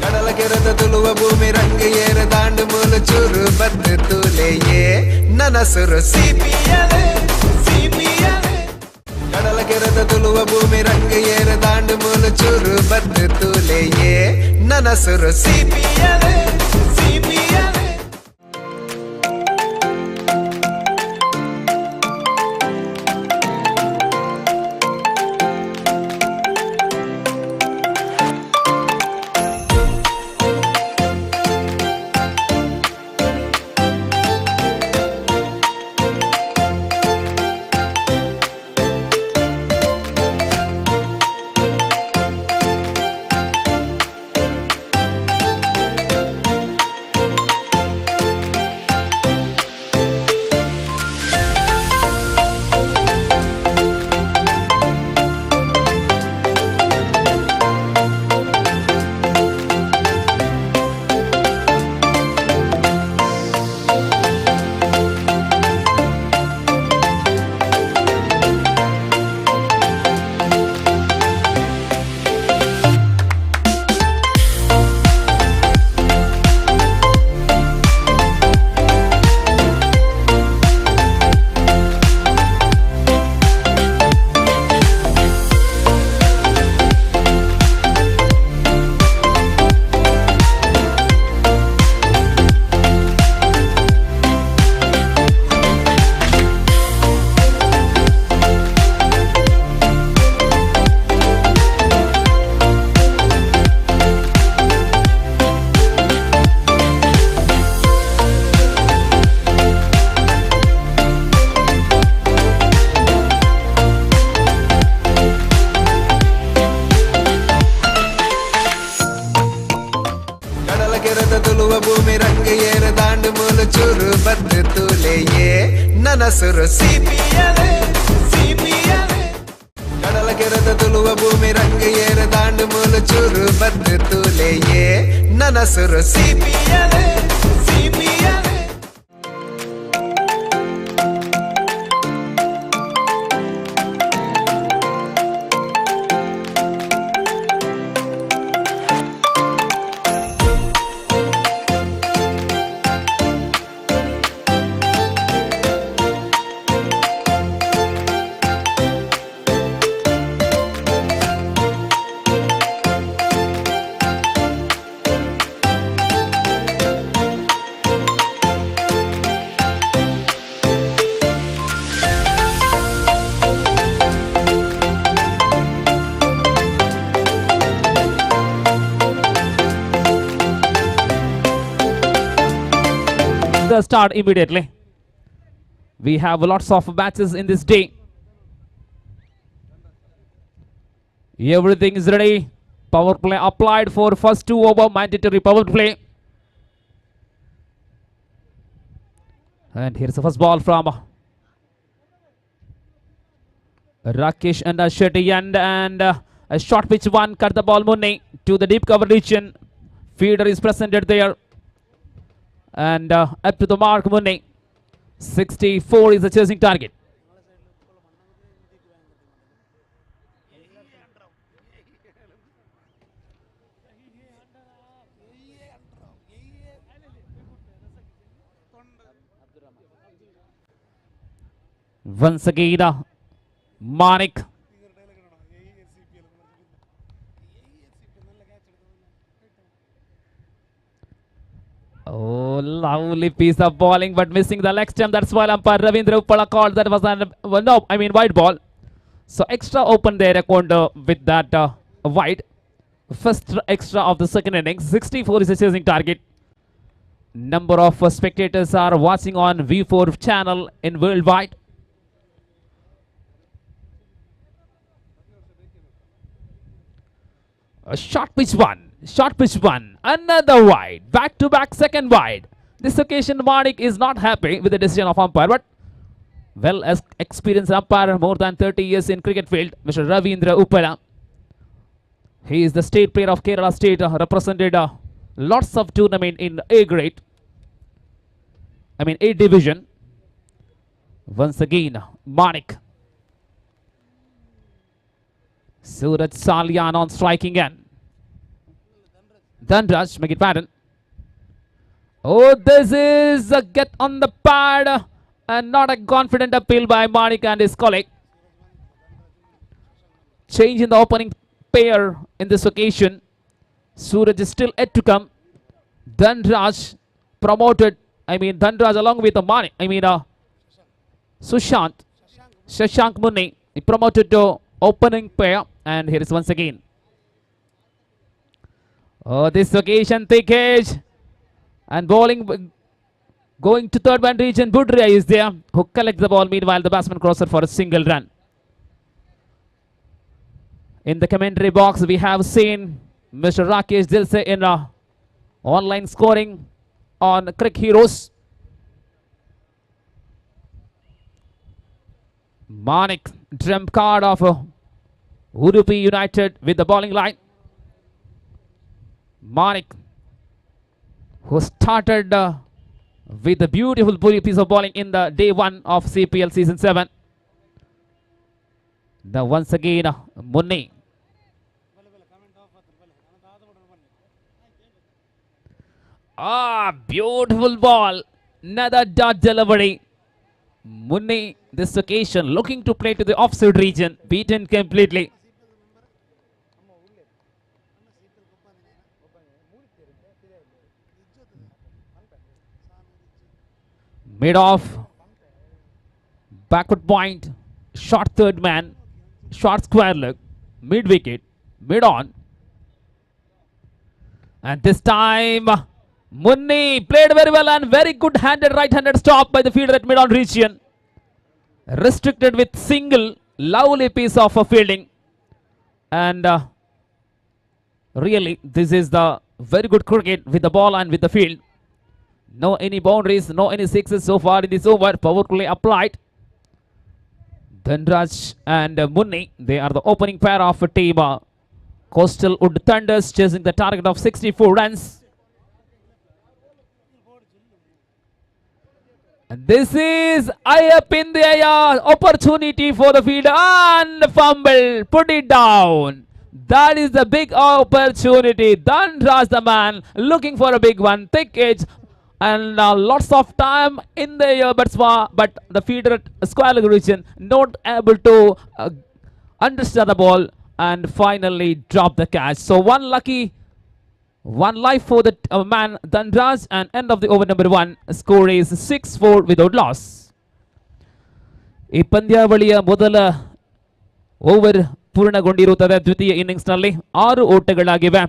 ಕಡಲ ಕೆರೆದ ತುಳುವ ಭೂಮಿ ರಂಗ ಏರ ದಾಂಡು ಮೂಲ ಚೂರು ಬತ್ತು ತೂಲೆಯೇ ನನಸುರು ಸಿಪಿಎಲ್ ಸಿಪಿಎಲ್. ಕಡಲ ಕೆರೆದ ತುಳುವ ಭೂಮಿ ರಂಗ ಏರ ದಾಂಡು ಮೂಲ ಚೂರು ಬತ್ತು ತೂಲೆಯೇ ನನಸುರು ಸಿಪಿಎಲ್ ಸಿಪಿಎಲ್. ಕಡಲ ಕೆರೆದ ತುಳುವ ಭೂಮಿ ರಂಗ ಏರ ದಾಂಡು ಮೂಲ ಚೂರು ಬತ್ತು ತೂಲೆಯೇ ನನಸುರು ಸಿಪಿಎಲ್ ಸಿಪಿಎಲ್. ಕಡಲ ಕೆರೆದ ತುಳುವ ಭೂಮಿ ರಂಗ ಏರ ದಾಂಡು ಮೂಲ ಚೂರು ಬತ್ತು ತೂಲೆಯೇ ನನಸುರು CPL CPL. The start immediately. We have lots of matches in this day. Everything is ready. Power play applied for first 2 over, mandatory power play. And here's the first ball from Rakesh and Shetty, and a short pitch one, cut the ball Munni to the deep cover region. Feeder is presented there. And up to the mark Munni. 64 is the chasing target. Once again, Manik. Oh, lovely piece of bowling, but missing the leg stump. That's why umpire Ravindra Uppala called that was an wide ball. So extra open there account with that wide. First extra of the second innings. 64 is the chasing target. Number of spectators are watching on V4 channel in worldwide. A short pitch one, short pitch one, another wide, back to back second wide. This occasion Manik is not happy with the decision of umpire, but well as experienced umpire, more than 30 years in cricket field, Mr. Ravindra Uppala. He is the state player of Kerala state, represented lots of tournament in A grade, I mean A division. Once again, Manik. Suraj Salyan on striking end. Dhanraj, make it pattern. Oh, this is a get on the pad and not a confident appeal by Manik and his colleague. Change in the opening pair in this occasion. Suraj is still yet to come. Dhanraj promoted, I mean Dhanraj along with the Manik, I mean Sushant, Shashank Munni, he promoted to opening pair, and here is once again. Oh, this occasion thick edge and bowling going to third man region. Budria is there who collects the ball. Meanwhile, the batsman crosser for a single run. In the commentary box, we have seen Mr. Rakesh Dilse in online scoring on CricHeroes. Manik, trump card of Udupi United with the bowling line. Manik, who started with a beautiful piece of bowling in the day 1 of CPL season 7. Now once again, Munni. Ah, beautiful ball. Another dot delivery. Munni, this occasion, looking to play to the offside region, beaten completely. Mid off, backward point, short third man, short square leg, mid wicket, mid on. And this time, Munni played very well and very good handed right-handed stop by the fielder at mid-on region. Restricted with single, lovely piece of fielding. And really, this is the very good cricket with the ball and with the field. No any boundaries, no any sixes so far in this over. Power play applied. Dhanraj and Munni, they are the opening pair of team Coastal Wood Thunders, chasing the target of 64 runs. And this is up in the air, opportunity for the fielder and fumble, put it down. That is the big opportunity. Dhanraj, the man, looking for a big one, thick edge and lots of time in the air, but the fielder at square leg region not able to understand the ball and finally drop the catch. So one lucky, one life for the man Dhanraj, and end of the over number 1. Score is 6-4 without loss. ಈ ಪಂದ್ಯಾವಳಿಯ ಮೊದಲ over ಪೂರ್ಣಗೊಂಡಿರುತ್ತದೆ. ದ್ವಿತೀಯ ಇನ್ನಿಂಗ್ಸ್ನಲ್ಲಿ 6 ಓಟಗಳಾಗಿವೆ.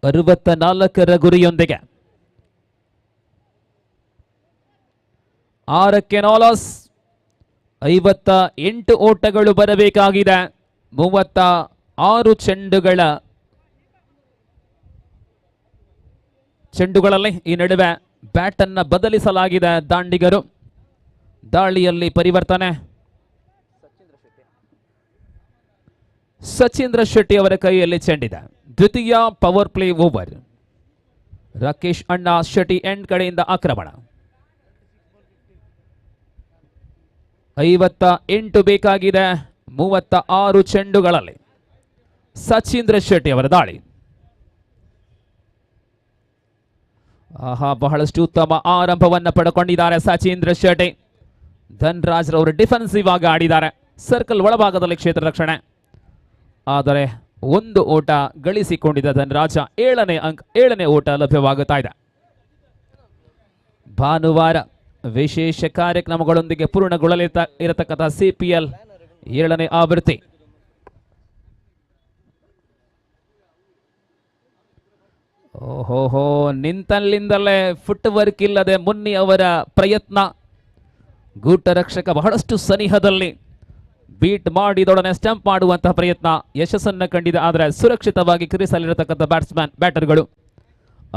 64ರ ಗುರಿಯೊಂದಿಗೆ 6ಕ್ಕೆ no loss. 58 ಓಟಗಳು ಬರಬೇಕಾಗಿದೆ 36 ಚೆಂಡುಗಳಲ್ಲಿ. ಈ ನಡುವೆ ಬ್ಯಾಟನ್ನು ಬದಲಿಸಲಾಗಿದೆ. ದಾಂಡಿಗರು ದಾಳಿಯಲ್ಲಿ ಪರಿವರ್ತನೆ. ಸಚೀಂದ್ರ ಶೆಟ್ಟಿ ಅವರ ಕೈಯಲ್ಲಿ ಚೆಂಡಿದೆ. ದ್ವಿತೀಯ ಪವರ್ ಪ್ಲೇ ಓವರ್. ರಾಕೇಶ್ ಅಣ್ಣ ಶೆಟ್ಟಿ ಎಂಡ್ ಕಡೆಯಿಂದ ಆಕ್ರಮಣ. 58 ಬೇಕಾಗಿದೆ 36 ಚೆಂಡುಗಳಲ್ಲಿ. ಸಚೀಂದ್ರ ಶೆಟ್ಟಿ ಅವರ ದಾಳಿ. ಆಹಾ, ಬಹಳಷ್ಟು ಉತ್ತಮ ಆರಂಭವನ್ನು ಪಡ್ಕೊಂಡಿದ್ದಾರೆ ಸಚೀಂದ್ರ ಶೆಟ್ಟಿ. ಧನ್ರಾಜ್ ರವರು ಡಿಫೆನ್ಸಿವ್ ಆಗಿ ಆಡಿದ್ದಾರೆ. ಸರ್ಕಲ್ ಒಳಭಾಗದಲ್ಲಿ ಕ್ಷೇತ್ರ ರಕ್ಷಣೆ. ಆದರೆ ಒಂದು ಓಟ ಗಳಿಸಿಕೊಂಡಿದ್ದ ಧನ್ರಾಜ ಏಳನೇ ಓಟ ಲಭ್ಯವಾಗುತ್ತಾ ಇದೆ. ಭಾನುವಾರ ವಿಶೇಷ ಕಾರ್ಯಕ್ರಮಗಳೊಂದಿಗೆ ಪೂರ್ಣಗೊಳ್ಳಲಿತ ಇರತಕ್ಕಂತಹ ಸಿಪಿಎಲ್ 7ನೇ ಆವೃತ್ತಿ. ಓಹೋಹೋ, ನಿಂತಲ್ಲಿಂದಲೇ ಫುಟ್ ವರ್ಕ್ ಇಲ್ಲದೆ ಮುನ್ನಿ ಅವರ ಪ್ರಯತ್ನ. ಗೂಟ ರಕ್ಷಕ ಬಹಳಷ್ಟು ಸನಿಹದಲ್ಲಿ ಬೀಟ್ ಮಾಡಿದೊಡನೆ ಸ್ಟಂಪ್ ಮಾಡುವಂತಹ ಪ್ರಯತ್ನ ಯಶಸ್ಸನ್ನು ಕಂಡಿದೆ. ಆದರೆ ಸುರಕ್ಷಿತವಾಗಿ ಕ್ರೀಸಲ್ಲಿರತಕ್ಕಂಥ ಬ್ಯಾಟರ್ಗಳು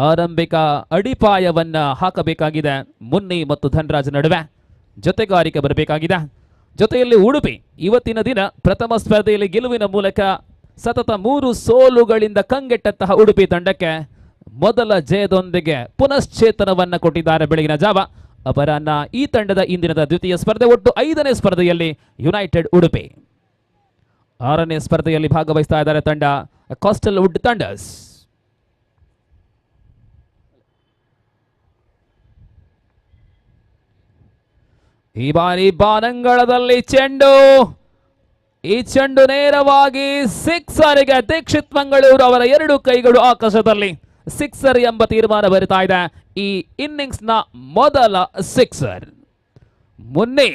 ಆರಂಭಿಕ ಅಡಿಪಾಯವನ್ನು ಹಾಕಬೇಕಾಗಿದೆ. ಮುನ್ನಿ ಮತ್ತು ಧನ್ರಾಜ್ ನಡುವೆ ಜೊತೆಗಾರಿಕೆ ಬರಬೇಕಾಗಿದೆ. ಜೊತೆಯಲ್ಲಿ ಉಡುಪಿ ಇವತ್ತಿನ ದಿನ ಪ್ರಥಮ ಸ್ಪರ್ಧೆಯಲ್ಲಿ ಗೆಲುವಿನ ಮೂಲಕ ಸತತ 3 ಸೋಲುಗಳಿಂದ ಕಂಗೆಟ್ಟಂತಹ ಉಡುಪಿ ತಂಡಕ್ಕೆ ಮೊದಲ ಜಯದೊಂದಿಗೆ ಪುನಶ್ಚೇತನವನ್ನು ಕೊಟ್ಟಿದ್ದಾರೆ ಬೆಳಗಿನ ಜಾವ. ಅಪರಾಹ್ನ ಈ ತಂಡದ ಇಂದಿನದ ದ್ವಿತೀಯ ಸ್ಪರ್ಧೆ. ಒಟ್ಟು 5ನೇ ಸ್ಪರ್ಧೆಯಲ್ಲಿ ಯುನೈಟೆಡ್ ಉಡುಪಿ, 6ನೇ ಸ್ಪರ್ಧೆಯಲ್ಲಿ ಭಾಗವಹಿಸ್ತಾ ಇದ್ದಾರೆ ತಂಡ ಕೋಸ್ಟಲ್ ವುಡ್ ತಂಡರ್ಸ್. ಈ ಬಾರಿ ಬಾನಂಗಳದಲ್ಲಿ ಚೆಂಡು. ಈ ಚೆಂಡು ನೇರವಾಗಿ ಸಿಕ್ಸರ್ಗೆ. ದೀಕ್ಷಿತ್ ಮಂಗಳೂರು ಅವರ 2 ಕೈಗಳು ಆಕಾಶದಲ್ಲಿ. ಸಿಕ್ಸರ್ ಎಂಬ ತೀರ್ಮಾನ ಬರುತ್ತಾ ಇದೆ. ಈ ಇನ್ನಿಂಗ್ಸ್ನ ಮೊದಲ ಸಿಕ್ಸರ್ ಮುನ್ನಿ.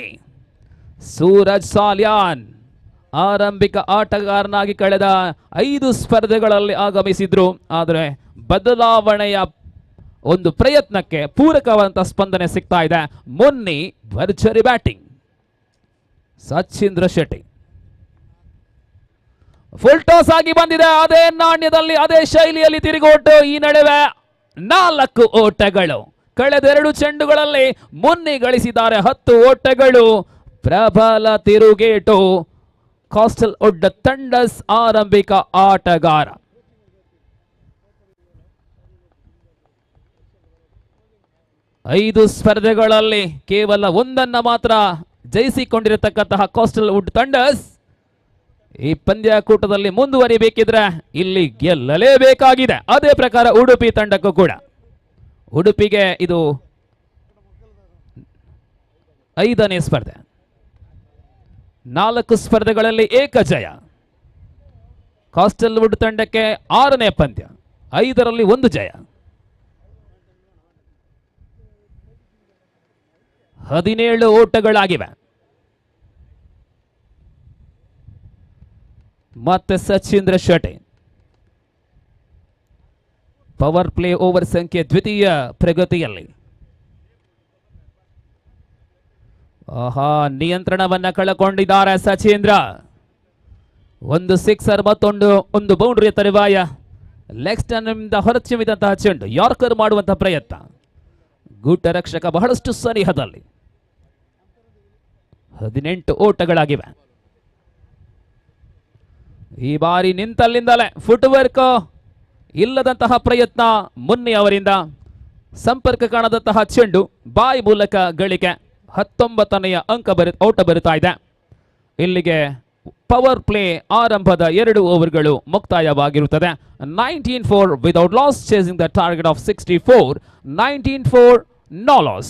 ಸೂರಜ್ ಸಾಲ್ಯಾನ್ ಆರಂಭಿಕ ಆಟಗಾರನಾಗಿ ಕಳೆದ 5 ಸ್ಪರ್ಧೆಗಳಲ್ಲಿ ಆಗಮಿಸಿದ್ರು. ಆದರೆ ಬದಲಾವಣೆಯ ಒಂದು ಪ್ರಯತ್ನಕ್ಕೆ ಪೂರಕವಾದಂತಹ ಸ್ಪಂದನೆ ಸಿಗ್ತಾ ಇದೆ. ಮುನ್ನಿ ಭರ್ಜರಿ ಬ್ಯಾಟಿಂಗ್. ಸಚೀಂದ್ರ ಶೆಟ್ಟಿ ಫುಲ್ ಟಾಸ್ ಆಗಿ ಬಂದಿದೆ. ಅದೇ ನಾಣ್ಯದಲ್ಲಿ ಅದೇ ಶೈಲಿಯಲ್ಲಿ ತಿರುಗೋಟು. ಈ ನಡುವೆ 4 ಓಟಗಳು. ಕಳೆದ 2 ಚೆಂಡುಗಳಲ್ಲಿ ಮುನ್ನಿ ಗಳಿಸಿದ್ದಾರೆ 10 ಓಟಗಳು. ಪ್ರಬಲ ತಿರುಗೇಟು ಕೋಸ್ಟಲ್ ವುಡ್ ತಂಡಸ್ ಆರಂಭಿಕ ಆಟಗಾರ. 5 ಸ್ಪರ್ಧೆಗಳಲ್ಲಿ ಕೇವಲ ಒಂದನ್ನ ಮಾತ್ರ ಜಯಿಸಿಕೊಂಡಿರತಕ್ಕಂತಹ ಕೋಸ್ಟಲ್ ವುಡ್ ತಂಡಸ್ ಈ ಪಂದ್ಯಾಕೂಟದಲ್ಲಿ ಮುಂದುವರಿಬೇಕಿದ್ರೆ ಇಲ್ಲಿ ಗೆಲ್ಲಲೇಬೇಕಾಗಿದೆ. ಅದೇ ಪ್ರಕಾರ ಉಡುಪಿ ತಂಡಕ್ಕೂ ಕೂಡ. ಉಡುಪಿಗೆ ಇದು 5ನೇ ಸ್ಪರ್ಧೆ. 4 ಸ್ಪರ್ಧೆಗಳಲ್ಲಿ ಏಕ ಜಯ. ಕೋಸ್ಟಲ್ ವುಡ್ ತಂಡಕ್ಕೆ 6ನೇ ಪಂದ್ಯ, 5ರಲ್ಲಿ 1 ಜಯ. 17 ಓಟಗಳಾಗಿವೆ. ಮತ್ತೆ Sachindra Shetty power play over ಸಂಖ್ಯೆ ದ್ವಿತೀಯ ಪ್ರಗತಿಯಲ್ಲಿ. ಆಹಾ, ನಿಯಂತ್ರಣವನ್ನ ಕಳಕೊಂಡಿದ್ದಾರೆ ಸಚೀಂದ್ರ. ಒಂದು ಸಿಕ್ಸರ್ ಮತ್ತೊಂದು ಒಂದು ಬೌಂಡರಿಯ ತರುವಾಯ ಲೆಗ್ ಸ್ಟಂಪ್ನಿಂದ ಹೊರಚಿಮ್ಮಿದಂತಹ ಚೆಂಡು ಯಾರ್ಕರ್ ಮಾಡುವಂತಹ ಪ್ರಯತ್ನ. ಗೂಟ ರಕ್ಷಕ ಬಹಳಷ್ಟು ಸನಿಹದಲ್ಲಿ. 18 ಓಟಗಳಾಗಿವೆ. ಈ ಬಾರಿ ನಿಂತಲ್ಲಿಂದಲೇ ಫುಟ್ ವರ್ಕ್ ಇಲ್ಲದಂತಹ ಪ್ರಯತ್ನ ಮುನ್ನಿ ಅವರಿಂದ. ಸಂಪರ್ಕ ಕಾಣದಂತಹ ಚೆಂಡು ಬಾಯಿ ಮೂಲಕ ಗಳಿಕೆ. 19ನೆಯ ಅಂಕ ಓಟ ಬರುತ್ತಾ ಇದೆ. ಇಲ್ಲಿಗೆ ಪವರ್ ಪ್ಲೇ ಆರಂಭದ 2 ಓವರ್ಗಳು ಮುಕ್ತಾಯವಾಗಿರುತ್ತದೆ. 19-4 without loss, chasing the target of 64. 19-4 no loss.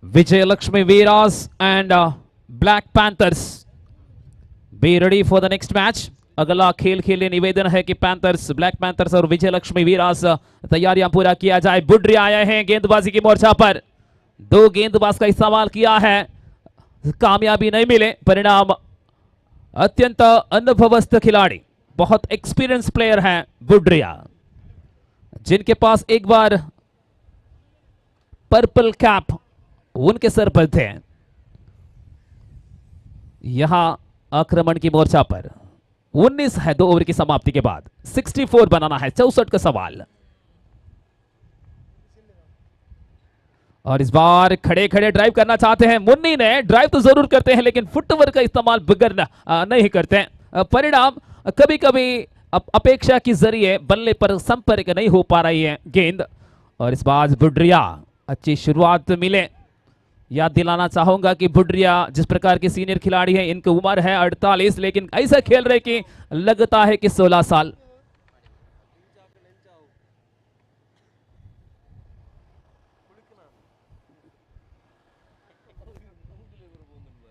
Vijayalakshmi Veeras and Black Panthers be ready for the next match. अगला खेल के लिए निवेदन है कि panthers, black panthers और विजयलक्ष्मी वीरास तैयारियां पूरा किया जाए। बुड्री आए हैं गेंदबाजी की मोर्चा पर, 2 गेंदबाज का इस्तेमाल किया है, कामयाबी नहीं मिले। परिणाम अत्यंत अनुभवस्त खिलाड़ी, बहुत एक्सपीरियंस प्लेयर हैं बुड्रिया, जिनके पास एक बार पर्पल कैप उनके सर पर थे। यहां आक्रमण की मोर्चा पर 19 है, 2 ओवर की समाप्ति के बाद 64 बनाना है, 64 का सवाल। और इस बार खड़े खड़े ड्राइव करना चाहते हैं मुन्नी ने, ड्राइव तो जरूर करते हैं लेकिन फुटवर्क का इस्तेमाल बिगड़ नहीं करते हैं। परिणाम कभी-कभी अपेक्षा के जरिए बल्ले पर संपर्क नहीं हो पा रही है गेंद। और इस बार बुड्रिया अच्छी शुरुआत मिले। याद दिलाना चाहूंगा कि बुड्रिया जिस प्रकार के सीनियर खिलाड़ी हैं, इनकी उम्र है 48, लेकिन ऐसा खेल रहे कि लगता है कि 16 साल।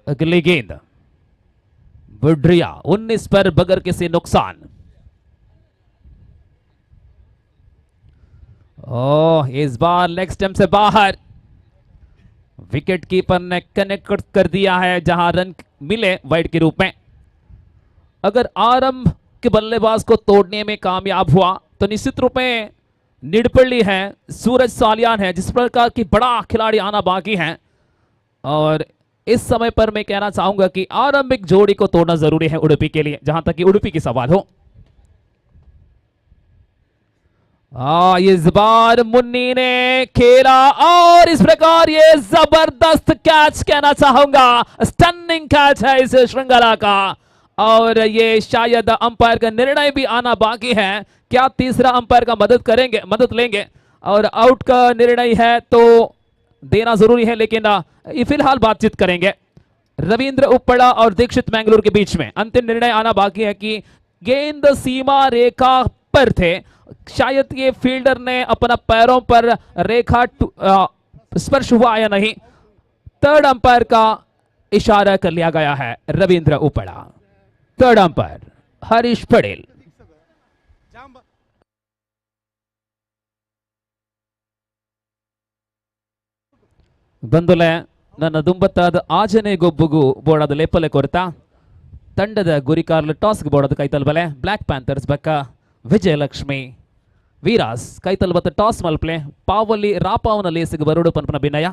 अगली गेंद बुड्रिया 19 पर बगैर किसी नुकसान। ओह, इस बार लेग स्टंप से बाहर, विकेट कीपर ने कनेक्ट कर दिया है, जहां रन मिले वाइड के रूप में। अगर आरंभ के बल्लेबाज को तोड़ने में कामयाब हुआ तो निश्चित रूप में निडपल्ली है, सूरज सालियान है, जिस प्रकार की बड़ा खिलाड़ी आना बाकी है। और इस समय पर मैं कहना चाहूंगा कि आरंभिक जोड़ी को तोड़ना जरूरी है उडुपी के लिए, जहां तक कि उडुपी की सवाल हो। इस बार मुन्नी ने खेला और इस प्रकार ये जबरदस्त कैच कहना चाहूंगा, स्टनिंग कैच है इस श्रृंखला का। और ये शायद अंपायर का निर्णय भी आना बाकी है, क्या तीसरा अंपायर का मदद करेंगे, मदद लेंगे। और आउट का निर्णय है तो देना जरूरी है, लेकिन ये फिलहाल बातचीत करेंगे रविंद्र उपड़ा और दीक्षित मैंगलोर के बीच में। अंतिम निर्णय आना बाकी है कि गेंद सीमा रेखा पर थे, शायद ये फील्डर ने अपना पैरों पर रेखा स्पर्श हुआ या नहीं। थर्ड अंपायर का इशारा कर लिया गया है, रविंद्र उपड़ा थर्ड अंपायर हरीश पटेल। ಬಂದುಲೆ ನನ್ನ ದುಂಬತ್ತಾದ ಆಜನೆ ಗೊಬ್ಬುಗು ಬೋಡಾದ ಲೇಪಲೆ ಕೊರತ ತಂಡದ ಗುರಿಕಾರ್ಲು ಟಾಸ್ಗೆ ಬೋಡಾದ ಕೈತಲ್ ಬಲೆ ಬ್ಲ್ಯಾಕ್ ಪ್ಯಾಂಥರ್ಸ್ ಬಕ್ಕ ವಿಜಯಲಕ್ಷ್ಮಿ ವೀರಾಸ್ ಕೈತಲ್ ಬತ್ತ ಟಾಸ್ ಮಲ್ಪ್ಲೆ ಪಾವಲಿ ರಾಪಾವನ ಲೇಸಿಗೆ ಬರುಡು ಪನ್ಪನ ಬಿನಯ.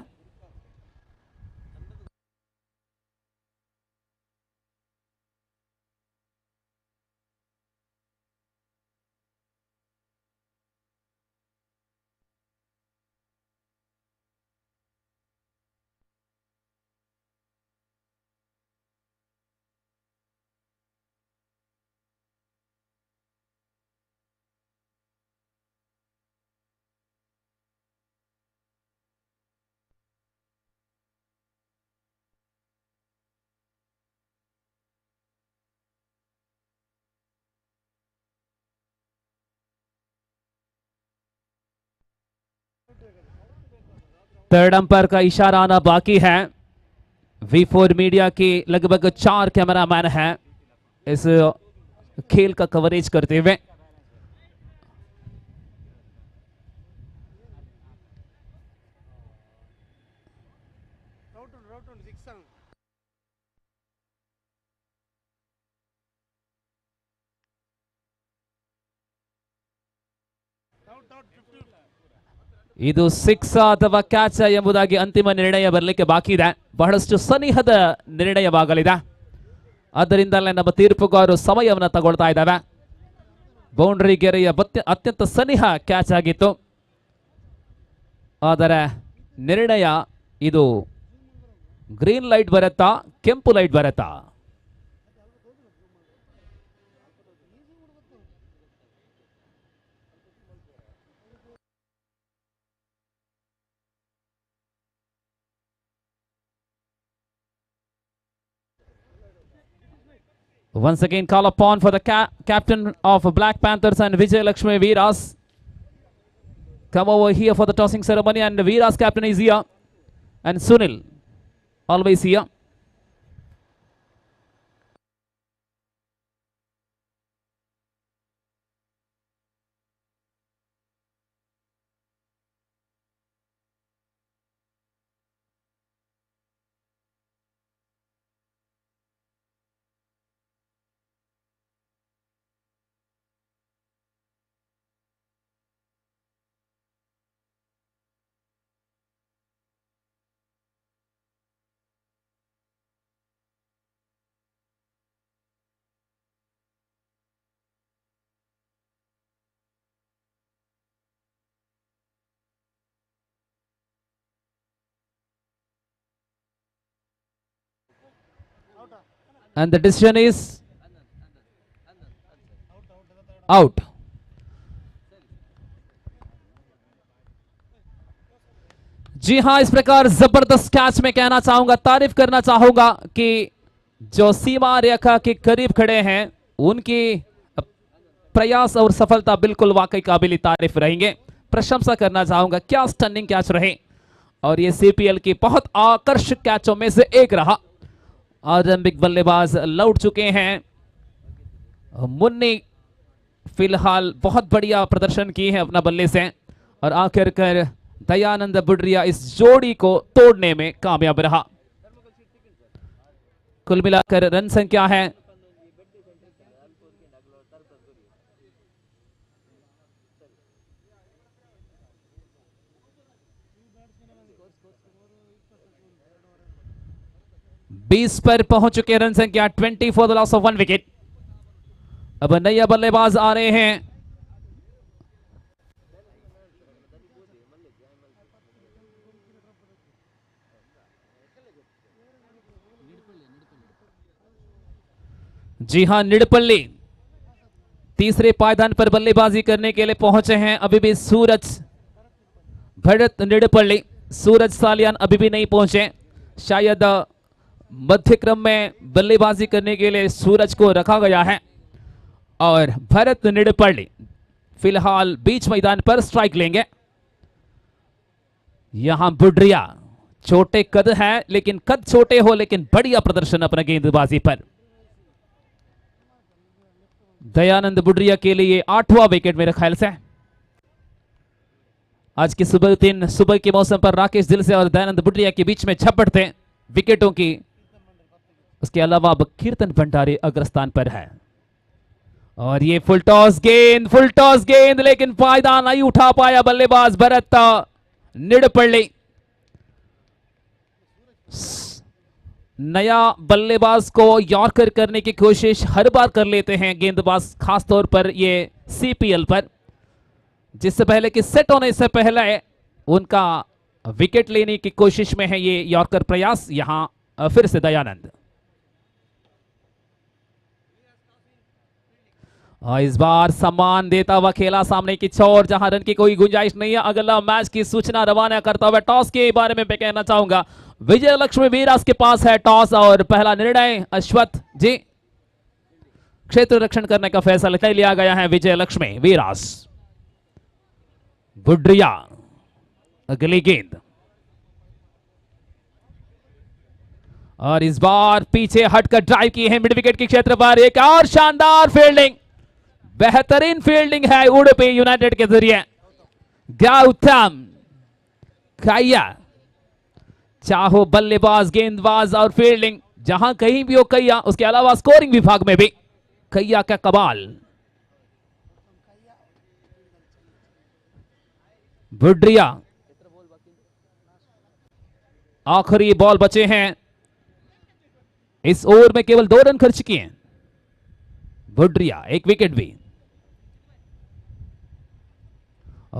थर्ड अंपायर का इशारा आना बाकी है। V4 media के लगभग 4 कैमरामैन हैं इस खेल का कवरेज करते हुए। ಇದು ಸಿಕ್ಸ್ ಅಥವಾ ಕ್ಯಾಚ್ ಎಂಬುದಾಗಿ ಅಂತಿಮ ನಿರ್ಣಯ ಬರಲಿಕ್ಕೆ ಬಾಕಿ ಇದೆ. ಬಹಳಷ್ಟು ಸನಿಹದ ನಿರ್ಣಯವಾಗಲಿದೆ. ಆದ್ದರಿಂದಲೇ ನಮ್ಮ ತೀರ್ಪುಗಾರರು ಸಮಯವನ್ನು ತಗೊಳ್ತಾ ಇದ್ದಾವೆ. ಬೌಂಡ್ರಿ ಗೆರೆಯ ಅತ್ಯಂತ ಸನಿಹ ಕ್ಯಾಚ್ ಆಗಿತ್ತು, ಆದರೆ ನಿರ್ಣಯ ಇದು ಗ್ರೀನ್ ಲೈಟ್ ಬರುತ್ತಾ ಕೆಂಪು ಲೈಟ್ ಬರುತ್ತಾ? Once again, call upon for the captain of Black Panthers and Vijay Lakshmi Veeras. Come over here for the tossing ceremony, and Veera's captain is here, and Sunil always here. And the decision is out. जी हां, इस प्रकार जबरदस्त catch में कहना चाहूंगा, तारीफ करना चाहूंगा कि जो सीमा रेखा के करीब खड़े हैं उनकी प्रयास और सफलता बिल्कुल वाकई काबिल तारीफ रहेंगे। प्रशंसा करना चाहूंगा, क्या स्टनिंग कैच रहे, और ये सीपीएल की बहुत आकर्षक कैचों में से एक रहा। आरंभिक बल्लेबाज लौट चुके हैं। मुन्नी फिलहाल बहुत बढ़िया प्रदर्शन किए हैं अपना बल्ले से, और आखिरकार दयानंद बुडरिया इस जोड़ी को तोड़ने में कामयाब रहा। कुल मिलाकर रन संख्या है 20 पर पहुंच चुके, रन संख्या 24 for the loss of 1 wicket. अब नया बल्लेबाज आ रहे हैं। जी हां, निडपल्ली तीसरे पायदान पर बल्लेबाजी करने के लिए पहुंचे हैं। अभी भी सूरज भरत निडपल्ली, सूरज सालियान अभी भी नहीं पहुंचे। शायद मध्य क्रम में बल्लेबाजी करने के लिए सूरज को रखा गया है, और भरत निडपल्ली फिलहाल बीच मैदान पर स्ट्राइक लेंगे। यहां बुडरिया छोटे कद है, लेकिन कद छोटे हो लेकिन बढ़िया प्रदर्शन अपना गेंदबाजी पर। दयानंद बुडरिया के लिए 8वां विकेट मेरे ख्याल से। आज की सुबह तीन सुबह के मौसम पर राकेश दिलसे और दयानंद बुडरिया के बीच में झपट थे विकेटों की। उसके अलावा अब कीर्तन भंडारी अग्रस्थान पर है, और ये फुल टॉस गेंद, फुल टॉस गेंद, लेकिन फायदा नहीं उठा पाया बल्लेबाज भरत निडपल्ली। नया बल्लेबाज को यॉर्कर करने की कोशिश हर बार कर लेते हैं गेंदबाज, खासतौर पर ये सीपीएल पर, जिससे पहले कि सेट होने से पहले उनका विकेट लेने की कोशिश में है ये यॉर्कर प्रयास। यहां फिर से दयानंद, और इस बार सम्मान देता हुआ खेला सामने की छोर, जहां रन की कोई गुंजाइश नहीं है। अगला मैच की सूचना रवाना करता हुआ टॉस के बारे में मैं कहना चाहूंगा, विजय लक्ष्मी वीरास के पास है टॉस, और पहला निर्णय अश्वत्थ जी क्षेत्र रक्षण करने का फैसला कर लिया गया है। विजय लक्ष्मी वीरास बुडरिया अगली गेंद, और इस बार पीछे हटकर ड्राइव की है मिड विकेट के क्षेत्र पर। एक और शानदार फील्डिंग, बेहतरीन फील्डिंग है उडुपी यूनाइटेड के जरिए। गौतम कैया, चाहो बल्लेबाज, गेंदबाज और फील्डिंग जहां कहीं भी हो कैया, उसके अलावा स्कोरिंग विभाग में भी कैया का कमाल। बुडरिया आखिरी बॉल बचे हैं इस ओवर में, केवल 2 रन खर्च किए हैं बुडरिया, 1 विकेट भी।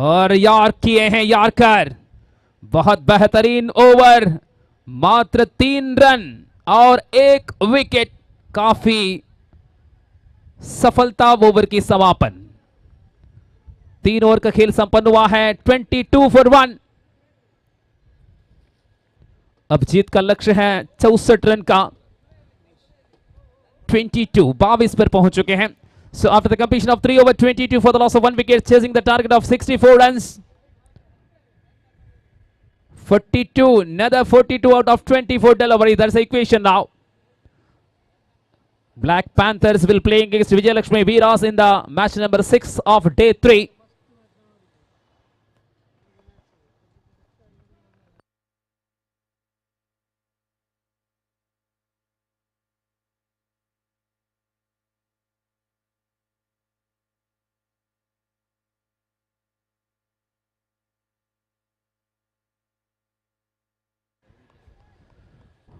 और यार किए हैं यार्कर, बहुत बेहतरीन ओवर, मात्र 3 रन और 1 विकेट, काफी सफलता ओवर की समापन। 3 ओवर का खेल संपन्न हुआ है, 22 फॉर 1। अब जीत का लक्ष्य है 64 रन का, 22 22 पर पहुंच चुके हैं। So after the completion of 3 over 22 for the loss of 1 wicket, chasing the target of 64 runs. 42, another 42 out of 24 delivery. That's the equation now. Black Panthers will play against Vijayalakshmi Veeras in the match number 6 of day 3.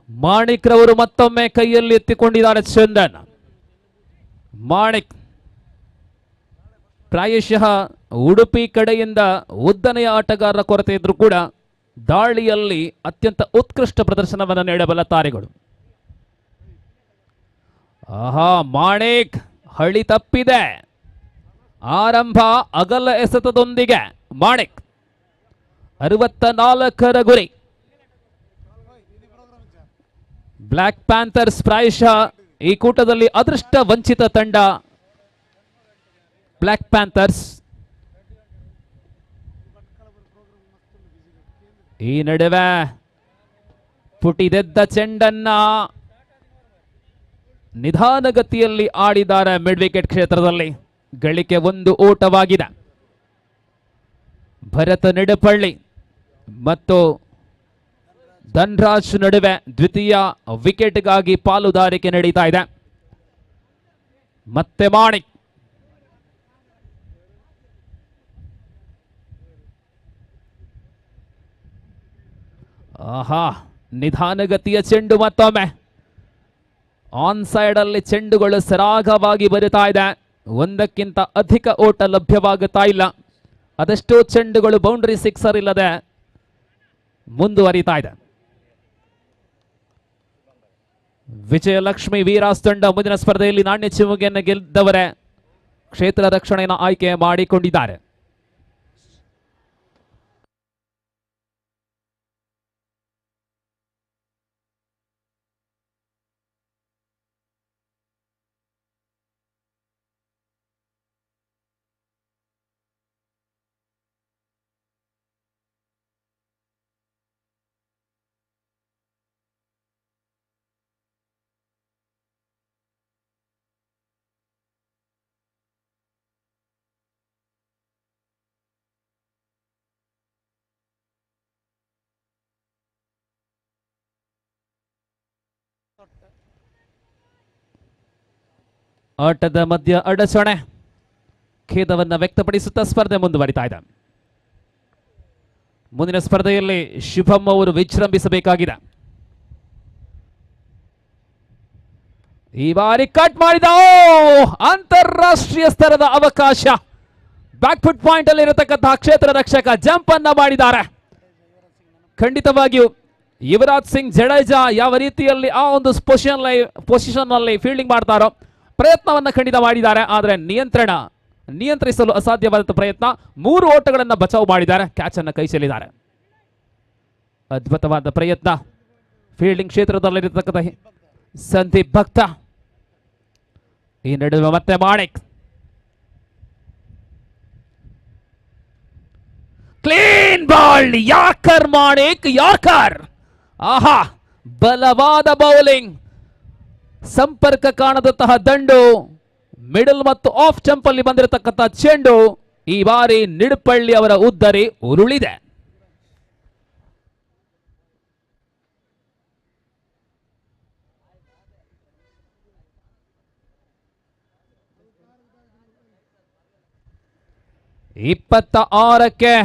Manik ರವರು ಮತ್ತೊಮ್ಮೆ ಕೈಯಲ್ಲಿ ಎತ್ತಿಕೊಂಡಿದ್ದಾರೆ ಚಂದನ್. ಮಾಣಿಕ್ ಪ್ರಾಯಶಃ ಉಡುಪಿ ಕಡೆಯಿಂದ ಉದ್ದನೆಯ ಆಟಗಾರರ ಕೊರತೆ ಇದ್ರೂ ಕೂಡ ದಾಳಿಯಲ್ಲಿ ಅತ್ಯಂತ ಉತ್ಕೃಷ್ಟ ಪ್ರದರ್ಶನವನ್ನು ನೀಡಬಲ್ಲ ತಾರೆಗಳು. ಆಹಾ, ಮಾಣಿಕ್ ಹಳಿ ತಪ್ಪಿದೆ. ಆರಂಭ ಅಗಲ ಎಸೆತದೊಂದಿಗೆ ಮಾಣಿಕ್ 64ರ ಗುರಿ. ಬ್ಲ್ಯಾಕ್ ಪ್ಯಾಂಥರ್ಸ್ ಪ್ರಾಯಶಃ ಈ ಕೂಟದಲ್ಲಿ ಅದೃಷ್ಟ ವಂಚಿತ ತಂಡ ಬ್ಲ್ಯಾಕ್ ಪ್ಯಾಂಥರ್ಸ್. ಈ ನಡುವೆ ಪುಟಿದೆದ್ದ ಚೆಂಡನ್ನ ನಿಧಾನಗತಿಯಲ್ಲಿ ಆಡಿದ್ದಾರೆ ಮಿಡ್ ವಿಕೆಟ್ ಕ್ಷೇತ್ರದಲ್ಲಿ. ಗಳಿಕೆ ಒಂದು ಓಟವಾಗಿದೆ. ಭರತ ನಿಡಪಳ್ಳಿ ಮತ್ತು ಧನ್ರಾಜ್ ನಡುವೆ ದ್ವಿತೀಯ ವಿಕೆಟ್ಗಾಗಿ ಪಾಲುದಾರಿಕೆ ನಡೀತಾ ಇದೆ. ಮತ್ತೆ ಮಾಣಿಕ್. ಆಹಾ, ನಿಧಾನಗತಿಯ ಚೆಂಡು ಮತ್ತೊಮ್ಮೆ. ಆನ್ ಸೈಡ್ ಅಲ್ಲಿ ಚೆಂಡುಗಳು ಸರಾಗವಾಗಿ ಬರುತ್ತಾ ಇದೆ. ಒಂದಕ್ಕಿಂತ ಅಧಿಕ ಓಟ ಲಭ್ಯವಾಗುತ್ತಾ ಇಲ್ಲ. ಅದೆಷ್ಟೋ ಚೆಂಡುಗಳು ಬೌಂಡ್ರಿ ಸಿಕ್ಸರ್ ಇಲ್ಲದೆ ಮುಂದುವರಿತಾ ಇದೆ. ವಿಜಯಲಕ್ಷ್ಮಿ ವೀರಾಸ್ ತಂಡ ಮುಂದಿನ ಸ್ಪರ್ಧೆಯಲ್ಲಿ ನಾಣ್ಯ ಚಿಮುಗೆಯನ್ನು ಗೆದ್ದವರೇ ಕ್ಷೇತ್ರ ರಕ್ಷಣೆಯನ್ನು ಆಯ್ಕೆ ಮಾಡಿಕೊಂಡಿದ್ದಾರೆ. ಆಟದ ಮಧ್ಯ ಅಡಚಣೆ, ಖೇದವನ್ನು ವ್ಯಕ್ತಪಡಿಸುತ್ತಾ ಸ್ಪರ್ಧೆ ಮುಂದುವರಿತಾ ಇದೆ. ಮುಂದಿನ ಸ್ಪರ್ಧೆಯಲ್ಲಿ ಶುಭಂ ಅವರು ವಿಜೃಂಭಿಸಬೇಕಾಗಿದೆ. ಈ ಬಾರಿ ಕಟ್ ಮಾಡಿದ ಅಂತಾರಾಷ್ಟ್ರೀಯ ಸ್ತರದ ಅವಕಾಶ. ಬ್ಯಾಕ್ ಫುಟ್ ಪಾಯಿಂಟ್ ಅಲ್ಲಿ ಇರತಕ್ಕಂತಹ ಕ್ಷೇತ್ರ ರಕ್ಷಕ ಜಂಪ್ ಅನ್ನ ಮಾಡಿದ್ದಾರೆ. ಖಂಡಿತವಾಗಿಯೂ ಯುವರಾಜ್ ಸಿಂಗ್ ಜಡೇಜಾ ಯಾವ ರೀತಿಯಲ್ಲಿ ಆ ಒಂದು ಪೊಸಿಷನ್ ಅಲ್ಲಿ ಫೀಲ್ಡಿಂಗ್ ಮಾಡ್ತಾರೋ ಪ್ರಯತ್ನವನ್ನು ಖಂಡಿತ ಮಾಡಿದ್ದಾರೆ. ಆದರೆ ನಿಯಂತ್ರಿಸಲು ಅಸಾಧ್ಯವಾದ ಪ್ರಯತ್ನ. 3 ಓಟಗಳನ್ನು ಬಚಾವ್ ಮಾಡಿದ್ದಾರೆ, ಕ್ಯಾಚ್ ಅನ್ನು ಕೈ ಚೆಲ್ಲಿದ್ದಾರೆ. ಅದ್ಭುತವಾದ ಪ್ರಯತ್ನ. ಫೀಲ್ಡಿಂಗ್ ಕ್ಷೇತ್ರದಲ್ಲಿರತಕ್ಕಂಥ ಸಂದೀಪ್ ಭಕ್ತ. ಈ ನಡುವೆ ಮತ್ತೆ Manik. Clean ball, yorker Manik, yorker. ಆಹಾ, ಬಲವಾದ ಬೌಲಿಂಗ್. ಸಂಪರ್ಕ ಕಾಣದಂತಹ ದಂಡು, ಮಿಡಲ್ ಮತ್ತು ಆಫ್ ಜಂಪ್ ಅಲ್ಲಿ ಬಂದಿರತಕ್ಕಂತಹ ಚೆಂಡು ಈ ಬಾರಿ ನಿಡಪಳ್ಳಿ ಅವರ ಉದ್ದರಿ ಉರುಳಿದೆ. ಇಪ್ಪತ್ತ ಆರಕ್ಕೆ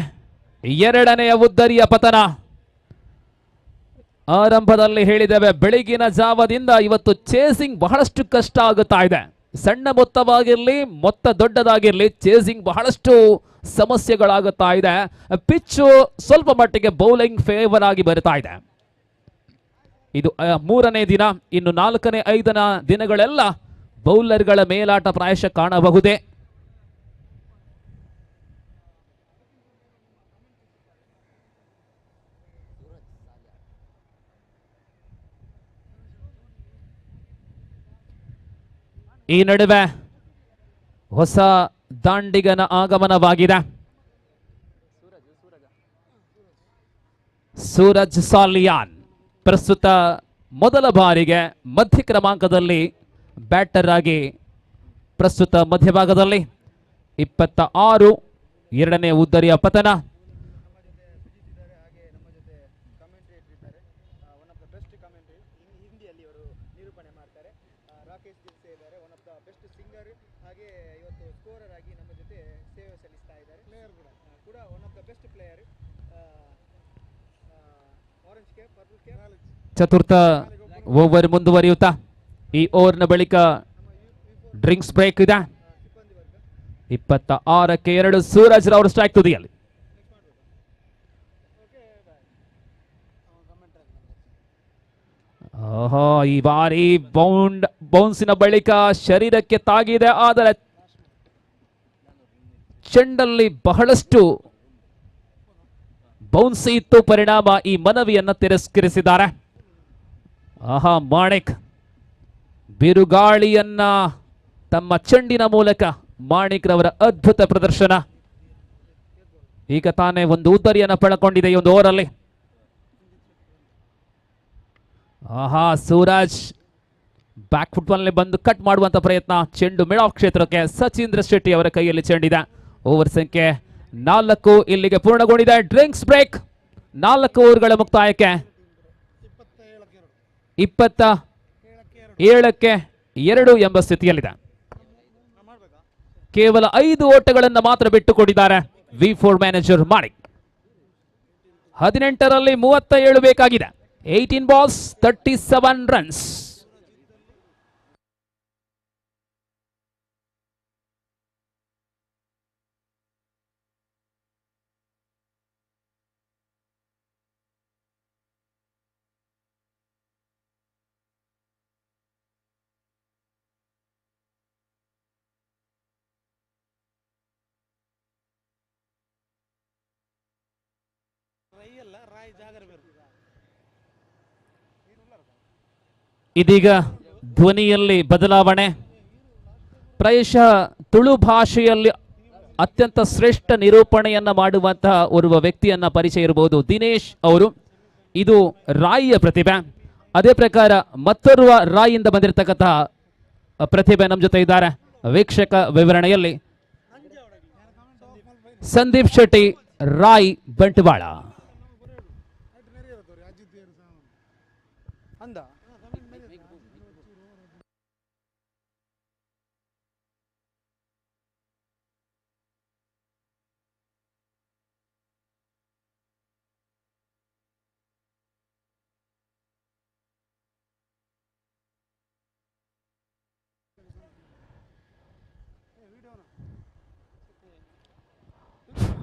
ಎರಡನೆಯ ಉದ್ದರಿಯ ಪತನ. ಆರಂಭದಲ್ಲಿ ಹೇಳಿದ್ದೇವೆ, ಬೆಳಗಿನ ಜಾವದಿಂದ ಇವತ್ತು ಚೇಸಿಂಗ್ ಬಹಳಷ್ಟು ಕಷ್ಟ ಆಗುತ್ತಾ ಇದೆ. ಸಣ್ಣ ಮೊತ್ತವಾಗಿರಲಿ ಮೊತ್ತ ದೊಡ್ಡದಾಗಿರಲಿ ಚೇಸಿಂಗ್ ಬಹಳಷ್ಟು ಸಮಸ್ಯೆಗಳಾಗುತ್ತಾ ಇದೆ. ಪಿಚ್ಚು ಸ್ವಲ್ಪ ಮಟ್ಟಿಗೆ ಬೌಲಿಂಗ್ ಫೇವರ್ ಆಗಿ ಬರ್ತಾ ಇದೆ. ಇದು ಮೂರನೇ ದಿನ, ಇನ್ನು ನಾಲ್ಕನೇ ಐದನೇ ದಿನಗಳೆಲ್ಲ ಬೌಲರ್ಗಳ ಮೇಲಾಟ ಪ್ರಾಯಶಃ ಕಾಣಬಹುದೇ. ಈ ನಡುವೆ ಹೊಸ ದಾಂಡಿಗನ ಆಗಮನವಾಗಿದೆ. Suraj Salian ಪ್ರಸ್ತುತ ಮೊದಲ ಬಾರಿಗೆ ಮಧ್ಯ ಕ್ರಮಾಂಕದಲ್ಲಿ ಬ್ಯಾಟರ್ ಆಗಿ ಪ್ರಸ್ತುತ ಮಧ್ಯಭಾಗದಲ್ಲಿ 26 ಎರಡನೇ ಉದ್ದರಿಯ ಪತನ. ಚತುರ್ಥ ಓವರ್ ಮುಂದುವರಿಯುತ್ತಾ ಈ ಓವರ್ನ ಬಳಿಕ ಡ್ರಿಂಕ್ಸ್ ಬ್ರೇಕ್ ಇದೆ. 26ಕ್ಕೆ 2 ಸೂರಜ್ ರವರು ಸ್ಟ್ರೈಕ್ ತುದಿಯಲ್ಲಿ. ಓಹೋ, ಈ ಬಾರಿ ಬೌನ್ಸಿನ ಬಳಿಕ ಶರೀರಕ್ಕೆ ತಾಗಿದೆ, ಆದರೆ ಚೆಂಡಲ್ಲಿ ಬಹಳಷ್ಟು ಬೌನ್ಸ್ ಇತ್ತು, ಪರಿಣಾಮ ಈ ಮನವಿಯನ್ನು ತಿರಸ್ಕರಿಸಿದ್ದಾರೆ. ಆಹಾ, ಮಾಣಿಕ್ ಬಿರುಗಾಳಿಯನ್ನ ತಮ್ಮ ಚೆಂಡಿನ ಮೂಲಕ ಮಾಣಿಕ್ ರವರ ಅದ್ಭುತ ಪ್ರದರ್ಶನ. ಈಗ ತಾನೇ ಒಂದು ಉದ್ದರಿಯನ್ನು ಪಳಕೊಂಡಿದೆ ಈ ಒಂದು ಓವರಲ್ಲಿ. ಆಹಾ, ಸೂರಜ್ ಬ್ಯಾಕ್ ಫುಟ್ಬಾಲ್ ಬಂದು ಕಟ್ ಮಾಡುವಂತ ಪ್ರಯತ್ನ, ಚೆಂಡು ಮಿಡ್ ಆಫ್ ಕ್ಷೇತ್ರಕ್ಕೆ ಸಚೀಂದ್ರ ಶೆಟ್ಟಿ ಅವರ ಕೈಯಲ್ಲಿ ಚೆಂಡಿದೆ. ಓವರ್ ಸಂಖ್ಯೆ 4 ಇಲ್ಲಿಗೆ ಪೂರ್ಣಗೊಂಡಿದೆ. ಡ್ರಿಂಕ್ಸ್ ಬ್ರೇಕ್ 4 ಓವರ್ಗಳ ಮುಕ್ತಾಯಕ್ಕೆ 27ಕ್ಕೆ 2 ಎಂಬ ಸ್ಥಿತಿಯಲ್ಲಿದೆ. ಕೇವಲ 5 ಓಟಗಳನ್ನು ಮಾತ್ರ ಬಿಟ್ಟುಕೊಟ್ಟಿದ್ದಾರೆ V4 manager Manik. 18ರಲ್ಲಿ 37 ಬೇಕಾಗಿದೆ. 18 balls 37 runs. ಇದೀಗ ಧ್ವನಿಯಲ್ಲಿ ಬದಲಾವಣೆ. ಪ್ರಾಯಶಃ ತುಳು ಭಾಷೆಯಲ್ಲಿ ಅತ್ಯಂತ ಶ್ರೇಷ್ಠ ನಿರೂಪಣೆಯನ್ನು ಮಾಡುವಂತಹ ಓರ್ವ ವ್ಯಕ್ತಿಯನ್ನ ಪರಿಚಯ ಇರಬಹುದು, ದಿನೇಶ್ ಅವರು. ಇದು ರಾಯಿಯ ಪ್ರತಿಭೆ. ಅದೇ ಪ್ರಕಾರ ಮತ್ತೋರ್ವ ರಾಯಿಯಿಂದ ಬಂದಿರತಕ್ಕಂತಹ ಪ್ರತಿಭೆ ನಮ್ಮ ಜೊತೆ ಇದ್ದಾರೆ ವೀಕ್ಷಕ ವಿವರಣೆಯಲ್ಲಿ, Sandeep Shetty Roy Bantwal.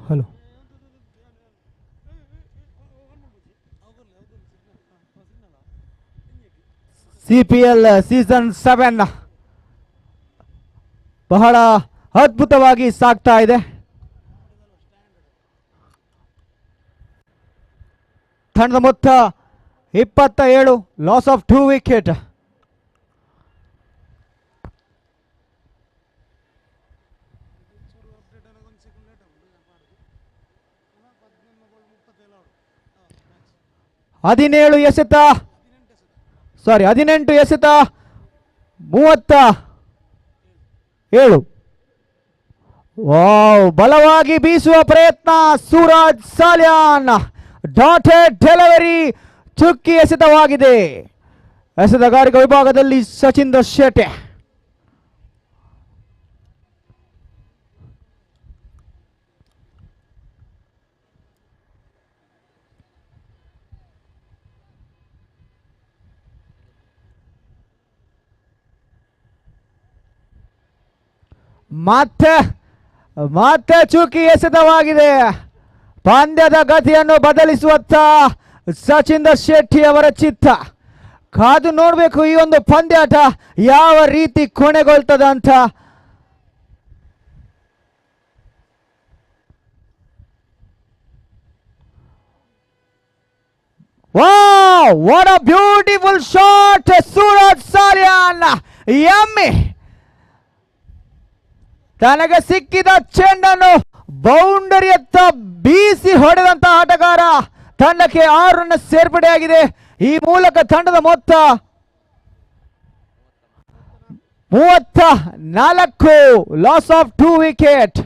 Hello, CPL season 7 ಬಹಳ ಅದ್ಭುತವಾಗಿ ಸಾಗ್ತಾ ಇದೆ. ತಂಡದ ಮೊತ್ತ 27, loss of 2 wicket. 17 ಎಸೆತ, ಸಾರಿ 18 ಎಸೆತ 37. ವಾವ್, ಬಲವಾಗಿ ಬೀಸುವ ಪ್ರಯತ್ನ ಸೂರಜ್ ಸಾಲಿಯಾನ್. ಡಾಟೆಡ್ ಡೆಲಿವರಿ ಚುಕ್ಕಿ ಎಸೆತವಾಗಿದೆ. ಎಸೆತಗಾರಿಕೆ ವಿಭಾಗದಲ್ಲಿ ಸಚಿಂದ್ರ ಶೆಟ್ಟಿ. ಮತ್ತೆ ಮತ್ತೆ ಚುಕ್ಕಿ ಎಸೆತವಾಗಿದೆ. ಪಂದ್ಯದ ಗತಿಯನ್ನು ಬದಲಿಸುವತ್ತ ಸಚಿಂದ್ರ ಶೆಟ್ಟಿ ಅವರ ಚಿತ್ತ. ಕಾದು ನೋಡಬೇಕು ಈ ಒಂದು ಪಂದ್ಯಾಟ ಯಾವ ರೀತಿ ಕೊನೆಗೊಳ್ತದ ಅಂತ. Wow, what a beautiful shot Suraj Salian. ಎಮ್ಮೆ ತನಗೆ ಸಿಕ್ಕಿದ ಚೆಂಡನ್ನು ಬೌಂಡರಿಯತ್ತ ಬೀಸಿ ಹೊಡೆದಂತ ಆಟಗಾರ ತಂಡಕ್ಕೆ 6 ರನ್ ಸೇರ್ಪಡೆಯಾಗಿದೆ. ಈ ಮೂಲಕ ತಂಡದ ಮೊತ್ತ 34, ಲಾಸ್ ಆಫ್ 2 ವಿಕೆಟ್.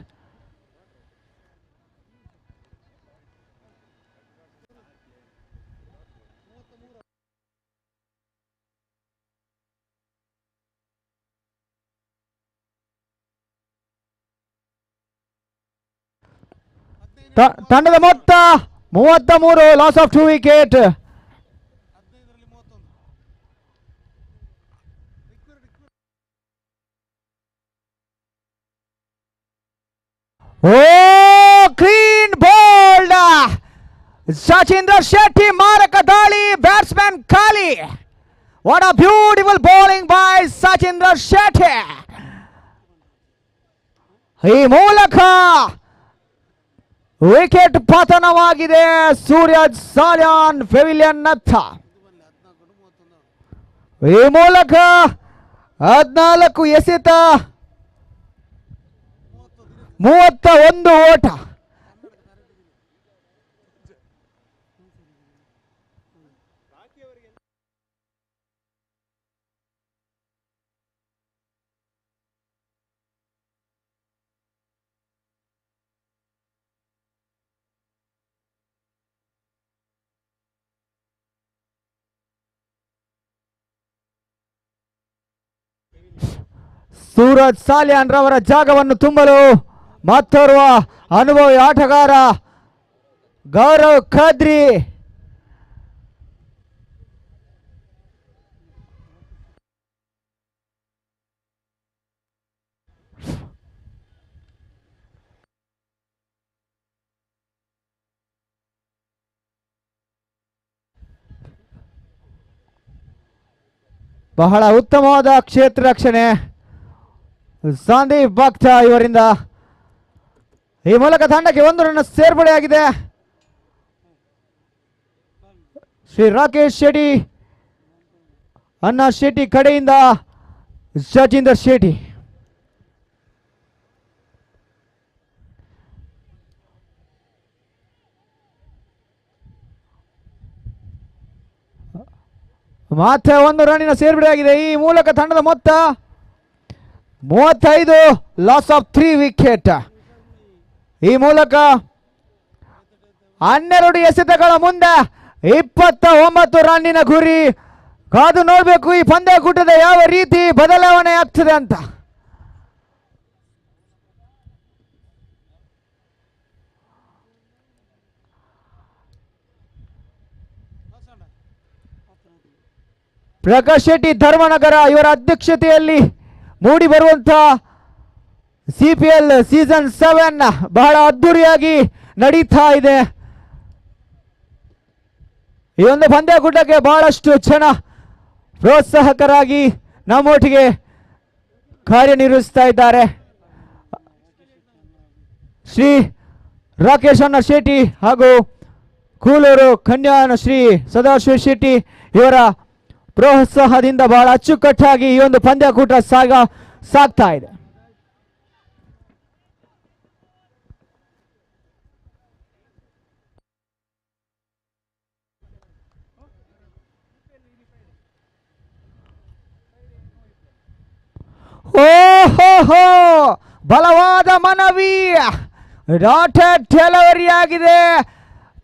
ತಂಡದ ಮೊತ್ತ 33, loss of 2 wicket. Oh clean bowled Sachindra Shetty, ಮಾರಕ ದಾಳಿ, ಬ್ಯಾಟ್ಸ್ಮನ್ ಖಾಲಿ. What a beautiful bowling by Sachindra Shetty. ಈ ಮೂಲಕ ವಿಕೆಟ್ ಪತನವಾಗಿದೆ. ಸೂರಜ್ ಸಾಲ್ಯಾನ್ ಪೆವಿಲಿಯನ್ ನತ್ತ. ಈ ಮೂಲಕ 14 ಎಸೆತ 31 ಓಟ. ಸೂರಜ್ ಸಾಲ್ಯಾನ್ ರವರ ಜಾಗವನ್ನು ತುಂಬಲು ಮತ್ತೋರ್ವ ಅನುಭವಿ ಆಟಗಾರ ಗೌರವ್ ಖಾದ್ರಿ. ಬಹಳ ಉತ್ತಮವಾದ ಕ್ಷೇತ್ರ ರಕ್ಷಣೆ ಸಂದೀಪ್ ಭಕ್ತ ಇವರಿಂದ. ಈ ಮೂಲಕ ತಂಡಕ್ಕೆ 1 ರನ್ ಸೇರ್ಪಡೆಯಾಗಿದೆ. ಶ್ರೀ ರಾಕೇಶ್ ಶೆಟ್ಟಿ, ಅಣ್ಣಾ ಶೆಟ್ಟಿ ಕಡೆಯಿಂದ ಸಚೀಂದ್ರ ಶೆಟ್ಟಿ. ಮತ್ತೆ 1 ರನ್ನಿನ ಸೇರ್ಪಡೆಯಾಗಿದೆ. ಈ ಮೂಲಕ ತಂಡದ ಮೊತ್ತ 35, ಲಾಸ್ ಆಫ್ 3 ವಿಕೆಟ್. ಈ ಮೂಲಕ 12 ಎಸೆತಗಳ ಮುಂದೆ 29 ರನ್ನಿನ ಗುರಿ. ಕಾದು ನೋಡಬೇಕು ಈ ಪಂದ್ಯಕೂಟದ ಯಾವ ರೀತಿ ಬದಲಾವಣೆ ಆಗ್ತದೆ ಅಂತ. ಪ್ರಕಾಶ್ ಶೆಟ್ಟಿ ಧರ್ಮನಗರ ಇವರ ಅಧ್ಯಕ್ಷತೆಯಲ್ಲಿ ಮೂಡಿ ಬರುವಂತಹ ಸಿಪಿಎಲ್ ಸೀಸನ್ 7 ಬಹಳ ಅದ್ದೂರಿಯಾಗಿ ನಡೀತಾ ಇದೆ. ಈ ಒಂದು ಪಂದ್ಯಕೂಟಕ್ಕೆ ಬಹಳಷ್ಟು ಜನ ಪ್ರೋತ್ಸಾಹಕರಾಗಿ ನಮ್ಮೊಟ್ಟಿಗೆ ಕಾರ್ಯನಿರ್ವಹಿಸ್ತಾ ಇದ್ದಾರೆ. ಶ್ರೀ ರಾಕೇಶ್ ಅಣ್ಣ ಶೆಟ್ಟಿ ಹಾಗೂ ಕೂಲೂರು ಕನ್ಯಾನ ಶ್ರೀ ಸದಾಶಿವ ಶೆಟ್ಟಿ ಇವರ ಪ್ರೋತ್ಸಾಹದಿಂದ ಬಹಳ ಅಚ್ಚುಕಟ್ಟಾಗಿ ಈ ಒಂದು ಪಂದ್ಯಕೂಟ ಸಾಗ್ತಾ ಇದೆ. ಓಹೋ, ಬಲವಾದ ಮನವಿ, ಡಾಟೆಡ್ ಡೆಲಿವರಿ ಆಗಿದೆ.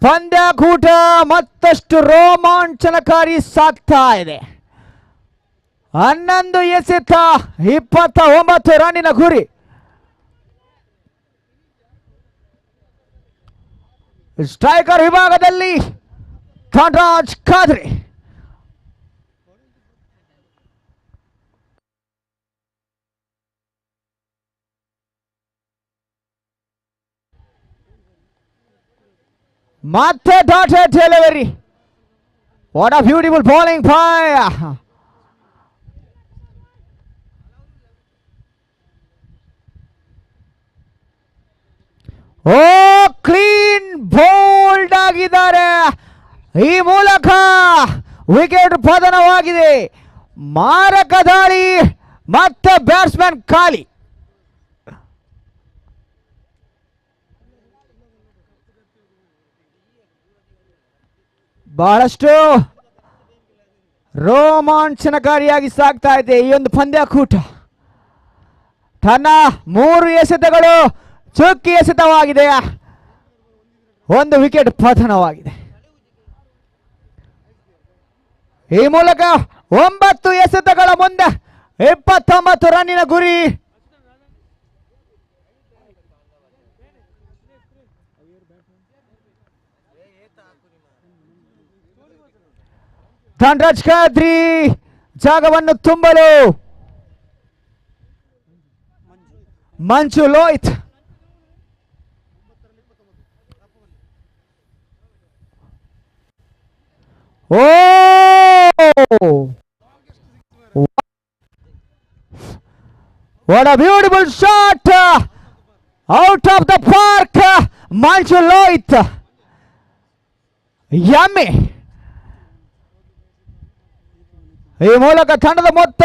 ಪಂದ್ಯಕೂಟ ಮತ್ತಷ್ಟು ರೋಮಾಂಚನಕಾರಿ ಸಾಗ್ತಾ ಇದೆ. 11 ಎಸೆತ 29 ರನ್ನಿನ ಗುರಿ. ಸ್ಟ್ರೈಕರ್ ವಿಭಾಗದಲ್ಲಿ ಧನರಾಜ್ ಖಾದ್ರಿ. ಮತ್ತೆ dotted delivery. What a beautiful bowling by oh clean bowled ಆಗಿದ್ದಾರೆ. ಈ ಮೂಲಕ ವಿಕೆಟ್ ಪತನವಾಗಿದೆ. ಮಾರಕ ದಾಳಿ, ಮತ್ತೆ ಬ್ಯಾಟ್ಸ್ಮನ್ ಖಾಲಿ. ಬಹಳಷ್ಟು ರೋಮಾಂಚನಕಾರಿಯಾಗಿ ಸಾಗ್ತಾ ಇದೆ ಈ ಒಂದು ಪಂದ್ಯಕೂಟ. ತನ್ನ 3 ಎಸೆತಗಳು ಚುಕ್ಕಿ ಎಸೆತವಾಗಿದೆ, 1 ವಿಕೆಟ್ ಪತನವಾಗಿದೆ. ಈ ಮೂಲಕ 9 ಎಸೆತಗಳ ಮುಂದೆ 29 ರನ್ನಿನ ಗುರಿ. ಧನರಾಜ್ ಖಾದ್ರಿ ಜಾಗವನ್ನು ತುಂಬಲು Manju Lohith. Oh, what a beautiful shot out of the park Manju Lohith. Yummy. ಈ ಮೂಲಕ ತಂಡದ ಮೊತ್ತ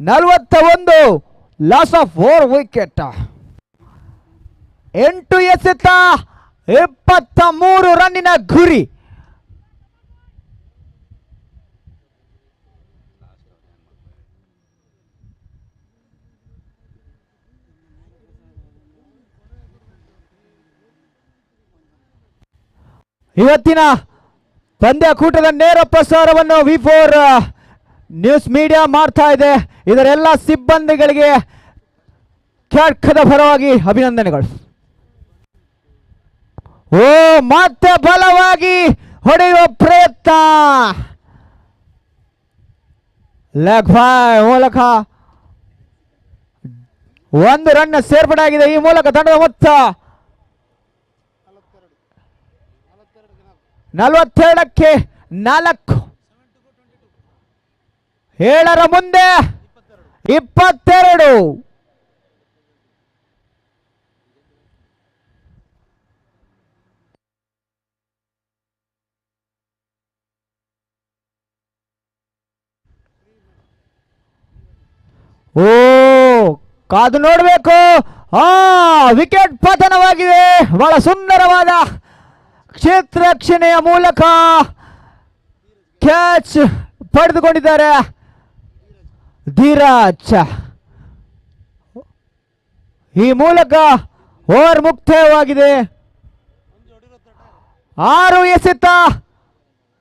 41, loss of 4 wicket. 8 ಎಸೆತ 23 ರನ್ನಿನ ಗುರಿ. ಇವತ್ತಿನ ಪಂದ್ಯಕೂಟದ ನೇರ ಪ್ರಸಾರವನ್ನು V4 news media ಮಾಡ್ತಾ ಇದೆ. ಇದರೆಲ್ಲ ಸಿಬ್ಬಂದಿಗಳಿಗೆ ಕ್ಯಾಟ್ಕದ ಪರವಾಗಿ ಅಭಿನಂದನೆಗಳು. ಓ, ಮತ್ತೆ ಬಲವಾಗಿ ಹೊಡೆಯುವ ಪ್ರಯತ್ನ, ಲೆಗ್ ಬಾಯ್ ಮೂಲಕ 1 ರನ್ ಸೇರ್ಪಡೆಯಾಗಿದೆ. ಈ ಮೂಲಕ ತಂಡದ ಮೊತ್ತ 42ಕ್ಕೆ 4, 7ರ ಮುಂದೆ 22. ಓ, ಕಾದು ನೋಡಬೇಕು. ಆ ವಿಕೆಟ್ ಪತನವಾಗಿದೆ. ಬಹಳ ಸುಂದರವಾದ ಕ್ಷೇತ್ರ ರಕ್ಷಣೆಯ ಮೂಲಕ ಕ್ಯಾಚ್ ಪಡೆದುಕೊಂಡಿದ್ದಾರೆ ಧೀರಾಜ್. ಈ ಮೂಲಕ ಓವರ್ ಮುಕ್ತಾಯವಾಗಿದೆ. 6 ಎಸೆತ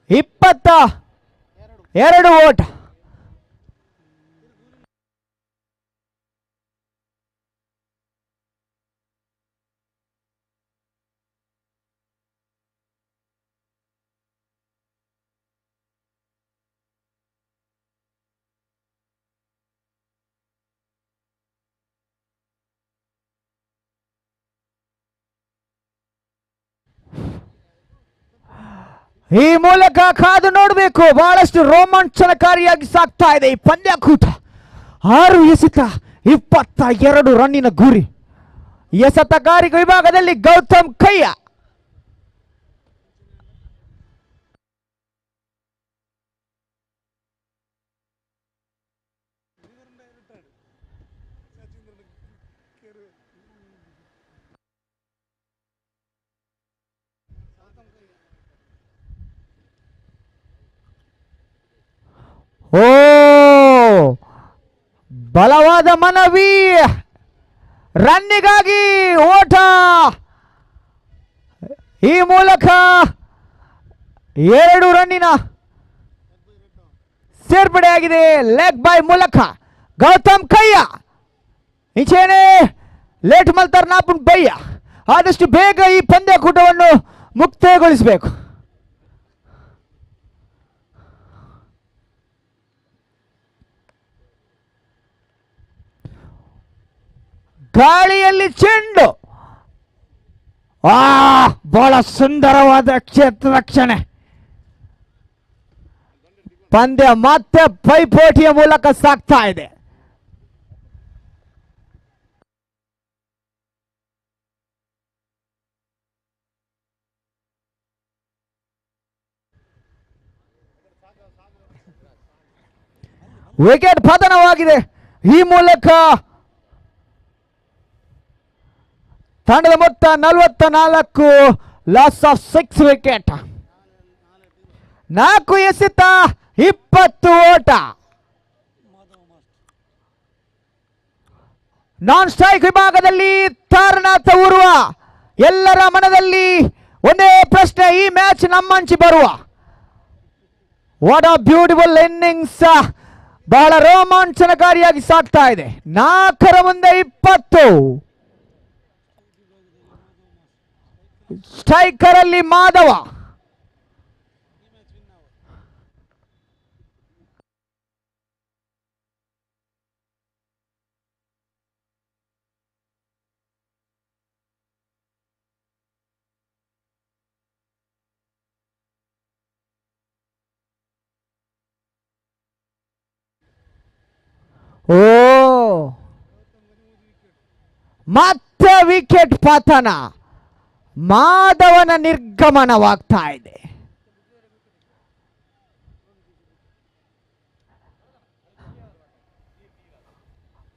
22 ಓಟ. ಈ ಮೂಲಕ ಕಾದು ನೋಡಬೇಕು. ಬಹಳಷ್ಟು ರೋಮಾಂಚನಕಾರಿಯಾಗಿ ಸಾಗ್ತಾ ಇದೆ ಈ ಪಂದ್ಯಕೂಟ. 6 ಎಸೆತ 22 ರನ್ನಿನ ಗುರಿ. ಎಸೆತಗಾರಿಕೆ ವಿಭಾಗದಲ್ಲಿ ಗೌತಮ್ ಕಯ್ಯ. ಓ, ಬಲವಾದ ಮನವಿ, ರನ್ನಿಗಾಗಿ ಓಟ. ಈ ಮೂಲಕ 2 ರನ್ನಿನ ಸೇರ್ಪಡೆಯಾಗಿದೆ ಲೆಗ್ ಬಾಯ್ ಮೂಲಕ ಗೌತಮ್ ಕಯ್ಯ. ಈಚೆನೆ ಲೇಟ್ ಮಲ್ತಾರ್ ನಾಪುನ್ ಬಯ್ಯ. ಆದಷ್ಟು ಬೇಗ ಈ ಪಂದ್ಯಕೂಟವನ್ನು ಮುಕ್ತಾಯಗೊಳಿಸಬೇಕು. ಗಾಳಿಯಲ್ಲಿ ಚೆಂಡು, ಆ ಬಹಳ ಸುಂದರವಾದ ಕ್ಷೇತ್ರ ರಕ್ಷಣೆ. ಪಂದ್ಯ ಮತ್ತೆ ಪೈಪೋಟಿಯ ಮೂಲಕ ಸಾಗ್ತಾ ಇದೆ. ವಿಕೆಟ್ ಪತನವಾಗಿದೆ. ಈ ಮೂಲಕ ತಂಡದ ಮೊತ್ತ 44, loss of 6 wicket. 4 ಎಸೆತ 20 ಓಟ. ನಾನ್ ಸ್ಟ್ರೈಕ್ ವಿಭಾಗದಲ್ಲಿ ತಾರನಾಥ ಊರುವ. ಎಲ್ಲರ ಮನದಲ್ಲಿ ಒಂದೇ ಪ್ರಶ್ನೆ, ಈ ಮ್ಯಾಚ್ ನಮ್ಮಂಚಿ ಬರುವ. What a beautiful innings, ಬಹಳ ರೋಮಾಂಚನಕಾರಿಯಾಗಿ ಸಾಗ್ತಾ ಇದೆ. 4 ಮುಂದೆ 20. ಸ್ಟ್ರೈಕರ್ ಅಲ್ಲಿ ಮಾಧವ. ಓ, ಮತ್ತೆ ವಿಕೆಟ್ ಪತನ, ಮಾಧವನ ನಿರ್ಗಮನವಾಗ್ತಾ ಇದೆ.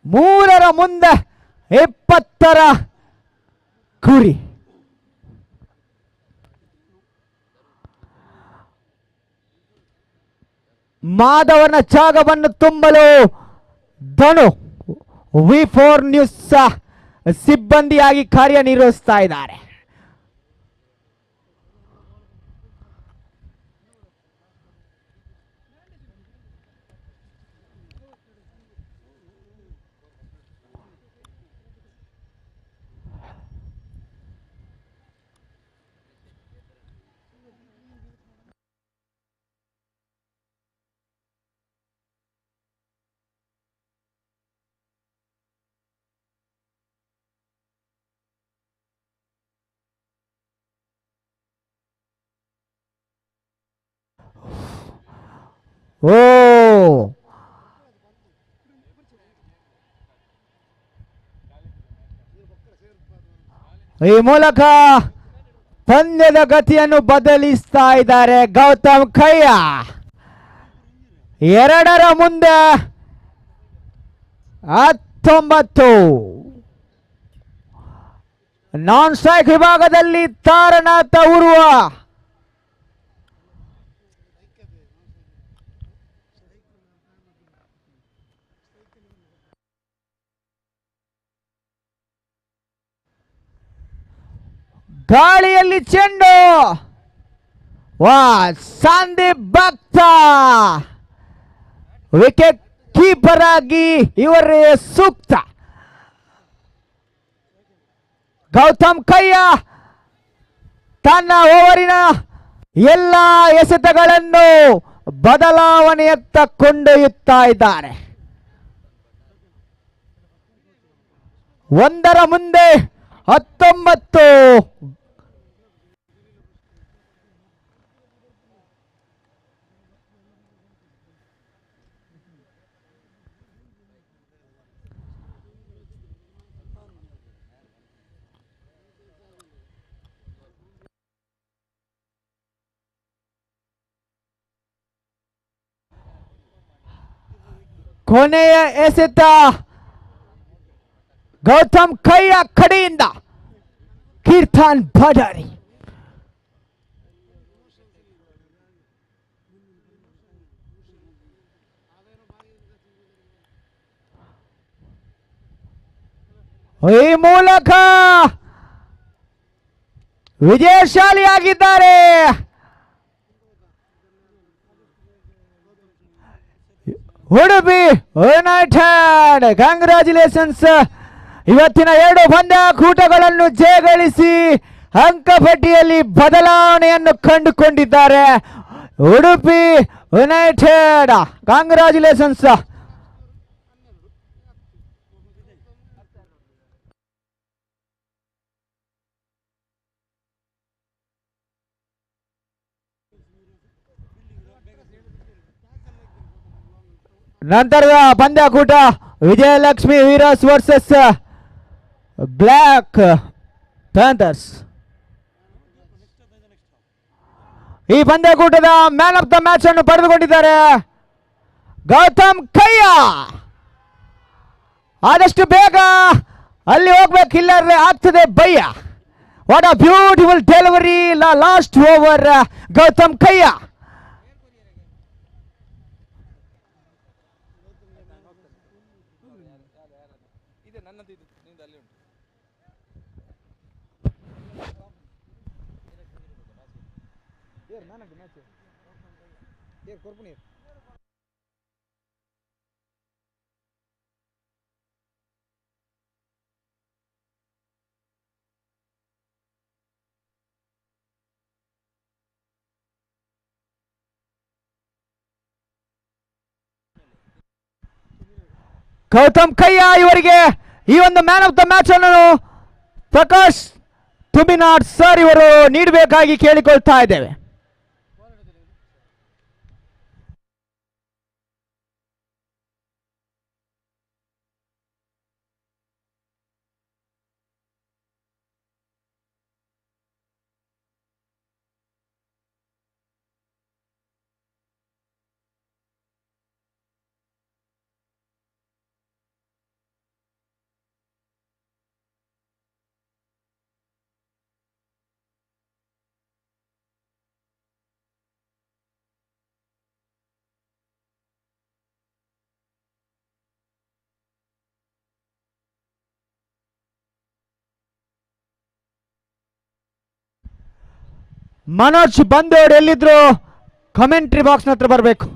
3 ಮುಂದೆ 20 ಗುರಿ. ಮಾಧವನ ಜಾಗವನ್ನು ತುಂಬಲು ಧನು V4 news ಸಿಬ್ಬಂದಿಯಾಗಿ ಕಾರ್ಯನಿರ್ವಹಿಸ್ತಾ ಇದ್ದಾರೆ. ಓ, ಈ ಮೂಲಕ ಪಂದ್ಯದ ಗತಿಯನ್ನು ಬದಲಿಸ್ತಾ ಇದ್ದಾರೆ ಗೌತಮ್ ಕಯ್ಯ. 2 ಮುಂದೆ 19. ನಾನ್ ಸ್ಟ್ರೈಕ್ ವಿಭಾಗದಲ್ಲಿ ತಾರನಾಥ ಉರುವ. ಗಾಳಿಯಲ್ಲಿ ಚೆಂಡು. ವಾ, ಸಂದೀಪ್ ಭಕ್ತ ವಿಕೆಟ್ ಕೀಪರ್ ಆಗಿ ಇವರೇ ಸೂಕ್ತ. ಗೌತಮ್ ಕಯ್ಯ ತನ್ನ ಓವರಿನ ಎಲ್ಲ ಎಸೆತಗಳನ್ನು ಬದಲಾವಣೆಯತ್ತ ಕೊಂಡೊಯ್ಯುತ್ತಾ ಇದ್ದಾರೆ. 1 ಮುಂದೆ 19. ಕೊನೆಯ ಎಸೆತ ಗೌತಮ್ ಕೈಯ ಕಡೆಯಿಂದ ಕೀರ್ತನ್ ಭಂಡಾರಿ. ಈ ಮೂಲಕ ವಿಜಯಶಾಲಿಯಾಗಿದ್ದಾರೆ. Udupi United congratulations. ಇವತ್ತಿನ 2 ಪಂದ್ಯಕೂಟಗಳನ್ನು ಜಯಗಳಿಸಿ ಅಂಕಪಟ್ಟಿಯಲ್ಲಿ ಬದಲಾವಣೆಯನ್ನು ಕಂಡುಕೊಂಡಿದ್ದಾರೆ ಉಡುಪಿ ಯುನೈಟೆಡ್. ಕಂಗ್ರ್ಯಾಚುಲೇಷನ್ಸ್. ನಂತರದ ಪಂದ್ಯಕೂಟ Vijayalakshmi Veeras versus Black Panthers. ಈ ಪಂದ್ಯಕೂಟದ man of the match ಅನ್ನು ಪಡೆದುಕೊಂಡಿದ್ದಾರೆ ಗೌತಮ್ ಕಯ್ಯ. ಆದಷ್ಟು ಬೇಗ ಅಲ್ಲಿ ಹೋಗ್ಬೇಕಿಲ್ಲ ಆಗ್ತದೆ bye. What a beautiful delivery last over Gautam Kayya. Gautam ಕಯ್ಯ ಇವರಿಗೆ ಈ ಒಂದು ಮ್ಯಾನ್ ಆಫ್ the match ಅನ್ನು ಪ್ರಕಾಶ್ ತುಮಿನಾಡ್ ಸರ್ ಇವರು ನೀಡಬೇಕಾಗಿ ಕೇಳಿಕೊಳ್ತಾ ಇದ್ದೇವೆ. ಮನೋಜ್ ಬಂದೋಡ್ ಎಲ್ಲಿದ್ರು ಕಮೆಂಟ್ರಿ ಬಾಕ್ಸ್ ಹತ್ರ ಬರಬೇಕು.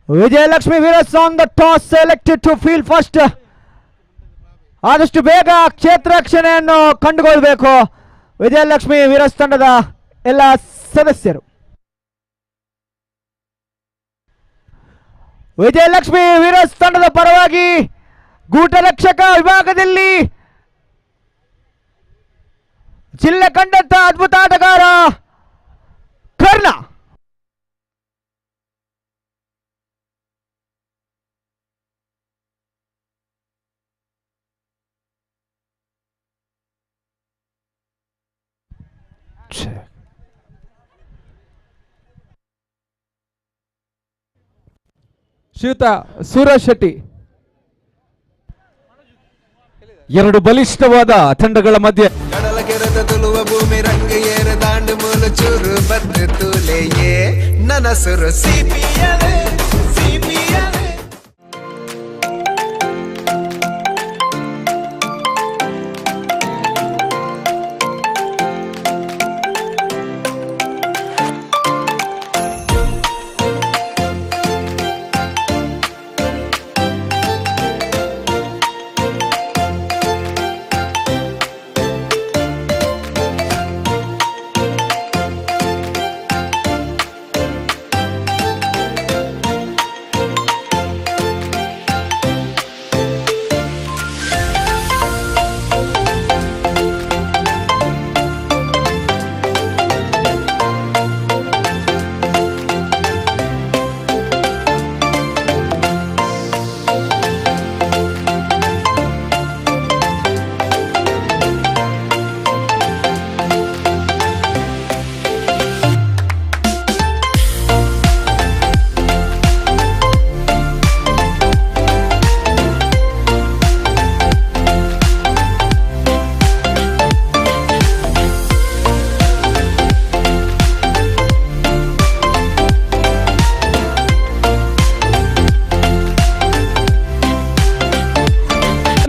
Vijayalakshmi Veeras on the toss selected to field first. ಆದಷ್ಟು ಬೇಗ ಕ್ಷೇತ್ರ ರಕ್ಷಣೆಯನ್ನು ಕಂಡುಕೊಳ್ಬೇಕು ವಿಜಯಲಕ್ಷ್ಮಿ ವೀರಸ್ ತಂಡದ ಎಲ್ಲ ಸದಸ್ಯರು. ವಿಜಯಲಕ್ಷ್ಮಿ ವೀರಸ್ ತಂಡದ ಪರವಾಗಿ ಗೂಟರಕ್ಷಕ ವಿಭಾಗದಲ್ಲಿ ಜಿಲ್ಲೆ ಕಂಡಂತ ಅದ್ಭುತ ಆಟಗಾರ ಕರ್ಣ. ಶ್ರೀಯುತ ಸೂರಜ್ ಶೆಟ್ಟಿ. ಎರಡು ಬಲಿಷ್ಠವಾದ ತಂಡಗಳ ಮಧ್ಯೆ ಕಡಲ ಕೆರೆದ ತುಳುವ ಭೂಮಿ ರಂಗ ಏರ ದಾಂಡು ಮೂಲ ಚೂರು ಬದ್ದು ತೂಲೆಯೇ ನನಸುರು ಸಿಪಿಎಲ್ ಸಿಪಿಎಲ್.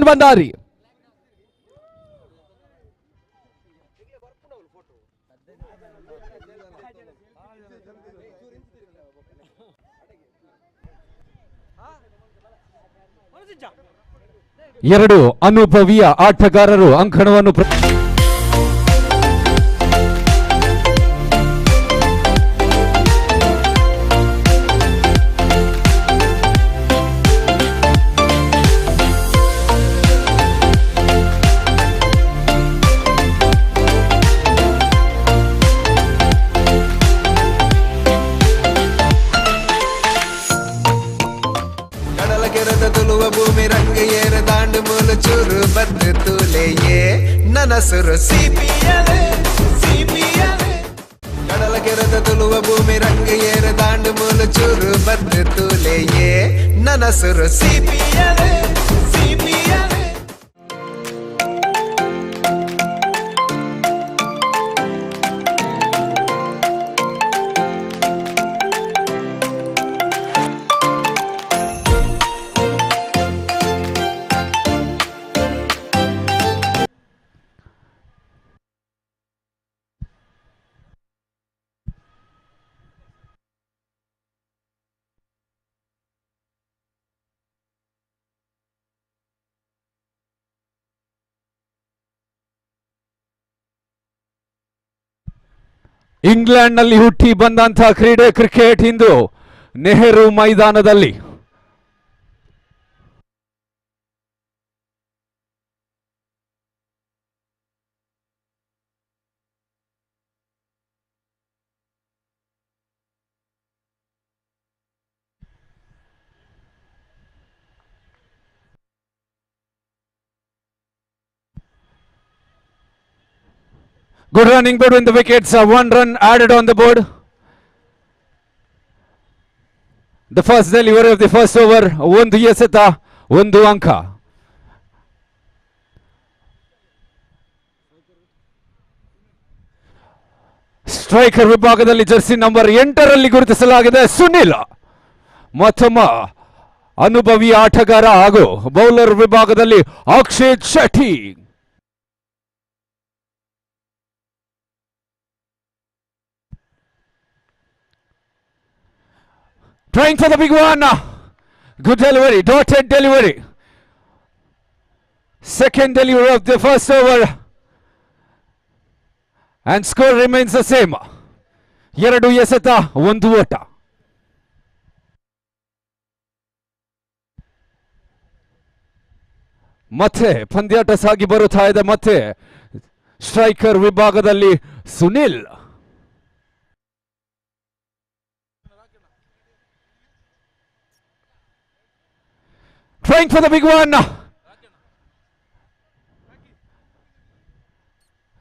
ಭಂಡಾರಿ. ಎರಡು ಅನುಭವಿಯ ಆಟಗಾರರು ಅಂಕಣವನ್ನು ಭೂಮಿ ರಂಗ ಏರ ದಾಂಡು ಮೂಲ ಚೂರು ಬದ್ದು ತೂಲೆಯೇ ನನಸುರು ಸಿಪಿಎಲ್ ಸಿಪಿಎಲ್. ಕಡಲ ಕೆರೆದ ತುಳುವ ಭೂಮಿ ರಂಗ ಏರ ದಾಂಡು ಮೂಲ ಚೂರು ಬದ್ದು ತೂಲೆಯೇ ನನಸುರು ಸಿಪಿಎಲ್ ಸಿಪಿಎಲ್. ಇಂಗ್ಲೆಂಡ್ನಲ್ಲಿ ಹುಟ್ಟಿ ಬಂದಂತಹ ಕ್ರೀಡೆ ಕ್ರಿಕೆಟ್ ಇಂದು ನೆಹರು ಮೈದಾನದಲ್ಲಿ. Good running between the wickets. One run added on the board. The first delivery of the first over. ಒಂದು ಎಸೆತ, ಒಂದು ಅಂಕ. ಸ್ಟ್ರೈಕರ್ ವಿಭಾಗದಲ್ಲಿ ಜೆರ್ಸಿ ನಂಬರ್ 8ರಲ್ಲಿ ಗುರುತಿಸಲಾಗಿದೆ ಸುನಿಲ್, ಮತ್ತೊಮ್ಮ ಅನುಭವಿ ಆಟಗಾರ, ಹಾಗೂ ಬೌಲರ್ ವಿಭಾಗದಲ್ಲಿ Akshit Shetty. Trying for the big one. Good delivery, dotted delivery. Second delivery of the first over. And score remains the same. 2 ಎಸೆತ, 1 ಓಟ. ಮತ್ತೆ ಪಂದ್ಯಾಟ ಸಾಗಿ ಬರುತ್ತಾ ಇದೆ. ಮತ್ತೆ ಸ್ಟ್ರೈಕರ್ ವಿಭಾಗದಲ್ಲಿ Sunil. Trying for the big one.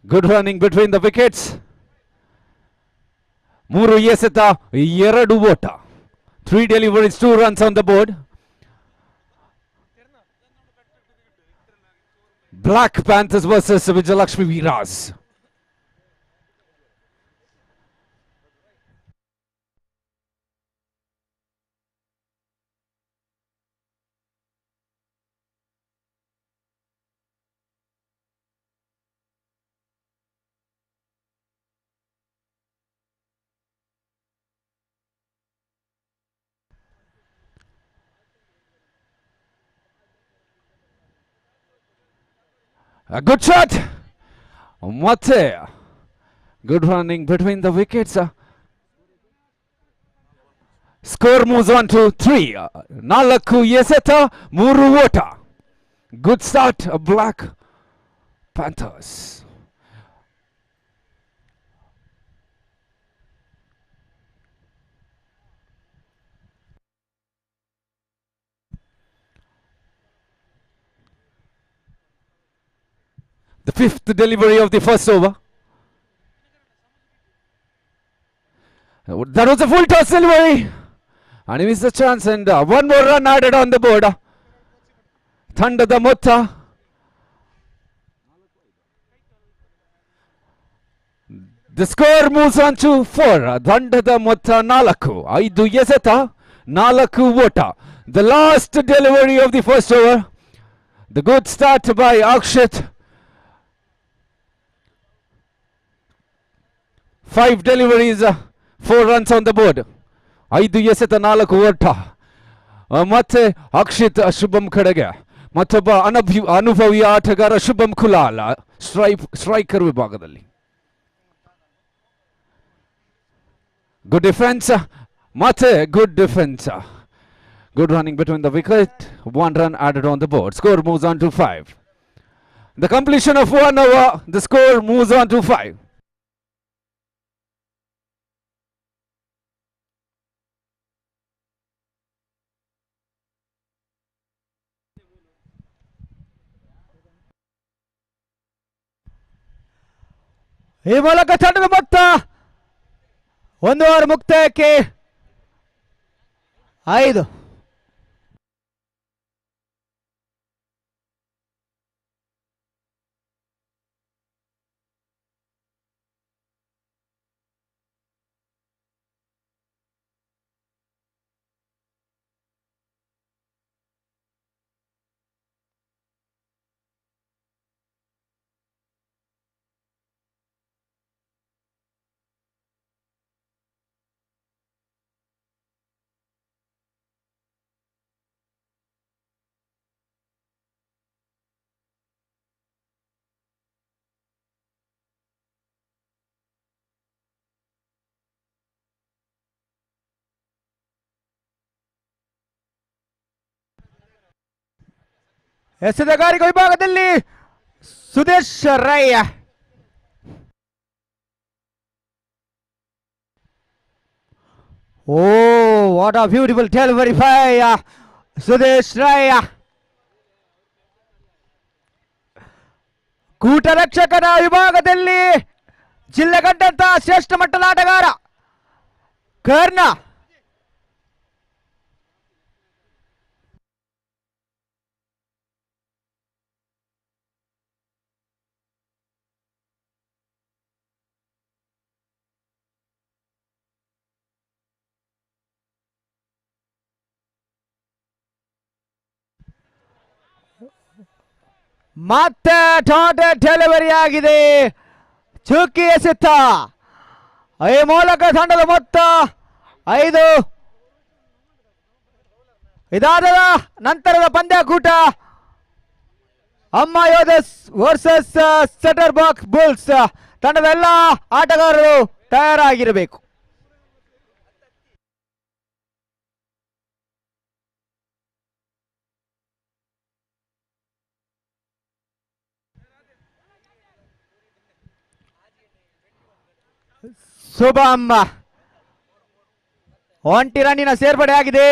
Good running between the wickets. 3 ಎಸೆತ, 2 ಓಟ. 3 deliveries, 2 runs on the board. Black Panthers versus Vijayalakshmi Veeras. A good shot. Matte. Good running between the wickets. Score moves on to 3. 4 ಎಸೆತ, 3 ಓಟ. Good start, Black Panthers. The 5th delivery of the first over. That was a full toss delivery. And he missed the chance, and one more run added on the board. ತಂಡದ ಮೊತ್ತ The score moves on to 4. ತಂಡದ ಮೊತ್ತ 4. 5 ಎಸೆತ, 4 ಓಟ. The last delivery of the first over. The good start by Akshit. 5 deliveries, 4 runs on the board. 5 ಎಸೆತ, 4 ಓಟ. ಮತ್ತೆ ಅಕ್ಷಿತ್ ಶುಭಂ ಕಡೆಗೆ. ಮತ್ತೊಬ್ಬ ಅನುಭವಿ ಆಟಗಾರ ಶುಭಂ ಕುಲಾಲ್ ಸ್ಟ್ರೈಕರ್ ವಿಭಾಗದಲ್ಲಿ. Good defence, ಮತ್ತೆ good defence. Good running between the wicket. 1 run added on the board. Score moves on to 5. The completion of 1 over, the score moves on to 5. ಈ ಮೂಲಕ ತಂಡದ ಮೊತ್ತ 1 ಓವರ್ ಮುಕ್ತಾಯಕ್ಕೆ 5. ಎಸೆತಗಾರಿಕೆ ವಿಭಾಗದಲ್ಲಿ Sudesh Rai. Oh, what a beautiful delivery by Sudesh Rai. ಕೂಟರಕ್ಷಕನ ವಿಭಾಗದಲ್ಲಿ ಜಿಲ್ಲೆ ಕಂಡಂತಹ ಶ್ರೇಷ್ಠ ಮಟ್ಟದ ಆಟಗಾರ ಕರ್ಣ. ಮತ್ತೆ ಟಾಟಾ ಡೆಲಿವರಿ ಆಗಿದೆ. ಚುಕ್ಕಿ ಎಸೆತ ಈ ಮೂಲಕ ತಂಡದ ಮೊತ್ತ 5. ಇದಾದ ನಂತರದ ಪಂದ್ಯಕೂಟ Amma Yodhas versus setter box bulls. ತಂಡದ ಎಲ್ಲ ಆಟಗಾರರು ತಯಾರಾಗಿರಬೇಕು. ಶುಭಮ್ ಒಂಟಿ ರನ್ನಿನ ಸೇರ್ಪಡೆ ಆಗಿದೆ.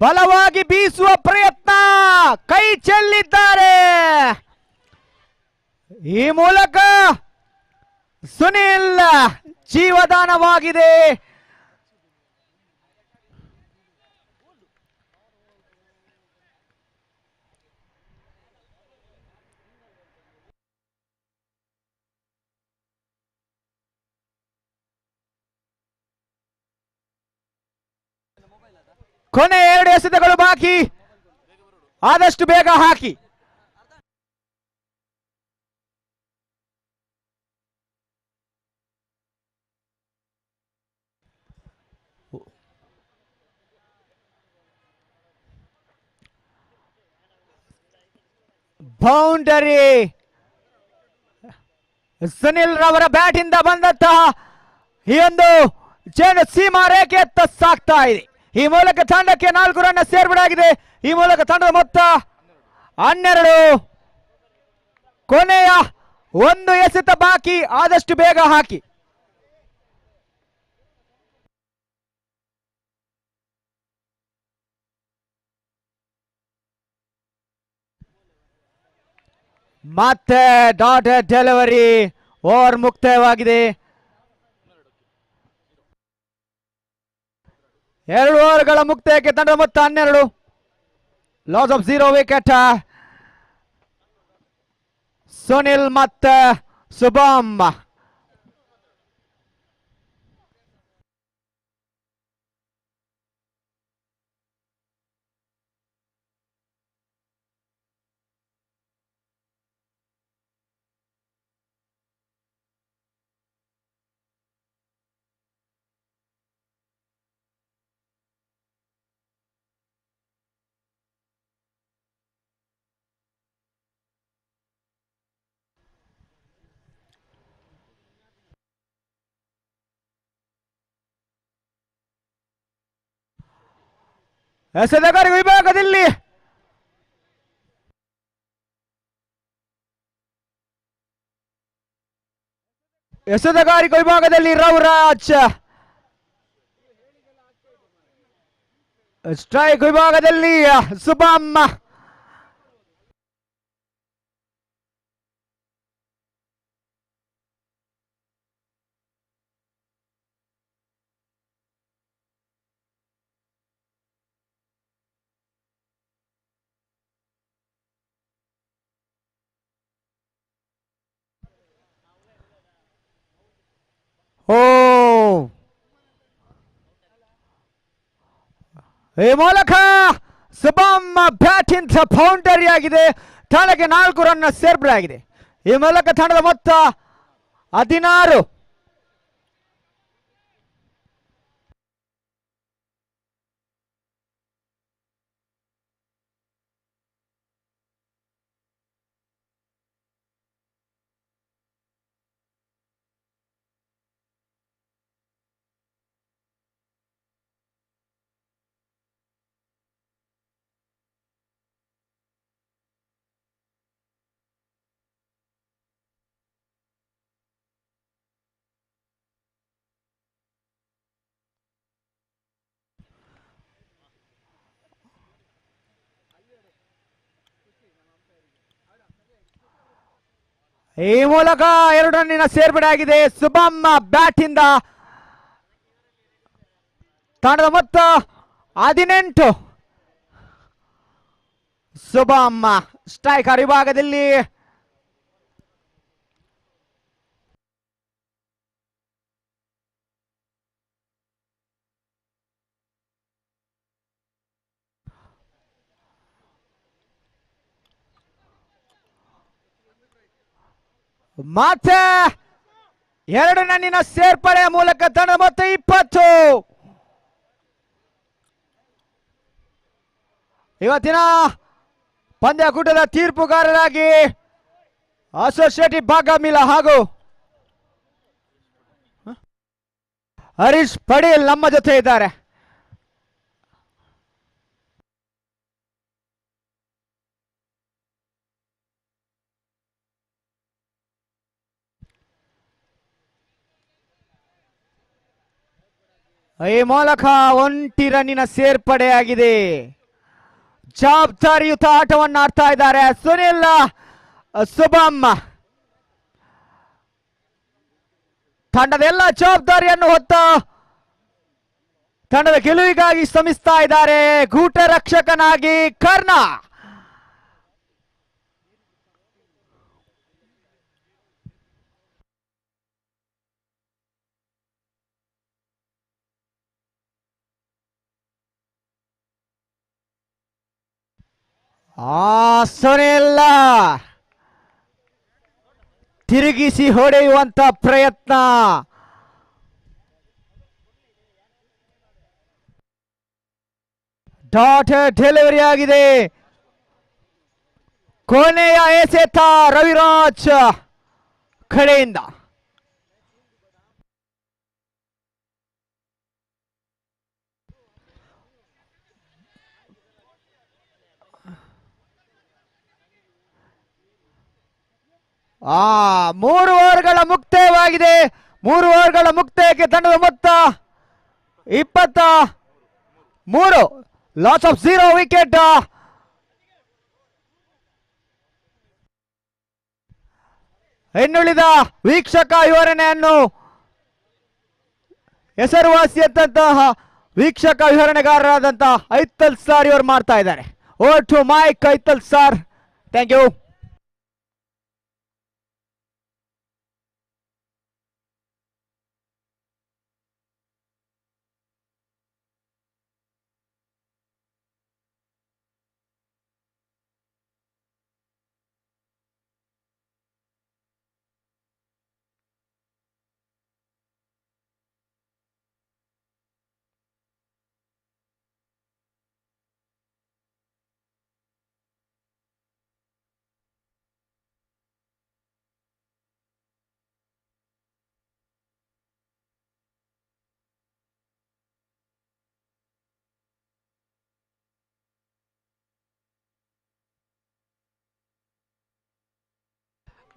ಬಲವಾಗಿ ಬೀಸುವ ಪ್ರಯತ್ನ, ಕೈ ಚೆಲ್ಲಿದ್ದಾರೆ. ಈ ಮೂಲಕ ಸುನಿಲ್ ಜೀವದಾನವಾಗಿದೆ. ಕೊನೆ 2 ಎಸೆತಗಳು ಬಾಕಿ, ಆದಷ್ಟು ಬೇಗ ಹಾಕಿ. ಬೌಂಡರಿ ಸುನಿಲ್ ರವರ ಬ್ಯಾಟ್ ಇಂದ ಬಂದಂತಹ ಈ ಒಂದು ಚೆಂಡು ಸೀಮಾ ರೇಖೆಯತ್ತ ಸಾಕ್ತಾ ಇದೆ. ಈ ಮೂಲಕ ತಂಡಕ್ಕೆ 4 ರನ್ ಸೇರ್ಪಡೆಯಾಗಿದೆ. ಈ ಮೂಲಕ ತಂಡದ ಮೊತ್ತ 12. ಕೊನೆಯ 1 ಎಸೆತ ಬಾಕಿ, ಆದಷ್ಟು ಬೇಗ ಹಾಕಿ. ಮತ್ತೆ ಡಾಟ್ ಡೆಲಿವರಿ, ಓವರ್ ಮುಕ್ತಾಯವಾಗಿದೆ. 2 ಓವರ್ಗಳ ಮುಕ್ತಾಯಕ್ಕೆ ತಂಡ ಮೊತ್ತ 12. Loss of 0 wicket. Sunil ಮತ್ತೆ ಶುಭಮ್. ಎಸೆತಗಾರಿಕೆ ವಿಭಾಗದಲ್ಲಿ ಎಸೆತಗಾರಿಕೆ ವಿಭಾಗದಲ್ಲಿ ರವಿರಾಜ್, ಸ್ಟ್ರೈಕ್ ವಿಭಾಗದಲ್ಲಿ ಶುಭಮ್. ಓ ಈ ಮೂಲಕ ಶುಭಮ್ ಬ್ಯಾಟಿಂದ ಬೌಂಡರಿ ಆಗಿದೆ. ತಂಡಕ್ಕೆ 4 ರನ್ ಸೇರ್ಪಡೆ ಆಗಿದೆ. ಈ ಮೂಲಕ ತಂಡದ ಮೊತ್ತ 16. ಈ ಮೂಲಕ 2 ರನ್ನಿನ ಸೇರ್ಪಡೆ ಆಗಿದೆ. ಶುಭಮ್ ಬ್ಯಾಟಿಂದ ತಂಡದ ಮೊತ್ತ 18. ಶುಭಮ್ ಸ್ಟ್ರೈಕರ್ ವಿಭಾಗದಲ್ಲಿ ಮತ್ತೆ 2 ರನ್ನಿನ ಸೇರ್ಪಡೆಯ ಮೂಲಕ ತಂಡ ಮೊತ್ತ 20. ಇವತ್ತಿನ ಪಂದ್ಯಕೂಟದ ತೀರ್ಪುಗಾರರಾಗಿ ಅಶೋಕ್ ಶೆಟ್ಟಿ ಬಾಗಮಿಲ ಹಾಗೂ ಹರೀಶ್ ಪಡೇಲ್ ನಮ್ಮ ಜೊತೆ ಇದ್ದಾರೆ. ಈ ಮೂಲಕ 1 ರನ್ನಿನ ಸೇರ್ಪಡೆಯಾಗಿದೆ. ಜವಾಬ್ದಾರಿಯುತ ಆಟವನ್ನು ಆಡ್ತಾ ಇದ್ದಾರೆ ಸುನಿಲ್ ಶುಭಮ್. ತಂಡದ ಎಲ್ಲ ಜವಾಬ್ದಾರಿಯನ್ನು ಹೊತ್ತ ತಂಡದ ಗೆಲುವಿಗಾಗಿ ಶ್ರಮಿಸ್ತಾ ಇದ್ದಾರೆ ಗೂಟ ರಕ್ಷಕನಾಗಿ ಕರ್ಣ. ಆ ಸುನಿಲ್ ತಿರುಗಿಸಿ ಹೊಡೆಯುವಂತ ಪ್ರಯತ್ನ. ಡಾಟ್ ಡೆಲಿವರಿ ಆಗಿದೆ. ಕೊನೆಯ ಎಸೆತ ರವಿರಾಜ್ ಕಡೆಯಿಂದ. ಆ 3 ಓವರ್ಗಳ ಮುಕ್ತಾಯವಾಗಿದೆ. 3 ಓವರ್ಗಳ ಮುಕ್ತಾಯಕ್ಕೆ ತಂಡದ ಮೊತ್ತ 23. Loss of 0 wicket. ಇನ್ನುಳಿದ ವೀಕ್ಷಕ ವಿವರಣೆಯನ್ನು ಹೆಸರುವಾಸಿಯಾದಂತಹ ವೀಕ್ಷಕ ವಿವರಣೆಗಾರರಾದಂತಹ ಐತಲ್ ಸರ್ ಇವರು ಮಾಡ್ತಾ ಇದ್ದಾರೆ. Over to mike Aithal sir. Thank you.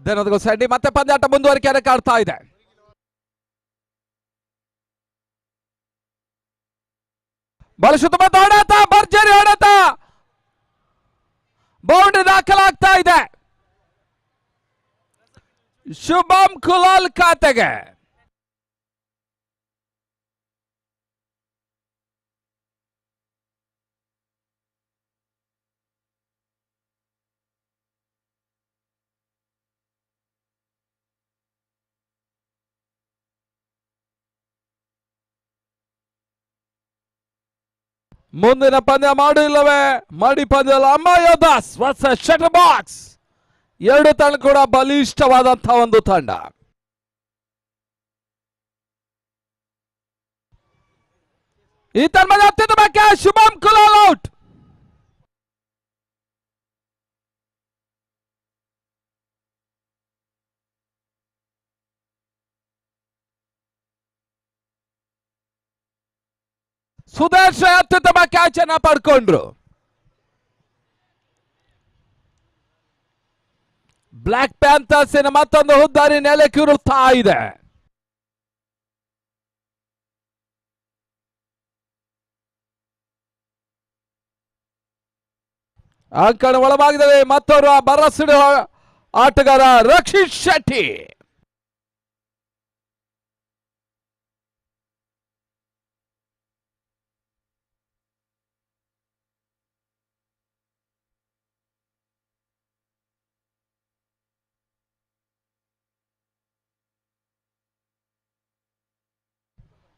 ಧನ್ಯವಾದಗಳು ಮತ್ತೆ ಪಂದ್ಯಾಟ ಮುಂದುವರಿಕೆಯನ್ನು ಕಾಡ್ತಾ ಇದೆ. ಬಹಳಷ್ಟು ಹೊಡೆತ, ಭರ್ಜರಿ ಹೊಡೆತ, ಬೌಂಡ್ರಿ ದಾಖಲಾಗ್ತಾ ಇದೆ ಶುಭಂ ಕುಲಾಲ್ ಖಾತೆಗೆ. ಮುಂದಿನ ಪಂದ್ಯ ಮಾಡು ಇಲ್ಲವೇ ಮಾಡಿ ಪಂದ್ಯ Amma Yodhas versus shutter box. ಎರಡು ತಂಡ ಕೂಡ ಬಲಿಷ್ಠವಾದಂತಹ ಒಂದು ತಂಡ. ಈ ತಂಡದ ಅತ್ಯುತ್ತಮ ಕ್ಯಾಚ್ ಶುಭಂ ಕುಲಾಲ್ ಔಟ್. ಸುದರ್ಶ್ ಅತ್ಯುತ್ತಮ ಕ್ಯಾಚ್ ಅನ್ನ ಪಡ್ಕೊಂಡ್ರು. ಬ್ಲಾಕ್ ಪ್ಯಾಂಥರ್ಸ್ ಮತ್ತೊಂದು ಹುದ್ದಾರಿ ನೆಲಕ್ಕಿರುತ್ತಾ ಇದೆ. ಅಂಕಣ ಒಳಭಾಗದಲ್ಲಿ ಮತ್ತೋರ್ವ ಬರಸಿಡುವ ಆಟಗಾರ ರಕ್ಷಿತ್ ಶೆಟ್ಟಿ.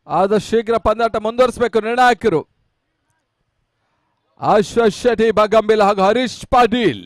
ಆದಷ್ಟು ಶೀಘ್ರ ಪಂದ್ಯಾಟ ಮುಂದುವರಿಸಬೇಕು ನಿರ್ಣಾಯಕರು ಅಶ್ವಥ್ ಶೆಟ್ಟಿ ಬಗಂಬಿಲ್ ಹಾಗೂ Harish Patil.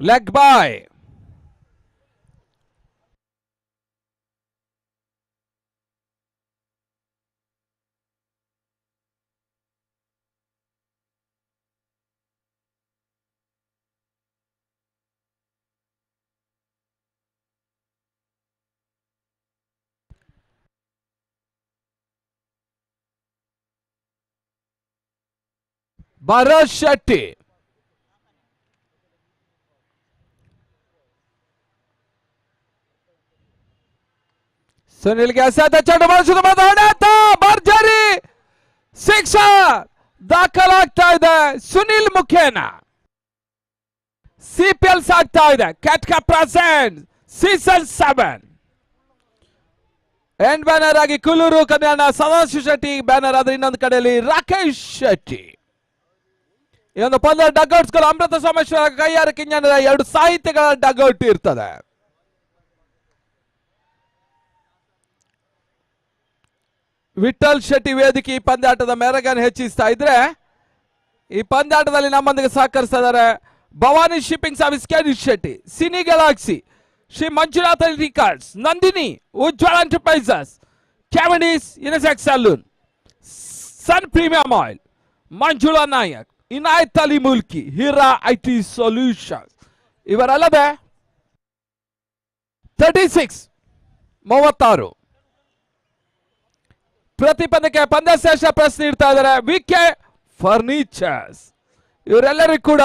Leg bye. Bharat Shetty. ಸುನಿಲ್ಗೆ ಎಸೆತ ಚೆಂಡು ಬಳಸಿದ ಹೊಡೆತ ಭರ್ಜರಿ ಸಿಕ್ಸರ್ ದಾಖಲಾಗ್ತಾ ಇದೆ. ಸುನಿಲ್ ಮುಖೇನ ಸಿಪಿಎಲ್ ಸಾಗ್ತಾ ಇದೆ. ಕ್ಯಾಟ್ಕಾ ಪ್ರೆಸೆಂಟ್ ಸೀಸನ್ 7 ಎಂಡ್ ಬ್ಯಾನರ್ ಆಗಿ ಕುಲೂರು ಕಲ್ಯಾಣ ಸದಾಶಿವ ಶೆಟ್ಟಿ ಬ್ಯಾನರ್ ಆದ್ರೆ ಇನ್ನೊಂದು ಕಡೆಯಲ್ಲಿ ರಾಕೇಶ್ ಶೆಟ್ಟಿ. ಈ ಒಂದು ಪಂದ್ಯ ಡಗ್ಔಟ್ಸ್ಗಳು ಅಮೃತ ಸೋಮೇಶ್ವರ ಕೈಯಾರ ಕಿಂಜನರ ಎರಡು ಸಾಹಿತ್ಯಗಳ ಡಗ್ಔಟ್ ಇರ್ತದೆ. ವಿಠಲ್ ಶೆಟ್ಟಿ ವೇದಿಕೆ ಈ ಪಂದ್ಯಾಟದ ಮೆರಗನ್ನು ಹೆಚ್ಚಿಸ್ತಾ ಇದ್ರೆ, ಈ ಪಂದ್ಯಾಟದಲ್ಲಿ ನಮ್ಮೊಂದಿಗೆ ಸಹಕರಿಸ್ತಾ ಇದ್ದಾರೆ Bhavani shipping service K Shetty, cine galaxy, Shri Manjunatha records, Nandini, Ujwal enterprises, Cavendish unisex saloon, sun premium oil, Manjula Nayak, Inayat Ali Mulki, Heera IT solutions. ಇವರಲ್ಲದೆ 36 36 ಪ್ರತಿ ಪಂದ್ಯಕ್ಕೆ ಪಂದ್ಯ ಶ್ರೇಷ್ಠ ಪ್ರಶ್ನೆ ನೀಡ್ತಾ ಇದ್ದಾರೆ ವಿಕೆ ಫರ್ನಿಚರ್ಸ್. ಇವರೆಲ್ಲರಿಗೂ ಕೂಡ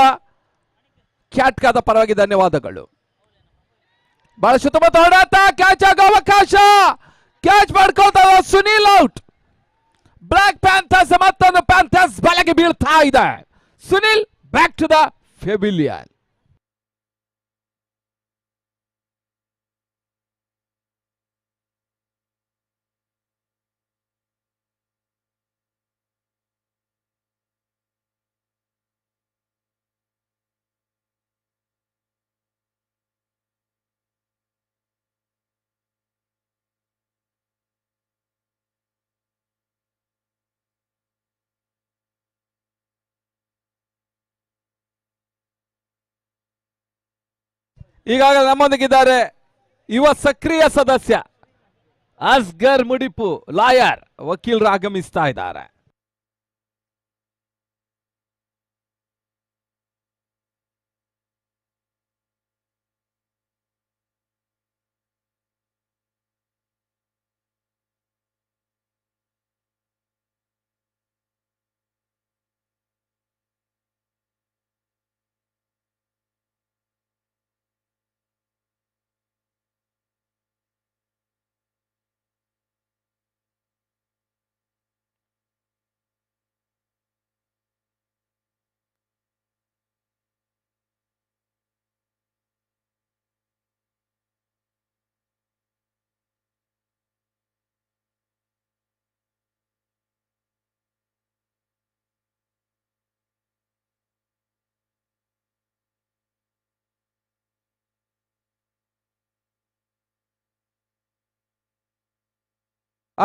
ಕ್ಯಾಟ್ಕಾದ ಪರವಾಗಿ ಧನ್ಯವಾದಗಳು. ಬಹಳ ಸುತ್ತಮುತ್ತ ಹೊಡೆತ, ಕ್ಯಾಚ್ ಆಗೋ ಅವಕಾಶ, ಕ್ಯಾಚ್ ಮಾಡ್ಕೊಳ್ತಾ ಸುನೀಲ್ ಔಟ್. ಬ್ಲಾಕ್ ಪ್ಯಾಂಥರ್ಸ್ ಮತ್ತೊಂದು ಪ್ಯಾಂಥರ್ಸ್ ಬಲೆಗೆ ಬೀಳ್ತಾ ಇದೆ. Sunil back to the pavilion. ಈಗಾಗಲೇ ನಮ್ಮೊಂದಿಗಿದ್ದಾರೆ ಯುವ ಸಕ್ರಿಯ ಸದಸ್ಯ ಅಸ್ಗರ್ ಮುಡಿಪು ಲಾಯರ್, ವಕೀಲರು ಆಗಮಿಸ್ತಾ ಇದ್ದಾರೆ.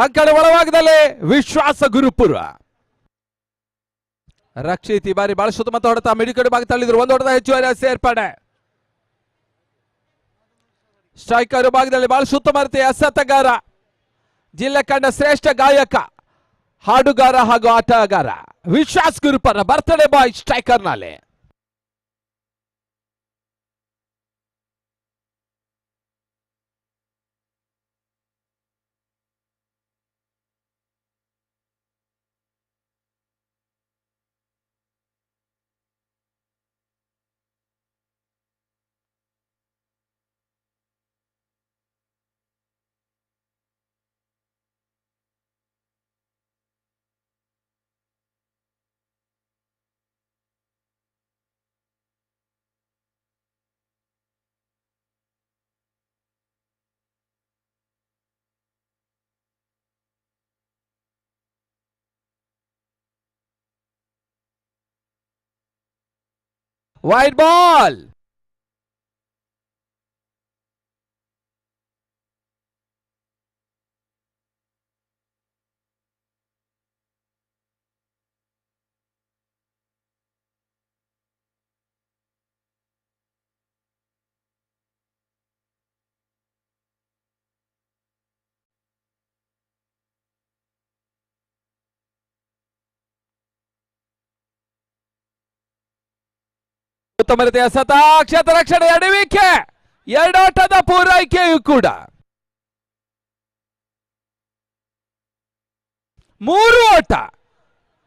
ಆ ಕಡೆ ಒಳಭಾಗದಲ್ಲಿ ವಿಶ್ವಾಸ ಗುರುಪುರ. ರಕ್ಷಿತ್ ಈ ಬಾರಿ ಬಹಳಷ್ಟು ಮತ್ತು ಹೊಡೆತ ಮಿಡಿಕಡೆ ಭಾಗ ತಳ್ಳಿದ್ರು. ಒಂದು ಹೊಡೆತ ಹೆಚ್ಚುವರಿ ಸೇರ್ಪಡೆ. ಸ್ಟ್ರೈಕರ್ ಭಾಗದಲ್ಲಿ ಬಹಳ ಉತ್ತಮ ರೀತಿಯ ಎಸೆತಗಾರ, ಜಿಲ್ಲೆ ಕಂಡ ಶ್ರೇಷ್ಠ ಗಾಯಕ, ಹಾಡುಗಾರ ಹಾಗೂ ಆಟಗಾರ ವಿಶ್ವಾಸ್ ಗುರುಪರ ಬರ್ತ್ಡೇ ಬಾಯ್ ಸ್ಟ್ರೈಕರ್ ನಲ್ಲಿ. White ball. ಉತ್ತಮ ರೀತಿಯ ಸತ ಕ್ಷೇತ್ರ ರಕ್ಷಣೆ ಎಡವಿಕೆ, ಎರಡಾಟದ ಪೂರೈಕೆಯು ಕೂಡ. ಮೂರು ಓಟ,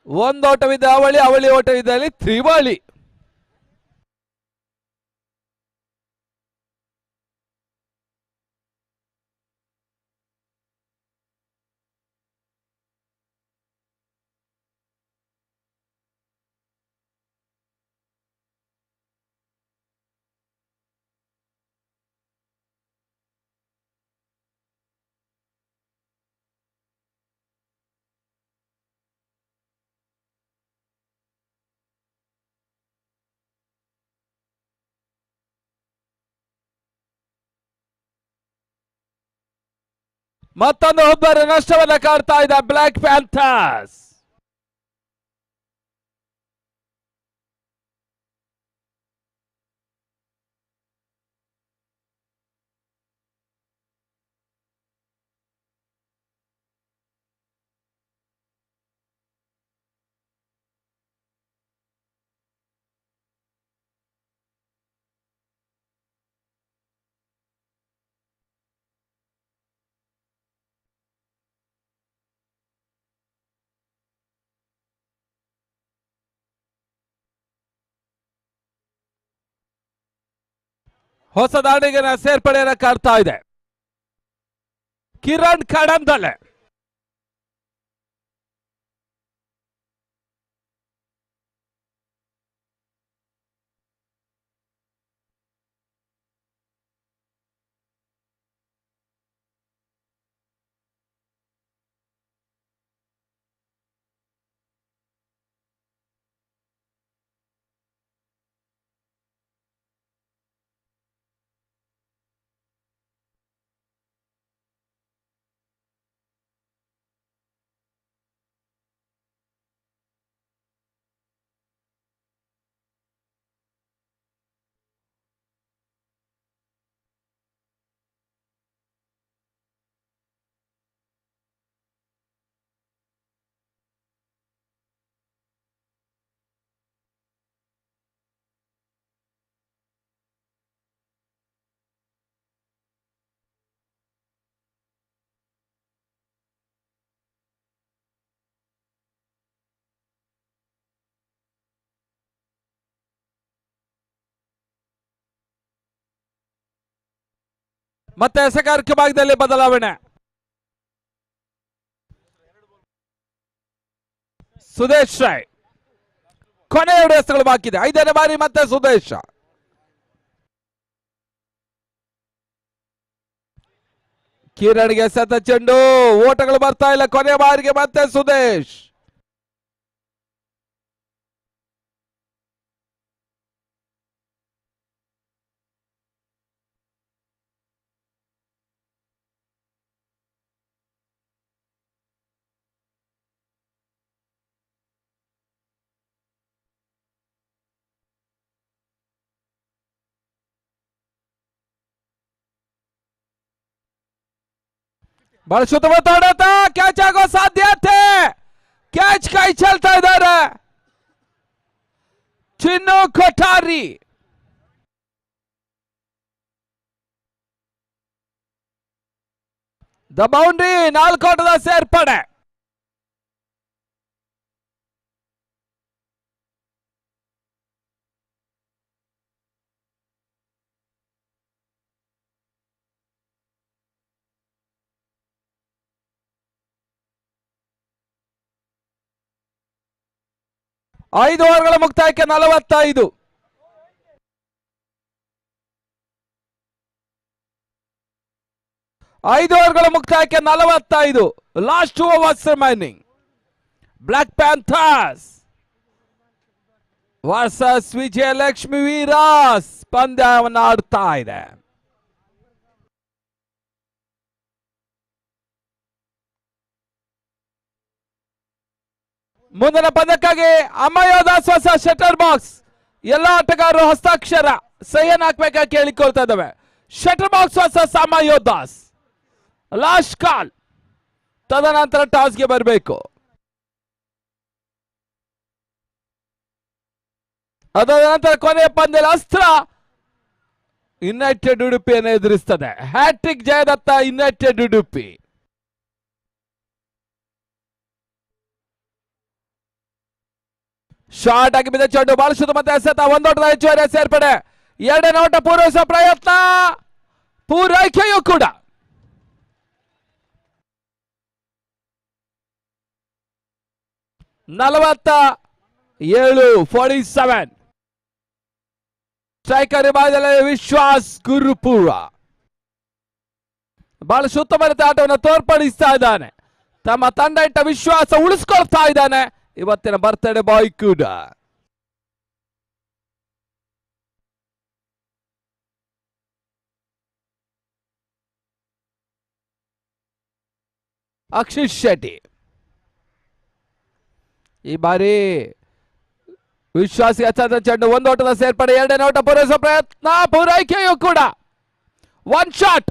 ಒಂದು ಓಟವಿದ್ದ ಅವಳಿ, ಅವಳಿ ಓಟವಿದ್ದಲ್ಲಿ ತ್ರಿವಳಿ. ಮತ್ತೊಂದು ಒಬ್ಬರ ನಷ್ಟವನ್ನ ಕಾಡ್ತಾ ಇದೆ ಬ್ಲ್ಯಾಕ್ ಪ್ಯಾಂಥರ್ಸ್. ಹೊಸ ದಾಳಿಗನ ಸೇರ್ಪಡೆಯನ್ನ ಕಾಡ್ತಾ ಇದೆ ಕಿರಣ್ ಕಡಂದಲೆ. ಮತ್ತೆ ಎಸೆಗಾರಿಕೆ ಭಾಗದಲ್ಲಿ ಬದಲಾವಣೆ. ಸುದೇಶ್ ರಾಯ್ ಕೊನೆ ಎರಡು ಎಸೆಗಳು ಬಾಕಿ ಇದೆ. 5ನೇ ಬಾರಿ ಮತ್ತೆ ಸುದೇಶ್. ಕಿರಣ್ಗೆ ಎಸೆತ ಚೆಂಡು, ಓಟಗಳು ಬರ್ತಾ ಇಲ್ಲ. ಕೊನೆ ಬಾರಿಗೆ ಮತ್ತೆ ಸುದೇಶ್. ಬಹಳ ಸುತ್ತಮುತ್ತ ಕ್ಯಾಚ್ ಆಗೋ ಸಾಧ್ಯತೆ. ಕ್ಯಾಚ್ ಕೈ ಚೆಲ್ತಾ ಇದ್ದಾರೆ ಚಿನ್ನು ಕೊಠಾರಿ. The boundary 4 ಓಟದ ಸೇರ್ಪಡೆ. ಐದು ಓವರ್ಗಳ ಮುಕ್ತಾಯಕ್ಕೆ 45. ಐದು ಓವರ್ಗಳ ಮುಕ್ತಾಯಕ್ಕೆ 45. Last 2 overs remaining. Black Panthers versus Vijayalakshmi Veeras ಪಂದ್ಯವನ್ನು ಆಡ್ತಾ ಇದೆ. ಮುಂದಿನ ಪಂದ್ಯಕ್ಕಾಗಿ ಅಮಯೋದಾಸ್ ಹೊಸ ಶಟರ್ ಬಾಕ್ಸ್. ಎಲ್ಲ ಆಟಗಾರರು ಹಸ್ತಾಕ್ಷರ ಸಹಿಯನ್ನು ಹಾಕ್ಬೇಕಾಗಿ ಕೇಳಿಕೊಳ್ತಾ ಇದ್ದಾವೆ. ಶಟರ್ ಬಾಕ್ಸ್ ಹೊಸ ಅಮಯೋದಾಸ್ ಲಾಸ್ಟ್ ಕಾಲ್. ತದನಂತರ ಟಾಸ್ಗೆ ಬರಬೇಕು. ಅದಾದ ನಂತರ ಕೊನೆಯ ಪಂದ್ಯದಲ್ಲಿ ಅಸ್ತ್ರ ಯುನೈಟೆಡ್ ಉಡುಪಿಯನ್ನು ಎದುರಿಸ್ತದೆ. ಹ್ಯಾಟ್ರಿಕ್ ಜಯದತ್ತ ಯುನೈಟೆಡ್ ಉಡುಪಿ. ಶಾರ್ಟ್ ಆಗಿ ಬಿದ್ದ ಚೆಂಡು ಬಾಳಿಸುವುದು ಮತ್ತೆ ಎಸೆತ. ಒಂದೋಟದ ಹೆಚ್ಚುವರಿ ಸೇರ್ಪಡೆ. ಎರಡನೇ ಓಟ ಪೂರೈಸುವ ಪ್ರಯತ್ನ, ಪೂರೈಕೆಯೂ ಕೂಡ. 47 47. ಸ್ಟ್ರೈಕರ್ ವಿಭಾಗದಲ್ಲಿ ವಿಶ್ವಾಸ್ ಗುರುಪುರ ಬಹಳ ಸುತ್ತಮುತ್ತ ಆಟವನ್ನು ತೋರ್ಪಡಿಸ್ತಾ ಇದ್ದಾನೆ. ತಮ್ಮ ತಂಡ ಇಟ್ಟ ವಿಶ್ವಾಸ ಉಳಿಸ್ಕೊಳ್ತಾ ಇದ್ದಾನೆ ಇವತ್ತಿನ ಬರ್ತ್ಡೇ ಬಾಯ್ ಕೂಡ. ಅಕ್ಷಿತ್ ಶೆಟ್ಟಿ ಈ ಬಾರಿ ವಿಶ್ವಾಸಿ ಅಚ್ಚಾದ ಚೆಂಡು. ಒಂದು ಓಟದ ಸೇರ್ಪಡೆ, ಎರಡನೇ ಓಟ ಪೂರೈಸುವ ಪ್ರಯತ್ನ, ಪೂರೈಕೆಯೂ ಕೂಡ. 1 ಶಾಟ್.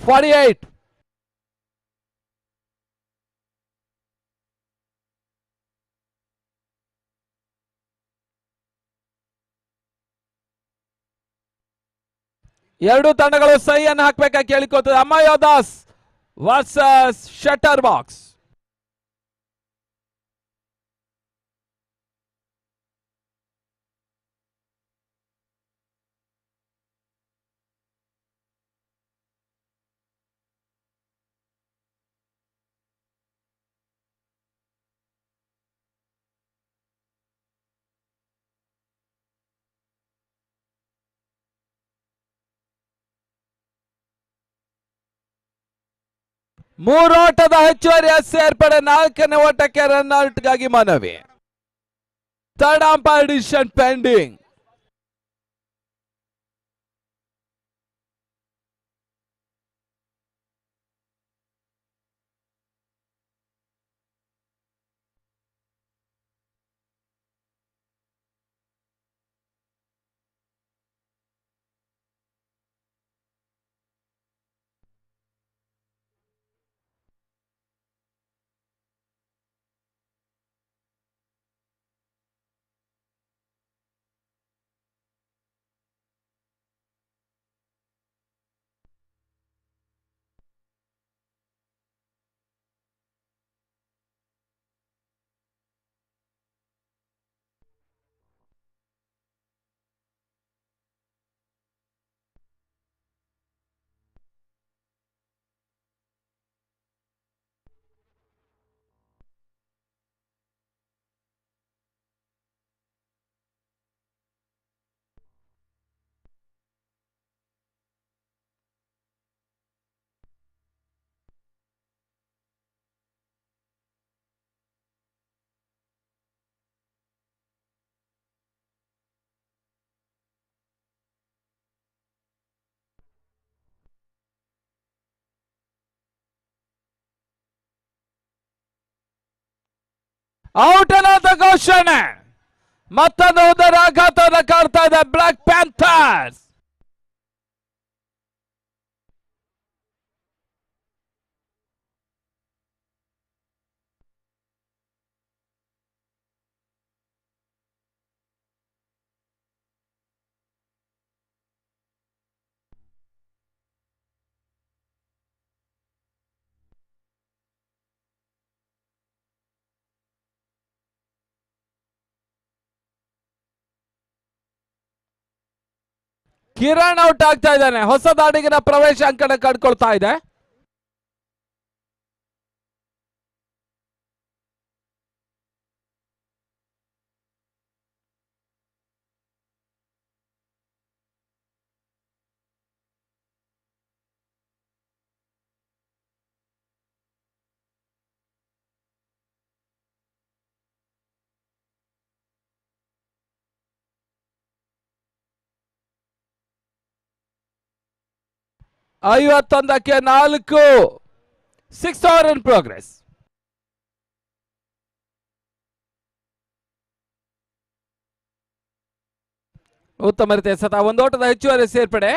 48. ಎರಡು ತಂಡಗಳು ಸಹಿಯನ್ನು ಹಾಕಬೇಕಾಗಿ ಕೇಳಿಕೊಳ್ತದೆ. ಅಮಯೋದಾಸ್ ವರ್ಸಸ್ ಶಟರ್ ಬಾಕ್ಸ್. ಮೂರೋಟದ ಹೆಚ್ಚುವರಿ ಸೇರ್ಪಡೆ, ನಾಲ್ಕನೇ ಓಟಕ್ಕೆ ರನ್ ಔಟ್ಗಾಗಿ ಮನವಿ. Third umpire decision pending. Out ಅನ್ನೋದ ಘೋಷಣೆ. ಮತ್ತೊಂದು ಉದರ ಆಘಾತವನ್ನು ಕಾಡ್ತಾ ಇದೆ ಬ್ಲಾಕ್ ಪ್ಯಾಂಥರ್ಸ್. ಕಿರಣ್ ಔಟ್ ಆಗ್ತಾ ಇದ್ದಾನೆ. ಹೊಸ ದಾಡಿಗಿನ ಪ್ರವೇಶ ಅಂಕಣ ಕಂಡುಕೊಳ್ತಾ ಇದೆ. ಐವತ್ತೊಂದಕ್ಕೆ 4, 6 over in progress. ಉತ್ತಮ ರೀತಿಯ ಸತ ಒಂದು ಓಟದ ಹೆಚ್ಚುವರಿ ಸೇರ್ಪಡೆ.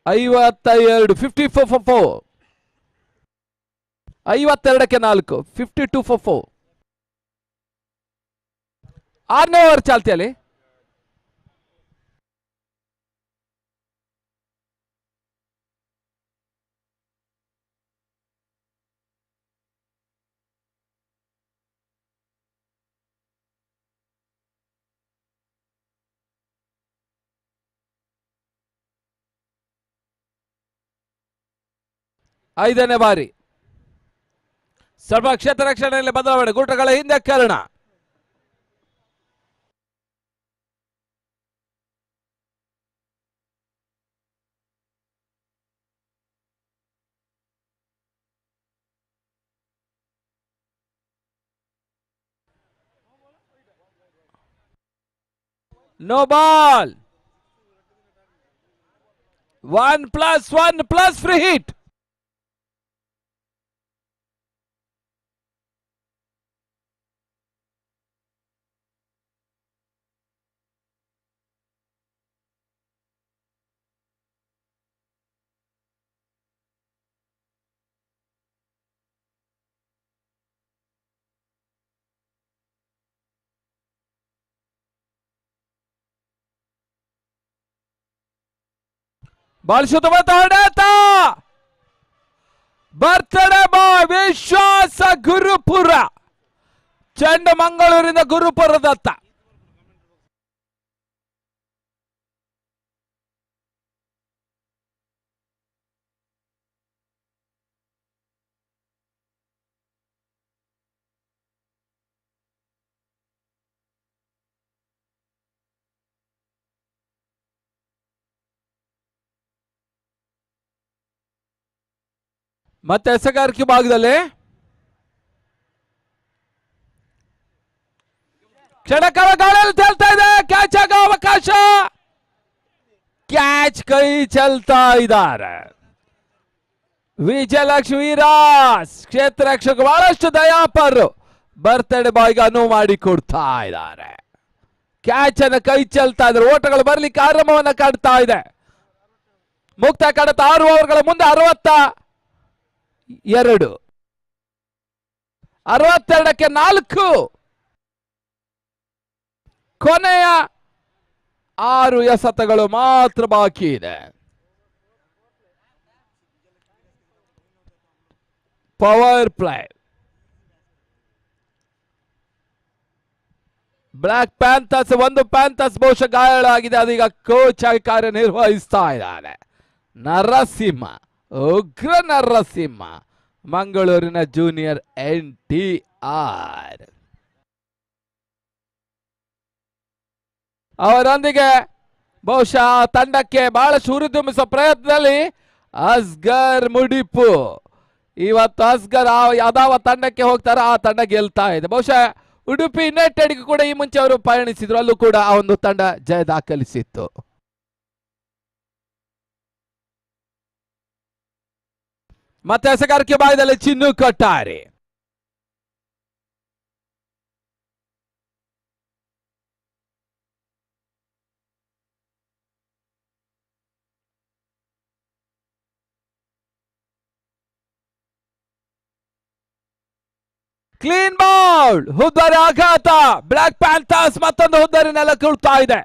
52, 54 for 4. 52ಕ್ಕೆ 4, 52 for 4. 6ನೇ ಓವರ್ ಚಾಲ್ತಿಯಲ್ಲಿ. ಐದನೇ ಬಾರಿ ಸ್ವಲ್ಪ ಕ್ಷೇತ್ರ ರಕ್ಷಣೆಯಲ್ಲಿ ಬದಲಾವಣೆ. ಗುಟಗಳ ಹಿಂದೆ Karna. No ball. 1+1 plus free hit. Ball ಶುದ್ಧ ಹೊಡೆತ. ಬರ್ತ್ಡೇ ಬಾಯ್ ವಿಶ್ವಾಸ ಗುರುಪುರ. ಚೆಂಡು ಮಂಗಳೂರಿಂದ ಗುರುಪುರದತ್ತ. ಮತ್ತೆ ಎಸೆಗಾರಿಕೆ ಭಾಗದಲ್ಲಿ ಕ್ಷಣಕಾಲ ಗಾಳಿಯಲ್ಲಿ ತೇಲ್ತಾ ಇದೆ. ಕ್ಯಾಚ್ ಆಗೋ ಅವಕಾಶ. ಕ್ಯಾಚ್ ಕೈ ಚೆಲ್ತಾ ಇದ್ದಾರೆ ವಿಜಯಲಕ್ಷ್ಮಿ ವೀರಾಸ್. ಕ್ಷೇತ್ರ ರಕ್ಷಕ ಬಹಳಷ್ಟು ದಯಾಪರು ಬರ್ತ್ಡೇ ಬಾಯ್ಗೆ ಅನುವು ಮಾಡಿ ಕೊಡ್ತಾ ಇದ್ದಾರೆ. ಕ್ಯಾಚ್ ಅನ್ನು ಕೈ ಚೆಲ್ತಾ ಇದ್ದಾರೆ. ಓಟಗಳು ಬರ್ಲಿಕ್ಕೆ ಆರಂಭವನ್ನ ಕಾಡ್ತಾ ಇದೆ. ಮುಕ್ತಾಯ ಕಾಡುತ್ತ 6 ಓವರ್ಗಳ ಮುಂದೆ 62, 62ಕ್ಕೆ 4. ಕೊನೆಯ 6 ಎಸೆತಗಳು ಮಾತ್ರ ಬಾಕಿ ಇದೆ. Power play. Black Panthers ಒಂದು ಪ್ಯಾಂಥರ್ಸ್ ಬಹುಶಃ ಗಾಯಾಳಾಗಿದೆ. ಅದೀಗ ಕೋಚ್ ಆಗಿ ಕಾರ್ಯನಿರ್ವಹಿಸ್ತಾ ಇದ್ದಾನೆ ನರಸಿಂಹ, ಉಗ್ರ ನರಸಿಂಹ, ಮಂಗಳೂರಿನ ಜೂನಿಯರ್ NTR. ಅವರೊಂದಿಗೆ ಬಹುಶಃ ತಂಡಕ್ಕೆ ಬಹಳಷ್ಟು ಹುರಿದುಂಬಿಸುವ ಪ್ರಯತ್ನದಲ್ಲಿ ಅಸ್ಗರ್ ಮುಡಿಪು. ಇವತ್ತು ಅಸ್ಗರ್ ಯಾವ್ದಾವ ತಂಡಕ್ಕೆ ಹೋಗ್ತಾರೋ ಆ ತಂಡ ಗೆಲ್ತಾ ಇದೆ. ಬಹುಶಃ ಉಡುಪಿ ಯುನೈಟೆಡ್ಗೆ ಕೂಡ ಈ ಮುಂಚೆ ಅವರು ಪಯಣಿಸಿದ್ರು, ಅಲ್ಲೂ ಕೂಡ ಆ ಒಂದು ತಂಡ ಜಯ ದಾಖಲಿಸಿತ್ತು. ಮತ್ತೆ ಎಸೆಗಾರಿಕೆ ಭಾಗದಲ್ಲಿ ಚಿನ್ನು ಕೊಟ್ಟಾರಿ. ಕ್ಲೀನ್ ಬೌಲ್, ಹುದ್ದಾರಿ ಆಘಾತ. ಬ್ಲಾಕ್ ಪ್ಯಾಂಥರ್ಸ್ ಮತ್ತೊಂದು ಹುದ್ದಾರಿ ನೆಲಕ್ಕುಳ್ತಾ ಇದೆ.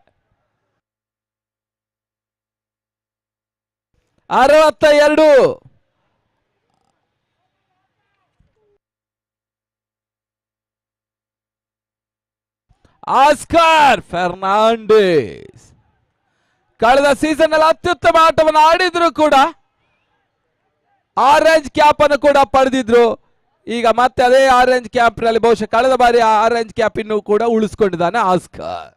62. ಆಸ್ಕರ್ ಫೆರ್ನಾಂಡಿಸ್ ಕಳೆದ ಸೀಸನ್ ಅಲ್ಲಿ ಅತ್ಯುತ್ತಮ ಆಟವನ್ನು ಆಡಿದ್ರು ಕೂಡ ಆರೆಂಜ್ ಕ್ಯಾಪ್ ಅನ್ನು ಕೂಡ ಪಡೆದಿದ್ರು. ಈಗ ಮತ್ತೆ ಅದೇ ಆರೆಂಜ್ ಕ್ಯಾಪ್ ನಲ್ಲಿ ಬಹುಶಃ ಕಳೆದ ಬಾರಿ ಆರೆಂಜ್ ಕ್ಯಾಪ್ ಇನ್ನೂ ಕೂಡ ಉಳಿಸ್ಕೊಂಡಿದ್ದಾನೆ ಆಸ್ಕರ್.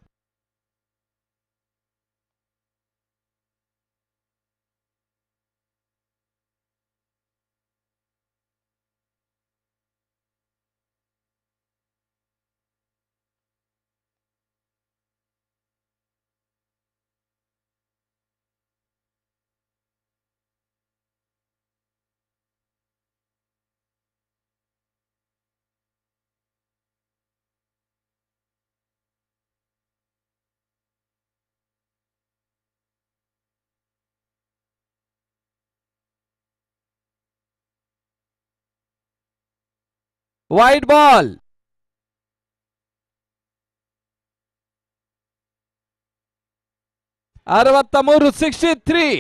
White ball. 63, 63.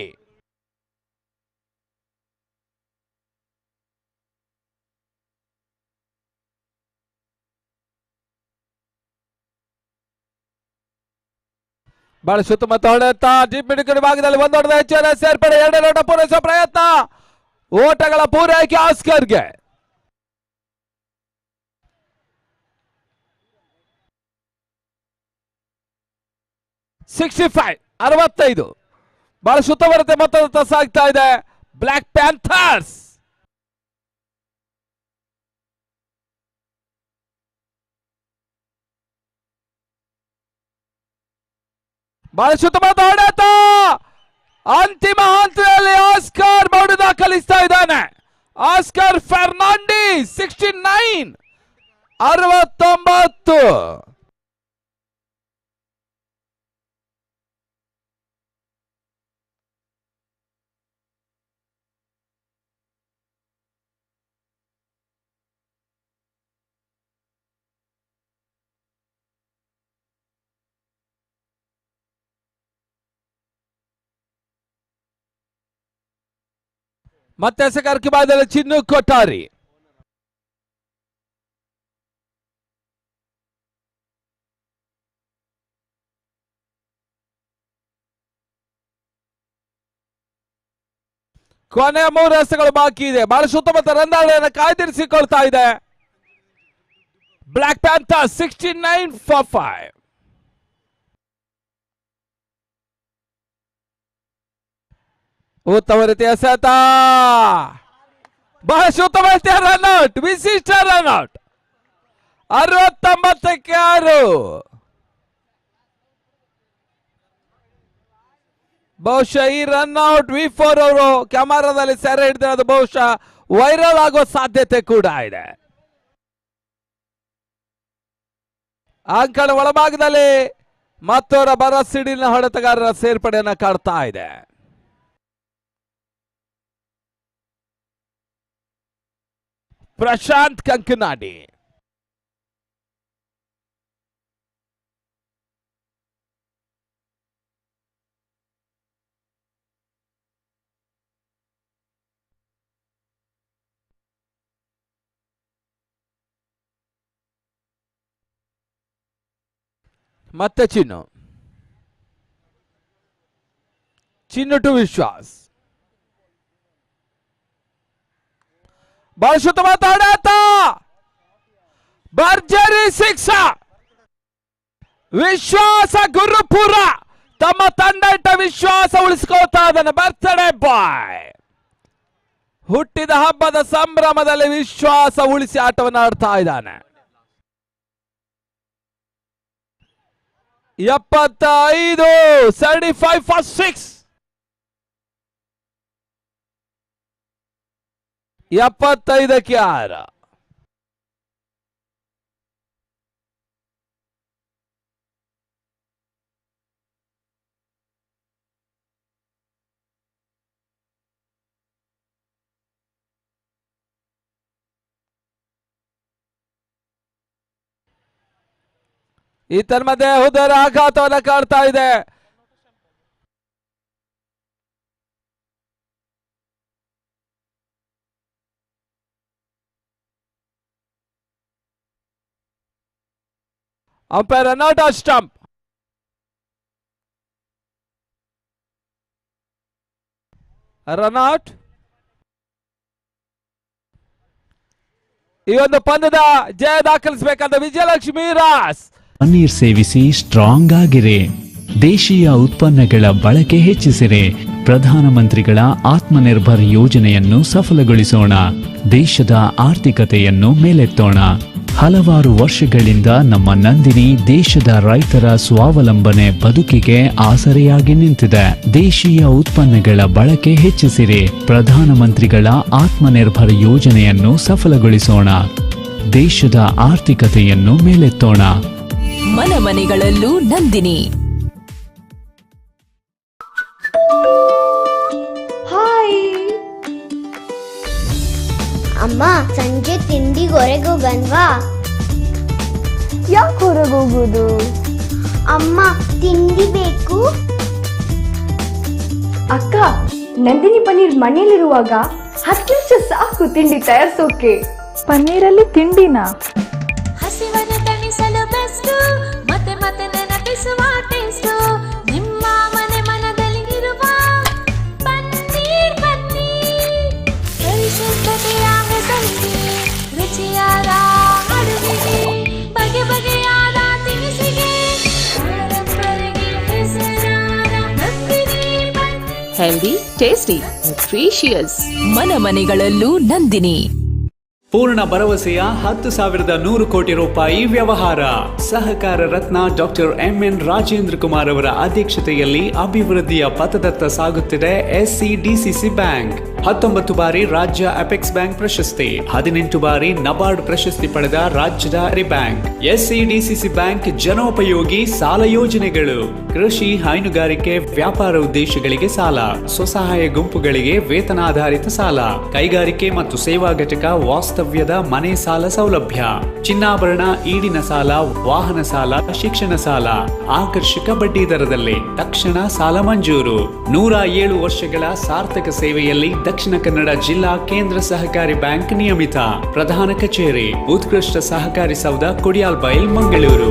ಬಹಳ ಸುತ್ತಮುತ್ತ ಹೊಡೆತ ಡೀಪ್ ಮಿಡ್ ಭಾಗದಲ್ಲಿ ಒಂದು ಹೊಡೆದ ಹೆಚ್ಚಿನ ಸೇರ್ಪಡೆ, ಎರಡನೇ ಓಟ ಪೂರೈಸುವ ಪ್ರಯತ್ನ, ಓಟಗಳ ಪೂರೈಕೆ ಆಸ್ಕರ್ಗೆ. 65, 65. ಬಹಳ ಸುತ್ತಮುತ್ತ ಮತ್ತೊಂದು ಸಾಗ್ತಾ ಇದೆ ಬ್ಲಾಕ್ ಪ್ಯಾಂಥರ್ಸ್. ಬಹಳ ಸುತ್ತಮುತ್ತ ಹೊಡೆತ ಅಂತಿಮ ಹಂತದಲ್ಲಿ ಆಸ್ಕರ್ ಬೌಂಡ್ ದಾಖಲಿಸ್ತಾ ಇದ್ದಾನೆ. ಆಸ್ಕರ್ ಫೆರ್ನಾಂಡಿಸ್ 69, 69. ಮತ್ತೆ ಎಸೆಗಾರಿಕೆ ಭಾಗದಲ್ಲಿ ಚಿನ್ನು ಕೊಟ್ಟಾರಿ. ಕೊನೆಯ 3 ಎಸೆಗಳು ಬಾಕಿ ಇದೆ. ಬಹಳ ಸುತ್ತಮುತ್ತ ರಂದಾಳೆಯನ್ನು ಕಾಯ್ದಿರಿಸಿಕೊಳ್ತಾ ಇದೆ ಬ್ಲಾಕ್ ಪ್ಯಾಂಥರ್. 69 for 5. ಉತ್ತಮ ರೀತಿಯ ಎಸೆತ, ಬಹಳ ಉತ್ತಮ ರೀತಿಯ ರನ್ಔಟ್, ವಿಶಿಷ್ಟ ರನ್ಔಟ್. 69ಕ್ಕೆ 6. ಬಹುಶಃ ಈ ರನ್ಔಟ್ ವಿ4 ಅವರು ಕ್ಯಾಮರಾದಲ್ಲಿ ಸೆರೆ ಹಿಡಿದಿರೋದು ಬಹುಶಃ ವೈರಲ್ ಆಗುವ ಸಾಧ್ಯತೆ ಕೂಡ ಇದೆ. ಅಂಕಣ ಒಳಭಾಗದಲ್ಲಿ ಮತ್ತೋರ ಬರ ಸಿಡಿಲಿನ ಹೊಡೆತಗಾರರ ಸೇರ್ಪಡೆಯನ್ನ ಕಾಡ್ತಾ ಇದೆ. ಪ್ರಶಾಂತ್ ಕಂಕನಾಡಿ. ಮತ್ತೆ ಚಿನ್ನು, ಚಿನ್ನು ಟು ವಿಶ್ವಾಸ್. ಬಹಳ ಸುತ್ತಮುತ್ತ ಹೊಡೆತ, ಭರ್ಜರಿ ಸಿಕ್ಸ. ವಿಶ್ವಾಸ ಗುರುಪುರ ತಮ್ಮ ತಂಡ ಇಟ್ಟ ವಿಶ್ವಾಸ ಉಳಿಸಿಕೊಳ್ತಾ ಇದ್ದಾನೆ. ಬರ್ತ್ಡೇ ಬಾಯ್ ಹುಟ್ಟಿದ ಹಬ್ಬದ ಸಂಭ್ರಮದಲ್ಲಿ ವಿಶ್ವಾಸ ಉಳಿಸಿ ಆಟವನ್ನು ಆಡ್ತಾ ಇದ್ದಾನೆ. 75, 75 ಫಾರ್ 6. 75ಕ್ಕೆ 6. ಈ ತನ್ಮಧ್ಯೆ ಹುದರ ಆಘಾತವನ್ನು ಕಾಡ್ತಾ ಇದೆ. Umpire run out of stump. Run out. ಈ ಒಂದು ಪಂದ್ಯದ ಜಯ ದಾಖಲಿಸಬೇಕಾದ ವಿಜಯಲಕ್ಷ್ಮಿ ರಾಸ್. ಪನ್ನೀರ್ ಸೇವಿಸಿ ಸ್ಟ್ರಾಂಗ್ ಆಗಿರಿ. ದೇಶೀಯ ಉತ್ಪನ್ನಗಳ ಬಳಕೆ ಹೆಚ್ಚಿಸಿರಿ. ಪ್ರಧಾನಮಂತ್ರಿಗಳ ಆತ್ಮನಿರ್ಭರ್ ಯೋಜನೆಯನ್ನು ಸಫಲಗೊಳಿಸೋಣ. ದೇಶದ ಆರ್ಥಿಕತೆಯನ್ನು ಮೇಲೆತ್ತೋಣ. ಹಲವಾರು ವರ್ಷಗಳಿಂದ ನಮ್ಮ ನಂದಿನಿ ದೇಶದ ರೈತರ ಸ್ವಾವಲಂಬನೆ ಬದುಕಿಗೆ ಆಸರೆಯಾಗಿ ನಿಂತಿದೆ. ದೇಶೀಯ ಉತ್ಪನ್ನಗಳ ಬಳಕೆ ಹೆಚ್ಚಿಸಿರಿ. ಪ್ರಧಾನಮಂತ್ರಿಗಳ ಆತ್ಮನಿರ್ಭರ್ ಯೋಜನೆಯನ್ನು ಸಫಲಗೊಳಿಸೋಣ. ದೇಶದ ಆರ್ಥಿಕತೆಯನ್ನು ಮೇಲೆತ್ತೋಣ. ಮನ ಮನೆಗಳಲ್ಲೂ ನಂದಿನಿ. ಹಾಯ್. ಅಮ್ಮ, ಸಂಜೆ ತಿಂಡಿಗೆ ಹೊರಗೆ ಹೋಗನ್ವಾ? ಯಾಕೆ ಹೊರಗೆ ಹೋಗೋದು? ಅಮ್ಮ, ತಿಂಡಿ ಬೇಕು. ಅಕ್ಕ, ನಂದಿನಿ ಪನ್ನೀರ್ ಮನೇಲಿರುವಾಗ 10 ನಿಮಿಷ ಸಾಕು ತಿಂಡಿ ತಯಾರಿಸೋಕೆ. ಪನ್ನೀರಲ್ಲಿ ತಿಂಡಿನಾ? ಹಸಿವನ್ನು ತಣಿಸಲು ಬೆಸ್ಟ್, ಮತ್ತೆ ಮತ್ತೆ ನೆನಪಿಸುವ ಟೇಸ್ಟ್. ನಿಮ್ಮ ಮನೆ ಮನದಲ್ಲಿ ಇರುವ ಪನ್ನೀರ್ ಪನ್ನೀರ್. ಪರಿಶುದ್ಧತೆಯ ಹೆಸರಿಗೆ, ರುಚಿಯಾದ ಅಡುಗೆಗೆ, ಬಗೆ ಬಗೆಯಾದ ತಿನಿಸಿಗೆ, ಪರಂಪರೆಗೆ ಹೆಸರಾದ Nandini paneer. Healthy, tasty, nutritious. ಮನ ಮನೆಗಳಲ್ಲೂ ನಂದಿನಿ. ಪೂರ್ಣ ಭರವಸೆಯ 10,100 ಕೋಟಿ ರೂಪಾಯಿ ವ್ಯವಹಾರ. ಸಹಕಾರ ರತ್ನ ಡಾಕ್ಟರ್ ಎಂಎನ್ ರಾಜೇಂದ್ರ ಕುಮಾರ್ ಅವರ ಅಧ್ಯಕ್ಷತೆಯಲ್ಲಿ ಅಭಿವೃದ್ಧಿಯ ಪಥದತ್ತ ಸಾಗುತ್ತಿದೆ ಎಸ್ಸಿ ಡಿಸಿಸಿ ಬ್ಯಾಂಕ್. 19 ಬಾರಿ ರಾಜ್ಯ ಅಪೆಕ್ಸ್ ಬ್ಯಾಂಕ್ ಪ್ರಶಸ್ತಿ, 18 ಬಾರಿ ನಬಾರ್ಡ್ ಪ್ರಶಸ್ತಿ ಪಡೆದ ರಾಜ್ಯದ ಬ್ಯಾಂಕ್ ಎಸ್ಸಿ ಡಿಸಿಸಿ ಬ್ಯಾಂಕ್. ಜನೋಪಯೋಗಿ ಸಾಲ ಯೋಜನೆಗಳು, ಕೃಷಿ, ಹೈನುಗಾರಿಕೆ, ವ್ಯಾಪಾರ ಉದ್ದೇಶಗಳಿಗೆ ಸಾಲ, ಸ್ವಸಹಾಯ ಗುಂಪುಗಳಿಗೆ ವೇತನಾಧಾರಿತ ಸಾಲ, ಕೈಗಾರಿಕೆ ಮತ್ತು ಸೇವಾ ಘಟಕ ವಾಸ್ತವ್ಯದ ಮನೆ ಸಾಲ ಸೌಲಭ್ಯ, ಚಿನ್ನಾಭರಣ ಈಡಿನ ಸಾಲ, ವಾಹನ ಸಾಲ, ಶಿಕ್ಷಣ ಸಾಲ ಆಕರ್ಷಕ ಬಡ್ಡಿ ದರದಲ್ಲಿ ತಕ್ಷಣ ಸಾಲ ಮಂಜೂರು. 107 ವರ್ಷಗಳ ಸಾರ್ಥಕ ಸೇವೆಯಲ್ಲಿ ದಕ್ಷಿಣ ಕನ್ನಡ ಜಿಲ್ಲಾ ಕೇಂದ್ರ ಸಹಕಾರಿ ಬ್ಯಾಂಕ್. ನಿಯಮಿತ ಪ್ರಧಾನ ಕಚೇರಿ, ಉತ್ಕೃಷ್ಟ ಸಹಕಾರಿ ಸೌಧ, Kodialbail, Mangaluru.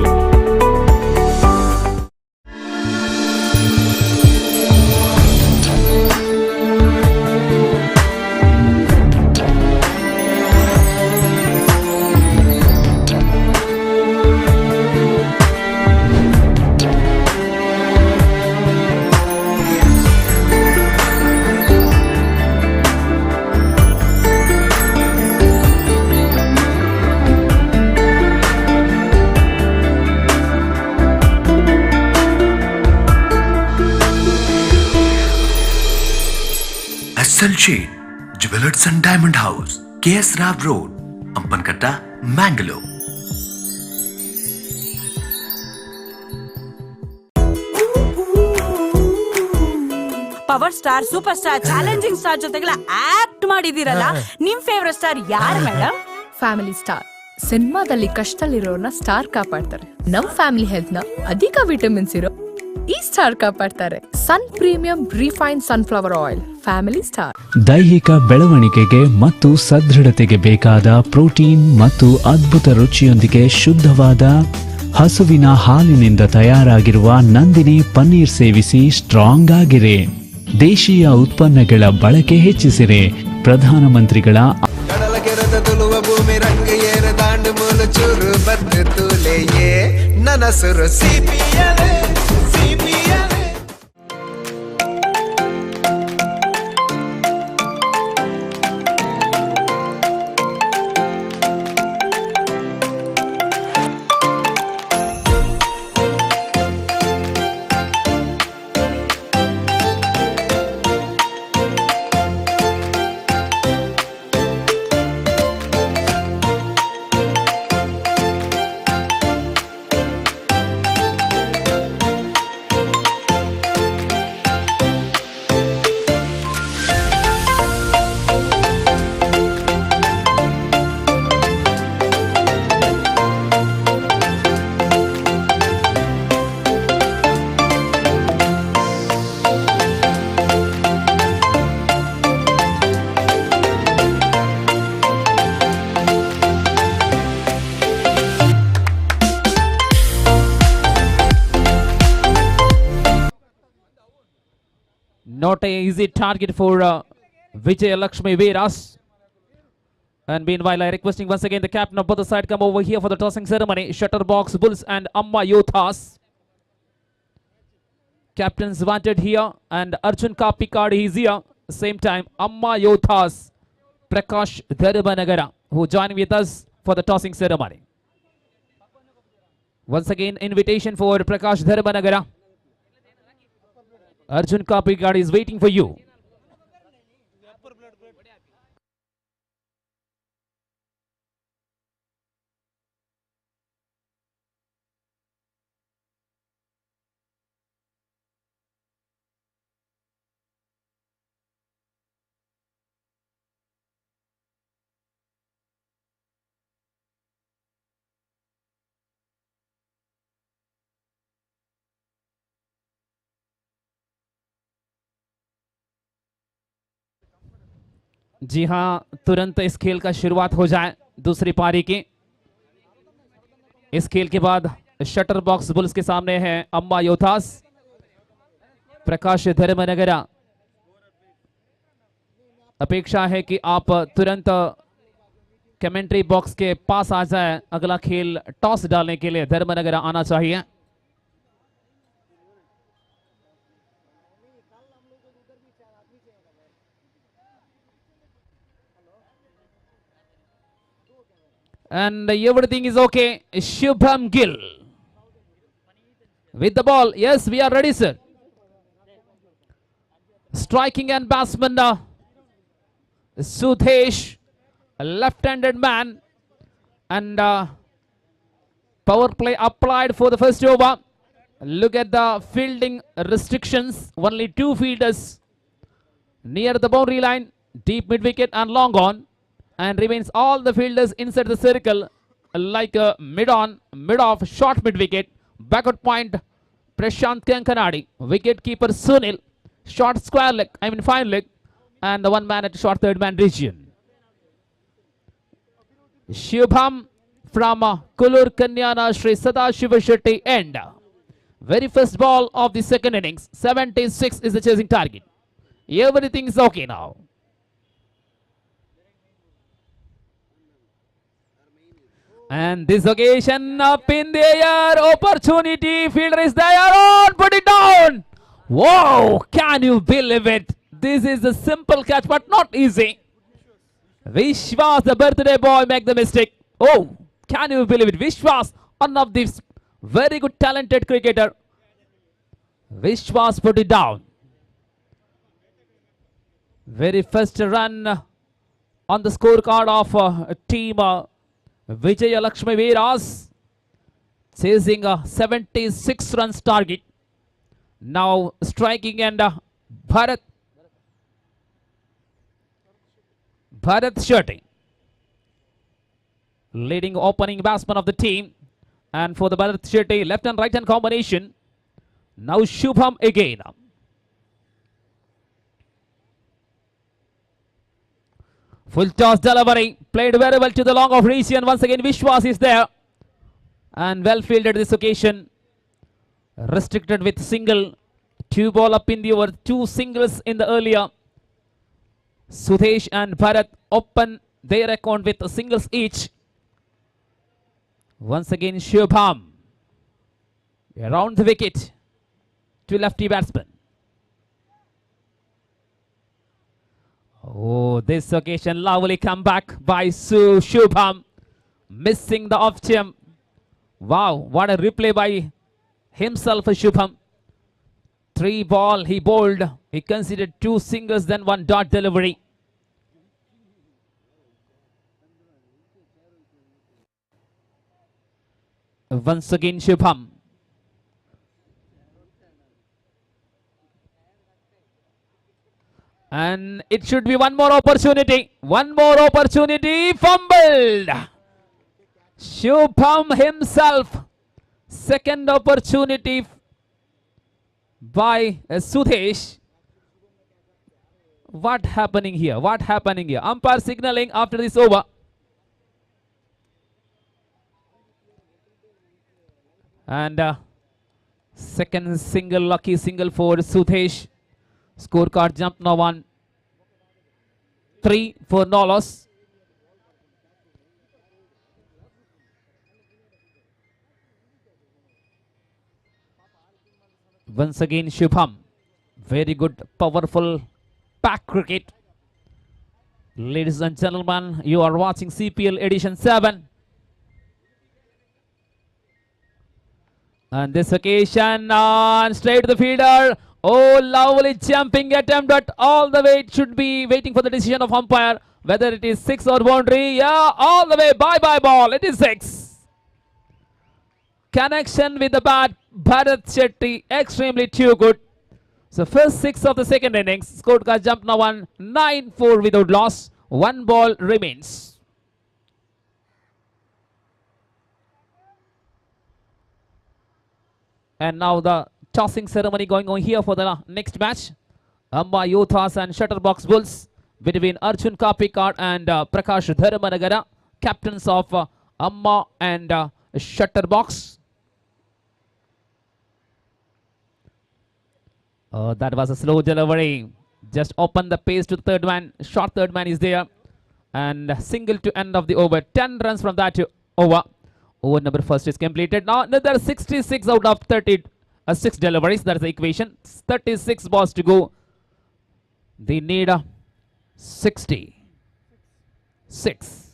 SL Shade, Jewelers and Diamond House, KS Rao Road, Ampankatta, Mangalore. Power star, super star, challenging star ಜೊತೆಗೆಲ್ಲ act ಮಾಡಿದೀರಲ್ಲ, ನಿಮ್ ಫೇವರೆಟ್ ಸ್ಟಾರ್ ಯಾರು ಮೇಡಮ್? Family star. ಸಿನಿಮಾದಲ್ಲಿ ಕಷ್ಟದಲ್ಲಿರೋರ್ನ ಸ್ಟಾರ್ ಕಾಪಾಡ್ತಾರೆ. ನಮ್ ಫ್ಯಾಮಿಲಿ ಹೆಲ್ತ್ ನ ಅಧಿಕ ವಿಟಮಿನ್ಸ್ ಇರೋ ಈ star ಕಾಪಾಡ್ತಾರೆ. Sun Premium refined sunflower oil, family star. ದೈಹಿಕ ಬೆಳವಣಿಗೆಗೆ ಮತ್ತು ಸದೃಢತೆಗೆ ಬೇಕಾದ ಪ್ರೋಟೀನ್ ಮತ್ತು ಅದ್ಭುತ ರುಚಿಯೊಂದಿಗೆ ಶುದ್ಧವಾದ ಹಸುವಿನ ಹಾಲಿನಿಂದ ತಯಾರಾಗಿರುವ ನಂದಿನಿ ಪನ್ನೀರ್ ಸೇವಿಸಿ ಸ್ಟ್ರಾಂಗ್ ಆಗಿರಿ. ದೇಶೀಯ ಉತ್ಪನ್ನಗಳ ಬಳಕೆ ಹೆಚ್ಚಿಸಿರಿ. ಪ್ರಧಾನಮಂತ್ರಿಗಳ ಕಡಲ ಕೆರೆದ ತುಳುವ ಭೂಮಿ ರಂಗ ಏರ ದಾಂಡು ಮೂಲ ಚೂರು ಬತ್ತು ತೂಲೆಯೇ ನನಸುರು CPL CPL. Not a easy target for Vijayalakshmi Veeras. And meanwhile, I requesting once again the captain of both the side come over here for the tossing ceremony. Shutterbox Bulls and Amma Yothas. Captains wanted here, and Arjun Kapikad is here. Same time, Amma Yothas, Prakash Dharmanagara, who join with us for the tossing ceremony. Once again, invitation for Prakash Dharmanagara. Arjun Kapikad is waiting for you. जी हाँ, तुरंत इस खेल का शुरुआत हो जाए दूसरी पारी की। इस खेल के बाद शटर बॉक्स बुल्स के सामने है अम्मा योथास। प्रकाश धर्मनगरा, अपेक्षा है कि आप तुरंत कमेंट्री बॉक्स के पास आ जाए। अगला खेल टॉस डालने के लिए धर्मनगरा आना चाहिए। And everything is okay. Shubham Gill with the ball. Yes, we are ready, sir. Striking and batsman Sudhesh, a left-handed man, and power play applied for the first over. Look at the fielding restrictions. Only 2 fielders near the boundary line, deep mid wicket and long on, and remains all the fielders inside the circle like a mid on, mid off, short mid wicket. Backward point Prashant Kankanadi, wicket keeper Sunil, short square leg, I mean fine leg, and the one man at short third man region. Shubham from Kulur Kanyana Shri Sadashiva Shetty end. Very first ball of the second innings. 76 is the chasing target. Everything is okay now. And this occasion up in the air, opportunity, fielder is there, on, put it down. Wow, can you believe it? This is a simple catch, but not easy. Vishwas, the birthday boy, make the mistake. Oh, can you believe it? Vishwas, one of these very good talented cricketer. Vishwas put it down. Very first run on the scorecard of team Vijayalakshmi Veeras, chasing a 76 runs target. Now striking and Bharat Shetty, leading opening batsman of the team. And for the Bharat Shetty, left and right hand combination. Now Shubham again. Full toss delivery, played very well to the long off region. Once again Vishwas is there and well fielded this occasion. Restricted with single, 2 ball up in the over, 2 singles in the earlier. Sudhesh and Bharat open their account with singles each. Once again Shubham around the wicket to lefty batsman. Oh, this occasion, lovely comeback by Shubham, missing the off jump. Wow, what a replay by himself, Shubham. 3 ball he bowled. He conceded 2 singles, then 1 dot delivery. Once again, Shubham. And it should be one more opportunity. One more opportunity. Fumbled. Shubham himself. Second opportunity by Sudhesh. What happening here? What happening here? Umpire signaling after this over. And second single, lucky single for Sudhesh. Score card jump now on 3 for no loss. Once again Shubham, very good, powerful pack cricket. Ladies and gentlemen, you are watching CPL edition 7. And this occasion on straight to the feeder. Oh, lovely jumping attempt, but all the way it should be waiting for the decision of umpire whether it is 6 or boundary. Yeah, all the way, bye-bye ball. It is 6. Connection with the bat, Bharat Shetty, extremely too good. So first 6 of the second innings. Scorecard jump now on 9-4 without loss. 1 ball remains. And now the tossing ceremony going on here for the next match. Amma Yothas and Shutterbox Bulls between Arjun Kapikad and Prakash Dharmanagara, captains of Amma and Shutterbox. That was a slow delivery. Just open the pace to the third man. Short third man is there. And single to end of the over. 10 runs from that over. Over number first is completed. Now another 66 out of 36 deliveries. That is the equation. 36 balls to go. They need 66.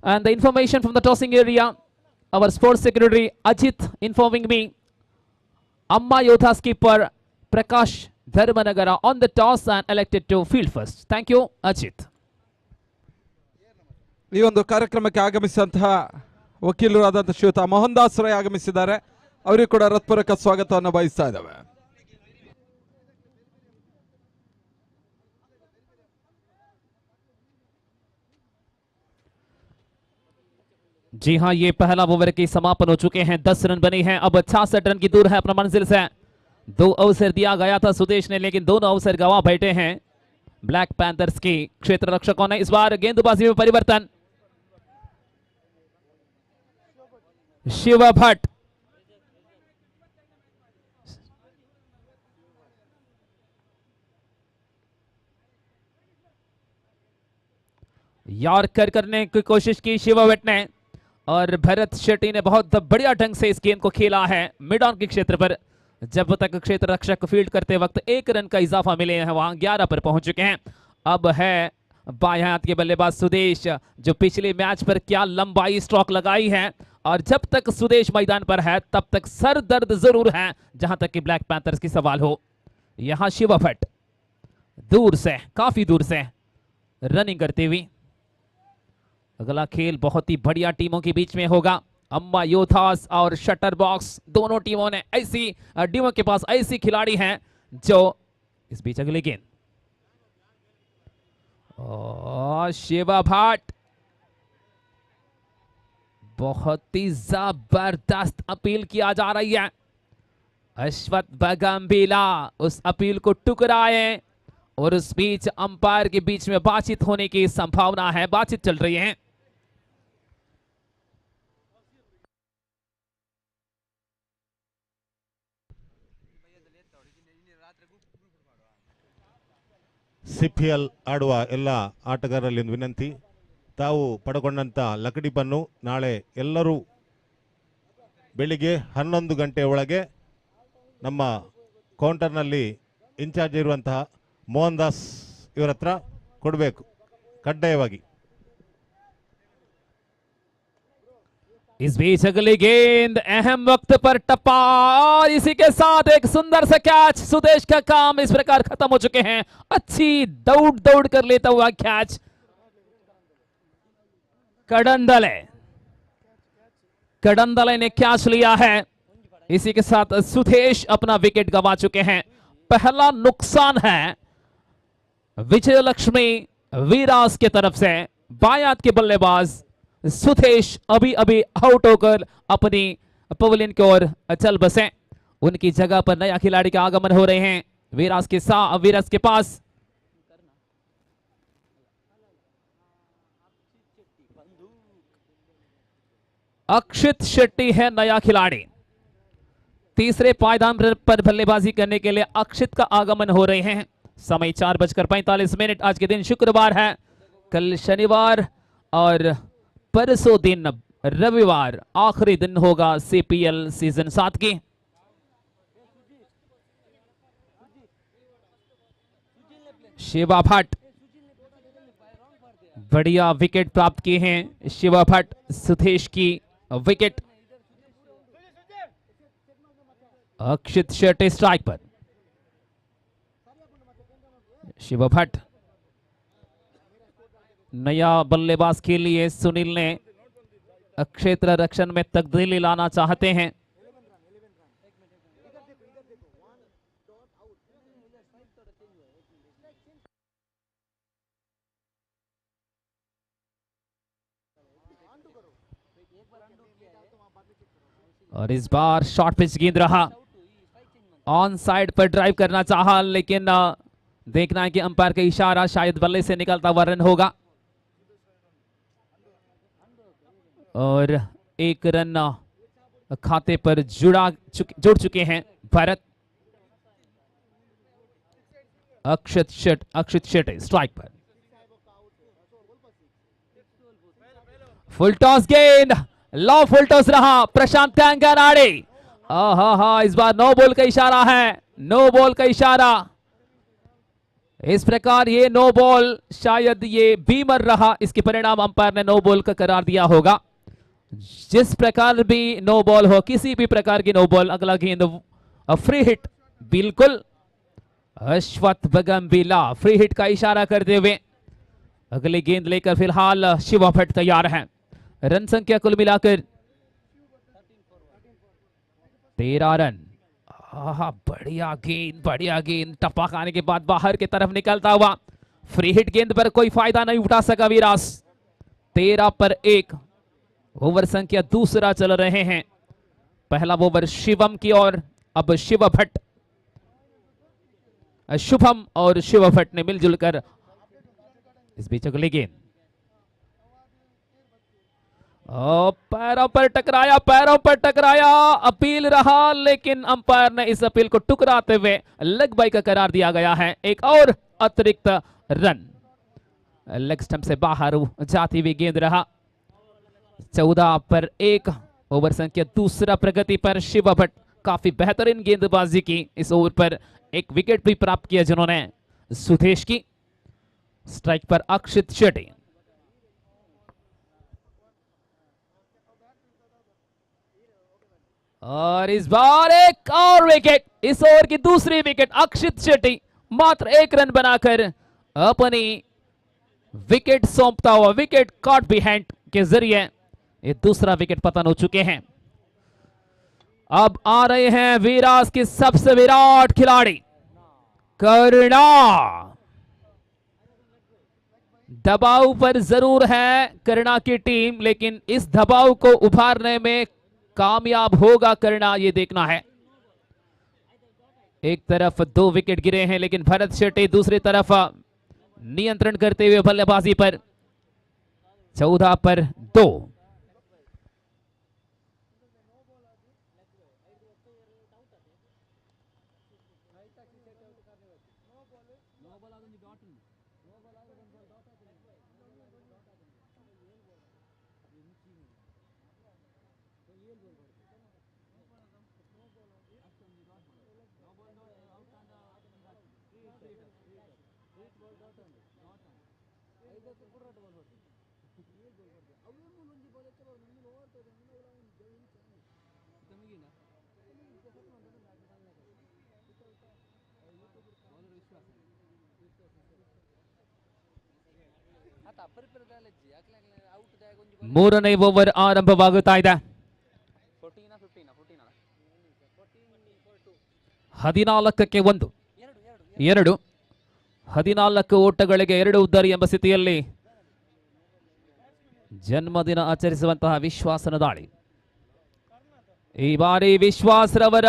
And the information from the tossing area, our sports secretary Ajit informing me, Amma Yodha skipper Prakash Dharmanagara on the toss and elected to field first. Thank you, Ajit. ಈ ಒಂದು ಕಾರ್ಯಕ್ರಮಕ್ಕೆ ಆಗಮಿಸಿದಂತಹ ವಕೀಲರಾದಂತಹ ಶ್ರೀಯುತ ಮೋಹನ್ ದಾಸ್ ರೈ ಆಗಮಿಸಿದ್ದಾರೆ. ಅವರಿಗೂ ಕೂಡ ಹೃತ್ಪೂರ್ವಕ ಸ್ವಾಗತವನ್ನು ಬಯಸ್ತಾ ಇದ್ದಾವೆ. जी हाँ, ये पहला ओवर के समापन हो चुके हैं। 10 रन बने हैं, अब 66 रन की दूर है अपना मंजिल से। 2 अवसर दिया गया था सुदेश ने, लेकिन दोनों अवसर गंवा बैठे हैं ब्लैक पैंथर्स के क्षेत्र रक्षकों ने। इस बार गेंदबाजी में परिवर्तन, शिवा भट्ट यॉर्कर करने की कोशिश की शिवा भट्ट ने, और भरत शेट्टी ने बहुत बढ़िया ढंग से इस गेंद को खेला है मिड ऑन के क्षेत्र पर। जब तक क्षेत्र रक्षक फील्ड करते वक्त 1 रन का इजाफा मिले हैं, वहां 11 पर पहुंच चुके हैं। अब है बाएं हाथ के बल्लेबाज सुदेश, जो पिछले मैच पर क्या लंबाई स्ट्रोक लगाई है, और जब तक सुदेश मैदान पर है तब तक सर दर्द जरूर है जहां तक कि ब्लैक पैंथर्स की सवाल हो। यहां शिवा भट्ट दूर से, काफी दूर से रनिंग करती हुई। अगला खेल बहुत ही बढ़िया टीमों के बीच में होगा। अम्बा योधास और शटर बॉक्स दोनों टीमों ने ऐसी टीमों के पास ऐसी खिलाड़ी हैं जो इस बीच अगली गेंद और शिवा भट्ट बहुत ही जबरदस्त अपील किया जा रही है। अश्वत्थ बगम्बीला उस अपील को टुकराए और उस बीच अंपायर के बीच में बातचीत होने की संभावना है, बातचीत चल रही है। ಸಿಪಿಎಲ್ ಆಡುವ ಎಲ್ಲ ಆಟಗಾರರಲ್ಲಿ ಒಂದು ವಿನಂತಿ, ತಾವು ಪಡ್ಕೊಂಡಂಥ ಲಕಡಿಪನ್ನು ನಾಳೆ ಎಲ್ಲರೂ ಬೆಳಿಗ್ಗೆ 11 ಗಂಟೆಯ ಒಳಗೆ ನಮ್ಮ ಕೌಂಟರ್ನಲ್ಲಿ ಇನ್ಚಾರ್ಜ್ ಇರುವಂತಹ ಮೋಹನ್ ದಾಸ್ ಇವರ ಹತ್ರ ಕೊಡಬೇಕು ಕಡ್ಡಾಯವಾಗಿ. इस बीच अगली गेंद अहम वक्त पर टप्पा और इसी के साथ एक सुंदर सा कैच। सुदेश का काम इस प्रकार खत्म हो चुके हैं। अच्छी दौड़ दौड़ कर लेता हुआ कैच कडंदले, कडंदले ने कैच लिया है। इसी के साथ सुदेश अपना विकेट गंवा चुके हैं। पहला नुकसान है विजयलक्ष्मी वीरास के तरफ से। बाएं हाथ के बल्लेबाज सुदेश अभी अभी आउट होकर अपनी पवेलियन की ओर चल बसे। उनकी जगह पर नया खिलाड़ी का आगमन हो रहे हैं वीरास के साथ। वीरास के पास अक्षित शेट्टी है नया खिलाड़ी। तीसरे पायदान पर बल्लेबाजी करने के लिए अक्षित का आगमन हो रहे हैं। समय 4:45। आज के दिन शुक्रवार है, कल शनिवार और परसों दिन रविवार आखिरी दिन होगा सीपीएल सीजन 7 की। शिवा भट्ट बढ़िया विकेट प्राप्त किए हैं। शिवा भट्ट सुधेश की विकेट। अक्षित शेट्टी स्ट्राइक पर। शिवा भट्ट नया बल्लेबाज के लिए सुनील ने क्षेत्र रक्षण में तब्दीली लाना चाहते हैं। और इस बार शॉर्ट पिच गेंद रहा, ऑन साइड पर ड्राइव करना चाहा, लेकिन देखना है कि अंपायर का इशारा शायद बल्ले से निकलता हुआ रन होगा और एक रन खाते पर जुड़ चुके हैं भारत। अक्षित शेट्टी स्ट्राइक पर। फुल टॉस गेंद, लो फुल टॉस रहा प्रशांत कंगनाड़े। हा, इस बार नो बॉल का इशारा है, नो बॉल का इशारा। इस प्रकार ये नो बॉल, शायद ये बीमर रहा, इसके परिणाम अंपायर ने नो बॉल का करार दिया होगा। जिस प्रकार भी नो बॉल हो, किसी भी प्रकार की नो बॉल, अगला गेंद फ्री हिट, बिल्कुल अश्वत्थ बगम्बीला फ्री हिट का इशारा करते हुए अगली गेंद लेकर फिलहाल शिवा भट्ट तैयार हैं। रन संख्या कुल मिलाकर 13 रन। आहा, बढ़िया गेंद, बढ़िया गेंद, टप्पा खाने के बाद बाहर की तरफ निकलता हुआ फ्री हिट गेंद पर कोई फायदा नहीं उठा सका वीरास। 13 पर 1, ओवर संख्या दूसरा चल रहे हैं। पहला ओवर शिवम की ओर, अब शिव भट्ट, शुभम और शिव भट्ट ने मिलजुल कर इस बीच अगली गेंद पैरों पर टकराया, पैरों पर टकराया, अपील रहा, लेकिन अंपायर ने इस अपील को टुकराते हुए लेग बाई का करार दिया गया है। एक और अतिरिक्त run, leg stump से बाहर जाती हुई गेंद रहा। 14 पर 1, ओवर संख्या दूसरा प्रगति पर। शिवा भट्ट काफी बेहतरीन गेंदबाजी की इस ओवर पर, एक विकेट भी प्राप्त किया जिन्होंने सुधेश की। स्ट्राइक पर अक्षित शेट्टी। और इस बार एक और विकेट, इस ओवर की दूसरी विकेट। अक्षित शेट्टी मात्र 1 रन बनाकर अपनी विकेट सौंपता हुआ, wicket caught behind के जरिए ये दूसरा विकेट पतन हो चुके हैं। अब आ रहे हैं वीरास के सबसे विराट खिलाड़ी करुणा। दबाव पर जरूर है करुणा की टीम, लेकिन इस दबाव को उभारने में कामयाब होगा करुणा, ये देखना है। एक तरफ 2 विकेट गिरे हैं, लेकिन भरत शेट्टी दूसरी तरफ नियंत्रण करते हुए बल्लेबाजी पर। 14 पर 2। ಮೂರನೇ ಓವರ್ ಆರಂಭವಾಗುತ್ತಾ ಇದೆ. 14ಕ್ಕೆ 1, 2, 14 ಓಟಗಳಿಗೆ 2 ಉದ್ದರಿ ಎಂಬ ಸ್ಥಿತಿಯಲ್ಲಿ ಜನ್ಮದಿನ ಆಚರಿಸುವಂತಹ ವಿಶ್ವಾಸನ ದಾಳಿ. ಈ ಬಾರಿ ವಿಶ್ವಾಸ್ರವರ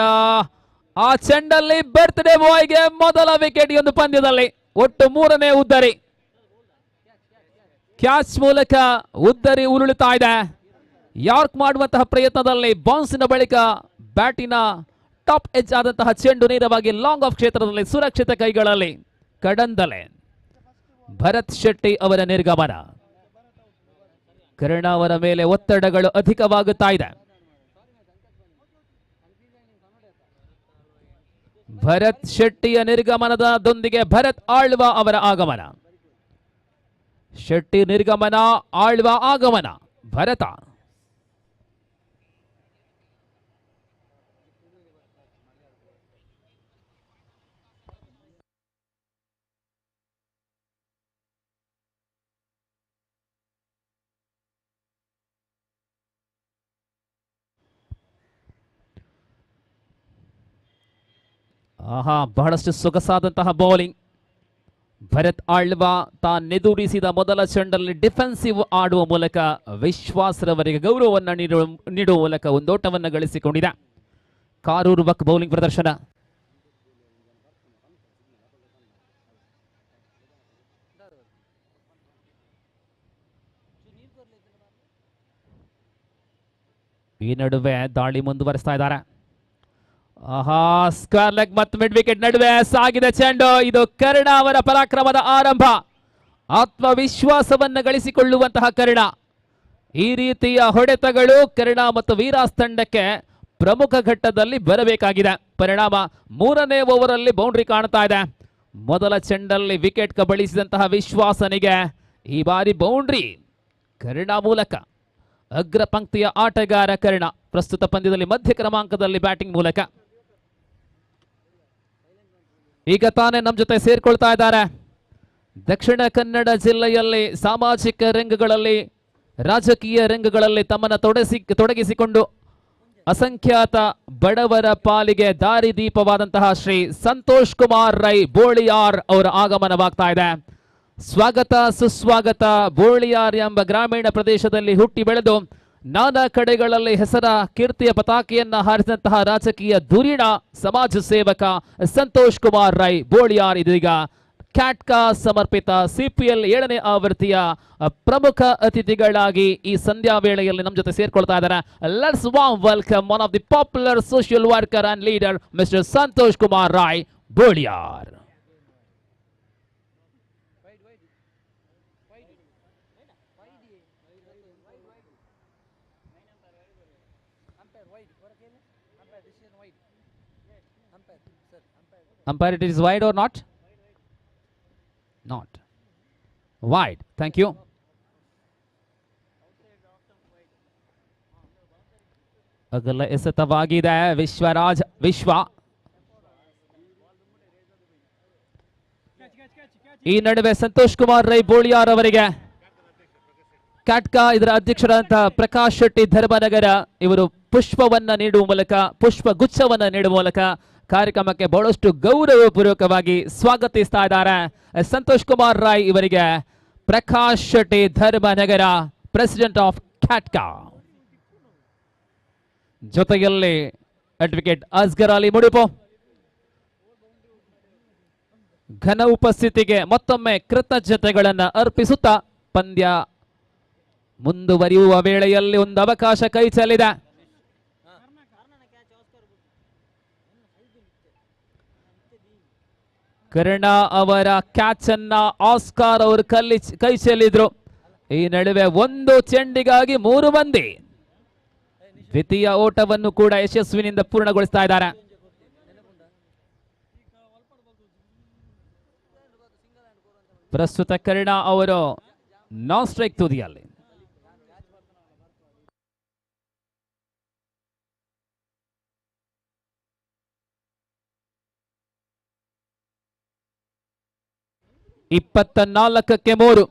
ಆ ಚೆಂಡಲ್ಲಿ ಬರ್ತ್ಡೇ ಬಾಯ್ಗೆ ಮೊದಲ ವಿಕೆಟ್ ಈ ಒಂದು ಪಂದ್ಯದಲ್ಲಿ. ಒಟ್ಟು 3ನೇ ಉದ್ದರಿ. ಕ್ಯಾಚ್ ಮೂಲಕ ಉದ್ದರಿ ಉರುಳುತ್ತಾ ಇದೆ. ಯಾರ್ಕ್ ಮಾಡುವಂತಹ ಪ್ರಯತ್ನದಲ್ಲಿ ಬೌನ್ಸ್ನ ಬಳಿಕ ಬ್ಯಾಟಿನ ಟಾಪ್ ಎಜ್ ಆದಂತಹ ಚೆಂಡು ನೇರವಾಗಿ ಲಾಂಗ್ ಆಫ್ ಕ್ಷೇತ್ರದಲ್ಲಿ ಸುರಕ್ಷಿತ ಕೈಗಳಲ್ಲಿ ಕಡಂದಲೆ. ಭರತ್ ಶೆಟ್ಟಿ ಅವರ ನಿರ್ಗಮನ. ಕರುಣ ಅವರ ಮೇಲೆ ಒತ್ತಡಗಳು ಅಧಿಕವಾಗುತ್ತಾ ಇದೆ. ಭರತ್ ಶೆಟ್ಟಿಯ ನಿರ್ಗಮನದೊಂದಿಗೆ ಭರತ್ ಆಳ್ವ ಅವರ ಆಗಮನ. ಶೆಟ್ಟಿ ನಿರ್ಗಮನ, ಆಳ್ವ ಆಗಮನ. ಭರತ ಆಹಾ, ಬಹಳಷ್ಟು ಸೊಗಸಾದಂತಹ ಬೌಲಿಂಗ್. ಭರತ್ ಆಳ್ವ ತಾನೆದುರಿಸಿದ ಮೊದಲ ಚೆಂಡಲ್ಲಿ ಡಿಫೆನ್ಸಿವ್ ಆಡುವ ಮೂಲಕ ವಿಶ್ವಾಸರವರಿಗೆ ಗೌರವವನ್ನು ನೀಡುವ ಮೂಲಕ ಒಂದೋಟವನ್ನು ಗಳಿಸಿಕೊಂಡಿದೆ. ಕಾರೂರು ಬಕ್ ಬೌಲಿಂಗ್ ಪ್ರದರ್ಶನ. ಈ ನಡುವೆ ದಾಳಿ ಮುಂದುವರಿಸ್ತಾ ಇದ್ದಾರೆ. ಆಹಾ, ಸ್ಕ್ವೇರ್ ಲೆಗ್ ಮತ್ತು ಮಿಡ್ ವಿಕೆಟ್ ನಡುವೆ ಸಾಗಿದೆ ಚೆಂಡು. ಇದು ಕರ್ಣ ಅವರ ಪರಾಕ್ರಮದ ಆರಂಭ. ಆತ್ಮವಿಶ್ವಾಸವನ್ನು ಗಳಿಸಿಕೊಳ್ಳುವಂತಹ ಕರ್ಣ. ಈ ರೀತಿಯ ಹೊಡೆತಗಳು ಕರ್ಣ ಮತ್ತು ವೀರಾಸ್ ತಂಡಕ್ಕೆ ಪ್ರಮುಖ ಘಟ್ಟದಲ್ಲಿ ಬರಬೇಕಾಗಿದೆ. ಪರಿಣಾಮ ಮೂರನೇ ಓವರಲ್ಲಿ ಬೌಂಡ್ರಿ ಕಾಣ್ತಾ ಇದೆ. ಮೊದಲ ಚೆಂಡಲ್ಲಿ ವಿಕೆಟ್ ಕಬಳಿಸಿದಂತಹ ವಿಶ್ವಾಸನಿಗೆ ಈ ಬಾರಿ ಬೌಂಡ್ರಿ ಕರ್ಣ ಮೂಲಕ. ಅಗ್ರ ಪಂಕ್ತಿಯ ಆಟಗಾರ ಕರ್ಣ ಪ್ರಸ್ತುತ ಪಂದ್ಯದಲ್ಲಿ ಮಧ್ಯ ಕ್ರಮಾಂಕದಲ್ಲಿ ಬ್ಯಾಟಿಂಗ್ ಮೂಲಕ ಈಗ ತಾನೇ ನಮ್ಮ ಜೊತೆ ಸೇರ್ಕೊಳ್ತಾ ಇದ್ದಾರೆ. ದಕ್ಷಿಣ ಕನ್ನಡ ಜಿಲ್ಲೆಯಲ್ಲಿ ಸಾಮಾಜಿಕ ರಂಗಗಳಲ್ಲಿ, ರಾಜಕೀಯ ರಂಗಗಳಲ್ಲಿ ತಮ್ಮನ್ನು ತೊಡಗಿಸಿಕೊಂಡು ಅಸಂಖ್ಯಾತ ಬಡವರ ಪಾಲಿಗೆ ದಾರಿದೀಪವಾದಂತಹ ಶ್ರೀ ಸಂತೋಷ್ ಕುಮಾರ್ ರೈ ಬೋಳಿಯಾರ್ ಅವರ ಆಗಮನವಾಗ್ತಾ ಇದೆ. ಸ್ವಾಗತ ಸುಸ್ವಾಗತ. ಬೋಳಿಯಾರ್ ಎಂಬ ಗ್ರಾಮೀಣ ಪ್ರದೇಶದಲ್ಲಿ ಹುಟ್ಟಿ ಬೆಳೆದು ನಾನಾ ಕಡೆಗಳಲ್ಲಿ ಹೆಸರ ಕೀರ್ತಿಯ ಪತಾಕೆಯನ್ನ ಹಾರಿಸಿದಂತಹ ರಾಜಕೀಯ ಧುರೀಣ ಸಮಾಜ ಸೇವಕ ಸಂತೋಷ್ ಕುಮಾರ್ ರೈ ಬೋಳಿಯಾರ್ ಇದೀಗ ಕ್ಯಾಟ್ಕಾ ಸಮರ್ಪಿತ ಸಿಪಿಎಲ್ 7ನೇ ಆವೃತ್ತಿಯ ಪ್ರಮುಖ ಅತಿಥಿಗಳಾಗಿ ಈ ಸಂಧ್ಯಾ ವೇಳೆಯಲ್ಲಿ ನಮ್ಮ ಜೊತೆ ಸೇರ್ಕೊಳ್ತಾ ಇದ್ದಾರೆ. Let's warm welcome one of the popular social worker and leader mister Santosh Kumar Rai Boliyar. Umpire, it is wide or not? Not. Wide. Thank you. ಅಗಲ ಎಸೆತವಾಗಿದೆ. ವಿಶ್ವರಾಜ್ ವಿಶ್ವ ಈ ನಡುವೆ ಸಂತೋಷ್ ಕುಮಾರ್ ರೈ ಬೋಳಿಯಾರ್ ಅವರಿಗೆ ಕ್ಯಾಟ್ಕಾ ಇದರ ಅಧ್ಯಕ್ಷರಾದಂತಹ ಪ್ರಕಾಶ್ ಶೆಟ್ಟಿ ಧರ್ಮನಗರ ಇವರು ಪುಷ್ಪವನ್ನ ನೀಡುವ ಮೂಲಕ, ಪುಷ್ಪ ಗುಚ್ಛವನ್ನ ನೀಡುವ ಮೂಲಕ ಕಾರ್ಯಕ್ರಮಕ್ಕೆ ಬಹಳಷ್ಟು ಗೌರವಪೂರ್ವಕವಾಗಿ ಸ್ವಾಗತಿಸ್ತಾ ಇದ್ದಾರೆ. ಸಂತೋಷ್ ಕುಮಾರ್ ರಾಯ್ ಇವರಿಗೆ ಪ್ರಕಾಶ್ ಶೆಟ್ಟಿ ಧರ್ಮನಗರ, ಪ್ರೆಸಿಡೆಂಟ್ ಆಫ್ ಕ್ಯಾಟ್ಕಾ, ಜೊತೆಯಲ್ಲಿ ಅಡ್ವೊಕೇಟ್ ಅಸ್ಗರ್ ಅಲಿ ಮುಡಿಪು ಘನ ಉಪಸ್ಥಿತಿಗೆ ಮತ್ತೊಮ್ಮೆ ಕೃತಜ್ಞತೆಗಳನ್ನು ಅರ್ಪಿಸುತ್ತಾ ಪಂದ್ಯ ಮುಂದುವರಿಯುವ ವೇಳೆಯಲ್ಲಿ ಒಂದು ಅವಕಾಶ ಕೈ ಚೆಲ್ಲಿದೆ. ಕರ್ಣ ಅವರ ಕ್ಯಾಚ್ ಅನ್ನ ಆಸ್ಕಾರ್ ಅವರು ಕೈ ಚೆಲ್ಲಿದ್ರು. ಈ ನಡುವೆ ಒಂದು ಚೆಂಡಿಗಾಗಿ 3 ಮಂದಿ ದ್ವಿತೀಯ ಓಟವನ್ನು ಕೂಡ ಯಶಸ್ವಿನಿಂದ ಪೂರ್ಣಗೊಳಿಸ್ತಾ ಇದ್ದಾರೆ. ಪ್ರಸ್ತುತ ಕರ್ಣ ಅವರು ನಾನ್ ಸ್ಟ್ರೈಕ್ ತುದಿಯಲ್ಲಿ. ಇಪ್ಪತ್ತ 4ಕ್ಕೆ 3.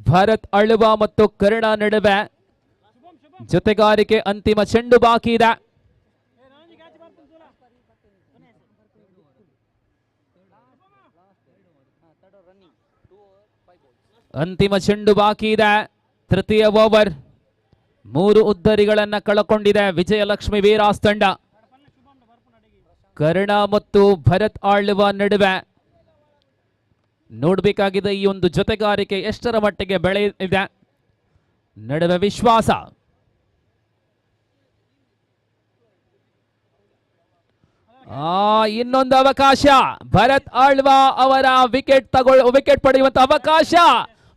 ಭರತ್ ಅಳುವ ಮತ್ತು ಕರ್ಣ ನಡುವೆ ಜೊತೆಗಾರಿಕೆ ಅಂತಿಮ ಚೆಂಡು ಬಾಕಿ ಇದೆ. ಅಂತಿಮ ಚೆಂಡು ಬಾಕಿ ಇದೆ. ತೃತೀಯ ಓವರ್. 3 ಉದ್ದರಿಗಳನ್ನ ಕಳಕೊಂಡಿದೆ ವಿಜಯಲಕ್ಷ್ಮಿ ವೀರಾಸ್ ತಂಡ. ಕರ್ಣ ಮತ್ತು ಭರತ್ ಆಳ್ವ ನಡುವೆ ನೋಡಬೇಕಾಗಿದೆ ಈ ಒಂದು ಜೊತೆಗಾರಿಕೆ ಎಷ್ಟರ ಮಟ್ಟಿಗೆ ಬೆಳೆಯಿದೆ. ನಡುವೆ ವಿಶ್ವಾಸ. ಇನ್ನೊಂದು ಅವಕಾಶ, ಭರತ್ ಆಳ್ವಾ ಅವರ ವಿಕೆಟ್ ವಿಕೆಟ್ ಪಡೆಯುವಂತ ಅವಕಾಶ.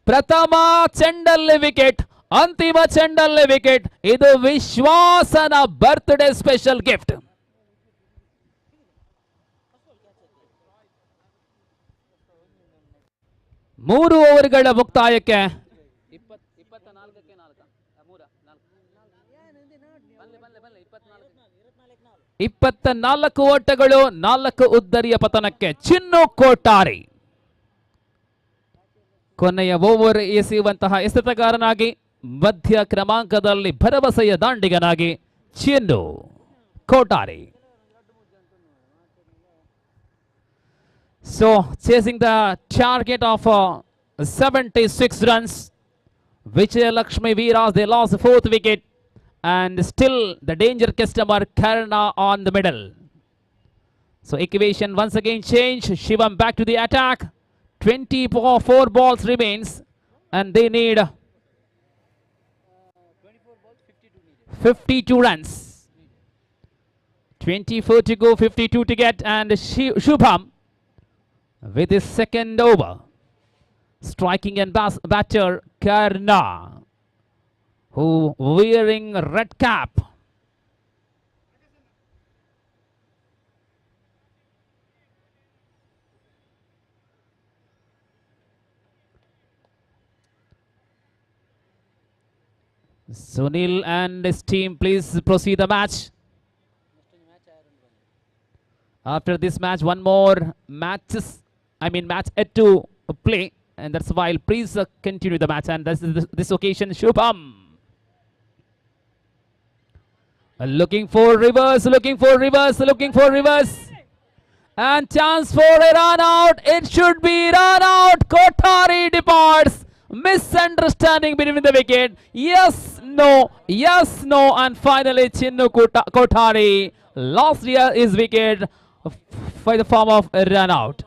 ಪ್ರಥಮ ಚೆಂಡಲ್ಲಿ ವಿಕೆಟ್, ಅಂತಿಮ ಚೆಂಡಲ್ಲಿ ವಿಕೆಟ್. ಇದು ವಿಶ್ವಾಸನ birthday special gift. 3 ಓವರ್ಗಳ ಮುಕ್ತಾಯಕ್ಕೆ 24 ಓಟಗಳು, 4 ಉದ್ದರಿಯ ಪತನಕ್ಕೆ ಚಿನ್ನು ಕೋಟಾರಿ ಕೊನೆಯ ಓವರ್ ಎಸೆಯುವಂತಹ ಎಸೆತಗಾರನಾಗಿ, ಮಧ್ಯ ಕ್ರಮಾಂಕದಲ್ಲಿ ಭರವಸೆಯ ದಾಂಡಿಗನಾಗಿ Chinnu Kothari. So chasing the target of 76 runs, Vijayalakshmi Veeras, they lost the 4th wicket and still the danger customer Karna on the middle. So equation once again change. Shivam back to the attack. 24 balls remains and they need 52 runs. 24 to go, 52 to get, and Shubham with his second over. Striking and batter Karna, who wearing red cap. Sunil and his team, please proceed the match. After this match, one more matches, I mean match yet to play, and that's why please continue the match. And this is this occasion, Shubham looking for reverse, looking for reverse, looking for reverse, and chance for a run out. It should be run out. Kothari departs. Misunderstanding between the wicket. Yes, no, yes, no, and finally Chinnu Kothari lost his wicket by the form of a run out.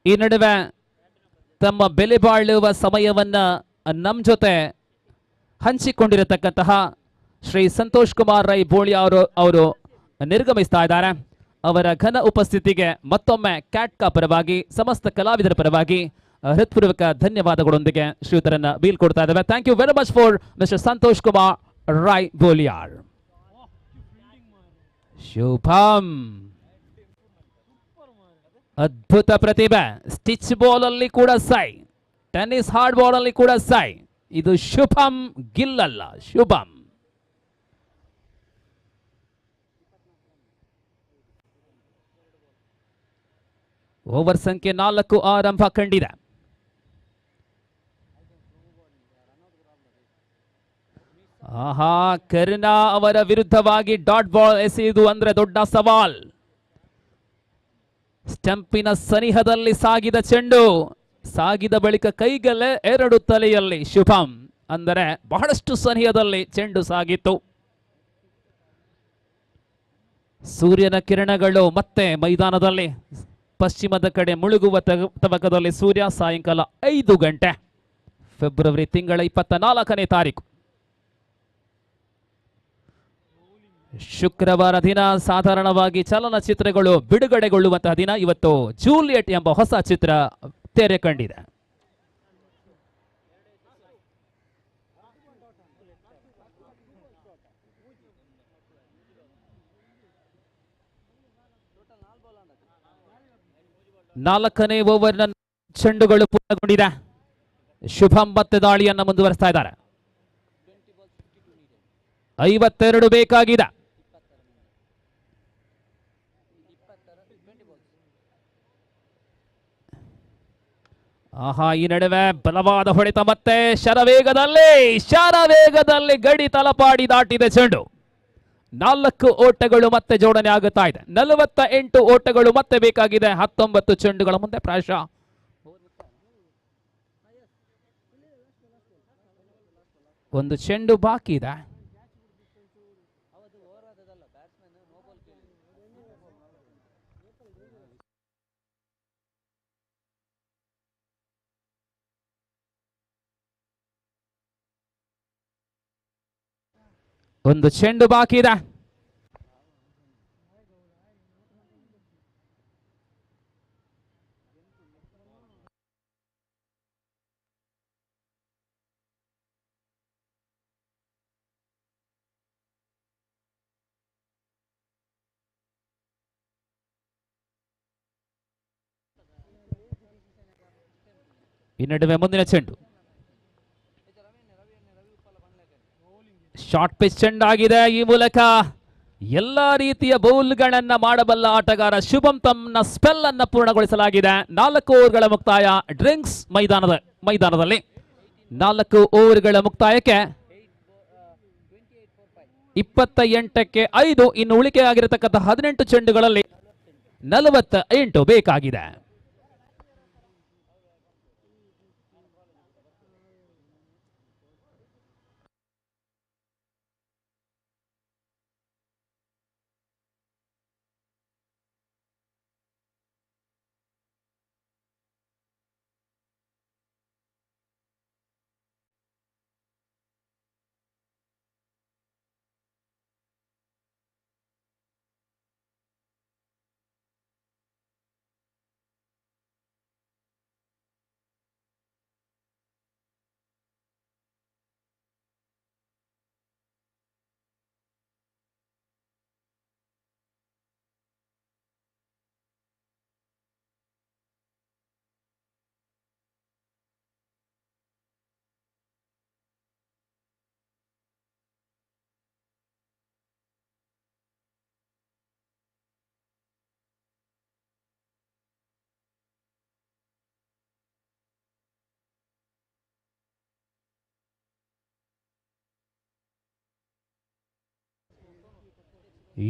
ಈ ನಡುವೆ ತಮ್ಮ ಬೆಲೆ ಬಾಳುವ ಸಮಯವನ್ನ ನಮ್ ಜೊತೆ ಹಂಚಿಕೊಂಡಿರತಕ್ಕಂತಹ ಶ್ರೀ ಸಂತೋಷ್ ಕುಮಾರ್ ರೈ ಬೋಳಿ ಅವರು ನಿರ್ಗಮಿಸ್ತಾ ಇದ್ದಾರೆ. ಅವರ ಘನ ಉಪಸ್ಥಿತಿಗೆ ಮತ್ತೊಮ್ಮೆ ಕ್ಯಾಟ್ಕಾ ಪರವಾಗಿ, ಸಮಸ್ತ ಕಲಾವಿದರ ಪರವಾಗಿ ಹೃತ್ಪೂರ್ವಕ ಧನ್ಯವಾದಗಳೊಂದಿಗೆ ಶ್ರೀಯುತರನ್ನ ಬೀಳ್ಕೊಡ್ತಾ ಇದ್ದೇವೆ. Thank you very much for mister Santosh Kumar Rai Boliyar. Shubham ಅದ್ಭುತ ಪ್ರತಿಭೆ, ಸ್ಟಿಚ್ ಬಾಲ್ ಅಲ್ಲಿ ಕೂಡ ಸೈ, tennis hard ball ಅಲ್ಲಿ ಕೂಡ ಸೈ. ಇದು ಶುಭಂ ಗಿಲ್ ಅಲ್ಲ, ಶುಭಂ. ಓವರ್ ಸಂಖ್ಯೆ 4 ಆರಂಭ ಕಂಡಿದೆ. ಆಹಾ, ಕರುಣಾ ಅವರ ವಿರುದ್ಧವಾಗಿ ಡಾಟ್ ಬಾಲ್ ಎಸೆಯುವುದು ಅಂದ್ರೆ ದೊಡ್ಡ ಸವಾಲ್. ಸ್ಟಂಪಿನ ಸನಿಹದಲ್ಲಿ ಸಾಗಿದ ಚೆಂಡು, ಸಾಗಿದ ಬಳಿಕ ಕೈಗಲ್ಲೇ 2 ತಲೆಯಲ್ಲಿ ಶುಭಂ, ಅಂದರೆ ಬಹಳಷ್ಟು ಸನಿಹದಲ್ಲಿ ಚೆಂಡು ಸಾಗಿತ್ತು. ಸೂರ್ಯನ ಕಿರಣಗಳು ಮತ್ತೆ ಮೈದಾನದಲ್ಲಿ ಪಶ್ಚಿಮದ ಕಡೆ ಮುಳುಗುವ ತವಕದಲ್ಲಿ ಸೂರ್ಯ. ಸಾಯಂಕಾಲ 5 ಗಂಟೆ, ಫೆಬ್ರವರಿ ತಿಂಗಳ 24ನೇ ತಾರೀಕು, ಶುಕ್ರವಾರ ದಿನ. ಸಾಧಾರಣವಾಗಿ ಚಲನಚಿತ್ರಗಳು ಬಿಡುಗಡೆಗೊಳ್ಳುವಂತಹ ದಿನ ಇವತ್ತು. ಜೂಲಿಯೆಟ್ ಎಂಬ ಹೊಸ ಚಿತ್ರ ತೆರೆ ಕಂಡಿದೆ. ನಾಲ್ಕನೇ ಓವರ್ನ ಚೆಂಡುಗಳು ಪೂರ್ಣಗೊಂಡಿದೆ. ಶುಭಂ ಮತ್ತೆ ದಾಳಿಯನ್ನು ಮುಂದುವರಿಸ್ತಾ ಇದ್ದಾರೆ. 52 ಬೇಕಾಗಿದೆ. ಆಹಾ, ಈ ನಡುವೆ ಬಲವಾದ ಹೊಡೆತ ಮತ್ತೆ ಶರವೇಗದಲ್ಲಿ ಗಡಿ ತಲಪಾಡಿ ದಾಟಿದೆ ಚೆಂಡು. 4 ಓಟಗಳು ಮತ್ತೆ ಜೋಡಣೆ ಆಗುತ್ತಾ ಇದೆ. 48 ಓಟಗಳು ಮತ್ತೆ ಬೇಕಾಗಿದೆ 19 ಚೆಂಡುಗಳ ಮುಂದೆ. ಪ್ರಾಯಶಃ ಒಂದು ಚೆಂಡು ಬಾಕಿ ಇದೆ. ಒಂದು ಚೆಂಡು ಬಾಕಿ ಇದೆ. ಈ ನಡುವೆ ಮುಂದಿನ ಚೆಂಡು ಶಾರ್ಟ್ ಪಿಚ್ ಚೆಂಡಾಗಿದೆ. ಈ ಮೂಲಕ ಎಲ್ಲ ರೀತಿಯ ಬೌಲ್ಗಳನ್ನ ಮಾಡಬಲ್ಲ ಆಟಗಾರ ಶುಭಂ ತಮ್ಮ ಸ್ಪೆಲ್ ಅನ್ನ ಪೂರ್ಣಗೊಳಿಸಲಾಗಿದೆ. 4 ಓವರ್ಗಳ ಮುಕ್ತಾಯ ಡ್ರಿಂಕ್ಸ್ ಮೈದಾನದಲ್ಲಿ 4 ಓವರ್ಗಳ ಮುಕ್ತಾಯಕ್ಕೆ 28ಕ್ಕೆ 5. ಇನ್ನು ಉಳಿಕೆಯಾಗಿರತಕ್ಕಂಥ 18 ಚೆಂಡುಗಳಲ್ಲಿ 48 ಬೇಕಾಗಿದೆ.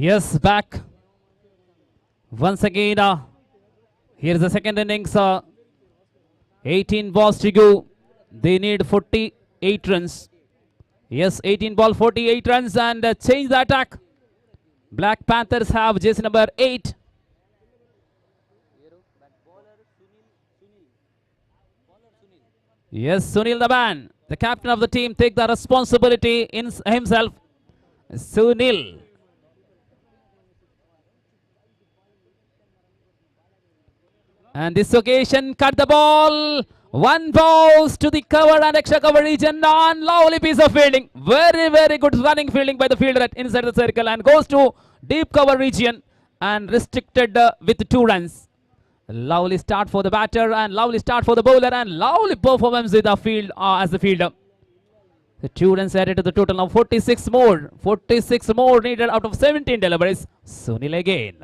Yes, back once again. Here's the second innings. 18 balls to go. They need 48 runs. Yes, 18 ball, 48 runs, and change the attack. Black Panthers have jersey number 8. Yes, Sunil the man, the captain of the team, take the responsibility in himself. Sunil. And this occasion, cut the ball. One balls to the cover and extra cover region. On lovely piece of fielding. Very, very good running fielding by the fielder at inside the circle and goes to deep cover region and restricted with 2 runs. Lovely start for the batter and lovely start for the bowler and lovely performance with the field as the fielder. The 2 runs added to the total now. 46 more. 46 more needed out of 17 deliveries. Sunil again.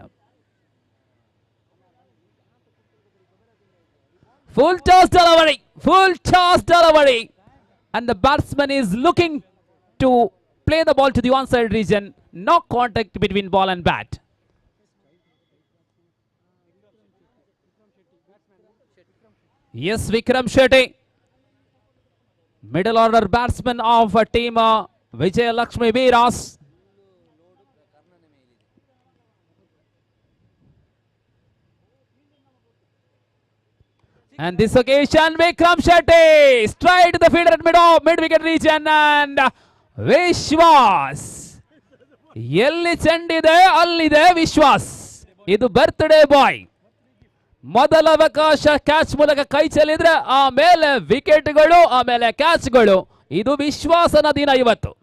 Full toss delivery, full toss delivery, and the batsman is looking to play the ball to the onside region. No contact between ball and bat. Yes, Vikram Shetty, middle order batsman of team Vijay Lakshmi Veeras. And this occasion, Vikram Shetty straight to the fielder at mid-wicket region and Vishwas. Elli ಚೆಂಡಿದೆ ಅಲ್ಲಿದೆ ವಿಶ್ವಾಸ್. ಇದು birthday boy. ಮೊದಲ ಅವಕಾಶ catch ಮೂಲಕ ಕೈ ಚೆಲ್ಲಿದ್ರೆ ಆಮೇಲೆ ವಿಕೆಟ್ಗಳು, ಆಮೇಲೆ ಕ್ಯಾಚ್ಗಳು. ಇದು ವಿಶ್ವಾಸನ ದಿನ ಇವತ್ತು.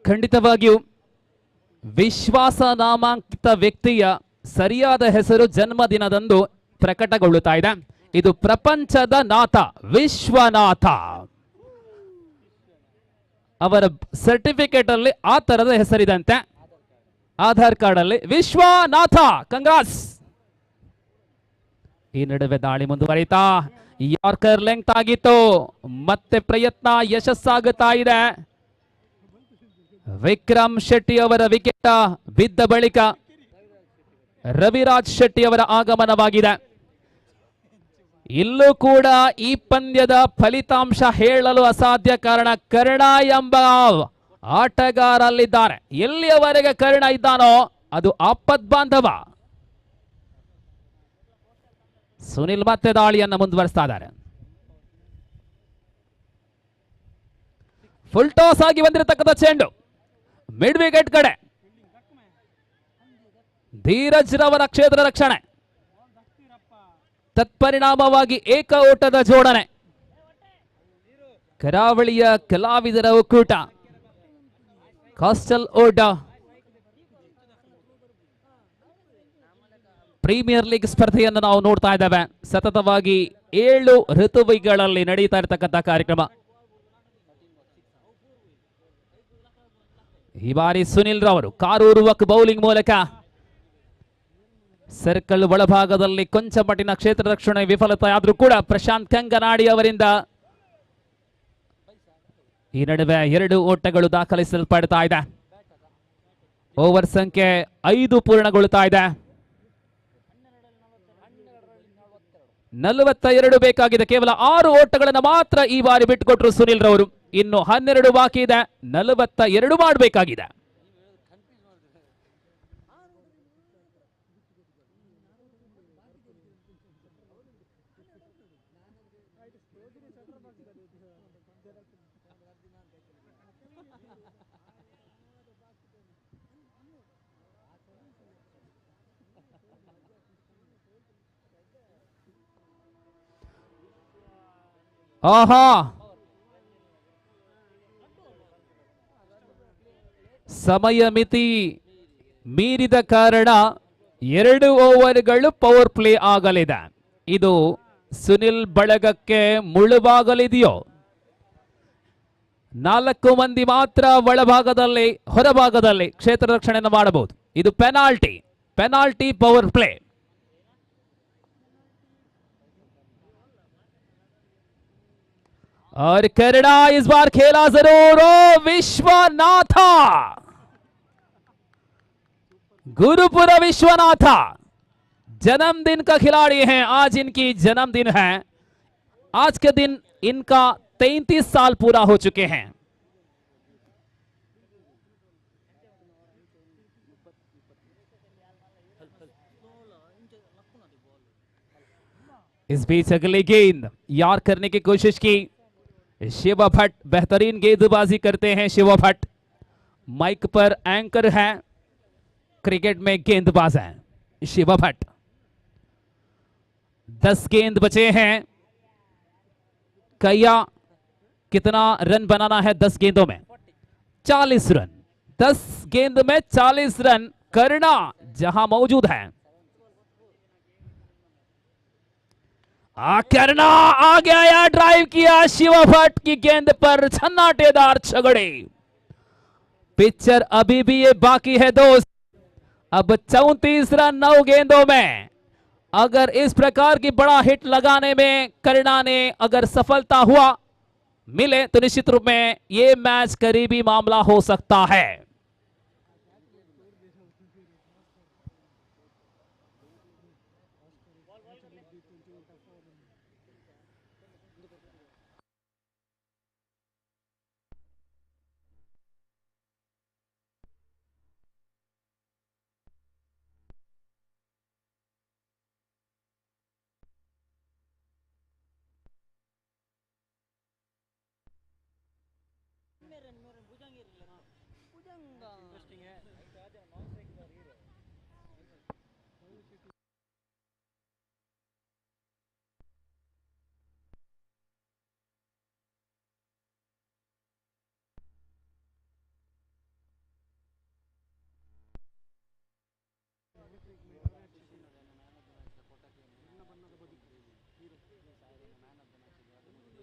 ಖಂಡಿತವಾಗಿಯೂ ವಿಶ್ವಾಸ ನಾಮಾಂಕಿತ ವ್ಯಕ್ತಿಯ ಸರಿಯಾದ ಹೆಸರು ಜನ್ಮದಿನದಂದು ಪ್ರಕಟಗೊಳ್ಳುತ್ತಾ ಇದೆ. ಇದು ಪ್ರಪಂಚದ ನಾಥ ವಿಶ್ವನಾಥ. ಅವರ ಸರ್ಟಿಫಿಕೇಟ್ ಅಲ್ಲಿ ಆ ತರದ ಹೆಸರಿದಂತೆ, ಆಧಾರ್ ಕಾರ್ಡ್ ಅಲ್ಲಿ ವಿಶ್ವನಾಥ. ಕಂಗ್ರಾಸ್. ಈ ನಡುವೆ ದಾಳಿ ಮುಂದುವರಿತಾ, ಯಾರ್ಕರ್ ಲೆಂಗ್ತ್ ಆಗಿತ್ತು, ಮತ್ತೆ ಪ್ರಯತ್ನ ಯಶಸ್ಸಾಗುತ್ತಾ ಇದೆ. ವಿಕ್ರಮ್ ಶೆಟ್ಟಿ ಅವರ ವಿಕೆಟ್ ಬಿದ್ದ ಬಳಿಕ ರವಿರಾಜ್ ಶೆಟ್ಟಿ ಅವರ ಆಗಮನವಾಗಿದೆ. ಇಲ್ಲೂ ಕೂಡ ಈ ಪಂದ್ಯದ ಫಲಿತಾಂಶ ಹೇಳಲು ಅಸಾಧ್ಯ, ಕಾರಣ ಕರ್ಣ ಎಂಬ ಆಟಗಾರಲ್ಲಿದ್ದಾರೆ. ಎಲ್ಲಿಯವರೆಗೆ ಕರ್ಣ ಇದ್ದಾನೋ ಅದು ಆಪದ್ ಬಾಂಧವ. ಸುನಿಲ್ ಮತ್ತೆ ದಾಳಿಯನ್ನು ಮುಂದುವರಿಸ್ತಾ ಇದ್ದಾರೆ. ಫುಲ್ ಟಾಸ್ ಆಗಿ ಬಂದಿರತಕ್ಕಂಥ ಚೆಂಡು ಮಿಡ್ ವಿಕೆಟ್ ಕಡೆ. ಧೀರಜ್ ರವರ ಕ್ಷೇತ್ರ ರಕ್ಷಣೆ, ತತ್ಪರಿಣಾಮವಾಗಿ ಏಕ ಓಟದ ಜೋಡಣೆ. ಕರಾವಳಿಯ ಕಲಾವಿದರ ಒಕ್ಕೂಟ ಕಾಸ್ಟಲ್ ಓಟ ಪ್ರೀಮಿಯರ್ ಲೀಗ್ ಸ್ಪರ್ಧೆಯನ್ನು ನಾವು ನೋಡ್ತಾ ಇದ್ದೇವೆ. ಸತತವಾಗಿ 7 ಋತುವಿಗಳಲ್ಲಿ ನಡೀತಾ ಇರತಕ್ಕಂಥ ಕಾರ್ಯಕ್ರಮ. ಈ ಬಾರಿ ಸುನಿಲ್ ರವರು ಕಾರೂರುವಕ್ ಬೌಲಿಂಗ್ ಮೂಲಕ ಸರ್ಕಲ್ ಒಳಭಾಗದಲ್ಲಿ ಕೊಂಚ ಮಟ್ಟಿನ ಕ್ಷೇತ್ರ ರಕ್ಷಣೆ ವಿಫಲತೆ ಆದ್ರೂ ಕೂಡ ಪ್ರಶಾಂತ್ ಕಂಗನಾಡಿ ಅವರಿಂದ ಈ ನಡುವೆ 2 ಓಟಗಳು ದಾಖಲಿಸಲ್ಪಡ್ತಾ ಇದೆ. ಓವರ್ ಸಂಖ್ಯೆ 5 ಪೂರ್ಣಗೊಳ್ತಾ ಇದೆ. 42 ಬೇಕಾಗಿದೆ. ಕೇವಲ 6 ಓಟಗಳನ್ನು ಮಾತ್ರ ಈ ಬಾರಿ ಬಿಟ್ಟುಕೊಟ್ರು ಸುನಿಲ್ ರವರು. ಇನ್ನು 12 ಬಾಕಿ ಇದೆ, 42 ಮಾಡಬೇಕಾಗಿದೆ. ಆಹಾ, ಸಮಯ ಮಿತಿ ಮೀರಿದ ಕಾರಣ 2 ಓವರ್ಗಳು ಪವರ್ ಪ್ಲೇ ಆಗಲಿದೆ. ಇದು ಸುನಿಲ್ ಬಳಗಕ್ಕೆ ಮುಳುವಾಗಲಿದೆಯೋ? 4 ಮಂದಿ ಮಾತ್ರ ಒಳಭಾಗದಲ್ಲಿ ಹೊರಭಾಗದಲ್ಲಿ ಕ್ಷೇತ್ರ ರಕ್ಷಣೆಯನ್ನು ಮಾಡಬಹುದು. ಇದು ಪೆನಾಲ್ಟಿ, ಪೆನಾಲ್ಟಿ ಪವರ್ ಪ್ಲೇ. और करड़ा इस बार खेला जरूर। ओ विश्वनाथा, गुरुपुर विश्वनाथा जन्मदिन का खिलाड़ी हैं। आज इनकी जन्मदिन है। आज के दिन इनका 33 साल पूरा हो चुके हैं। इस बीच अगली गेंद यार करने की कोशिश की शिवा भट्ट। बेहतरीन गेंदबाजी करते हैं शिवा भट्ट। माइक पर एंकर हैं, क्रिकेट में गेंदबाज हैं शिवा भट्ट। 10 गेंद बचे हैं। कैया कितना रन बनाना है 10 गेंदों में? 40 रन। 10 गेंद में 40 रन करना जहां मौजूद है। करना आ गया यार, ड्राइव किया शिवा भट्ट की गेंद पर, सन्नाटेदार छगड़े। पिक्चर अभी भी ये बाकी है दोस्त। अब 34 रन 9 गेंदों में। अगर इस प्रकार की बड़ा हिट लगाने में करना ने अगर सफलता हुआ मिले तो निश्चित रूप में ये मैच करीबी मामला हो सकता है।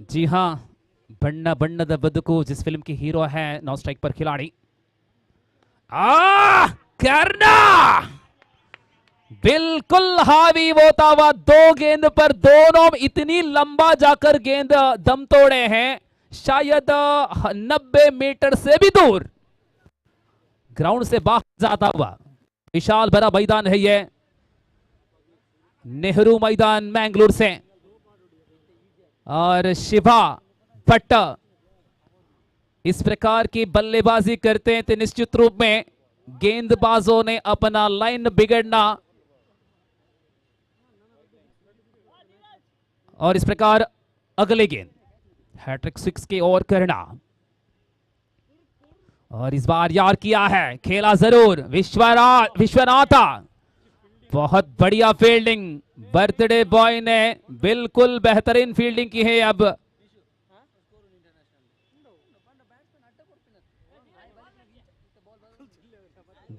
जी हाँ, बण्ण बण्णद बदुकु जिस फिल्म की हीरो है नॉन स्ट्राइक पर खिलाड़ी आ करना बिल्कुल हावी होता हुआ दो गेंद पर दोनों इतनी लंबा जाकर गेंद दम तोड़े हैं, शायद 90 मीटर से भी दूर ग्राउंड से बाहर जाता हुआ। विशाल भरा मैदान है ये नेहरू मैदान मैंगलोर से। और शिवा भट्ट इस प्रकार की बल्लेबाजी करते हैं तो निश्चित रूप में गेंदबाजों ने अपना लाइन बिगड़ना और इस प्रकार अगले गेंद हैट्रिक 6 की ओर करना। और इस बार यार किया है, खेला जरूर विश्वनाथ, बहुत बढ़िया फील्डिंग, बर्थडे बॉय ने बिल्कुल बेहतरीन फील्डिंग की है। अब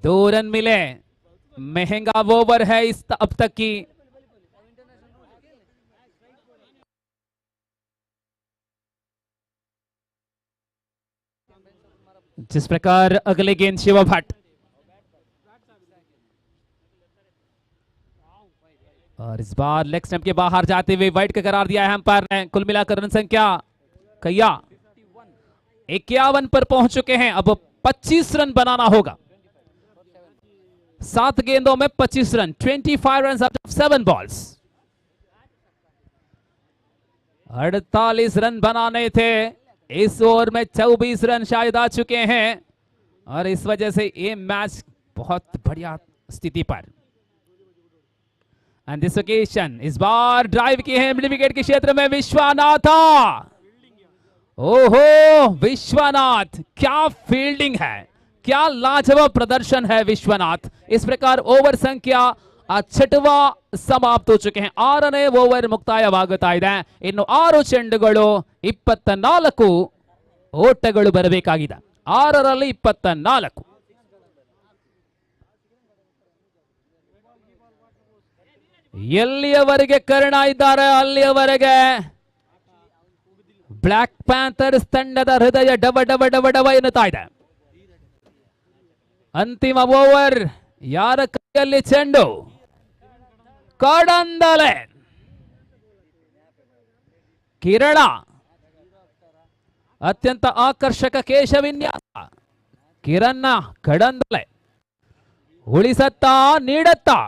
2 रन मिले, महंगा ओवर है इस अब तक की। जिस प्रकार अगले गेंद शिवा भट्ट और इस बार लेग स्टंप के बाहर जाते हुए वाइड का करार दिया है अंपायर ने। कुल मिलाकर रन संख्या कैया 51 पर पहुंच चुके हैं। अब 25 रन बनाना होगा, 7 गेंदों में 25 run, 25 run out of 7 balls. 48 run बनाने थे इस ओवर में, 24 रन शायद आ चुके हैं और इस वजह से ये मैच बहुत बढ़िया स्थिति पर। एंड this occasion इस बार ड्राइव की है मिड विकेट के क्षेत्र में विश्वनाथ। ओहो विश्वनाथ, क्या फील्डिंग है, क्या लाजवाब प्रदर्शन है विश्वनाथ। इस प्रकार ओवर संख्या 6ವಾ समाप्त हो चुके हैं। 6ನೇ ಓವರ್ ಮುಕ್ತಾಯವಾಗುತ್ತಾ ಇದೆ. ಇನ್ನು 6 ಚೆಂಡುಗಳು 24 ಓಟಗಳು ಬರಬೇಕಾಗಿದೆ. 6ರಲ್ಲಿ 24. ಎಲ್ಲಿಯವರೆಗೆ ಕರ್ಣ ಇದ್ದಾರೆ ಅಲ್ಲಿಯವರೆಗೆ ಬ್ಲಾಕ್ ಪ್ಯಾಂಥರ್ಸ್ ತಂಡದ ಹೃದಯ ಡವ ಡವ ಡವ ಡವ ಎನ್ನುತ್ತಾ ಇದೆ. ಅಂತಿಮ ಓವರ್ ಯಾರ ಕೈಯಲ್ಲಿ ಚೆಂಡು? ಕಡಂದಲೆ ಕಿರಣ, ಅತ್ಯಂತ ಆಕರ್ಷಕ ಕೇಶವಿನ್ಯಾಸ. ಕಿರಣ್ಣ ಕಡಂದಲೆ ಉಳಿಸತ್ತಾ ನೀಡತ್ತಾ.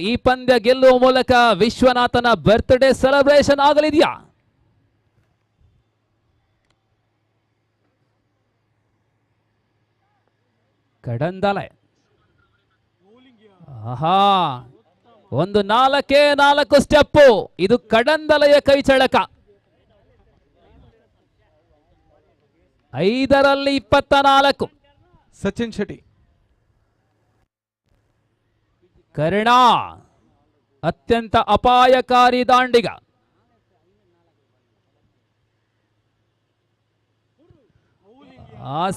ಈ ಪಂದ್ಯ ಗೆಲ್ಲುವ ಮೂಲಕ ವಿಶ್ವನಾಥನ ಬರ್ತ್ಡೇ ಸೆಲೆಬ್ರೇಷನ್ ಆಗಲಿದೆಯಾ? ಕಡಂದಲೆ, ಆಹಾ, ಒಂದು 4 ಸ್ಟೆಪ್ಪು. ಇದು ಕಡಂದಲೆಯ ಕೈ ಚಳಕ. 5ರಲ್ಲಿ 24. ಸಚಿನ್ ಶೆಟ್ಟಿ. ಕರ್ಣ ಅತ್ಯಂತ ಅಪಾಯಕಾರಿ ದಾಂಡಿಗ.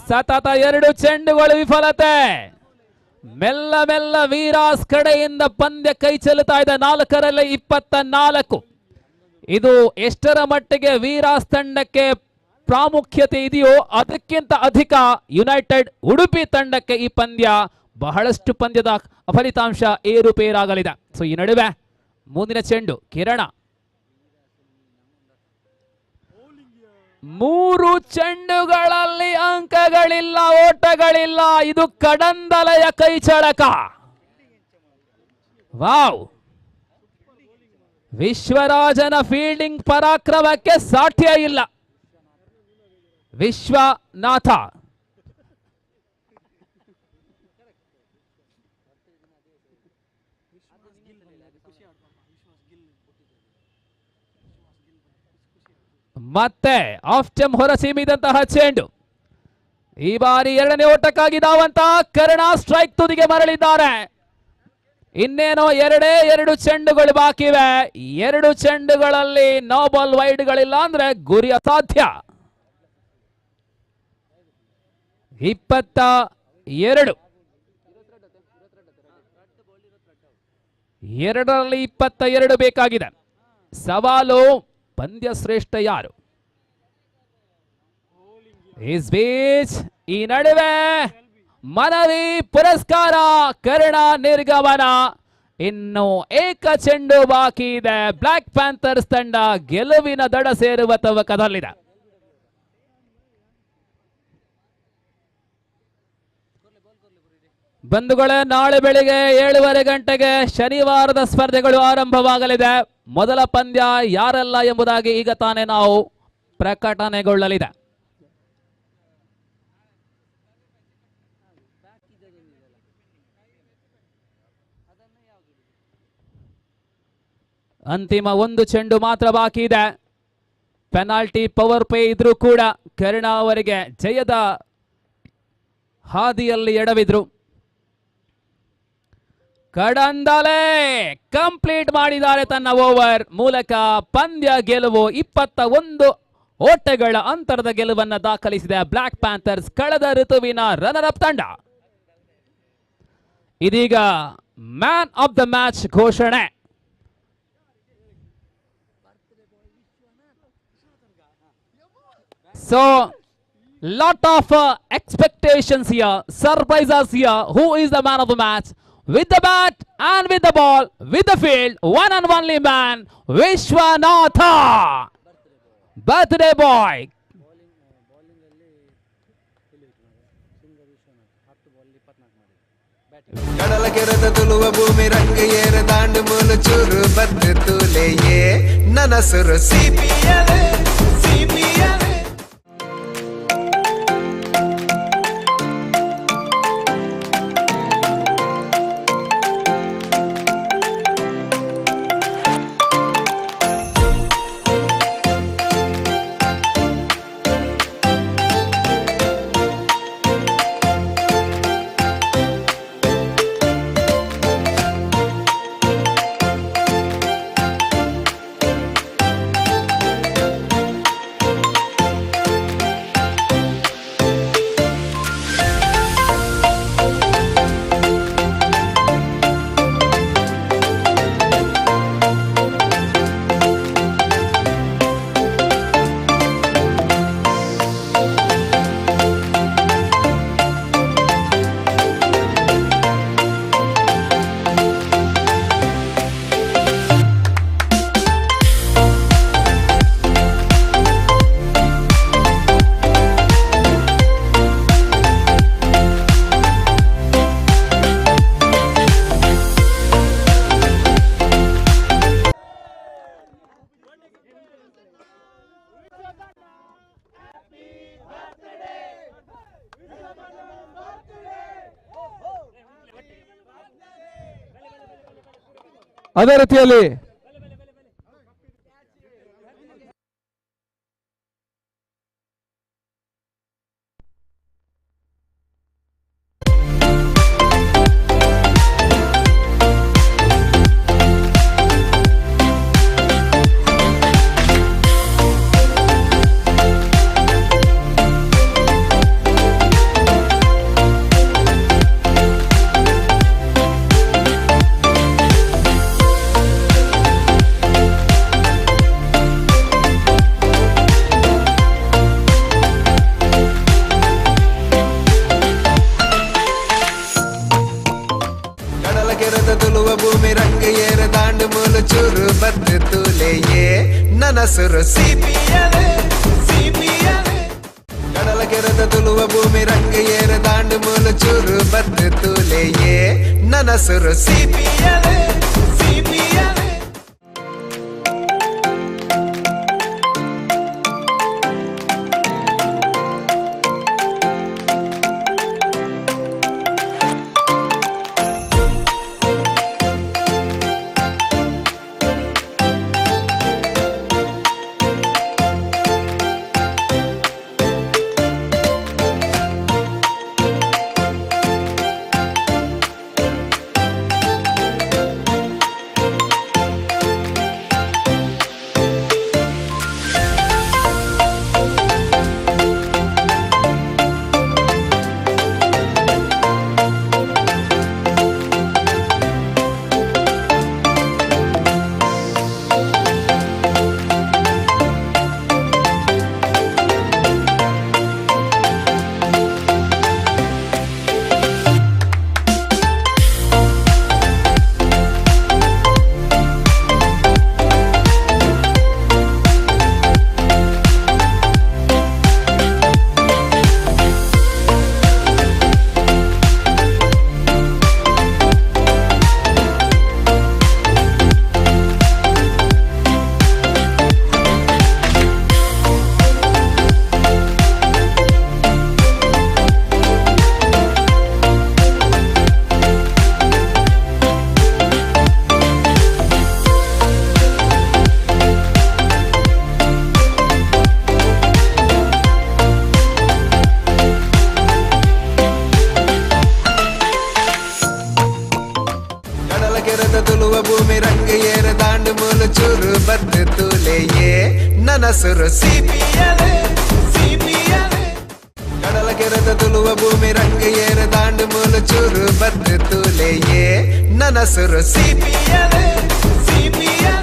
ಸತತ 2 ಚೆಂಡುಗಳು ವಿಫಲತೆ. ಮೆಲ್ಲ ಮೆಲ್ಲ ವೀರಾಸ್ ಕಡೆಯಿಂದ ಪಂದ್ಯ ಕೈ ಚೆಲ್ಲುತ್ತಾ ಇದೆ. 4ರಲ್ಲಿ 24. ಇದು ಎಷ್ಟರ ಮಟ್ಟಿಗೆ ವೀರಾಸ್ ತಂಡಕ್ಕೆ ಪ್ರಾಮುಖ್ಯತೆ ಇದೆಯೋ ಅದಕ್ಕಿಂತ ಅಧಿಕ ಯುನೈಟೆಡ್ ಉಡುಪಿ ತಂಡಕ್ಕೆ ಈ ಪಂದ್ಯ ಬಹಳಷ್ಟು ಪಂದ್ಯದ ಫಲಿತಾಂಶ ಏರುಪೇರಾಗಲಿದೆ. ಈ ನಡುವೆ ಮುಂದಿನ ಚೆಂಡು ಕಿರಣ. 3 ಚೆಂಡುಗಳಲ್ಲಿ ಅಂಕಗಳಿಲ್ಲ, ಓಟಗಳಿಲ್ಲ. ಇದು ಕಡಂದಲೆಯ ಕೈಚಳಕ. ವಾವ್, ವಿಶ್ವರಾಜನ ಫೀಲ್ಡಿಂಗ್ ಪರಾಕ್ರಮಕ್ಕೆ ಸಾಧ್ಯ ಇಲ್ಲ. ವಿಶ್ವನಾಥ ಮತ್ತೆ ಆಫ್ ಸ್ಟಂಪ್ ಹೊರಸೀಮಿದಂತಹ ಚೆಂಡು. ಈ ಬಾರಿ 2ನೇ ಓಟಕ್ಕಾಗಿ ಧಾವಂತ ಕರ್ಣ ಸ್ಟ್ರೈಕ್ ತುದಿಗೆ ಮರಳಿದ್ದಾರೆ. ಇನ್ನೇನೋ 2 ಚೆಂಡುಗಳು ಬಾಕಿವೆ. 2 ಚೆಂಡುಗಳಲ್ಲಿ ನೋ ಬಾಲ್ ವೈಡ್ಗಳಿಲ್ಲ ಅಂದ್ರೆ ಗುರಿ ಅಸಾಧ್ಯ. 22, 2ರಲ್ಲಿ 22 ಬೇಕಾಗಿದೆ. ಸವಾಲು ಪಂದ್ಯ ಶ್ರೇಷ್ಠ ಯಾರು? Is beach ಈ ನಡುವೆ ಮನವಿ ಪುರಸ್ಕಾರ ಕರ್ಣ ನಿರ್ಗಮನ. ಇನ್ನು ಏಕ ಚೆಂಡು ಬಾಕಿ ಇದೆ. ಬ್ಲಾಕ್ ಪ್ಯಾಂಥರ್ಸ್ ತಂಡ ಗೆಲುವಿನ ದಡ ಸೇರುವ ತವಕದಲ್ಲಿದೆ. ಬಂಧುಗಳೇ, ನಾಳೆ ಬೆಳಿಗ್ಗೆ 7:30 ಗಂಟೆಗೆ ಶನಿವಾರದ ಸ್ಪರ್ಧೆಗಳು ಆರಂಭವಾಗಲಿದೆ. ಮೊದಲ ಪಂದ್ಯ ಯಾರೆಲ್ಲ ಎಂಬುದಾಗಿ ಈಗ ತಾನೇ ನಾವು ಪ್ರಕಟಣೆಗೊಳ್ಳಲಿದೆ. ಅಂತಿಮ ಒಂದು ಚೆಂಡು ಮಾತ್ರ ಬಾಕಿ ಇದೆ. ಪೆನಾಲ್ಟಿ ಪವರ್ ಪೇ ಇದ್ರೂ ಕೂಡ ಕರುಣ ಅವರಿಗೆ ಜಯದ ಹಾದಿಯಲ್ಲಿ ಎಡವಿದ್ರು. ಕಡಂದಲೆ ಕಂಪ್ಲೀಟ್ ಮಾಡಿದ್ದಾರೆ ತನ್ನ ಓವರ್ ಮೂಲಕ ಪಂದ್ಯ ಗೆಲುವು. 21 ಓಟಗಳ ಅಂತರದ ಗೆಲುವನ್ನು ದಾಖಲಿಸಿದೆ ಬ್ಲಾಕ್ ಪ್ಯಾಂಥರ್ಸ್, ಕಳೆದ ಋತುವಿನ ರನ್ನರ್ ಅಪ್ ತಂಡ. ಇದೀಗ ಮ್ಯಾನ್ ಆಫ್ the match ಘೋಷಣೆ. So, lot of expectations here, surprises here. Who is the man of the match? With the bat and with the ball, with the field, one and only man, Vishwanatha, birthday boy. ಕಡಲ ಕೆರೆದ ತುಳುವ ಭೂಮಿ ರಂಗ ಏರ ದಾಂಡು ಮೂಲು ಚೂರು ಬದ್ದು ತೂಲೆಯೇ ನನಸುರು CPL CPL. ಅದೇ ರೀತಿಯಲ್ಲಿ ಕಡಲ ಕೆರೆದ ತುಳುವ ಭೂಮಿ ರಂಗ ಏರ ದಾಂಡು ಮೂಲು ಚೂರು ಬದ್ದು ತೂಲೆಯೇ ನನಸುರು ಸಿಪಿಎಲ್ ಸಿಪಿಎಲ್. ಕಡಲ ಕೆರೆದ ತುಳುವ ಭೂಮಿ ರಂಗ ಏರ ದಾಂಡು ಮೂಲು ಚೂರು ಬದ್ದು ತೂಲೆಯೇ ನನಸುರು ಸಿಪಿಎಲ್ ಸಿಪಿಎಲ್. ನನ್ನ ಸುರು ಸಿಪಿಎಲ್ ಸಿಪಿಎಲ್. ಕಡಲ ಕೆರೆತ ತುಳುವ ಭೂಮಿ ರಂಗ ಏರ ದಾಂಡು ಮೂಲ ಚೂರು ಬತ್ತು ತೂಲೆಯೇ ನನ್ನ ಸುರು ಸಿಪಿಎಲ್ ಸಿಪಿಎಲ್.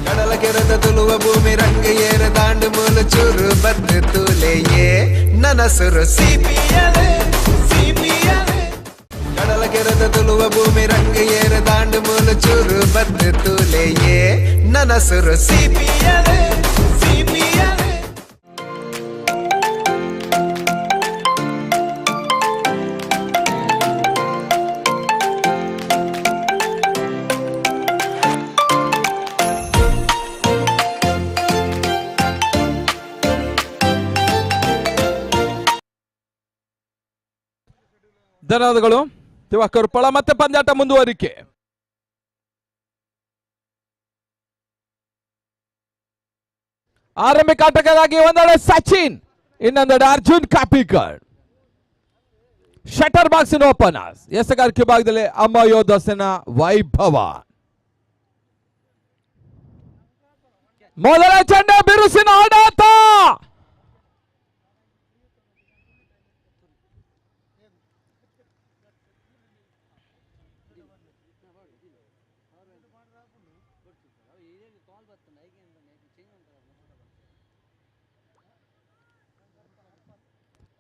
ಕಡಲ ಕೆರೆತ ತುಳುವ ಭೂಮಿ ರಂಗ ಏರ ದಾಂಡು ಮೂಲ ಚೂರು ಬತ್ತು ತೂಲೆಯೇ ನನ್ನ ಸುರು ಸಿಪಿಎಲ್ ಸಿಪಿಎಲ್. ಕಡಲ ಕೆರೆತ ತುಳುವ ಭೂಮಿ ರಂಗ ಏರ ದಾಂಡು ಮೂಲ ಚೂರು ಬತ್ತು ತೂಲೆಯೇ ನನ್ನ ಸುರು ಸಿಪಿಎಲ್ ಸಿಪಿಎಲ್. ಧನ್ಯವಾದಗಳು ದಿವಾಕರ್ ಪಳ. ಮತ್ತೆ ಪಂದ್ಯಾಟ ಮುಂದುವರಿಕೆ. ಆರಂಭಿಕ ಆಟಗಾರರಾಗಿ ಒಂದೆಡೆ ಸಚಿನ್, ಇನ್ನೊಂದೆಡೆ ಅರ್ಜುನ್ ಕಾಪಿಕರ್. ಶಟರ್ ಬಾಕ್ಸಿನ ಓಪನರ್ಸ್. ಎಸೆಗಾರಿಕೆ ಭಾಗದಲ್ಲಿ ಅಮ್ಮ ಯೋಧಸನ ವೈಭವ. ಮೊದಲ ಚೆಂಡ ಬಿರುಸಿನ ಆಡಾಟ.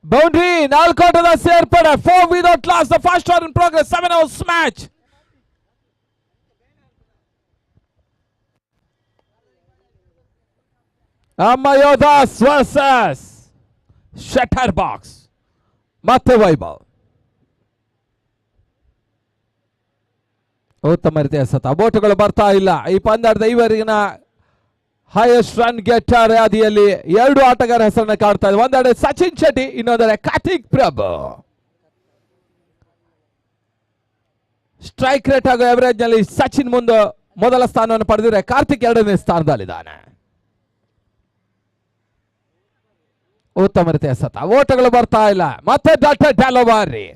ಬೌಂಡ್ರಿ ನಾಲ್ಕು ಆಟದ ಸೇರ್ಪಡೆ. 4 without loss. The first over in progress. 7 overs match. Amma Yodhas versus shutter box. ಮತ್ತೆ ವೈಭವ್ ಉತ್ತಮ ರೀತಿಯ ಎಸೆತ. ಬೋಟುಗಳು ಬರ್ತಾ ಇಲ್ಲ. ಈ ಪಂದ್ಯಾಟದ ಈವರೆಗಿನ highest run getter ಯಾದಿಯಲ್ಲಿ 2 ಆಟಗಾರ ಹೆಸರನ್ನು ಕಾಡ್ತಾ ಇದೆ. ಒಂದೆಡೆ ಸಚಿನ್ ಶೆಟ್ಟಿ, ಇನ್ನೊಂದೆಡೆ ಕಾರ್ತಿಕ್ ಪ್ರಭು. ಸ್ಟ್ರೈಕ್ ರೇಟ್ ಹಾಗೂ ಅವರೇಜ್ ನಲ್ಲಿ ಸಚಿನ್ ಮುಂದೆ ಮೊದಲ ಸ್ಥಾನವನ್ನು ಪಡೆದಿದ್ರೆ ಕಾರ್ತಿಕ್ ಎರಡನೇ ಸ್ಥಾನದಲ್ಲಿದ್ದಾನೆ. ಉತ್ತಮ ರೀತಿಯ ಎಸೆತ. ಓಟಗಳು ಬರ್ತಾ ಇಲ್ಲ. ಮತ್ತೆ ಡಾಕ್ಟರ್ ಡೆಲವಾರಿ.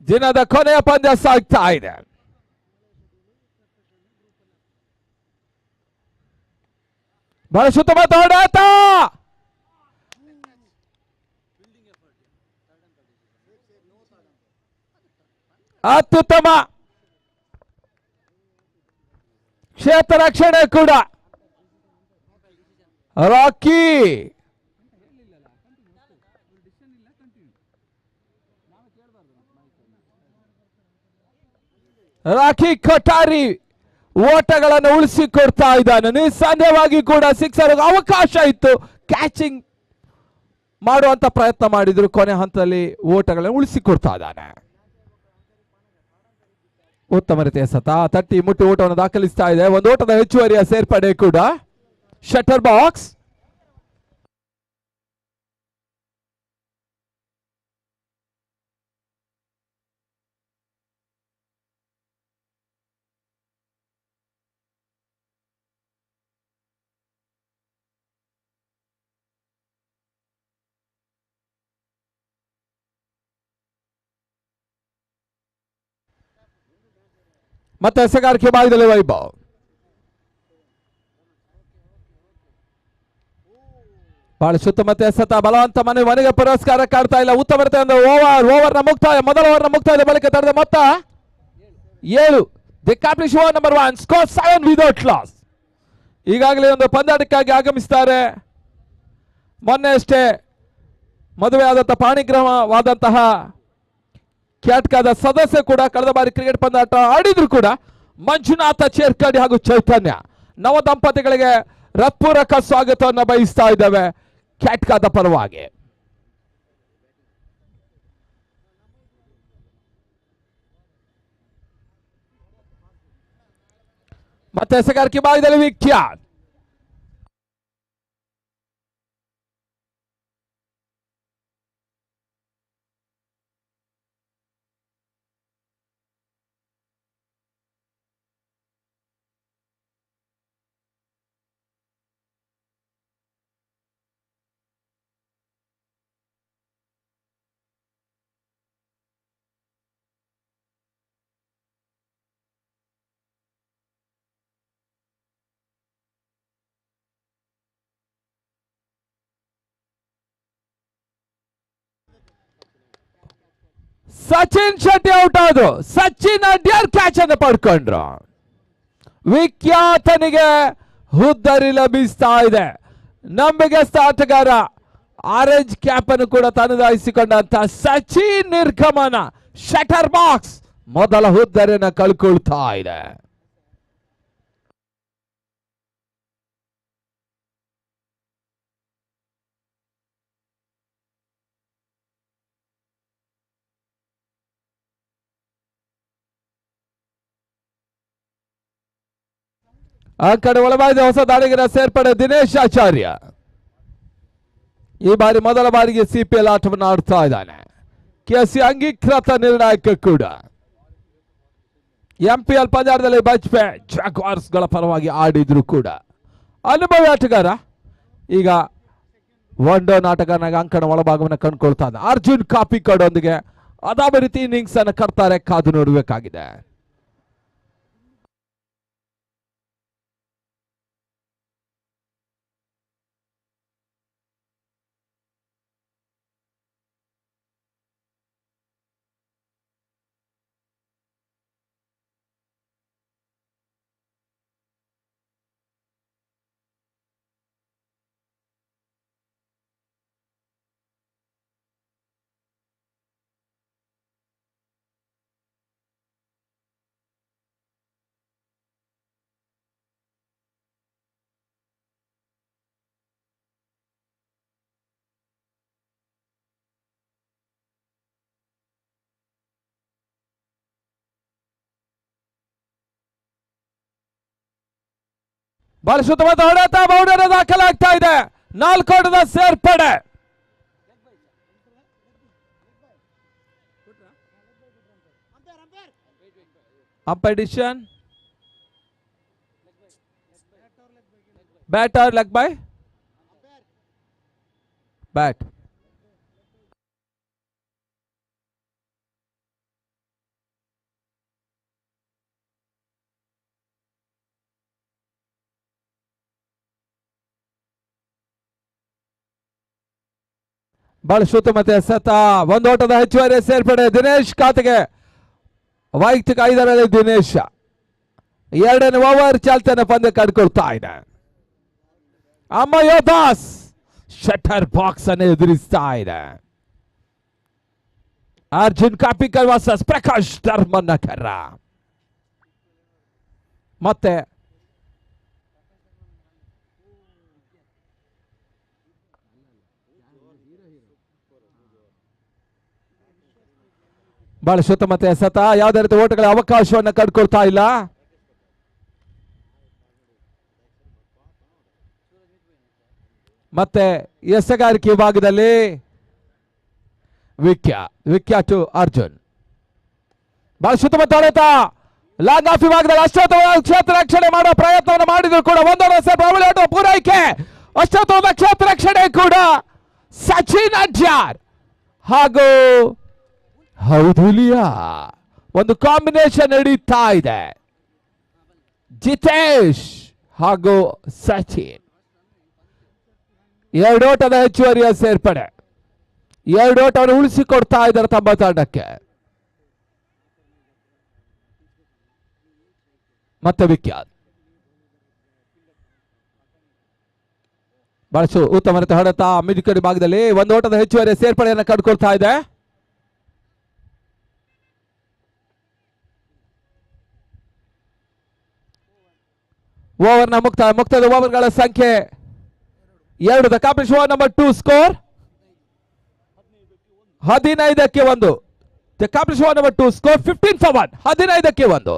ದಿನದ ಕೊನೆಯ ಪಂದ್ಯ ಸಾಗ್ತಾ ಇದೆ. ಬಹಳ ಉತ್ತಮ ಹೊಡೆತ. ಅತ್ಯುತ್ತಮ ಕ್ಷೇತ್ರ ರಕ್ಷಣೆ ಕೂಡ. ರಾಕಿ ರಾಖಿ ಕೊಠಾರಿ ಓಟಗಳನ್ನು ಉಳಿಸಿಕೊಡ್ತಾ ಇದ್ದಾನೆ. ನಿಸ್ಸಂದೇಹವಾಗಿ ಕೂಡ ಸಿಕ್ಸರ್ ಅವಕಾಶ ಇತ್ತು, ಕ್ಯಾಚಿಂಗ್ ಮಾಡುವಂತ ಪ್ರಯತ್ನ ಮಾಡಿದ್ರು, ಕೊನೆ ಹಂತದಲ್ಲಿ ಓಟಗಳನ್ನು ಉಳಿಸಿಕೊಡ್ತಾ ಇದ್ದಾನೆ. ಉತ್ತಮ ರೀತಿಯ ಸತ ತಟ್ಟಿ ಮುಟ್ಟಿ ಓಟವನ್ನು ದಾಖಲಿಸ್ತಾ ಇದೆ. ಒಂದು ಓಟದ ಹೆಚ್ಚುವರಿಯ ಸೇರ್ಪಡೆ ಕೂಡ. ಶಟರ್ ಬಾಕ್ಸ್ ಮತ್ತೆ ಎಸೆಗಾರಿಕೆ ಭಾಗದಲ್ಲಿ ವೈಭವ್. ಬಹಳ ಸುತ್ತಮುತ್ತ ಎಸೆತ ಬಲವಂತ ಮನೆ ಮನೆಗೆ ಪುರಸ್ಕಾರ ಕಾಡ್ತಾ ಇಲ್ಲ. ಉತ್ತಮ ಒಂದು ಓವರ್ ಓವರ್ನ ಮುಕ್ತಾಯ, ಮೊದಲ ಓವರ್ನ ಮುಕ್ತಾಯದ ಬಳಿಕ ತಡೆದ ಮೊತ್ತ 7. The completion over number 1, score 7 without loss. ಈಗಾಗಲೇ ಒಂದು ಪಂದ್ಯಾಟಕ್ಕಾಗಿ ಆಗಮಿಸ್ತಾರೆ. ಮೊನ್ನೆ ಅಷ್ಟೇ ಮದುವೆಯಾದಂಥ ಪಾಣಿಗ್ರಹವಾದಂತಹ ಕ್ಯಾಟ್ಕಾದ ಸದಸ್ಯ ಕೂಡ ಕಳೆದ ಬಾರಿ ಕ್ರಿಕೆಟ್ ಪಂದ್ಯಾಟ ಆಡಿದ್ರು ಕೂಡ ಮಂಜುನಾಥ ಚೇರ್ಕಡಿ ಹಾಗೂ ಚೈತನ್ಯ ನವ ದಂಪತಿಗಳಿಗೆ ಹೃತ್ಪೂರ್ವಕ ಸ್ವಾಗತವನ್ನು ಬಯಸ್ತಾ ಇದ್ದೇವೆ ಕ್ಯಾಟ್ಕಾದ ಪರವಾಗಿ. ಮತ್ತೆ ಎಸೆಗಾರಿಕೆ ಭಾಗದಲ್ಲಿ ವಿಖ್ಯಾತ್. ಸಚಿನ್ ಶೆಟ್ಟಿ ಔಟ್ ಆದ್ರು. ಸಚಿನ್ ಅಡ್ಯಾರ್ ಕ್ಯಾಚ್ ಅನ್ನು ಪಡ್ಕೊಂಡ್ರು. ವಿಖ್ಯಾತನಿಗೆ ಹುದ್ದರಿ ಲಭಿಸ್ತಾ ಇದೆ. ನಂಬಿಕೆಸ್ತ ಆಟಗಾರ ಆರೆಂಜ್ ಕ್ಯಾಪ್ ಅನ್ನು ಕೂಡ ತನ್ನದಾಯಿಸಿಕೊಂಡಂತ ಸಚಿನ್ ನಿರ್ಗಮನ ಶಟರ್ ಬಾಕ್ಸ್ ಮೊದಲ ಹುದ್ದರಿಯನ್ನು ಕಳ್ಕೊಳ್ತಾ ಇದೆ. ಆ ಕಡೆ ಒಳಬಾಗಿದೆ ಹೊಸ ದಾಳಿಗರ ಸೇರ್ಪಡೆ ದಿನೇಶ್ ಆಚಾರ್ಯ. ಈ ಬಾರಿ ಮೊದಲ ಬಾರಿಗೆ ಸಿಪಿಎಲ್ ಆಟವನ್ನು ಆಡ್ತಾ ಇದ್ದಾನೆ. ಕೆಸಿ ಅಂಗೀಕೃತ ನಿರ್ಣಾಯಕ ಕೂಡ. ಎಂಪಿಎಲ್ ಪಂದ್ಯದಲ್ಲಿ ಬಜ್ಪೆ ಜಾಗ್ವಾರ್ಸ್ಗಳ ಪರವಾಗಿ ಆಡಿದ್ರು ಕೂಡ ಅನುಭವಿ ಆಟಗಾರ. ಈಗ ಒನ್ ಡೌನ್ ಆಟಗಾರನಾಗಿ ಅಂಕಣ ಒಳಭಾಗವನ್ನು ಕಂಡುಕೊಳ್ತಾ ಇದ್ದ ಅರ್ಜುನ್ ಕಾಪಿಕಾಡೊಂದಿಗೆ ಅದಾವ ರೀತಿ ಇನ್ನಿಂಗ್ಸ್ ಅನ್ನು ಕಟ್ತಾರೆ, ಕಾದು ನೋಡಬೇಕಾಗಿದೆ. ಬಹಳ ಸುತ್ತಮುತ್ತ ಹೊಡೆತ ಬೌಂಡರಿ ದಾಖಲಾಗ್ತಾ ಇದೆ. 4 ಓಟದ ಸೇರ್ಪಡೆ. Umpire decision bat or leg bye bat. ಬಹಳ ಸುತ್ತಮುತ್ತ ಎಸೆತ, ಒಂದು ಓಟದ ಹೆಚ್ಚುವರಿ ಸೇರ್ಪಡೆ ದಿನೇಶ್ ಖಾತೆಗೆ. ವೈಯಕ್ತಿಕ 5ರಲ್ಲಿ ದಿನೇಶ್ 2ನೇ ಓವರ್ ಚಾಲ್ತಿಯನ್ನು ಪಂದ್ಯ ಕಡ್ಕೊಳ್ತಾ ಇದೆ. ಅಮಯ ದಾಸ್ ಶಟರ್ ಬಾಕ್ಸ್ ಅನ್ನು ಎದುರಿಸ್ತಾ ಇದೆ. ಅರ್ಜುನ್ ಕಾಪಿಕರ್ ವರ್ಸಸ್ ಪ್ರಕಾಶ್ ಧರ್ಮನಗರ. ಮತ್ತೆ ಬಹಳ ಸುತ್ತಮುತ್ತ ಎಸೆತ, ಯಾವುದೇ ರೀತಿ ಓಟಗಳ ಅವಕಾಶವನ್ನು ಕಂಡುಕೊಳ್ತಾ ಇಲ್ಲ. ಮತ್ತೆ ಎಸೆಗಾರಿಕೆ ವಿಭಾಗದಲ್ಲಿ ವಿಖ್ಯಾ ಟು ಅರ್ಜುನ್. ಬಹಳ ಸುತ್ತಮುತ್ತ ಹೊಡೆತ, ಲಾಂಗ್ ಆಫ್ ವಿಭಾಗದಲ್ಲಿ ಅಷ್ಟೊತ್ತು ಕ್ಷೇತ್ರ ರಕ್ಷಣೆ ಮಾಡುವ ಪ್ರಯತ್ನವನ್ನು ಮಾಡಿದ್ರು ಕೂಡ ಒಂದೊಂದು ಪೂರೈಕೆ. ಅಷ್ಟೊತ್ತು ಕ್ಷೇತ್ರ ರಕ್ಷಣೆ ಕೂಡ ಸಚಿನ್ ಅಡ್ಯಾರ್ ಹಾಗೂ ಹೌದುಲಿಯಾ ಒಂದು ಕಾಂಬಿನೇಷನ್ ನಡೀತಾ ಇದೆ. ಜಿತೇಶ್ ಹಾಗೂ ಸಚಿನ್ ಎರಡು ಓಟದ ಹೆಚ್ಚುವರಿಯ ಸೇರ್ಪಡೆ. ಎರಡು ಓಟವನ್ನು ಉಳಿಸಿಕೊಡ್ತಾ ಇದ್ದಾರೆ ತಮ್ಮ ತಂಡಕ್ಕೆ. ಮತ್ತೆ ವಿಖ್ಯಾತ್ ಬಹಳಷ್ಟು ಉತ್ತಮ ರೀತಿ ಹೊಡೆತ ಮಿಡ್ಕಡಿ ಭಾಗದಲ್ಲಿ ಒಂದು ಓಟದ ಹೆಚ್ಚುವರಿ ಸೇರ್ಪಡೆಯನ್ನು ಕಂಡುಕೊಳ್ತಾ ಇದೆ. ಓವರ್ನ ಮುಕ್ತಾಯದ ಓವರ್ಗಳ ಸಂಖ್ಯೆ 2. The competition over number 2 score 15-1. The competition over number 2 score 15-1. 15-1.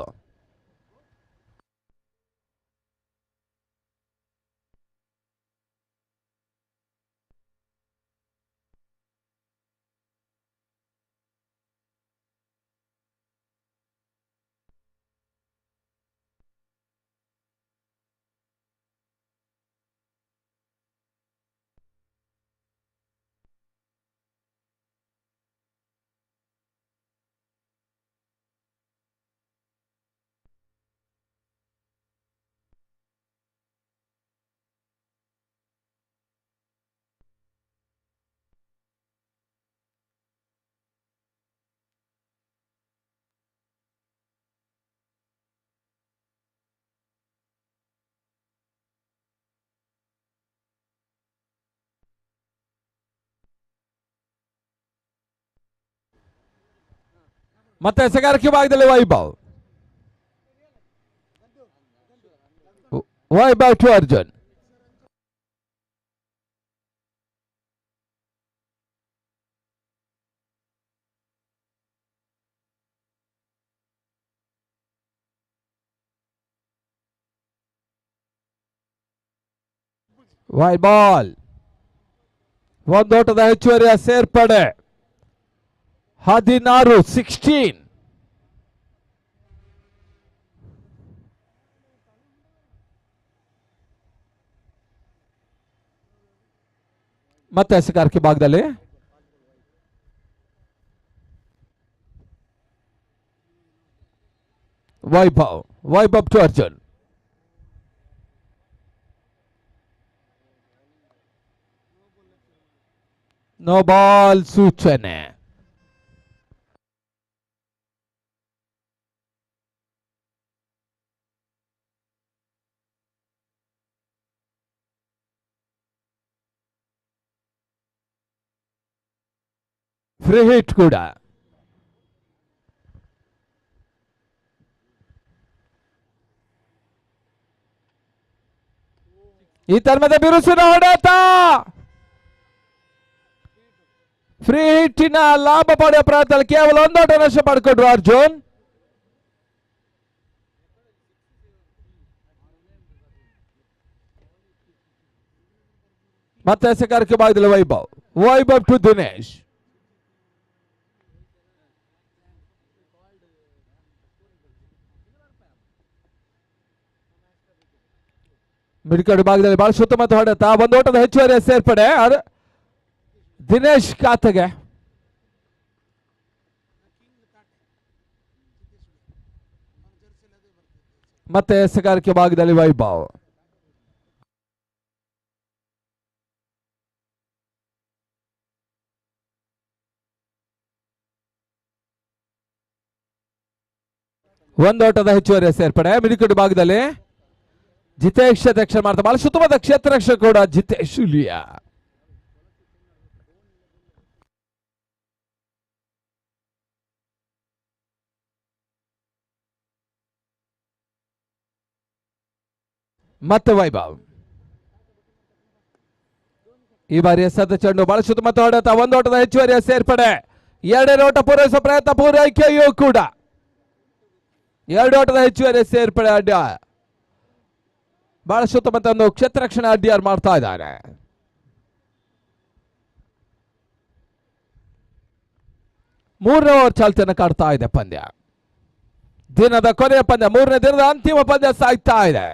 ಮತ್ತೆ ಎಸೆಗಾರಿಕೆ ಭಾಗದಲ್ಲಿ Vaibhav, Vaibhav to Arjun. Wide ball, ಒಂದೋಟದ ಹೆಚ್ಚುವರಿಯ ಸೇರ್ಪಡೆ. 16-16. ಮತ್ತೆ ಎಸೆಗಾರಿಕೆ ಭಾಗದಲ್ಲಿ Vaibhav, Vaibhav to Arjun. No ball ಸೂಚನೆ. ಫ್ರೀ ಹಿಟ್ ಕೂಡ. ಈ ತರ್ಮದ ಬಿರುಸಿನ ಹೊಡೆತ, ಫ್ರೀ ಹಿಟ್ಟಿನ ಲಾಭ ಪಡೆಯುವ ಪ್ರಯತ್ನ ಕೇವಲ ಒಂದೋಟ ನಷ್ಟ ಪಡ್ಕೊಂಡ್ರು ಅರ್ಜುನ್. ಮತ್ತೆ ಎಸೆಗಾರಿಕೆ ಭಾಗದಲ್ಲಿ ವೈಭವ್, ವೈಭವ್ ಟು ದಿನೇಶ್. ಮಿಡ್ಕಡೆ ಭಾಗದಲ್ಲಿ ಬಹಳ ಸುತ್ತಮುತ್ತ ಹೊಡೆತ, ಒಂದು ಓಟದ ಹೆಚ್ಚುವರಿ ಸೇರ್ಪಡೆ ದಿನೇಶ್ ಖಾತೆಗೆ. ಮತ್ತೆ ಎಸೆಗಾರಿಕೆ ಭಾಗದಲ್ಲಿ ವೈಭವ್. ಒಂದೋಟದ ಹೆಚ್ಚುವರಿ ಸೇರ್ಪಡೆ ಮಿಡಿಕುಡಿ ಭಾಗದಲ್ಲಿ ಜಿತೇಶ್ ರಕ್ಷಣೆ ಮಾಡ್ತಾರೆ. ಬಹಳ ಸುತ್ತಮುತ್ತ ಕ್ಷೇತ್ರ ರಕ್ಷಕ ಕೂಡ ಜಿತೇಶ್ ಹುಲಿಯಾ. ಮತ್ತೆ ವೈಭವ್ ಈ ಬಾರಿ ಎಸೆದ ಚೆಂಡು ಬಹಳ ಸುತ್ತಮುತ್ತ ಹೊಡೆತ, ಒಂದೋಟದ ಹೆಚ್ಚುವರಿಯ ಸೇರ್ಪಡೆ. ಎರಡೆರಡು ಓಟ ಪೂರೈಸುವ ಪ್ರಯತ್ನ, ಪೂರೈಕೆಯೂ ಕೂಡ 2 ಓಟದ ಹೆಚ್ಚುವರಿ ಸೇರ್ಪಡೆ. ಅಡ್ಡ ಬಹಳಷ್ಟು ಉತ್ತಮ ಒಂದು ಕ್ಷೇತ್ರ ರಕ್ಷಣೆ ಅಡ್ಡಿಯಾರ್ ಮಾಡ್ತಾ ಇದ್ದಾರೆ. ಮೂರನೇ ಓವರ್ ಚಾಲ್ತಿಯನ್ನು ಕಾಡ್ತಾ ಇದೆ ಪಂದ್ಯ. ದಿನದ ಕೊನೆಯ ಪಂದ್ಯ, ಮೂರನೇ ದಿನದ ಅಂತಿಮ ಪಂದ್ಯ ಸಾಗ್ತಾ ಇದೆ.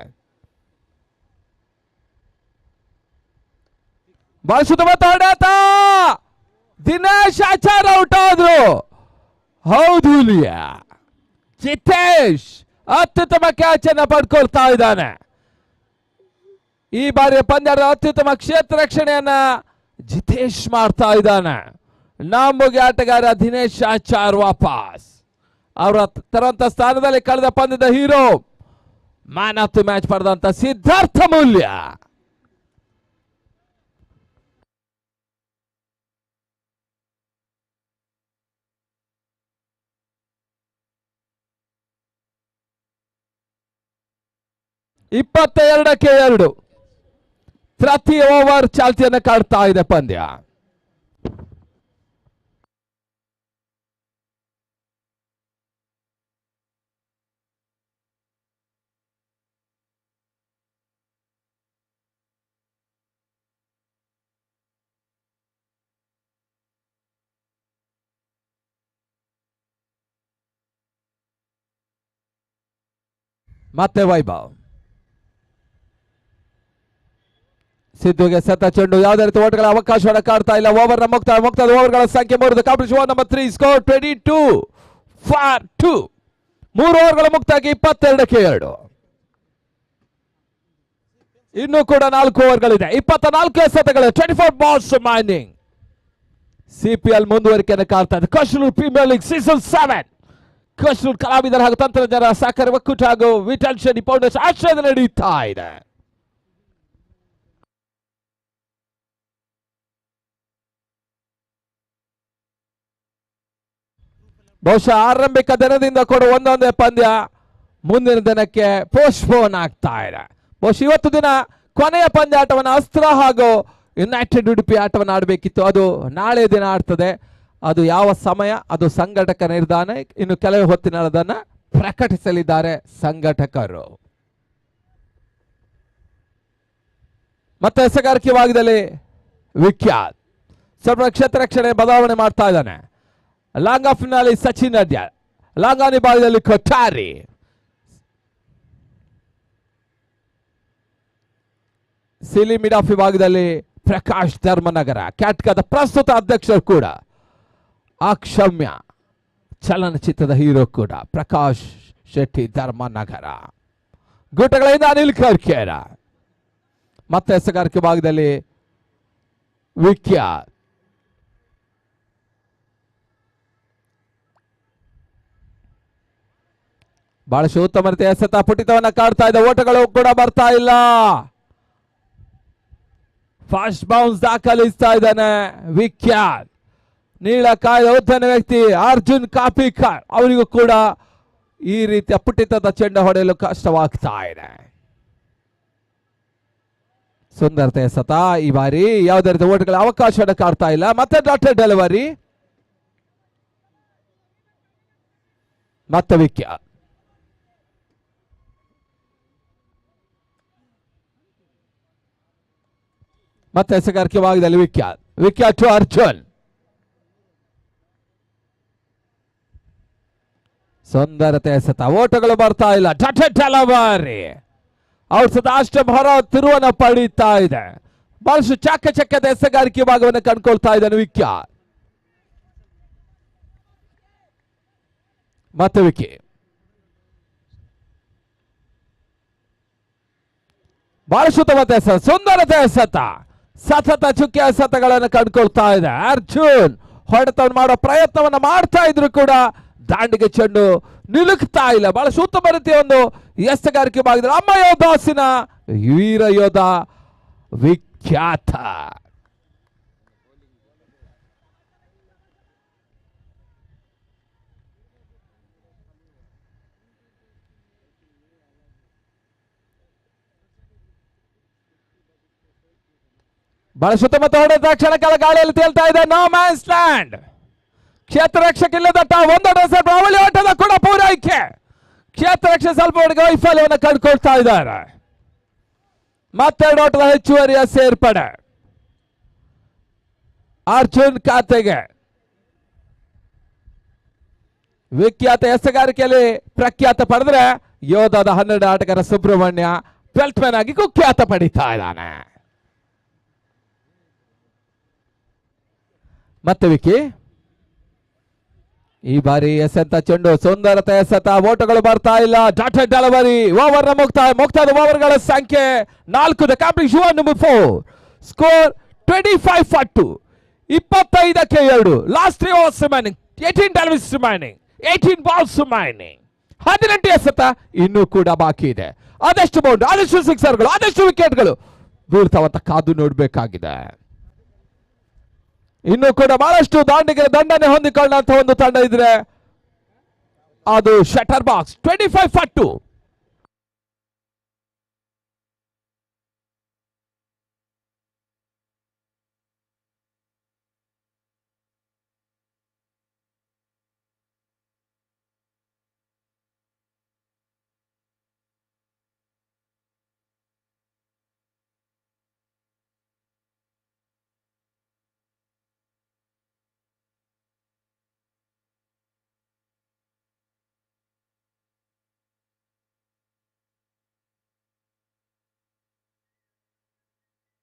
ಬಹಳಷ್ಟು ಹೊಡೆತ, ದಿನೇಶ್ ಆಚಾರ್ ಔಟ್ ಆದ್ರು. ಹೌದು, ಜಿತೇಶ್ ಅತ್ಯುತ್ತಮ ಕ್ಯಾಚ್ ಅನ್ನ ಪಡ್ಕೊಳ್ತಾ ಇದ್ದಾನೆ. ಈ ಬಾರಿಯ ಪಂದ್ಯದ ಅತ್ಯುತ್ತಮ ಕ್ಷೇತ್ರ ರಕ್ಷಣೆಯನ್ನ ಜಿತೇಶ್ ಮಾಡ್ತಾ ಇದ್ದಾನೆ. ನಾಂಬುಗೆ ಆಟಗಾರ ದಿನೇಶ್ ಆಚಾರ್ ವಾಪಸ್ ಅವರ ತರುವಂತ ಸ್ಥಾನದಲ್ಲಿ ಕಳೆದ ಪಂದ್ಯದ hero, man of the match ಪಡೆದಂತ Siddhartha Moolya. ಇಪ್ಪತ್ತೆರಡಕ್ಕೆ 2 ಪ್ರತಿ ಓವರ್ ಚಾಲ್ತಿಯನ್ನು ಕಾಡ್ತಾ ಇದೆ ಪಂದ್ಯ. ಮತ್ತೆ ವೈಭವ್ ಸಿದ್ದುಗೆ ಸತ ಚೆಂಡು, ಯಾವುದೇ ರೀತಿ ಓಟಗಳ ಅವಕಾಶವನ್ನು ಕಾಡ್ತಾ ಇಲ್ಲ. ಓವರ್ ನ ಮುಕ್ತಾಯ, ಮುಕ್ತಾಯದ ಓವರ್ಗಳ ಸಂಖ್ಯೆ 3. Competition over number 3, score 22-2. 3 ಓವರ್ಗಳ ಮುಕ್ತಾಯಕ್ಕೆ 22ಕ್ಕೆ 2. ಇನ್ನೂ ಕೂಡ 4 ಓವರ್ಗಳಿದೆ. 24 ಎಸೆತಗಳು, 24 balls remaining. CPL ಮುಂದುವರಿಕೆಯನ್ನು ಕಾಡ್ತಾ ಇದೆ. Coastal premier league season 7 coastal ಕಲಾವಿದರ ಹಾಗೂ ತಂತ್ರಜ್ಞರ ಸಹಕಾರ ಒಕ್ಕೂಟ ಹಾಗೂ ವಿಠಲ್ ಶೆಟ್ಟಿ ಫೌಂಡೇಶನ್ ಆಶ್ರಯದಲ್ಲಿ ನಡೆಯುತ್ತಾ ಇದೆ. ಬಹುಶಃ ಆರಂಭಿಕ ದಿನದಿಂದ ಕೂಡ ಒಂದೊಂದೇ ಪಂದ್ಯ ಮುಂದಿನ ದಿನಕ್ಕೆ ಪೋಸ್ಟ್ಪೋನ್ ಆಗ್ತಾ ಇದೆ. ಬಹುಶಃ ಇವತ್ತು ದಿನ ಕೊನೆಯ ಪಂದ್ಯ ಆಟವನ್ನು ಅಸ್ತ್ರ ಹಾಗೂ ಯುನೈಟೆಡ್ ಉಡುಪಿ ಆಟವನ್ನು ಆಡಬೇಕಿತ್ತು, ಅದು ನಾಳೆ ದಿನ ಆಡ್ತದೆ. ಅದು ಯಾವ ಸಮಯ ಅದು ಸಂಘಟಕ ನಿರ್ಧಾರ. ಇನ್ನು ಕೆಲವೇ ಹೊತ್ತಿನಲ್ಲಿ ಅದನ್ನು ಪ್ರಕಟಿಸಲಿದ್ದಾರೆ ಸಂಘಟಕರು. ಮತ್ತೆ ಎಸೆಗಾರಿಕೆ ಭಾಗದಲ್ಲಿ ವಿಖ್ಯಾತ್ ಸ್ವಲ್ಪ ಕ್ಷೇತ್ರ ರಕ್ಷಣೆ ಬದಲಾವಣೆ ಮಾಡ್ತಾ ಇದ್ದಾನೆ. ಲಾಂಗ್ ಆಫ್ನಲ್ಲಿ ಸಚಿನ್ ಅಡ್ಯಾರ್, ಲಾಂಗ್ ಆನ್ ಭಾಗದಲ್ಲಿ ಕೊಠಾರಿ. ಸಿಲಿ ಮಿಡ್ ಆಫ್ ವಿಭಾಗದಲ್ಲಿ ಪ್ರಕಾಶ್ ಧರ್ಮನಗರ, ಕ್ಯಾಟ್ಕಾದ ಪ್ರಸ್ತುತ ಅಧ್ಯಕ್ಷರು ಕೂಡ, ಅಕ್ಷಮ್ಯ ಚಲನಚಿತ್ರದ ಹೀರೋ ಕೂಡ ಪ್ರಕಾಶ್ ಶೆಟ್ಟಿ ಧರ್ಮನಗರ. ಗೂಟಗಳಿಂದ ಅನಿಲ್ ಕರ್ಕೇರ. ಮತ್ತೆ ಎಸೆಗಾರಿಕೆ ಭಾಗದಲ್ಲಿ ವಿಖ್ಯಾತ್. ಬಹಳಷ್ಟು ಉತ್ತಮ ರೀತಿಯ ಎಸೆತ ಪುಟಿತವನ್ನ ಕಾಡ್ತಾ ಇದೆ. ಓಟಗಳು ಕೂಡ ಬರ್ತಾ ಇಲ್ಲ. ಫಾಸ್ಟ್ ಬೌನ್ಸ್ ದಾಖಲಿಸ್ತಾ ಇದ್ದಾನೆ ವಿಖ್ಯಾತ್. ನೀಳ ಕಾಯ್ದ ಉತ್ತಮ ವ್ಯಕ್ತಿ ಅರ್ಜುನ್ ಕಾಪಿಕಾರ್, ಅವರಿಗೂ ಕೂಡ ಈ ರೀತಿಯ ಪುಟಿತದ ಚೆಂಡ ಹೊಡೆಯಲು ಕಷ್ಟವಾಗ್ತಾ ಇದೆ. ಸುಂದರತೆ ಎಸೆತ ಈ ಬಾರಿ ಯಾವುದೇ ರೀತಿಯ ಓಟಗಳ ಅವಕಾಶವನ್ನು ಕಾಡ್ತಾ ಇಲ್ಲ. ಮತ್ತೆ ಡಾಟೆಡ್ ಡೆಲಿವರಿ, ಮತ್ತೆ ವಿಖ್ಯಾತ್. ಮತ್ತೆ ಎಸೆಗಾರಿಕೆ ಭಾಗದಲ್ಲಿ ವಿಖ್ಯಾತ್, ವಿಖ್ಯಾತ್ ಟು ಅರ್ಜುನ್. ಸುಂದರತೆ ಎಸೆತ, ಓಟಗಳು ಬರ್ತಾ ಇಲ್ಲ. ಡೆಲಿವರಿ ಔಟ್ ಅಷ್ಟೇ ಹೊರ ತಿರುವನ್ನ ಪಡೀತಾ ಇದೆ. ಬಹಳಷ್ಟು ಚಾಕ ಚಕ್ಯದ ಎಸೆಗಾರಿಕೆ ಭಾಗವನ್ನು ಕಂಡುಕೊಳ್ತಾ ಇದ್ದಾನೆ ವಿಖ್ಯಾತ್. ಮತ್ತೆ ವಿಕಿ ಬಹಳಷ್ಟು ಉತ್ತಮ ಸುಂದರತೆ ಎಸೆತ, ಸತತ ಚುಕ್ಕೆ ಎಸೆತಗಳನ್ನು ಕಂಡುಕೊಳ್ತಾ ಇದೆ ಅರ್ಜುನ್. ಹೊಡೆತವನ್ನು ಮಾಡೋ ಪ್ರಯತ್ನವನ್ನು ಮಾಡ್ತಾ ಇದ್ರು ಕೂಡ ದಾಂಡಿಗೆ ಚೆಂಡು ನಿಲುಕ್ತಾ ಇಲ್ಲ. ಬಹಳಷ್ಟು ಉತ್ತಮ ರೀತಿಯ ಒಂದು ಎಸೆಗಾರಿಕೆ ಭಾಗದಲ್ಲಿ ಅಮ್ಮ ಯೋಧಾಸಿನ ವೀರ ಯೋಧ ವಿಖ್ಯಾತ. ಬಹಳ ಸುತ್ತಮುತ್ತ ಹೊಡೆದ ಕ್ಷಣಕಾಲ ಗಾಳಿಯಲ್ಲಿ ತೇಲ್ತಾ ಇದೆ. No man's land. ಕ್ಷೇತ್ರ ರಕ್ಷಕ ಇಲ್ಲದಟ್ಟ ಒಂದೊಂದು ಅವಳಿ ಆಟದ ಕೂಡ ಪೂರೈಕೆ. ಕ್ಷೇತ್ರ ರಕ್ಷಕ ಸ್ವಲ್ಪ ಮಟ್ಟಿಗೆ ವೈಫಲ್ಯವನ್ನು ಕಂಡುಕೊಳ್ತಾ ಇದ್ದಾರೆ. ಮತ್ತೆರಡು ಓಟದ ಹೆಚ್ಚುವರಿಯ ಸೇರ್ಪಡೆ ಅರ್ಜುನ್ ಖಾತೆಗೆ. ವಿಖ್ಯಾತ ಎಸೆಗಾರಿಕೆಯಲ್ಲಿ ಪ್ರಖ್ಯಾತ ಪಡೆದ್ರೆ ಯೋಧಾದ 12 ಆಟಗಾರ ಸುಬ್ರಹ್ಮಣ್ಯ ಟ್ವೆಲ್ತ್ ಮ್ಯಾನ್ ಆಗಿ ಕುಖ್ಯಾತ ಪಡೀತಾ ಇದ್ದಾನೆ. ಮತ್ತೆ ವಿಕಿ ಈ ಬಾರಿ ಎಸೆಂತ ಚೆಂಡು ಸುಂದರತೆ ಎಸೆತ, ಓಟಗಳು ಬರ್ತಾ ಇಲ್ಲ. ಡಾಟೆಡ್ ಡೆಲಿವರಿ ಓವರ್ ನ ಮುಕ್ತಾಯದ ಓವರ್ಗಳ ಸಂಖ್ಯೆ 4. The competition number 4 score 25 for 2. 25ಕ್ಕೆ 2. Last 3 overs remaining, 18 deliveries remaining, 18 balls remaining. 18 ಎಸೆತ ಇನ್ನೂ ಕೂಡ ಬಾಕಿ ಇದೆ. ಆದಷ್ಟು ಬೌಂಡ್, ಆದಷ್ಟು ಸಿಕ್ಸರ್ಗಳು, ಆದಷ್ಟು ವಿಕೆಟ್ಗಳು ಬೀಳ್ತಾವಂತ ಕಾದು ನೋಡಬೇಕಾಗಿದೆ. ಇನ್ನು ಕೂಡ ಬಹಳಷ್ಟು ದಾಂಡಿಗೆ ದಂಡನೆ ಹೊಂದಿಕೊಂಡಂತ ಒಂದು ತಂಡ ಇದ್ರೆ ಅದು shutter box. 25 for 2.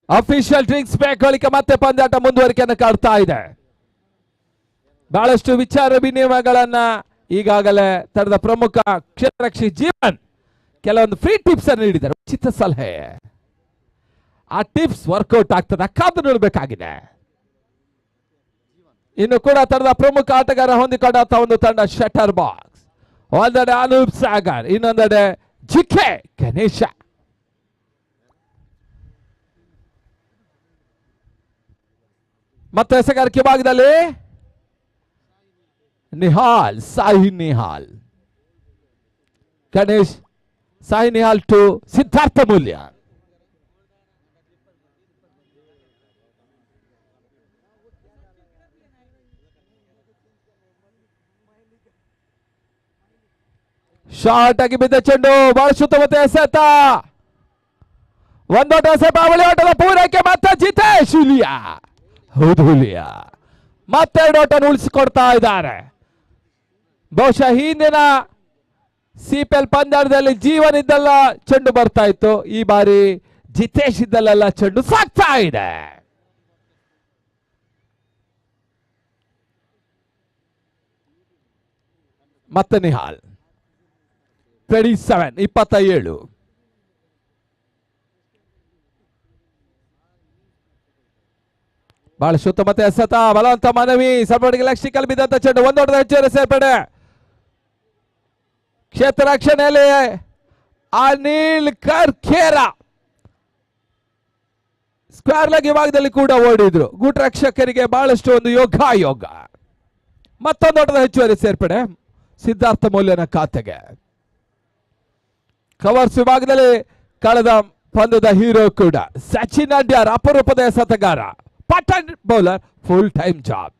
Official drinks break ಬಳಿಕ ಮತ್ತೆ ಪಂದ್ಯಾಟ ಮುಂದುವರಿಕೆಯನ್ನು ಕಾಡ್ತಾ ಇದೆ. ಬಹಳಷ್ಟು ವಿಚಾರ ವಿನಿಮಯಗಳನ್ನ ಈಗಾಗಲೇ ತಂಡದ ಪ್ರಮುಖ ಕ್ಷೇತ್ರರಕ್ಷಿ ಜೀವನ್ ಕೆಲವೊಂದು ಫ್ರೀ ಟಿಪ್ಸ್ ಅನ್ನು ನೀಡಿದ್ದಾರೆ, ಉಚಿತ ಸಲಹೆ. ಆ ಟಿಪ್ಸ್ ವರ್ಕೌಟ್ ಆಗ್ತದೆ ಕಾದು ನೋಡಬೇಕಾಗಿದೆ. ಇನ್ನು ಕೂಡ ತಂಡದ ಪ್ರಮುಖ ಆಟಗಾರ ಹೊಂದಿಕೊಂಡಂತ ಒಂದು ತಂಡ ಶಟರ್ ಬಾಕ್ಸ್. ಒಂದೆಡೆ ಅನೂಪ್ ಸಾಗರ್, ಇನ್ನೊಂದೆಡೆ ಜಿಕೆ ಗಣೇಶ. ಮತ್ತೆ ಎಸೆಗಾರಿಕೆ ಭಾಗದಲ್ಲಿ ನಿಹಾಲ್, ಸಾಹಿ ನಿಹಾಲ್, ಗಣೇಶ್, ಸಾಹಿ ನಿಹಾಲ್ ಟು ಸಿದ್ಧಾರ್ಥ ಮೂಲ್ಯ. ಶಾರ್ಟ್ ಆಗಿ ಬಿದ್ದ ಚೆಂಡು, ಬಹಳ ಮತ್ತೆ ಎಸೆತ, ಒಂದೋಟ ಎಸೆತ, ಅವಳಿ ಆಟದ ಪೂರೈಕೆ ಮತ್ತೆ ಜಿತೇಶ್ ಹುಲಿಯಾ. ಹೌದು ಹುಲಿಯಾ ಮತ್ತೆರಡು ಓಟ ಉಳಿಸಿಕೊಡ್ತಾ ಇದ್ದಾರೆ. ಬಹುಶಃ ಹಿಂದಿನ ಸಿಪಿಎಲ್ ಪಂದ್ಯಾಟದಲ್ಲಿ ಜೀವನ್ ಇದ್ದಲ್ಲ ಚೆಂಡು ಬರ್ತಾ ಇತ್ತು, ಈ ಬಾರಿ ಜಿತೇಶ್ ಇದ್ದಲ್ಲೆಲ್ಲ ಚೆಂಡು ಸಾಕ್ತಾ ಇದೆ. ಮತ್ತೆ ನಿಹಾಲ್ 27 27. ಬಹಳ ಶುದ್ಧ ಮತ್ತೆ ಎಸೆತ, ಬಲವಂತ ಮನವಿ, ಸ್ವಲ್ಪ ಲಕ್ಷಿಕಲ್ ಬಿದ್ದಂತ ಚೆಂಡು, ಒಂದೋಟದ ಹೆಚ್ಚುವರಿ ಸೇರ್ಪಡೆ. ಕ್ಷೇತ್ರ ರಕ್ಷಣೆಯಲ್ಲಿ ಅನಿಲ್ ಕರ್ಖೇರಾ ಸ್ಕ್ವೇರ್ ಲೆಗ್ ವಿಭಾಗದಲ್ಲಿ ಕೂಡ ಓಡಿದ್ರು. ಗೂಟ ರಕ್ಷಕರಿಗೆ ಬಹಳಷ್ಟು ಒಂದು ಯೋಗ. ಮತ್ತೊಂದು ಓಟದ ಹೆಚ್ಚುವರಿ ಸೇರ್ಪಡೆ ಸಿದ್ಧಾರ್ಥ ಮೌಲ್ಯನ ಖಾತೆಗೆ. ಕವರ್ಸ್ ವಿಭಾಗದಲ್ಲಿ ಕಳೆದ ಪಂದ್ಯದ ಹೀರೋ ಕೂಡ ಸಚಿನ್ ಅಡ್ಯಾರ್, ಅಪರೂಪದ ಎಸೆತಗಾರ, Patan bowler, full time job.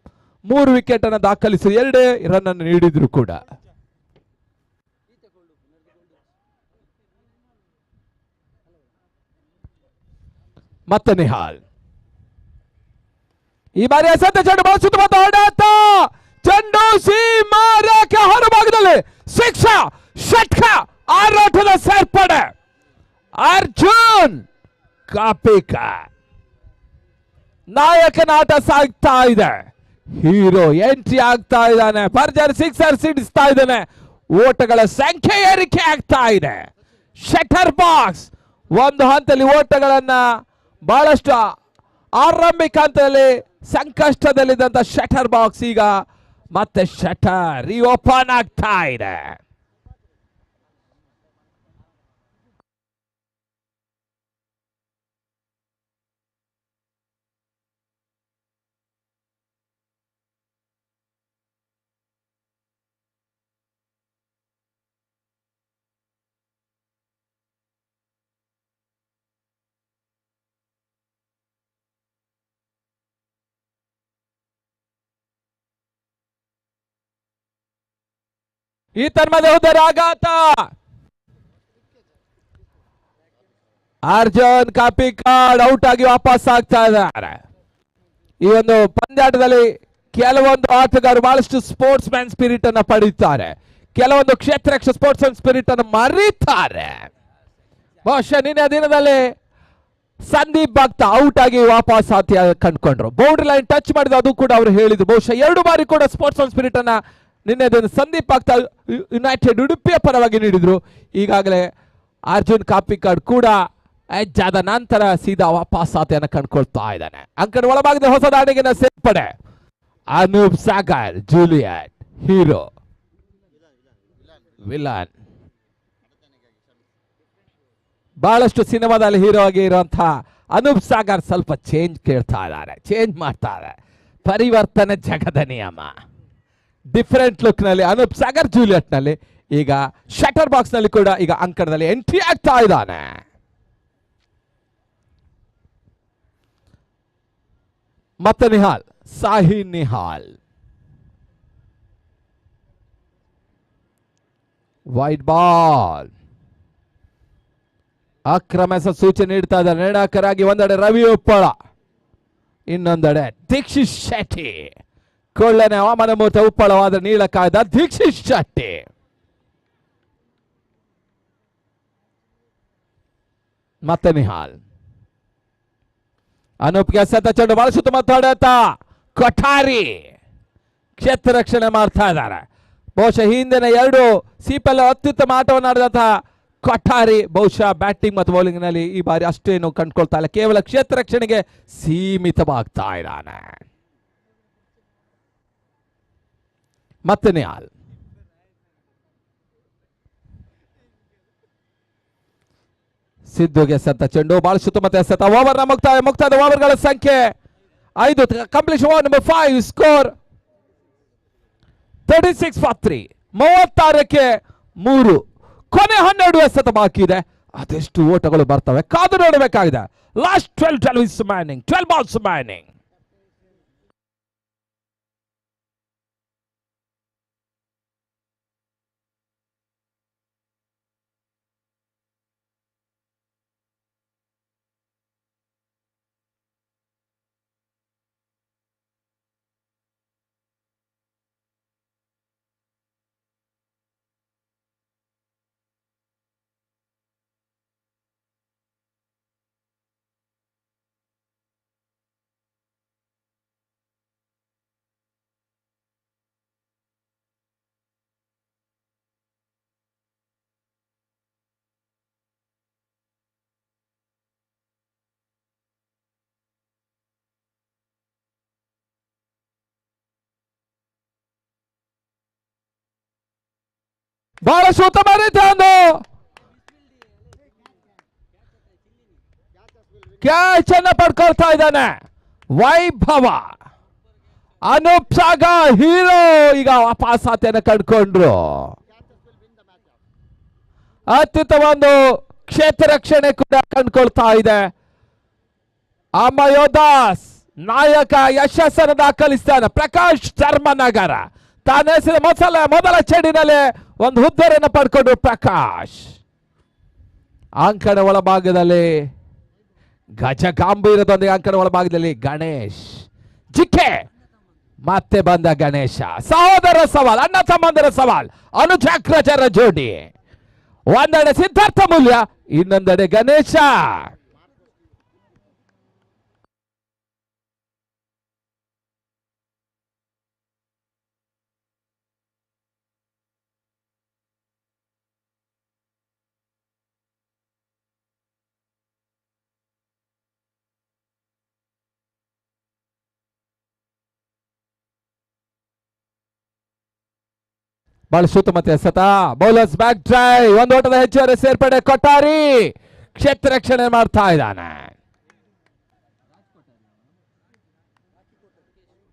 3 wicket ಅನ್ನು ದಾಖಲಿಸಿ 2 ರನ್ ಅನ್ನು ನೀಡಿದ್ರು ಕೂಡ. ಮತ್ತೆ ನಿಹಾಲ್ ಈ ಬಾರಿ ಎಸೆತ ಚೆಂಡು ಬಳಸುತ್ತ ಹೊಡೆತ, ಚೆಂಡು ಸೀಮಾ ರೇಖೆ ಹೊರಭಾಗದಲ್ಲಿ ಶಿಕ್ಷಾ ಷಟ್ಕ, ಆರೋಟದ ಸೇರ್ಪಡೆ ಅರ್ಜುನ್ ಕಾಪಿಕ. ನಾಯಕನ ಆಟ ಸಾಗ್ತಾ ಇದೆ, ಹೀರೋ ಎಂಟ್ರಿ ಆಗ್ತಾ ಇದ್ದಾನೆ, ಭರ್ಜರಿ ಸಿಕ್ಸರ್ ಸಿಡಿಸ್ತಾ ಇದ್ದಾನೆ, ಓಟಗಳ ಸಂಖ್ಯೆ ಏರಿಕೆ ಆಗ್ತಾ ಇದೆ. ಶಟರ್ ಬಾಕ್ಸ್ ಒಂದು ಹಂತದಲ್ಲಿ ಓಟಗಳನ್ನ ಬಹಳಷ್ಟು ಆರಂಭಿಕ ಹಂತದಲ್ಲಿ ಸಂಕಷ್ಟದಲ್ಲಿದ್ದಂತ ಶಟರ್ ಬಾಕ್ಸ್ ಈಗ ಮತ್ತೆ ಶಟರ್ ರಿಓಪನ್ ಆಗ್ತಾ ಇದೆ. ಈ ತನ್ಮದ ಹೋದರೆ ಆಘಾತ. ಅರ್ಜುನ್ ಕಾಪಿಕಾಡ್ ಔಟ್ ಆಗಿ ವಾಪಸ್ ಆಗ್ತಾ ಇದ್ದಾರೆ. ಈ ಒಂದು ಪಂದ್ಯಾಟದಲ್ಲಿ ಕೆಲವೊಂದು ಆಟಗಾರರು ಬಹಳಷ್ಟು ಸ್ಪೋರ್ಟ್ಸ್ ಮ್ಯಾನ್ ಸ್ಪಿರಿಟ್ ಅನ್ನ ಪಡೀತಾರೆ, ಕೆಲವೊಂದು ಕ್ಷೇತ್ರ ಸ್ಪೋರ್ಟ್ಸ್ ಮ್ಯಾನ್ ಸ್ಪಿರಿಟ್ ಅನ್ನು ಮರೀತಾರೆ. ಬಹುಶಃ ನಿನ್ನೆ ದಿನದಲ್ಲಿ ಸಂದೀಪ್ ಭಕ್ತ ಔಟ್ ಆಗಿ ವಾಪಸ್ ಆತಿ ಕಂಡುಕೊಂಡ್ರು. ಬೌಂಡ್ರಿ ಲೈನ್ ಟಚ್ ಮಾಡಿದ ಅದು ಕೂಡ ಅವರು ಹೇಳಿದ್ರು. ಬಹುಶಃ 2 ಬಾರಿ ಕೂಡ ಸ್ಪೋರ್ಟ್ಸ್ ಮ್ಯಾನ್ ಸ್ಪಿರಿಟ್ ಅನ್ನ ನಿನ್ನೆ ದಿನ ಸಂದೀಪ್ ಭಕ್ತ ಯುನೈಟೆಡ್ ಉಡುಪಿಯ ಪರವಾಗಿ ನೀಡಿದ್ರು. ಈಗಾಗಲೇ ಅರ್ಜುನ್ ಕಾಪಿಕಾಡ್ ಕೂಡ ಆದ ನಂತರ ಸೀದಾ ವಾಪಸ್ ಆತೆಯನ್ನು ಕಂಡುಕೊಳ್ತಾ ಇದ್ದಾನೆ. ಅಂಕಣ ಒಳಭಾಗದ ಹೊಸ ದಾಂಡಿಗಿನ ಸೇರ್ಪಡೆ Anoop Sagar, Juliet, hero, villain. ಬಹಳಷ್ಟು ಸಿನಿಮಾದಲ್ಲಿ ಹೀರೋ ಆಗಿ ಇರುವಂತಹ ಅನೂಪ್ ಸಾಗರ್ ಸ್ವಲ್ಪ ಚೇಂಜ್ ಕೇಳ್ತಾ ಇದ್ದಾರೆ, ಚೇಂಜ್ ಮಾಡ್ತಾ ಇದ್ದಾರೆ. ಪರಿವರ್ತನೆ ಜಗದ ನಿಯಮ. ಡಿಫರೆಂಟ್ ಲುಕ್ ನಲ್ಲಿ ಅನೂಪ್ ಸಾಗರ್ ಜೂಲಿಯಟ್ ನಲ್ಲಿ ಈಗ ಶಟರ್ ಬಾಕ್ಸ್ ನಲ್ಲಿ ಕೂಡ ಈಗ ಅಂಕಣದಲ್ಲಿ ಎಂಟ್ರಿ ಆಗ್ತಾ ಇದ್ದಾನೆ. ಮತ್ತೆ ನಿಹಾಲ್, ಸಾಹಿ ನಿಹಾಲ್, ವೈಟ್ ಬಾಲ್. ಅಕ್ರಮ ಸೂಚನೆ ನೀಡ್ತಾ ಇದ್ದಾರೆ ನಿರ್ಣಾಯಕರಾಗಿ. ಒಂದೆಡೆ ರವಿ ಉಪ್ಪಳ, ಇನ್ನೊಂದೆಡೆ ದೀಕ್ಷಿತ್ ಶೆಟ್ಟಿ. ಕೊಳ್ಳನೆ ಹವಾಮಾನ ಮೂರ್ತ ಉಪ್ಪಳವಾದ ನೀಲಕಾಯ್ದ ದೀಕ್ಷಿತ್ ಶೆಟ್ಟಿ. ಮತ್ತೆ ನಿಹಾಲ್, ಅನೂಪ್ಗೆ ಎಸೆತ ಚೆಂಡು, ಬಹಳ ಸುತ್ತಮುತ್ತ ಹೊಡೆತ. ಕೊಠಾರಿ ಕ್ಷೇತ್ರ ರಕ್ಷಣೆ ಮಾಡ್ತಾ ಇದ್ದಾರೆ. ಬಹುಶಃ ಹಿಂದಿನ 2 ಸಿಪಿಎಲ್ ಅತ್ಯುತ್ತಮ ಆಟವನ್ನು ಆಡಿದಂತಹ ಕೊಠಾರಿ ಬಹುಶಃ ಬ್ಯಾಟಿಂಗ್ ಮತ್ತು ಬೌಲಿಂಗ್ ನಲ್ಲಿ ಈ ಬಾರಿ ಅಷ್ಟೇನು ಕಂಡುಕೊಳ್ತಾ ಇಲ್ಲ, ಕೇವಲ ಕ್ಷೇತ್ರ ರಕ್ಷಣೆಗೆ ಸೀಮಿತವಾಗ್ತಾ ಇದ್ದಾನೆ. ಮತ್ತೆ ನಿಹಾಲ್, ಸಿದ್ದುಗೆ ಎಸೆತ ಚೆಂಡು, ಬಹಳ ಸುತ್ತಮುತ್ತ ಎಸೆತ. ಓವರ್ನ ಮುಕ್ತಾಯ, ಮುಕ್ತಾಯದ ಓವರ್ಗಳ ಸಂಖ್ಯೆ 5. Completion over number 5, score 36 for 3. 36ಕ್ಕೆ 3. ಕೊನೆ 12 ಎಸೆತ ಬಾಕಿ ಇದೆ. ಅದೆಷ್ಟು ಓಟಗಳು ಬರ್ತವೆ ಕಾದು ನೋಡಬೇಕಾಗಿದೆ. Last 12 is remaining, 12 balls remaining. ಬಹಳಷ್ಟು ಉತ್ತಮ ರೀತಿಯ ಒಂದು ಕ್ಯಾಚ್ ಅನ್ನ ಪಡ್ಕೊಳ್ತಾ ಇದ್ದಾನೆ ವೈಭವ. ಅನೂಪ್ ಸಾಗರ್ ಹೀರೋ ಈಗ ವಾಪಸಾತಿಯನ್ನು ಕಂಡುಕೊಂಡ್ರು. ಅತ್ಯುತ್ತಮ ಒಂದು ಕ್ಷೇತ್ರ ರಕ್ಷಣೆ ಕೂಡ ಕಂಡುಕೊಳ್ತಾ ಇದೆ. ಅಮಯೋದಾಸ್ ನಾಯಕ ಯಶಸ್ಸನ್ನು ದಾಖಲಿಸ್ತಾನೆ. ಪ್ರಕಾಶ್ ಧರ್ಮನಗರ ತಾನೆಸೆದ ಮೊದಲ ಚೆಂಡಿನಲ್ಲಿ ಒಂದು ಹುದ್ದೆಯನ್ನು ಪಡ್ಕೊಂಡ್ರು ಪ್ರಕಾಶ್. ಅಂಕಣ ಒಳಭಾಗದಲ್ಲಿ ಗಜ ಗಾಂಭೀರ್ಯದೊಂದಿಗೆ ಅಂಕಣ ಒಳಭಾಗದಲ್ಲಿ ಗಣೇಶ್ ಜಿಕ್ಕೆ. ಮತ್ತೆ ಬಂದ ಗಣೇಶ. ಸಹೋದರ ಸವಾಲ್, ಅಣ್ಣ ತಮ್ಮಂದರ ಸವಾಲ್, ಅನುಜಾಗ್ರಜರ ಜೋಡಿ. ಒಂದೆಡೆ ಸಿದ್ಧಾರ್ಥ ಮೂಲ್ಯ, ಇನ್ನೊಂದೆಡೆ ಗಣೇಶ. ಬಹಳ ಸುತ್ತಮುತ್ತ ಎಸೆತ, ಬೌಲರ್ಸ್ ಬ್ಯಾಕ್ ಡ್ರೈವ್, ಒಂದು ಓಟದ ಹೆಚ್ಚುವರಿ ಸೇರ್ಪಡೆ. ಕೊಟ್ಟಾರಿ ಕ್ಷೇತ್ರ ರಕ್ಷಣೆ ಮಾಡ್ತಾ ಇದ್ದಾನೆ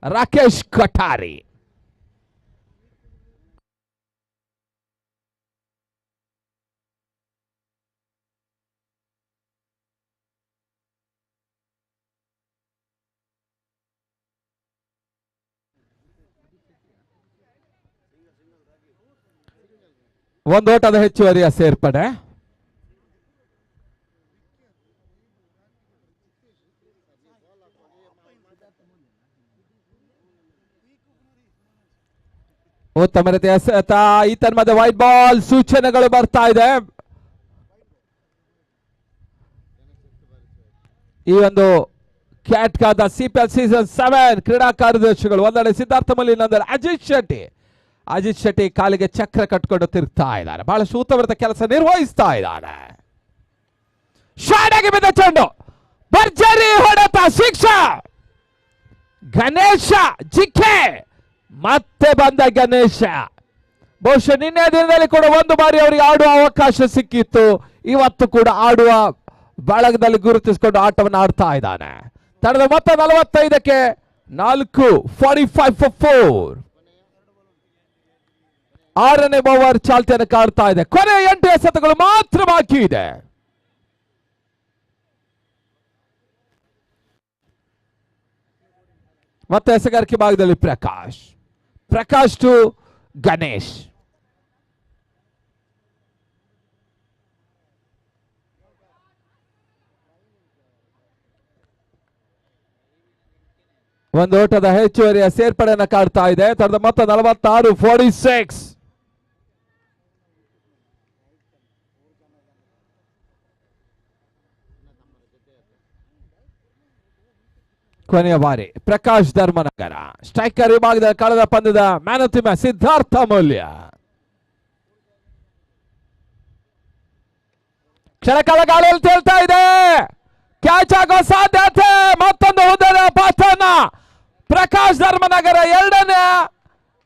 ರಾಕೇಶ್ ಕೊಠಾರಿ. ಒಂದು ಓಟದ ಹೆಚ್ಚುವರಿಯ ಸೇರ್ಪಡೆ. ಉತ್ತಮ ರೀತಿಯ ಎಸೆತ, ಈತನ ಮಧ್ಯೆ ವೈಟ್ ಬಾಲ್ ಸೂಚನೆಗಳು ಬರ್ತಾ ಇದೆ. ಈ ಒಂದು ಕ್ಯಾಟ್ಕಾದ ಸಿಪಿಎಲ್ ಸೀಸನ್ 7 ಕ್ರೀಡಾ ಕಾರ್ಯದರ್ಶಿಗಳು ಒಂದೆಡೆ ಸಿದ್ಧಾರ್ಥ ಮಲ್ಲಿ, ಇನ್ನೊಂದೆಡೆ ಅಜಿತ್ ಶೆಟ್ಟಿ. ಅಜಿತ್ ಶೆಟ್ಟಿ ಕಾಲಿಗೆ ಚಕ್ರ ಕಟ್ಕೊಂಡು ತಿರುಗ್ತಾ ಇದ್ದಾರೆ, ಬಹಳಷ್ಟು ಉತ್ತಮವಾದ ಕೆಲಸ ನಿರ್ವಹಿಸ್ತಾ ಇದ್ದಾರೆ. ಶಾರ್ಟ್ ಆಗಿ ಬಿದ್ದ ಚೆಂಡು, ಭರ್ಜರಿ ಹೊಡೆತ, ಶಿಕ್ಷಾ ಗಣೇಶ ಜಿಕ್ಕೆ. ಮತ್ತೆ ಬಂದ ಗಣೇಶ. ಬಹುಶಃ ನಿನ್ನೆ ದಿನದಲ್ಲಿ ಕೂಡ ಒಂದು ಬಾರಿ ಅವರಿಗೆ ಆಡುವ ಅವಕಾಶ ಸಿಕ್ಕಿತ್ತು, ಇವತ್ತು ಕೂಡ ಆಡುವ ಬಳಗದಲ್ಲಿ ಗುರುತಿಸಿಕೊಂಡು ಆಟವನ್ನು ಆಡ್ತಾ ಇದ್ದಾನೆ. ತಂಡದ ಮೊತ್ತ 45ಕ್ಕೆ 4, 45 for 4. 6ನೇ ಓವರ್ ಚಾಲ್ತಿಯನ್ನು ಕಾಡ್ತಾ ಇದೆ. ಕೊನೆಯ 8 ಎಸೆತಗಳು ಮಾತ್ರ ಬಾಕಿ ಇದೆ. ಮತ್ತೆ ಎಸೆಗಾರಿಕೆ ಭಾಗದಲ್ಲಿ ಪ್ರಕಾಶ್, ಪ್ರಕಾಶ್ ಟು ಗಣೇಶ್. ಒಂದು ಓಟದ ಹೆಚ್ಚುವರಿಯ ಸೇರ್ಪಡೆಯನ್ನು ಕಾಡ್ತಾ ಇದೆ. ತಂಡದ ಮೊತ್ತ 46, 46. ಕೊನೆಯ ಬಾರಿ ಪ್ರಕಾಶ್ ಧರ್ಮನಗರ ಸ್ಟ್ರೈಕರ್ ವಿಭಾಗದ ಕಳೆದ ಪಂದ್ಯದ man of the match Siddhartha Moulya. ಕ್ಷಣಕಾಲ ಗಾಳಿಯಲ್ಲಿ ತೇಲ್ತಾ ಇದೆ, ಕ್ಯಾಚ್ ಆಗೋ ಸಾಧ್ಯತೆ. ಮತ್ತೊಂದು ಹುದ್ದೆಯ ಪಾತ್ರನ ಪ್ರಕಾಶ್ ಧರ್ಮನಗರ 2ನೇ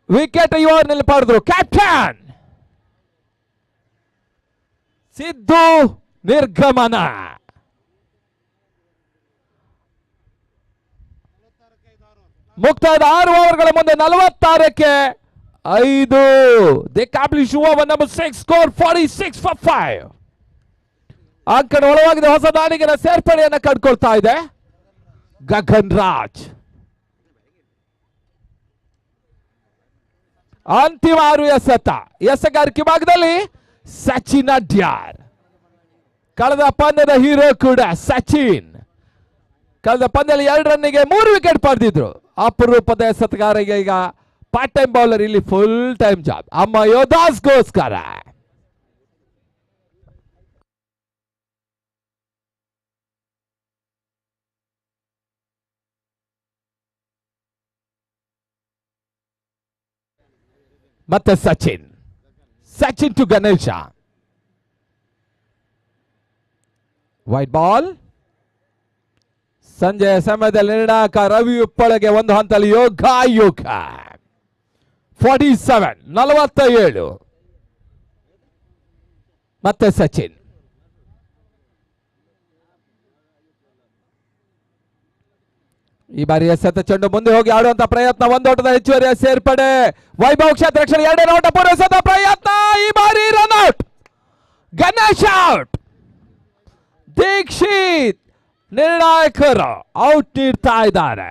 ವಿಕೆಟ್ ಈ ಓವರ್ನಲ್ಲಿ ಪಡೆದ್ರು. ಕ್ಯಾಪ್ಟನ್ ಸಿದ್ದು ನಿರ್ಗಮನ. ಮುಕ್ತಾಯದ 6 ಓವರ್ಗಳ ಮುಂದೆ 46ಕ್ಕೆ 5. They accomplish over number 6, score 46 for 5. ಅಂಕಣ ಒಳವಾಗಿದೆ. ಹೊಸ ದಾಳಿಗೆ ಸೇರ್ಪಡೆಯನ್ನು ಕಂಡುಕೊಳ್ತಾ ಇದೆ ಗಗನ್ ರಾಜ್. ಅಂತಿಮ 6 ಎಸೆತ. ಎಸೆಗಾರಿಕೆ ಭಾಗದಲ್ಲಿ ಸಚಿನ್ ಅಡ್ಯಾರ್, ಕಳೆದ ಪಂದ್ಯದ ಹೀರೋ ಕೂಡ ಸಚಿನ್. ಕಳೆದ ಪಂದ್ಯದಲ್ಲಿ 2 ರನ್ನಿಗೆ 3 ವಿಕೆಟ್ ಪಡೆದಿದ್ರು. ಅಪರೂಪದ ಎಸೆತಗಾರರಿಗೆ ಈಗ ಪಾರ್ಟ್ ಟೈಮ್ ಬೌಲರ್, ಇಲ್ಲಿ ಫುಲ್ ಟೈಮ್ ಜಾಬ್ ಅಮ್ಮ ಯೋಧಾಸ್ಗೋಸ್ಕರ. ಮತ್ತೆ Sachin, Sachin to Ganesha. White ball. ಸಂಜೆಯ ಸಮಯದಲ್ಲಿ ನಿರ್ಣಾಯಕ ರವಿ ಉಪ್ಪಳಗೆ ಒಂದು ಹಂತದಲ್ಲಿ ಯೋಗ ಯೋಗ. 47, 47. ಮತ್ತೆ ಸಚಿನ್. ಈ ಬಾರಿ ಎಸೆತ ಚೆಂಡು ಮುಂದೆ ಹೋಗಿ ಆಡುವಂತ ಪ್ರಯತ್ನ, ಒಂದು ಓಟದ ಹೆಚ್ಚುವರಿಯ ಸೇರ್ಪಡೆ. ವೈಭವ್ ಕ್ಷೇತ್ರ ರಕ್ಷಣೆ, 2ನೇ ಓಟ ಪೂರೈಸಿದ ಪ್ರಯತ್ನ. ಈ ಬಾರಿ run out, Ganesh out. Dikshit ನಿರ್ಣಾಯಕರು ಔಟ್ ನೀಡ್ತಾ ಇದ್ದಾರೆ.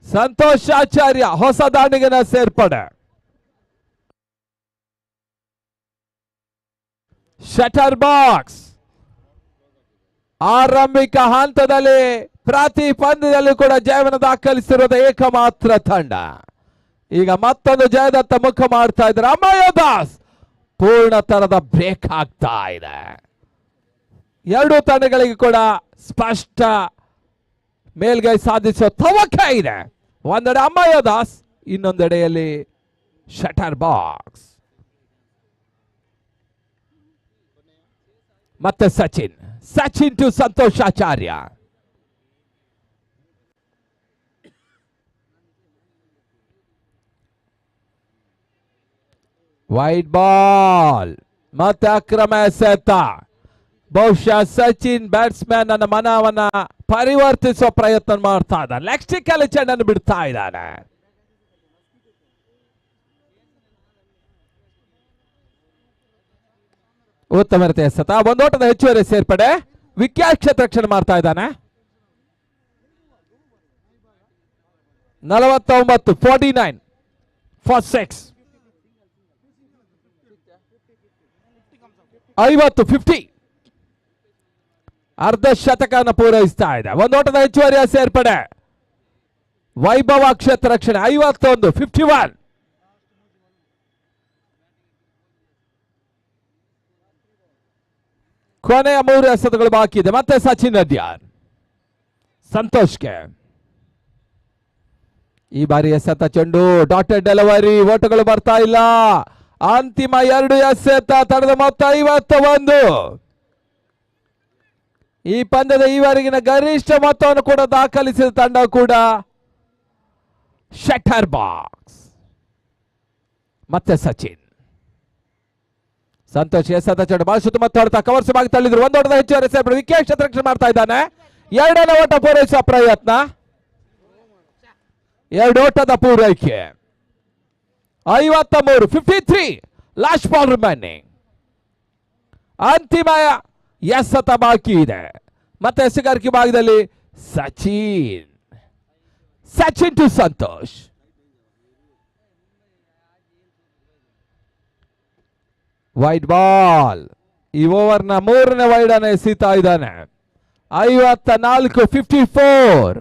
ಸಂತೋಷ್ ಆಚಾರ್ಯ ಹೊಸ ದಾಂಡಿಗನ ಸೇರ್ಪಡೆ. ಶಟರ್ ಬಾಕ್ಸ್ ಆರಂಭಿಕ ಹಂತದಲ್ಲಿ ಪ್ರತಿ ಪಂದ್ಯದಲ್ಲೂ ಕೂಡ ಜಯವನ್ನು ದಾಖಲಿಸಿರುವುದು ಏಕಮಾತ್ರ ತಂಡ. ಈಗ ಮತ್ತೊಂದು ಜಯದತ್ತ ಮುಖ ಮಾಡ್ತಾ ಇದ್ದಾರೆ ಅಮಯ ದಾಸ್. ಪೂರ್ಣ ತರದ ಬ್ರೇಕ್ ಆಗ್ತಾ ಇದೆ. ಎರಡೂ ತಂಡಗಳಿಗೆ ಕೂಡ ಸ್ಪಷ್ಟ ಮೇಲ್ಗೈ ಸಾಧಿಸುವ ತವಕ ಇದೆ. ಒಂದೆಡೆ ಅಮಯ ದಾಸ್, ಇನ್ನೊಂದೆಡೆಯಲ್ಲಿ ಶಟರ್ ಬಾಕ್ಸ್. ಮತ್ತೆ ಸಚಿನ್, ಸಚಿನ್ ಟು ಸಂತೋಷ್ ಆಚಾರ್ಯ. ವೈಟ್ ಬಾಲ್, ಮತ್ತೆ ಅಕ್ರಮ ಎಸೆತ. ಬಹುಶಃ ಸಚಿನ್ ಬ್ಯಾಟ್ಸ್ಮನ್ ನನ್ನ ಮನವನ್ನ ಪರಿವರ್ತಿಸುವ ಪ್ರಯತ್ನ ಮಾಡ್ತಾ ಇದ್ದಾನೆ. ಲೆಗ್ ಸ್ಟಿಕ್ ಅಲ್ಲಿ ಚೆಂಡನ್ನು ಬಿಡ್ತಾ ಇದ್ದಾನೆ. ಉತ್ತಮ ರೀತಿಯ ಎಸೆತ, ಒಂದು ಓಟದ ಹೆಚ್ಚುವರಿ ಸೇರ್ಪಡೆ. ವಿಖ್ಯಾತ್ ಕ್ಷೇತ್ರ ರಕ್ಷಣೆ ಮಾಡ್ತಾ ಇದ್ದಾನೆ. 49, 49 for 6. 50, 50, ಅರ್ಧ ಶತಕವನ್ನು ಪೂರೈಸ್ತಾ ಇದೆ. ಒಂದು ಓಟದ ಹೆಚ್ಚುವರಿಯ ಸೇರ್ಪಡೆ. ವೈಭವ ಕ್ಷೇತ್ರ ರಕ್ಷಣೆ. 51, 51. ಕೊನೆಯ 3 ಎಸೆತಗಳು ಬಾಕಿ ಇದೆ. ಮತ್ತೆ ಸಚಿನ್ ಅಡ್ಯಾರ್ ಸಂತೋಷ್ಗೆ. ಈ ಬಾರಿ ಎಸೆತ ಚೆಂಡು ಡಾಟೆಡ್ ಡೆಲಿವರಿ, ಓಟಗಳು ಬರ್ತಾ ಇಲ್ಲ. ಅಂತಿಮ 2 ಎಸೆತ, ತಡೆದ ಮೊತ್ತ 51. ಈ ಪಂದ್ಯದ ಈವರೆಗಿನ ಗರಿಷ್ಠ ಮೊತ್ತವನ್ನು ಕೂಡ ದಾಖಲಿಸಿದ ತಂಡ ಕೂಡ ಶಟರ್ ಬಾಕ್ಸ್. ಮತ್ತೆ ಸಚಿನ್ ಸಂತೋಷ್ ಎಸೆತ ಚೆಂಡು ಬಹಳ ಸುತ್ತಮುತ್ತ ಹೊಡೆತ, ಕವರ್ ಸುಮಾಗಿ ತಳ್ಳಿದ್ರು. ಒಂದು ಓಟದ ಹೆಚ್ಚುವರಿ ಸೇರ್ಪಡೆ. ವಿಕೆಟ್ ಕ್ಷೇತ್ರ ರಕ್ಷಣೆ ಮಾಡ್ತಾ ಇದ್ದಾನೆ. 2ನೇ ಓಟ ಪೂರೈಸುವ ಪ್ರಯತ್ನ, 2 ಓಟದ ಪೂರೈಕೆ. 53, 53, ಲಾಸ್ಟ್ ಬಾಲ್ ರಿಮೈನಿಂಗ್. ಅಂತಿಮ ಎಸೆತ ಬಾಕಿ ಇದೆ. ಮತ್ತೆ ಎಸೆಗಾರಿಕೆ ಭಾಗದಲ್ಲಿ ಸಚಿನ್, ಸಚಿನ್ ಟು ಸಂತೋಷ್. Wide ball. ಈ ಓವರ್ನ 3ನೇ ವೈಡ್ ಅನ್ನು ಎಸೀತಾ ಇದ್ದಾನೆ. 54, 54.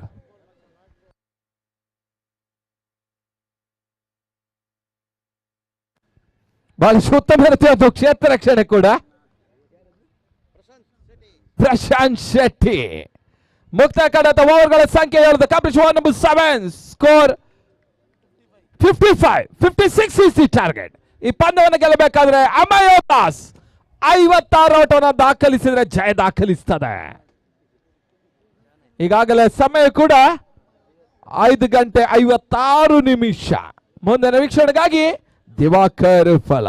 ಬಹಳಷ್ಟು ಉತ್ತಮ ರೀತಿಯ ಒಂದು ಕ್ಷೇತ್ರ ರಕ್ಷಣೆ ಕೂಡ. ಪ್ರಶಾಂತ್ ಶೆಟ್ಟಿ ಮುಕ್ತ ಕಡತ ಓವರ್ಗಳ ಸಂಖ್ಯೆ 7. Completion over number 7. Score 55, 56 is the target. ಈ ಪಂದ್ಯವನ್ನು ಗೆಲ್ಲಬೇಕಾದ್ರೆ ಅಮಯ ದಾಸ್ 56 ಓಟವನ್ನು ದಾಖಲಿಸಿದ್ರೆ ಜಯ ದಾಖಲಿಸ್ತದೆ. ಈಗಾಗಲೇ ಸಮಯ ಕೂಡ 5:56. ಮುಂದಿನ ವೀಕ್ಷಣೆಗಾಗಿ ದಿವಾಕರ್ ಫಲ.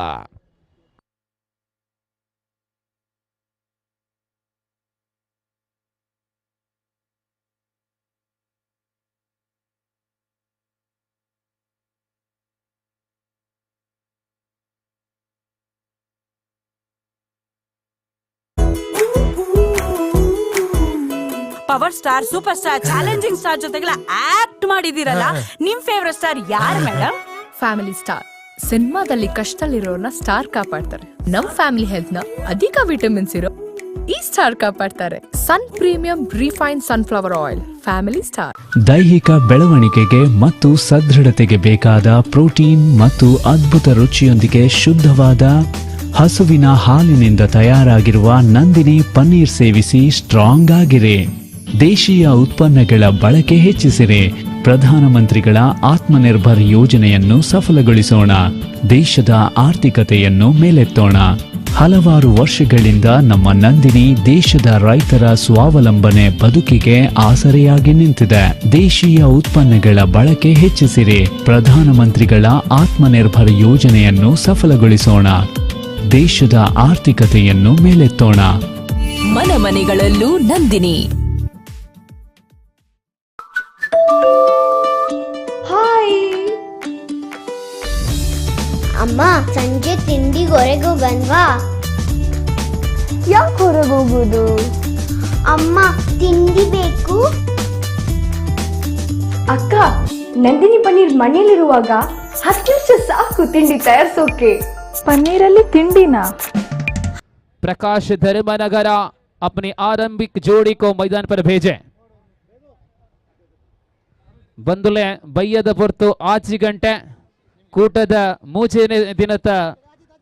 Power star, super star, challenging star ಜೊತೆಗೆಲ್ಲ ಆಕ್ಟ್ ಮಾಡಿದಿರಲ್ಲ, ನಿಮ್ ಫೇವರೇಟ್ ಸ್ಟಾರ್ ಯಾರು ಮೇಡಮ್? ಫ್ಯಾಮಿಲಿ ಸ್ಟಾರ್ ಸಿನಿಮಾದಲ್ಲಿ ಕಷ್ಟದಲ್ಲಿರೋರ್ನ ಸ್ಟಾರ್ ಕಾಪಾಡ್ತಾರೆ. ನಮ್ ಫ್ಯಾಮಿಲಿ ಹೆಲ್ತ್ ನ ಅಧಿಕ ವಿಟಮಿನ್ಸ್ ಇರೋ ಈ star ಕಾಪಾಡ್ತಾರೆ. Sun premium refine sunflower oil, family star. ದೈಹಿಕ ಬೆಳವಣಿಗೆಗೆ ಮತ್ತು ಸದೃಢತೆಗೆ ಬೇಕಾದ ಪ್ರೋಟೀನ್ ಮತ್ತು ಅದ್ಭುತ ರುಚಿಯೊಂದಿಗೆ ಶುದ್ಧವಾದ ಹಸುವಿನ ಹಾಲಿನಿಂದ ತಯಾರಾಗಿರುವ ನಂದಿನಿ ಪನ್ನೀರ್ ಸೇವಿಸಿ ಸ್ಟ್ರಾಂಗ್ ಆಗಿರಿ. ದೇಶೀಯ ಉತ್ಪನ್ನಗಳ ಬಳಕೆ ಹೆಚ್ಚಿಸಿರಿ. ಪ್ರಧಾನಮಂತ್ರಿಗಳ ಆತ್ಮನಿರ್ಭರ್ ಯೋಜನೆಯನ್ನು ಸಫಲಗೊಳಿಸೋಣ. ದೇಶದ ಆರ್ಥಿಕತೆಯನ್ನು ಮೇಲೆತ್ತೋಣ. ಹಲವಾರು ವರ್ಷಗಳಿಂದ ನಮ್ಮ ನಂದಿನಿ ದೇಶದ ರೈತರ ಸ್ವಾವಲಂಬನೆ ಬದುಕಿಗೆ ಆಸರೆಯಾಗಿ ನಿಂತಿದೆ. ದೇಶೀಯ ಉತ್ಪನ್ನಗಳ ಬಳಕೆ ಹೆಚ್ಚಿಸಿರಿ. ಪ್ರಧಾನಮಂತ್ರಿಗಳ ಆತ್ಮನಿರ್ಭರ್ ಯೋಜನೆಯನ್ನು ಸಫಲಗೊಳಿಸೋಣ. ದೇಶದ ಆರ್ಥಿಕತೆಯನ್ನು ಮೇಲೆತ್ತೋಣ. ಮನೆ ಮನೆಗಳಲ್ಲೂ ನಂದಿನಿ. ಹಾಯ್ ಅಮ್ಮ, ಸಂಜೆ ತಿಂಡಿಗೆ ಹೊರಗೆ ಬಂದ್ವಾ? ಯಾಕೆ ಹೊರಗೆ ಹೋಗೋದು? ಅಮ್ಮ, ತಿಂಡಿ ಬೇಕು. ಅಕ್ಕ, ನಂದಿನಿ ಪನ್ನೀರ್ ಮನೇಲಿರುವಾಗ 10 ನಿಮಿಷ ಸಾಕು ತಿಂಡಿ ತಯಾರಿಸೋಕೆ. ಪನ್ನೀರಲ್ಲಿ ತಿಂಡಿನಾ? प्रकाश धर्मनगर अपनी आरंभिक जोड़ी को मैदान पर भेजे. ಬಂದುಲೆ ಬಯ್ಯದ ಪೊರ್ತು ಆಚಿ ಗಂಟೆ ಕೂಟದ ಮೂಜನೇ ದಿನದ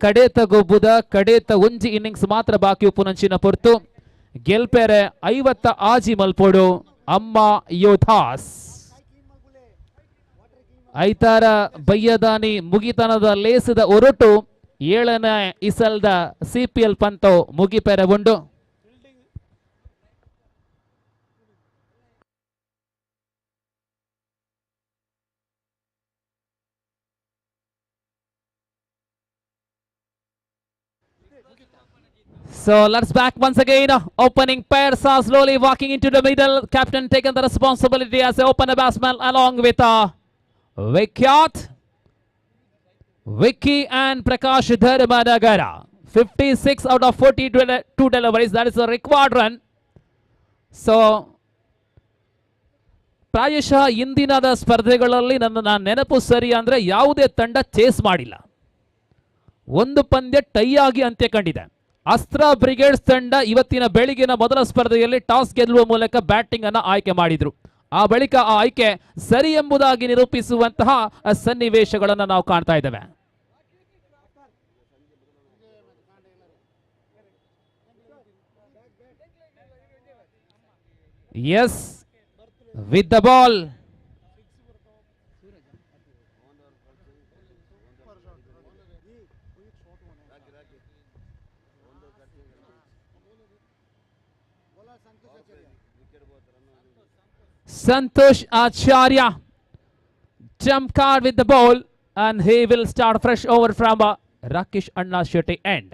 ಕಡೇತ ಗೊಬ್ಬುದ ಕಡೇತ ಒಂಜಿ ಇನ್ನಿಂಗ್ಸ್ ಮಾತ್ರ ಬಾಕಿ ಉಪ್ಪುನಂಚಿನ ಪೊರ್ತು ಗೆಲ್ಪೆರೆ 56 ಮಲ್ಪೋಡು ಅಮ್ಮ ಯೋಧಾಸ್. ಐತಾರ ಬಯ್ಯದಾನಿ ಮುಗಿತನದ ಲೇಸದ ಒರಟು 7ನೇ ಇಸಲ್ದ ಸಿಪಿಎಲ್ ಪಂತೋ ಮುಗಿಪೆರೆ ಉಂಡು. So let's back once again. Opening pairs are slowly walking into the middle. Captain taken the responsibility as the opener batsman along with Vikyat, Vicky and Prakash Dharmanagara. 56 out of 42 deliveries. That is the required run. So ಪ್ರಾಯಶಃ ಇಂದಿನದ ಸ್ಪರ್ಧೆಗಳಲ್ಲಿ ನನ್ನ ನೆನಪು ಸರಿ ಅಂದರೆ ಯಾವುದೇ ತಂಡ chase ಮಾಡಿಲ್ಲ. ಒಂದು ಪಂದ್ಯ ಟೈ ಆಗಿ ಅಂತ್ಯ ಕಂಡಿದೆ. ಅಸ್ತ್ರ ಬ್ರಿಗೇಡ್ಸ್ ತಂಡ ಇವತ್ತಿನ ಬೆಳಗಿನ ಮೊದಲ ಸ್ಪರ್ಧೆಯಲ್ಲಿ ಟಾಸ್ ಗೆಲ್ಲುವ ಮೂಲಕ ಬ್ಯಾಟಿಂಗ್ ಅನ್ನು ಆಯ್ಕೆ ಮಾಡಿದ್ರು. ಆ ಬಳಿಕ ಆ ಆಯ್ಕೆ ಸರಿ ಎಂಬುದಾಗಿ ನಿರೂಪಿಸುವಂತಹ ಸನ್ನಿವೇಶಗಳನ್ನು ನಾವು ಕಾಣ್ತಾ ಇದ್ದೇವೆ. Yes, with the ball. Santosh Acharya jump card with the ball, and he will start fresh over from Rakesh Anna Shetty end.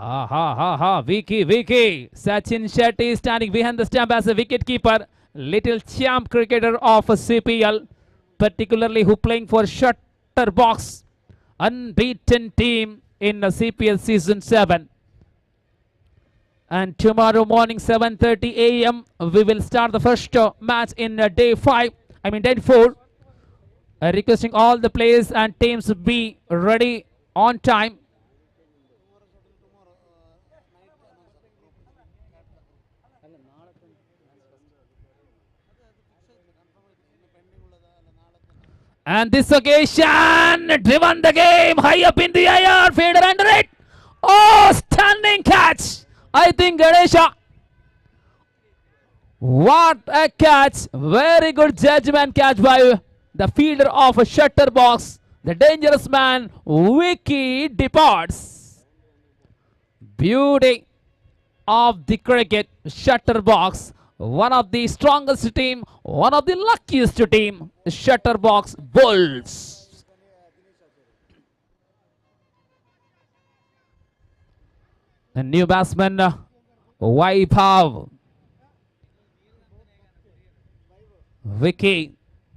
Ha ha ha, Vicky, Vicky. Sachin Shetty standing behind the stump as a wicket keeper. Little champ cricketer of CPL, particularly who playing for Shutter Box, unbeaten team in the CPL season 7. And tomorrow morning 7:30 a.m. we will start the first match in day 5, I mean day 4. Requesting all the players and teams to be ready on time. And this occasion, driven the game high up in the air, fielder under it. Oh, stunning catch. I think Ganesha. What a catch. Very good judgment catch by the fielder of a Shutter Box. The dangerous man, Vicky, departs. Beauty of the cricket, Shutter Box. One of the strongest team, one of the luckiest team, Shutter Box Bulls. The new batsman, Vaibhav. Vicky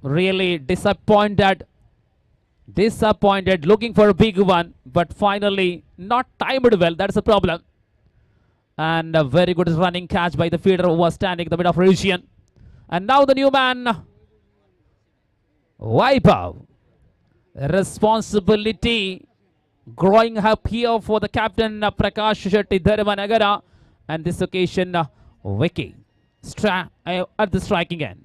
really disappointed, looking for a big one, but finally not timed well. That's a problem. And a very good running catch by the fielder who was standing in the middle of region. And now the new man, Vaibhav. Responsibility growing up here for the captain Prakash Shetty Dharmanagara. And this occasion, Vicky at the striking end.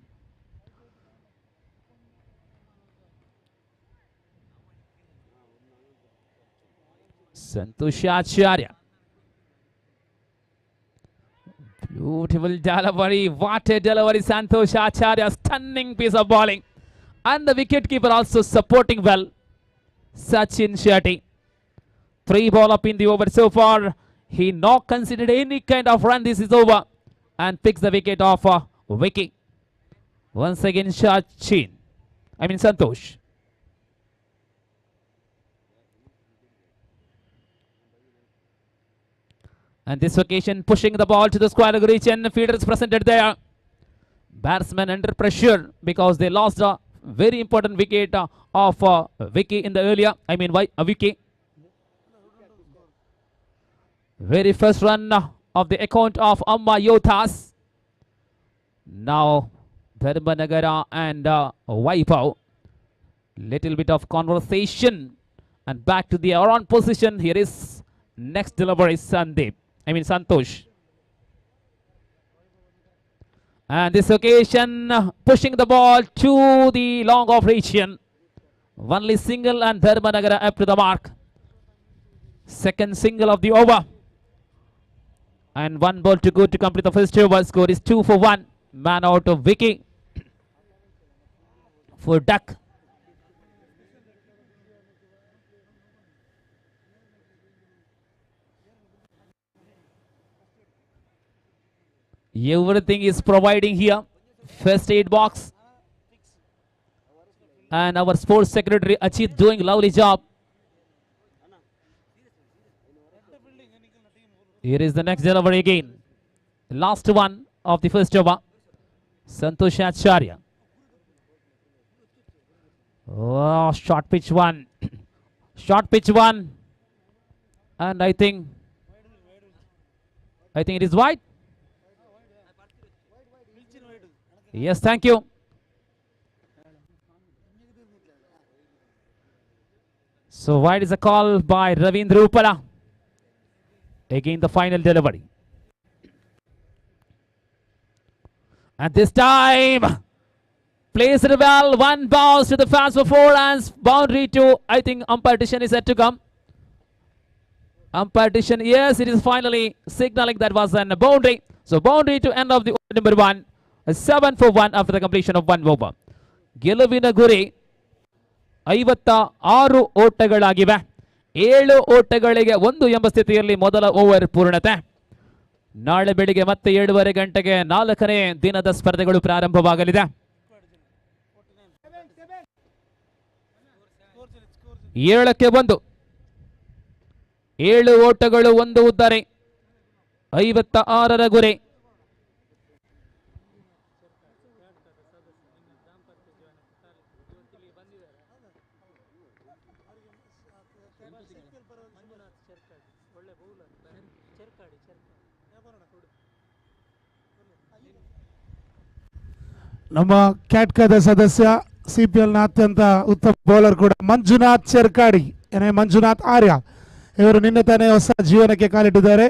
Santosh Acharya. Beautiful delivery. What a delivery, Santosh Acharya. Stunning piece of bowling. And the wicketkeeper also supporting well, Sachin Shetty. 3 ball up in the over so far. He not considered any kind of run. This is over. And picks the wicket of Vicky. Once again, Sachin. I mean Santosh. And this occasion, pushing the ball to the square region. Fielder is presented there. Batsman under pressure because they lost a very important wicket of Vicky in the earlier. I mean, Vicky. Very first run of the account of Amma Yothas. Now, Dharmanagara and Vaibhav. Little bit of conversation. And back to the Aron position. Here is next delivery, Sandeep. I mean Santosh. And this occasion, pushing the ball to the long off region. Only single and Dharmanagara up to the mark. Second single of the over. And one ball to go to complete the first over. Score is 2 for 1. Man out of Vicky. For duck. Everything is providing here. First aid box. And our sports secretary Achit doing lovely job. Here is the next delivery again. Last one of the first over. Santosh Acharya. Oh, short pitch one. Short pitch one. And I think it is wide. Yes, thank you. So wide is a call by Ravindra Upala. Again the final delivery. And this time, plays it well. One bounce to the fans for 4 runs. Boundary to, I think umpire decision is set to come. Umpire decision, yes, it is finally signaling that was an boundary. So boundary to end of the over number 1. 7 for 1 after the completion of 1 over. ಗೆಲುವಿನ ಗುರಿ 56 ಓಟಗಳಾಗಿವೆ. 7 ಓಟಗಳಿಗೆ 1 ಎಂಬ ಸ್ಥಿತಿಯಲ್ಲಿ ಮೊದಲ over ಪೂರ್ಣತೆ. ನಾಳೆ ಬೆಳಿಗ್ಗೆ ಮತ್ತೆ 7:30 ಗಂಟೆಗೆ 4ನೇ ದಿನದ ಸ್ಪರ್ಧೆಗಳು ಪ್ರಾರಂಭವಾಗಲಿದೆ. 7ಕ್ಕೆ 1, 7 ಓಟಗಳು 1 ಉದ್ದರಿ, 56ರ ಗುರಿ. ನಮ್ಮ ಕ್ಯಾಟ್ಕದ ಸದಸ್ಯ ಸಿಪಿಎಲ್ನ ಅತ್ಯಂತ ಉತ್ತಮ ಬೌಲರ್ ಕೂಡ ಮಂಜುನಾಥ್ ಚೆರ್ಕಾಡಿ, ಏನೇ ಮಂಜುನಾಥ್ ಆರ್ಯ ಇವರು ನಿನ್ನೆ ತಾನೇ ಹೊಸ ಜೀವನಕ್ಕೆ ಕಾಲಿಟ್ಟಿದ್ದಾರೆ.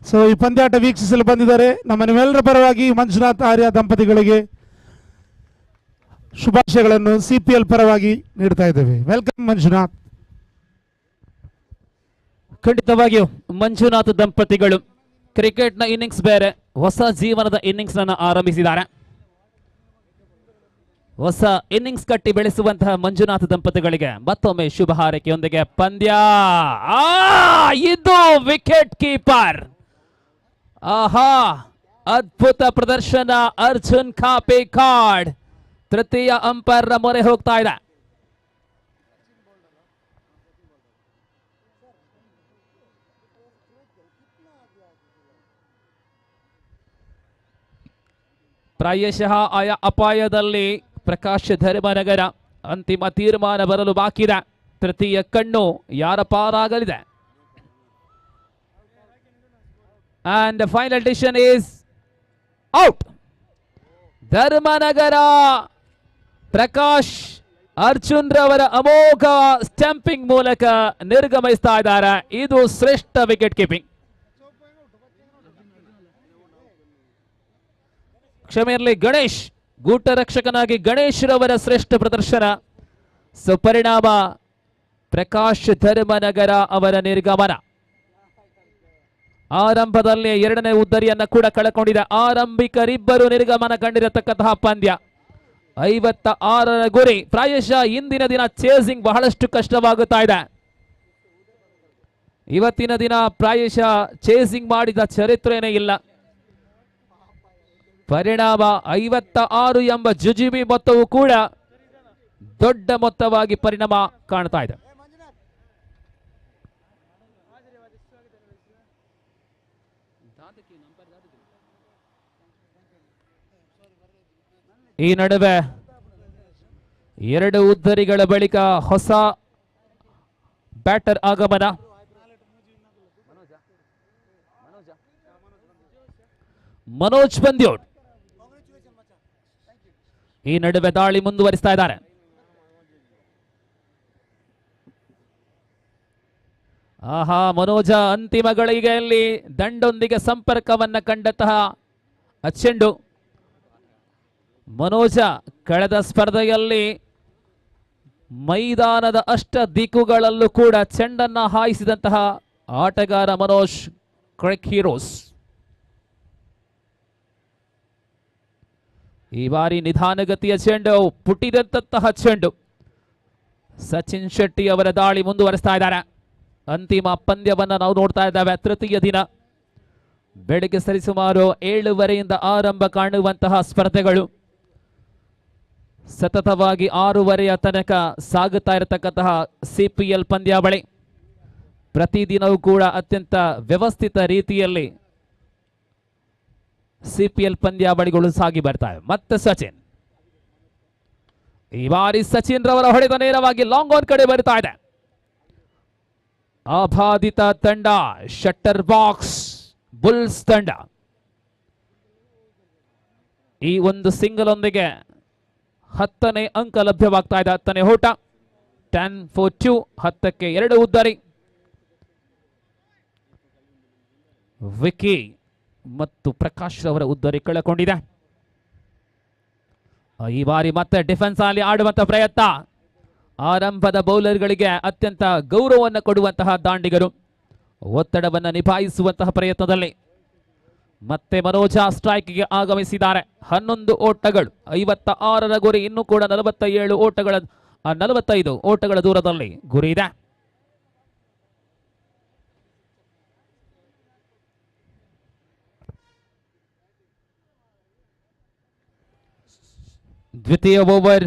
ಸೊ ಈ ಪಂದ್ಯಾಟ ವೀಕ್ಷಿಸಲು ಬಂದಿದ್ದಾರೆ. ನಮ್ಮ ನಿಮ್ಮೆಲ್ಲರ ಪರವಾಗಿ ಮಂಜುನಾಥ್ ಆರ್ಯ ದಂಪತಿಗಳಿಗೆ ಶುಭಾಶಯಗಳನ್ನು ಸಿಪಿಎಲ್ ಪರವಾಗಿ ನೀಡ್ತಾ ಇದ್ದೇವೆ. Welcome Manjunath. ಖಂಡಿತವಾಗಿಯೂ ಮಂಜುನಾಥ್ ದಂಪತಿಗಳು ಕ್ರಿಕೆಟ್ನ ಇನ್ನಿಂಗ್ಸ್ ಬೇರೆ, ಹೊಸ ಜೀವನದ ಇನ್ನಿಂಗ್ಸ್ ಅನ್ನು ಆರಂಭಿಸಿದ್ದಾರೆ. ಹೊಸ ಇನ್ನಿಂಗ್ಸ್ ಕಟ್ಟಿ ಬೆಳೆಸುವಂತಹ ಮಂಜುನಾಥ್ ದಂಪತಿಗಳಿಗೆ ಮತ್ತೊಮ್ಮೆ ಶುಭ ಹಾರೈಕೆಯೊಂದಿಗೆ ಪಂದ್ಯ. ಇದು ವಿಕೆಟ್ ಕೀಪರ್. ಆಹಾ, ಅದ್ಭುತ ಪ್ರದರ್ಶನ ಅರ್ಜುನ್ ಕಾಪೇಕಾಡ್. ತೃತೀಯ ಅಂಪೈರ್ ಮೊರೆ ಹೋಗ್ತಾ ಇದೆ. ಪ್ರಾಯಶಃ ಆಯಾ ಅಪಾಯದಲ್ಲಿ ಪ್ರಕಾಶ್ ಧರ್ಮನಗರ. ಅಂತಿಮ ತೀರ್ಮಾನ ಬರಲು ಬಾಕಿ ಇದೆ. ತೃತೀಯ ಕಣ್ಣು ಯಾರ ಪಾರಾಗಲಿದೆ? And final decision is out. Dharmanagara Prakash Arjun ರವರ ಅಮೋಘ ಸ್ಟಂಪಿಂಗ್ ಮೂಲಕ ನಿರ್ಗಮಿಸ್ತಾ ಇದ್ದಾರೆ. ಇದು ಶ್ರೇಷ್ಠ ವಿಕೆಟ್ ಕೀಪಿಂಗ್. ಕ್ಷಮೆ ಇರಲಿ, ಗಣೇಶ್ ಗೂಟ ರಕ್ಷಕನಾಗಿ ಗಣೇಶ್ ರವರ ಶ್ರೇಷ್ಠ ಪ್ರದರ್ಶನ. ಸೊ ಪರಿಣಾಮ ಪ್ರಕಾಶ್ ಧರ್ಮನಗರ ಅವರ ನಿರ್ಗಮನ. ಆರಂಭದಲ್ಲಿ ಎರಡನೇ ಉದ್ದರಿಯನ್ನ ಕೂಡ ಕಳಕೊಂಡಿದೆ. ಆರಂಭಿಕರಿಬ್ಬರು ನಿರ್ಗಮನ ಕಂಡಿರತಕ್ಕಂತಹ ಪಂದ್ಯ. 56ರ ಗುರಿ. ಪ್ರಾಯಶಃ ಇಂದಿನ ದಿನ ಚೇಸಿಂಗ್ ಬಹಳಷ್ಟು ಕಷ್ಟವಾಗುತ್ತಾ ಇದೆ. ಇವತ್ತಿನ ದಿನ ಪ್ರಾಯಶಃ ಚೇಸಿಂಗ್ ಮಾಡಿದ ಚರಿತ್ರೆನೇ ಇಲ್ಲ. ಪರಿಣಾಮ 56 ಎಂಬ ಜುಜುಬಿ ಮೊತ್ತವೂ ಕೂಡ ದೊಡ್ಡ ಮೊತ್ತವಾಗಿ ಪರಿಣಾಮ ಕಾಣ್ತಾ ಇದೆ. ಈ ನಡುವೆ 2 ಉದ್ದರಿಗಳ ಬಳಿಕ ಹೊಸ ಬ್ಯಾಟರ್ ಆಗಮನ. ಮನೋಜ್ ಬಂದ್ಯೋಡ್ ಈ ನಡುವೆ ದಾಳಿ ಮುಂದುವರಿಸ್ತಾ ಇದ್ದಾರೆ. ಆಹಾ, ಮನೋಜ ಅಂತಿಮ ಗಳಿಗೆಯಲ್ಲಿ ದಂಡೊಂದಿಗೆ ಸಂಪರ್ಕವನ್ನ ಕಂಡಂತಹ ಚೆಂಡು. ಮನೋಜ ಕಳೆದ ಸ್ಪರ್ಧೆಯಲ್ಲಿ ಮೈದಾನದ ಅಷ್ಟ ದಿಕ್ಕುಗಳಲ್ಲೂ ಕೂಡ ಚೆಂಡನ್ನ ಹಾಯಿಸಿದಂತಹ ಆಟಗಾರ ಮನೋಜ್, ಕ್ರಿಕ್ ಹೀರೋಸ್. ಈ ಬಾರಿ ನಿಧಾನಗತಿಯ ಚೆಂಡು, ಪುಟಿದಂತಹ ಚೆಂಡು. ಸಚಿನ್ ಶೆಟ್ಟಿ ಅವರ ದಾಳಿ ಮುಂದುವರಿಸ್ತಾ ಇದ್ದಾರೆ. ಅಂತಿಮ ಪಂದ್ಯವನ್ನು ನಾವು ನೋಡ್ತಾ ಇದ್ದೇವೆ. ತೃತೀಯ ದಿನ ಬೆಳಗ್ಗೆ ಸರಿಸುಮಾರು 7:30ಯಿಂದ ಆರಂಭ ಕಾಣುವಂತಹ ಸ್ಪರ್ಧೆಗಳು ಸತತವಾಗಿ 6:30 ತನಕ ಸಾಗುತ್ತಾ ಇರತಕ್ಕಂತಹ ಸಿಪಿಎಲ್ ಪಂದ್ಯಾವಳಿ. ಪ್ರತಿದಿನವೂ ಕೂಡ ಅತ್ಯಂತ ವ್ಯವಸ್ಥಿತ ರೀತಿಯಲ್ಲಿ ಸಿಪಿಎಲ್ ಪಂದ್ಯಾವಳಿಗಳು ಸಾಗಿ ಬರ್ತಾವೆ. ಮತ್ತೆ ಸಚಿನ್, ಈ ಬಾರಿ ಸಚಿನ್ ರವರ ಹೊಡೆತ ನೇರವಾಗಿ ಲಾಂಗ್ ಆನ್ ಕಡೆ ಬರ್ತಾ ಇದೆ. ಅಬಾಧಿತ ತಂಡ ಶಟ್ಟರ್ ಬಾಕ್ಸ್ ಬುಲ್ಸ್ ತಂಡ ಈ ಒಂದು ಸಿಂಗಲ್ ಒಂದಿಗೆ 10ನೇ ಅಂಕ ಲಭ್ಯವಾಗ್ತಾ ಇದೆ. 10ನೇ ಓಟ, 10-4-2, 10ಕ್ಕೆ 2 ಉದ್ದರಿ. ವಿಕಿ ಮತ್ತು ಪ್ರಕಾಶ್ ರವರ ಉದ್ದರಿ ಕಳಕೊಂಡಿದೆ. ಈ ಬಾರಿ ಮತ್ತೆ ಡಿಫೆನ್ಸ್ ಅಲ್ಲಿ ಆಡುವಂತಹ ಪ್ರಯತ್ನ. ಆರಂಭದ ಬೌಲರ್ಗಳಿಗೆ ಅತ್ಯಂತ ಗೌರವವನ್ನು ಕೊಡುವಂತಹ ದಾಂಡಿಗರು ಒತ್ತಡವನ್ನು ನಿಭಾಯಿಸುವಂತಹ ಪ್ರಯತ್ನದಲ್ಲಿ ಮತ್ತೆ ಮನೋಜ ಸ್ಟ್ರೈಕ್ಗೆ ಆಗಮಿಸಿದ್ದಾರೆ. 11 ಓಟಗಳು, 56ರ ಗುರಿ, ಇನ್ನೂ ಕೂಡ 47 ಓಟಗಳ 45 ಓಟಗಳ ದೂರದಲ್ಲಿ ಗುರಿ ಇದೆ. ದ್ವಿತೀಯ ಓವರ್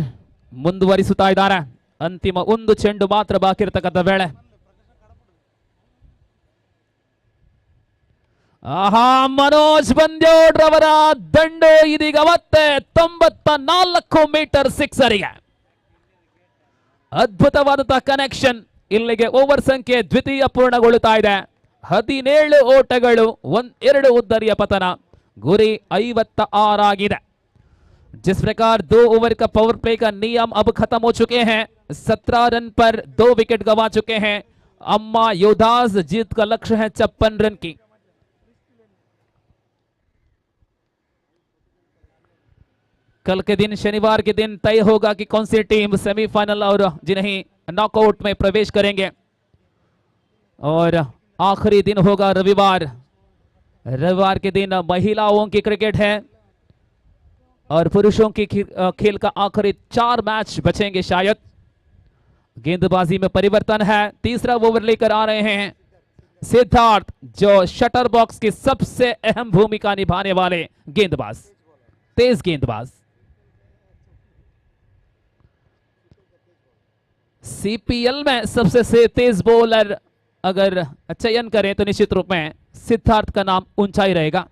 ಮುಂದುವರಿಸುತ್ತಾ ಇದ್ದಾರೆ. ಅಂತಿಮ ಒಂದು ಚೆಂಡು ಮಾತ್ರ ಬಾಕಿ ಇರತಕ್ಕಂಥ ವೇಳೆ. ಆಹಾ, ಮನೋಜ್ ಬಂದ್ಯೋಡ್ರವರ ದಂಡು ಇದೀಗ ಮತ್ತೆ 94 ಮೀಟರ್ ಸಿಕ್ಸರಿಗೆ. ಅದ್ಭುತವಾದಂತಹ ಕನೆಕ್ಷನ್. ಇಲ್ಲಿಗೆ ಓವರ್ ಸಂಖ್ಯೆ ದ್ವಿತೀಯ ಪೂರ್ಣಗೊಳ್ಳುತ್ತಾ ಇದೆ. 17 ಓಟಗಳು, 2 ಉದ್ದರಿಯ ಪತನ, ಗುರಿ 56 ಆಗಿದೆ. जिस प्रकार 2 ओवर का पावर प्ले का नियम अब खत्म हो चुके हैं, 17 रन पर 2 विकेट गंवा चुके हैं अम्मा योधास। जीत का लक्ष्य है 56 रन की। कल के दिन, शनिवार के दिन तय होगा कि कौन सी टीम सेमीफाइनल और जिन्हें नॉकआउट में प्रवेश करेंगे। और आखिरी दिन होगा रविवार। रविवार के दिन महिलाओं की क्रिकेट है और पुरुषों की खेल का आखिरी 4 मैच बचेंगे शायद। गेंदबाजी में परिवर्तन है। तीसरा ओवर लेकर आ रहे हैं सिद्धार्थ, जो शटर बॉक्स की सबसे अहम भूमिका निभाने वाले गेंदबाज, तेज गेंदबाज। सीपीएल में सबसे से तेज बॉलर अगर चयन करें तो निश्चित रूप में सिद्धार्थ का नाम ऊंचाई रहेगा।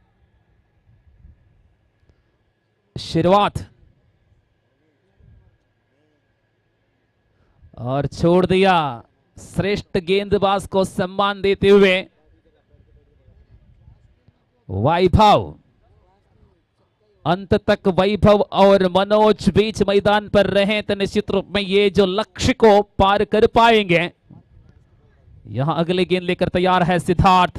शुरुआत और छोड़ दिया श्रेष्ठ गेंदबाज को सम्मान देते हुए वैभव। अंत तक वैभव और मनोज बीच मैदान पर रहे तो निश्चित रूप में ये जो लक्ष्य को पार कर पाएंगे। यहां अगली गेंद लेकर तैयार है सिद्धार्थ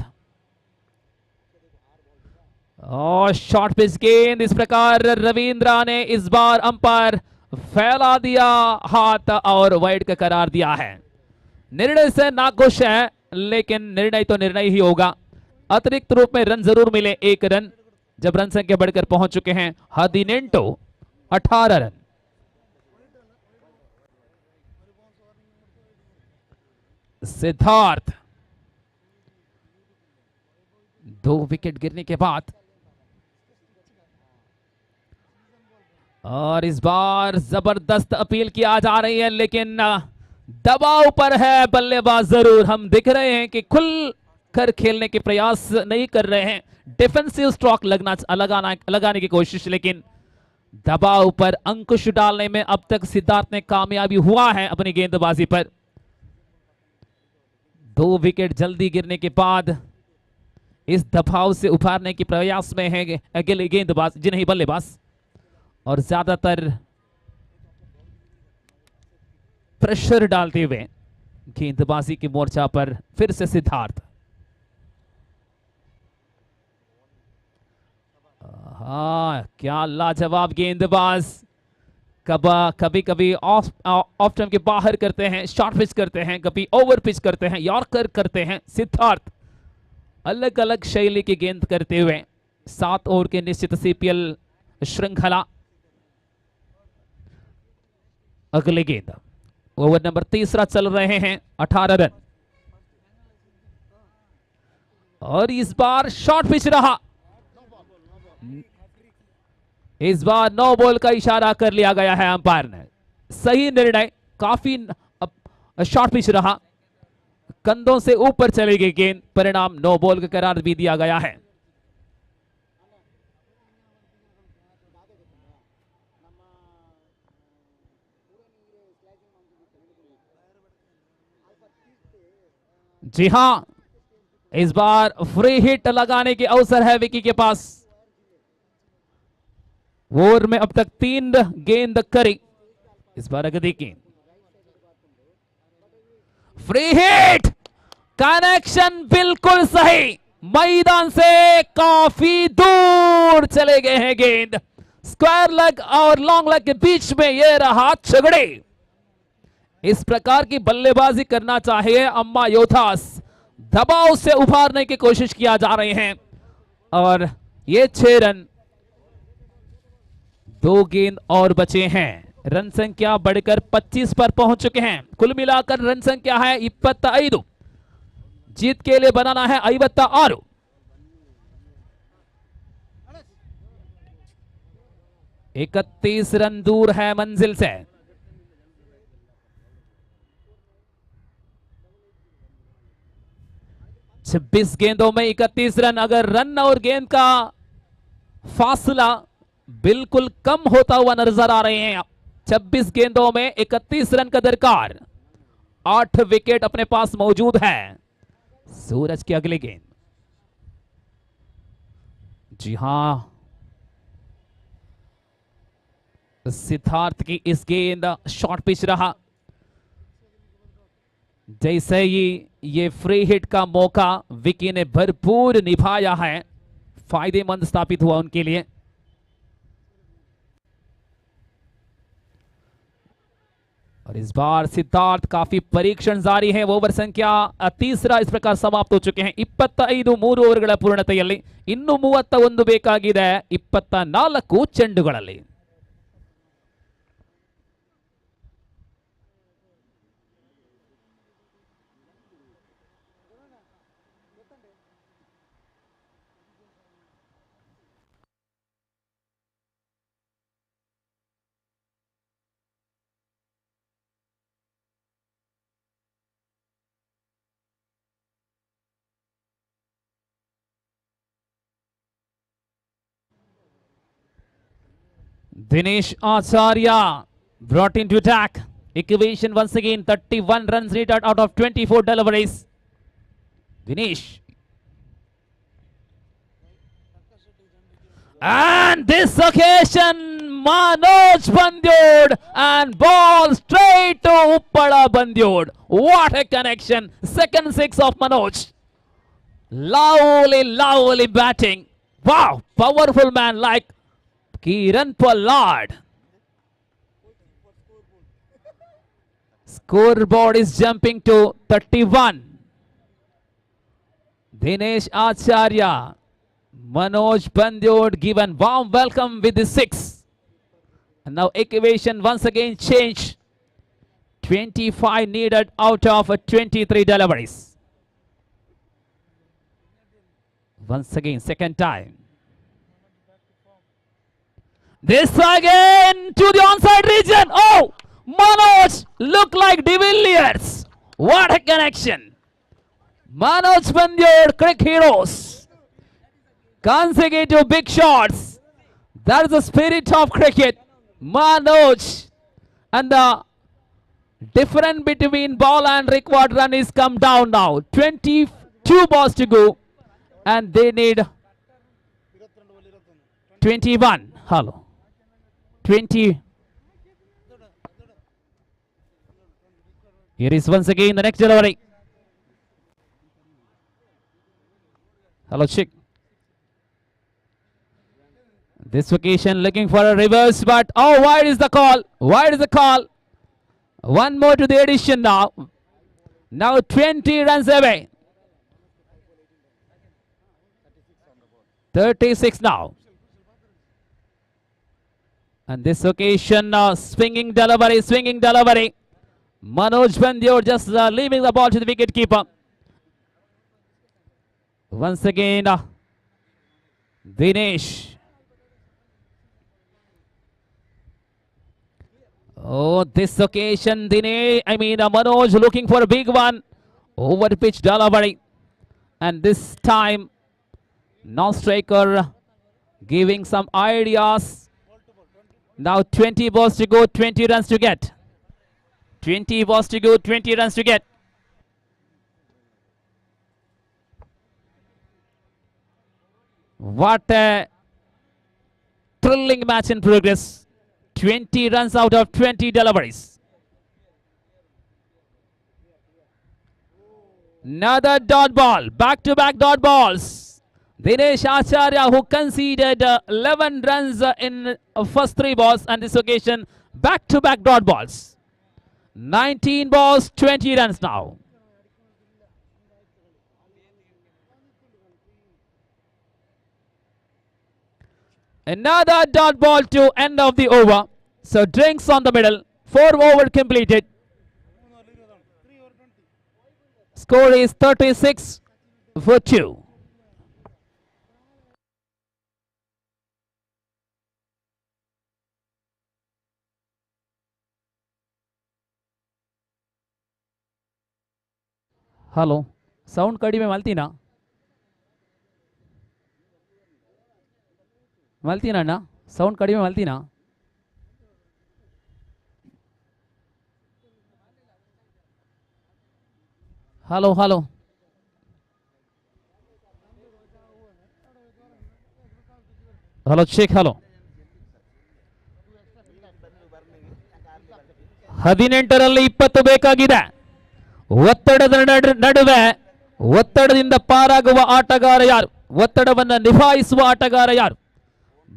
और शॉर्ट पिच गेंद। इस प्रकार रविंद्रा ने इस बार अंपायर फैला दिया हाथ और वाइड का करार दिया है। निर्णय से नाखुश है, लेकिन निर्णय तो निर्णय ही होगा। अतिरिक्त रूप में रन जरूर मिले, 1 रन, जब रन संख्या बढ़कर पहुंच चुके हैं 18 18 रन। सिद्धार्थ 2 विकेट गिरने के बाद और इस बार जबरदस्त अपील किया जा रही है, लेकिन दबाव पर है बल्लेबाज जरूर। हम दिख रहे हैं कि खुल कर खेलने के प्रयास नहीं कर रहे हैं, डिफेंसिव स्ट्रोक लगाने की कोशिश, लेकिन दबाव पर अंकुश डालने में अब तक सिद्धार्थ ने कामयाबी हुआ है अपनी गेंदबाजी पर। 2 विकेट जल्दी गिरने के बाद इस दबाव से उभारने के प्रयास में है अगले गेंदबाज, जिन्हें बल्लेबाज, और ज्यादातर प्रेशर डालते हुए गेंदबाजी के मोर्चा पर फिर से सिद्धार्थ। हाँ, क्या लाजवाब गेंदबाज। कभी कभी ऑफ टाइम के बाहर करते हैं, शॉर्ट पिच करते हैं, कभी ओवर पिच करते हैं, यॉर्कर करते हैं। सिद्धार्थ अलग अलग शैली की गेंद करते हुए 7 ओवर के निश्चित सीपीएल श्रृंखला। अगली गेंद, ओवर नंबर तीसरा चल रहे हैं, 18 रन और इस बार शॉर्ट पिच रहा। इस बार नो बॉल का इशारा कर लिया गया है अंपायर ने। सही निर्णय, काफी शॉर्ट पिच रहा, कंधों से ऊपर चली गई गेंद, परिणाम नो बॉल का करार भी दिया गया है। जी हां, इस बार फ्री हिट लगाने के अवसर है विकी के पास। ओवर में अब तक 3 गेंद करी, इस बार अगर देखें फ्री हिट, कनेक्शन बिल्कुल सही, मैदान से काफी दूर चले गए हैं गेंद। स्क्वायर लेग और लॉन्ग लेग के बीच में यह रहा झगड़े। इस प्रकार की बल्लेबाजी करना चाहिए अम्मा योधास, दबाव से उभारने की कोशिश किया जा रहे हैं। और ये 6 रन, 2 गेंद और बचे हैं। रन संख्या बढ़कर 25 पर पहुंच चुके हैं। कुल मिलाकर रन संख्या है 25। जीत के लिए बनाना है 56। 31 रन दूर है मंजिल से। 26 गेंदों में 31 रन। अगर रन और गेंद का फासला बिल्कुल कम होता हुआ नजर आ रहे हैं। 26 गेंदों में 31 रन का दरकार, 8 विकेट अपने पास मौजूद है। सूरज की अगली गेंद, जी हां, सिद्धार्थ की इस गेंद शॉर्ट पिच रहा। जैसे ही ये फ्री हिट का मौका विकी ने भरपूर निभाया है, फायदेमंद स्थापित हुआ उनके लिए। और इस बार सिद्धार्थ काफी परीक्षण जारी है। ओवर संख्या तीसरा इस प्रकार समाप्त हो चुके हैं। 25 3 ಓವರ್ಗಳ ಪೂರ್ಣತೆಯಲ್ಲಿ ಇನ್ನು 31 ಬೇಕಾಗಿದೆ 24 ಚೆಂಡುಗಳಲ್ಲಿ. Dinesh Acharya brought into attack. Equation once again 31 runs needed out of 24 deliveries. Dinesh. And this occasion Manoj Bandyod and ball straight to Uppala Bandyod. What a connection. Second six of Manoj. Lovely, lovely batting. Wow, powerful man like Kiran Pollard. Scoreboard is jumping to 31. Dinesh Acharya, Manoj Bandyod given warm welcome with the 6. And now equation once again changed. 25 needed out of 23 deliveries. Once again, second time. This again to the onside region. Oh, Manoj look like de Villiers. What a connection. Manoj Bandyod, Crick Heroes. Consecutive big shots. That is the spirit of cricket. Manoj. And the difference between ball and required run is come down now. 22 balls to go. And they need 21. Hello. 20. Here is once again the next delivery. Hello, Chick. This occasion looking for a reverse, but oh, wide is the call. Wide is the call. One more to the addition now. Now 20 runs away. 36 now. And this occasion, swinging delivery, swinging delivery. Manoj Bandyod just leaving the ball to the wicket keeper. Once again, Dinesh. Oh, this occasion, Dinesh, I mean, Manoj looking for a big one. Over pitch delivery, and this time non-striker giving some ideas. Now 20 balls to go, 20 runs to get. 20 balls to go, 20 runs to get. What a thrilling match in progress. 20 runs out of 20 deliveries. Another dot ball, back-to-back dot balls. Dinesh Acharya, who conceded 11 runs in first 3 balls, and this occasion back-to-back dot balls. 19 balls, 20 runs now. Another dot ball to end of the over. So drinks on the middle. 4 over completed. Score is 36 for 2. Hello, sound ಕಡಿಮೆ ಮಲ್ತೀನಾ? ಮಲ್ತೀನಣ್ಣ, sound ಕಡಿಮೆ ಮಲ್ತೀನಾ? Hello hello, hello check hello. 18ರಲ್ಲಿ 20 ಬೇಕಾಗಿದೆ. ಒತ್ತಡದ ನಡುವೆ ಒತ್ತಡದಿಂದ ಪಾರಾಗುವ ಆಟಗಾರ ಯಾರು? ಒತ್ತಡವನ್ನು ನಿಭಾಯಿಸುವ ಆಟಗಾರ ಯಾರು?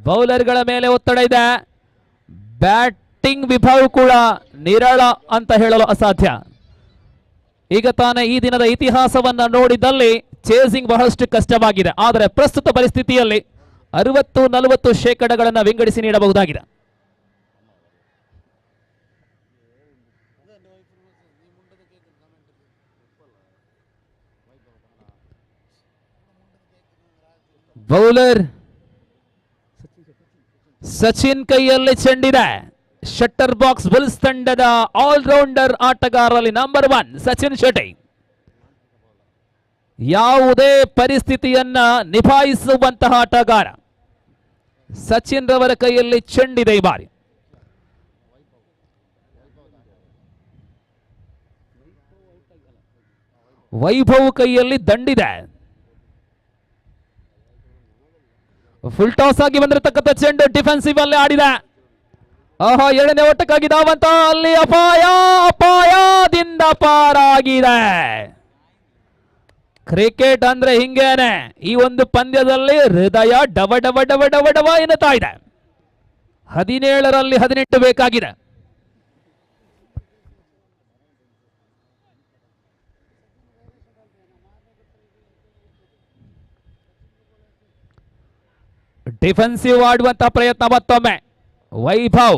ಬೌಲರ್ಗಳ ಮೇಲೆ ಒತ್ತಡ ಇದೆ. ಬ್ಯಾಟಿಂಗ್ ವಿಭಾಗ ಕೂಡ ನಿರಾಳ ಅಂತ ಹೇಳಲು ಅಸಾಧ್ಯ. ಈಗ ತಾನೇ ಈ ದಿನದ ಇತಿಹಾಸವನ್ನ ನೋಡಿದಲ್ಲಿ ಚೇಸಿಂಗ್ ಬಹಳಷ್ಟು ಕಷ್ಟವಾಗಿದೆ. ಆದರೆ ಪ್ರಸ್ತುತ ಪರಿಸ್ಥಿತಿಯಲ್ಲಿ 60-40 ಶೇಕಡಗಳನ್ನು ವಿಂಗಡಿಸಿ ನೀಡಬಹುದಾಗಿದೆ. ಬೌಲರ್ ಸಚಿನ್ ಕೈಯಲ್ಲಿ ಚೆಂಡಿದೆ. Shutter box Bulls ತಂಡದ ಆಲ್ರೌಂಡರ್ ಆಟಗಾರರಲ್ಲಿ ನಂಬರ್ 1 ಸಚಿನ್ ಶೆಟ್ಟಿ. ಯಾವುದೇ ಪರಿಸ್ಥಿತಿಯನ್ನ ನಿಭಾಯಿಸುವಂತಹ ಆಟಗಾರ ಸಚಿನ್ ರವರ ಕೈಯಲ್ಲಿ ಚೆಂಡಿದೆ ಈ ಬಾರಿ. ವೈಭವ್ ಕೈಯಲ್ಲಿ ದಂಡಿದೆ. ಫುಲ್ ಟಾಸ್ ಆಗಿ ಬಂದಿರತಕ್ಕಂಥ ಚೆಂಡು ಡಿಫೆನ್ಸಿವ್ ಅಲ್ಲಿ ಆಡಿದೆ. ಆಹಾ, ಎರಡನೇ ಓಟಕ್ಕಾಗಿ ಧಾವಂತ, ಅಲ್ಲಿ ಅಪಾಯ, ಅಪಾಯದಿಂದ ಪಾರಾಗಿದೆ. ಕ್ರಿಕೆಟ್ ಅಂದ್ರೆ ಹಿಂಗೇನೆ. ಈ ಒಂದು ಪಂದ್ಯದಲ್ಲಿ ಹೃದಯ ಡವ ಡವ ಡವ ಡವ ಡವ ಎನ್ನುತ್ತಾ ಇದೆ. 17ರಲ್ಲಿ 18 ಬೇಕಾಗಿದೆ. ಡಿಫೆನ್ಸಿವ್ ಆಡುವಂತಹ ಪ್ರಯತ್ನ ಮತ್ತೊಮ್ಮೆ ವೈಭವ್.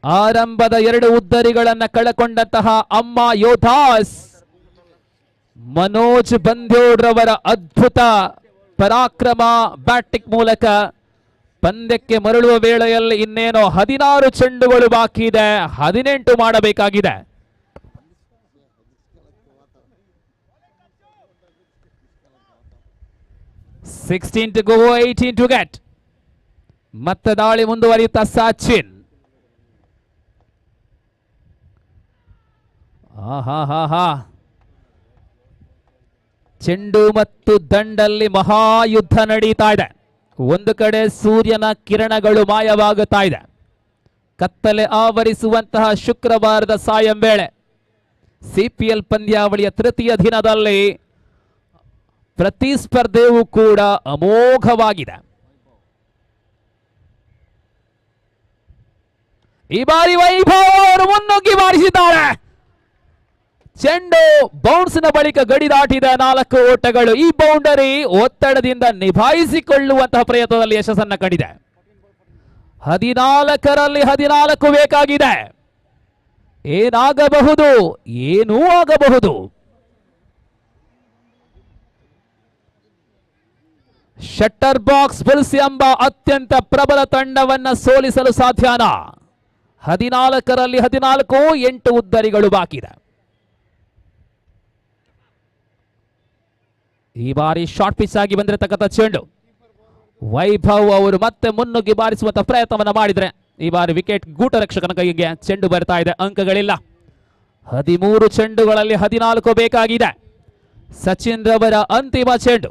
ಆರಂಭದ 2 ಉದ್ದರಿಗಳನ್ನ ಕಳಕೊಂಡಂತಹ ಅಮ್ಮ ಯೋಧಾಸ್ ಮನೋಜ್ ಬಂದ್ಯೋಡ್ರವರ ಅದ್ಭುತ ಪರಾಕ್ರಮ ಬ್ಯಾಟಿಂಗ್ ಮೂಲಕ ಪಂದ್ಯಕ್ಕೆ ಮರಳುವ ವೇಳೆಯಲ್ಲಿ ಇನ್ನೇನೋ 16 ಚೆಂಡುಗಳು ಬಾಕಿ ಇದೆ, 18 ಮಾಡಬೇಕಾಗಿದೆ. 16 to go, 18 to get. ಮತ್ತೆ ದಾಳಿ ಮುಂದುವರಿಯುತ್ತಾ ಸಚಿನ್. ಆಹಾ ಹಾ, ಚೆಂಡು ಮತ್ತು ದಂಡಲ್ಲಿ ಮಹಾಯುದ್ಧ ನಡೀತಾ ಇದೆ. ಒಂದು ಕಡೆ ಸೂರ್ಯನ ಕಿರಣಗಳು ಮಾಯವಾಗುತ್ತಾ ಇದೆ. ಕತ್ತಲೆ ಆವರಿಸುವಂತಹ ಶುಕ್ರವಾರದ ಸಾಯಂ ವೇಳೆ ಸಿಪಿಎಲ್ ಪಂದ್ಯಾವಳಿಯ ತೃತೀಯ ದಿನದಲ್ಲಿ ಪ್ರತಿಸ್ಪರ್ಧೆಯೂ ಕೂಡ ಅಮೋಘವಾಗಿದೆ. ಈ ಬಾರಿ ವೈಭವ್ ಅವರು ಮುನ್ನುಗ್ಗಿ ಬಾರಿಸಿದ್ದಾರೆ. ಚೆಂಡು ಬೌನ್ಸ್ನ ಬಳಿಕ ಗಡಿ ದಾಟಿದ 4 ಓಟಗಳು. ಈ ಬೌಂಡರಿ ಒತ್ತಡದಿಂದ ನಿಭಾಯಿಸಿಕೊಳ್ಳುವಂತಹ ಪ್ರಯತ್ನದಲ್ಲಿ ಯಶಸ್ಸನ್ನ ಕಂಡಿದೆ. 14ರಲ್ಲಿ 14 ಬೇಕಾಗಿದೆ. ಏನಾಗಬಹುದು? ಏನೂ ಆಗಬಹುದು. Shutter box Bulls ಎಂಬ ಅತ್ಯಂತ ಪ್ರಬಲ ತಂಡವನ್ನ ಸೋಲಿಸಲು ಸಾಧ್ಯನಾ? 14ರಲ್ಲಿ 14, 8 ಉದ್ದರಿಗಳು ಬಾಕಿ ಇದೆ. ಈ ಬಾರಿ ಶಾರ್ಟ್ ಪಿಚ್ ಆಗಿ ಬಂದಿರತಕ್ಕಂಥ ಚೆಂಡು. ವೈಭವ್ ಅವರು ಮತ್ತೆ ಮುನ್ನುಗ್ಗಿ ಬಾರಿಸುವಂತ ಪ್ರಯತ್ನವನ್ನ ಮಾಡಿದ್ರೆ ಈ ಬಾರಿ ವಿಕೆಟ್ ಗೂಟ ರಕ್ಷಕನ ಕೈಗೆ ಚೆಂಡು ಬರ್ತಾ ಇದೆ. ಅಂಕಗಳಿಲ್ಲ. 13 ಚೆಂಡುಗಳಲ್ಲಿ 14 ಬೇಕಾಗಿದೆ. ಸಚಿನ್ ರವರ ಅಂತಿಮ ಚೆಂಡು.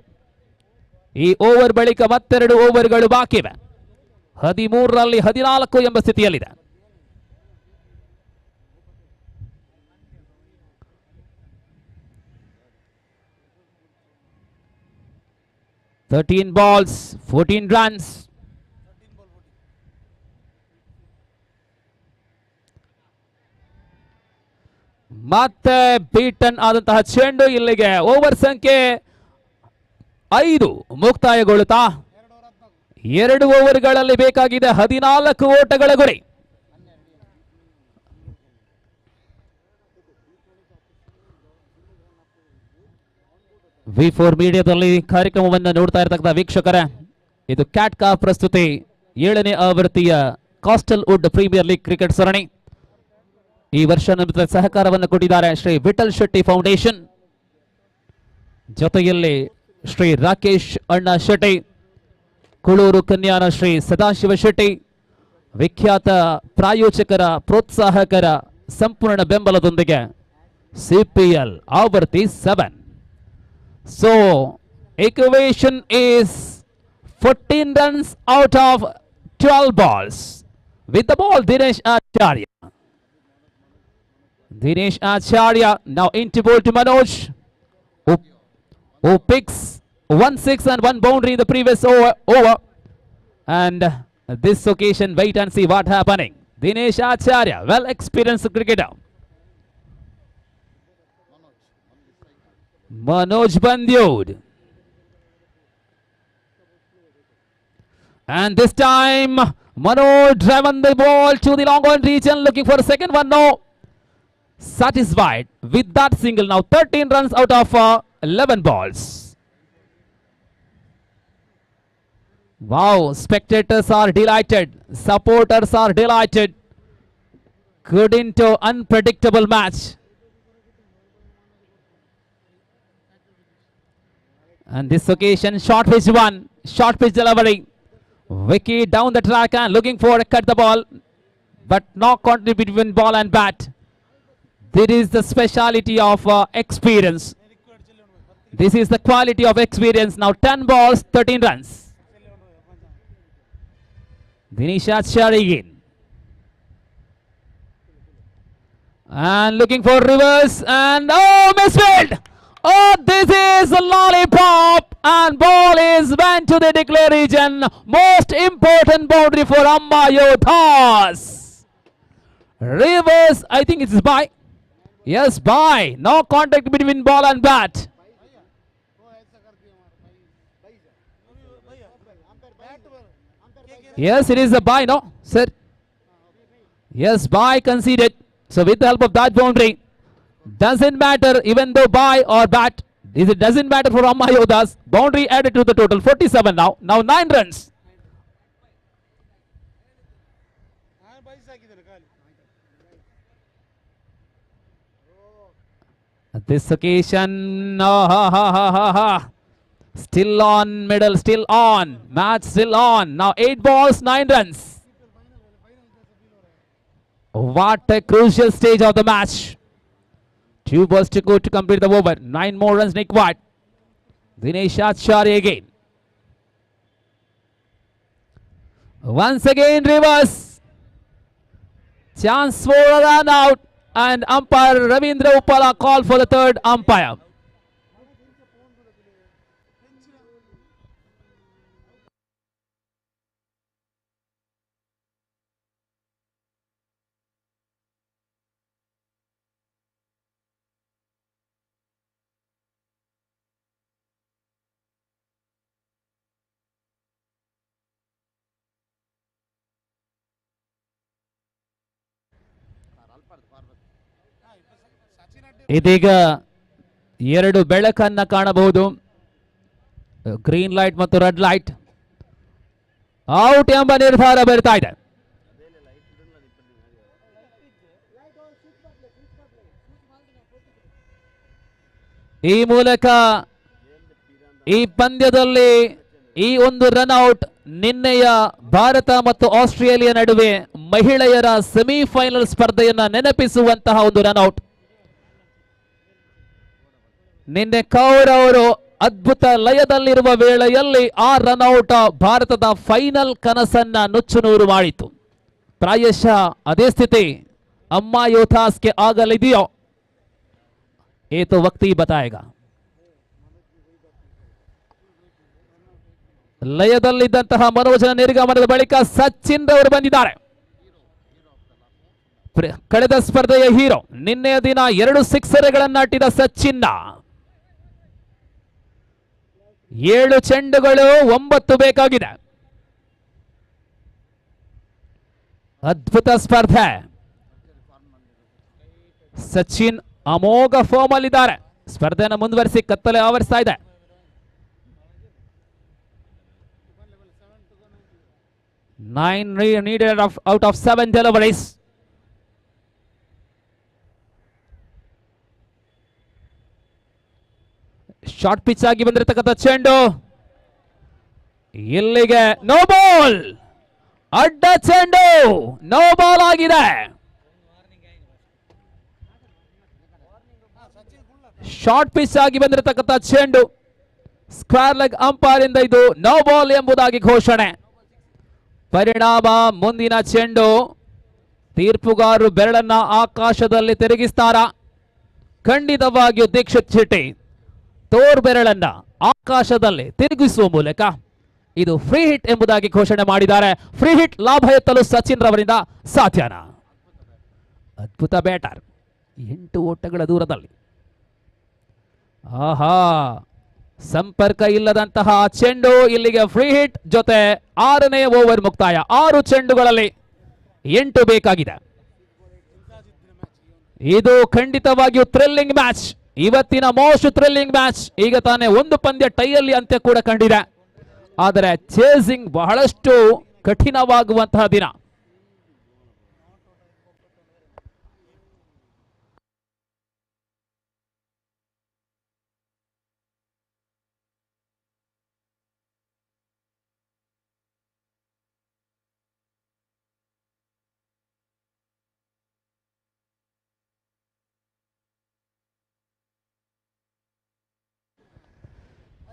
ಈ ಓವರ್ ಬಳಿಕ ಮತ್ತೆರಡು ಓವರ್ಗಳು ಬಾಕಿ ಇವೆ. 13ರಲ್ಲಿ 14 ಎಂಬ ಸ್ಥಿತಿಯಲ್ಲಿದೆ. 13 balls, 14 runs. ಮತ್ತೆ ಬೀಟನ್ ಆದಂತಹ ಚೆಂಡು. ಇಲ್ಲಿಗೆ ಓವರ್ ಸಂಖ್ಯೆ 5 ಮುಕ್ತಾಯಗೊಳ್ಳುತ್ತಾ 2 ಓವರ್ಗಳಲ್ಲಿ ಬೇಕಾಗಿದೆ 14 ಓಟಗಳ ಗುರಿ. ವಿ4 ಮೀಡಿಯಾದಲ್ಲಿ ಕಾರ್ಯಕ್ರಮವನ್ನು ನೋಡ್ತಾ ಇರತಕ್ಕಂಥ ವೀಕ್ಷಕರೇ, ಇದು ಕ್ಯಾಟ್ಕಾ ಪ್ರಸ್ತುತಿ 7ನೇ ಆವೃತ್ತಿಯ coastal wood premier league cricket ಸರಣಿ. ಈ ವರ್ಷ ನಮ್ಮ ಸಹಕಾರವನ್ನು ಕೊಟ್ಟಿದ್ದಾರೆ ಶ್ರೀ ವಿಠಲ್ ಶೆಟ್ಟಿ ಫೌಂಡೇಶನ್, ಜೊತೆಯಲ್ಲಿ ಶ್ರೀ ರಾಕೇಶ್ ಅಣ್ಣ ಶೆಟ್ಟಿ, ಕುಳೂರು ಕನ್ಯಾನ ಶ್ರೀ ಸದಾಶಿವ ಶೆಟ್ಟಿ, ವಿಖ್ಯಾತ ಪ್ರಾಯೋಜಕರ ಪ್ರೋತ್ಸಾಹಕರ ಸಂಪೂರ್ಣ ಬೆಂಬಲದೊಂದಿಗೆ ಸಿಪಿಎಲ್ ಆವೃತ್ತಿ 7. So equation is 14 runs out of 12 balls. With the ball, Dinesh Acharya. Dinesh Acharya now into ball to Manoj, who picks 1-6 and 1 boundary in the previous over. And this occasion, wait and see what happening. Dinesh Acharya, well experienced cricketer. Manoj Bandyod. And this time, Manoj driven the ball to the long on region, looking for a second one. No. Satisfied with that single. Now 13 runs out of 11 balls. Wow, spectators are delighted. Supporters are delighted. Good into unpredictable match. And this occasion, short pitch one, short pitch delivery. Vicky down the track and looking for a cut the ball, but no contact between ball and bat. This is the speciality of experience. This is the quality of experience. Now 10 balls, 13 runs. Dinesh Acharya again. And looking for reverse and oh, misfield. Oh, this is a lollipop and ball is went to the declare region. Most important boundary for Amma Yodhas. Reverse, I think it's by. Yes, by. No contact between ball and bat. Yes, it is a bye, no, sir. Yes, bye conceded. So with the help of that boundary, doesn't matter even though bye or bat, it doesn't matter for Amma Yodhas. Boundary added to the total, 47 now. Now 9 runs. At this occasion, oh, ha, ha, ha, ha, ha. Still on middle, still on. Match still on. Now 8 balls, 9 runs. What a crucial stage of the match. 2 balls to go to complete the over. 9 more runs required. Dinesh Acharya again. Once again reverse. Chance for a run out. And umpire Ravindra Uppala called for the third umpire. ಇದೀಗ 2 ಬೆಳಕನ್ನ ಕಾಣಬಹುದು, green light ಮತ್ತು red light. Out ಎಂಬ ನಿರ್ಧಾರ ಬರ್ತಾ ಇದೆ. ಈ ಮೂಲಕ ಈ ಪಂದ್ಯದಲ್ಲಿ ಈ ಒಂದು ರನ್ ಔಟ್ ನಿನ್ನೆಯ ಭಾರತ ಮತ್ತು ಆಸ್ಟ್ರೇಲಿಯಾ ನಡುವೆ ಮಹಿಳೆಯರ ಸೆಮಿಫೈನಲ್ ಸ್ಪರ್ಧೆಯನ್ನ ನೆನಪಿಸುವಂತಹ ಒಂದು ರನ್ ಔಟ್. ನಿನ್ನೆ ಕೌರ್ ಅವರು ಅದ್ಭುತ ಲಯದಲ್ಲಿರುವ ವೇಳೆಯಲ್ಲಿ ಆ ರನ್ ಔಟ್ ಭಾರತದ ಫೈನಲ್ ಕನಸನ್ನ ನುಚ್ಚುನೂರು ಮಾಡಿತು. ಪ್ರಾಯಶಃ ಅದೇ ಸ್ಥಿತಿ ಅಮ್ಮ ಯೋಧಾಸ್ಗೆ ಆಗಲಿದೆಯೋ ये तो वक्त ही बताएगा. ಲಯದಲ್ಲಿದ್ದಂತಹ ಮನೋಜನ ನಿರ್ಗಮನದ ಬಳಿಕ ಸಚಿನ್ ರವರು ಬಂದಿದ್ದಾರೆ. ಕಳೆದ ಸ್ಪರ್ಧೆಯ ಹೀರೋ, ನಿನ್ನೆಯ ದಿನ 2 ಸಿಕ್ಸರ್ಗಳನ್ನಾಟಿದ ಸಚಿನ್. 7 ಚೆಂಡುಗಳು 9 ಬೇಕಾಗಿದೆ. ಅದ್ಭುತ ಸ್ಪರ್ಧೆ. ಸಚಿನ್ ಅಮೋಘ ಫಾರ್ಮ್ ಅಲ್ಲಿದ್ದಾರೆ. ಸ್ಪರ್ಧೆಯನ್ನು ಮುಂದುವರಿಸಿ ಕತ್ತಲೆ ಆವರಿಸ್ತಾ ಇದೆ. 9 needed out of 7 deliveries. Short pitch ಆಗಿ ಬಂದಿರತಕ್ಕಂಥ ಚೆಂಡು ಇಲ್ಲಿಗೆ ನೋ ಬಾಲ್, ಅಡ್ಡ ಚೆಂಡು ನೋ ಬಾಲ್ ಆಗಿದೆ. ಶಾರ್ಟ್ ಪಿಚ್ ಆಗಿ ಬಂದಿರತಕ್ಕಂಥ ಚೆಂಡು square leg umpire ಇಂದ ಇದು ನೋ ಬಾಲ್ ಎಂಬುದಾಗಿ ಘೋಷಣೆ. ಪರಿಣಾಮ ಮುಂದಿನ ಚೆಂಡು ತೀರ್ಪುಗಾರರು ಬೆರಳನ್ನ ಆಕಾಶದಲ್ಲಿ ತಿರುಗಿಸ್ತಾರ? ಖಂಡಿತವಾಗಿಯೂ ದೀಕ್ಷಿತ್ ಶೆಟ್ಟಿ ತೋರ್ ಬೆರಳನ್ನ ಆಕಾಶದಲ್ಲಿ ತಿರುಗಿಸುವ ಮೂಲಕ ಇದು ಫ್ರೀ ಹಿಟ್ ಎಂಬುದಾಗಿ ಘೋಷಣೆ ಮಾಡಿದ್ದಾರೆ. ಫ್ರೀ ಹಿಟ್ ಲಾಭ ಎತ್ತಲು ಸಚಿನ್ ರವರಿಂದ ಸಾಧ್ಯನಾ? ಅದ್ಭುತ ಬ್ಯಾಟರ್, 8 ಓಟಗಳ ದೂರದಲ್ಲಿ. ಆಹಾ, ಸಂಪರ್ಕ ಇಲ್ಲದಂತಹ ಚೆಂಡು ಇಲ್ಲಿಗೆ ಫ್ರೀ ಹಿಟ್ ಜೊತೆ 6ನೇ ಓವರ್ ಮುಕ್ತಾಯ. 6 ಚೆಂಡುಗಳಲ್ಲಿ 8 ಬೇಕಾಗಿದೆ. ಇದು ಖಂಡಿತವಾಗಿಯೂ ಥ್ರಿಲ್ಲಿಂಗ್ ಮ್ಯಾಚ್, ಇವತ್ತಿನ most thrilling match. ಈಗ ತಾನೇ ಒಂದು ಪಂದ್ಯ ಟೈಯಲ್ಲಿ ಅಂತ್ಯ ಕೂಡ ಕಂಡಿದೆ, ಆದರೆ ಚೇಸಿಂಗ್ ಬಹಳಷ್ಟು ಕಠಿಣವಾಗುವಂತಹ ದಿನ.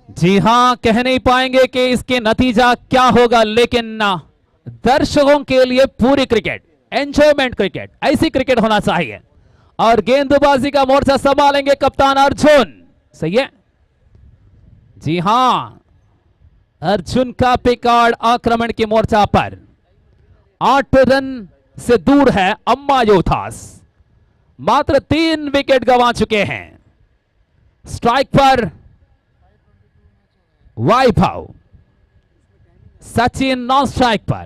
जी हां, कह नहीं पाएंगे कि इसके नतीजा क्या होगा, लेकिन दर्शकों के लिए पूरी cricket, enjoyment cricket, ऐसी क्रिकेट होना चाहिए। और गेंदबाजी का मोर्चा संभालेंगे कप्तान अर्जुन, सही है? जी हां, अर्जुन का पिकार्ड आक्रमण के मोर्चा पर। 8 रन से दूर है अम्मा योधास, मात्र 3 विकेट गंवा चुके हैं। स्ट्राइक पर वैभव, सचिन नॉन स्ट्राइक पर।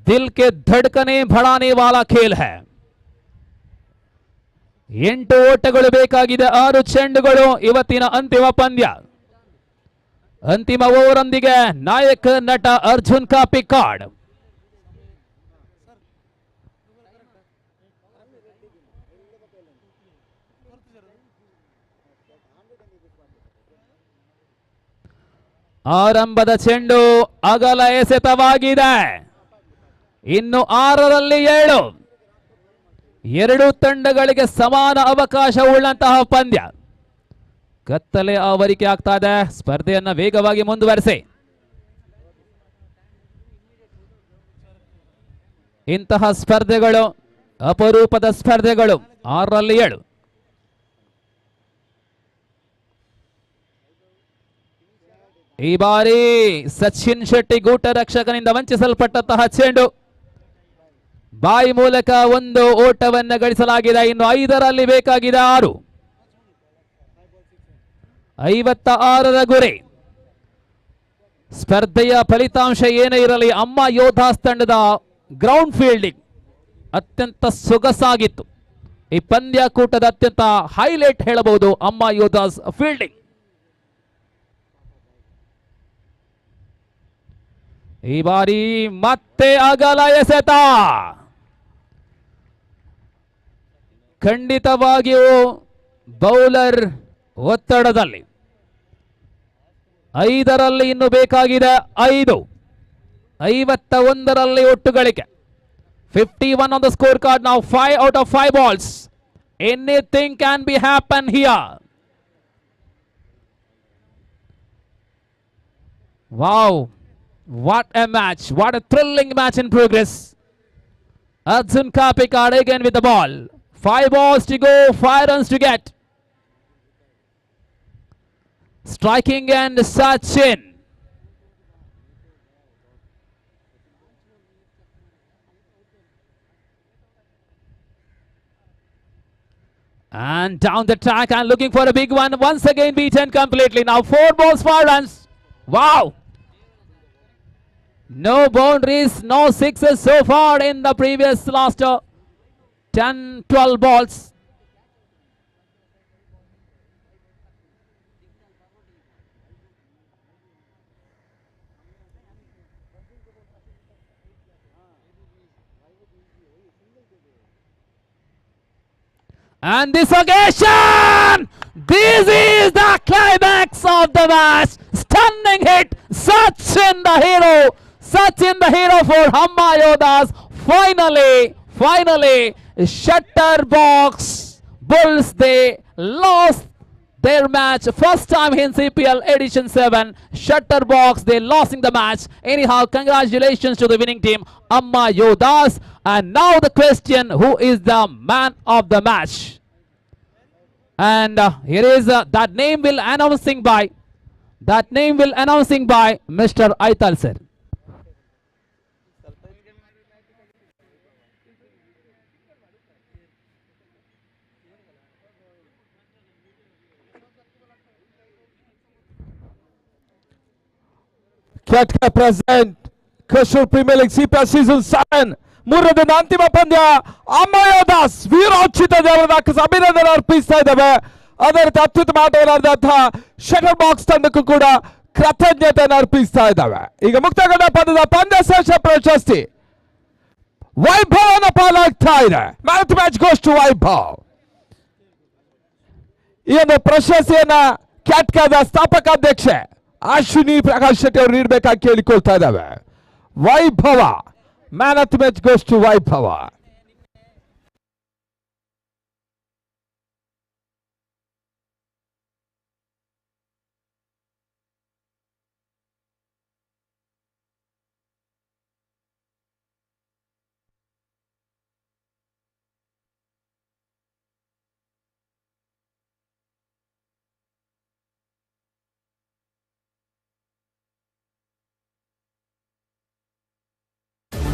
दिल के धड़कने बढ़ाने वाला खेल है. 8 ಓಟಗಳು ಬೇಕಾಗಿದೆ, 6 ಚೆಂಡುಗಳು. ಇವತ್ತಿನ ಅಂತಿಮ ಪಂದ್ಯ, ಅಂತಿಮ ಓವರೊಂದಿಗೆ ನಾಯಕ ನಟ ಅರ್ಜುನ್ ಕಾಪಿಕಾಡ್. ಆರಂಭದ ಚೆಂಡು ಅಗಲ ಎಸೆತವಾಗಿದೆ. ಇನ್ನು 6ರಲ್ಲಿ 7. 2 ತಂಡಗಳಿಗೆ ಸಮಾನ ಅವಕಾಶ ಉಳ್ಳಂತಹ ಪಂದ್ಯ. ಕತ್ತಲೆ ಆವರಿಕೆ ಆಗ್ತಾ ಇದೆ. ಸ್ಪರ್ಧೆಯನ್ನ ವೇಗವಾಗಿ ಮುಂದುವರಿಸಿ. ಇಂತಹ ಸ್ಪರ್ಧೆಗಳು ಅಪರೂಪದ ಸ್ಪರ್ಧೆಗಳು. 6ರಲ್ಲಿ 7. ಈ ಬಾರಿ ಸಚಿನ್ ಶೆಟ್ಟಿ ಗೂಟ ರಕ್ಷಕನಿಂದ ವಂಚಿಸಲ್ಪಟ್ಟಂತಹ ಚೆಂಡು ಬಾಯಿ ಮೂಲಕ ಒಂದು ಓಟವನ್ನು ಗಳಿಸಲಾಗಿದೆ. ಇನ್ನು 5ರಲ್ಲಿ ಬೇಕಾಗಿದೆ 6. 56ರ ಗುರಿ. ಸ್ಪರ್ಧೆಯ ಫಲಿತಾಂಶ ಏನೇ ಇರಲಿ, ಅಮ್ಮ ಯೋಧಾಸ್ ತಂಡದ ಗ್ರೌಂಡ್ ಫೀಲ್ಡಿಂಗ್ ಅತ್ಯಂತ ಸೊಗಸಾಗಿತ್ತು. ಈ ಪಂದ್ಯಾಕೂಟದ ಅತ್ಯಂತ ಹೈಲೈಟ್ ಹೇಳಬಹುದು ಅಮ್ಮ ಯೋಧಾಸ್ ಫೀಲ್ಡಿಂಗ್. ಈ ಬಾರಿ ಮತ್ತೆ ಅಗಲ ಎಸೆತ. ಖಂಡಿತವಾಗಿಯೂ ಬೌಲರ್ ಒತ್ತಡದಲ್ಲಿ. 5ರಲ್ಲಿ ಇನ್ನು ಬೇಕಾಗಿದೆ 5. 51ರಲ್ಲಿ ಒಟ್ಟು ಗಳಿಕೆ. 51 on the score card now. 5 out of 5 balls. Anything can be happen here. Wow, what a match, what a thrilling match in progress. Arjun Kapikad again with the ball. 5 balls to go, 5 runs to get. Striking and Sachin. And down the track and looking for a big one. Once again beaten completely. Now 4 balls, 5 runs. Wow. No boundaries, no sixes so far in the previous last 10-12 balls. And this occasion, this is the climax of the match. Stunning hit, Sachin the hero. Sachin the hero for Amma Yodhas. Finally, finally, Shutter Box Bulls, they lost their match. First time in CPL edition 7. Shutter Box, they lost in the match. Anyhow, congratulations to the winning team, Amma Yodhas. And now the question, who is the man of the match? And here is that name will announcing by, that name will announcing by Mr. Aital sir. Kyatka present Kashur Premier League CPL Season 7 ಮೂರನೇ ದಿನ ಅಂತಿಮ ಪಂದ್ಯ. ಅಮ್ಮ ಯೋಧಾಸ್ ವೀರೋಚಿತ ಜಯವನ್ನ ಅಭಿನಂದನೆ ಅರ್ಪಿಸ್ತಾ ಇದ್ದೇವೆ. ಅದೇ ರೀತಿ ಅತ್ಯುತ್ತಮ ಆಟವನ್ನು ಆಡಿದಂತಹ ಶಟರ್ ಬಾಕ್ಸ್ ತಂಡಕ್ಕೂ ಕೂಡ ಕೃತಜ್ಞತೆಯನ್ನು ಅರ್ಪಿಸ್ತಾ ಇದ್ದಾವೆ. ಈಗ ಮುಕ್ತಗೊಂಡ ಪಂದ್ಯದ ಪಂದ್ಯ ಶ್ರೇಷ್ಠ ಪ್ರಶಸ್ತಿ ವೈಭವನ ಪಾಲಾಗ್ತಾ ಇದೆ. Man of the match goes to Vaibhav. ಈ ಒಂದು ಪ್ರಶಸ್ತಿಯನ್ನ ಕ್ಯಾಟ್ಕಾದ ಸ್ಥಾಪಕ ಅಧ್ಯಕ್ಷೆ ಅಶ್ವಿನಿ ಪ್ರಕಾಶ್ ಶೆಟ್ಟಿ ಅವರು ನೀಡಬೇಕಾಗಿ ಕೇಳಿಕೊಳ್ತಾ ಇದ್ದಾವೆ. Vaibhava, man of the match goes to Vaibhava.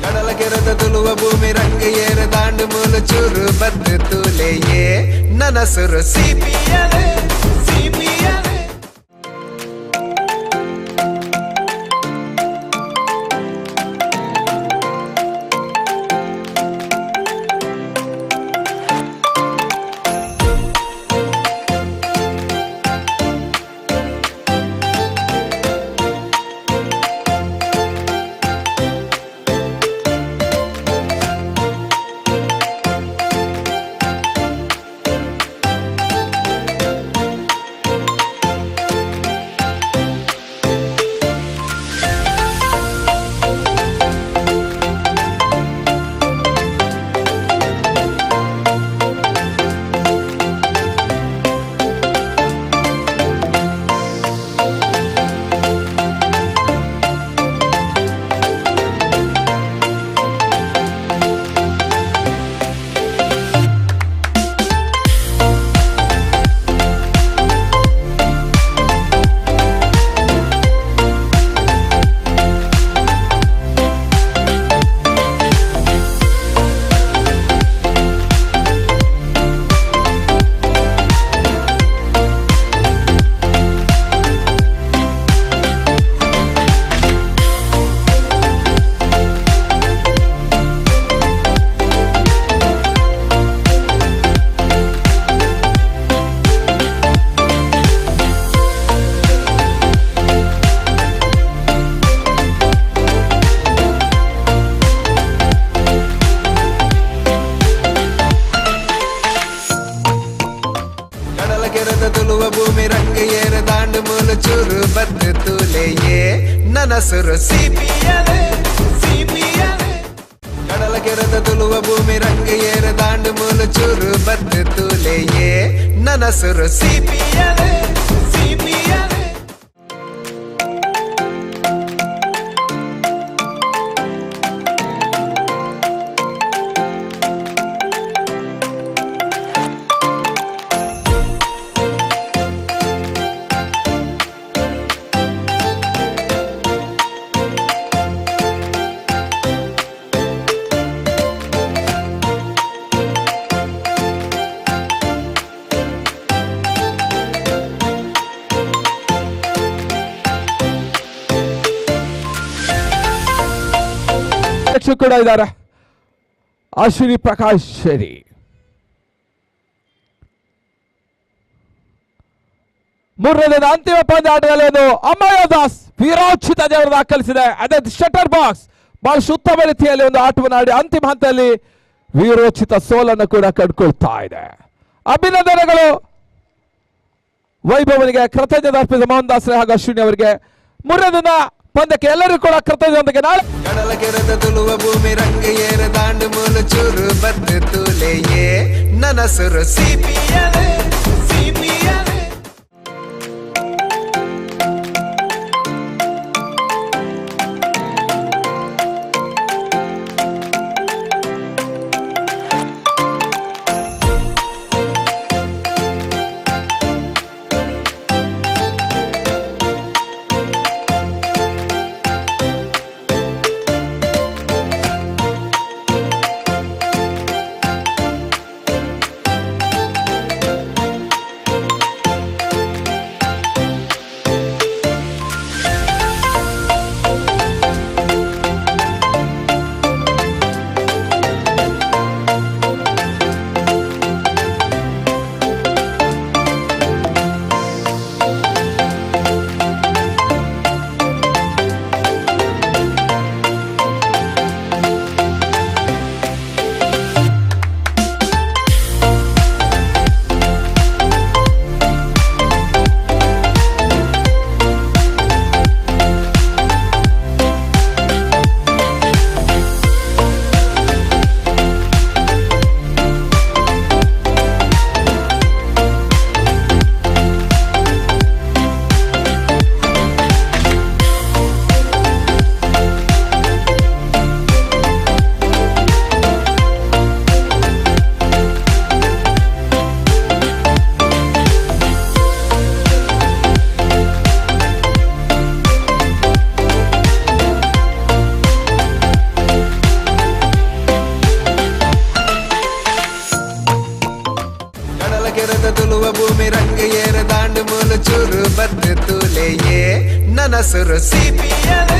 ಕಡಲ ಕೆರೆದ ತುಳುವ ಭೂಮಿ ರಂಗ ಏರ ದಾಂಡು ಮೂಲ ಚೂರು ಬದ್ದು ತೂಲೆಯೇ ನನಸುರು ಸಿಪಿಎಲ್ ಸಿಪಿಎಲ್. ದಾಂಡು ಮೂಲು ಚೂರು ಬತ್ತು ತೂಲೆಯೇ ನನಸುರು ಸಿಪಿಎಲ್ ಸಿಪಿಎಲ್ ಕಡಲ ಕೆರೆದ ತುಳುವ ಭೂಮಿ ರಂಗ ಏರ ದಾಂಡು ಮೂಲು ಚೂರು ಬತ್ತು ತೂಲೆಯೇ ನನಸುರು ಸಿಪಿಎಲ್ ಸಿಪಿಎಲ್. ಅಧ್ಯಕ್ಷರು ಕೂಡ ಇದ್ದಾರೆ, ಅಶ್ವಿನಿ ಪ್ರಕಾಶ್ ಶೆಟ್ಟಿ. ಮೂರನೇ ದಿನ ಅಂತಿಮ ಪಂದ್ಯ ಆಟದಲ್ಲಿ ಒಂದು ಅಮಯ ದಾಸ್ ವೀರೋಚಿತ ಜಯವನ್ನು ದಾಖಲಿಸಿದೆ. ಅದೇ ಶಟರ್ ಬಾಕ್ಸ್ ಬಹಳಷ್ಟು ಉತ್ತಮ ರೀತಿಯಲ್ಲಿ ಒಂದು ಆಟವನ್ನು ಆಡಿ ಅಂತಿಮ ಹಂತದಲ್ಲಿ ವೀರೋಚಿತ ಸೋಲನ್ನು ಕೂಡ ಕಂಡುಕೊಳ್ತಾ ಇದೆ. ಅಭಿನಂದನೆಗಳು ವೈಭವನಿಗೆ, ಕೃತಜ್ಞತೆ ಅರ್ಪಿಸಿದ ಮೋಹನ್ ದಾಸ್ ಹಾಗೂ ಅಶ್ವಿನಿ ಅವರಿಗೆ. ಮೂರನೇ ದಿನ ಪಂದ್ಯಕ್ಕೆ ಎಲ್ಲರೂ ಕೂಡ ಕೃತಜ್ಞತೆಗೆ ನಾಳೆ ಕಡಲ ಕೆರೆದ ತುಳುವ ಭೂಮಿ ರಂಗ ಏರ ದಾಂಡು ಮೂಲು ಚೂರು ಬತ್ತು ತೂಲೆಯೇ ನನಸುರು ಸಿಪಿಎಲ್ ಸಿಪಿಎಲ್. ಕಡಲ ಕೆರೆದ ತುಳುವ ಭೂಮಿ ರಂಗ ಏರ ದಾಂಡು ಮೂಲು ಚೂರು ಬತ್ತು ತೂಲೆಯೇ ನನಸುರು ಸಿಪಿಎಲ್.